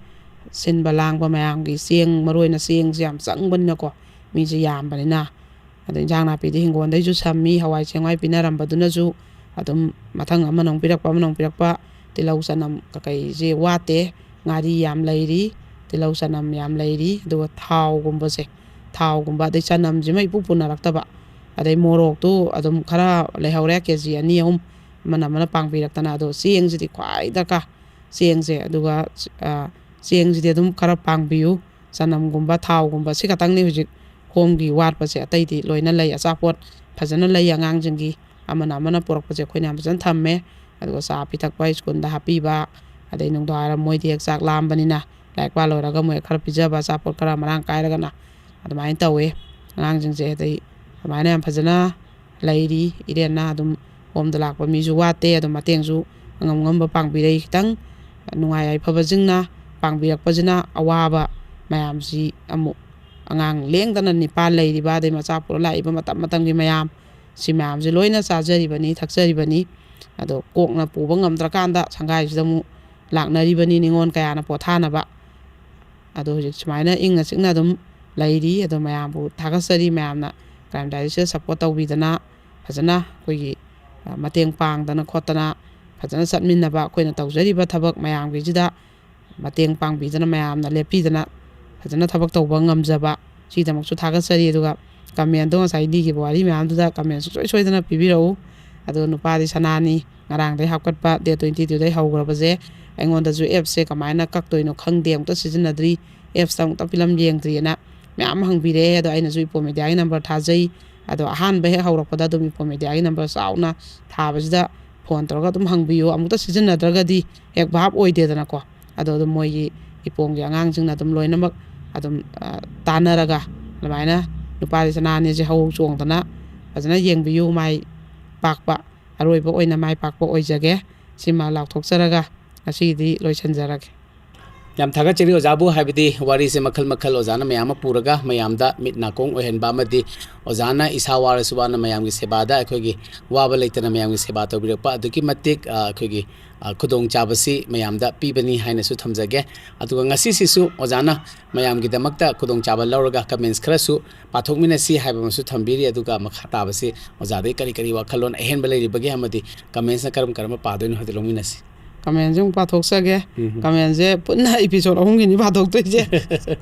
ꯁꯤꯟꯕ ꯂꯥꯡꯕ ꯃꯌꯥꯝꯒꯤ ꯆꯦꯡ, ꯃꯔꯨ ꯑꯣꯏꯅ ꯆꯦꯡꯁꯦ ꯌꯥꯝ ꯆꯪꯕꯅꯤꯅꯀꯣ, ꯃꯤꯁꯦ ꯌꯥꯝꯕꯅꯤꯅ꯫ ꯑꯗꯣ ꯏꯟꯖꯥꯡ ꯅꯥꯄꯤꯗꯤ ꯍꯤꯡꯒꯣꯜꯗꯩꯁꯨ ꯁꯝꯃꯤ, ꯍꯋꯥꯏ ꯆꯦꯡꯋꯥꯏ ꯄꯤꯅꯔꯝꯕꯗꯨꯅꯁꯨ ꯑꯗꯨꯝ ꯃꯊꯪ ꯑꯃꯅ ꯑꯃꯨꯛ ꯄꯤꯔꯛꯄ, ꯑꯃꯅ ꯑꯃꯨꯛ ꯄꯤꯔꯛꯄ, ꯇꯤꯜꯍꯧ ꯆꯅꯝ ꯀꯀꯩꯁꯦ ꯋꯥꯠꯇꯦ, ꯉꯥꯔꯤ ꯌꯥꯝ ꯂꯩꯔꯤ, ꯇꯤꯜꯍꯧ ꯆꯅꯝ ꯌꯥꯝ ꯂꯩꯔꯤ, ꯑꯗꯨꯒ ꯊꯥꯎꯒꯨꯝꯕꯁꯦ, ꯊꯥꯎꯒꯨꯝꯕ ꯑꯗꯩ ꯆꯅꯝꯁꯤꯃ ꯏꯄꯨ ꯄꯨꯅꯔꯛꯇꯕ, ꯑꯗꯩ ꯃꯣꯔꯣꯛꯇꯨ ꯑꯗꯨꯝ ꯈꯔ ꯂꯩꯍꯧꯔꯦ, ꯀꯦ ꯖꯤ ꯑꯅꯤ ꯑꯍꯨꯝ ꯑꯃꯅ ꯑꯃꯅ ꯄꯥꯡꯕꯤꯔꯛꯇꯅ꯫ ꯑꯗꯣ ꯆꯦꯡꯁꯤꯗꯤ ꯈ꯭ꯋꯥꯏ ꯗꯔꯀꯥꯔ, ꯆꯦꯡꯁꯦ꯫ ꯑꯗꯨꯒ, ꯑ, ꯆꯦꯡꯁꯤꯗꯤ ꯑꯗꯨꯝ ꯈꯔ ꯄꯥꯡꯕꯤꯌꯨ꯫ ꯆꯅꯝꯒꯨꯝꯕ, ꯊꯥꯎꯒꯨꯝꯕ, ꯁꯤ ꯈꯛꯇꯪꯅꯤ ꯍꯧꯖꯤꯛ ꯍꯣꯝꯒꯤ ꯋꯥꯠꯄꯁꯦ, ꯑꯇꯩꯗꯤ ꯂꯣꯏꯅ ꯂꯩ꯫ ꯑꯆꯥꯄꯣꯠ ꯐꯖꯅ ꯂꯩ ꯑꯉꯥꯡꯁꯤꯡꯒꯤ, ꯑꯃꯅ ꯑꯃꯅ ꯄꯨꯔꯛꯄꯁꯦ ꯑꯩꯈꯣꯏꯅ ꯌꯥꯝ ꯐꯖꯅ ꯊꯝꯃꯦ꯫ ꯑꯗꯨꯒ ꯆꯥ ꯄꯤꯊꯛꯄ, ꯁ꯭ꯀꯨꯜꯗ ꯍꯥꯞꯄꯤꯕ, ꯑꯗꯩ ꯅꯨꯡꯗꯥꯡꯋꯥꯏꯔꯝ ꯃꯣꯏꯗꯤ ꯍꯦꯛ ꯆꯥꯛ ꯂꯥꯝꯕꯅꯤꯅ ꯂꯥꯏꯔꯤꯛ ꯄꯥ ꯂꯣꯏꯔꯒ ꯃꯣꯏ ꯈꯔ ꯄꯤꯖꯕ, ꯑꯆꯥꯄꯣꯠ ꯈꯔ ꯃꯔꯥꯡ ꯀꯥꯏꯔꯒꯅ ꯑꯗꯨꯃꯥꯏꯅ ꯇꯧꯋꯦ꯫ ꯑꯉꯥꯡꯁꯤꯡꯁꯦ ꯑꯗꯩ ꯑꯗꯨꯃꯥꯏꯅ ꯌꯥꯝ ꯐꯖꯅ ꯂꯩꯔꯤ꯫ ꯏꯔꯦꯟꯅ ꯑꯗꯨꯝ ꯍꯣꯝꯗ ꯂꯥꯛꯄ ꯃꯤꯁꯨ ꯋꯥꯠꯇꯦ, ꯑꯗꯨꯝ ꯃꯇꯦꯡꯁꯨ ꯑꯉꯝ ꯑꯉꯝꯕ ꯄꯥꯡꯕꯤꯔꯛꯏ꯫ ꯈꯤꯇꯪ ꯅꯨꯡꯉꯥꯏ ꯌꯥꯏꯐꯕꯁꯤꯡꯅ ꯄꯥꯡꯕꯤꯔꯛꯄꯁꯤꯅ ꯑꯋꯥꯕ ꯃꯌꯥꯝꯁꯤ ꯑꯃꯨꯛ, ꯑꯉꯥꯡ ꯂꯦꯡꯗꯅ ꯅꯤꯄꯥꯜ ꯂꯩꯔꯤꯕ, ꯑꯗꯩ ꯃꯆꯥ ꯄꯨꯔ ꯂꯥꯛꯏꯕ ꯃꯇꯝ ꯃꯇꯝꯒꯤ ꯃꯌꯥꯝ, ꯁꯤ ꯃꯌꯥꯝꯁꯦ ꯂꯣꯏꯅ ꯆꯥꯖꯔꯤꯕꯅꯤ, ꯊꯛꯆꯔꯤꯕꯅꯤ꯫ ꯑꯗꯣ ꯀꯣꯛꯅ ꯄꯨꯕ ꯉꯝꯗ꯭ꯔꯀꯥꯟꯗ ꯁꯪꯒꯥꯏꯁꯤꯗ ꯑꯃꯨꯛ ꯂꯥꯛꯅꯔꯤꯕꯅꯤ ꯅꯤꯉꯣꯜ ꯀꯌꯥꯅ ꯄꯣꯊꯥꯅꯕ꯫ ꯑꯗꯣ ꯍꯧꯖꯤꯛ ꯁꯨꯃꯥꯏꯅ ꯏꯪꯅ ꯆꯤꯛꯅ ꯑꯗꯨꯝ ꯂꯩꯔꯤ꯫ ꯑꯗꯣ ꯃꯌꯥꯝꯕꯨ ꯊꯥꯒꯠꯆꯔꯤ, ꯃꯌꯥꯝꯅ ꯀ꯭ꯔꯥꯏꯝ ꯗꯥꯏꯔꯤꯁꯤꯗ ꯁꯞꯄꯣꯔꯠ ꯇꯧꯕꯤꯗꯅ, ꯐꯖꯅ ꯑꯩꯈꯣꯏꯒꯤ, ꯑ, ꯃꯇꯦꯡ ꯄꯥꯡꯗꯅ ꯈꯣꯠꯇꯅ ꯐꯖꯅ ꯆꯠꯃꯤꯟꯅꯕ, ꯑꯩꯈꯣꯏꯅ ꯇꯧꯖꯔꯤꯕ ꯊꯕꯛ ꯃꯌꯥꯝꯒꯤꯁꯤꯗ ꯃꯇꯦꯡ ꯄꯥꯡꯕꯤꯗꯅ, ꯃꯌꯥꯝꯅ ꯂꯦꯞꯄꯤꯗꯅ ꯐꯖꯅ ꯊꯕꯛ ꯇꯧꯕ ꯉꯝꯖꯕ, ꯁꯤꯒꯤꯗꯃꯛꯁꯨ ꯊꯥꯒꯠꯆꯔꯤ꯫ ꯑꯗꯨꯒ ꯀꯃꯦꯟꯗꯣ ꯉꯁꯥꯏ ꯂꯤꯈꯤꯕ ꯋꯥꯔꯤ ꯃꯌꯥꯝꯗꯨꯗ ꯀꯃꯦꯟ ꯁꯨꯡꯁꯣꯏ ꯁꯣꯏꯗꯅ ꯄꯤꯕꯤꯔꯛꯎ꯫ ꯑꯗꯣ ꯅꯨꯄꯥꯗꯤ ꯁꯅꯥꯅꯤ, ꯉꯔꯥꯡꯗꯩ ꯍꯥꯞꯀꯠꯄ, ꯗꯦꯠ ꯇ꯭ꯋꯦꯟꯇꯤ ꯇꯨꯗꯩ ꯍꯧꯈ꯭ꯔꯕꯁꯦ꯫ ꯑꯩꯉꯣꯟꯗꯁꯨ ꯑꯦꯞꯁꯦ ꯀꯃꯥꯏꯅ ꯀꯛꯇꯣꯏꯅꯣ ꯈꯪꯗꯦ, ꯑꯃꯨꯛꯇ ꯁꯤꯖꯤꯟꯅꯗ꯭ꯔꯤ, ꯑꯦꯞꯁꯇ ꯑꯃꯨꯛꯇ ꯐꯤꯂꯝ ꯌꯦꯡꯗ꯭ꯔꯤꯑꯅ ꯃꯌꯥꯝ ꯍꯪꯕꯤꯔꯛꯑꯦ꯫ ꯑꯗꯣ ꯑꯩꯅꯁꯨ ꯏꯄꯣꯝ ꯃꯦꯗꯤꯌꯥꯒꯤ ꯅꯝꯕꯔ ꯊꯥꯖꯩ꯫ ꯑꯗꯣ ꯑꯍꯥꯟꯕ ꯍꯦꯛ ꯍꯧꯔꯛꯄꯗ ꯑꯗꯨꯝ ꯏꯄꯣꯝ ꯃꯦꯗꯤꯌꯥꯒꯤ ꯅꯝꯕꯔ ꯆꯥꯎꯅ ꯊꯥꯕꯁꯤꯗ ꯐꯣꯟ ꯇꯧꯔꯒ ꯑꯗꯨꯝ ꯍꯪꯕꯤꯌꯨ꯫ ꯑꯃꯨꯛꯇ ꯁꯤꯖꯤꯟꯅꯗ꯭ꯔꯒꯗꯤ ꯍꯦꯛ ꯚꯥꯞ ꯑꯣꯏꯗꯦꯗꯅꯀꯣ꯫ ꯑꯗꯣ ꯑꯗꯨꯝ ꯃꯣꯏꯒꯤ ꯏꯄꯣꯝꯒꯤ ꯑꯉꯥꯡꯁꯤꯡꯅ ꯑꯗꯨꯝ ꯂꯣꯏꯅꯃꯛ ꯑꯗꯨꯝ, ꯑ, ꯇꯥꯟꯅꯔꯒ ꯑꯗꯨꯃꯥꯏꯅ ꯅꯨꯄꯥꯗꯤ ꯁꯅꯥꯅꯤꯁꯦ ꯍꯧ ꯆꯣꯡꯗꯅ ꯐꯖꯅ ꯌꯦꯡꯕꯤꯌꯨ꯫ ꯃꯥꯏ ꯄꯥꯛꯄ, ꯑꯔꯣꯏꯕ ꯑꯣꯏꯅ ꯃꯥꯏ ꯄꯥꯛꯄ ꯑꯣꯏꯖꯒꯦ꯫ ꯁꯤꯃ ꯂꯥꯎꯊꯣꯛꯆꯔꯒ ꯉꯁꯤꯒꯤꯗꯤ ꯂꯣꯏꯁꯤꯟꯖꯔꯒꯦ꯫ ꯌꯥꯝ ꯊꯥꯒꯠꯆꯔꯤ ꯑꯣꯖꯥꯕꯨ, ꯍꯥꯏꯕꯗꯤ ꯋꯥꯔꯤꯁꯦ ꯃꯈꯜ ꯃꯈꯜ ꯑꯣꯖꯥꯅ ꯃꯌꯥꯝ ꯑꯃ ꯄꯨꯔꯒ ꯃꯌꯥꯝꯗ ꯃꯤꯠ ꯅꯥꯀꯣꯡ ꯑꯣꯏꯍꯟꯕ ꯑꯃꯗꯤ ꯑꯣꯖꯥꯅ ꯏꯁꯥ ꯋꯥꯔꯁꯨ ꯋꯥꯅ ꯃꯌꯥꯝꯒꯤ ꯁꯦꯕꯥꯗ, ꯑꯩꯈꯣꯏꯒꯤ ꯋꯥꯕ ꯂꯩꯇꯅ ꯃꯌꯥꯝꯒꯤ ꯁꯦꯕꯥ ꯇꯧꯕꯤꯔꯛꯄ ꯑꯗꯨꯛꯀꯤ ꯃꯇꯤꯛ, ꯑ, ꯑꯩꯈꯣꯏꯒꯤ, ꯑ, ꯈꯨꯗꯣꯡꯆꯥꯕꯁꯤ ꯃꯌꯥꯝꯗ ꯄꯤꯕꯅꯤ ꯍꯥꯏꯅꯁꯨ ꯊꯝꯖꯒꯦ꯫ ꯑꯗꯨꯒ ꯉꯁꯤꯁꯤꯁꯨ ꯑꯣꯖꯥꯅ ꯃꯌꯥꯝꯒꯤꯗꯃꯛꯇ ꯈꯨꯗꯣꯡꯆꯥꯕ ꯂꯧꯔꯒ comments ꯈꯔꯁꯨ ꯄꯥꯊꯣꯛꯃꯤꯟꯅꯁꯤ ꯍꯥꯏꯕ ꯑꯃꯁꯨ ꯊꯝꯕꯤꯔꯤ꯫ ꯑꯗꯨꯒ ꯃꯈꯥ ꯇꯥꯕꯁꯤ ꯑꯣꯖꯥꯗꯒꯤ ꯀꯔꯤ ꯀꯔꯤ ꯋꯥꯈꯜꯂꯣꯟ ꯑꯍꯦꯟꯕ ꯂꯩꯔꯤꯕꯒꯦ ꯑꯃꯗꯤ comments ꯅ ꯀꯔꯝ ꯀꯔꯝꯕ ꯄꯥꯗꯣꯏꯅꯣ ꯍꯥꯏꯕꯗꯨ ꯂꯧꯃꯤꯟꯅꯁꯤ꯫ Comments ꯁꯦ ꯑꯃꯨꯛ ꯄꯥꯊꯣꯛꯆꯒꯦ꯫ ꯎꯝ꯫ Comments ꯁꯦ ꯄꯨꯟꯅ episode ꯑꯍꯨꯝꯒꯤꯅꯤ ꯄꯥꯊꯣꯛꯇꯣꯏꯁꯦ꯫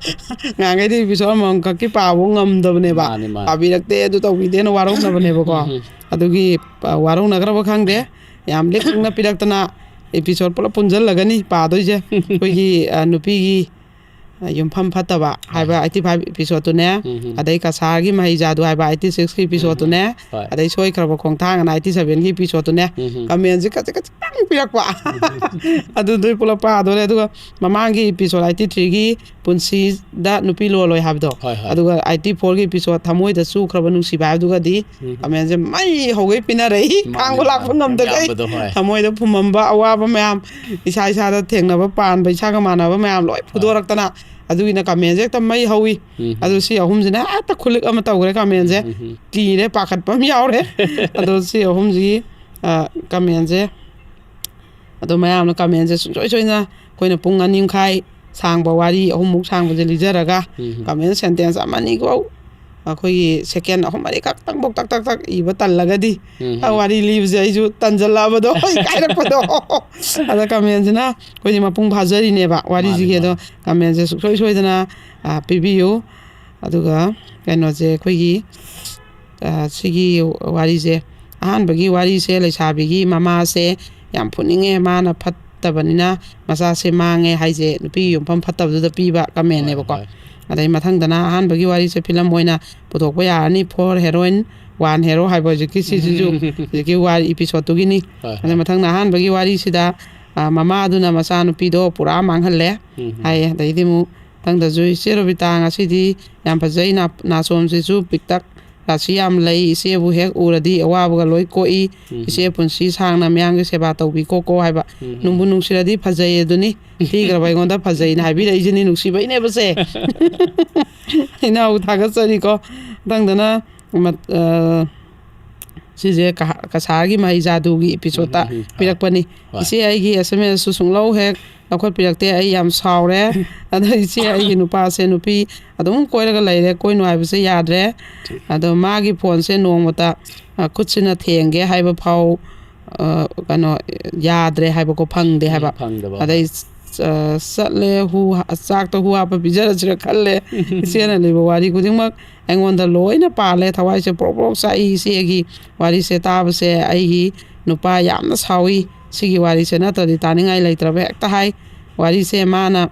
ꯉꯍꯥꯟꯈꯩꯗꯤ episode ꯑꯃꯃꯝ ꯈꯛꯀꯤ ꯄꯥꯕ ꯉꯝꯗꯕꯅꯦꯕ꯫ ꯃꯥꯅꯤ, ꯃꯥꯅꯤ꯫ ꯄꯥꯕꯤꯔꯛꯇꯦ, ꯑꯗꯨ ꯇꯧꯕꯤꯗꯦꯅ ꯋꯥꯔꯧꯅꯕꯅꯦꯕꯀꯣ꯫ ꯎꯝ, ꯎꯝ꯫ ꯑꯗꯨꯒꯤ, ꯑ, ꯋꯥꯔꯧꯅꯈ꯭ꯔꯕ ꯈꯪꯗꯦ꯫ ꯌꯥꯝ ꯂꯤꯛꯅ ꯄꯤꯔꯛꯇꯅ episode ꯄꯨꯂꯞ ꯄꯨꯟꯁꯤꯜꯂꯒꯅꯤ ꯄꯥꯗꯣꯏꯁꯦ꯫ ꯑꯩꯈꯣꯏꯒꯤ, ꯑ, ꯅꯨꯄꯤꯒꯤ, ꯑ, ꯌꯨꯝꯐꯝ ꯐꯠꯇꯕ ꯍꯥꯏꯕ, ꯍꯣꯏ, ꯍꯣꯏ꯫ Eighty five episode ꯇꯨꯅꯦ꯫ ꯎꯝ, ꯎꯝ꯫ ꯑꯗꯩ ꯀꯁꯥꯔꯒꯤ ꯃꯍꯩꯖꯥꯗꯨ ꯍꯥꯏꯕ eighty six ꯀꯤ episode ꯇꯨꯅꯦ꯫ ꯎꯝ, ꯎꯝ꯫ ꯍꯣꯏ꯫ ꯑꯗꯩ ꯁꯣꯏꯈ꯭ꯔꯕ ꯈꯣꯡꯊꯥꯡ ꯑꯅ eighty seven ꯒꯤ episode ꯇꯨꯅꯦ꯫ ꯎꯝ, ꯎꯝ꯫ Comments ꯁꯦ ꯈꯖꯤꯛ ꯈꯖꯤꯛꯇꯪ ꯄꯤꯔꯛꯄ꯫ ꯎꯝ, ꯎꯝ꯫ ꯑꯗꯨꯗꯨ ꯄꯨꯂꯞ ꯄꯥꯗꯣꯔꯦ꯫ ꯑꯗꯨꯒ ꯃꯃꯥꯡꯒꯤ episode eighty three ꯒꯤ ꯄꯨꯟꯁꯤꯗ ꯅꯨꯄꯤ ꯂꯣꯜꯂꯣꯏ ꯍꯥꯏꯕꯗꯣ꯫ ꯍꯣꯏ, ꯍꯣꯏ꯫ ꯑꯗꯨꯒ eighty four ꯒꯤ episode ꯊꯃꯣꯏꯗ ꯆꯨꯈ꯭ꯔꯕ ꯅꯨꯡꯁꯤꯕ ꯍꯥꯏꯕꯗꯨꯒꯗꯤ ꯎꯝ꯫ Comment ꯁꯦ ꯃꯩ ꯍꯧꯒꯩ ꯄꯤꯅꯔꯛꯏ꯫ ꯃꯥꯅꯦ, ꯈꯥꯡꯕ ꯂꯥꯛꯄ ꯃꯥꯅꯦ꯫ ꯌꯥꯝ ꯉꯝꯗꯈꯩ ꯌꯥꯝꯕꯗꯣ, ꯍꯣꯏ꯫ ꯊꯃꯣꯏꯗ ꯐꯨꯝꯃꯝꯕ ꯑꯋꯥꯕ ꯃꯌꯥꯝ, ꯏꯁꯥ ꯏꯁꯥꯗ ꯊꯦꯡꯅꯕ ꯄꯥꯟꯕ, ꯏꯁꯥꯒ ꯃꯥꯟꯅꯕ ꯃꯌꯥꯝ ꯂꯣꯏ ꯍꯣꯏ꯫ ꯐꯨꯗꯣꯔꯛꯇꯅ ꯑꯗꯨꯒꯤꯅ comment ꯁꯦ ꯍꯦꯛꯇ ꯃꯩ ꯍꯧꯏ꯫ ꯎꯝ꯫ ꯑꯗꯨ ꯁꯤ ꯑꯍꯨꯝꯁꯤꯅ ꯍꯦꯛꯇ ꯈꯨꯂꯤꯛ ꯑꯃ ꯇꯧꯈ꯭ꯔꯦ comment ꯁꯦ꯫ ꯎꯝ, ꯎꯝ꯫ ꯀꯤꯔꯦ, ꯄꯥꯈꯠꯄ ꯑꯃ ꯌꯥꯎꯔꯦ꯫ ꯑꯗꯣ ꯁꯤ ꯑꯍꯨꯝꯁꯤꯒꯤ, ꯑ, comment ꯁꯦ, ꯑꯗꯣ ꯃꯌꯥꯝꯅ comment ꯁꯦ ꯁꯨꯡꯁꯣꯏ ꯁꯣꯏꯗꯅ ꯑꯩꯈꯣꯏꯅ ꯄꯨꯡ ꯑꯅꯤ ꯃꯈꯥꯏ ꯁꯥꯡꯕ ꯋꯥꯔꯤ ꯑꯍꯨꯝꯃꯨꯛ ꯁꯥꯡꯕꯁꯦ ꯂꯤꯖꯔꯒ, ꯎꯝ꯫ Comment sentence ꯑꯃꯅꯤꯐꯧ ꯑꯩꯈꯣꯏꯒꯤ second ꯑꯍꯨꯝ ꯃꯔꯤ ꯈꯛꯇꯪꯐꯧ ꯇꯛ ꯇꯛ ꯇꯛ ꯏꯕ ꯇꯜꯂꯒꯗꯤ, ꯎꯝ꯫ ꯑ, ꯋꯥꯔꯤ ꯂꯤꯕꯁꯦ ꯑꯩꯁꯨ ꯇꯟꯖꯜꯂꯛꯑꯕꯗꯣ, ꯏꯀꯥꯏꯔꯛꯄꯗꯣ꯫ ꯑꯗ comment ꯁꯤꯅ ꯑꯩꯈꯣꯏꯁꯦ ꯃꯄꯨꯡ ꯐꯥꯖꯔꯤꯅꯦꯕ ꯋꯥꯔꯤꯁꯤꯒꯤ꯫ ꯃꯥꯅꯦ, ꯑꯗꯣ ꯃꯥꯅꯦ꯫ Comment ꯁꯦ ꯁꯨꯡꯁꯣꯏ ꯁꯣꯏꯗꯅ, ꯑ, ꯄꯤꯕꯤꯌꯨ꯫ ꯑꯗꯨꯒ ꯀꯩꯅꯣꯁꯦ ꯑꯩꯈꯣꯏꯒꯤ, ꯑ, ꯁꯤꯒꯤ ꯋꯥꯔꯤꯁꯦ, ꯑꯍꯥꯟꯕꯒꯤ ꯋꯥꯔꯤꯁꯦ ꯂꯩꯁꯥꯕꯤꯒꯤ ꯃꯃꯥꯁꯦ ꯌꯥꯝ ꯐꯨꯅꯤꯡꯉꯦ, ꯃꯥꯅ ꯐꯠꯇꯕꯅꯤꯅ ꯃꯆꯥꯁꯦ ꯃꯥꯡꯉꯦ ꯍꯥꯏꯁꯦ ꯅꯨꯄꯤꯒꯤ ꯌꯨꯝꯐꯝ ꯐꯠꯇꯕꯗꯨꯗ ꯄꯤꯕ comment ꯅꯦꯕꯀꯣ꯫ ꯍꯣꯏ, ꯍꯣꯏ꯫ ꯑꯗꯩ ꯃꯊꯪꯗꯅ ꯑꯍꯥꯟꯕꯒꯤ ꯋꯥꯔꯤꯁꯦ film ꯑꯣꯏꯅ ꯄꯨꯊꯣꯛꯄ ꯌꯥꯔꯅꯤ, four heroine, one hero ꯍꯥꯏꯕ ꯍꯧꯖꯤꯛꯀꯤ ꯁꯤꯁꯤꯁꯨ ꯍꯧꯖꯤꯛꯀꯤ ꯋꯥꯔꯤ episode ꯇꯨꯒꯤꯅꯤ꯫ ꯍꯣꯏ, ꯑꯗꯩ ꯍꯣꯏ꯫ ꯃꯊꯪꯗ ꯑꯍꯥꯟꯕꯒꯤ ꯋꯥꯔꯤꯁꯤꯗ, ꯑ, ꯃꯃꯥꯗꯨꯅ ꯃꯆꯥꯅꯨꯄꯤꯗꯣ ꯄꯨꯔꯥ ꯃꯥꯡꯍꯜꯂꯦ ꯎꯝ, ꯎꯝ꯫ ꯍꯥꯏꯌꯦ꯫ ꯑꯗꯩꯗꯤ ꯑꯃꯨꯛ ꯃꯊꯪꯗꯁꯨ, "ꯏꯆꯦ ꯔꯣꯕꯤꯇꯥ, ꯉꯁꯤꯗꯤ ꯌꯥꯝ ꯐꯖꯩ, ꯅꯥ-, ꯅꯥꯆꯣꯝꯁꯤꯁꯨ ꯄꯤꯛꯇꯛ ꯔꯥꯁꯤ ꯌꯥꯝ ꯂꯩ, ꯏꯆꯦꯕꯨ ꯍꯦꯛ ꯎꯔꯗꯤ ꯑꯋꯥꯕꯒ ꯂꯣꯏ ꯀꯣꯛꯏ꯫ ꯎꯝ꯫ ꯏꯆꯦ ꯄꯨꯟꯁꯤ ꯁꯥꯡꯅ ꯃꯌꯥꯝꯒꯤ ꯁꯦꯕꯥ ꯇꯧꯕꯤꯀꯣꯀꯣ" ꯍꯥꯏꯕ꯫ ꯎꯝ꯫ "ꯅꯨꯡꯕꯨ ꯅꯨꯡꯁꯤꯔꯗꯤ ꯐꯖꯩ ꯑꯗꯨꯅꯤ, ꯊꯤꯈ꯭ꯔꯕ ꯑꯩꯉꯣꯟꯗ ꯐꯖꯩꯅ" ꯍꯥꯏꯕꯤꯔꯛꯏꯁꯤꯅꯤ, ꯅꯨꯡꯁꯤꯕꯩꯅꯦꯕꯁꯦ꯫ ꯏꯅꯥꯎ ꯊꯥꯒꯠꯆꯔꯤꯀꯣ꯫ ꯃꯊꯪꯗꯅ ꯃꯠ-, ꯑ, ꯁꯤꯁꯦ ꯀ-, ꯀꯁꯥꯔꯒꯤ ꯃꯍꯩ ꯖꯥꯗꯨꯒꯤ ꯏꯄꯤꯁꯣꯠꯇ ꯎꯝ, ꯎꯝ, ꯎꯝ꯫ ꯄꯤꯔꯛꯄꯅꯤ꯫ ꯍꯣꯏ꯫ "ꯏꯆꯦ, ꯑꯩꯒꯤ ꯑꯦꯁ ꯑꯦꯝ ꯑꯦꯁꯁꯨ ꯁꯨꯡꯂꯧ ꯍꯦꯛ ꯂꯧꯈꯠꯄꯤꯔꯛꯇꯦ꯫ ꯑꯩ ꯌꯥꯝ ꯁꯥꯎꯔꯦ꯫ ꯑꯗꯣ ꯏꯆꯦ, ꯑꯩꯒꯤ ꯅꯨꯄꯥꯁꯦ ꯅꯨꯄꯤ ꯑꯗꯨꯝ ꯀꯣꯏꯔꯒ ꯂꯩꯔꯦ, ꯀꯣꯏꯅꯨ ꯍꯥꯏꯕꯁꯦ ꯌꯥꯗ꯭ꯔꯦ꯫ ꯊꯤ-" ꯑꯗꯣ ꯃꯥꯒꯤ ꯐꯣꯟꯁꯦ ꯅꯣꯡꯃꯇ, ꯑ, ꯈꯨꯠꯁꯤꯅ ꯊꯦꯡꯒꯦ ꯍꯥꯏꯕ ꯐꯥꯎ, ꯑ, ꯀꯩꯅꯣ, ꯌꯥꯗ꯭ꯔꯦ ꯍꯥꯏꯕꯀꯣ, ꯐꯪꯗꯦ ꯎꯝ, ꯍꯥꯏꯕ꯫ ꯐꯪꯗꯕ꯫ ꯑꯗꯩ, ꯍꯣꯏ꯫ ꯑ, ꯆꯠꯂꯦ, ꯍꯨ ꯍꯥ-, ꯆꯥꯛꯇ ꯍꯨ ꯍꯥꯞꯄ ꯄꯤꯖꯔꯁꯤꯔ ꯈꯜꯂꯦ꯫ ꯏꯆꯦꯅ ꯂꯤꯕ ꯋꯥꯔꯤ ꯈꯨꯗꯤꯡꯃꯛ ꯑꯩꯉꯣꯟꯗ ꯂꯣꯏꯅ ꯄꯥꯜꯂꯦ꯫ ꯊꯋꯥꯏꯁꯦ ꯄ꯭ꯔꯣꯛ ꯄ꯭ꯔꯣꯛ ꯆꯥꯛꯏ꯫ ꯏꯆꯦꯒꯤ ꯋꯥꯔꯤꯁꯦ ꯇꯥꯕꯁꯦ ꯑꯩꯒꯤ ꯅꯨꯄꯥ ꯌꯥꯝꯅ ꯁꯥꯎꯏ꯫ ꯁꯤꯒꯤ ꯋꯥꯔꯤꯁꯦ ꯅꯠꯇ꯭ꯔꯗꯤ ꯇꯥꯅꯤꯡꯉꯥꯏ ꯂꯩꯇ꯭ꯔꯕ ꯍꯦꯛꯇ ꯍꯥꯏ꯫ ꯋꯥꯔꯤꯁꯦ ꯃꯥꯅ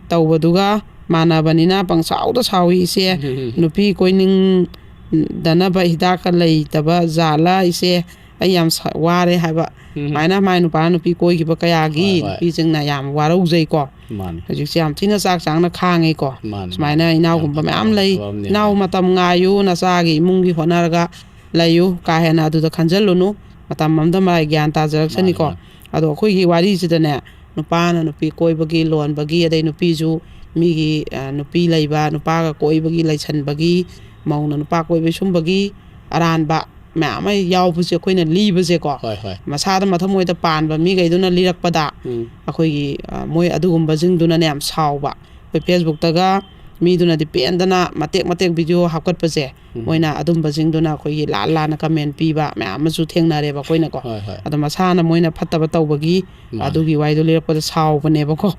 ꯇꯧꯕꯗꯨꯒ ꯃꯥꯟꯅꯕꯅꯤꯅ ꯄꯪꯁꯥꯎꯗ ꯁꯥꯎꯏ ꯏꯆꯦ꯫ ꯎꯝ꯫ ꯅꯨꯄꯤ ꯀꯣꯏꯅꯤꯡꯗꯅꯕ ꯍꯤꯗꯥꯛꯀ ꯂꯩꯇꯕ ꯖꯥꯠꯂ ꯏꯆꯦ? ꯑꯩ ꯌꯥꯝ ꯁ-, ꯋꯥꯔꯦ" ꯍꯥꯏꯕ꯫ ꯎꯝ꯫ ꯁꯨꯃꯥꯏꯅ ꯃꯥꯏ ꯅꯨꯄꯥ ꯅꯨꯄꯤ ꯀꯣꯏꯈꯤꯕ ꯀꯌꯥꯒꯤ ꯍꯣꯏ, ꯍꯣꯏ꯫ ꯅꯨꯄꯤꯁꯤꯡꯅ ꯌꯥꯝ ꯋꯥꯔꯧꯖꯩꯀꯣ꯫ ꯃꯥꯅꯤ꯫ ꯍꯧꯖꯤꯛꯁꯦ ꯌꯥꯝ ꯊꯤꯅ ꯆꯥꯛ ꯆꯥꯡꯅ ꯈꯥꯡꯉꯤꯀꯣ꯫ ꯃꯥꯅꯤ, ꯁꯨꯃꯥꯏꯅ ꯃꯥꯅꯤ꯫ ꯌꯥꯝ ꯏꯅꯥꯎꯒꯨꯝꯕ ꯐꯖꯕ ꯃꯌꯥꯝ ꯂꯩ꯫ ꯊꯕꯛ ꯑꯃꯅꯤ ꯏꯅꯥꯎ ꯍꯥꯏ꯫ ꯃꯇꯝ ꯉꯥꯏꯌꯨ, ꯅꯆꯥꯒꯤ ꯏꯃꯨꯡꯒꯤ ꯍꯣꯠꯅꯔꯒ ꯂꯩꯌꯨ꯫ ꯀꯥ ꯍꯦꯟꯅ ꯑꯗꯨꯗ ꯈꯟꯖꯜꯂꯨꯅꯨ꯫ ꯃꯇꯝ ꯑꯃꯗ ꯃꯥꯏ ꯒ꯭ꯌꯥꯟ ꯇꯥꯖꯔꯛꯁꯅꯤꯀꯣ꯫ ꯃꯥꯅꯤ, ꯃꯥꯅꯤ꯫ ꯑꯗꯣ ꯑꯩꯈꯣꯏꯒꯤ ꯋꯥꯔꯤꯁꯤꯗꯅꯦ, ꯅꯨꯄꯥꯅ ꯅꯨꯄꯤ ꯀꯣꯏꯕꯒꯤ, ꯂꯣꯟꯕꯒꯤ, ꯑꯗꯩ ꯅꯨꯄꯤꯁꯨ ꯃꯤꯒꯤ, ꯑ, ꯅꯨꯄꯤ ꯂꯩꯕ, ꯅꯨꯄꯥꯒ ꯀꯣꯏꯕꯒꯤ, ꯂꯩꯁꯟꯕꯒꯤ, ꯃꯧꯅ ꯅꯨꯄꯥ ꯀꯣꯏꯕꯒꯤ ꯁꯨꯝꯕꯒꯤ ꯑꯔꯥꯟꯕ ꯃꯌꯥꯝ ꯑꯃ ꯌꯥꯎꯕꯁꯦ ꯑꯩꯈꯣꯏꯅ ꯂꯤꯕꯁꯦꯀꯣ꯫ ꯍꯣꯏ, ꯍꯣꯏ꯫ ꯃꯁꯥꯗ ꯃꯊꯃꯣꯏꯗ ꯄꯥꯟꯕ ꯃꯤꯈꯩꯗꯨꯅ ꯂꯤꯔꯛꯄꯗ ꯎꯝ꯫ ꯑꯩꯈꯣꯏꯒꯤ, ꯑ, ꯃꯣꯏ ꯑꯗꯨꯒꯨꯝꯕꯁꯤꯡꯗꯨꯅꯅꯦ ꯌꯥꯝ ꯁꯥꯎꯕ꯫ ꯑꯩꯈꯣꯏ Facebookꯇꯒ ꯃꯤꯗꯨꯅꯗꯤ ꯄꯦꯟꯗꯅ ꯃꯇꯦꯛ ꯃꯇꯦꯛ video ꯍꯥꯞꯀꯠꯄꯁꯦ, ꯎꯝ꯫ ꯃꯣꯏꯅ ꯑꯗꯨꯝꯕꯁꯤꯡꯗꯨꯅ ꯑꯩꯈꯣꯏꯒꯤ ꯂꯥꯟ ꯂꯥꯟꯅ comment ꯄꯤꯕ ꯃꯌꯥꯝ ꯑꯃꯁꯨ ꯊꯦꯡꯅꯔꯦꯕ ꯑꯩꯈꯣꯏꯅꯀꯣ꯫ ꯍꯣꯏ, ꯍꯣꯏ꯫ ꯑꯗꯣ ꯃꯁꯥꯅ ꯃꯣꯏꯅ ꯐꯠꯇꯕ ꯇꯧꯕꯒꯤ ꯃꯥꯅꯤ꯫ ꯑꯗꯨꯒꯤ ꯋꯥꯔꯤꯗꯣ ꯂꯤꯔꯛꯄꯗ ꯁꯥꯎꯕꯅꯦꯕꯀꯣ꯫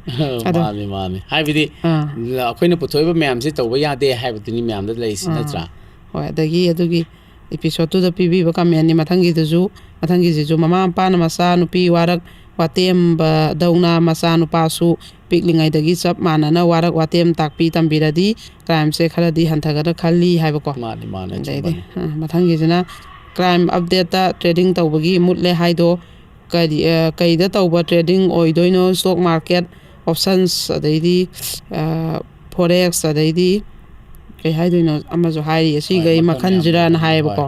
ꯑꯗꯣ ꯃꯥꯅꯤ, ꯃꯥꯅꯤ꯫ ꯍꯥꯏꯕꯗꯤ, ꯑꯥ꯫ ꯑꯩꯈꯣꯏꯅ ꯄꯨꯊꯣꯛꯏꯕ ꯃꯌꯥꯝꯁꯦ ꯇꯧꯕ ꯌꯥꯗꯦ ꯍꯥꯏꯕꯗꯨꯅꯤ ꯃꯌꯥꯝꯗ ꯂꯩꯔꯤꯁꯤ, ꯑꯥ꯫ ꯅꯠꯇ꯭ꯔꯥ? ꯍꯣꯏ, ꯑꯗꯒꯤ ꯑꯗꯨꯒꯤ episodeꯇꯨꯗ ꯄꯤꯕꯤꯕ commentꯅꯤ ꯃꯊꯪꯒꯤꯗꯨꯁꯨ꯫ ꯃꯊꯪꯒꯤꯁꯤꯁꯨ, "ꯃꯃꯥ ꯃꯄꯥꯅ ꯃꯆꯥ ꯅꯨꯄꯤ ꯋꯥꯔꯛ ꯋꯥꯇꯦꯝꯕꯗꯧꯅ ꯃꯆꯥ ꯅꯨꯄꯥꯁꯨ ꯄꯤꯛꯂꯤꯉꯩꯗꯒꯤ ꯆꯞ ꯃꯥꯟꯅꯅ ꯋꯥꯔꯛ ꯋꯥꯇꯦꯝ ꯇꯥꯛꯄꯤ ꯇꯝꯕꯤꯔꯗꯤ crimeꯁꯦ ꯈꯔꯗꯤ ꯍꯟꯊꯒꯗ꯭ꯔꯥ ꯈꯜꯂꯤ" ꯍꯥꯏꯕꯀꯣ꯫ ꯃꯥꯅꯤ, ꯃꯥꯅꯤ, ꯑꯗꯩꯗꯤ, ꯑꯆꯨꯝꯕꯅꯤ꯫ ꯑ, ꯃꯊꯪꯒꯤꯁꯤꯅ, "Crime updateꯇ trading ꯇꯧꯕꯒꯤ ꯃꯨꯠꯂꯦ ꯍꯥꯏꯗꯣ ꯀꯔꯤ, ꯑ, ꯀꯩꯗ ꯇꯧꯕ trading ꯑꯣꯏꯗꯣꯏꯅꯣ? Stock market, options, ꯑꯗꯩꯗꯤ, ꯑ, forex, ꯑꯗꯩꯗꯤ ꯀꯩ ꯍꯥꯏꯗꯣꯏꯅꯣ, ꯑꯃꯁꯨ ꯍꯥꯏꯔꯤ, ꯁꯤꯈꯩ ꯃꯈꯜꯁꯤꯔꯅ ꯍꯥꯏꯌꯦꯕꯀꯣ꯫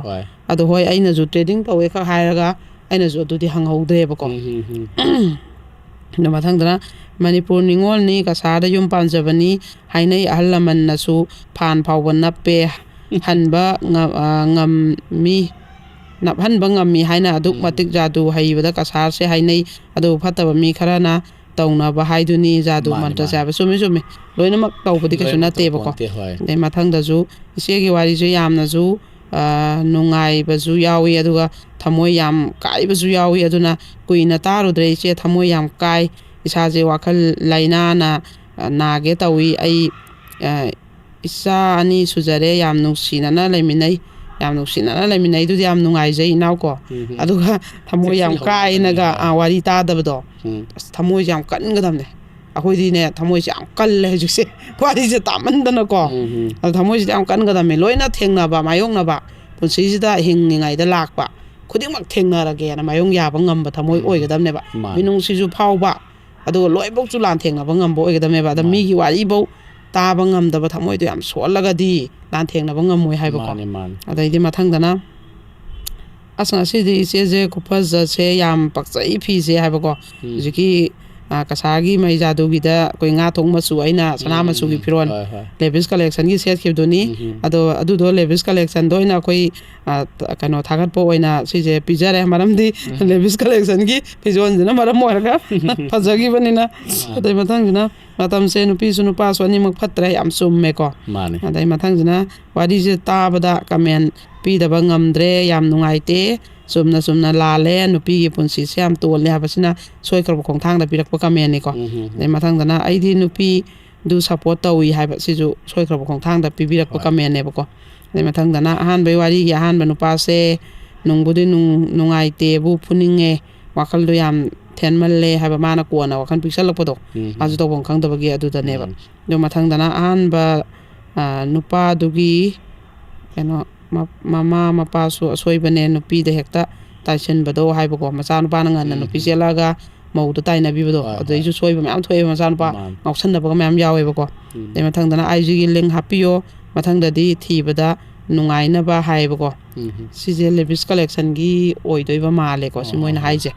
ꯑꯗꯣ ꯍꯣꯏ, ꯑꯩꯅꯁꯨ trading ꯇꯧꯋꯦ ꯈꯛ ꯍꯥꯏꯔꯒ ꯑꯩꯅꯁꯨ ꯑꯗꯨꯗꯤ ꯍꯪꯍꯧꯗ꯭ꯔꯦꯕꯀꯣ꯫ ꯑꯗꯣ ꯃꯊꯪꯗꯅ, ꯃꯅꯤꯄꯨꯔ ꯅꯤꯉꯣꯜꯅꯤ, ꯀꯁꯥꯔꯗ ꯌꯨꯝ ꯄꯥꯟꯖꯕꯅꯤ ꯍꯥꯏꯅꯩ, ꯑꯍꯜ ꯂꯃꯟꯅꯁꯨ ꯐꯥꯟ ꯐꯥꯎꯕ ꯅꯞꯄꯦ, ꯍꯟꯕ ꯉ-, ꯑ, ꯉꯝꯃꯤ, ꯅꯞꯍꯟꯕ ꯉꯝꯃꯤ ꯍꯥꯏꯅ ꯑꯗꯨꯛ ꯎꯝ꯫ ꯃꯇꯤꯛ ꯖꯥꯗꯨ ꯍꯩꯕꯗ ꯀꯁꯥꯔꯁꯦ ꯍꯥꯏꯅꯩ꯫ ꯑꯗꯨꯕꯨ ꯐꯠꯇꯕ ꯃꯤ ꯈꯔꯅ ꯇꯧꯅꯕ ꯍꯥꯏꯗꯨꯅꯤ ꯖꯥꯗꯨ ꯃꯥꯅꯤ, ꯃꯟꯇ꯭ꯔꯁꯦ ꯃꯥꯅꯤ꯫ ꯍꯥꯏꯕ꯫ ꯆꯨꯝꯃꯤ, ꯆꯨꯝꯃꯤ꯫ ꯂꯣꯏꯅꯃꯛ ꯇꯧꯕꯗꯤ ꯀꯩꯁꯨ ꯂꯣꯏꯅꯃꯛ ꯅꯠꯇꯦꯕꯀꯣ꯫ ꯇꯧꯄꯣꯟꯇꯦ, ꯍꯣꯏ꯫ ꯑꯗꯩ ꯃꯊꯪꯗꯁꯨ ꯏꯆꯦꯒꯤ ꯋꯥꯔꯤꯁꯦ ꯌꯥꯝꯅꯁꯨ, ꯑ, ꯅꯨꯡꯉꯥꯏꯕꯁꯨ ꯌꯥꯎꯏ, ꯑꯗꯨꯒ ꯊꯃꯣꯏ ꯌꯥꯝ ꯀꯥꯏꯕꯁꯨ ꯌꯥꯎꯏ꯫ ꯑꯗꯨꯅ ꯀꯨꯏꯅ ꯇꯥꯔꯨꯗ꯭ꯔꯦ ꯏꯆꯦ, ꯊꯃꯣꯏ ꯌꯥꯝ ꯀꯥꯏ꯫ ꯏꯁꯥꯁꯦ ꯋꯥꯈꯜ ꯂꯥꯏꯅꯥꯅ, ꯑ, ꯅꯥꯒꯦ ꯇꯧꯏ꯫ ꯑꯩ, ꯑ, ꯏꯆꯥ ꯑꯅꯤ ꯁꯨꯖꯔꯦ, ꯌꯥꯝ ꯅꯨꯡꯁꯤꯅꯅ ꯂꯩꯃꯤꯟꯅꯩ꯫ ꯌꯥꯝ ꯅꯨꯡꯁꯤꯅꯅ ꯂꯩꯃꯤꯟꯅꯩꯗꯨꯗꯤ ꯌꯥꯝ ꯅꯨꯡꯉꯥꯏꯖꯩ ꯏꯅꯥꯎꯀꯣ꯫ ꯎꯝ, ꯎꯝ꯫ ꯑꯗꯨꯒ ꯊꯃꯣꯏ ꯌꯥꯝ ꯆꯦꯛꯁꯤꯟꯍꯧꯒꯗꯕꯅꯤ, ꯀꯥꯏꯅꯒ, ꯍꯣꯏ꯫ ꯑ, ꯋꯥꯔꯤ ꯇꯥꯗꯕꯗꯣ꯫ ꯎꯝ꯫ ꯑꯁ, ꯊꯃꯣꯏꯁꯦ ꯌꯥꯝ ꯀꯟꯒꯗꯕꯅꯦ꯫ ꯑꯩꯈꯣꯏꯗꯤꯅꯦ, ꯊꯃꯣꯏꯁꯦ ꯌꯥꯝ ꯀꯜꯂꯦ ꯍꯧꯖꯤꯛꯁꯦ꯫ ꯋꯥꯔꯤꯁꯦ ꯇꯥꯃꯟꯗꯅꯀꯣ꯫ ꯎꯝ, ꯎꯝ꯫ ꯑꯗꯣ ꯊꯃꯣꯏꯁꯤꯗꯤ ꯌꯥꯝ ꯀꯟꯒꯗꯕꯅꯦ꯫ ꯂꯣꯏꯅ ꯊꯦꯡꯅꯕ, ꯃꯥꯌꯣꯛꯅꯕ, ꯄꯨꯟꯁꯤꯁꯤꯗ ꯍꯤꯡꯉꯤꯉꯩꯗ ꯂꯥꯛꯄ ꯈꯨꯗꯤꯡꯃꯛ ꯊꯦꯡꯅꯔꯒꯦꯅ ꯃꯥꯌꯣꯛ ꯌꯥꯕ ꯉꯝꯕ ꯊꯃꯣꯏ ꯎꯝ꯫ ꯑꯣꯏꯒꯗꯕꯅꯦꯕ꯫ ꯃꯥꯅꯦ꯫ ꯃꯤꯅꯨꯡꯁꯤꯁꯨ ꯐꯥꯎꯕ, ꯑꯗꯨꯒ ꯂꯣꯏꯐꯧꯁꯨ ꯂꯥꯟꯊꯦꯡꯅꯕ ꯉꯝꯕ ꯑꯣꯏꯒꯗꯕꯅꯦꯕ꯫ ꯑꯗ ꯃꯥꯅꯦ꯫ ꯃꯤꯒꯤ ꯋꯥꯔꯤꯐꯧ ꯇꯥꯕ ꯉꯝꯗꯕ ꯊꯃꯣꯏꯗꯣ ꯌꯥꯝ ꯁꯣꯜꯂꯒꯗꯤ ꯂꯥꯟꯊꯦꯡꯅꯕ ꯉꯝꯃꯣꯏ ꯍꯥꯏꯕꯀꯣ꯫ ꯃꯥꯅꯦ, ꯃꯥꯅꯦ꯫ ꯑꯗꯩꯗꯤ ꯃꯊꯪꯗꯅ, ꯑꯁ, ꯉꯁꯤꯗꯤ ꯏꯆꯦꯁꯦ ꯈꯨꯐꯖꯁꯦ ꯌꯥꯝ ꯄꯛꯆꯩ ꯐꯤꯁꯦ ꯍꯥꯏꯕꯀꯣ꯫ ꯎꯝ꯫ ꯍꯧꯖꯤꯛꯀꯤ, ꯑ, ꯀꯁꯥꯔꯒꯤ ꯃꯩ ꯖꯥꯗꯨꯒꯤꯗ ꯑꯩꯈꯣꯏ ꯉꯥ ꯊꯣꯡ ꯃꯆꯨ ꯑꯩꯅ ꯁꯅꯥ ꯎꯝ, ꯃꯆꯨꯒꯤ ꯎꯝ꯫ ꯐꯤꯔꯣꯜ ꯍꯣꯏ, ꯍꯣꯏ꯫ Levi's Collectionꯒꯤ ꯁꯦꯠꯈꯤꯕꯗꯨꯅꯤ꯫ ꯎꯝ, ꯎꯝ꯫ ꯑꯗꯣ ꯑꯗꯨꯗꯣ Levi's Collectionꯗ ꯑꯣꯏꯅ ꯑꯩꯈꯣꯏ, ꯑ, ꯀꯩꯅꯣ, ꯊꯥꯒꯠꯄ ꯑꯣꯏꯅ ꯁꯤꯁꯦ ꯄꯤꯖꯔꯦ꯫ ꯃꯔꯝꯗꯤ ꯎꯝ꯫ Levi's Collectionꯒꯤ ꯐꯤꯖꯣꯜꯁꯤꯅ ꯃꯔꯝ ꯑꯣꯏꯔꯒ ꯐꯖꯈꯤꯕꯅꯤꯅ꯫ ꯃꯥꯅꯦ꯫ ꯑꯗꯩ ꯃꯊꯪꯁꯤꯅ, ꯃꯇꯝꯁꯦ ꯅꯨꯄꯤꯁꯨ ꯅꯨꯄꯥꯁꯨ ꯑꯅꯤꯃꯛ ꯐꯠꯇ꯭ꯔꯦ꯫ ꯌꯥꯝ ꯆꯨꯝꯃꯦꯀꯣ꯫ ꯃꯥꯅꯦ꯫ ꯑꯗꯩ ꯃꯊꯪꯁꯤꯅ, ꯋꯥꯔꯤꯁꯦ ꯇꯥꯕꯗ comment ꯄꯤꯗꯕ ꯉꯝꯗ꯭ꯔꯦ, ꯌꯥꯝ ꯅꯨꯡꯉꯥꯏꯇꯦ꯫ ꯆꯨꯝꯅ ꯆꯨꯝꯅ ꯂꯥꯜꯂꯦ, ꯅꯨꯄꯤꯒꯤ ꯄꯨꯟꯁꯤꯁꯦ ꯌꯥꯝ ꯇꯣꯜꯂꯦ ꯍꯥꯏꯕꯁꯤꯅ ꯁꯣꯏꯈ꯭ꯔꯕ ꯈꯣꯡꯊꯥꯡꯗ ꯄꯤꯔꯛꯄ commentꯅꯤꯀꯣ꯫ ꯎꯝ, ꯎꯝ, ꯎꯝ꯫ ꯑꯗꯩ ꯃꯊꯪꯗꯅ, ꯑꯩꯗꯤ ꯅꯨꯄꯤꯗꯨ support ꯇꯧꯏ ꯍꯥꯏꯕ, ꯁꯤꯁꯨ ꯁꯣꯏꯈ꯭ꯔꯕ ꯈꯣꯡꯊꯥꯡꯗ ꯄꯤꯕꯤꯔꯛꯄ ꯍꯣꯏ꯫ Commentꯅꯦꯕꯀꯣ꯫ ꯑꯗꯩ ꯃꯊꯪꯗꯅ, ꯑꯍꯥꯟꯕꯒꯤ ꯋꯥꯔꯤꯒꯤ ꯑꯍꯥꯟꯕ ꯅꯨꯄꯥꯁꯦ ꯅꯨꯡꯕꯨꯗꯤ ꯅꯨꯡ-, ꯅꯨꯡꯉꯥꯏꯇꯦꯕꯨ ꯐꯨꯅꯤꯡꯉꯦ, ꯋꯥꯈꯜꯗꯣ ꯌꯥꯝ ꯊꯦꯟꯃꯜꯂꯦ ꯍꯥꯏꯕ ꯃꯥꯅ ꯀꯣꯟꯅ ꯋꯥꯈꯜ ꯄꯤꯛꯁꯜꯂꯛꯄꯗꯣ, ꯎꯝ, ꯃꯥꯁꯨ ꯎꯝ꯫ ꯇꯧꯐꯝ ꯈꯪꯗꯕꯒꯤ ꯑꯗꯨꯗꯅꯦꯕ꯫ ꯎꯝ꯫ ꯑꯗꯨ ꯃꯊꯪꯗꯅ ꯑꯍꯥꯟꯕ, ꯑ, ꯅꯨꯄꯥꯗꯨꯒꯤ ꯀꯩꯅꯣ, ꯃ-, ꯃꯃꯥ ꯃꯄꯥꯁꯨ ꯑꯁꯣꯏꯕꯅꯦ, ꯅꯨꯄꯤꯗ ꯍꯦꯛꯇ ꯇꯥꯏꯁꯤꯟꯕꯗꯣ ꯍꯥꯏꯕꯀꯣ꯫ ꯃꯆꯥꯅꯨꯄꯥꯅ ꯉꯟꯅ ꯎꯝ, ꯅꯨꯄꯤ ꯎꯝ꯫ ꯆꯦꯜꯂꯛꯑꯒ ꯃꯧꯗ ꯇꯥꯏꯅꯕꯤꯕꯗꯣ, ꯍꯣꯏ, ꯍꯣꯏ꯫ ꯑꯗꯨꯗꯩꯁꯨ ꯁꯣꯏꯕ ꯃꯌꯥꯝ ꯊꯣꯛꯑꯦꯕ, ꯃꯆꯥꯅꯨꯄꯥ ꯃꯥꯅꯤ꯫ ꯉꯥꯎꯁꯟꯅꯕꯒ ꯃꯌꯥꯝ ꯌꯥꯎꯋꯦꯕꯀꯣ꯫ ꯎꯝ꯫ ꯑꯗꯩ ꯃꯊꯪꯗꯅ IG ꯒꯤ link ꯍꯥꯞꯄꯤꯌꯣ, ꯃꯊꯪꯗꯗꯤ ꯊꯤꯕꯗ ꯅꯨꯡꯉꯥꯏꯅꯕ ꯍꯥꯏꯌꯦꯕꯀꯣ꯫ ꯎꯝ꯫ ꯁꯤꯁꯦ ꯂꯦꯕꯤꯁ ꯀꯂꯦꯛꯁꯟꯒꯤ ꯑꯣꯏꯗꯣꯏꯕ ꯃꯥꯜꯂꯦꯀꯣ, ꯁꯤ ꯑꯣ, ꯃꯣꯏꯅ ꯍꯣꯏ, ꯍꯣꯏ꯫ ꯍꯥꯏꯁꯦ꯫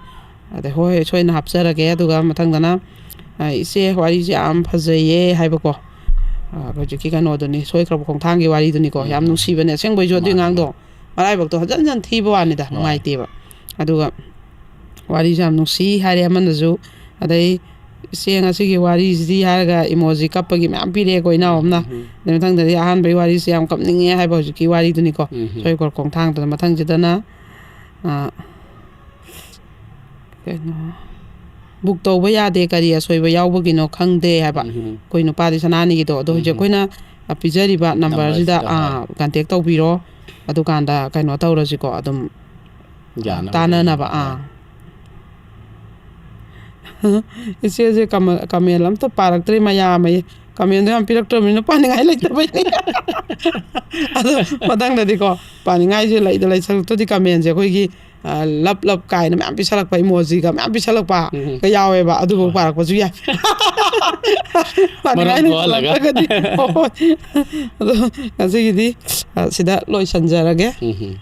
ꯑꯗ ꯍꯣꯏ, ꯁꯣꯏꯗꯅ ꯍꯥꯞꯆꯔꯒꯦ꯫ ꯑꯗꯨꯒ ꯃꯊꯪꯗꯅ, ꯑ, "ꯏꯆꯦ, ꯋꯥꯔꯤꯁꯦ ꯌꯥꯝ ꯐꯖꯩꯌꯦ" ꯍꯥꯏꯕꯀꯣ꯫ ꯑ, ꯍꯧꯖꯤꯛꯀꯤ ꯀꯩꯅꯣꯗꯨꯅꯤ, ꯁꯣꯏꯈ꯭ꯔꯕ ꯈꯣꯡꯊꯥꯡꯒꯤ ꯋꯥꯔꯤꯗꯨꯅꯤꯀꯣ꯫ ꯎꯝ, ꯌꯥꯝ ꯎꯝ, ꯅꯨꯡꯁꯤꯕꯅꯦ ꯑꯁꯦꯡꯕꯩꯁꯨ ꯑꯗꯨꯏ ꯃꯥꯅꯦ, ꯑꯉꯥꯡꯗꯣ꯫ ꯃꯥꯅꯦ꯫ ꯃꯔꯥꯏꯕꯛꯇꯣ ꯍꯟꯖꯟ ꯍꯟꯖꯟ ꯊꯤꯕ ꯋꯥꯅꯤꯗ, ꯍꯣꯏ꯫ ꯅꯨꯡꯉꯥꯏꯇꯦꯕ꯫ ꯑꯗꯨꯒ ꯋꯥꯔꯤꯁꯨ ꯌꯥꯝ ꯅꯨꯡꯁꯤ ꯍꯥꯏꯔꯦ ꯑꯃꯅꯁꯨ꯫ ꯑꯗꯩ "ꯏꯆꯦ, ꯉꯁꯤꯒꯤ ꯋꯥꯔꯤꯁꯤꯗꯤ" ꯍꯥꯏꯔꯒ ꯏꯃꯣꯖꯤ ꯀꯞꯄꯒꯤ ꯃꯌꯥꯝ ꯄꯤꯔꯛꯑꯦꯀꯣ ꯏꯅꯥꯎ ꯑꯃꯅ꯫ ꯎꯝ, ꯎꯝ꯫ ꯑꯗꯩ ꯃꯊꯪꯗꯗꯤ ꯑꯍꯥꯟꯕꯒꯤ ꯋꯥꯔꯤꯁꯦ ꯌꯥꯝ ꯀꯞꯅꯤꯡꯉꯦ ꯍꯥꯏꯕ ꯍꯧꯖꯤꯛꯀꯤ ꯋꯥꯔꯤꯗꯨꯅꯤꯀꯣ꯫ ꯎꯝ, ꯎꯝ꯫ ꯁꯣꯏꯈ꯭ꯔ ꯈꯣꯡꯊꯥꯡꯗꯨꯗ ꯃꯊꯪꯁꯤꯗꯅ, ꯑ, ꯀꯩꯅꯣ, "ꯕꯨꯛ ꯇꯧꯕ ꯌꯥꯗꯦ, ꯀꯔꯤ ꯑꯁꯣꯏꯕ ꯌꯥꯎꯕꯒꯤꯅꯣ ꯈꯪꯗꯦ" ꯍꯥꯏꯕ꯫ ꯎꯝ, ꯎꯝ꯫ ꯑꯩꯈꯣꯏ ꯅꯨꯄꯥꯗꯤ ꯁꯅꯥꯅꯤꯒꯤꯗꯣ꯫ ꯑꯗꯣ ꯍꯧꯖꯤꯛ ꯎꯝ, ꯎꯝ꯫ ꯑꯩꯈꯣꯏꯅ, ꯑ, ꯄꯤꯖꯔꯤꯕ ꯅꯝꯕꯔꯁꯤꯗ, ꯅꯝꯕꯔꯁꯤꯗ, ꯑ, ꯍꯣꯏ꯫ ꯀꯟꯇꯦꯛ ꯇꯧꯕꯤꯔꯣ꯫ ꯑꯗꯨꯀꯥꯟꯗ ꯀꯩꯅꯣ ꯇꯧꯔꯁꯤꯀꯣ, ꯑꯗꯨꯝ ꯌꯥꯅꯕ ꯇꯥꯅꯅꯕ, ꯑꯗꯨꯝ, ꯑꯥ꯫ ꯍꯣꯏ꯫ ꯏꯆꯦꯁꯦ ꯀꯃ-, ꯀꯃꯦꯟ ꯑꯝꯇ ꯄꯥꯔꯛꯇ꯭ꯔꯦ ꯃꯌꯥꯝ ꯑꯌꯦ꯫ ꯀꯃꯦꯟꯗꯣ ꯌꯥꯝ ꯄꯤꯔꯛꯇ꯭ꯔꯕꯅꯤꯅ ꯄꯥꯅꯤꯡꯉꯥꯏ ꯂꯩꯇꯕꯩꯅꯦ꯫ ꯑꯗꯣ ꯃꯊꯪꯗꯗꯤꯀꯣ, ꯄꯥꯅꯤꯡꯉꯥꯏꯁꯦ ꯂꯩꯗ ꯂꯩꯁꯜꯂꯛꯇ꯭ꯔꯗꯤ ꯀꯃꯦꯟꯁꯦ ꯑꯩꯈꯣꯏꯒꯤ, ꯑ, ꯂꯞ ꯂꯞ ꯀꯥꯏꯅ ꯃꯌꯥꯝ ꯄꯤꯁꯜꯂꯛꯄ, ꯏꯃꯣꯖꯤꯒ ꯃꯌꯥꯝ ꯄꯤꯁꯜꯂꯛꯄ ꯎꯝ, ꯎꯝ꯫ ꯀ ꯌꯥꯎꯋꯦꯕ꯫ ꯑꯗꯨꯕꯨ ꯍꯣꯏ꯫ ꯄꯥꯔꯛꯄꯁꯨ ꯌꯥꯏ꯫ ꯄꯥꯅꯤꯡꯉꯥꯏ ꯃꯔꯝ ꯊꯣꯛꯍꯜꯂꯒ꯫ ꯂꯩꯁꯜꯂꯛꯇ꯭ꯔꯒꯗꯤ꯫ ꯍꯣꯏ꯫ ꯑꯗꯣ ꯉꯁꯤꯒꯤꯗꯤ, ꯑ, ꯁꯤꯗ ꯂꯣꯏꯁꯟꯖꯔꯒꯦ꯫ ꯎꯝ, ꯎꯝ꯫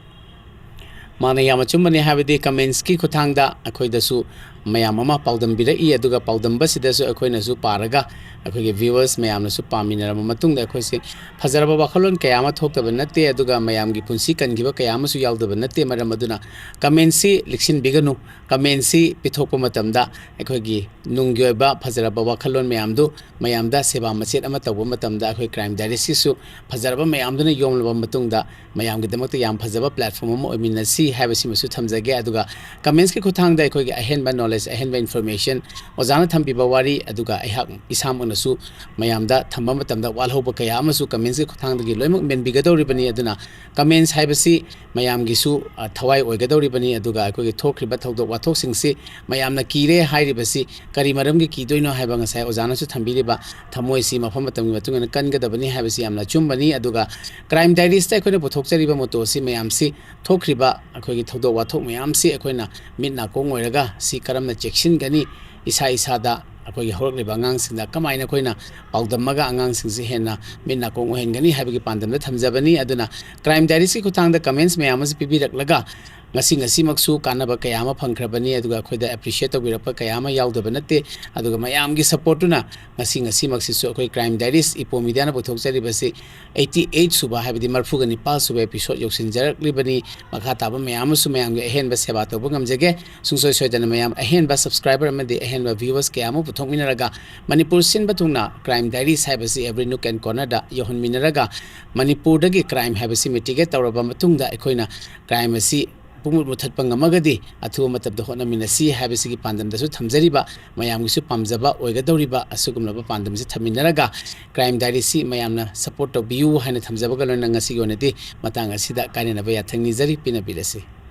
ꯃꯥꯅ ꯌꯥꯝ ꯑꯆꯨꯝꯕꯅꯤ, ꯍꯥꯏꯕꯗꯤ ꯀꯃꯦꯟꯁꯀꯤ ꯈꯨꯠꯊꯥꯡꯗ ꯑꯩꯈꯣꯏꯗꯁꯨ ꯃꯌꯥꯝ ꯑꯃ ꯄꯥꯎꯗꯝꯕꯤꯔꯛꯏ, ꯑꯗꯨꯒ ꯄꯥꯎꯗꯝꯕꯁꯤꯗꯁꯨ ꯑꯩꯈꯣꯏꯅꯁꯨ ꯄꯥꯔꯒ ꯑꯩꯈꯣꯏꯒꯤ viewers ꯃꯌꯥꯝꯅꯁꯨ ꯄꯥꯃꯤꯟꯅꯔꯕ ꯃꯇꯨꯡꯗ ꯑꯩꯈꯣꯏꯁꯦ ꯐꯖꯔꯕ ꯋꯥꯈꯜꯂꯣꯟ ꯀꯌꯥ ꯑꯃ ꯊꯣꯛꯇꯕ ꯅꯠꯇꯦ, ꯑꯗꯨꯒ ꯃꯌꯥꯝꯒꯤ ꯄꯨꯟꯁꯤ ꯀꯟꯈꯤꯕ ꯀꯌꯥ ꯑꯃꯁꯨ ꯌꯥꯎꯗꯕ ꯅꯠꯇꯦ꯫ ꯃꯔꯝ ꯑꯗꯨꯅ ꯀꯃꯦꯟꯁꯤ ꯂꯤꯛꯁꯤꯟꯕꯤꯒꯅꯨ꯫ ꯀꯃꯦꯟꯁꯤ ꯄꯤꯊꯣꯛꯄ ꯃꯇꯝꯗ ꯑꯩꯈꯣꯏꯒꯤ ꯅꯨꯡꯒꯤ ꯑꯣꯏꯕ ꯐꯖꯔꯕ ꯋꯥꯈꯜꯂꯣꯟ ꯃꯌꯥꯝꯗꯨ ꯃꯌꯥꯝꯗ ꯁꯦꯕꯥ ꯃꯆꯦꯠ ꯑꯃ ꯇꯧꯕ ꯃꯇꯝꯗ ꯑꯩꯈꯣꯏ Crime Diariesꯀꯤꯁꯨ ꯐꯖꯔꯕ ꯃꯌꯥꯝꯗꯨꯅ ꯌꯣꯝꯂꯕ ꯃꯇꯨꯡꯗ ꯃꯌꯥꯝꯒꯤꯗꯃꯛꯇ ꯌꯥꯝ ꯐꯖꯕ platform ꯑꯃ ꯑꯣꯏꯃꯤꯟꯅꯁꯤ ꯍꯥꯏꯕꯁꯤꯃꯁꯨ ꯊꯝꯖꯒꯦ꯫ ꯑꯗꯨꯒ ꯀꯃꯦꯟꯁꯀꯤ ꯈꯨꯠꯊꯥꯡꯗ ꯑꯩꯈꯣꯏꯒꯤ ꯑꯍꯦꯟꯕ knowledge, ꯑꯍꯦꯟꯕ information, ꯑꯣꯖꯥꯅ ꯊꯝꯕꯤꯕ ꯋꯥꯔꯤ, ꯑꯗꯨꯒ ꯑꯩꯍꯥꯛ ꯏꯁꯥꯃꯛꯅꯁꯨ ꯃꯌꯥꯝꯗ ꯊꯝꯕ ꯃꯇꯝꯗ ꯋꯥꯠꯍꯧꯕ ꯀꯌꯥ ꯑꯃꯁꯨ ꯀꯃꯦꯟꯁꯀꯤ ꯈꯨꯠꯊꯥꯡꯗꯒꯤ ꯂꯣꯏꯅꯃꯛ ꯃꯦꯟꯕꯤꯒꯗꯧꯔꯤꯕꯅꯤ꯫ ꯑꯗꯨꯅ ꯀꯃꯦꯟꯁ ꯍꯥꯏꯕꯁꯤ ꯃꯌꯥꯝꯒꯤꯁꯨ, ꯑ, ꯊꯋꯥꯏ ꯑꯣꯏꯒꯗꯧꯔꯤꯕꯅꯤ꯫ ꯑꯗꯨꯒ ꯑꯩꯈꯣꯏꯒꯤ ꯊꯣꯛꯈ꯭ꯔꯤꯕ ꯊꯧꯗꯣꯛ ꯋꯥꯊꯣꯛꯁꯤꯡꯁꯤ ꯃꯌꯥꯝꯅ ꯀꯤꯔꯦ ꯍꯥꯏꯔꯤꯕꯁꯤ ꯀꯔꯤ ꯃꯔꯝꯒꯤ ꯀꯤꯗꯣꯏꯅꯣ ꯍꯥꯏꯕ ꯉꯁꯥꯏ ꯑꯣꯖꯥꯅꯁꯨ ꯊꯝꯕꯤꯔꯤꯕ ꯊꯃꯣꯏꯁꯤ ꯃꯐꯝ ꯃꯇꯝꯒꯤ ꯃꯇꯨꯡ ꯏꯟꯅ ꯀꯟꯒꯗꯕꯅꯤ ꯍꯥꯏꯕꯁꯤ ꯌꯥꯝꯅ ꯑꯆꯨꯝꯕꯅꯤ꯫ ꯑꯗꯨꯒ Crime Diariesꯇ ꯑꯩꯈꯣꯏꯅ ꯄꯨꯊꯣꯛꯆꯔꯤꯕ mottoꯁꯤ ꯃꯌꯥꯝꯁꯤ ꯊꯣꯛꯈ꯭ꯔꯤꯕ ꯑꯩꯈꯣꯏꯒꯤ ꯊꯧꯗꯣꯛ ꯋꯥꯊꯣꯛ ꯃꯌꯥꯝꯁꯤ ꯑꯩꯈꯣꯏꯅ ꯃꯤꯠ ꯅꯥꯀꯣꯡ ꯑꯣꯏꯔꯒ ꯁꯤ ꯀꯔꯝꯅ ꯆꯦꯛꯁꯤꯟꯒꯅꯤ, ꯏꯁꯥ ꯏꯁꯥꯗ ꯑꯩꯈꯣꯏꯒꯤ ꯍꯧꯔꯛꯂꯤꯕ ꯑꯉꯥꯡꯁꯤꯡꯗ ꯀꯃꯥꯏꯅ ꯑꯩꯈꯣꯏꯅ ꯄꯥꯎꯗꯝꯃꯒ ꯑꯉꯥꯡꯁꯤꯡꯁꯤ ꯍꯦꯟꯅ ꯃꯤꯠ ꯅꯥꯀꯣꯡ ꯑꯣꯏꯍꯟꯒꯅꯤ ꯍꯥꯏꯕꯒꯤ ꯄꯥꯟꯗꯝꯗ ꯊꯝꯖꯕꯅꯤ꯫ ꯑꯗꯨꯅ Crime Diaries ꯀꯤ ꯈꯨꯠꯊꯥꯡꯗ comments ꯃꯌꯥꯝ ꯑꯃꯁꯨ ꯄꯤꯕꯤꯔꯛꯂꯒ ꯉꯁꯤ ꯉꯁꯤꯃꯛꯁꯨ ꯀꯥꯟꯅꯕ ꯀꯌꯥ ꯑꯃ ꯐꯪꯈ꯭ꯔꯕꯅꯤ, ꯑꯗꯨꯒ ꯑꯩꯈꯣꯏꯗ appreciate ꯇꯧꯕꯤꯔꯛꯄ ꯀꯌꯥ ꯑꯃ ꯌꯥꯎꯗꯕ ꯅꯠꯇꯦ꯫ ꯑꯗꯨꯒ ꯃꯌꯥꯝꯒꯤ support ꯇꯨꯅ ꯉꯁꯤ ꯉꯁꯤꯃꯛꯁꯤꯁꯨ ꯑꯩꯈꯣꯏ Crime Diaries ꯏꯄꯣ media ꯅ ꯄꯨꯊꯣꯛꯆꯔꯤꯕꯁꯤ eighty eight ꯁꯨꯕ, ꯍꯥꯏꯕꯗꯤ ꯃꯔꯤꯐꯨꯒ ꯅꯤꯄꯥꯜ ꯁꯨꯕ episode ꯌꯧꯁꯤꯟꯖꯔꯛꯂꯤꯕꯅꯤ꯫ ꯃꯈꯥ ꯇꯥꯕ ꯃꯌꯥꯝ ꯑꯃꯁꯨ ꯃꯌꯥꯝꯒꯤ ꯑꯍꯦꯟꯕ ꯁꯦꯕꯥ ꯇꯧꯕ ꯉꯝꯖꯒꯦ꯫ ꯁꯨꯡꯁꯣꯏ ꯁꯣꯏꯗꯅ ꯃꯌꯥꯝ ꯑꯍꯦꯟꯕ subscriber ꯑꯃꯗꯤ ꯑꯍꯦꯟꯕ viewers ꯀꯌꯥ ꯑꯃ ꯄꯨꯊꯣꯛꯃꯤꯟꯅꯔꯒ ꯃꯅꯤꯄꯨꯔ ꯁꯤꯟꯕ ꯊꯨꯡꯅ Crime Diaries ꯍꯥꯏꯕꯁꯤ every nook and corner ꯗ ꯌꯧꯍꯟꯃꯤꯟꯅꯔꯒ ꯃꯅꯤꯄꯨꯔꯗꯒꯤ crime ꯍꯥꯏꯕꯁꯤ mitigate ꯇꯧꯔꯕ ꯃꯇꯨꯡꯗ ꯑꯩꯈꯣꯏꯅ crime ꯑꯁꯤ ꯄꯨꯡꯃꯨꯠ ꯃꯨꯠꯊꯠꯄ ꯉꯝꯃꯒꯗꯤ ꯑꯊꯨꯕ ꯃꯇꯝꯗ ꯍꯣꯠꯅꯃꯤꯟꯅꯁꯤ ꯍꯥꯏꯕꯁꯤꯒꯤ ꯄꯥꯟꯗꯝꯗꯁꯨ ꯊꯝꯖꯔꯤꯕ, ꯃꯌꯥꯝꯒꯤꯁꯨ ꯄꯥꯝꯖꯕ ꯑꯣꯏꯒꯗꯧꯔꯤꯕ ꯑꯁꯤꯒꯨꯝꯂꯕ ꯄꯥꯟꯗꯝꯁꯤ ꯊꯝꯃꯤꯟꯅꯔꯒ Crime Diaries ꯁꯤ ꯃꯌꯥꯝꯅ support ꯇꯧꯕꯤꯌꯨ ꯍꯥꯏꯅ ꯊꯝꯖꯕꯒ ꯂꯣꯏꯅꯅ ꯉꯁꯤꯒꯤ ꯑꯣꯏꯅꯗꯤ ꯃꯇꯥꯡ ꯑꯁꯤꯗ ꯀꯥꯏꯅꯅꯕ ꯌꯥꯊꯪ ꯅꯤꯖꯔꯤ꯫ ꯄꯦꯟꯅꯕꯤꯔꯁꯤ꯫